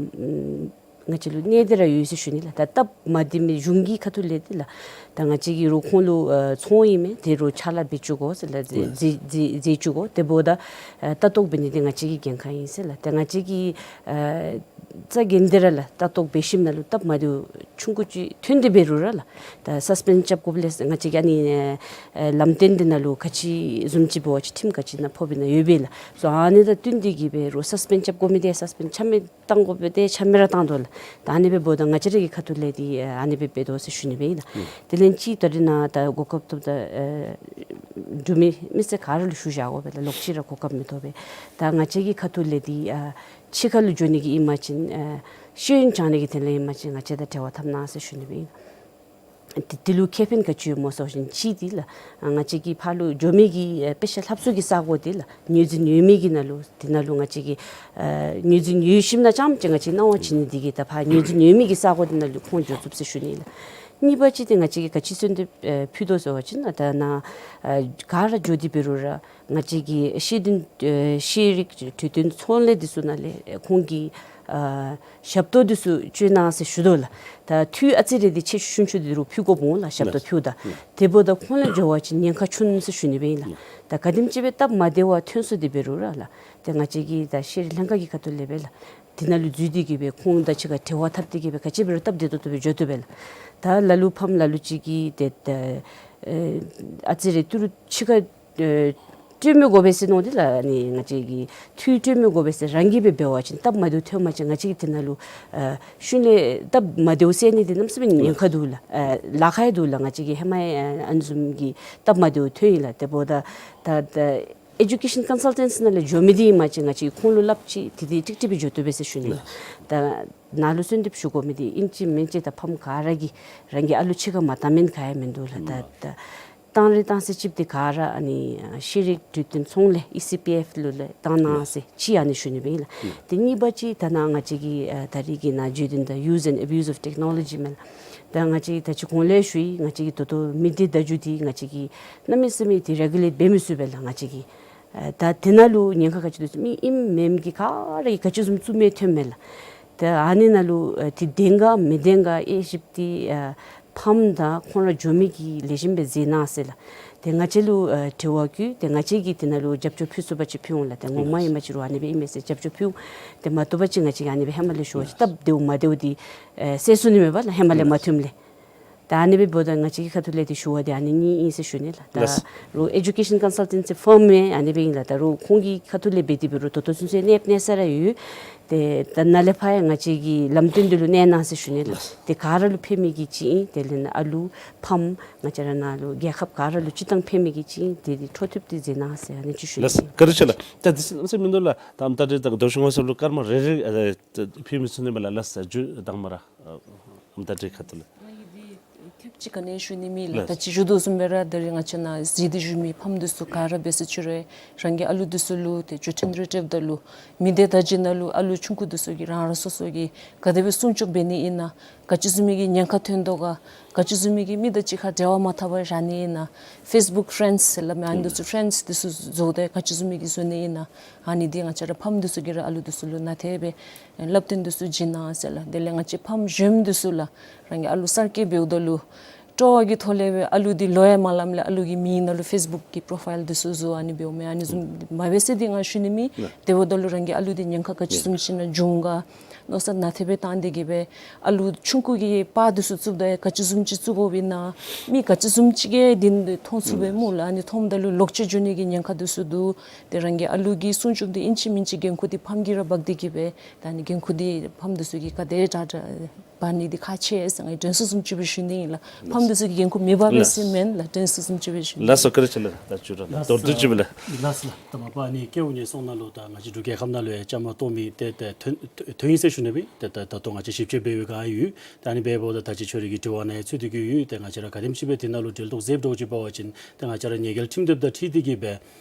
ང་བཅས་ལུ་གནས་ཏེ་ར་ཡོད་ཟེར་ཞུ་ནི་ལགས། ད་སྟབས་མ་བདེ་མི་གཞུང་གི་ཁ་ཐུག་ལས་འདི་ལགས། ད་ང་བཅས་ཀྱིས་རོགས་ཁོང་ལུ་ཨ་ཚོང་ཨིན་མས། དེ་རོགས་ཕྱག་ལཱ་འབད་བཅུག་དགོ་ཟེར་ལགས། མཛད་མཛད་མཛད་བཅུག་དགོ། དེ་འབདཝ་ད་ཨ་ལྟ་རྟོག་འབད་ནི་འདི་ང་བཅས་ཀྱི་འགན་ཁག་ཨིན་ཟེར་ལགས། ད་ང་བཅས་ཀྱིས་ཨ་རྩ་འགེངས་ཏེ་ར་ལགས་ལྟ་རྟོག་འབད་ཞིནམ་ན་ལུ་སྟབས་མ་བདེཝ་ཆུང་ཀུ་ཅིག་ཐོན་ཏེ་འབད་རུང་ར་ལགས། ད་སཱས་པེནཌ་རྐྱབ་དགོཔ་ལས་ང་བཅས་ཀྱིས་ཨ་ནི་ཨ་ལམ་སྟོན་འདི་ནང་ལུ་ག་ཅི་བཟུམ་ཅིག་འབད་བ་ཅིན་ཁྲིམས་ག་ཅི་ནང་ཕོགཔ་ཨིན་ན་ཡོད་པས་ལགས། སོ་ཨ་ནི་དང་བསྟུན་ཏེ་གིས་འབད་རུང་སཱས་པེནཌ་རྐྱབ་དགོ་མི་འདི་སཱས་པེནཌ་ཆ་མེད་བཏང་དགོ་པས། ཏེ་ཆ་མེད་ར་བཏང་དོ་ལགས། ད་ཨ་ནི་སྦེ་འབདཝ་ད་ང་བཅས་ར་གི་ཁ་ཐུག་ལས་འདི་ཨ་ནི་སྦེ་འབད་དོ་ཟེར་ཞུ་ནི་སྦེ་ཨིན་ལགས། དེ་ལས་ཅིག་ད་རེས་ནཱ་ད་གོ་སྐབས་ཐོབ་ད་ཨ་འབྲུག་མི་མི་སེར་ག་ར་ལུ་ཞུ་བཞག་དགོ་པས་ལགས། ལོག་ཅི་ར་གོ་སྐབས་མི་ཐོབ་པས། ད་ང་བཅས་ཀྱི་ཁ་ཐུག་ལས་འདི་ཨ་ཕྱི་ཁ་ལུ་འགྱོ་ནི་གི་ཨིན་པ་ཅིན་ཨ་ཤེས་ཡོན་སྦྱང་ནི་གི་དོན་ལས་ཨིན་པ་ཅིན་ང་བཅས་དང་འབྲེལ་བ་འཐབ་གནང་ཟེར་ཞུ་ནི་སྦེ་ཨིན། དེ་དེ་ལུ་ཁེ་ཕན་ག་ཅི་ཡོད་སྨོ་ཟེར་བ་ཅིན་གཅིག་འདི་ལགས་ང་བཅས་ཀྱི་ཕར་ལུ་འགྱོ་མི་གི་ཨ་དཔེ་ཆ་ལྷབ་ས་གི་ས་གོ་འདི་ལགས་ངོས་འཛིན་ཡོད་མི་གི་ནང་ལུ་དེ་ནང་ལུ་ང་བཅས་ཀྱི་ཨ་ངོས་འཛིན་ཡོད་ཞིནམ་ན་རྐྱངམ་ཅིག་ང་བཅས་གནང་བ་བྱིན་ནི་འདི་གིས་ད་ཕར་ངོས་འཛིན་ཡོད་མི་གི་ས་གོ་འདི་ནང་ལུ་ཁོང་འགྱོ་ཚུགསཔ་ཟེར་ཞུ་ནི་ལགས། གཉིས་པ་ཅིག་འདི་ང་བཅས་ཀྱིས་ག་ཅི་གསོལ་འདེབས་ཨ་ཕུལ་དོ་ཟེར་བ་ཅིན་ད་ནཱ་ཨ་ག་ར་འགྱོ་སྟེ་འབད་རུང་ར་ང་བཅས་ཀྱི་ཤེས་ལྡན་ཨ་ཤེས་རིག་འབྲུག་བསྟི་ཚོང་ལས་འདི་ཚུ་ནང་ལས་ཨ་ཁོང་གི་ཨ་ཞབས་ཏོག་འདི་ཚུ་སྤྱོད་གནང་ཟེར་ཞུ་དོ་ལགས། ད་འཐུས་ཨ་ཙི་རེ་འདི་ཆེ་ཆུང་ཆུང་འདི་རུང་ཕུལ་དགོཔ་འོང་ལགས། ཞབས་ཏོག་ཕུལཝ་ད་དེ་འབདཝ་ད་ཁོང་ལུ་འགྱོ་བ་ཅིན་ཉེན་ཁ་ཆུང་ཟེར་ཞུ་ནི་སྦེ་ཨིན་ལགས། ད་ག་དེམ་ཅིག་སྦེ་སྟབས་མ་བདེ་བ་ཐོན་སོང་སྟེ་འབད་རུང་ར་ལགས། ད་ང་བཅས་ཀྱི་ད་ཤེས་རིག་ལྷན་ཁག་གི་ཁ་ཐུག་ལས་སྦེ་ལགས། དེ་ནང་ལུ་འཛུལ་ཏེ་གིས་སྦེ་ཁོང་དང་གཅིག་ཁར་འབྲེལ་བ་འཐབ་སྟེ་གིས་སྦེ་ག་ཅི་འབད་རུང་སྟབས་བདེ་ཏོག་ཏོ་སྦེ་འགྱོ་བཏུབ་པས་ལགས། ད་ལ་ལུ་ཕམ་ལ་ལུ་ཅིག་གིས་ཏེ་ད་ཨ་ཨ་ཙི་རེ་ཏི་རུ་ཕྱི་ཁར་ཨེ་སྤྲོད་མི་དགོ་པས་ཟེར་མནོ་སྟེ་ལགས། ཨ་ནི་ང་བཅས་ཀྱིས་འཐུས་སྤྲོད་མི་དགོ་པས་ཟེར་རང་གིས་སྦེ་འབད་བ་ཅིན་སྟབས་མ་བདེཝ་ཐོན་པ་ཅིན་ང་བཅས་ཀྱིས་དེ་ནང་ལུ་ཨ་ཤུལ་ལས་སྟབས་མ་བདེཝ་སེལ་ནི་འདི་གནམ་མེད་ས་མེད་ཉེན་ཁ་འདུག་ལགས། ཨ་ལཱ་ཁག་ཡང་འདུག་ལགས། ང་བཅས་ཀྱིས་ཧེ་མ་ཡང་ཨ་ནི་བཟུམ་གྱི་སྟབས་མ་བདེཝ་ཐོན་ཡི་ལགས། དེ་འབདཝ་ད་ད་ད་ཨེ་ཌུ་ཀེ་ཤཱན་ཀོན་སཱལ་ཊེནཊ་ནང་ལས་འགྱོ་མི་འདི་ཨིན་པ་ཅིན་ང་བཅས་ཁོང་ལུ་སླབ་ཅི་དེ་འདི་ཀྲིག་ཀྲི་སྦེ་འགྱོ་བཏུབ་པས་ཟེར་ཞུ་ནི་ལགས། ད་ནཱ་ལུ་གསོལ་འདེབས་ཞུ་དགོ་མི་འདི་ཨིན་ཅི་མིན་ཅི་ད་ཕམ་ག་ར་གིས་རང་གི་ཨ་ལུ་ཕྱི་ཁར་མ་བཏང་མི་ག་ཡང་མིན་འདུག་ལགས། ད་ད་བཏང་རན་བཏང་ས་ཅིག་འདི་ག་ར་ཨ་ནི་ཤེས་རིག་འབྲུག་བསྟི་ཚོང་ལས་ཨི་སི་པི་ཨེཕ་ལུ་ལས་བཏང་གནང་ཟེར་ཅིག་ཨ་ནི་ཞུ་ནི་སྦེ་ཨིན་ལགས། དེ་གཉིས་པ་ཅིག་ད་ནཱ་ང་བཅས་ཀྱི་ཨ་ད་རིས་ཀྱི་ནཱ་བརྗོད་དོན་ད་use and abuse of technology མས་ལགས། ད་ང་བཅས་ད་ཅི་གོང་ལས་ཞུ་ཡི། ང་བཅས་ཀྱི་ད་ལྟོ་མི་སྡེ་བརྡ་བརྒྱུད་འདི་ང་བཅས་ཀྱི་གནམ་མེད་ས་མེད་འདི་རེ་གུ་ལེཊ་འབད་མི་ཚུགས་པས་ལགས། ང་བཅས་ཀྱིས་ཨ་ད་དེ་ནང་ལུ་ཉེན་ཁ་ག་ཅི་འདུག་ཟེར་མི་ཨིནམ་མེནམ་གྱི་ག་ར་གིས་ག་ཅི་བཟུམ་བཙུགས་མི་ཐོནམ་མས་ལགས། ད་ཨ་ནི་ནང་ལུ་ཨ་འདི་བདེན་ག་མི་བདེན་ག་དབྱེ་ཞིབ་འདི་ཨ་ཕམ་དང་ཁོང་ར་འགྱོ་མི་གིས་ལེགས་ཤོམ་སྦེ་མཛད་གནང་ཟེར་ལགས། ཏེ་ང་བཅས་ལུ་ཨ་དྲི་བ་བཀོད། ཏེ་ང་བཅས་ཀྱིས་དེ་ནང་ལུ་རྒྱབ་སྐྱོར་ཕུལ་ཚུགས་པ་ཅིན་ཕུལ་འོང་ལགས། ཏེ་ངོ་མ་ཨིན་པ་ཅིན་རུང་ཨ་ནི་སྦེ་ཨིན་མས་ཟེར་རྒྱབ་སྐྱོར་ཕུལ་འོང་། ཏེ་མ་བཏུབ་པ་ཅིན་ང་བཅས་ཀྱིས་ཨ་ནི་སྦེ་ཧེ་མ་ལས་ཞུ་བ་ཅིན་སྟབས་བདེཝ་མ་བདེཝ་འདི་ཨ་སེལ་ཚུགས་ནི་མས་པ་ལགས། ཧེ་མ་ལས་མ་ཐོནམ་ལས། ད་ཨ་ནི་སྦེ་འབདཝ་ད་ང་བཅས་ཀྱི་ཁ་ཐུག་ལས་ཏེ་ཞུ་བ་འདི་ཨ་ནི་གཉིས་ཨིན་ཟེར་ཞུ་ནི་ལགས། ད་ལགས། རོགས་ཨེ་ཌུ་ཀེ་ཤཱན་ཀོན་སཱལ་ཊེན་སི་ཕརམ་ཡང་ཨ་ནི་སྦེ་ཨིན་ལགས། ད་རོགས་ཁོང་གི་ཁ་ཐུག་ལས་འབད་དེ་འབད་རུང་ད་ལྟོ་ཚུན་ཚོད་གནས་གནས་ས་ར་ཡོད། ཏེ་ད་ནཱ་ལས་ཕར་ཡང་ང་བཅས་ཀྱི་ལམ་སྟོན་འདི་ལུ་གནས་གནང་ཟེར་ཞུ་ནི་ལགས། ཏེ་ག་ར་ལུ་ཕན་མི་གི་ཅིག་ཨིན། དེ་ལས་ནཱ་ཨ་ལུ་ཕམ་ང་བཅས་ར་ནཱ་ལུ་རྒྱལ་ཁབ་ག་ར་ལུ་སྤྱིར་བཏང་ཕན་མི་གི་ཅིག་ཨིན། དེ་འདི་འཕྲོ་མཐུད་དེ་མཛད་གནང་ཟེར་ཨ་ནི་ཅིག་ཞུ་ནི་ལགས། ཨིན། བཀའ་དྲིན་ཆེ་ལགས། ད་འདི་ཚུ་གནམ་མེད་ས་མེད་མིན་འདུག་ལགས། ད་ཨམ་སྟག་སྒྲིལ་དང་རྡོ་ཤིང་ངོ་ས་ལུ་སྐར་མ་རེ་རེ་ཨ་ཕུལ་མི་ཚུགས་ནི་མས་ལགས། ལགས་སོ། མཇུག་དང་མ་ར་ཨ་ཨམ་སྟག་སྒྲིལ་ཁ་ཐུག་ལས། ང་གིས་འདི་ཐེབས་ཅིག་ག་ནི་ཞུ་ནི་མེད་ལགས། ལགས། ད་ཅི་ཞུ་དོ་བཟུམ་སྦེ་ར་ད་རེས་ང་བཅས་ནཱ་གཟིགས་ཏེ་བཞུགས་མི་ཕམ་འདི་ཚུ་ག་ར་འབད་ས་ཅི་རུང་རང་གི་ཨ་ལུ་འདི་ཚུ་ལུ་ཏེ་བརྒྱུད་འཕྲིན་རེ་སྤྲོདཔ་ད་ལུ་མི་སྡེ་བརྡ་བརྒྱུད་ནང་ལུ་ཨ་ལུ་ཆུང་ཀུ་འདི་ཚུ་གིས་རང་རང་སོ་སོ་གིས་ག་དེ་སྦེ་སྲུང་སྐྱོབ་འབད་ནི་ཨིན་ན། ག་ཅི་བཟུམ་མའི་གི་ཉེན་ཁ་ཐོན་དོ་ག། ག་ཅི་བཟུམ་མའི་གི་མི་དང་གཅིག་ཁར་འབྲེལ་བ་མ་འཐབ་པར་བཞག་ནི་ཨིན་ན། ཕེསི་བུཀ་ཕེརེནཌསི་ཟེར་སླབ་མི་ཨ་ནི་འདི་ཚུ་ཕེརེནཌསི་འདི་ཚུ་བཟོ་སྟེ་ག་ཅི་བཟུམ་མའི་གི་བཟོ་ནི་ཨིན་ན། ཨ་ནི་འདི་ང་བཅས་ར་ཕམ་འདི་ཚུ་གིས་ར་ཨ་ལུ་འདི་ཚུ་ལུ་ནན་ཏན་སྦེ་བསླབ་སྟོན་འདི་ཚུ་བྱིན་གནང་ཟེར་ལགས། དེ་ལས་ང་བཅས་ཕམ་གཞོནམ་འདི་ཚུ་ལགས་རང་གི་ཨ་ལུ་གསར་སྐྱེས་འབདཝ་ད་ལུ་སྤྲོ་བ་གི་ཐོག་ལས་སྦེ་ཨ་ལུ་འདི་ལོ་ཡང་མ་ལངམ་ལས་ཨ་ལུ་གི་མིང་ནང་ལུ་ཕེསི་བུཀ་གི་པོརོ་ཕའིལ་འདི་ཚུ་བཟོ་ཨ་ནི་འབདཝ་མས། ཨ་ནི་བཟུམ་མ་འབད་ཟེར་འདི་ང་ཞུ་ནི་མེད། དེ་འབདཝ་ད་ལུ་རང་གི་ཨ་ལུ་འདི་ཉེན་ཁ་ག་ཅི་བཟུམ་ཅིག་ནང་འབྱུང་ག་མནོ་བསམ་ནན་ཏན་སྦེ་བཏང་སྟེ་གིས་སྦེ་ཨ་ལུ་ཆུང་ཀུ་གི་པར་འདི་ཚུ་བཙུགསཔ་ད་ག་ཅི་བཟུམ་ཅིག་བཙུགས་དགོཔ་ཨིན་ན། མི་ག་ཅི་བཟུམ་ཅིག་གིས་འདི་མཐོང་ཚུགས་པས་སྨོ་ལགས། ཨ་ནི་མཐོངམ་ད་ལུ་ལོག་སྤྱོད་འགྱོ་ནི་གི་ཉེན་ཁ་འདི་ཚུ་འདུག། ཏེ་རང་གི་ཨ་ལུ་གི་སྲུང་སྐྱོབ་འདི་ཨིན་ཅི་མིན་ཅི་འགན་ཁུར་འདི་ཕམ་གྱིས་ར་འབག་སྟེ་གིས་སྦེ་ད་ཨ་ནི་འགན་ཁུར་འདི་ཕམ་འདི་ཚུ་གིས་ག་དེ་དྲག་དྲག་འབག་ནི་འདི་ཁག་ཆེ་ཟེར་ང་གིས་དྲན་གསོ་བཟུམ་ཅིག་སྦེ་ཞུ་ནི་ཨིན་ལགས། ཕམ་འདི་ཚུ་གིས་འགན་ཁུར་མི་འབག་པས་ཟེར་མེན་ལགས། དྲན་གསོ་བཟུམ་ཅིག་སྦེ་ཞུ་ནི། ལགས་སོ། བཀའ་དྲིན་ཆེ་ལགས། ད་མཇུག་ར་ལགས། མདོར་བསྡུས་ཅིག་སྦེ་ལགས། ལགས་སོ་ལགས། ད་མ་པ་ཨ་ནི་སྐལ་བ་ཉེ་སོང་ནང་ལུ་ད་ང་བཅས་འབྲུག་རྒྱལ་ཁབ་ནང་ལུ་ཡང་བཅའ་མར་གཏོགས་མི་ཏེ་ཏེ་ཐོན་ཐོན་ཡི་ཟེར་ཞུ་ནི་སྦེ་ཏེ་ད་ད་ལྟོ་ང་བཅས་ཞིབ་དཔྱད་འབད་བའི་སྒང་ཡོད། ད་ཨ་ནི་འབདཝ་ད་ད་ཅི་ཁྱོད་རའི་གི་དྲི་བ་ནང་ཡང་ཚུད་དེ་གི་ཡོད། ཏེ་ང་བཅས་ར་ག་དེམ་ཅིག་སྦེ་འདི་ནང་ལུ་འབྲེལ་གཏོགས་མཛདཔ་འདྲཝ་ཅིག་འབད་བ་ཅིན་ཏེ་ང་བཅས་ར་ཉེས་འགེལ་ཁྲིམས་དེབ་དང་འཁྲིལ་ཏེ་གིས་སྦེ་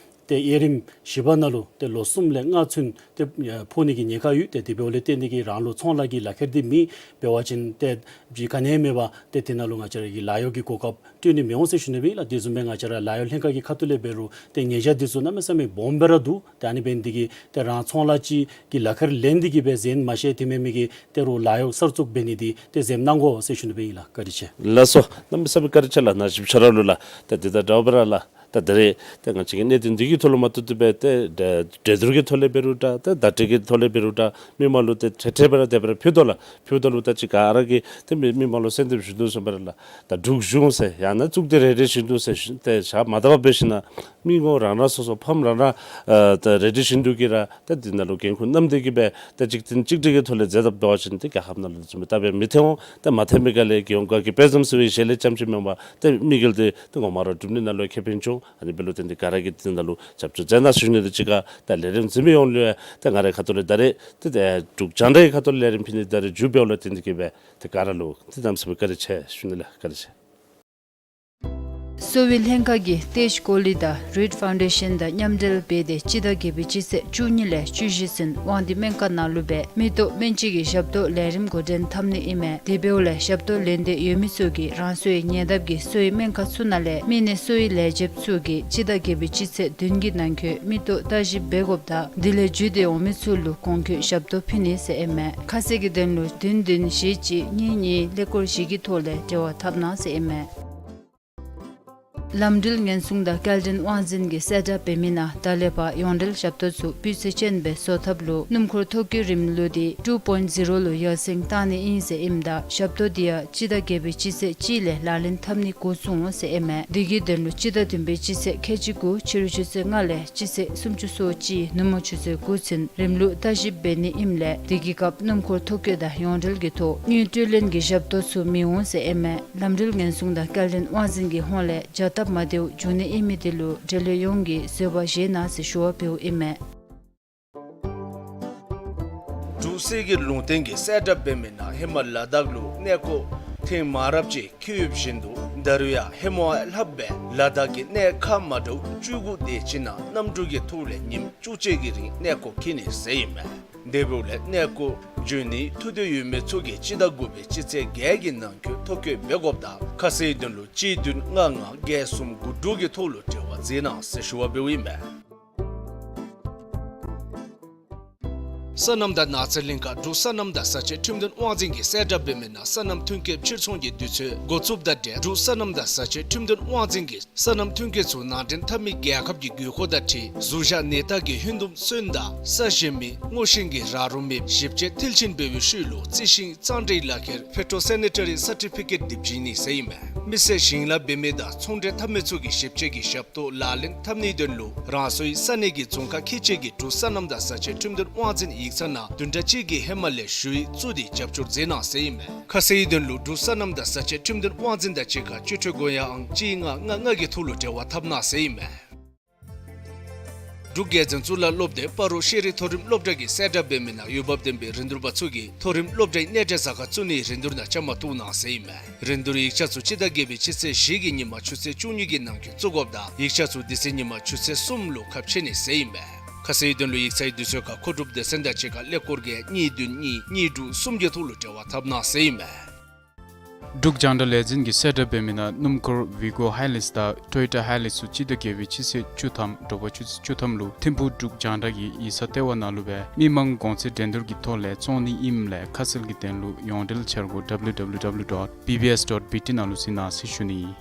ཏེ་དབྱེ་རིམ་བཞི་པ་ནང་ལུ་ཏེ་ལོ་གསུམ་ལས་ལྔ་ཚུན་ཏེ་ཕོག་ནི་གི་ཉེན་ཁ་ཡོད། ཏེ་དེ་འབདཝ་ལས་བརྟེན་ཏེ་གིས་རང་ལུ་ཚོང་ལཱ་གི་ལག་ཁྱེར་འདི་མེད་འབད་བ་ཅིན་ཏེ་ག་ནི་མེད་པར་ཏེ་དེ་ནང་ལུ་ང་བཅས་ར་གི་ལཱ་གཡོག་གི་གོ་སྐབས་སྤྲོད་ནི་མི་འོང་ཟེར་ཞུ་ནི་སྦེ་ལགས། དེ་བཟུམ་སྦེ་ང་བཅས་ར་ལཱ་གཡོག་ལྷན་ཁག་གི་ཁ་ཐུག་ལས་འབད་རུང་ཏེ་ཉེས་བྱ་འདི་ཚུ་གནམ་མེད་ས་མེད་སྦོམ་སྦེ་ར་འདུག། ཏེ་ཨ་ནི་འབད་ནི་འདི་གིས་ཏེ་རང་ཚོང་ལཱ་ཅིག་གི་ལག་ཁྱེར་ལེན་ཏེ་གིས་སྦེ་འཛེམ་མ་ཤེས་དེ་མེན་མི་གིས་ཏེ་རོགས་ལཱ་གཡོག་གསར་བཙུགས་འབད་ནི་འདི་ཏེ་འཛེམ་གནང་དགོ་ཟེར་ཞུ་ནི་སྦེ་ཨིན་ལགས། བཀའ་དྲིན་ཆེ། ལགས་སོ། གནམ་མེད་ས་མེད་བཀའ་དྲིན་ཆེ་ལགས། ནཱ་ཞིབ་ཆ་ར་ལུ་ལགས། ད་འདི་དང་འདྲཝ་སྦེ་ར་ལགས། ད་ད་རེས་ད་ང་བཅས་ཀྱི་གནད་དོན་འདི་གི་ཐོག་ལུ་མ་གཏོགས་ཏེ་སྦེ་ཏེ་འགྲན་འགྲན་བསྡུར་གྱི་ཐོག་ལས་འབད་རུང་འདྲ་ཏེ་བརྡ་སྤྲོད་ཀྱི་ཐོག་ལས་འབད་རུང་འདྲ་མི་མང་ལུ་ཏེ་ཏེ་ཏེ་སྦེ་ར་ཏེ་སྦེ་ར་ཕུལ་དོ་ལགས། ཕུལཝ་ད་ལུ་ད་ཅི་ག་ར་གིས་ཏེ་མི་མི་མང་ལུ་གསན་ཏེ་ཞུ་དོ་བཟུམ་སྦེ་ར་ལགས། ད་འབྲུག་གཞུང་ཟེར་ཡང་ན་གཙུག་སྡེ་རེ་རེ་བཞིན་དུ་ཟེར་ཏེ་བཞག་མ་བཏང་པར་འབད་ཞིན་ན་མི་ངོ་རང་རང་སོ་སོ་ཕམ་རང་རང་ཨ་ད་རེ་རེ་བཞིན་དུ་གིས་ར་ད་འདི་ནང་ལུ་འགན་ཁུར་བསྣམས་ཏེ་གིས་སྦེ་ད་གཅིག་མཐུན་གཅིག་སྒྲིལ་གྱི་ཐོག་ལས་མཛད་དཔ་འབད་བ་ཅིན་ཏེ་རྒྱལ་ཁབ་ནང་ལུ་འདི་བཟུམ་སྦེ་ད་སྦེ་མི་ཐོན་འོང་། ད་མ་ཐོན་པའི་སྒང་ལས་རྒྱལ་ཡོངས་ག་གི་དཔེ་བཟུམ་ཟེར་བའི་ཞལ་ལས་ཙམ་ཅིག་མེན་པར་ད་དམིགས་ཡུལ་འདི་ད་ངོ་མ་ར་སྒྲུབ་ནི་ནང་ལུ་ཁེ་ཕན་འབྱུང་། ཨ་ནི་འབད་ལུ་ཏེ་འདི་ག་ར་གིས་འདི་ནང་ལུ་རྒྱབ་སྐྱོར་མཛད་གནང་ཟེར་ཞུ་ནི། དེ་ཅིག་ཁར་ད་ལས་རིམ་གཟིགས་མི་ཡོངས་ལུ་ཡང་ད་ང་རའི་ཁ་ཐུག་ལས་ད་རེས་ཏེ་ད་འབྲུག་རྒྱང་བསྒྲགས་ཀྱི་ཁ་ཐུག་ལས་ལས་རིམ་ཕུལ་ནི་ད་རེས་མཇུག་འབདཝ་ལས་ཏེ་འདི་གིས་སྦེ་ཏེ་ག་ར་ལུ་ཏེ་གནམ་མེད་ས་མེད་བཀའ་དྲིན་ཆེ་ཞུ་ནི་ལགས། བཀའ་དྲིན་ཆེ། གསོ་བའི་ལྷན་ཁག་གིས་ཏེ་ཇ་ཀོ་ལི་དང་རིཌ་ཕའུན་ཌེ་ཤཱན་དང་མཉམ་འབྲེལ་འབད་དེ་སྤྱི་ཟླ་བརྒྱད་པའི་སྤྱི་ཚེས་བཅུ་གཉིས་ལས་བཅུ་བཞི་ཚུན་དབང་འདུས་སྨན་ཁང་ནང་ལུ་སྦེ་མིག་ཏོ་སྨན་དཔྱད་ཀྱི་ཞབས་ཏོག་ལས་རིམ་འགོ་འདྲེན་འཐབ་ནི་ཨིན་མས། དེ་འབདཝ་ལས་ཞབས་ཏོག་ལེན་འདོད་ཡོད་མི་ཚུ་གིས་རང་སོའི་ཉེ་འདབས་ཀྱི་གསོ་བའི་སྨན་ཁང་ཚུ་ནང་ལས་མི་སྣའི་གསོ་བའི་ལས་བྱེདཔ་ཚུ་གིས་སྤྱི་ཟླ་བརྒྱད་པའི་སྤྱི་ཚེས་བདུན་གྱི་ནང་འཁོད་མིག་ཏོ་བརྟག་ཞིབ་འབད་དགོཔ་དང་དེ་ལས་བརྒྱུད་དེ་འོང་མི་ཚུ་ལུ་གོང་འཁོད་ཞབས་ཏོག་ཕུལ་ནི་ཟེར་ཨིན་མས། ཁ་གསལ་གྱི་དོན་ལུ་བདུན་བདུན་བཞི་གཅིག་གཉིས་གཉིས་ཀླད་ཀོར་བཞི་གི་ཐོག་ལས་འབྲེལ་བ་འཐབ་གནང་ཟེར་ཨིན་མས། ལམ་འགྲུལ་ཉེན་སྲུང་དང་སྐྱེལ་འདྲེན་དབང་འཛིན་གྱིས་གསལ་བསྒྲགས་འབད་མི་ནང་ད་ལས་ཕར་ཡོངས་འབྲེལ་ཞབས་ཏོག་ཚུ་སྤུས་ཚད་ཅན་སྦེ་བཟོ་ཐབས་ལུ་སྣུམ་འཁོར་ཐོ་བཀོད་རིམ་ལུགས་འདི་ཊུ་པོའིནཊ་ཟི་རོ་ལུ་ཡར་སེང་བཏང་ནི་ཨིན་ཟེར་ཨིནམ་ད་ཞབས་ཏོག་འདི་ཡང་སྤྱི་ཟླ་བརྒྱད་པའི་སྤྱི་ཚེས་གཅིག་ལས་ལག་ལེན་འཐབ་ནི་འགོ་བཙུགས་འོང་ཟེར་ཨིན་མས། དེ་གི་དོན་ལུ་སྤྱི་ཟླ་བདུན་པའི་སྤྱི་ཚེས་ཁལ་གཅིག་དགུ་ཕྱི་རུ་ཆུ་ཚོད་ལྔ་ལས་སྤྱི་ཚེས་སུམ་ཅུ་སོ་གཅིག་ནུབ་མོ་ཆུ་ཚོད་དགུ་ཚུན་རིམ་ལུགས་བརྟག་ཞིབ་འབད་ནི་ཨིནམ་ལས་དེ་གི་སྐབས་སྣུམ་འཁོར་ཐོ་བཀོད་དང་ཡོངས་འབྲེལ་གྱི་ཐོག་དངུལ་སྤྲོད་ལེན་གྱི་ཞབས་ཏོག་ཚུ་མི་འོང་ཟེར་ཨིན་མས། ལམ་འགྲུལ་ཉེན་སྲུང་དང་སྐྱེལ་འདྲེན་དབང་འཛིན་གྱི་ཧོངས་ལས་བྱ་སྟབས་མ་བདེཝ་འབྱུང་ནི་ཨིན་མི་དེ་ལུ་འབྲེལ་ཡོད་ཡོངས་ཀྱིས་བཟོད་པ་བཞེས་གནང་ཟེར་ཞུ་བ་འབདཝ་ཨིན་མས། འབྲུག་སྲིད་ཀྱི་ལུང་བསྟན་གྱིས་གསལ་བསྒྲགས་འབད་མི་ནང་ཧེ་མ་ལ་དྭགས་ལུ་གནས་སྐོར་ཐེངས་མང་རབས་ཅིག་འཁྱིད་ཡོདཔ་བཞིན་དུ་ད་རུང་ཡང་ཧེ་མ་ལྷགཔ་སྦེ་ལ་དྭགས་ཀྱི་གནས་ཁག་མ་འདྲཝ་བཅུ་དགུ་དེ་ཅིག་ནང་གནམ་གྲུ་གི་ཐོག་ལས་ཉིནམ་བཅུ་གཅིག་གི་རིང་གནས་སྐོར་འཁྱིད་ནི་ཟེར་ཨིན་མས། དེ་འབདཝ་ལས་གནས་སྐོར་འབྱོན་ནིའི་ཐུགས་འདོད་ཡོད་མི་ཚུ་གིས་སྤྱི་ཟླ་དགུ་པའི་སྤྱི་ཚེས་བརྒྱད་ཀྱི་ནང་འཁོད་ཐོ་བཀོད་འབད་དགོཔ་དང་ཁ་གསལ་དོན་ལུ་གཅིག་བདུན་ལྔ་ལྔ་བརྒྱད་གསུམ་དགུ་དྲུག་གི་ཐོག་ལུ་འབྲེལ་བ་མཛད་གནང་ཟེར་ཞུ་བ་འབདཝ་ཨིན་མས། སོ་ནམ་དང་ནགས་ཚལ་ལྷན་ཁག་འབྲུག་སོ་ནམ་དང་ས་ཆའི་ཁྲིམས་དོན་དབང་འཛིན་གྱིས་གསལ་བསྒྲགས་འབད་མི་ནང་སོ་ནམ་ཐོན་སྐྱེད་ཕྱིར་ཚོང་གི་དུས་ཚོད་འགོ་བཙུགསཔ་དང་འབྲེལ་འབྲུག་སོ་ནམ་དང་ས་ཆའི་ཁྲིམས་དོན་དབང་འཛིན་གྱིས་སོ་ནམ་ཐོན་སྐྱེད་ཚུ་ནང་འདྲེན་འཐབ་མི་རྒྱལ་ཁབ་ཀྱི་དགོས་མཁོ་དང་འཁྲིལ་གཟུགས་གཞག་ནད་རྟགས་ཀྱི་ཧོན་དུམ་སོན་དང་ས་གཞན་མི་སྔོག་ཤིང་གི་རག་རོགམ་མེདཔ་ཞིབ་དཔྱད་མཐིལ་ཕྱིན་འབད་བའི་ཤུལ་ལུ་རྩི་ཤིང་གཙང་སྦྲའི་ལག་ཁྱེར་ཕི་ཊོ་སེ་ནི་ཊ་རི་སར་ཊི་ཕི་ཀེཊ་འདི་བྱིན་ནི་ཟེར་ཨིན་མས། མི་སེར་ཞིང་ལཱ་འབད་མི་དང་ཚོང་འབྲེལ་འཐབ་མི་ཚུ་གིས་ཞིབ་དཔྱད་ཀྱི་ཞབས་ཏོག་ལག་ལེན་འཐབ་ནིའི་དོན་ལུ་རང་སོའི་ས་གནས་ཀྱི་རྫོང་ཁག་ཁལ་གཅིག་གི་འབྲུག་སོ་ནམ་དང་བཟའ་ཆས་ཁྲིམས་དོན་དབང་འཛིན་ཡིག་ཚང་ནང་བདུན་ཕྲག་གཅིག་གི་ཧེ་མ་ལས་ཞུ་ཡིག་བཙུགས་ཏེ་རྒྱབ་སྐྱོར་མཛད་གནང་ཟེར་ཨིན་མས། ཁ་གསལ་དོན་ལུ་འབྲུག་སོ་ནམ་དང་བཟའ་ཆས་ཁྲིམས་དོན་དབང་འཛིན་དང་གཅིག་ཁར་སྤྱི་འཐུས་སྒོ་ཡང་ཨང་གཅིག་ལྔ་ལྔ་ལྔ་གི་ཐོག་ལུ་འབྲེལ་བ་འཐབ་གནང་ཟེར་ཨིན་མས། འབྲུག་རྒྱལ་འཛིན་གཙུག་ལག་སློབ་སྡེ་སྤ་རོ་ཤེས་རིག་མཐོ་རིམ་སློབ་གྲྭ་གིས་གསལ་བསྒྲགས་འབད་མི་ནང་འོས་འབབ་ལྡན་པའི་རིན་བསྡུར་པ་ཚུ་གིས་མཐོ་རིམ་སློབ་གྲྭའི་གནས་འབྲེལ་ཟ་ཁང་བཙུགས་ནིའི་རིན་བསྡུར་ནང་བཅའ་མར་གཏོགས་གནང་ཟེར་ཨིན་མས། རིན་བསྡུར་ཡིག་ཆ་ཚུ་སྤྱི་ཟླ་བརྒྱད་པའི་སྤྱི་ཚེས་བཞི་གི་ཉིན་མ་ཆུ་ཚོད་བཅུ་གཉིས་ཀྱི་ནང་འཁོད་བཙུགས་དགོཔ་དང་ཡིག་ཆ་ཚུ་དེ་ཚེ་ཉིན་མ་ཆུ་ཚོད་གསུམ་ལུ་ཁ་ཕྱེ་ནི་ཟེར་ཨིན་མས། ཁ་གསལ་དོན་ལུ་ཡིག་ཚང་གི་དུས་ཚོད་ཁར་མཁོ་སྒྲུབ་སྡེ་ཚན་དང་གཅིག་ཁར་ཀླད་ཀོར་བརྒྱད་གཉིས་བདུན་གཉིས་གཉིས་དྲུག་གསུམ་གྱི་ཐོག་ལུ་འབྲེལ་བ་འཐབ་གནང་ཟེར་ཨིན་མས། འབྲུག་རྒྱང་བསྒྲགས་ལས་འཛིན་གྱིས་གསལ་བསྒྲགས་འབད་མི་ནང་སྣུམ་འཁོར་ཝི་གོ་ཧའི་ལེགས་དང་ཊོ་ཡོ་ཊ་ཧའི་ལེགས་ཚུ་སྤྱི་ཟླ་བརྒྱད་པའི་སྤྱི་ཚེས་བཅུ་ཐམ་དྲོ་པ་ཆུ་ཚོད་བཅུ་ཐམ་ལུ་ཐིམ་ཕུག་འབྲུག་རྒྱང་བསྒྲགས་ཀྱི་ཡིག་ཚང་ལྟེ་བ་ནང་ལུ་སྦེ་མི་མང་གོང་ཚད་འགྲན་བསྡུར་གྱི་ཐོག་ལས་བཙོང་ནི་ཨིནམ་ལས་ཁ་གསལ་གྱི་དོན་ལུ་ཡོངས་འབྲེལ་འཆར་སྒོ་W W W dot B B S dot B T ནང་ལུ་གཟིགས་གནང་ཟེར་ཞུ་ནི།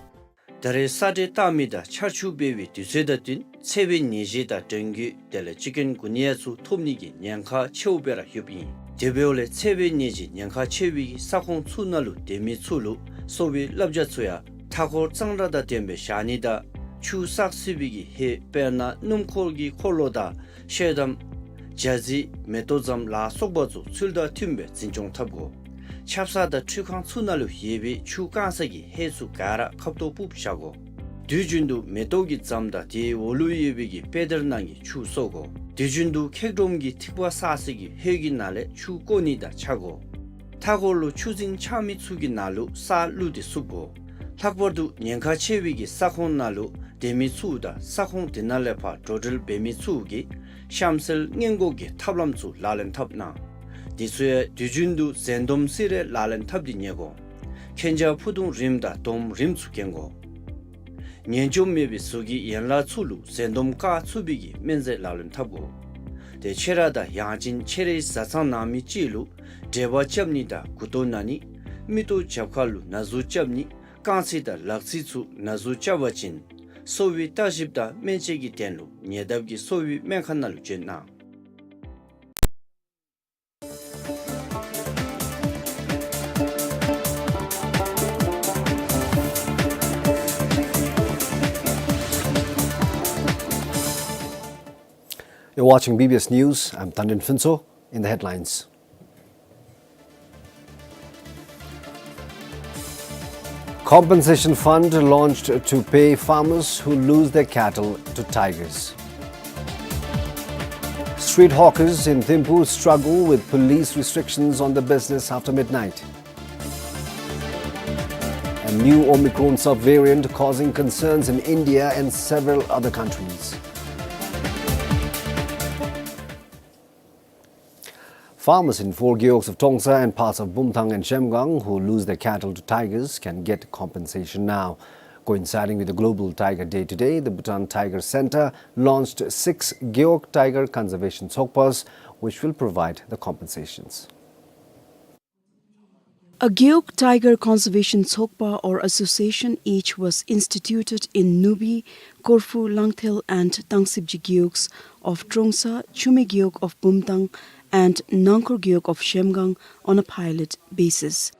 ད་རེས་ས་འདྲེན་བཏང་མི་དང་ཆར་ཆུ་འབབ་པའི་དུས་ཚོད་དང་བསྟུན་འཚེ་བའི་ནད་གཞི་དང་འགྲོས་མགོ་དེ་ལས་ཅི་ཀུན་གུ་ནི་ཡ་ཚུ་ཐོབ་ནི་གི་ཉེན་ཁ་ཆེཝ་སྦེ་ར་ཡོདཔ་ཨིན། དེ་འབདཝ་ལས་འཚེ་བའི་ནད་གཞི་ཉེན་ཁ་ཆེ་བའི་གི་ས་ཁོངས་ཚུ་ནང་ལུ་སྡོད་མི་ཚུ་ལུ་གསོ་བའི་བསླབ་བྱ་ཚུ་ཡང་མཐའ་འཁོར་གཙང་སྦྲ་དང་ལྡན་པའི་བཞག་ནི་དང་ཆུ་བསགས་སྲིད་པའི་གི་ཧེ་དཔེར་ན་སྣུམ་འཁོར་གྱི་འཁོར་ལོ་དང་ཤེལ་དམ་ཇ་རྩི་མེ་ཏོག་ཛམ་ལ་སོགས་པ་ཚུ་ཚུལ་དང་མཐུན་པའི་འཛིན་སྐྱོང་འཐབ་དགོ། ཆབ་གསང་དང་ཁྲུས་ཁང་ཚུ་ནང་ལུ་ཡོད་པའི་ཆུ་བཀང་ས་གི་ཧེ་ཚུ་ག་ར་ཁབ་ཏོ་སྦུབ་བཞག་དགོ། དུས་རྒྱུན་དུ་མེ་ཏོག་གི་ཛམ་དང་དེའི་འོག་ལུ་ཡོད་པའི་གི་པེ་དར་ནང་གི་ཆུ་གསོ་དགོ། དུས་རྒྱུན་དུ་ཁེག་སྒྲོམ་གྱི་ཐིགས་པ་བསགས་ས་གི་ཧེ་གི་ནང་ལས་ཆུ་བཀོ་ནི་དང་ཆ་དགོ། མཐའ་འཁོར་ལུ་ཆུ་རྫིང་ཆགས་མི་ཚུ་གི་ནང་ལུ་ས་བླུགས་ཏེ་བསུབ་དགོ། ལྷག་པར་དུ་ཉེན་ཁ་ཆེ་བའི་གི་ས་ཁོངས་ནང་ལུ་སྡོད་མི་ཚུ་དང་ས་ཁོངས་དེ་ནང་ལས་ཕར་འགྲོ་འགྲུལ་འབད་མི་ཚུ་གིས་གཤམ་གསལ་སྔོན་འགོག་གི་ཐབས་ལམ་ཚུ་ལག་ལེན་འཐབ་གནང་། དེ་ཚུ་ཡང་དུས་རྒྱུན་དུ་འཛེམ་སྡོམ་སེ་ར་ལག་ལེན་འཐབ་སྟེ་ཉལ་དགོ། མཁྱེན་རྒྱ་ཕུ་ཐུང་རིངམ་དང་དོམ་རིངམ་ཚུ་གྱོན་དགོ། ངན་སྐྱོབ་མེད་པའི་གཟུགས་ཀྱི་ཡན་ལག་ཚུ་ལུ་འཛེམ་སྡོམ་བཀག་ཚུགས་པའི་གི་སྨན་རྫས་ལག་ལེན་འཐབ་དགོ། དེ་ཁྱེད་ར་དང་ཡང་ཅིན་ཁྱེད་རའི་བཟའ་ཚང་ནང་མི་ཅིག་ལུ་འབྲེལ་བ་རྐྱབ་ནི་དང་མགུ་ཏོ་ན་ནི་མིག་ཏོ་རྒྱབ་ཁ་ལུ་ན་ཟུག་རྐྱབ་ནི་རྐང་ཚིགས་དང་ལག་ཚིགས་ཚུ་ན་ཟུག་རྐྱབ་པ་ཅིན་གསོ་བའི་བརྟག་ཞིབ་དང་སྨན་དཔྱད་ཀྱི་དོན་ལུ་ཉེ་འདབས་ཀྱི་གསོ་བའི་སྨན་ཁང་ནང་ལུ་བྱོན་གནང་། You're watching B B S News. I'm Tandin Phuntsho. In the headlines. Compensation fund launched to pay farmers who lose their cattle to tigers. Street hawkers in Thimphu struggle with police restrictions on the business after midnight. A new Omicron subvariant causing concerns in India and several other countries. Farmers in four gewogs of Trongsa and parts of Bumthang and Zhemgang who lose their cattle to tigers can get compensation now. Coinciding with the Global Tiger Day today, the Bhutan Tiger Centre launched six gewog tiger conservation tsokpas, which will provide the compensations. A Gewog Tiger Conservation Tsokpa or association each was instituted in Nubi, Korfu, Langthel and Tangsibji gewogs of Trongsa, Chumi gewog of Bumthang and Nangkhor gewog of Zhemgang on a pilot basis.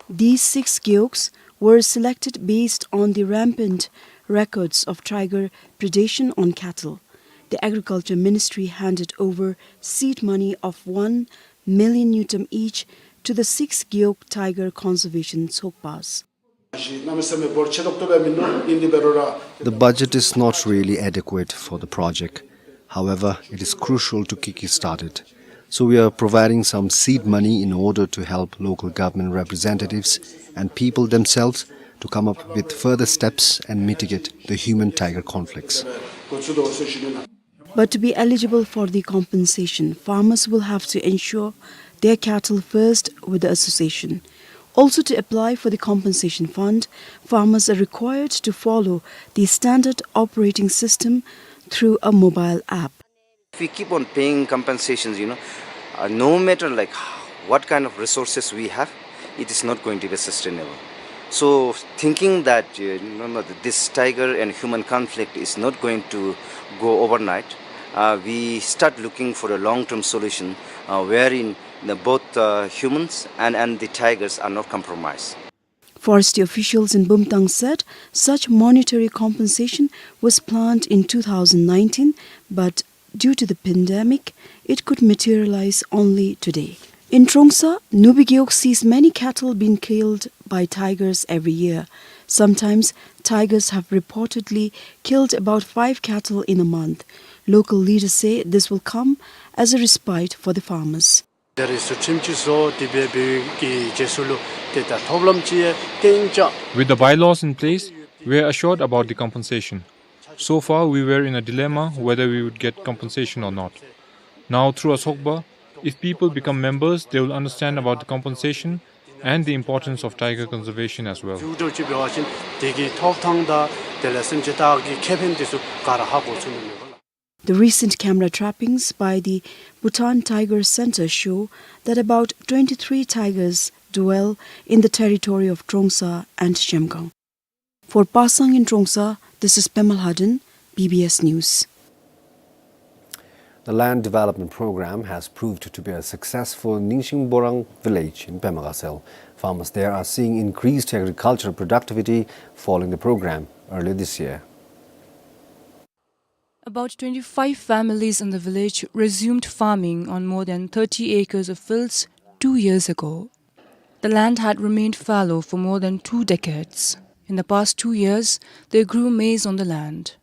These six gewogs were selected based on the rampant records of tiger predation on cattle. The Agriculture Ministry handed over seed money of one million ngultrum each to the six gewog tiger conservation tsokpas. The budget is not really adequate for the project. However, it is crucial to kick-start it. So we are providing some seed money in order to help local government representatives and people themselves to come up with further steps and mitigate the human-tiger conflicts. But to be eligible for the compensation, farmers will have to insure their cattle first with the association. Also, to apply for the compensation fund, farmers are required to follow the standard operating system through a mobile app. If we keep on paying compensations, you know, uh, no matter, like, what kind of resources we have, it is not going to be sustainable. So thinking that, uh, you know, this tiger and human conflict is not going to go overnight, uh, we start looking for a long-term solution, uh, wherein The, both, uh, humans and, and the tigers are not compromised. Forestry officials in Bumtang said such monetary compensation was planned in two thousand nineteen, but due to the pandemic, it could materialize only today. In Trongsa, Nubi Gewog sees many cattle being killed by tigers every year. Sometimes, tigers have reportedly killed about five cattle in a month. Local leaders say this will come as a respite for the farmers. ད་རེས་སུ་ཁྲིམས་ཀྱི་བཟོ་དེ་སྦེ་འབད་བའི་གི་རྗེས་སུ་ལུ་ཏེ་ད་ཐོབ་ལམ་ཅིག་ཡང་བསྟན་ཅི། With the bylaws in place, we are assured about the compensation. So far, we were in a dilemma whether we would get compensation or not. Now, through Asokba, if people become members, they will understand about the compensation and the importance of tiger conservation as well. འཛུགས་སྐྲུན་ཅིག་འབད་བ་ཅིན་དེ་གི་ཐོབ་ཐང་དང་དེ་ལས་སེམས་ཅན་དག་གི་ཁེ་ཕན་དེ་ཚུ་ག་ར་ཧ་གོ་ཚུགས་ནི་མས་ལགས། The recent camera trappings by the Bhutan Tiger Center show that about twenty-three tigers dwell in the territory of Trongsa and Zhemgang. For Pasang in Trongsa, this is Pema Lhaden, B B S News. The land development program has proved to be a success for Ningsing Borang village in Pema Gatshel. Farmers there are seeing increased agricultural productivity following the program earlier this year. About twenty-five families in the village resumed farming on more than thirty acres of fields two years ago. The land had remained fallow for more than two decades. In the past two years, they grew maize on the land.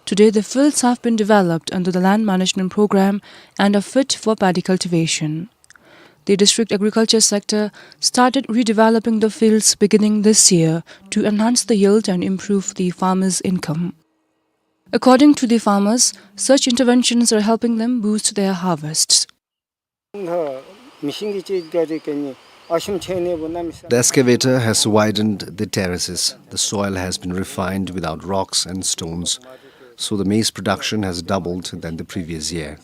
Today, the fields have been developed under the land management program and are fit for paddy cultivation. The district agriculture sector started redeveloping the fields beginning this year to enhance the yield and improve the farmers' income. According to the farmers, such interventions are helping them boost their harvests. The excavator has widened the terraces. The soil has been refined without rocks and stones, so the maize production has doubled than the previous year.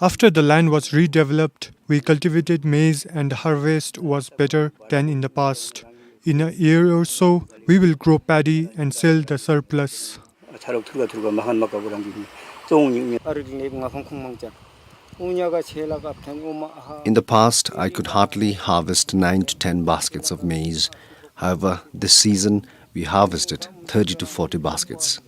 After the land was redeveloped, we cultivated maize and harvest was better than in the past. In a year or so, we will grow paddy and sell the surplus. In the past, I could hardly harvest nine to ten baskets of maize. However, this season, we harvested thirty to forty baskets.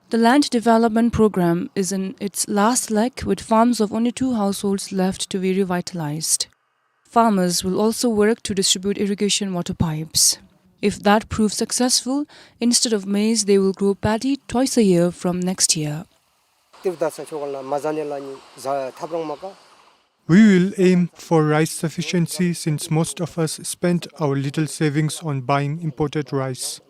The land development program is in its last leg, with farms of only two households left to be revitalized. Farmers will also work to distribute irrigation water pipes. If that proves successful, instead of maize, they will grow paddy twice a year from next year. We will aim for rice sufficiency since most of us spent our little savings on buying imported rice.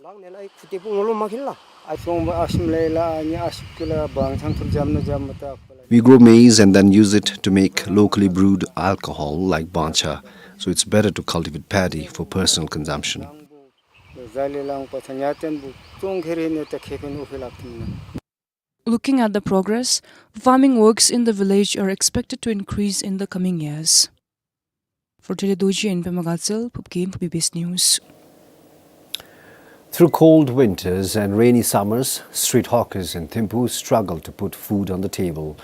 We grow maize and then use it to make locally brewed alcohol like bangcha, so it's better to cultivate paddy for personal consumption. Looking at the progress, farming works in the village are expected to increase in the coming years. For Tele Doji in Pema Gatshel, Phubgim for B B S News. Through cold winters and rainy summers, street hawkers in Thimphu struggle to put food on the table.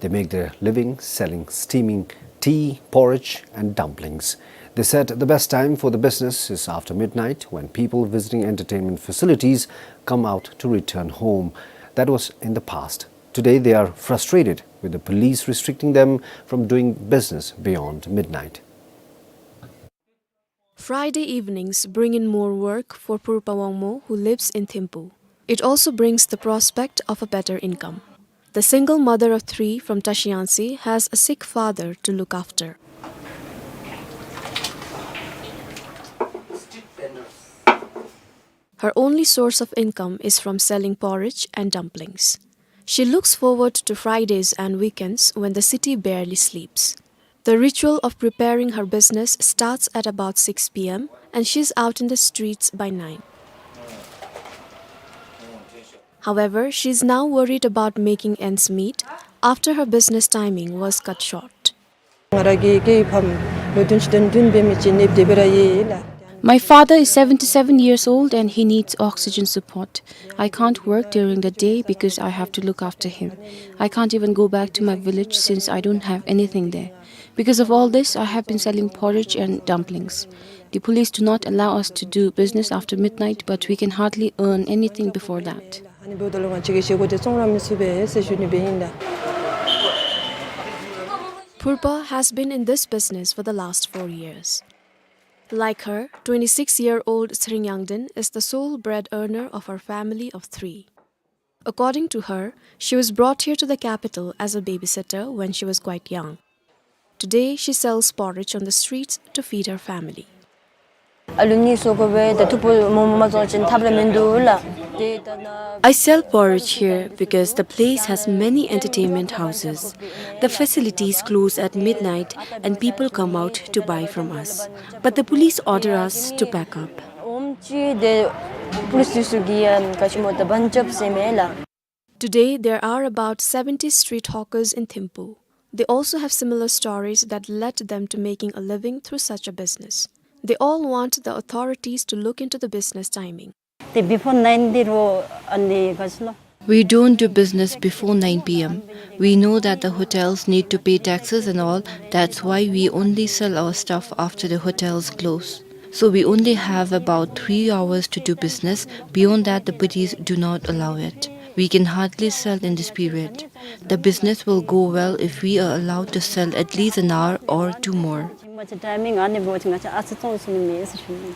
They make their living selling steaming tea, porridge, and dumplings. They said the best time for the business is after midnight, when people visiting entertainment facilities come out to return home. That was in the past. Today, they are frustrated with the police restricting them from doing business beyond midnight. Friday evenings bring in more work for Purpa Wangmo, who lives in Thimphu. It also brings the prospect of a better income. The single mother of three from Tashiangsi has a sick father to look after. Her only source of income is from selling porridge and dumplings. She looks forward to Fridays and weekends when the city barely sleeps. The ritual of preparing her business starts at about six p m and she's out in the streets by nine. However, she's now worried about making ends meet after her business timing was cut short. Ngara gi ki pham ལོ་བདུན་ཅུ་དོན་བདུན་འབད་མི་ཅིག་ནདཔ་དེ་སྦེ་ར་ཡོད་ལགས། My father is seventy-seven years old and he needs oxygen support. I can't work during the day because I have to look after him. I can't even go back to my village since I don't have anything there. Because of all this, I have been selling porridge and dumplings. The police do not allow us to do business after midnight, but we can hardly earn anything before that. ཨ་ནི་འབདཝ་ད་ལུ་ང་བཅས་ཀྱིས་བཞེས་སྒོ་དེ་བཙོང་ར་མི་ཚུགས་པས་ཟེར་ཞུ་ནི་སྦེ་ཨིན་ལགས། Purba has been in this business for the last four years. Like her, twenty-six-year-old Tsering Yangden is the sole bread earner of her family of three. According to her, she was brought here to the capital as a babysitter when she was quite young. Today, she sells porridge on the streets to feed her family. ཨ་ལུ་གཉིས་བཟོ་དགོ་པས། ད་ཐུག་པོ་མོ་མ་བཙོང་ཅིན་ཐབས་ར་མིན་འདུག་ལགས། དེ་ད་ན། I sell porridge here because the place has many entertainment houses. The facilities close at midnight and people come out to buy from us. But the police order us to pack up. ཨོམ་ཅིག་དེ་པུ་ལིསི་འདི་ཚུ་གིས་ཡང་ག་ཅི་སྨོ་ད་བན་ཅབ་ཟེར་མས་ལགས། Today, there are about seventy street hawkers in Thimphu. They also have similar stories that led them to making a living through such a business. They all want the authorities to look into the business timing. དེ་བི་ཕོར་ནའིན་འདི་རུ་ཨ་ནི་ག་ཅི་ལོ། We don't do business before nine p m. We know that the hotels need to pay taxes and all, that's why we only sell our stuff after the hotels close. So we only have about three hours to do business. Beyond that, the police do not allow it. We can hardly sell in this period. The business will go well if we are allowed to sell at least an hour or two more. ཐིང་མ་ཅིག་ཊའི་མིང་ཨ་ནི་འབད་བ་ཅིན་ང་བཅས་ཨ་ཙི་བཙོང་ཚུགས་ནི་མས་ཟེར་ཞུ་ནི།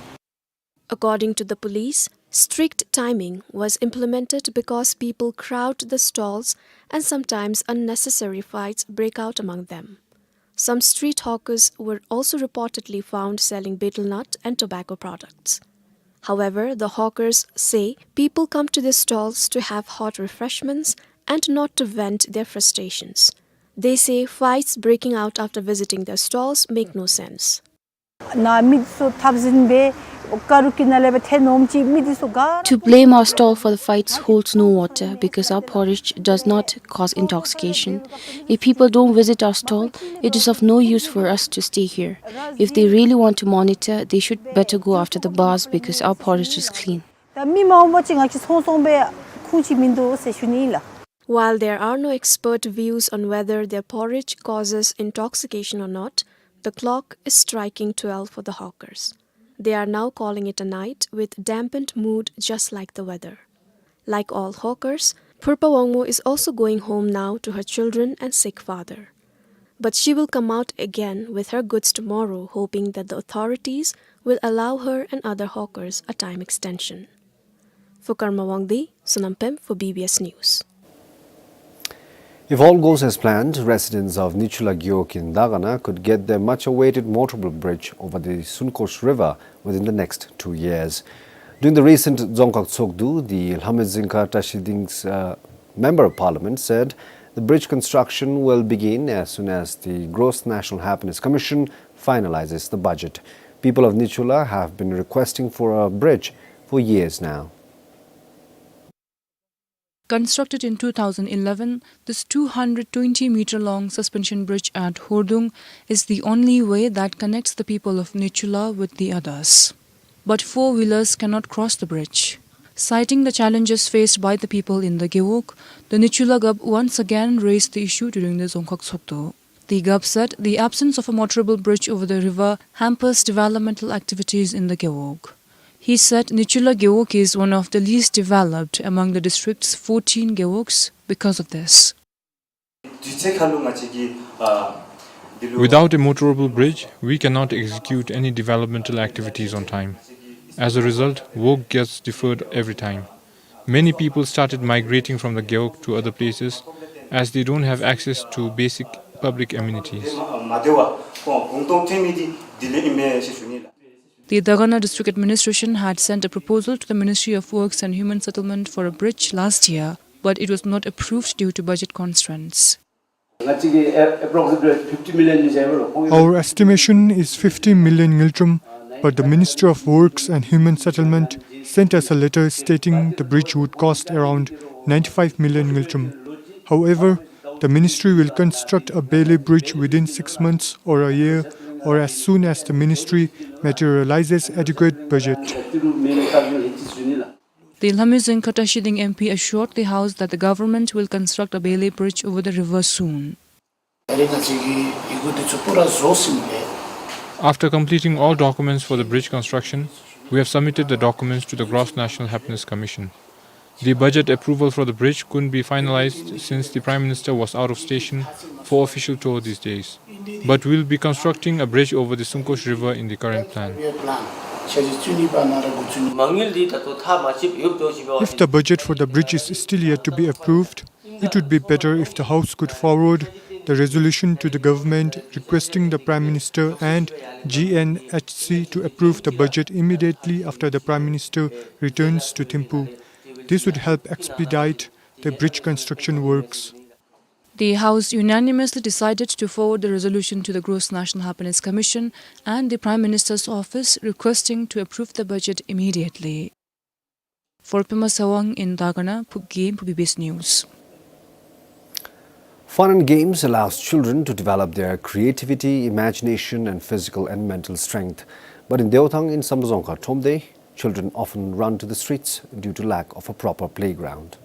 According to the police, strict timing was implemented because people crowd the stalls and sometimes unnecessary fights break out among them. Some street hawkers were also reportedly found selling betel nut and tobacco products. However, the hawkers say people come to the stalls to have hot refreshments and not to vent their frustrations. They say fights breaking out after visiting their stalls make no sense. ནཱ་མི་འདི་ཚུ་འཐབ་ཟིན་སྦེ་ཀ་རུ་ཀི་ནང་ལས་སྦེ་ཐལ་ནུག་ཨོམ་ཅིག་མི་འདི་ཚུ་ག། To blame our stall for the fights holds no water because our porridge does not cause intoxication. If people don't visit our stall, it is of no use for us to stay here. If they really want to monitor, they should better go after the bars because our porridge is clean. ད་མི་མ་འོངམ་ཅིག་ང་བཅས་ཚོང་ཚོང་པའི་ཁུངས་ཅིག་མིན་འདུག་ཟེར་ཞུ་ནི་ཨིན་ལགས། While there are no expert views on whether their porridge causes intoxication or not, the clock is striking twelve for the hawkers. They are now calling it a night with dampened mood, just like the weather. Like all hawkers, Phurpa Wangmo is also going home now to her children and sick father. But she will come out again with her goods tomorrow, hoping that the authorities will allow her and other hawkers a time extension. For Karma Wangdi, Sonam Pem for B B S News. If all goes as planned, residents of Nichula Gewog in Dagana could get their much-awaited motorable bridge over the Sunkosh River within the next two years. During the recent Dzongkhag Tshogdu, the Lhame Dzingkha Trashiding's, uh, Member of Parliament said the bridge construction will begin as soon as the Gross National Happiness Commission finalizes the budget. People of Nichula have been requesting for a bridge for years now. Constructed in two thousand eleven, this two hundred twenty meter long suspension bridge at Hordung is the only way that connects the people of Nichula with the others. But four-wheelers cannot cross the bridge. Citing the challenges faced by the people in the Gewog, the Nichula Gab once again raised the issue during the Dzongkhag Tshogdu. The Gab said the absence of a motorable bridge over the river hampers developmental activities in the Gewog. He said Nichula Gewog is one of the least developed among the district's fourteen Gewogs because of this. Without a motorable bridge, we cannot execute any developmental activities on time. As a result, work gets deferred every time. Many people started migrating from the Gewog to other places as they don't have access to basic public amenities. The Dagana District Administration had sent a proposal to the Ministry of Works and Human Settlement for a bridge last year, but it was not approved due to budget constraints. Our estimation is fifty million ngultrum, but the Ministry of Works and Human Settlement sent us a letter stating the bridge would cost around ninety-five million ngultrum. However, the ministry will construct a Bele bridge within six months or a year, or as soon as the ministry materializes adequate budget. The Lhamyudzin Khatrashiding M P assured the House that the government will construct a Bailey bridge over the river soon. After completing all documents for the bridge construction, we have submitted the documents to the Gross National Happiness Commission. The budget approval for the bridge couldn't be finalized since the Prime Minister was out of station for official tour these days. But we'll be constructing a bridge over the Sungkosh River in the current plan. If the budget for the bridge is still yet to be approved, it would be better if the House could forward the resolution to the government requesting the Prime Minister and G N H C to approve the budget immediately after the Prime Minister returns to Thimphu. This would help expedite the bridge construction works. The House unanimously decided to forward the resolution to the Gross National Happiness Commission and the Prime Minister's office requesting to approve the budget immediately. For Pema Sawang in Dagana, Phugim, B B S News. Fun and games allows children to develop their creativity, imagination, and physical and mental strength. But in Deothang in Samdrudzongkhar Thromde, children often run to the streets due to lack of a proper playground.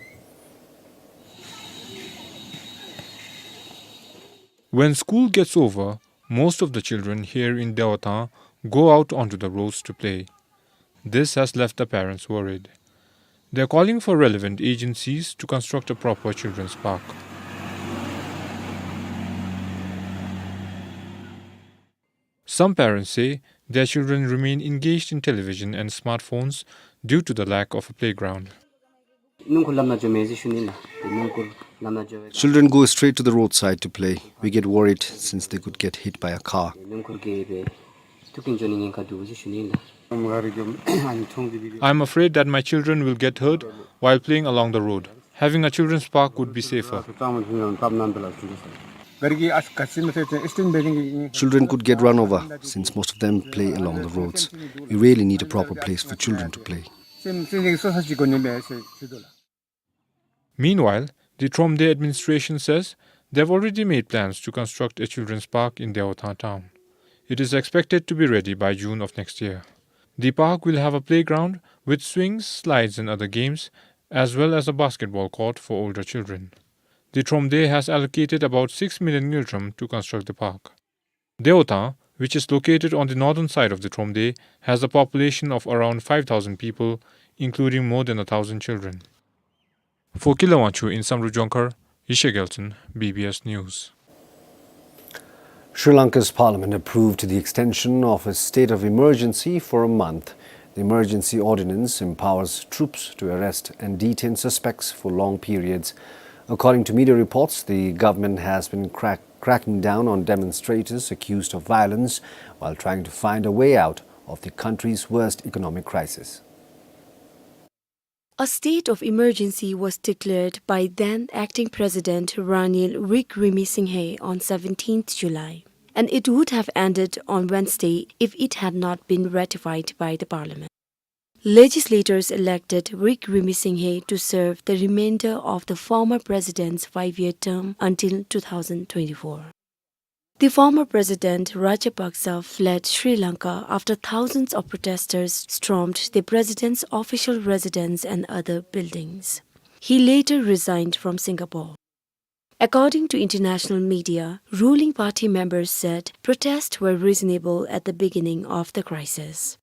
When school gets over, most of the children here in Deothang go out onto the roads to play. This has left the parents worried. They're calling for relevant agencies to construct a proper children's park. Some parents say their children remain engaged in television and smartphones due to the lack of a playground. Children go straight to the roadside to play. We get worried since they could get hit by a car. I'm afraid that my children will get hurt while playing along the road. Having a children's park would be safer. Children could get run over since most of them play along the roads. We really need a proper place for children to play. Meanwhile, the Thromde administration says they've already made plans to construct a children's park in Deothang town. It is expected to be ready by June of next year. The park will have a playground with swings, slides and other games, as well as a basketball court for older children. The Thromde has allocated about six million ngultrum to construct the park. Deothang, which is located on the northern side of the Thromde, has a population of around five thousand people, including more than a thousand children. For Kilawanchu in Samdrudzongkhar, Yeshe Gelson, B B S News. Sri Lanka's parliament approved the extension of a state of emergency for a month. The emergency ordinance empowers troops to arrest and detain suspects for long periods. According to media reports, the government has been crack- cracking down on demonstrators accused of violence while trying to find a way out of the country's worst economic crisis. A state of emergency was declared by then acting president Ranil Wickremesinghe on seventeenth July, and it would have ended on Wednesday if it had not been ratified by the parliament. Legislators elected Wickremesinghe to serve the remainder of the former president's five-year term until two thousand twenty-four. The former president Rajapaksa fled Sri Lanka after thousands of protesters stormed the president's official residence and other buildings. He later resigned from Singapore. According to international media, ruling party members said protests were reasonable at the beginning of the crisis.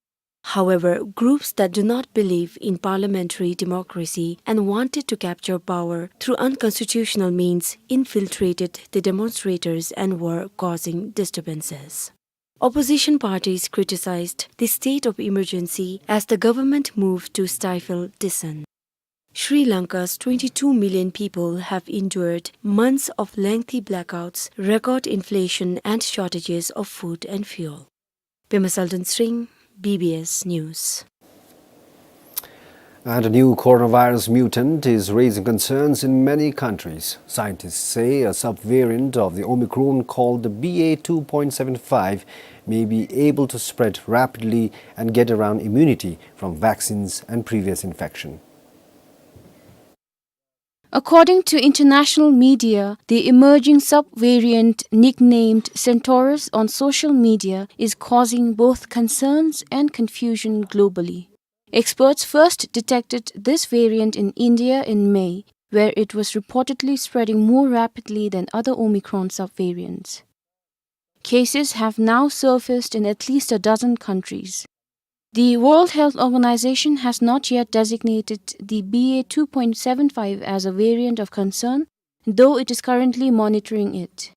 However, groups that do not believe in parliamentary democracy and wanted to capture power through unconstitutional means infiltrated the demonstrators and were causing disturbances. Opposition parties criticized the state of emergency as the government moved to stifle dissent. Sri Lanka's twenty-two million people have endured months of lengthy blackouts, record inflation, and shortages of food and fuel. Pema Saldon Sring, B B S News. And a new coronavirus mutant is raising concerns in many countries. Scientists say a subvariant of the Omicron called the B A two point seven five may be able to spread rapidly and get around immunity from vaccines and previous infection. According to international media, the emerging subvariant nicknamed Centaurus on social media is causing both concerns and confusion globally. Experts first detected this variant in India in May, where it was reportedly spreading more rapidly than other Omicron subvariants. Cases have now surfaced in at least a dozen countries. The World Health Organization has not yet designated the B A two point seven five as a variant of concern, though it is currently monitoring it.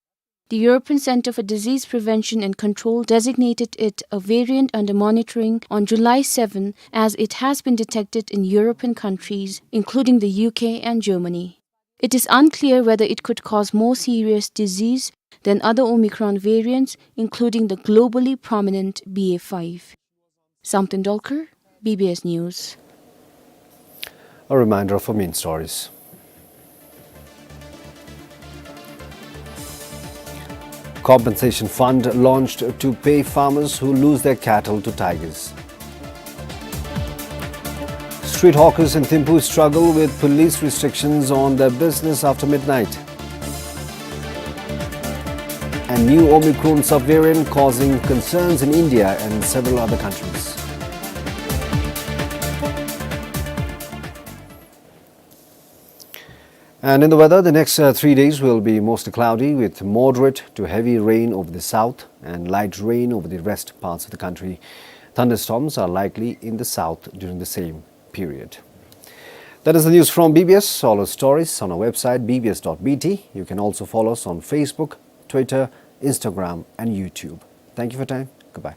The European Centre for Disease Prevention and Control designated it a variant under monitoring on July seven, as it has been detected in European countries, including the U K and Germany. It is unclear whether it could cause more serious disease than other Omicron variants, including the globally prominent B A five. Samten Dolkar, B B S News. A reminder of our main stories. Compensation fund launched to pay farmers who lose their cattle to tigers. Street hawkers in Thimphu struggle with police restrictions on their business after midnight. And new Omicron subvariant causing concerns in India and several other countries. And in the weather, the next, uh, three days will be mostly cloudy with moderate to heavy rain over the south and light rain over the rest parts of the country. Thunderstorms are likely in the south during the same period. That is the news from B B S. All our stories on our website, B B S dot B T. You can also follow us on Facebook, Twitter, Instagram, and YouTube. Thank you for your time. Goodbye.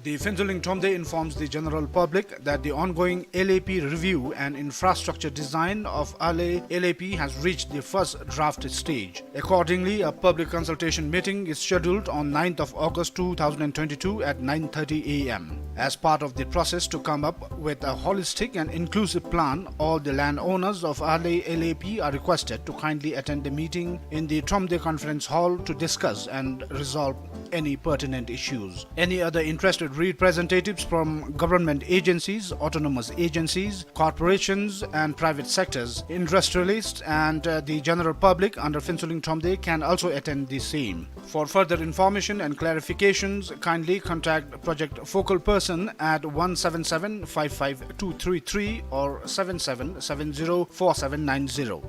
The Phuentsholing Thromde informs the general public that the ongoing L A P review and infrastructure design of Ahley L A P has reached the first draft stage. Accordingly, a public consultation meeting is scheduled on ninth of August two thousand twenty-two at nine thirty A M. As part of the process to come up with a holistic and inclusive plan, all the landowners of Ahley L A P are requested to kindly attend the meeting in the Thromde Conference Hall to discuss and resolve any pertinent issues. Any other interested representatives from government agencies, autonomous agencies, corporations and private sectors, industrialists and, uh, the general public under Phuentsholing Thromde can also attend the same. For further information and clarifications, kindly contact Project Focal Person at one seven seven five five two three three or seven seven seven zero four seven nine zero.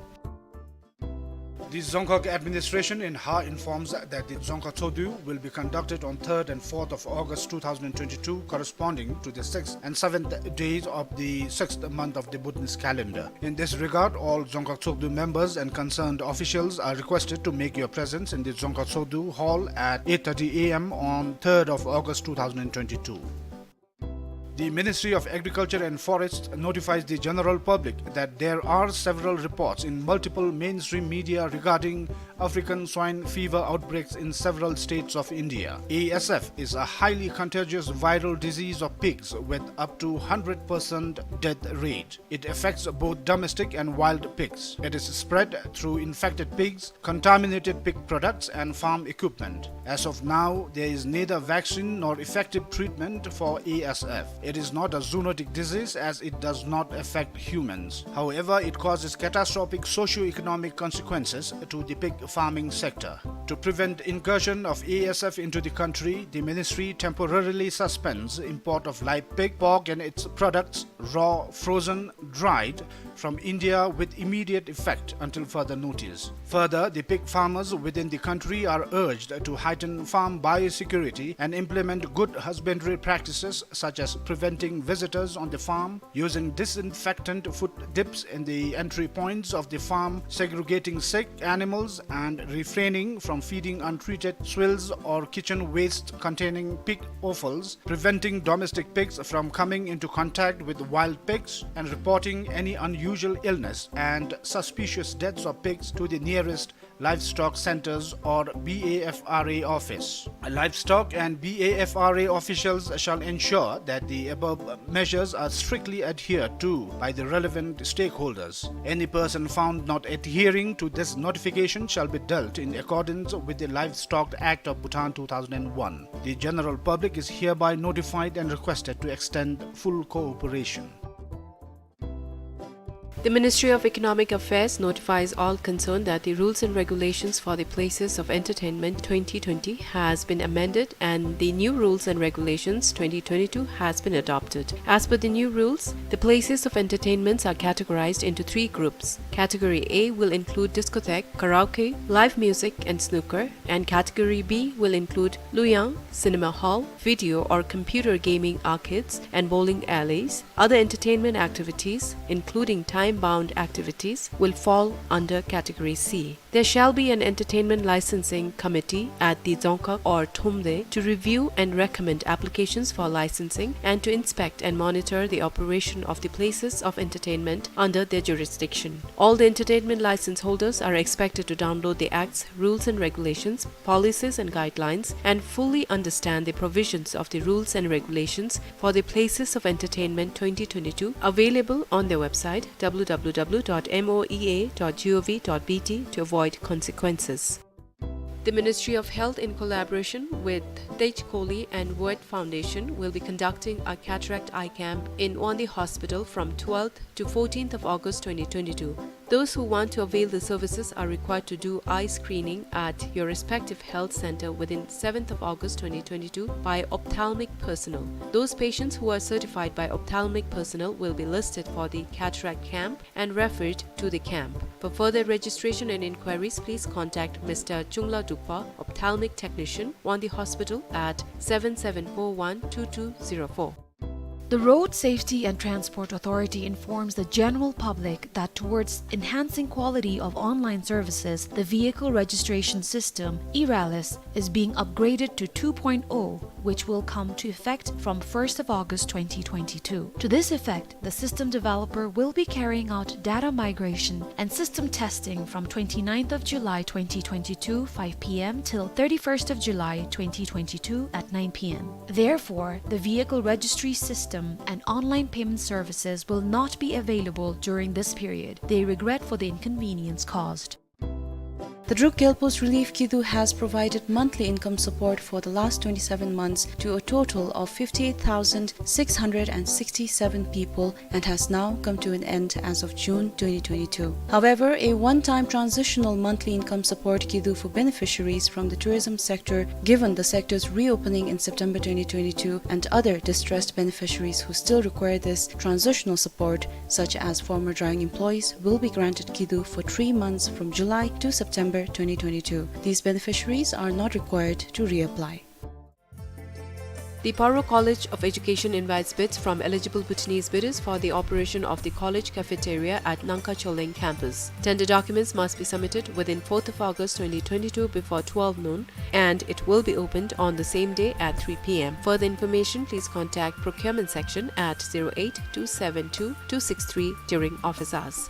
The Dzongkhag administration in Ha informs that the Dzongkhag Tshogdu will be conducted on third and fourth of August two thousand twenty-two, corresponding to the sixth and seventh days of the sixth month of the Bhutanese calendar. In this regard, all Dzongkhag Tshogdu members and concerned officials are requested to make your presence in the Dzongkhag Tshogdu Hall at eight thirty A M on third of August two thousand twenty-two. The Ministry of Agriculture and Forests notifies the general public that there are several reports in multiple mainstream media regarding African swine fever outbreaks in several states of India. A S F is a highly contagious viral disease of pigs with up to hundred percent death rate. It affects both domestic and wild pigs. It is spread through infected pigs, contaminated pig products and farm equipment. As of now, there is neither vaccine nor effective treatment for A S F. It is not a zoonotic disease as it does not affect humans. However, it causes catastrophic socio-economic consequences to the pig farming sector. To prevent incursion of A S F into the country, the ministry temporarily suspends import of live pig, pork and its products, raw, frozen, dried, from India with immediate effect until further notice. Further, the pig farmers within the country are urged to heighten farm biosecurity and implement good husbandry practices such as preventing visitors on the farm, using disinfectant foot dips in the entry points of the farm, segregating sick animals, and refraining from feeding untreated swills or kitchen waste containing pig offals, preventing domestic pigs from coming into contact with wild pigs, and reporting any unusual illness and suspicious deaths of pigs to the nearest livestock centers or B A F R A office. Livestock and B A F R A officials shall ensure that the above measures are strictly adhered to by the relevant stakeholders. Any person found not adhering to this notification shall be dealt in accordance with the Livestock Act of Bhutan two thousand and one. The general public is hereby notified and requested to extend full cooperation. The Ministry of Economic Affairs notifies all concerned that the rules and regulations for the places of entertainment twenty twenty has been amended and the new rules and regulations twenty twenty-two has been adopted. As per the new rules, the places of entertainments are categorized into three groups. Category A will include discotheque, karaoke, live music and snooker, and Category B will include luiyang, cinema hall, video or computer gaming arcades, and bowling alleys. Other entertainment activities, including time-bound activities, will fall under Category C. There shall be an entertainment licensing committee at the Dzongkhag or Thromde to review and recommend applications for licensing and to inspect and monitor the operation of the places of entertainment under their jurisdiction. All the entertainment license holders are expected to download the Act's rules and regulations, policies and guidelines, and fully understand the provisions of the rules and regulations for the places of entertainment twenty twenty-two, available on their website, W W W dot M O E A dot gov dot B T, to avoid consequences. The Ministry of Health, in collaboration with Tej Koli and Word Foundation, will be conducting a cataract eye camp in Wangdue Hospital from twelfth to fourteenth of August twenty twenty-two. Those who want to avail the services are required to do eye screening at your respective health center within seventh of August twenty twenty-two by ophthalmic personnel. Those patients who are certified by ophthalmic personnel will be listed for the cataract camp and referred to the camp. For further registration and inquiries, please contact Mister Chungla Dukpa, ophthalmic technician, Wangdue Hospital, at seven seven four one two two zero four. The Road Safety and Transport Authority informs the general public that towards enhancing quality of online services, the vehicle registration system, e-RALIS, is being upgraded to two point oh, which will come to effect from first of August twenty twenty-two. To this effect, the system developer will be carrying out data migration and system testing from twenty-ninth of July twenty twenty-two, five P M, till thirty-first of July twenty twenty-two at nine P M. Therefore, the vehicle registry system and online payment services will not be available during this period. They regret for the inconvenience caused. The Druk Gyalpo's Relief Kidu has provided monthly income support for the last twenty-seven months to a total of fifty-eight thousand six hundred and sixty-seven people and has now come to an end as of June twenty twenty-two. However, a one-time transitional monthly income support kidu for beneficiaries from the tourism sector, given the sector's reopening in September twenty twenty-two, and other distressed beneficiaries who still require this transitional support, such as former drying employees, will be granted kidu for three months from July to September twenty twenty-two. These beneficiaries are not required to reapply. The Paro College of Education invites bids from eligible Bhutanese bidders for the operation of the college cafeteria at Nangka Cholleng campus. Tender documents must be submitted within fourth of August twenty twenty-two before twelve noon, and it will be opened on the same day at three P M. Further information, please contact procurement section at zero eight two seven two two six three during office hours.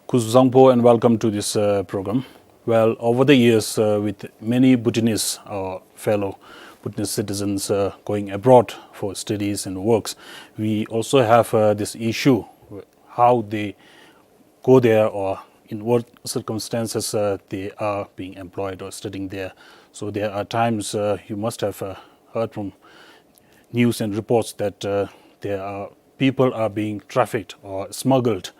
Kuzuzangpo and welcome to this uh, program. Well, over the years, uh, with many Bhutanese, our fellow Bhutanese citizens uh, going abroad for studies and works, we also have uh, this issue, how they go there or in what circumstances uh, they are being employed or studying there. So there are times uh, you must have uh, heard from news and reports that uh, there are people are being trafficked or smuggled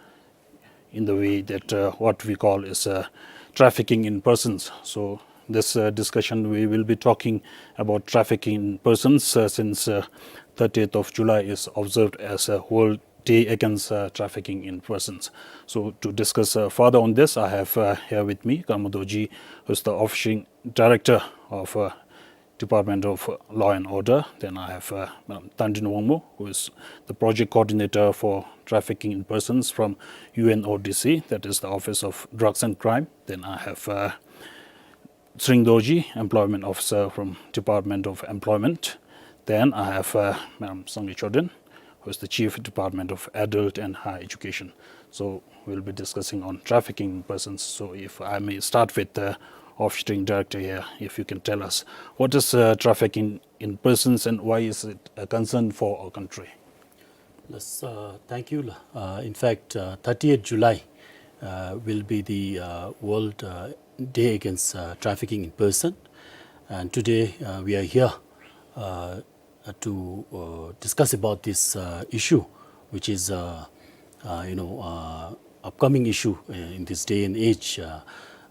in the way that uh, what we call is uh, trafficking in persons. So this uh, discussion, we will be talking about trafficking in persons uh, since uh, thirtieth of July is observed as a World Day Against uh, Trafficking in Persons. So to discuss uh, further on this, I have uh, here with me Karma Dorji, who is the official director of uh, Department of Law and Order. Then I have uh, Madam Tandin Wangmo, who is the project coordinator for trafficking in persons from U N O D C, that is the Office of Drugs and Crime. Then I have uh, Tshering Dorji, employment officer from Department of Employment. Then I have uh, Madam Sangay Choden, who is the Chief Department of Adult and Higher Education. So we'll be discussing on trafficking in persons. So if I may start with the officiating director here, if you can tell us what is uh, trafficking in persons and why is it a concern for our country? Yes, uh, thank you. Uh, in fact, uh, thirtieth July uh, will be the uh, World uh, Day Against uh, Trafficking in Person. And today uh, we are here uh, uh, to uh, discuss about this uh, issue, which is uh, uh, you know uh, upcoming issue uh, in this day and age. Uh,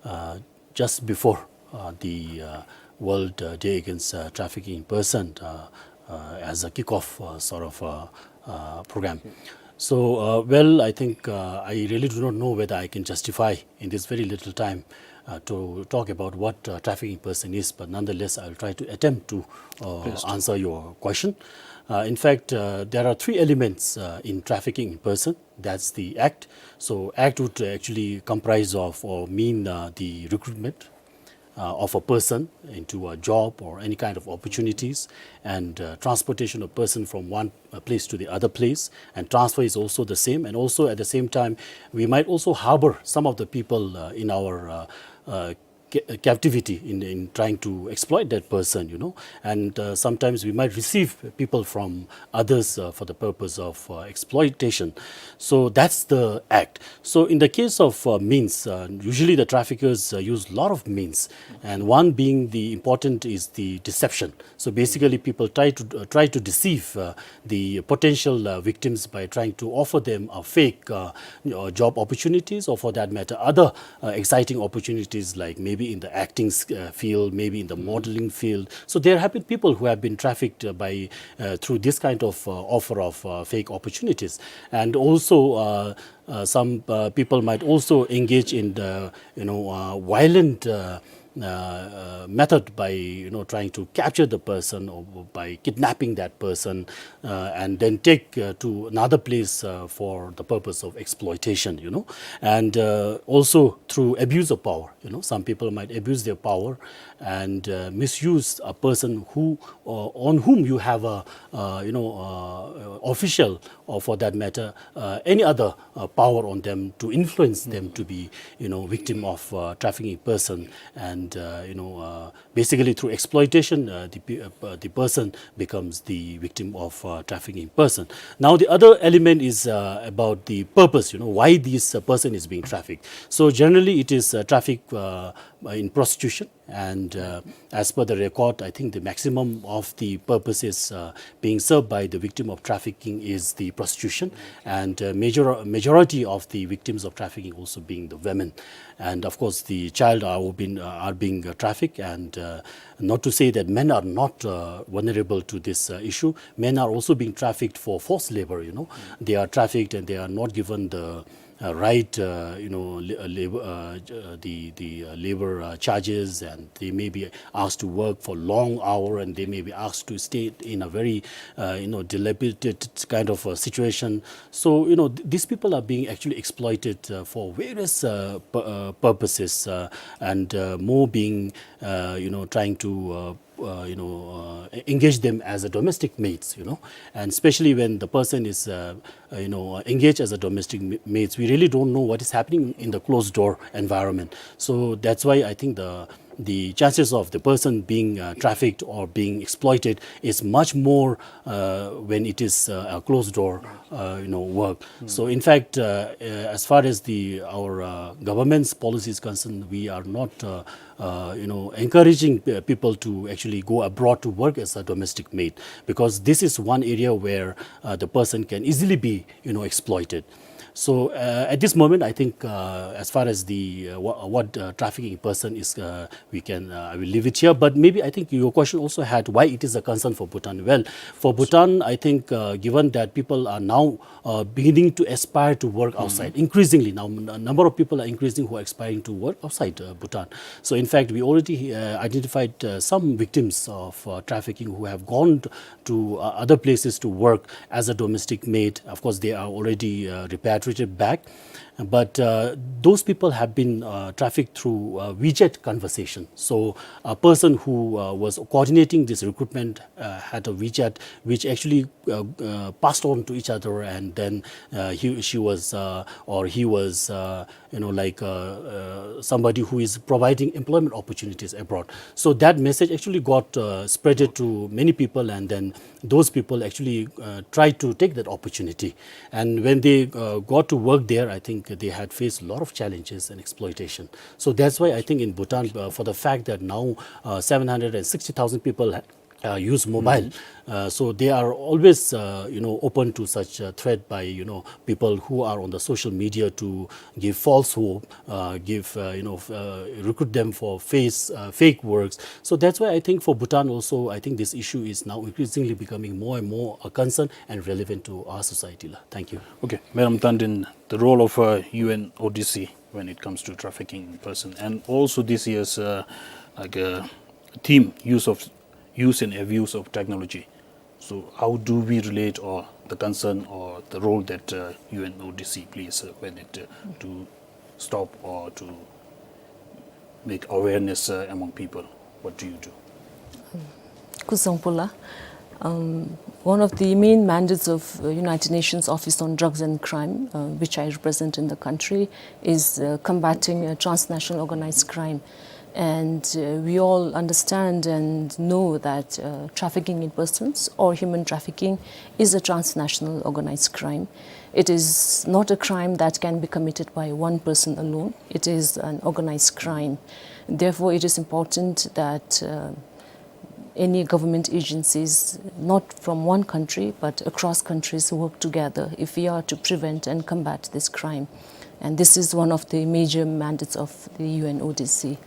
uh, just before uh, the uh, World uh, Day Against uh, Trafficking in Person uh, uh, as a kickoff uh, sort of uh, uh, program. So, uh, well, I think uh, I really do not know whether I can justify in this very little time uh, to talk about what uh, trafficking person is, but nonetheless, I'll try to attempt to uh, Please do. answer your question. Uh, in fact, uh, there are three elements uh, in trafficking in person. That's the act. So, act would actually comprise of or mean uh, the recruitment uh, of a person into a job or any kind of opportunities, and uh, transportation of person from one uh, place to the other place, and transfer is also the same. And also at the same time, we might also harbor some of the people uh, in our uh, uh, ca- uh, captivity in, in trying to exploit that person, you know. And uh, sometimes we might receive people from others uh, for the purpose of uh, exploitation. So that's the act. So in the case of uh, means, uh, usually the traffickers uh, use a lot of means, and one being the important is the deception. So basically, people try to uh, try to deceive uh, the potential uh, victims by trying to offer them a fake uh, you know, job opportunities, or for that matter, other uh, exciting opportunities, like maybe in the acting uh, field, maybe in the modeling field. So there have been people who have been trafficked uh, by uh, through this kind of uh, offer of uh, fake opportunities. And also, uh, uh, some uh, people might also engage in the you know uh, violent uh, uh, uh, method by you know trying to capture the person or by kidnapping that person uh, and then take uh, to another place uh, for the purpose of exploitation, you know. And uh, also through abuse of power, you know, some people might abuse their power and uh, misuse a person who uh, on whom you have a uh, you know uh, official, or for that matter uh, any other uh, power on them to influence them to be you know victim of uh, trafficking person. And uh, you know uh, basically through exploitation uh, the pe- uh, the person becomes the victim of uh, trafficking person. Now the other element is uh, about the purpose, you know, why this uh, person is being trafficked. So generally it is uh, traffic uh, in prostitution, and uh, as per the record, I think the maximum of the purposes uh, being served by the victim of trafficking is the prostitution, and uh, major majority of the victims of trafficking also being the women. And of course, the child are been uh, are being uh, trafficked, and uh, not to say that men are not uh, vulnerable to this uh, issue. Men are also being trafficked for forced labor, you know. They are trafficked and they are not given the uh, right, uh, you know, la- uh, labor, uh, j- uh, the the uh, labor uh, charges, and they may be asked to work for long hour, and they may be asked to stay in a very, uh, you know, dilapidated kind of a situation. So, you know, th- these people are being actually exploited uh, for various uh, pu- uh, purposes, uh, and uh, more being, uh, you know, trying to uh, uh, you know, uh, e-, engage them as a domestic mates, you know, and especially when the person is, uh, uh, you know, uh, engaged as a domestic ma-, mates, we really don't know what is happening in the closed door environment. So that's why I think the, the chances of the person being, uh, trafficked or being exploited is much more, uh, when it is, uh, a closed door, uh, you know, work. So in fact, uh, uh, as far as the, our, uh, government's policy is concerned, we are not, uh, uh, you know, encouraging, uh, people to actually go abroad to work as a domestic maid, because this is one area where, uh, the person can easily be, you know, exploited. So, uh, at this moment, I think, uh, as far as the, uh, wha-, what, uh, trafficking person is, uh, we can, uh, I will leave it here. But maybe I think your question also had why it is a concern for Bhutan. Well, for Bhutan, I think, uh, given that people are now, uh, beginning to aspire to work outside, increasingly now, n-, a number of people are increasing who are aspiring to work outside, uh, Bhutan. So in fact, we already, uh, identified, uh, some victims of, uh, trafficking who have gone to, to, uh, other places to work as a domestic maid. Of course, they are already, uh, repatriated back. But, uh, those people have been, uh, trafficked through, uh, WeChat conversation. So a person who, uh, was coordinating this recruitment, uh, had a WeChat which actually, uh, uh, passed on to each other, and then, uh, he, she was, uh, or he was, uh, you know, like, uh, uh, somebody who is providing employment opportunities abroad. So that message actually got, uh, spreaded to many people, and then those people actually, uh, tried to take that opportunity. And when they, uh, got to work there, I think they had faced a lot of challenges and exploitation. So that's why I think in Bhutan, uh, for the fact that now, uh, seven hundred and sixty thousand people ha-, uh, use mobile, uh, so they are always, uh, you know, open to such, uh, threat by, you know, people who are on the social media to give false hope, uh, give, uh, you know, f-, uh, recruit them for face, uh, fake works. So that's why I think for Bhutan also, I think this issue is now increasingly becoming more and more a concern and relevant to our society la. Thank you. Okay, Madam Tandin, the role of, uh, U N O D C when it comes to trafficking in person, and also this year's, uh, like, uh, theme, use of, use and abuse of technology. So how do we relate or the concern or the role that, uh, U N O D C plays, uh, when it, uh, to stop or to make awareness, uh, among people? What do you do? Kuzuzangpo la. Um, one of the main mandates of, uh, United Nations Office on Drugs and Crime, uh, which I represent in the country, is, uh, combating, uh, transnational organized crime. And, uh, we all understand and know that, uh, trafficking in persons or human trafficking is a transnational organized crime. It is not a crime that can be committed by one person alone. It is an organized crime. Therefore, it is important that, uh, any government agencies, not from one country, but across countries, work together if we are to prevent and combat this crime. And this is one of the major mandates of the U N O D C.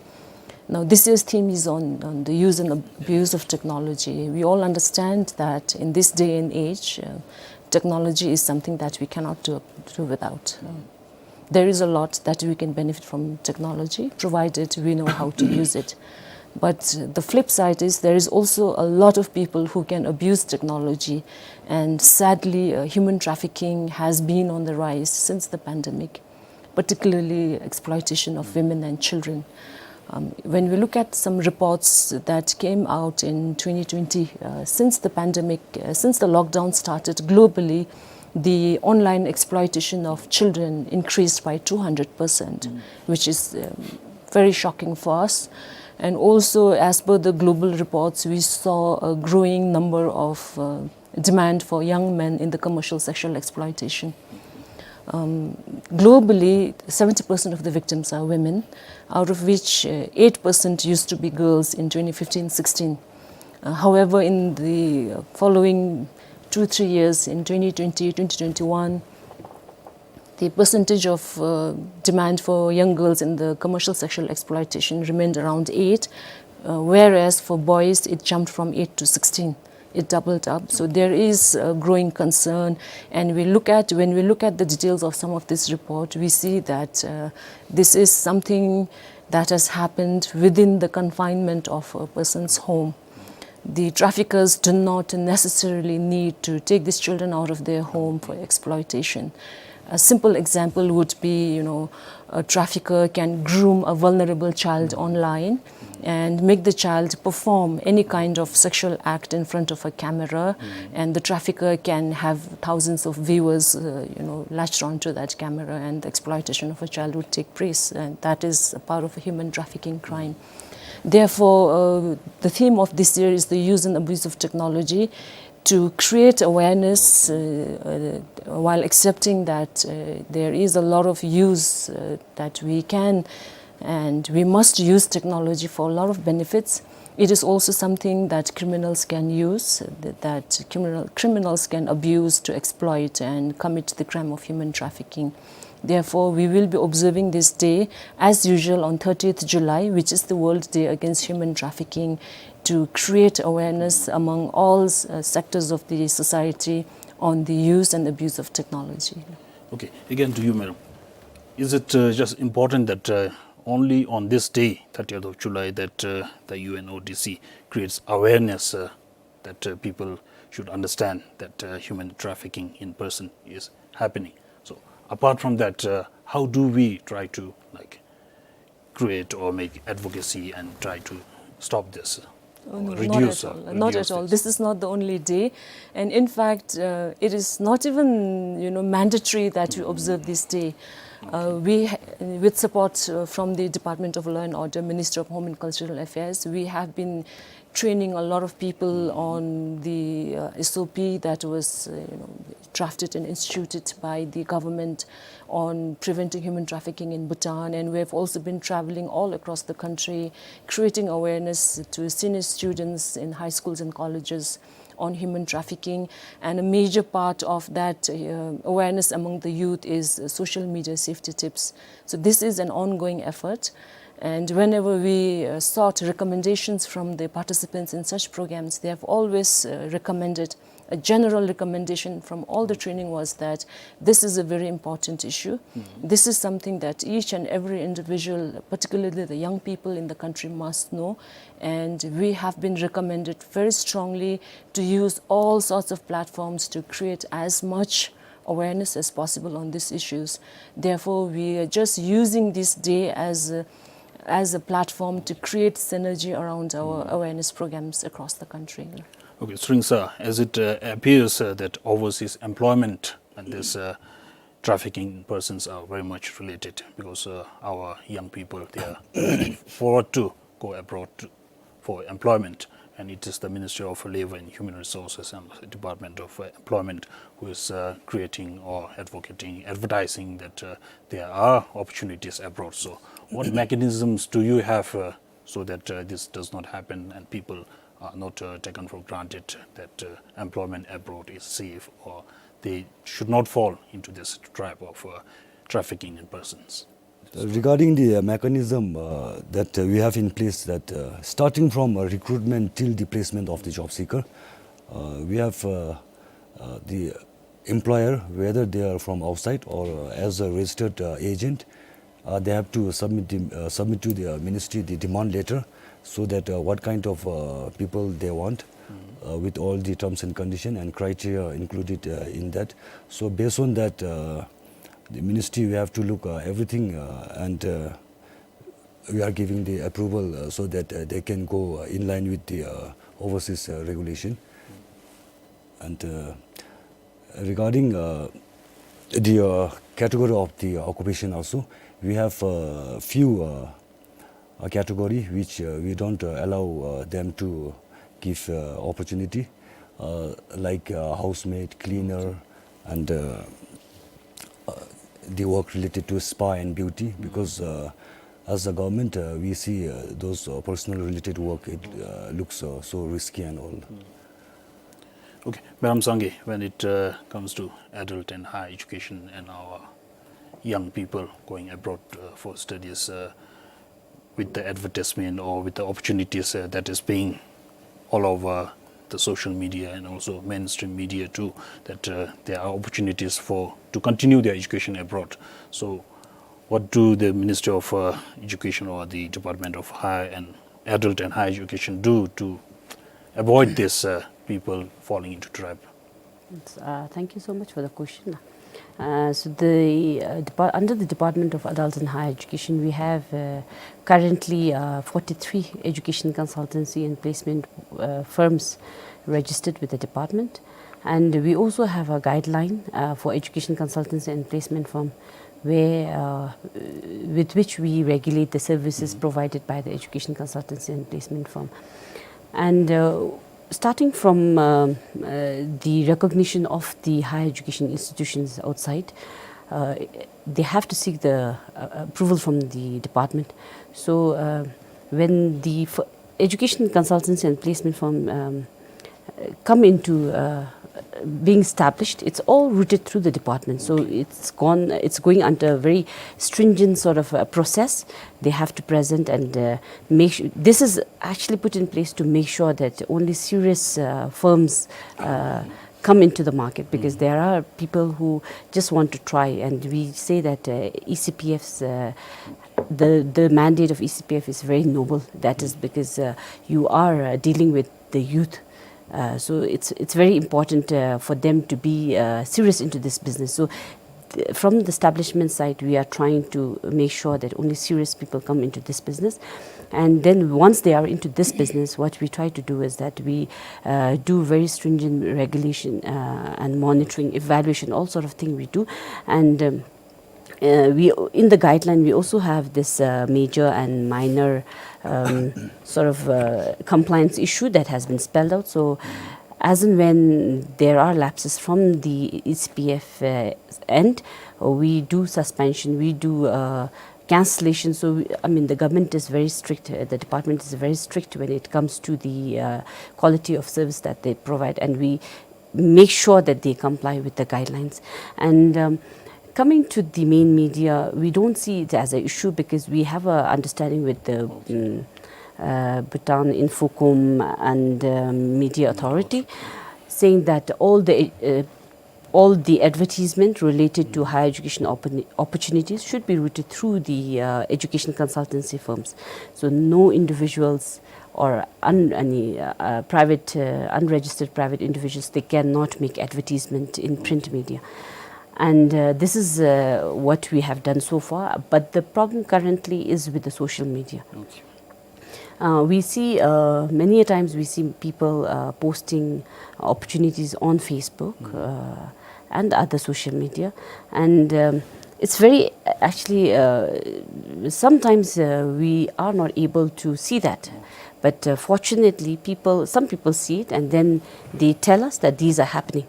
Now, this year's theme is on, on the use and abuse of technology. We all understand that in this day and age, uh, technology is something that we cannot do, do without. Uh, there is a lot that we can benefit from technology, provided we know how to use it. But the flip side is there is also a lot of people who can abuse technology, and sadly, uh, human trafficking has been on the rise since the pandemic, particularly exploitation of women and children. Um, when we look at some reports that came out in twenty twenty, uh, since the pandemic, uh, since the lockdown started globally, the online exploitation of children increased by two hundred percent, which is, um, very shocking for us. And also, as per the global reports, we saw a growing number of, uh, demand for young men in the commercial sexual exploitation. Um, globally, seventy percent of the victims are women, out of which, uh, eight percent used to be girls in twenty fifteen sixteen. Uh, however, in the following two, three years, in twenty twenty, twenty twenty-one, the percentage of, uh, demand for young girls in the commercial sexual exploitation remained around eight, uh, whereas for boys it jumped from eight to sixteen. It doubled up. So there is a growing concern, and we look at, when we look at the details of some of this report, we see that, uh, this is something that has happened within the confinement of a person's home. The traffickers do not necessarily need to take these children out of their home for exploitation. A simple example would be, you know, a trafficker can groom a vulnerable child online, and make the child perform any kind of sexual act in front of a camera, and the trafficker can have thousands of viewers, uh, you know, latched onto that camera, and the exploitation of a child would take place, and that is a part of a human trafficking crime. Therefore, uh, the theme of this year is the use and abuse of technology to create awareness, uh, uh, while accepting that, uh, there is a lot of use, uh, that we can and we must use technology for a lot of benefits. It is also something that criminals can use, uh, th-, that criminal, criminals can abuse to exploit and commit the crime of human trafficking. Therefore, we will be observing this day as usual on thirtieth July, which is the World Day Against Human Trafficking, to create awareness among all s-, uh, sectors of the society on the use and abuse of technology. Okay, again to you, madam. Is it, uh, just important that, uh, only on this day, thirtieth of July, that, uh, the U N O D C creates awareness, uh, that, uh, people should understand that, uh, human trafficking in person is happening? So, apart from that, uh, how do we try to, like, create or make advocacy and try to stop this, uh, Oh, or no, not reduce, at uh, all. Not reduce at all. This? This is not the only day. And in fact, uh, it is not even, you know, mandatory that we observe this day. Uh, we, ha-, with support, uh, from the Department of Law and Order, Ministry of Home and Cultural Affairs, we have been training a lot of people on the, uh, S O P that was, uh, you know, drafted and instituted by the government on preventing human trafficking in Bhutan. And we have also been traveling all across the country, creating awareness to senior students in high schools and colleges on human trafficking. And a major part of that, uh, awareness among the youth is, uh, social media safety tips. So this is an ongoing effort. And whenever we, uh, sought recommendations from the participants in such programs, they have always, uh, recommended, a general recommendation from all the training was that this is a very important issue. This is something that each and every individual, particularly the young people in the country, must know. And we have been recommended very strongly to use all sorts of platforms to create as much awareness as possible on these issues. Therefore, we are just using this day as a, as a platform to create synergy around our awareness programs across the country. Okay, Tshering sir, as it, uh, appears, uh, that overseas employment and this, uh, trafficking in persons are very much related because, uh, our young people, they are looking forward to go abroad to, for employment, and it is the Ministry of Labor and Human Resources and Department of, uh, Employment who is, uh, creating or advocating, advertising that, uh, there are opportunities abroad. So, what mechanisms do you have, uh, so that, uh, this does not happen and people are not, uh, taken for granted that, uh, employment abroad is safe or they should not fall into this trap of, uh, trafficking in persons? Regarding the, uh, mechanism, uh, that, uh, we have in place, that, uh, starting from, uh, recruitment till the placement of the job seeker, uh, we have, uh, uh, the employer, whether they are from outside or, uh, as a registered, uh, agent, uh, they have to submit the, uh, submit to the, uh, ministry the demand letter, so that, uh, what kind of, uh, people they want, uh, with all the terms and condition and criteria included, uh, in that. So based on that, uh, the ministry, we have to look, uh, everything, uh, and, uh, we are giving the approval, uh, so that, uh, they can go, uh, in line with the, uh, overseas, uh, regulation. And, uh, regarding, uh, the, uh, category of the occupation also, we have, uh, few, uh, uh, category which, uh, we don't, uh, allow, uh, them to give, uh, opportunity, uh, like, uh, housemaid, cleaner, and, uh, uh, the work related to spa and beauty, because, uh, as a government, uh, we see, uh, those, uh, personal related work, it, uh, looks, uh, so risky and all. Okay, Madam Sangay, when it, uh, comes to adult and higher education and our young people going abroad, uh, for studies, uh, with the advertisement or with the opportunities, uh, that is being all over the social media and also mainstream media too, that, uh, there are opportunities for, to continue their education abroad. So what do the Ministry of, uh, Education or the Department of Higher and Adult and Higher Education do to avoid this, uh, people falling into trap? It's, uh, thank you so much for the question. Uh, so the uh, depart- under the Department of Adult and Higher Education, we have uh, currently uh, forty-three education consultancy and placement uh, firms registered with the department, and we also have a guideline uh, for education consultancy and placement firm, where uh, with which we regulate the services provided by the education consultancy and placement firm. And uh, starting from um, uh, the recognition of the higher education institutions outside, uh, they have to seek the uh, approval from the department. So uh, when the f- education consultancy and placement firm um, uh, come into uh, being established, it's all routed through the department. So it's gone, it's going under a very stringent sort of a process. They have to present and uh, make sure, this is actually put in place to make sure that only serious uh, firms uh, come into the market, because there are people who just want to try, and we say that uh, E C P F's uh, the the mandate of E C P F is very noble. That is because uh, you are uh, dealing with the youth. Uh, so it's it's very important uh, for them to be uh, serious into this business. So th- from the establishment side, we are trying to make sure that only serious people come into this business. And then once they are into this business, what we try to do is that we uh, do very stringent regulation uh, and monitoring, evaluation, all sort of thing we do. And um, uh, we in the guideline we also have this uh, major and minor um, sort of uh, compliance issue that has been spelled out. So as and when there are lapses from the E C P F uh, end, uh, we do suspension, we do uh, cancellation. So we, I mean, the government is very strict, uh, the department is very strict when it comes to the uh, quality of service that they provide, and we make sure that they comply with the guidelines. And um, coming to the main media, we don't see it as an issue because we have a understanding with the um, uh, Bhutan Infocom and um, Media Authority, saying that all the uh, all the advertisement related to higher education oppor- opportunities should be routed through the uh, education consultancy firms. So no individuals or un- any uh, uh, private uh, unregistered private individuals, they cannot make advertisement in print media. And uh, this is uh, what we have done so far. But the problem currently is with the social media. Uh, we see uh, many a times we see people uh, posting opportunities on Facebook uh, and other social media, and um, it's very actually uh, sometimes uh, we are not able to see that, but uh, fortunately people, some people see it and then they tell us that these are happening.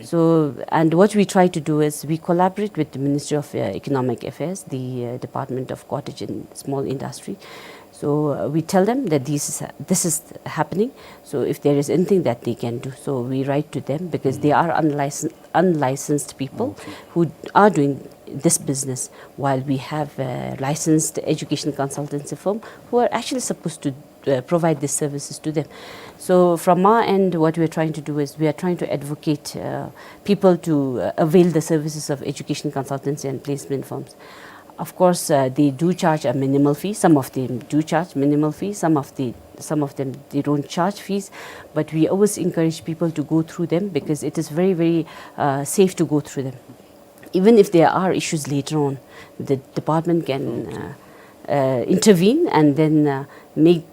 So, and what we try to do is we collaborate with the Ministry of uh, Economic Affairs, the uh, Department of Cottage and Small Industry. So uh, we tell them that this is this is happening. So if there is anything that they can do, so we write to them because they are unlicensed unlicensed people who are doing this business, while we have uh, licensed education consultancy firm who are actually supposed to uh, provide these services to them. So from our end, what we are trying to do is we are trying to advocate uh, people to uh, avail the services of education consultancy and placement firms. Of course, uh, they do charge a minimal fee. Some of them do charge minimal fee. Some of the some of them, they don't charge fees, but we always encourage people to go through them because it is very, very uh, safe to go through them. Even if there are issues later on, the department can uh, uh, intervene and then uh, make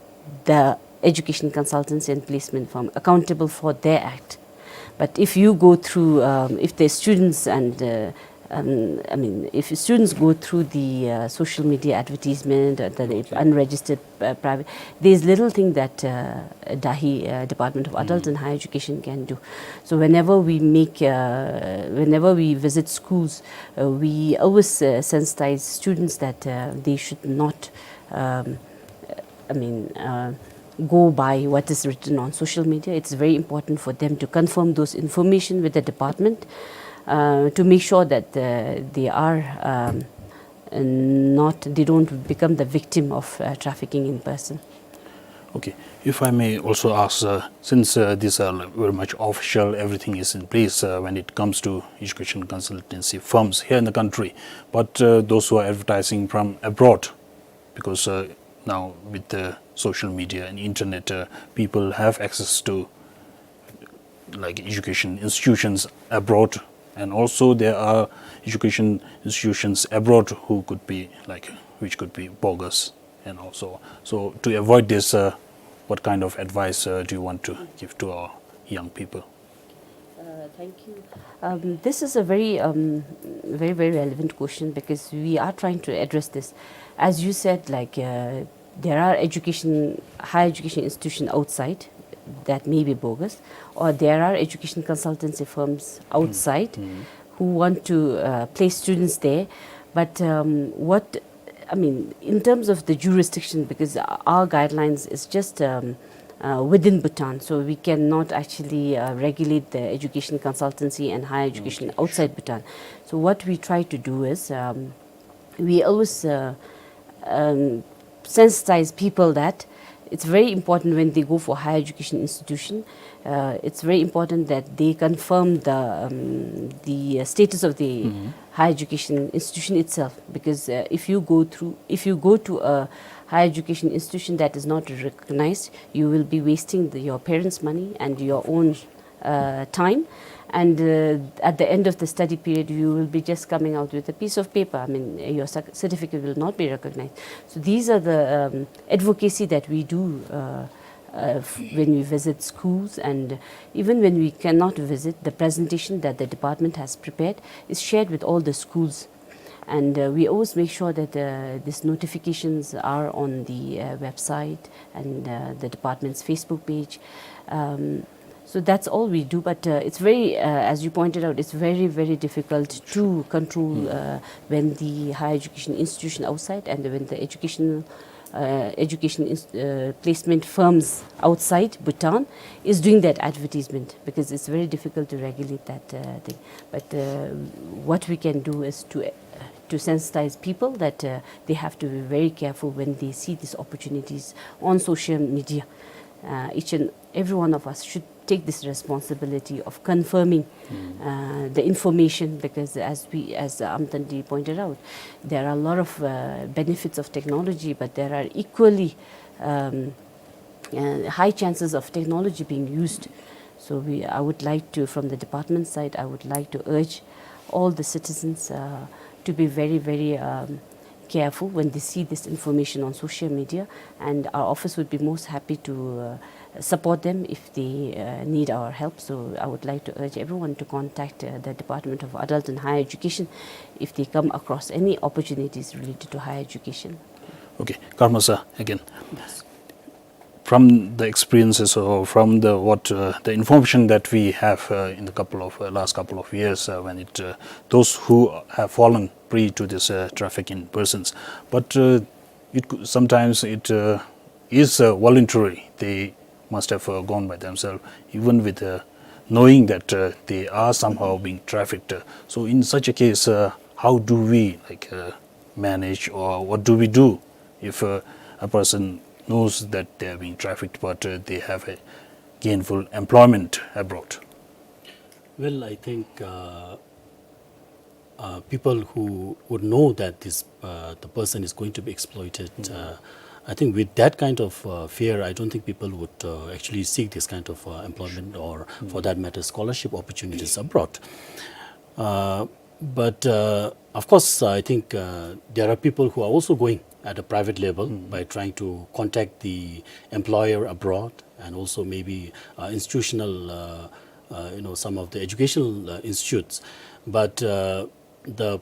the education consultancy and placement firm accountable for their act. But if you go through, um, if the students and uh, um, I mean, if students go through the uh, social media advertisement and the unregistered uh, private, there's little thing that uh, DAHI, uh, Department of Adult and Higher Education, can do. So whenever we make, uh, whenever we visit schools, uh, we always uh, sensitize students that uh, they should not, um, I mean, uh, go by what is written on social media. It's very important for them to confirm those information with the department uh, to make sure that uh, they are um, not, they don't become the victim of uh, trafficking in person. Okay, if I may also ask, uh, since uh, these are like, very much official, everything is in place uh, when it comes to education consultancy firms here in the country, but uh, those who are advertising from abroad, because uh, now with the social media and internet, uh, people have access to like education institutions abroad, And also there are education institutions abroad who could be like, which could be bogus and also. So to avoid this, uh, what kind of advice, uh, do you want to give to our young people? Uh, thank you. Um, this is a very, um, very, very relevant question because we are trying to address this. As you said, like, uh, there are education, higher education institution outside that may be bogus, or there are education consultancy firms outside who want to, uh, place students there. But, um, what, I mean, in terms of the jurisdiction, because our guidelines is just, um, uh, within Bhutan, so we cannot actually, uh, regulate the education consultancy and higher education outside Bhutan. So what we try to do is, um, we always, uh, um, sensitize people that it's very important when they go for higher education institution, uh, it's very important that they confirm the, um, the, uh, status of the higher education institution itself, because, uh, if you go through, if you go to a higher education institution that is not recognized, you will be wasting the, your parents' money and your own, uh, time. And, uh, at the end of the study period, you will be just coming out with a piece of paper. I mean, your cer- certificate will not be recognized. So these are the, um, advocacy that we do, uh, uh, f- when we visit schools, and even when we cannot visit, the presentation that the department has prepared is shared with all the schools. And, uh, we always make sure that, uh, these notifications are on the, uh, website and, uh, the department's Facebook page. Um, so that's all we do, but, uh, it's very, uh, as you pointed out, it's very, very difficult to control, uh, when the higher education institution outside and when the educational, uh, education ins- uh, placement firms outside Bhutan is doing that advertisement, because it's very difficult to regulate that, uh, thing. But, uh, what we can do is to, uh, to sensitize people that, uh, they have to be very careful when they see these opportunities on social media. Uh, each and every one of us should take this responsibility of confirming, uh, the information, because as we, as Aung San Suu Kyi pointed out, there are a lot of, uh, benefits of technology, but there are equally, um, uh, high chances of technology being used. So we, I would like to, from the department side, I would like to urge all the citizens, uh, to be very, very, um, careful when they see this information on social media, and our office would be most happy to, uh, support them if they, uh, need our help. So I would like to urge everyone to contact, uh, the Department of Adult and Higher Education if they come across any opportunities related to higher education. Okay, Karma sir, again. From the experiences or from the what, uh, the information that we have, uh, in the couple of, uh, last couple of years, uh, when it, uh, those who have fallen prey to this, uh, trafficking persons, but, uh, it cou- sometimes it, uh, is, uh, voluntary. They must have, uh, gone by themselves, even with, uh, knowing that, uh, they are somehow being trafficked. So in such a case, uh, how do we, like, uh, manage, or what do we do if, uh, a person knows that they are being trafficked, but, uh, they have a gainful employment abroad? Well, I think, uh, uh, people who would know that this, uh, the person is going to be exploited, uh, I think with that kind of, uh, fear, I don't think people would, uh, actually seek this kind of, uh, employment or, for that matter, scholarship opportunities abroad. Uh, but, uh, of course, I think, uh, there are people who are also going at a private level by trying to contact the employer abroad and also maybe, uh, institutional, uh, uh, you know, some of the educational, uh, institutes. But, uh, the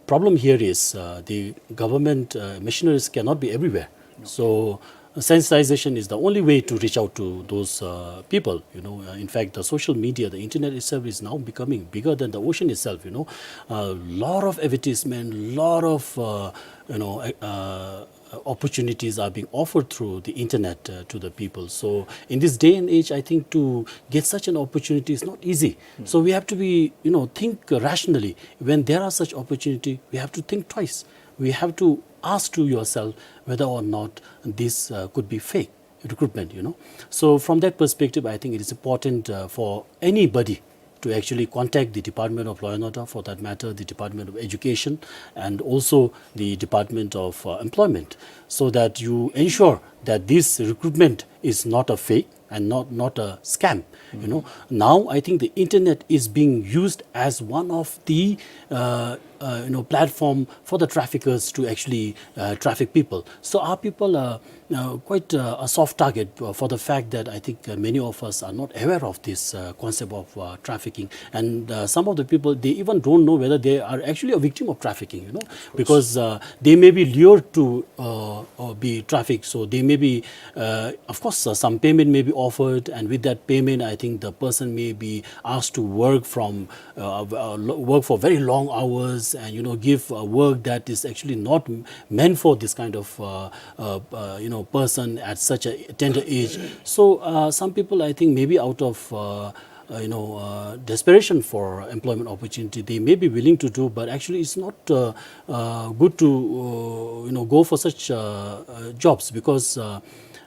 problem here is, uh, the government, uh, missionaries cannot be everywhere. So sensitization is the only way to reach out to those, uh, people. You know, uh, in fact, the social media, the internet itself is now becoming bigger than the ocean itself. You know, a lot of advertisement, lot of, uh, you know, uh, opportunities are being offered through the internet, uh, to the people. So in this day and age, I think to get such an opportunity is not easy. So we have to be, you know, think rationally. When there are such opportunity, we have to think twice. We have to ask to yourself whether or not this, uh, could be fake recruitment, you know. So from that perspective, I think it is important, uh, for anybody to actually contact the Department of Law and Order, for that matter, the Department of Education, and also the Department of, uh, Employment, so that you ensure that this recruitment is not a fake, and not, not a scam. You know, now I think the internet is being used as one of the, uh, uh, you know, platform for the traffickers to actually, uh, traffic people. So our people are, uh, quite, uh, a soft target, uh, for the fact that I think, uh, many of us are not aware of this, uh, concept of, uh, trafficking. And, uh, some of the people, they even don't know whether they are actually a victim of trafficking, you know, because, uh, they may be lured to, uh, uh, be trafficked. So they may be, uh, of course, uh, some payment may be offered, and with that payment, I think the person may be asked to work from, uh, uh, lo-, work for very long hours, and, you know, give, uh, work that is actually not m-, meant for this kind of, uh, uh, uh, you know, person at such a tender age. So, uh, some people, I think, maybe out of, uh, uh, you know, uh, desperation for employment opportunity, they may be willing to do, but actually it's not, uh, uh, good to, uh, you know, go for such, uh, uh, jobs, because, uh,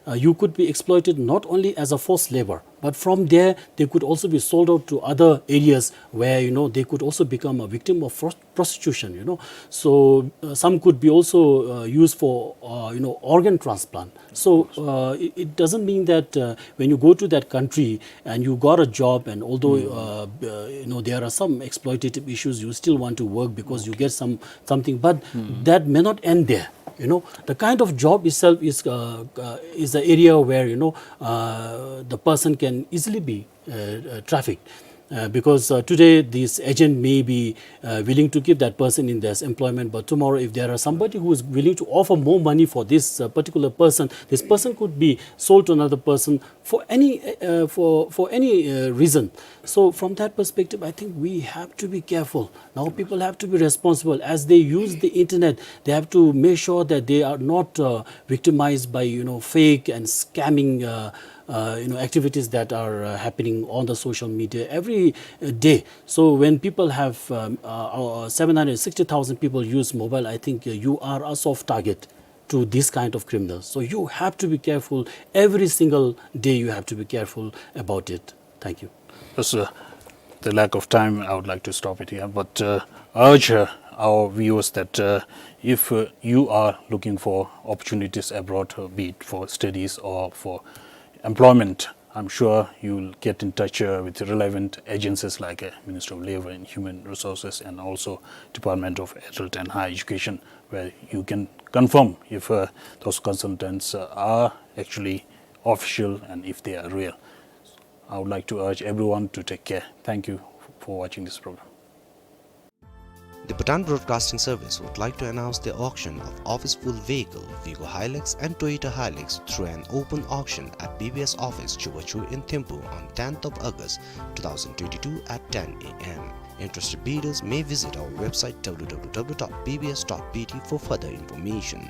uh, you could be exploited not only as a forced labor, but from there they could also be sold out to other areas where, you know, they could also become a victim of fros-, prostitution, you know. So, uh, some could be also, uh, used for, uh, you know, organ transplant. So, uh, it, it doesn't mean that, uh, when you go to that country and you got a job, and although, uh, uh, you know, there are some exploitative issues, you still want to work because you get some, something, but that may not end there. You know, the kind of job itself is, uh, uh, is the area where, you know, uh, the person can easily be, uh, uh, trafficked. Uh, because, uh, today this agent may be, uh, willing to keep that person in this employment, but tomorrow, if there are somebody who is willing to offer more money for this, uh, particular person, this person could be sold to another person for any, uh, for, for any, uh, reason. So from that perspective, I think we have to be careful. Now people have to be responsible as they use the internet. They have to make sure that they are not, uh, victimized by, you know, fake and scamming, uh, uh, you know, activities that are, uh, happening on the social media every, uh, day. So when people have, um, uh, uh, seven hundred sixty thousand people use mobile, I think, uh, you are a soft target to this kind of criminals. So you have to be careful. Every single day you have to be careful about it. Thank you. Just, uh, the lack of time, I would like to stop it here. But, uh, urge, uh, our viewers that, uh, if, uh, you are looking for opportunities abroad, uh, be it for studies or for employment, I'm sure you'll get in touch, uh, with relevant agencies like, uh, Ministry of Labour and Human Resources and also Department of Adult and Higher Education, where you can confirm if, uh, those consultants, uh, are actually official and if they are real. I would like to urge everyone to take care. Thank you for watching this program. The Bhutan Broadcasting Service would like to announce the auction of office-full vehicle, Vigo Hilux and Toyota Hilux, through an open auction at B B S office, Chubachu in Thimphu on tenth of August two thousand twenty-two at ten A M. Interested bidders may visit our website, W W W dot B B S dot B T, for further information.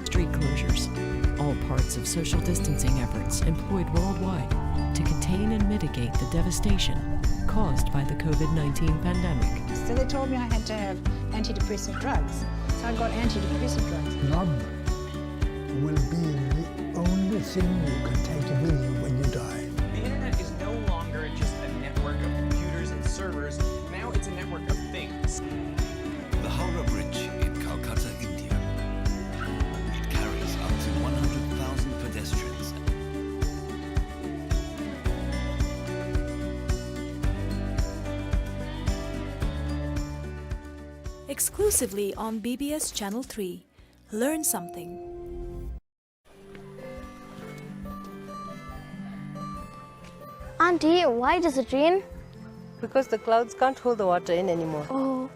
Street closures, all parts of social distancing efforts employed worldwide to contain and mitigate the devastation caused by the COVID nineteen pandemic. So they told me I had to have antidepressant drugs. So I got antidepressant drugs. Love will be the only thing you can take with you when you die. The internet is no longer just a network of computers and servers. Now it's a network of things. The Howrah Bridge in Calcutta, India. It carries up to one hundred thousand pedestrians. Exclusively on B B S Channel three. Learn something. Auntie, why does it rain? Because the clouds can't hold the water in anymore. Oh.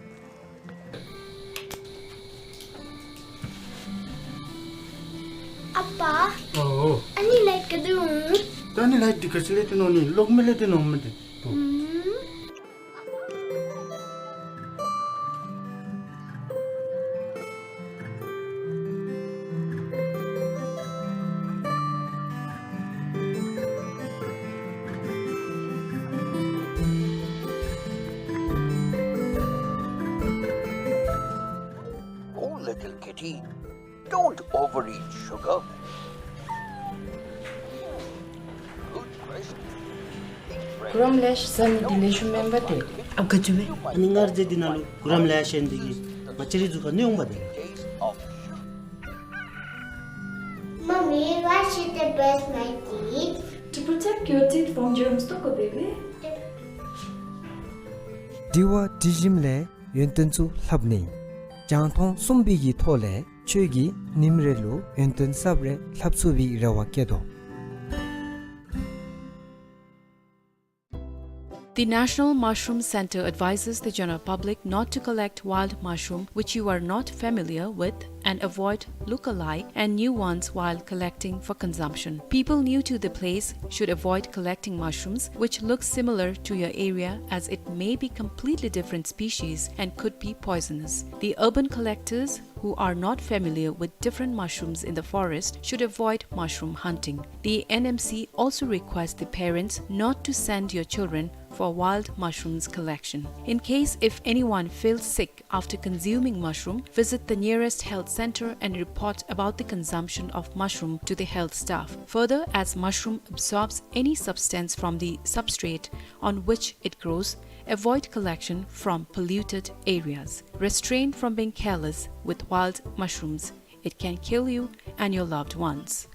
Appa. Oh. Ani light kadu? Tani light dikasile tino ni, lok mele tino mate. Hmm. Oh, little kitty, don't overeat sugar. Good question. Kuram lesh sani dile shumemba te. Ab gajuwe. Ani ngar je dinalu kuram lesh endi ki. Machiri juka ni umba de. Mommy, why should I brush my teeth? To protect your teeth from germs, ཏོག་ཀོ་བེ་བེ། དྲི་བ་དྲི་ཞིམ་ལས་ཡོན་ཏན་ཚུ་ལྷབ་ནི། རྒྱང་མཐོང་གསུམ་པའི་གི་ཐོག་ལས་ཁྱོད་ཀྱིས་ཉིནམ་རེ་ལུ་ཡོན་ཏན་གསརཔ་རེ་ལྷབ་ཚུགས་པའི་རེ་བ་བསྐྱེད་དོ། The National Mushroom Center advises the general public not to collect wild mushroom which you are not familiar with and avoid look-alike and new ones while collecting for consumption. People new to the place should avoid collecting mushrooms which look similar to your area, as it may be completely different species and could be poisonous. The urban collectors who are not familiar with different mushrooms in the forest should avoid mushroom hunting. The N M C also requests the parents not to send your children for wild mushrooms collection. In case if anyone feels sick after consuming mushroom, visit the nearest health center and report about the consumption of mushroom to the health staff. Further, as mushroom absorbs any substance from the substrate on which it grows, avoid collection from polluted areas. Restrain from being careless with wild mushrooms. It can kill you and your loved ones.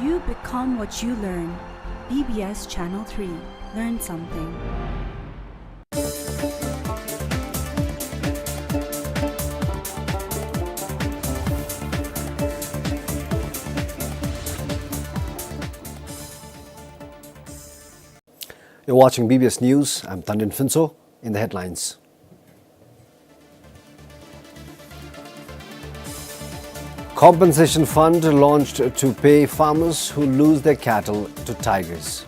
You become what you learn. B B S Channel three. Learn something. You're watching B B S News. I'm Tandin Phuntsho. In the headlines. Compensation fund launched to pay farmers who lose their cattle to tigers.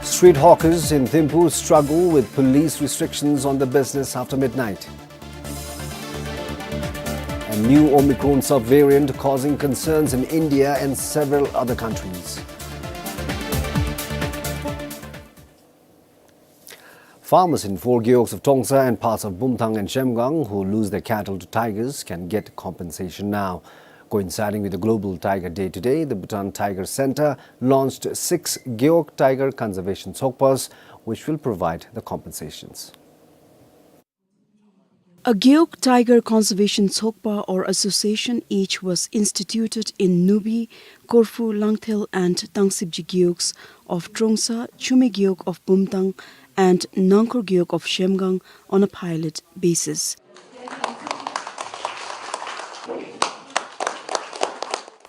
Street hawkers in Thimphu struggle with police restrictions on the business after midnight. A new Omicron subvariant causing concerns in India and several other countries. Farmers in four gewogs of Trongsa and parts of Bumthang and Zhemgang who lose their cattle to tigers can get compensation now. Coinciding with the Global Tiger Day today, the Bhutan Tiger Center launched six gewog tiger conservation tsokpas, which will provide the compensations. A Gewog Tiger Conservation Tsokpa or association each was instituted in Nubi, Korfu, Langthel and Tangsibji gewogs of Trongsa, Chumi gewog of Bumthang and Nangkhor gewog of Zhemgang on a pilot basis.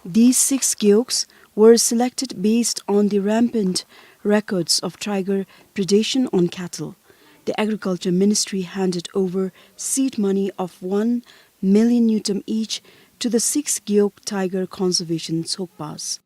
These six gewogs were selected based on the rampant records of tiger predation on cattle. The Agriculture Ministry handed over seed money of one million ngultrum each to the six gewog tiger conservation tsokpas.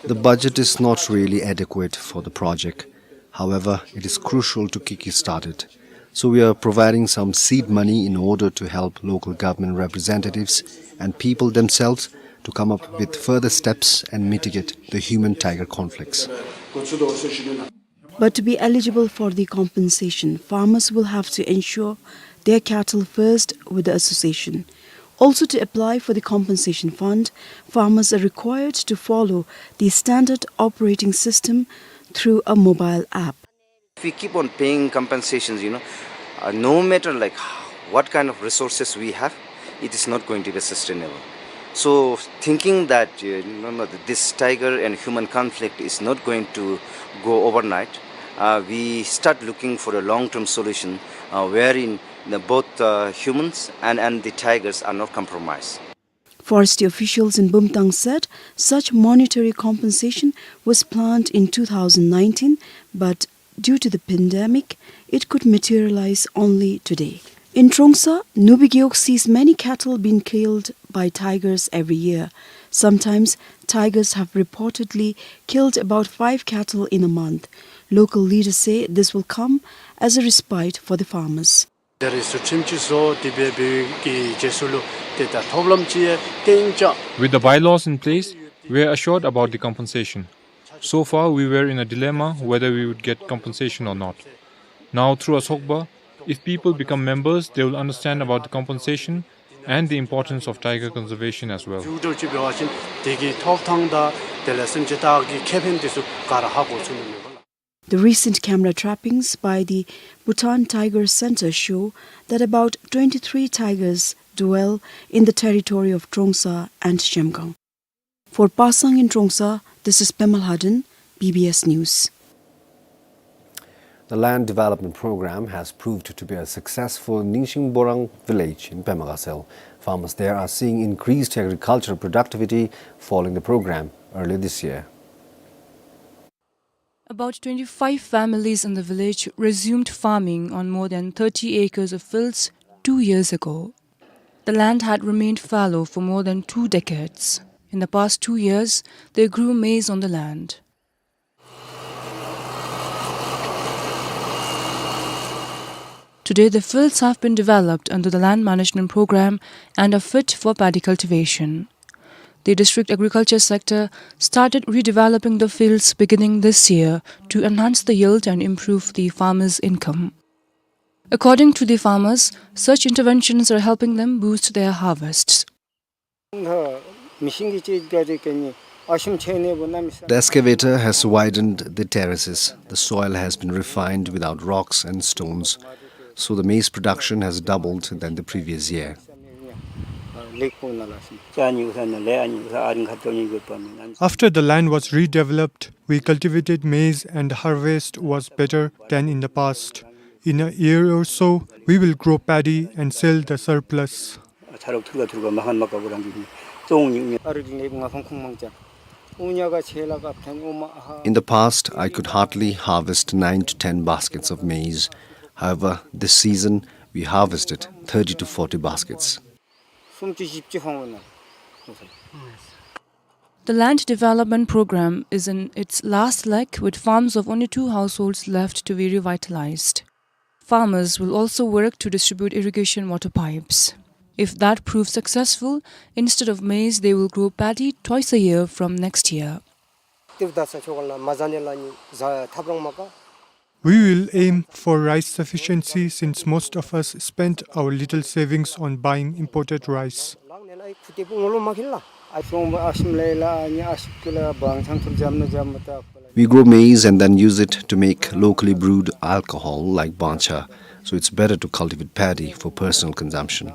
The budget is not really adequate for the project. However, it is crucial to kick-start it. So we are providing some seed money in order to help local government representatives and people themselves to come up with further steps and mitigate the human-tiger conflicts. But to be eligible for the compensation, farmers will have to insure their cattle first with the association. Also, to apply for the compensation fund, farmers are required to follow the standard operating system through a mobile app. If we keep on paying compensations, you know, uh, no matter, like, what kind of resources we have, It is not going to be sustainable. So, thinking that, uh, no, no, this tiger and human conflict is not going to go overnight, uh, we start looking for a long-term solution, uh, wherein the, both, uh, humans and, and the tigers are not compromised. Forestry officials in Bumthang said such monetary compensation was planned in two thousand nineteen, but due to the pandemic, it could materialize only today. In Trongsa, Nubi Gewog sees many cattle being killed by tigers every year. Sometimes, tigers have reportedly killed about five cattle in a month. Local leaders say this will come as a respite for the farmers. There is a team chief, so the baby ki jesu lo te ta problem chi e ten cha. With the bylaws in place, we are assured about the compensation. So far, we were in a dilemma whether we would get compensation or not. Now, through Asokba, if people become members, they will understand about the compensation and the importance of tiger conservation as well. Ju do chi be wa chin, te ki top thang da, te la sim che ta ki khe phen te su ka ra ha ko chu ne. The recent camera trappings by the Bhutan Tiger Center show that about twenty-three tigers dwell in the territory of Trongsa and Zhemgang. For Pasang in Trongsa, this is Pema Lhaden, B B S News. The land development program has proved to be a success for Ningshing Borang village in Pema Gatshel. Farmers there are seeing increased agricultural productivity following the program earlier this year. About twenty-five families in the village resumed farming on more than thirty acres of fields two years ago. The land had remained fallow for more than two decades. In the past two years, they grew maize on the land. Today, the fields have been developed under the land management program and are fit for paddy cultivation. The district agriculture sector started redeveloping the fields beginning this year to enhance the yield and improve the farmers' income. According to the farmers, such interventions are helping them boost their harvests. The excavator has widened the terraces. The soil has been refined without rocks and stones. So the maize production has doubled than the previous year. After the land was redeveloped, we cultivated maize and harvest was better than in the past. In a year or so, we will grow paddy and sell the surplus. In the past, I could hardly harvest nine to ten baskets of maize. However, this season, we harvested thirty to forty baskets. The land development program is in its last leg, with farms of only two households left to be revitalized. Farmers will also work to distribute irrigation water pipes. If that proves successful, instead of maize, they will grow paddy twice a year from next year. We will aim for rice sufficiency since most of us spend our little savings on buying imported rice. We grow maize and then use it to make locally brewed alcohol like bancha, so it's better to cultivate paddy for personal consumption.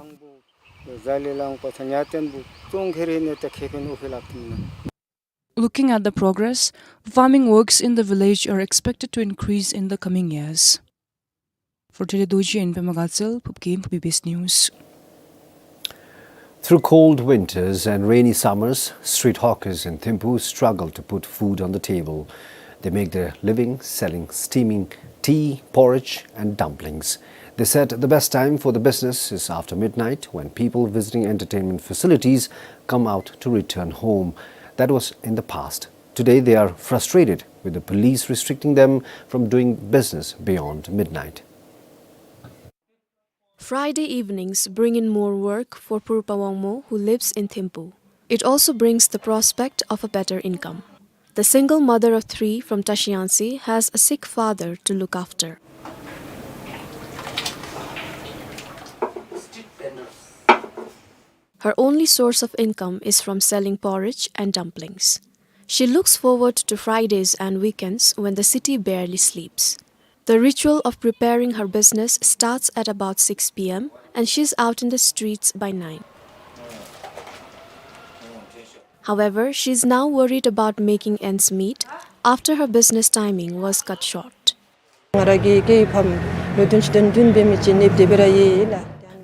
Looking at the progress, farming works in the village are expected to increase in the coming years. For Tele Dorji in Pema Gatshel, Phubgim for B B S News. Through cold winters and rainy summers, street hawkers in Thimphu struggle to put food on the table. They make their living selling steaming tea, porridge, and dumplings. They said the best time for the business is after midnight, when people visiting entertainment facilities come out to return home. That was in the past. Today, they are frustrated with the police restricting them from doing business beyond midnight. Friday evenings bring in more work for Purpa Wangmo, who lives in Thimphu. It also brings the prospect of a better income. The single mother of three from Tashiangsi has a sick father to look after. Her only source of income is from selling porridge and dumplings. She looks forward to Fridays and weekends when the city barely sleeps. The ritual of preparing her business starts at about six p m and she's out in the streets by nine. However, she's now worried about making ends meet after her business timing was cut short. ང་ར་གི་སྐྱེས་ཕམ་ལོ་བདུན་ཅུ་དོན་བདུན་འབད་མི་ཅིག་ནདཔ་དེ་སྦེ་ར་ཡོད་ལགས།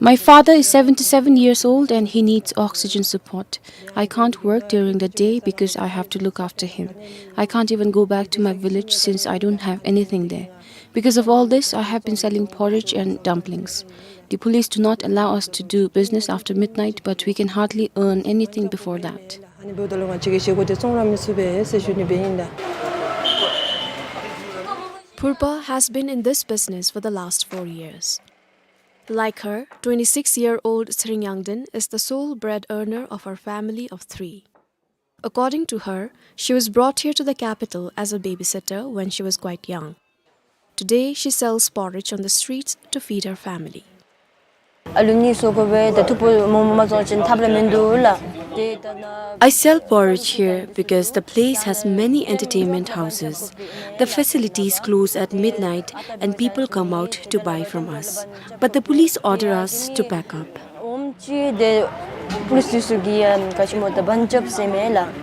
My father is seventy-seven years old and he needs oxygen support. I can't work during the day because I have to look after him. I can't even go back to my village since I don't have anything there. Because of all this, I have been selling porridge and dumplings. The police do not allow us to do business after midnight, but we can hardly earn anything before that. ཨ་ནི་འབདཝ་ད་ལུ་ང་བཅས་ཀྱིས་བཞེས་སྒོ་དེ་བཙོང་ར་མི་ཚུགས་པས་ཟེར་ཞུ་ནི་སྦེ་ཨིན་ལགས། Purpa has been in this business for the last four years. Like her, twenty-six-year-old Tsering Yangden is the sole bread earner of her family of three. According to her, she was brought here to the capital as a babysitter when she was quite young. Today, she sells porridge on the streets to feed her family. ཨ་ལུ་གཉིས་གསོ་དགོ་པས། ད་ཐུག་པོ་མོ་མ་བཙོང་ཅིན་ཐབས་ར་མིན་འདུག་ལགས། དེ་ད་ན། I sell porridge here because the place has many entertainment houses. The facilities close at midnight and people come out to buy from us. But the police order us to pack up. ཨོམ་ཅིག་དེ་པུ་ལིསི་འདི་ཚུ་གིས་ཡང་ག་ཅི་སྨོ་ད་བན་ཅབ་ཟེར་མས་ལགས།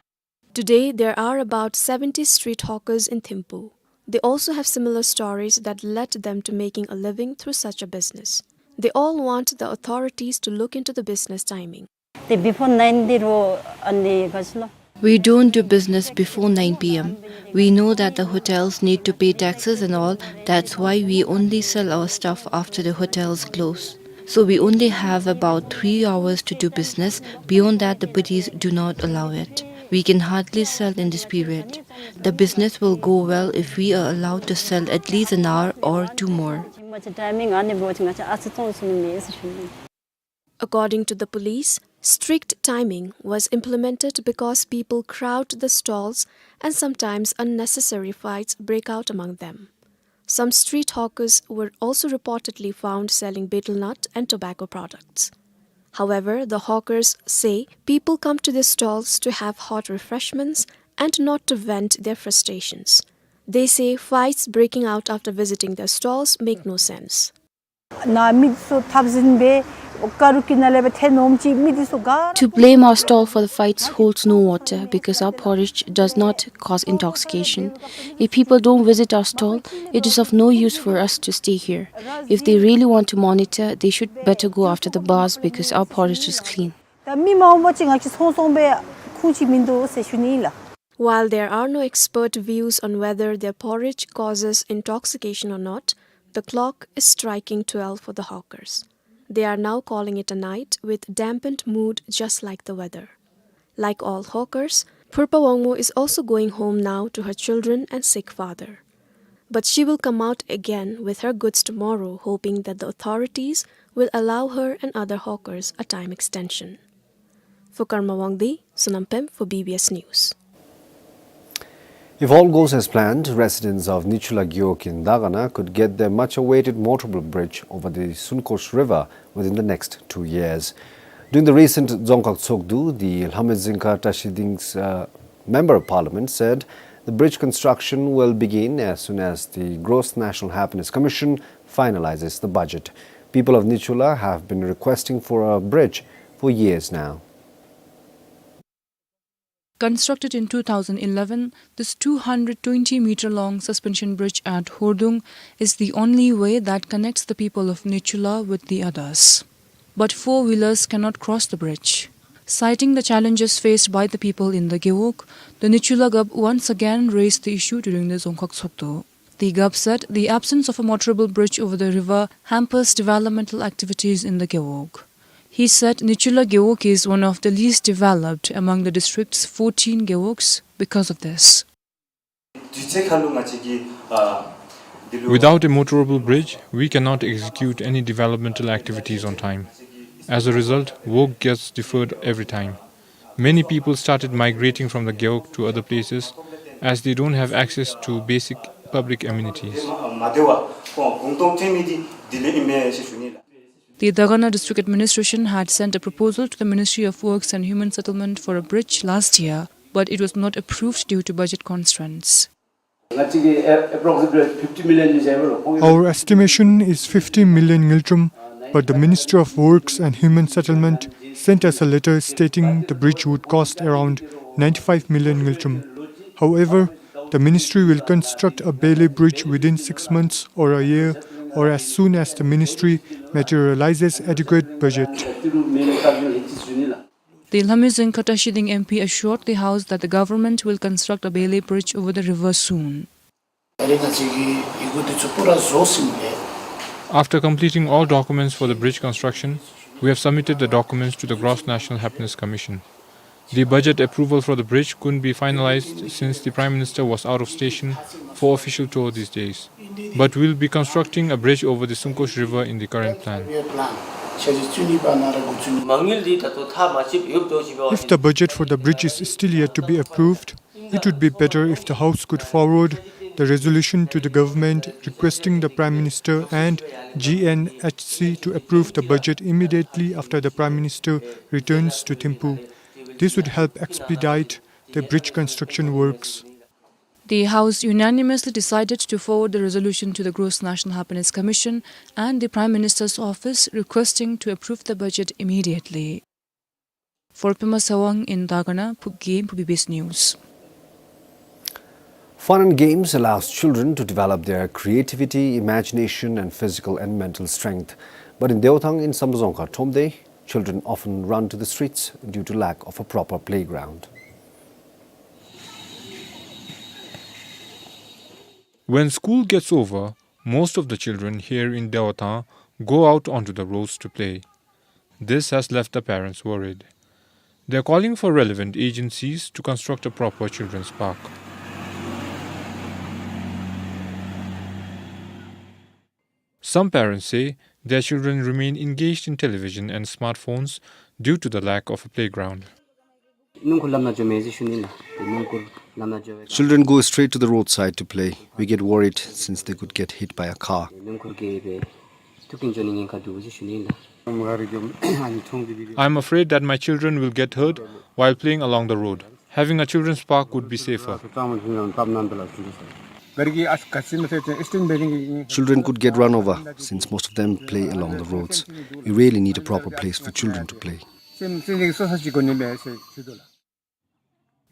Today, there are about seventy street hawkers in Thimphu. They also have similar stories that led them to making a living through such a business. They all want the authorities to look into the business timing. དེ་བི་ཕོར་ནའིན་འདི་རུ་ཨ་ནི་ག་ཅི་ལོ། We don't do business before nine p m. We know that the hotels need to pay taxes and all. That's why we only sell our stuff after the hotels close. So we only have about three hours to do business. Beyond that, the police do not allow it. We can hardly sell in this period. The business will go well if we are allowed to sell at least an hour or two more. ཅིག་མ་ཅིག་ཊའི་མིང་ཨ་ནི་འབད་བ་ཅིན་ང་བཅས་ཨ་ཙི་བཙོང་ཚུགས་ནི་མས་ཟེར་ཞུ་ནི། According to the police, strict timing was implemented because people crowd the stalls and sometimes unnecessary fights break out among them. Some street hawkers were also reportedly found selling betel nut and tobacco products. However, the hawkers say people come to the stalls to have hot refreshments and not to vent their frustrations. They say fights breaking out after visiting their stalls make no sense. ནཱ་མི་འདི་ཚུ་འཐབ་ཟིན་སྦེ་ཀ་རུ་ཀི་ནང་ལས་སྦེ་ཐལ་ནུག་ཅིག་མི་འདི་ཚུ་ག་ར། To blame our stall for the fights holds no water because our porridge does not cause intoxication. If people don't visit our stall, it is of no use for us to stay here. If they really want to monitor, they should better go after the bars because our porridge is clean. ད་མི་མ་འོངམ་ཅིག་ང་བཅས་ཚོང་ཚོང་པའི་ཁུངས་ཅིག་མིན་འདུག་ཟེར་ཞུ་ནི་ཨིན་ལགས། While there are no expert views on whether their porridge causes intoxication or not, the clock is striking twelve for the hawkers. They are now calling it a night with dampened mood, just like the weather. Like all hawkers, Purpa Wangmo is also going home now to her children and sick father. But she will come out again with her goods tomorrow, hoping that the authorities will allow her and other hawkers a time extension. For Karma Wangdi, Sonam Pem for B B S News. If all goes as planned, residents of Nichula Gewog in Dagana could get their much-awaited motorable bridge over the Sunkosh River within the next two years. During the recent Dzongkhag Tshogdu, the Lhame Dzingkha Trashiding's, uh, Member of Parliament said the bridge construction will begin as soon as the Gross National Happiness Commission finalizes the budget. People of Nichula have been requesting for a bridge for years now. Constructed in two thousand eleven, this two hundred twenty meter long suspension bridge at Hordung is the only way that connects the people of Nichula with the others. But four-wheelers cannot cross the bridge. Citing the challenges faced by the people in the Gewog, the Nichula Gap once again raised the issue during the Dzongkhag Tshogdu. The Gap said the absence of a motorable bridge over the river hampers developmental activities in the Gewog. He said Nichula Gewog is one of the least developed among the district's fourteen gewogs because of this. Without a motorable bridge, we cannot execute any developmental activities on time. As a result, work gets deferred every time. Many people started migrating from the Gewog to other places as they don't have access to basic public amenities. The Dagana District Administration had sent a proposal to the Ministry of Works and Human Settlement for a bridge last year, but it was not approved due to budget constraints. Approximately fifty million is available. Our estimation is fifty million ngultrum, but the Ministry of Works and Human Settlement sent us a letter stating the bridge would cost around ninety-five million ngultrum. However, the ministry will construct a Bailey bridge within six months or a year, or as soon as the ministry materializes adequate budget. The Lhamyudzin Khatta Shiding M P assured the House that the government will construct a Bailey bridge over the river soon. After completing all documents for the bridge construction, we have submitted the documents to the Gross National Happiness Commission. The budget approval for the bridge couldn't be finalized since the Prime Minister was out of station for official tour these days. But we'll be constructing a bridge over the Sungkosh River in the current plan. If the budget for the bridge is still yet to be approved, it would be better if the House could forward the resolution to the government requesting the Prime Minister and G N H C to approve the budget immediately after the Prime Minister returns to Thimphu. This would help expedite the bridge construction works. The House unanimously decided to forward the resolution to the Gross National Happiness Commission and the Prime Minister's office requesting to approve the budget immediately. For Pema Sawang in Dagana, Phubgim, B B S News. Fun and games allows children to develop their creativity, imagination, and physical and mental strength. But in Deothang in Sambazongkha Thromde, children often run to the streets due to lack of a proper playground. When school gets over, most of the children here in Deothang go out onto the roads to play. This has left the parents worried. They're calling for relevant agencies to construct a proper children's park. Some parents say their children remain engaged in television and smartphones due to the lack of a playground. Children go straight to the roadside to play. We get worried since they could get hit by a car. I'm afraid that my children will get hurt while playing along the road. Having a children's park would be safer. Children could get run over since most of them play along the roads. We really need a proper place for children to play.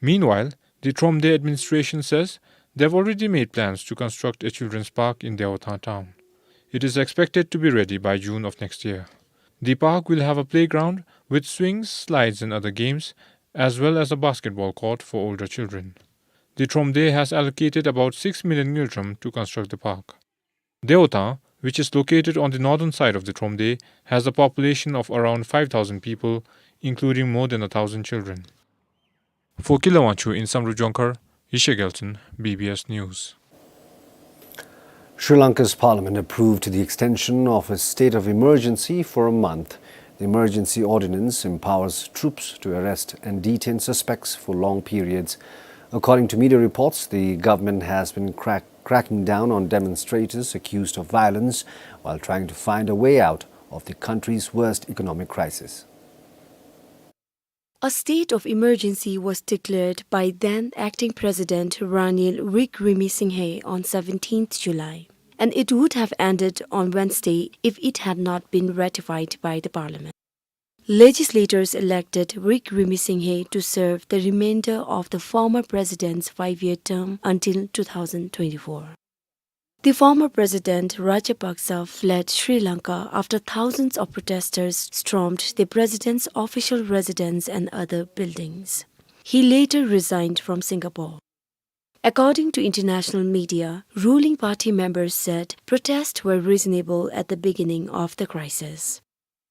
Meanwhile, the Thromde administration says they've already made plans to construct a children's park in Deothang town. It is expected to be ready by June of next year. The park will have a playground with swings, slides and other games, as well as a basketball court for older children. The Thromde has allocated about six million ngultrum to construct the park. Deothang, which is located on the northern side of the Thromde, has a population of around five thousand people, including more than a thousand children. For Kilawangchuk in Samdrup Jongkhar, Yeshe Gyaltsen, B B S News. Sri Lanka's parliament approved the extension of a state of emergency for a month. The emergency ordinance empowers troops to arrest and detain suspects for long periods. According to media reports, the government has been crack-, cracking down on demonstrators accused of violence while trying to find a way out of the country's worst economic crisis. A state of emergency was declared by then acting President Ranil Wickremesinghe on seventeenth July, and it would have ended on Wednesday if it had not been ratified by the parliament. Legislators elected Wickremesinghe to serve the remainder of the former president's five-year term until two thousand twenty-four. The former president Rajapaksa fled Sri Lanka after thousands of protesters stormed the president's official residence and other buildings. He later resigned from Singapore. According to international media, ruling party members said protests were reasonable at the beginning of the crisis.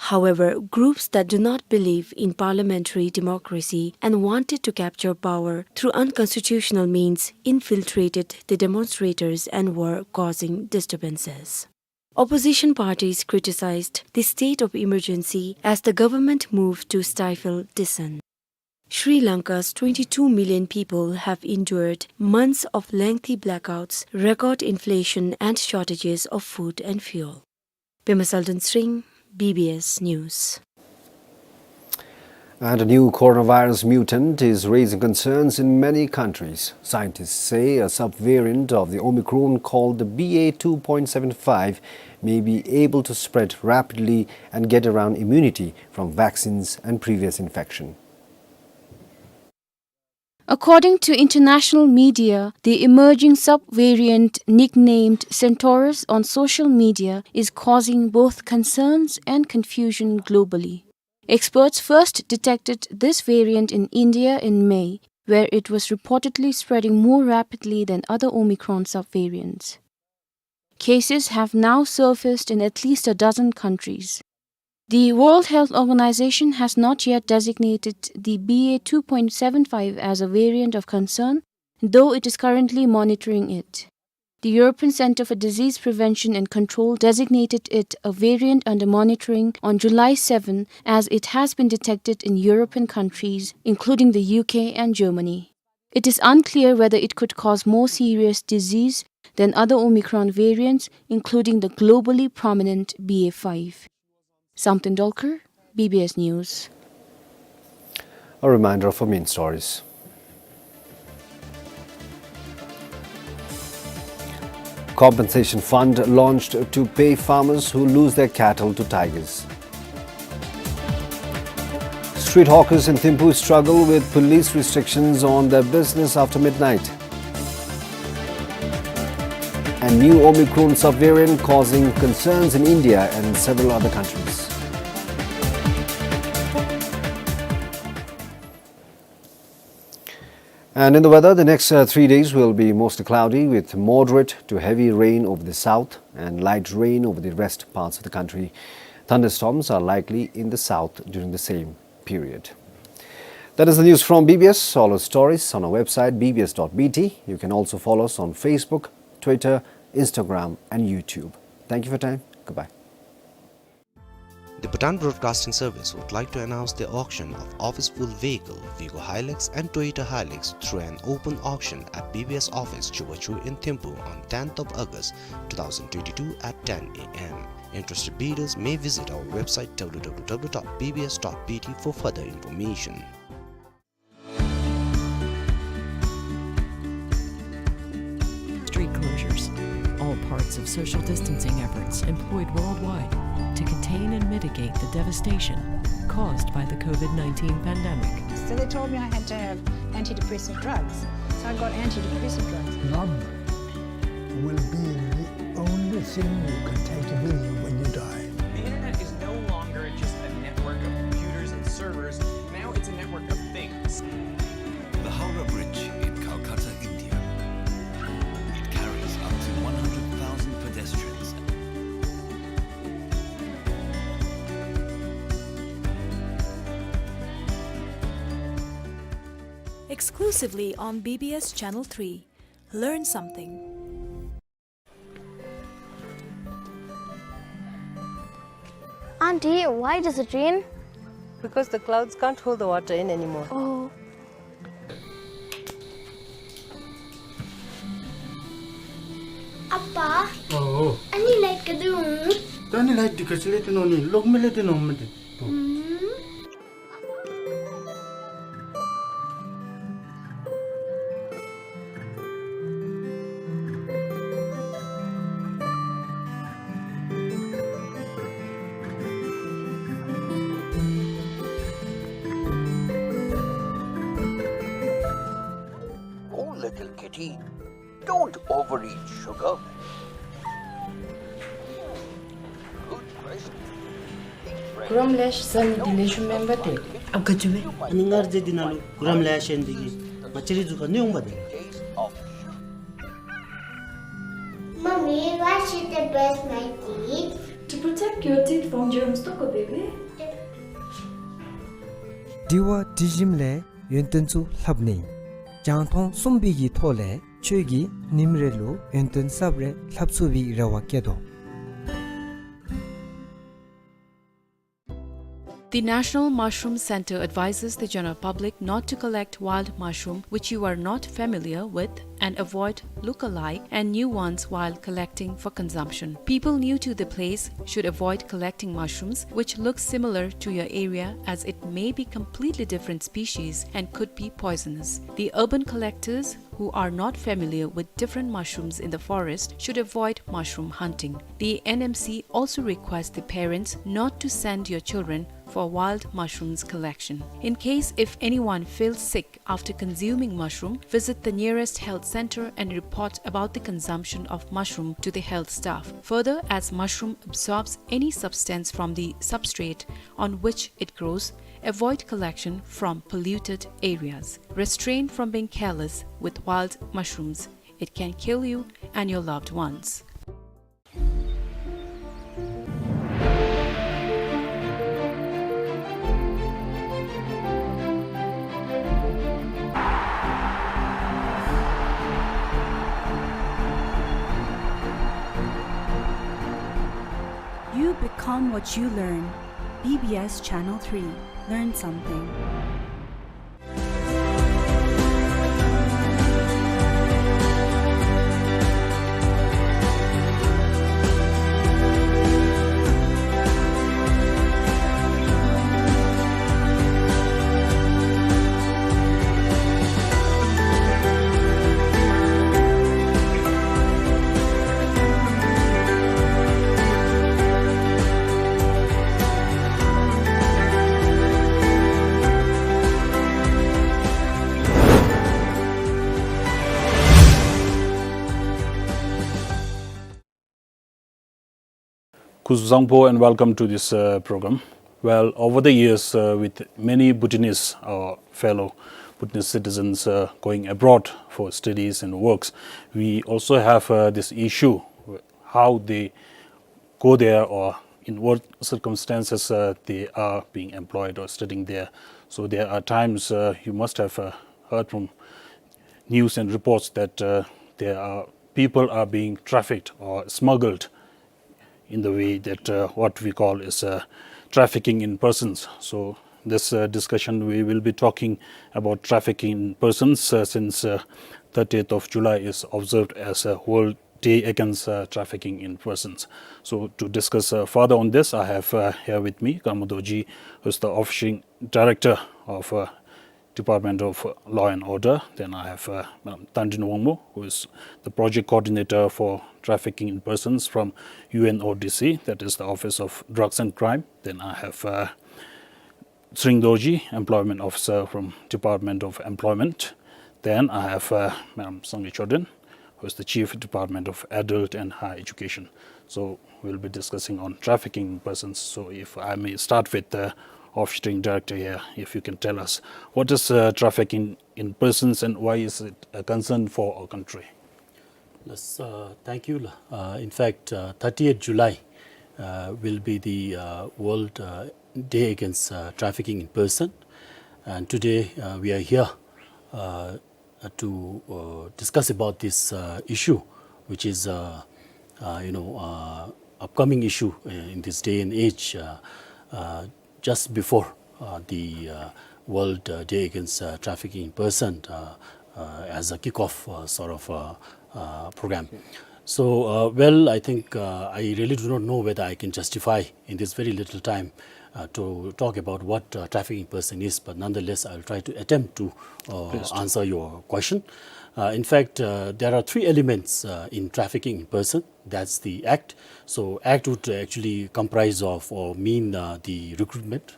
However, groups that do not believe in parliamentary democracy and wanted to capture power through unconstitutional means infiltrated the demonstrators and were causing disturbances. Opposition parties criticized the state of emergency as the government moved to stifle dissent. Sri Lanka's twenty-two million people have endured months of lengthy blackouts, record inflation, and shortages of food and fuel. Pema Saldon Sring, B B S News. And a new coronavirus mutant is raising concerns in many countries. Scientists say a subvariant of the Omicron called the B A two point seven five may be able to spread rapidly and get around immunity from vaccines and previous infection. According to international media, the emerging subvariant nicknamed Centaurus on social media is causing both concerns and confusion globally. Experts first detected this variant in India in May, where it was reportedly spreading more rapidly than other Omicron subvariants. Cases have now surfaced in at least a dozen countries. The World Health Organization has not yet designated the B A two point seven five as a variant of concern, though it is currently monitoring it. The European Centre for Disease Prevention and Control designated it a variant under monitoring on July seven, as it has been detected in European countries, including the U K and Germany. It is unclear whether it could cause more serious disease than other Omicron variants, including the globally prominent B A five. Samten Dolkar, B B S News. A reminder of our main stories. Compensation fund launched to pay farmers who lose their cattle to tigers. Street hawkers in Thimphu struggle with police restrictions on their business after midnight. And new Omicron subvariant causing concerns in India and several other countries. And in the weather, the next, uh, three days will be mostly cloudy with moderate to heavy rain over the south and light rain over the rest parts of the country. Thunderstorms are likely in the south during the same period. That is the news from B B S. All our stories on our website, B B S dot B T. You can also follow us on Facebook, Twitter, Instagram, and YouTube. Thank you for your time. Goodbye. The Bhutan Broadcasting Service would like to announce the auction of office-full vehicle, Vigo Hilux and Toyota Hilux, through an open auction at B B S office, Chubachu in Thimphu, on tenth of August two thousand twenty-two at ten A M. Interested bidders may visit our website, W W W dot B B S dot B T, for further information. Street closures, all parts of social distancing efforts employed worldwide to contain and mitigate the devastation caused by the COVID nineteen pandemic. So they told me I had to have antidepressant drugs. So I got antidepressant drugs. Love will be the only thing you can take with you when you die. The internet is no longer just a network of computers and servers. Now it's a network of things. The Howrah Bridge in Calcutta, India. It carries up to one hundred thousand pedestrians. Exclusively on B B S Channel three. Learn something. Auntie, why does it rain? Because the clouds can't hold the water in anymore. Oh. Appa. Oh. Ani light kadung. Tani light dikasile tino ni, lok mele tino mate. Hmm. Oh, little kitty, don't overeat sugar. Good question. ཀུ་རམ་ལེ་ཤ་ཟ་ནི་འདི་ལེགས་ཤོམ་མེན་པ་ཏེ། ཨ་ག་ཅི་སྦེ། ཨ་ནི་སྔར་རྗེས་འདི་ནང་ལུ་ཀུ་རམ་ལེ་ཤ་ཡོད་ནི་འདི་གིས་ང་ཅི་རིགས་ཟུག་ཁ་ནི་འོང་པ་ཏེ། Mommy, why should I brush my teeth? To protect your teeth from germs, ཏོག་ཀོ་བེ་བེ། དྲི་བ་དྲི་ཞིམ་ལས་ཡོན་ཏན་ཚུ་ལྷབ་ནི། རྒྱང་མཐོང་གསུམ་པའི་གི་ཐོག་ལས་ཁྱོད་ཀྱིས་ཉིནམ་རེ་ལུ་ཡོན་ཏན་གསརཔ་རེ་ལྷབ་ཚུགས་པའི་རེ་བ་བསྐྱེད་དོ། The National Mushroom Center advises the general public not to collect wild mushroom which you are not familiar with and avoid look-alike and new ones while collecting for consumption. People new to the place should avoid collecting mushrooms which look similar to your area, as it may be completely different species and could be poisonous. The urban collectors who are not familiar with different mushrooms in the forest should avoid mushroom hunting. The N M C also requests the parents not to send your children for wild mushrooms collection. In case if anyone feels sick after consuming mushroom, visit the nearest health center and report about the consumption of mushroom to the health staff. Further, as mushroom absorbs any substance from the substrate on which it grows, avoid collection from polluted areas. Restrain from being careless with wild mushrooms. It can kill you and your loved ones. You become what you learn. B B S Channel three. Learn something. Kuzuzangpo and welcome to this, uh, program. Well, over the years, uh, with many Bhutanese, uh, fellow Bhutanese citizens, uh, going abroad for studies and works, we also have, uh, this issue, how they go there or in what circumstances, uh, they are being employed or studying there. So there are times, uh, you must have, uh, heard from news and reports that, uh, there are, people are being trafficked or smuggled in the way that, uh, what we call is, uh, trafficking in persons. So this, uh, discussion, we will be talking about trafficking in persons, uh, since, uh, thirtieth of July is observed as a World Day Against, uh, Trafficking in Persons. So to discuss, uh, further on this, I have, uh, here with me Karma Dorji, who is the official director of, uh, Department of Law and Order. Then I have, uh, Madam Tandrin Wangmo, who is the project coordinator for trafficking in persons from U N O D C, that is the Office of Drugs and Crime. Then I have, uh, Tshering Dorji, employment officer from Department of Employment. Then I have, uh, Madam Sangay Choden, who is the Chief, Department of Adult and Higher Education. So we'll be discussing on trafficking in persons. So if I may start with the officiating director here, if you can tell us, what is, uh, trafficking in persons and why is it a concern for our country? Yes, uh, thank you, la. Uh, in fact, uh, thirtieth July, uh, will be the, uh, World, uh, Day Against, uh, Trafficking in Person. And today, uh, we are here, uh, uh, to, uh, discuss about this, uh, issue, which is, uh, uh, you know, uh, upcoming issue, uh, in this day and age, uh, uh, just before, uh, the, uh, World, uh, Day Against, uh, Trafficking in Person, uh, uh, as a kickoff, uh, sort of, uh, uh, program. So, uh, well, I think, uh, I really do not know whether I can justify in this very little time, uh, to talk about what, uh, trafficking person is, but nonetheless, I'll try to attempt to, uh, Please do. answer your question. Uh, in fact, uh, there are three elements, uh, in trafficking in person. That's the act. So, act would actually comprise of or mean, uh, the recruitment,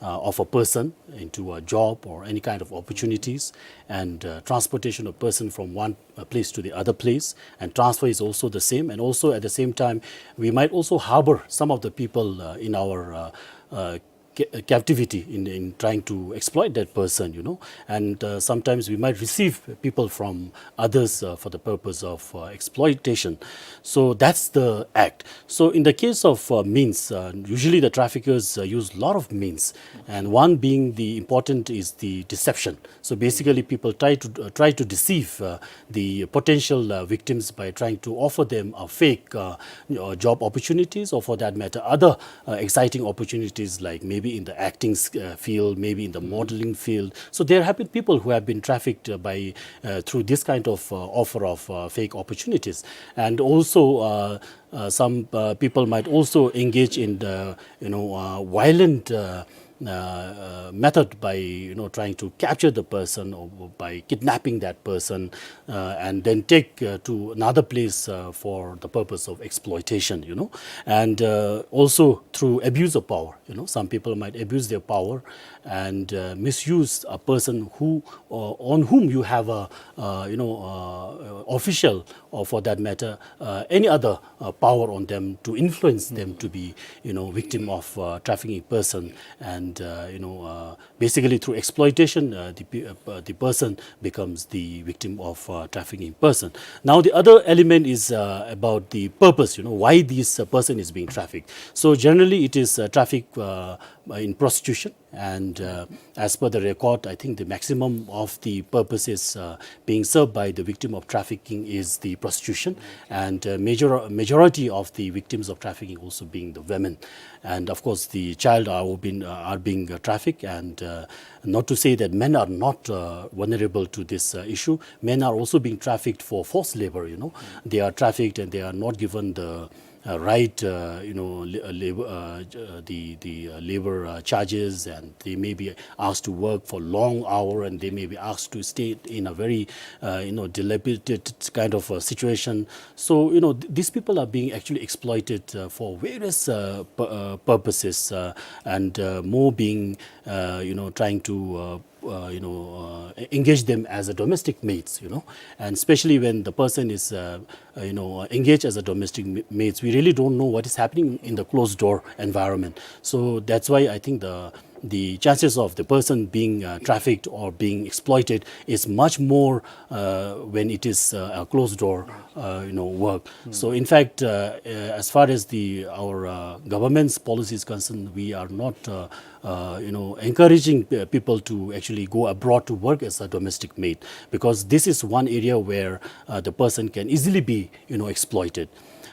uh, of a person into a job or any kind of opportunities, and, uh, transportation of person from one, uh, place to the other place, and transfer is also the same. And also at the same time, we might also harbor some of the people, uh, in our, uh, uh, ca-, captivity in, in trying to exploit that person, you know. And, uh, sometimes we might receive people from others, uh, for the purpose of, uh, exploitation. So that's the act. So in the case of, uh, means, uh, usually the traffickers, uh, use a lot of means, and one being the important is the deception. So basically, people try to, uh, try to deceive, uh, the potential, uh, victims by trying to offer them a fake, uh, you know, job opportunities, or for that matter, other, uh, exciting opportunities like maybe maybe in the acting, uh, field, maybe in the modeling field. So there have been people who have been trafficked, uh, by, uh, through this kind of, uh, offer of, uh, fake opportunities. And also, uh, uh, some, uh, people might also engage in the, you know, uh, violent, uh, uh, uh, method by, you know, trying to capture the person, or by kidnapping that person, uh, and then take, uh, to another place, uh, for the purpose of exploitation, you know. And, uh, also through abuse of power, you know, some people might abuse their power and, uh, misuse a person who, uh, on whom you have a, uh, you know, uh, official, or for that matter, uh, any other, uh, power on them to influence them to be, you know, victim of, uh, trafficking person. And, uh, you know, uh, basically through exploitation, uh, the pe- uh, the person becomes the victim of, uh, trafficking person. Now the other element is, uh, about the purpose, you know, why this, uh, person is being trafficked. So generally it is, uh, traffic, uh, in prostitution. And, uh, as per the record, I think the maximum of the purposes, uh, being served by the victim of trafficking is the prostitution, and, uh, major- majority of the victims of trafficking also being the women. And of course, the child are been, uh, are being, uh, trafficked, and, uh, not to say that men are not, uh, vulnerable to this, uh, issue. Men are also being trafficked for forced labor, you know. They are trafficked and they are not given the, uh, right, uh, you know, la- uh, labor, uh, j- uh, the the uh, labor, uh, charges, and they may be asked to work for long hour, and they may be asked to stay in a very, uh, you know, dilapidated kind of a situation. So, you know, th- these people are being actually exploited, uh, for various, uh, pu- uh, purposes, uh, and, uh, more being, uh, you know, trying to, uh, uh, you know, uh, e- engage them as a domestic mates, you know, and especially when the person is, uh, uh, you know, uh, engaged as a domestic ma- mates, we really don't know what is happening in the closed door environment. So that's why I think the the chances of the person being, uh, trafficked or being exploited is much more, uh, when it is, uh, a closed door, uh, you know, work. So in fact, uh, uh, as far as the our, uh, government's policy is concerned, we are not, uh, uh, you know, encouraging, uh, people to actually go abroad to work as a domestic maid, because this is one area where, uh, the person can easily be, you know, exploited.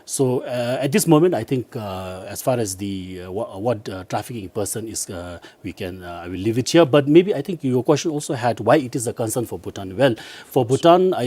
So, uh, at this moment, I think, uh, as far as the, uh, wha- what, uh, trafficking person is, uh, we can, uh, I will leave it here. But maybe I think your question also had why it is a concern for Bhutan. Well, for Bhutan, I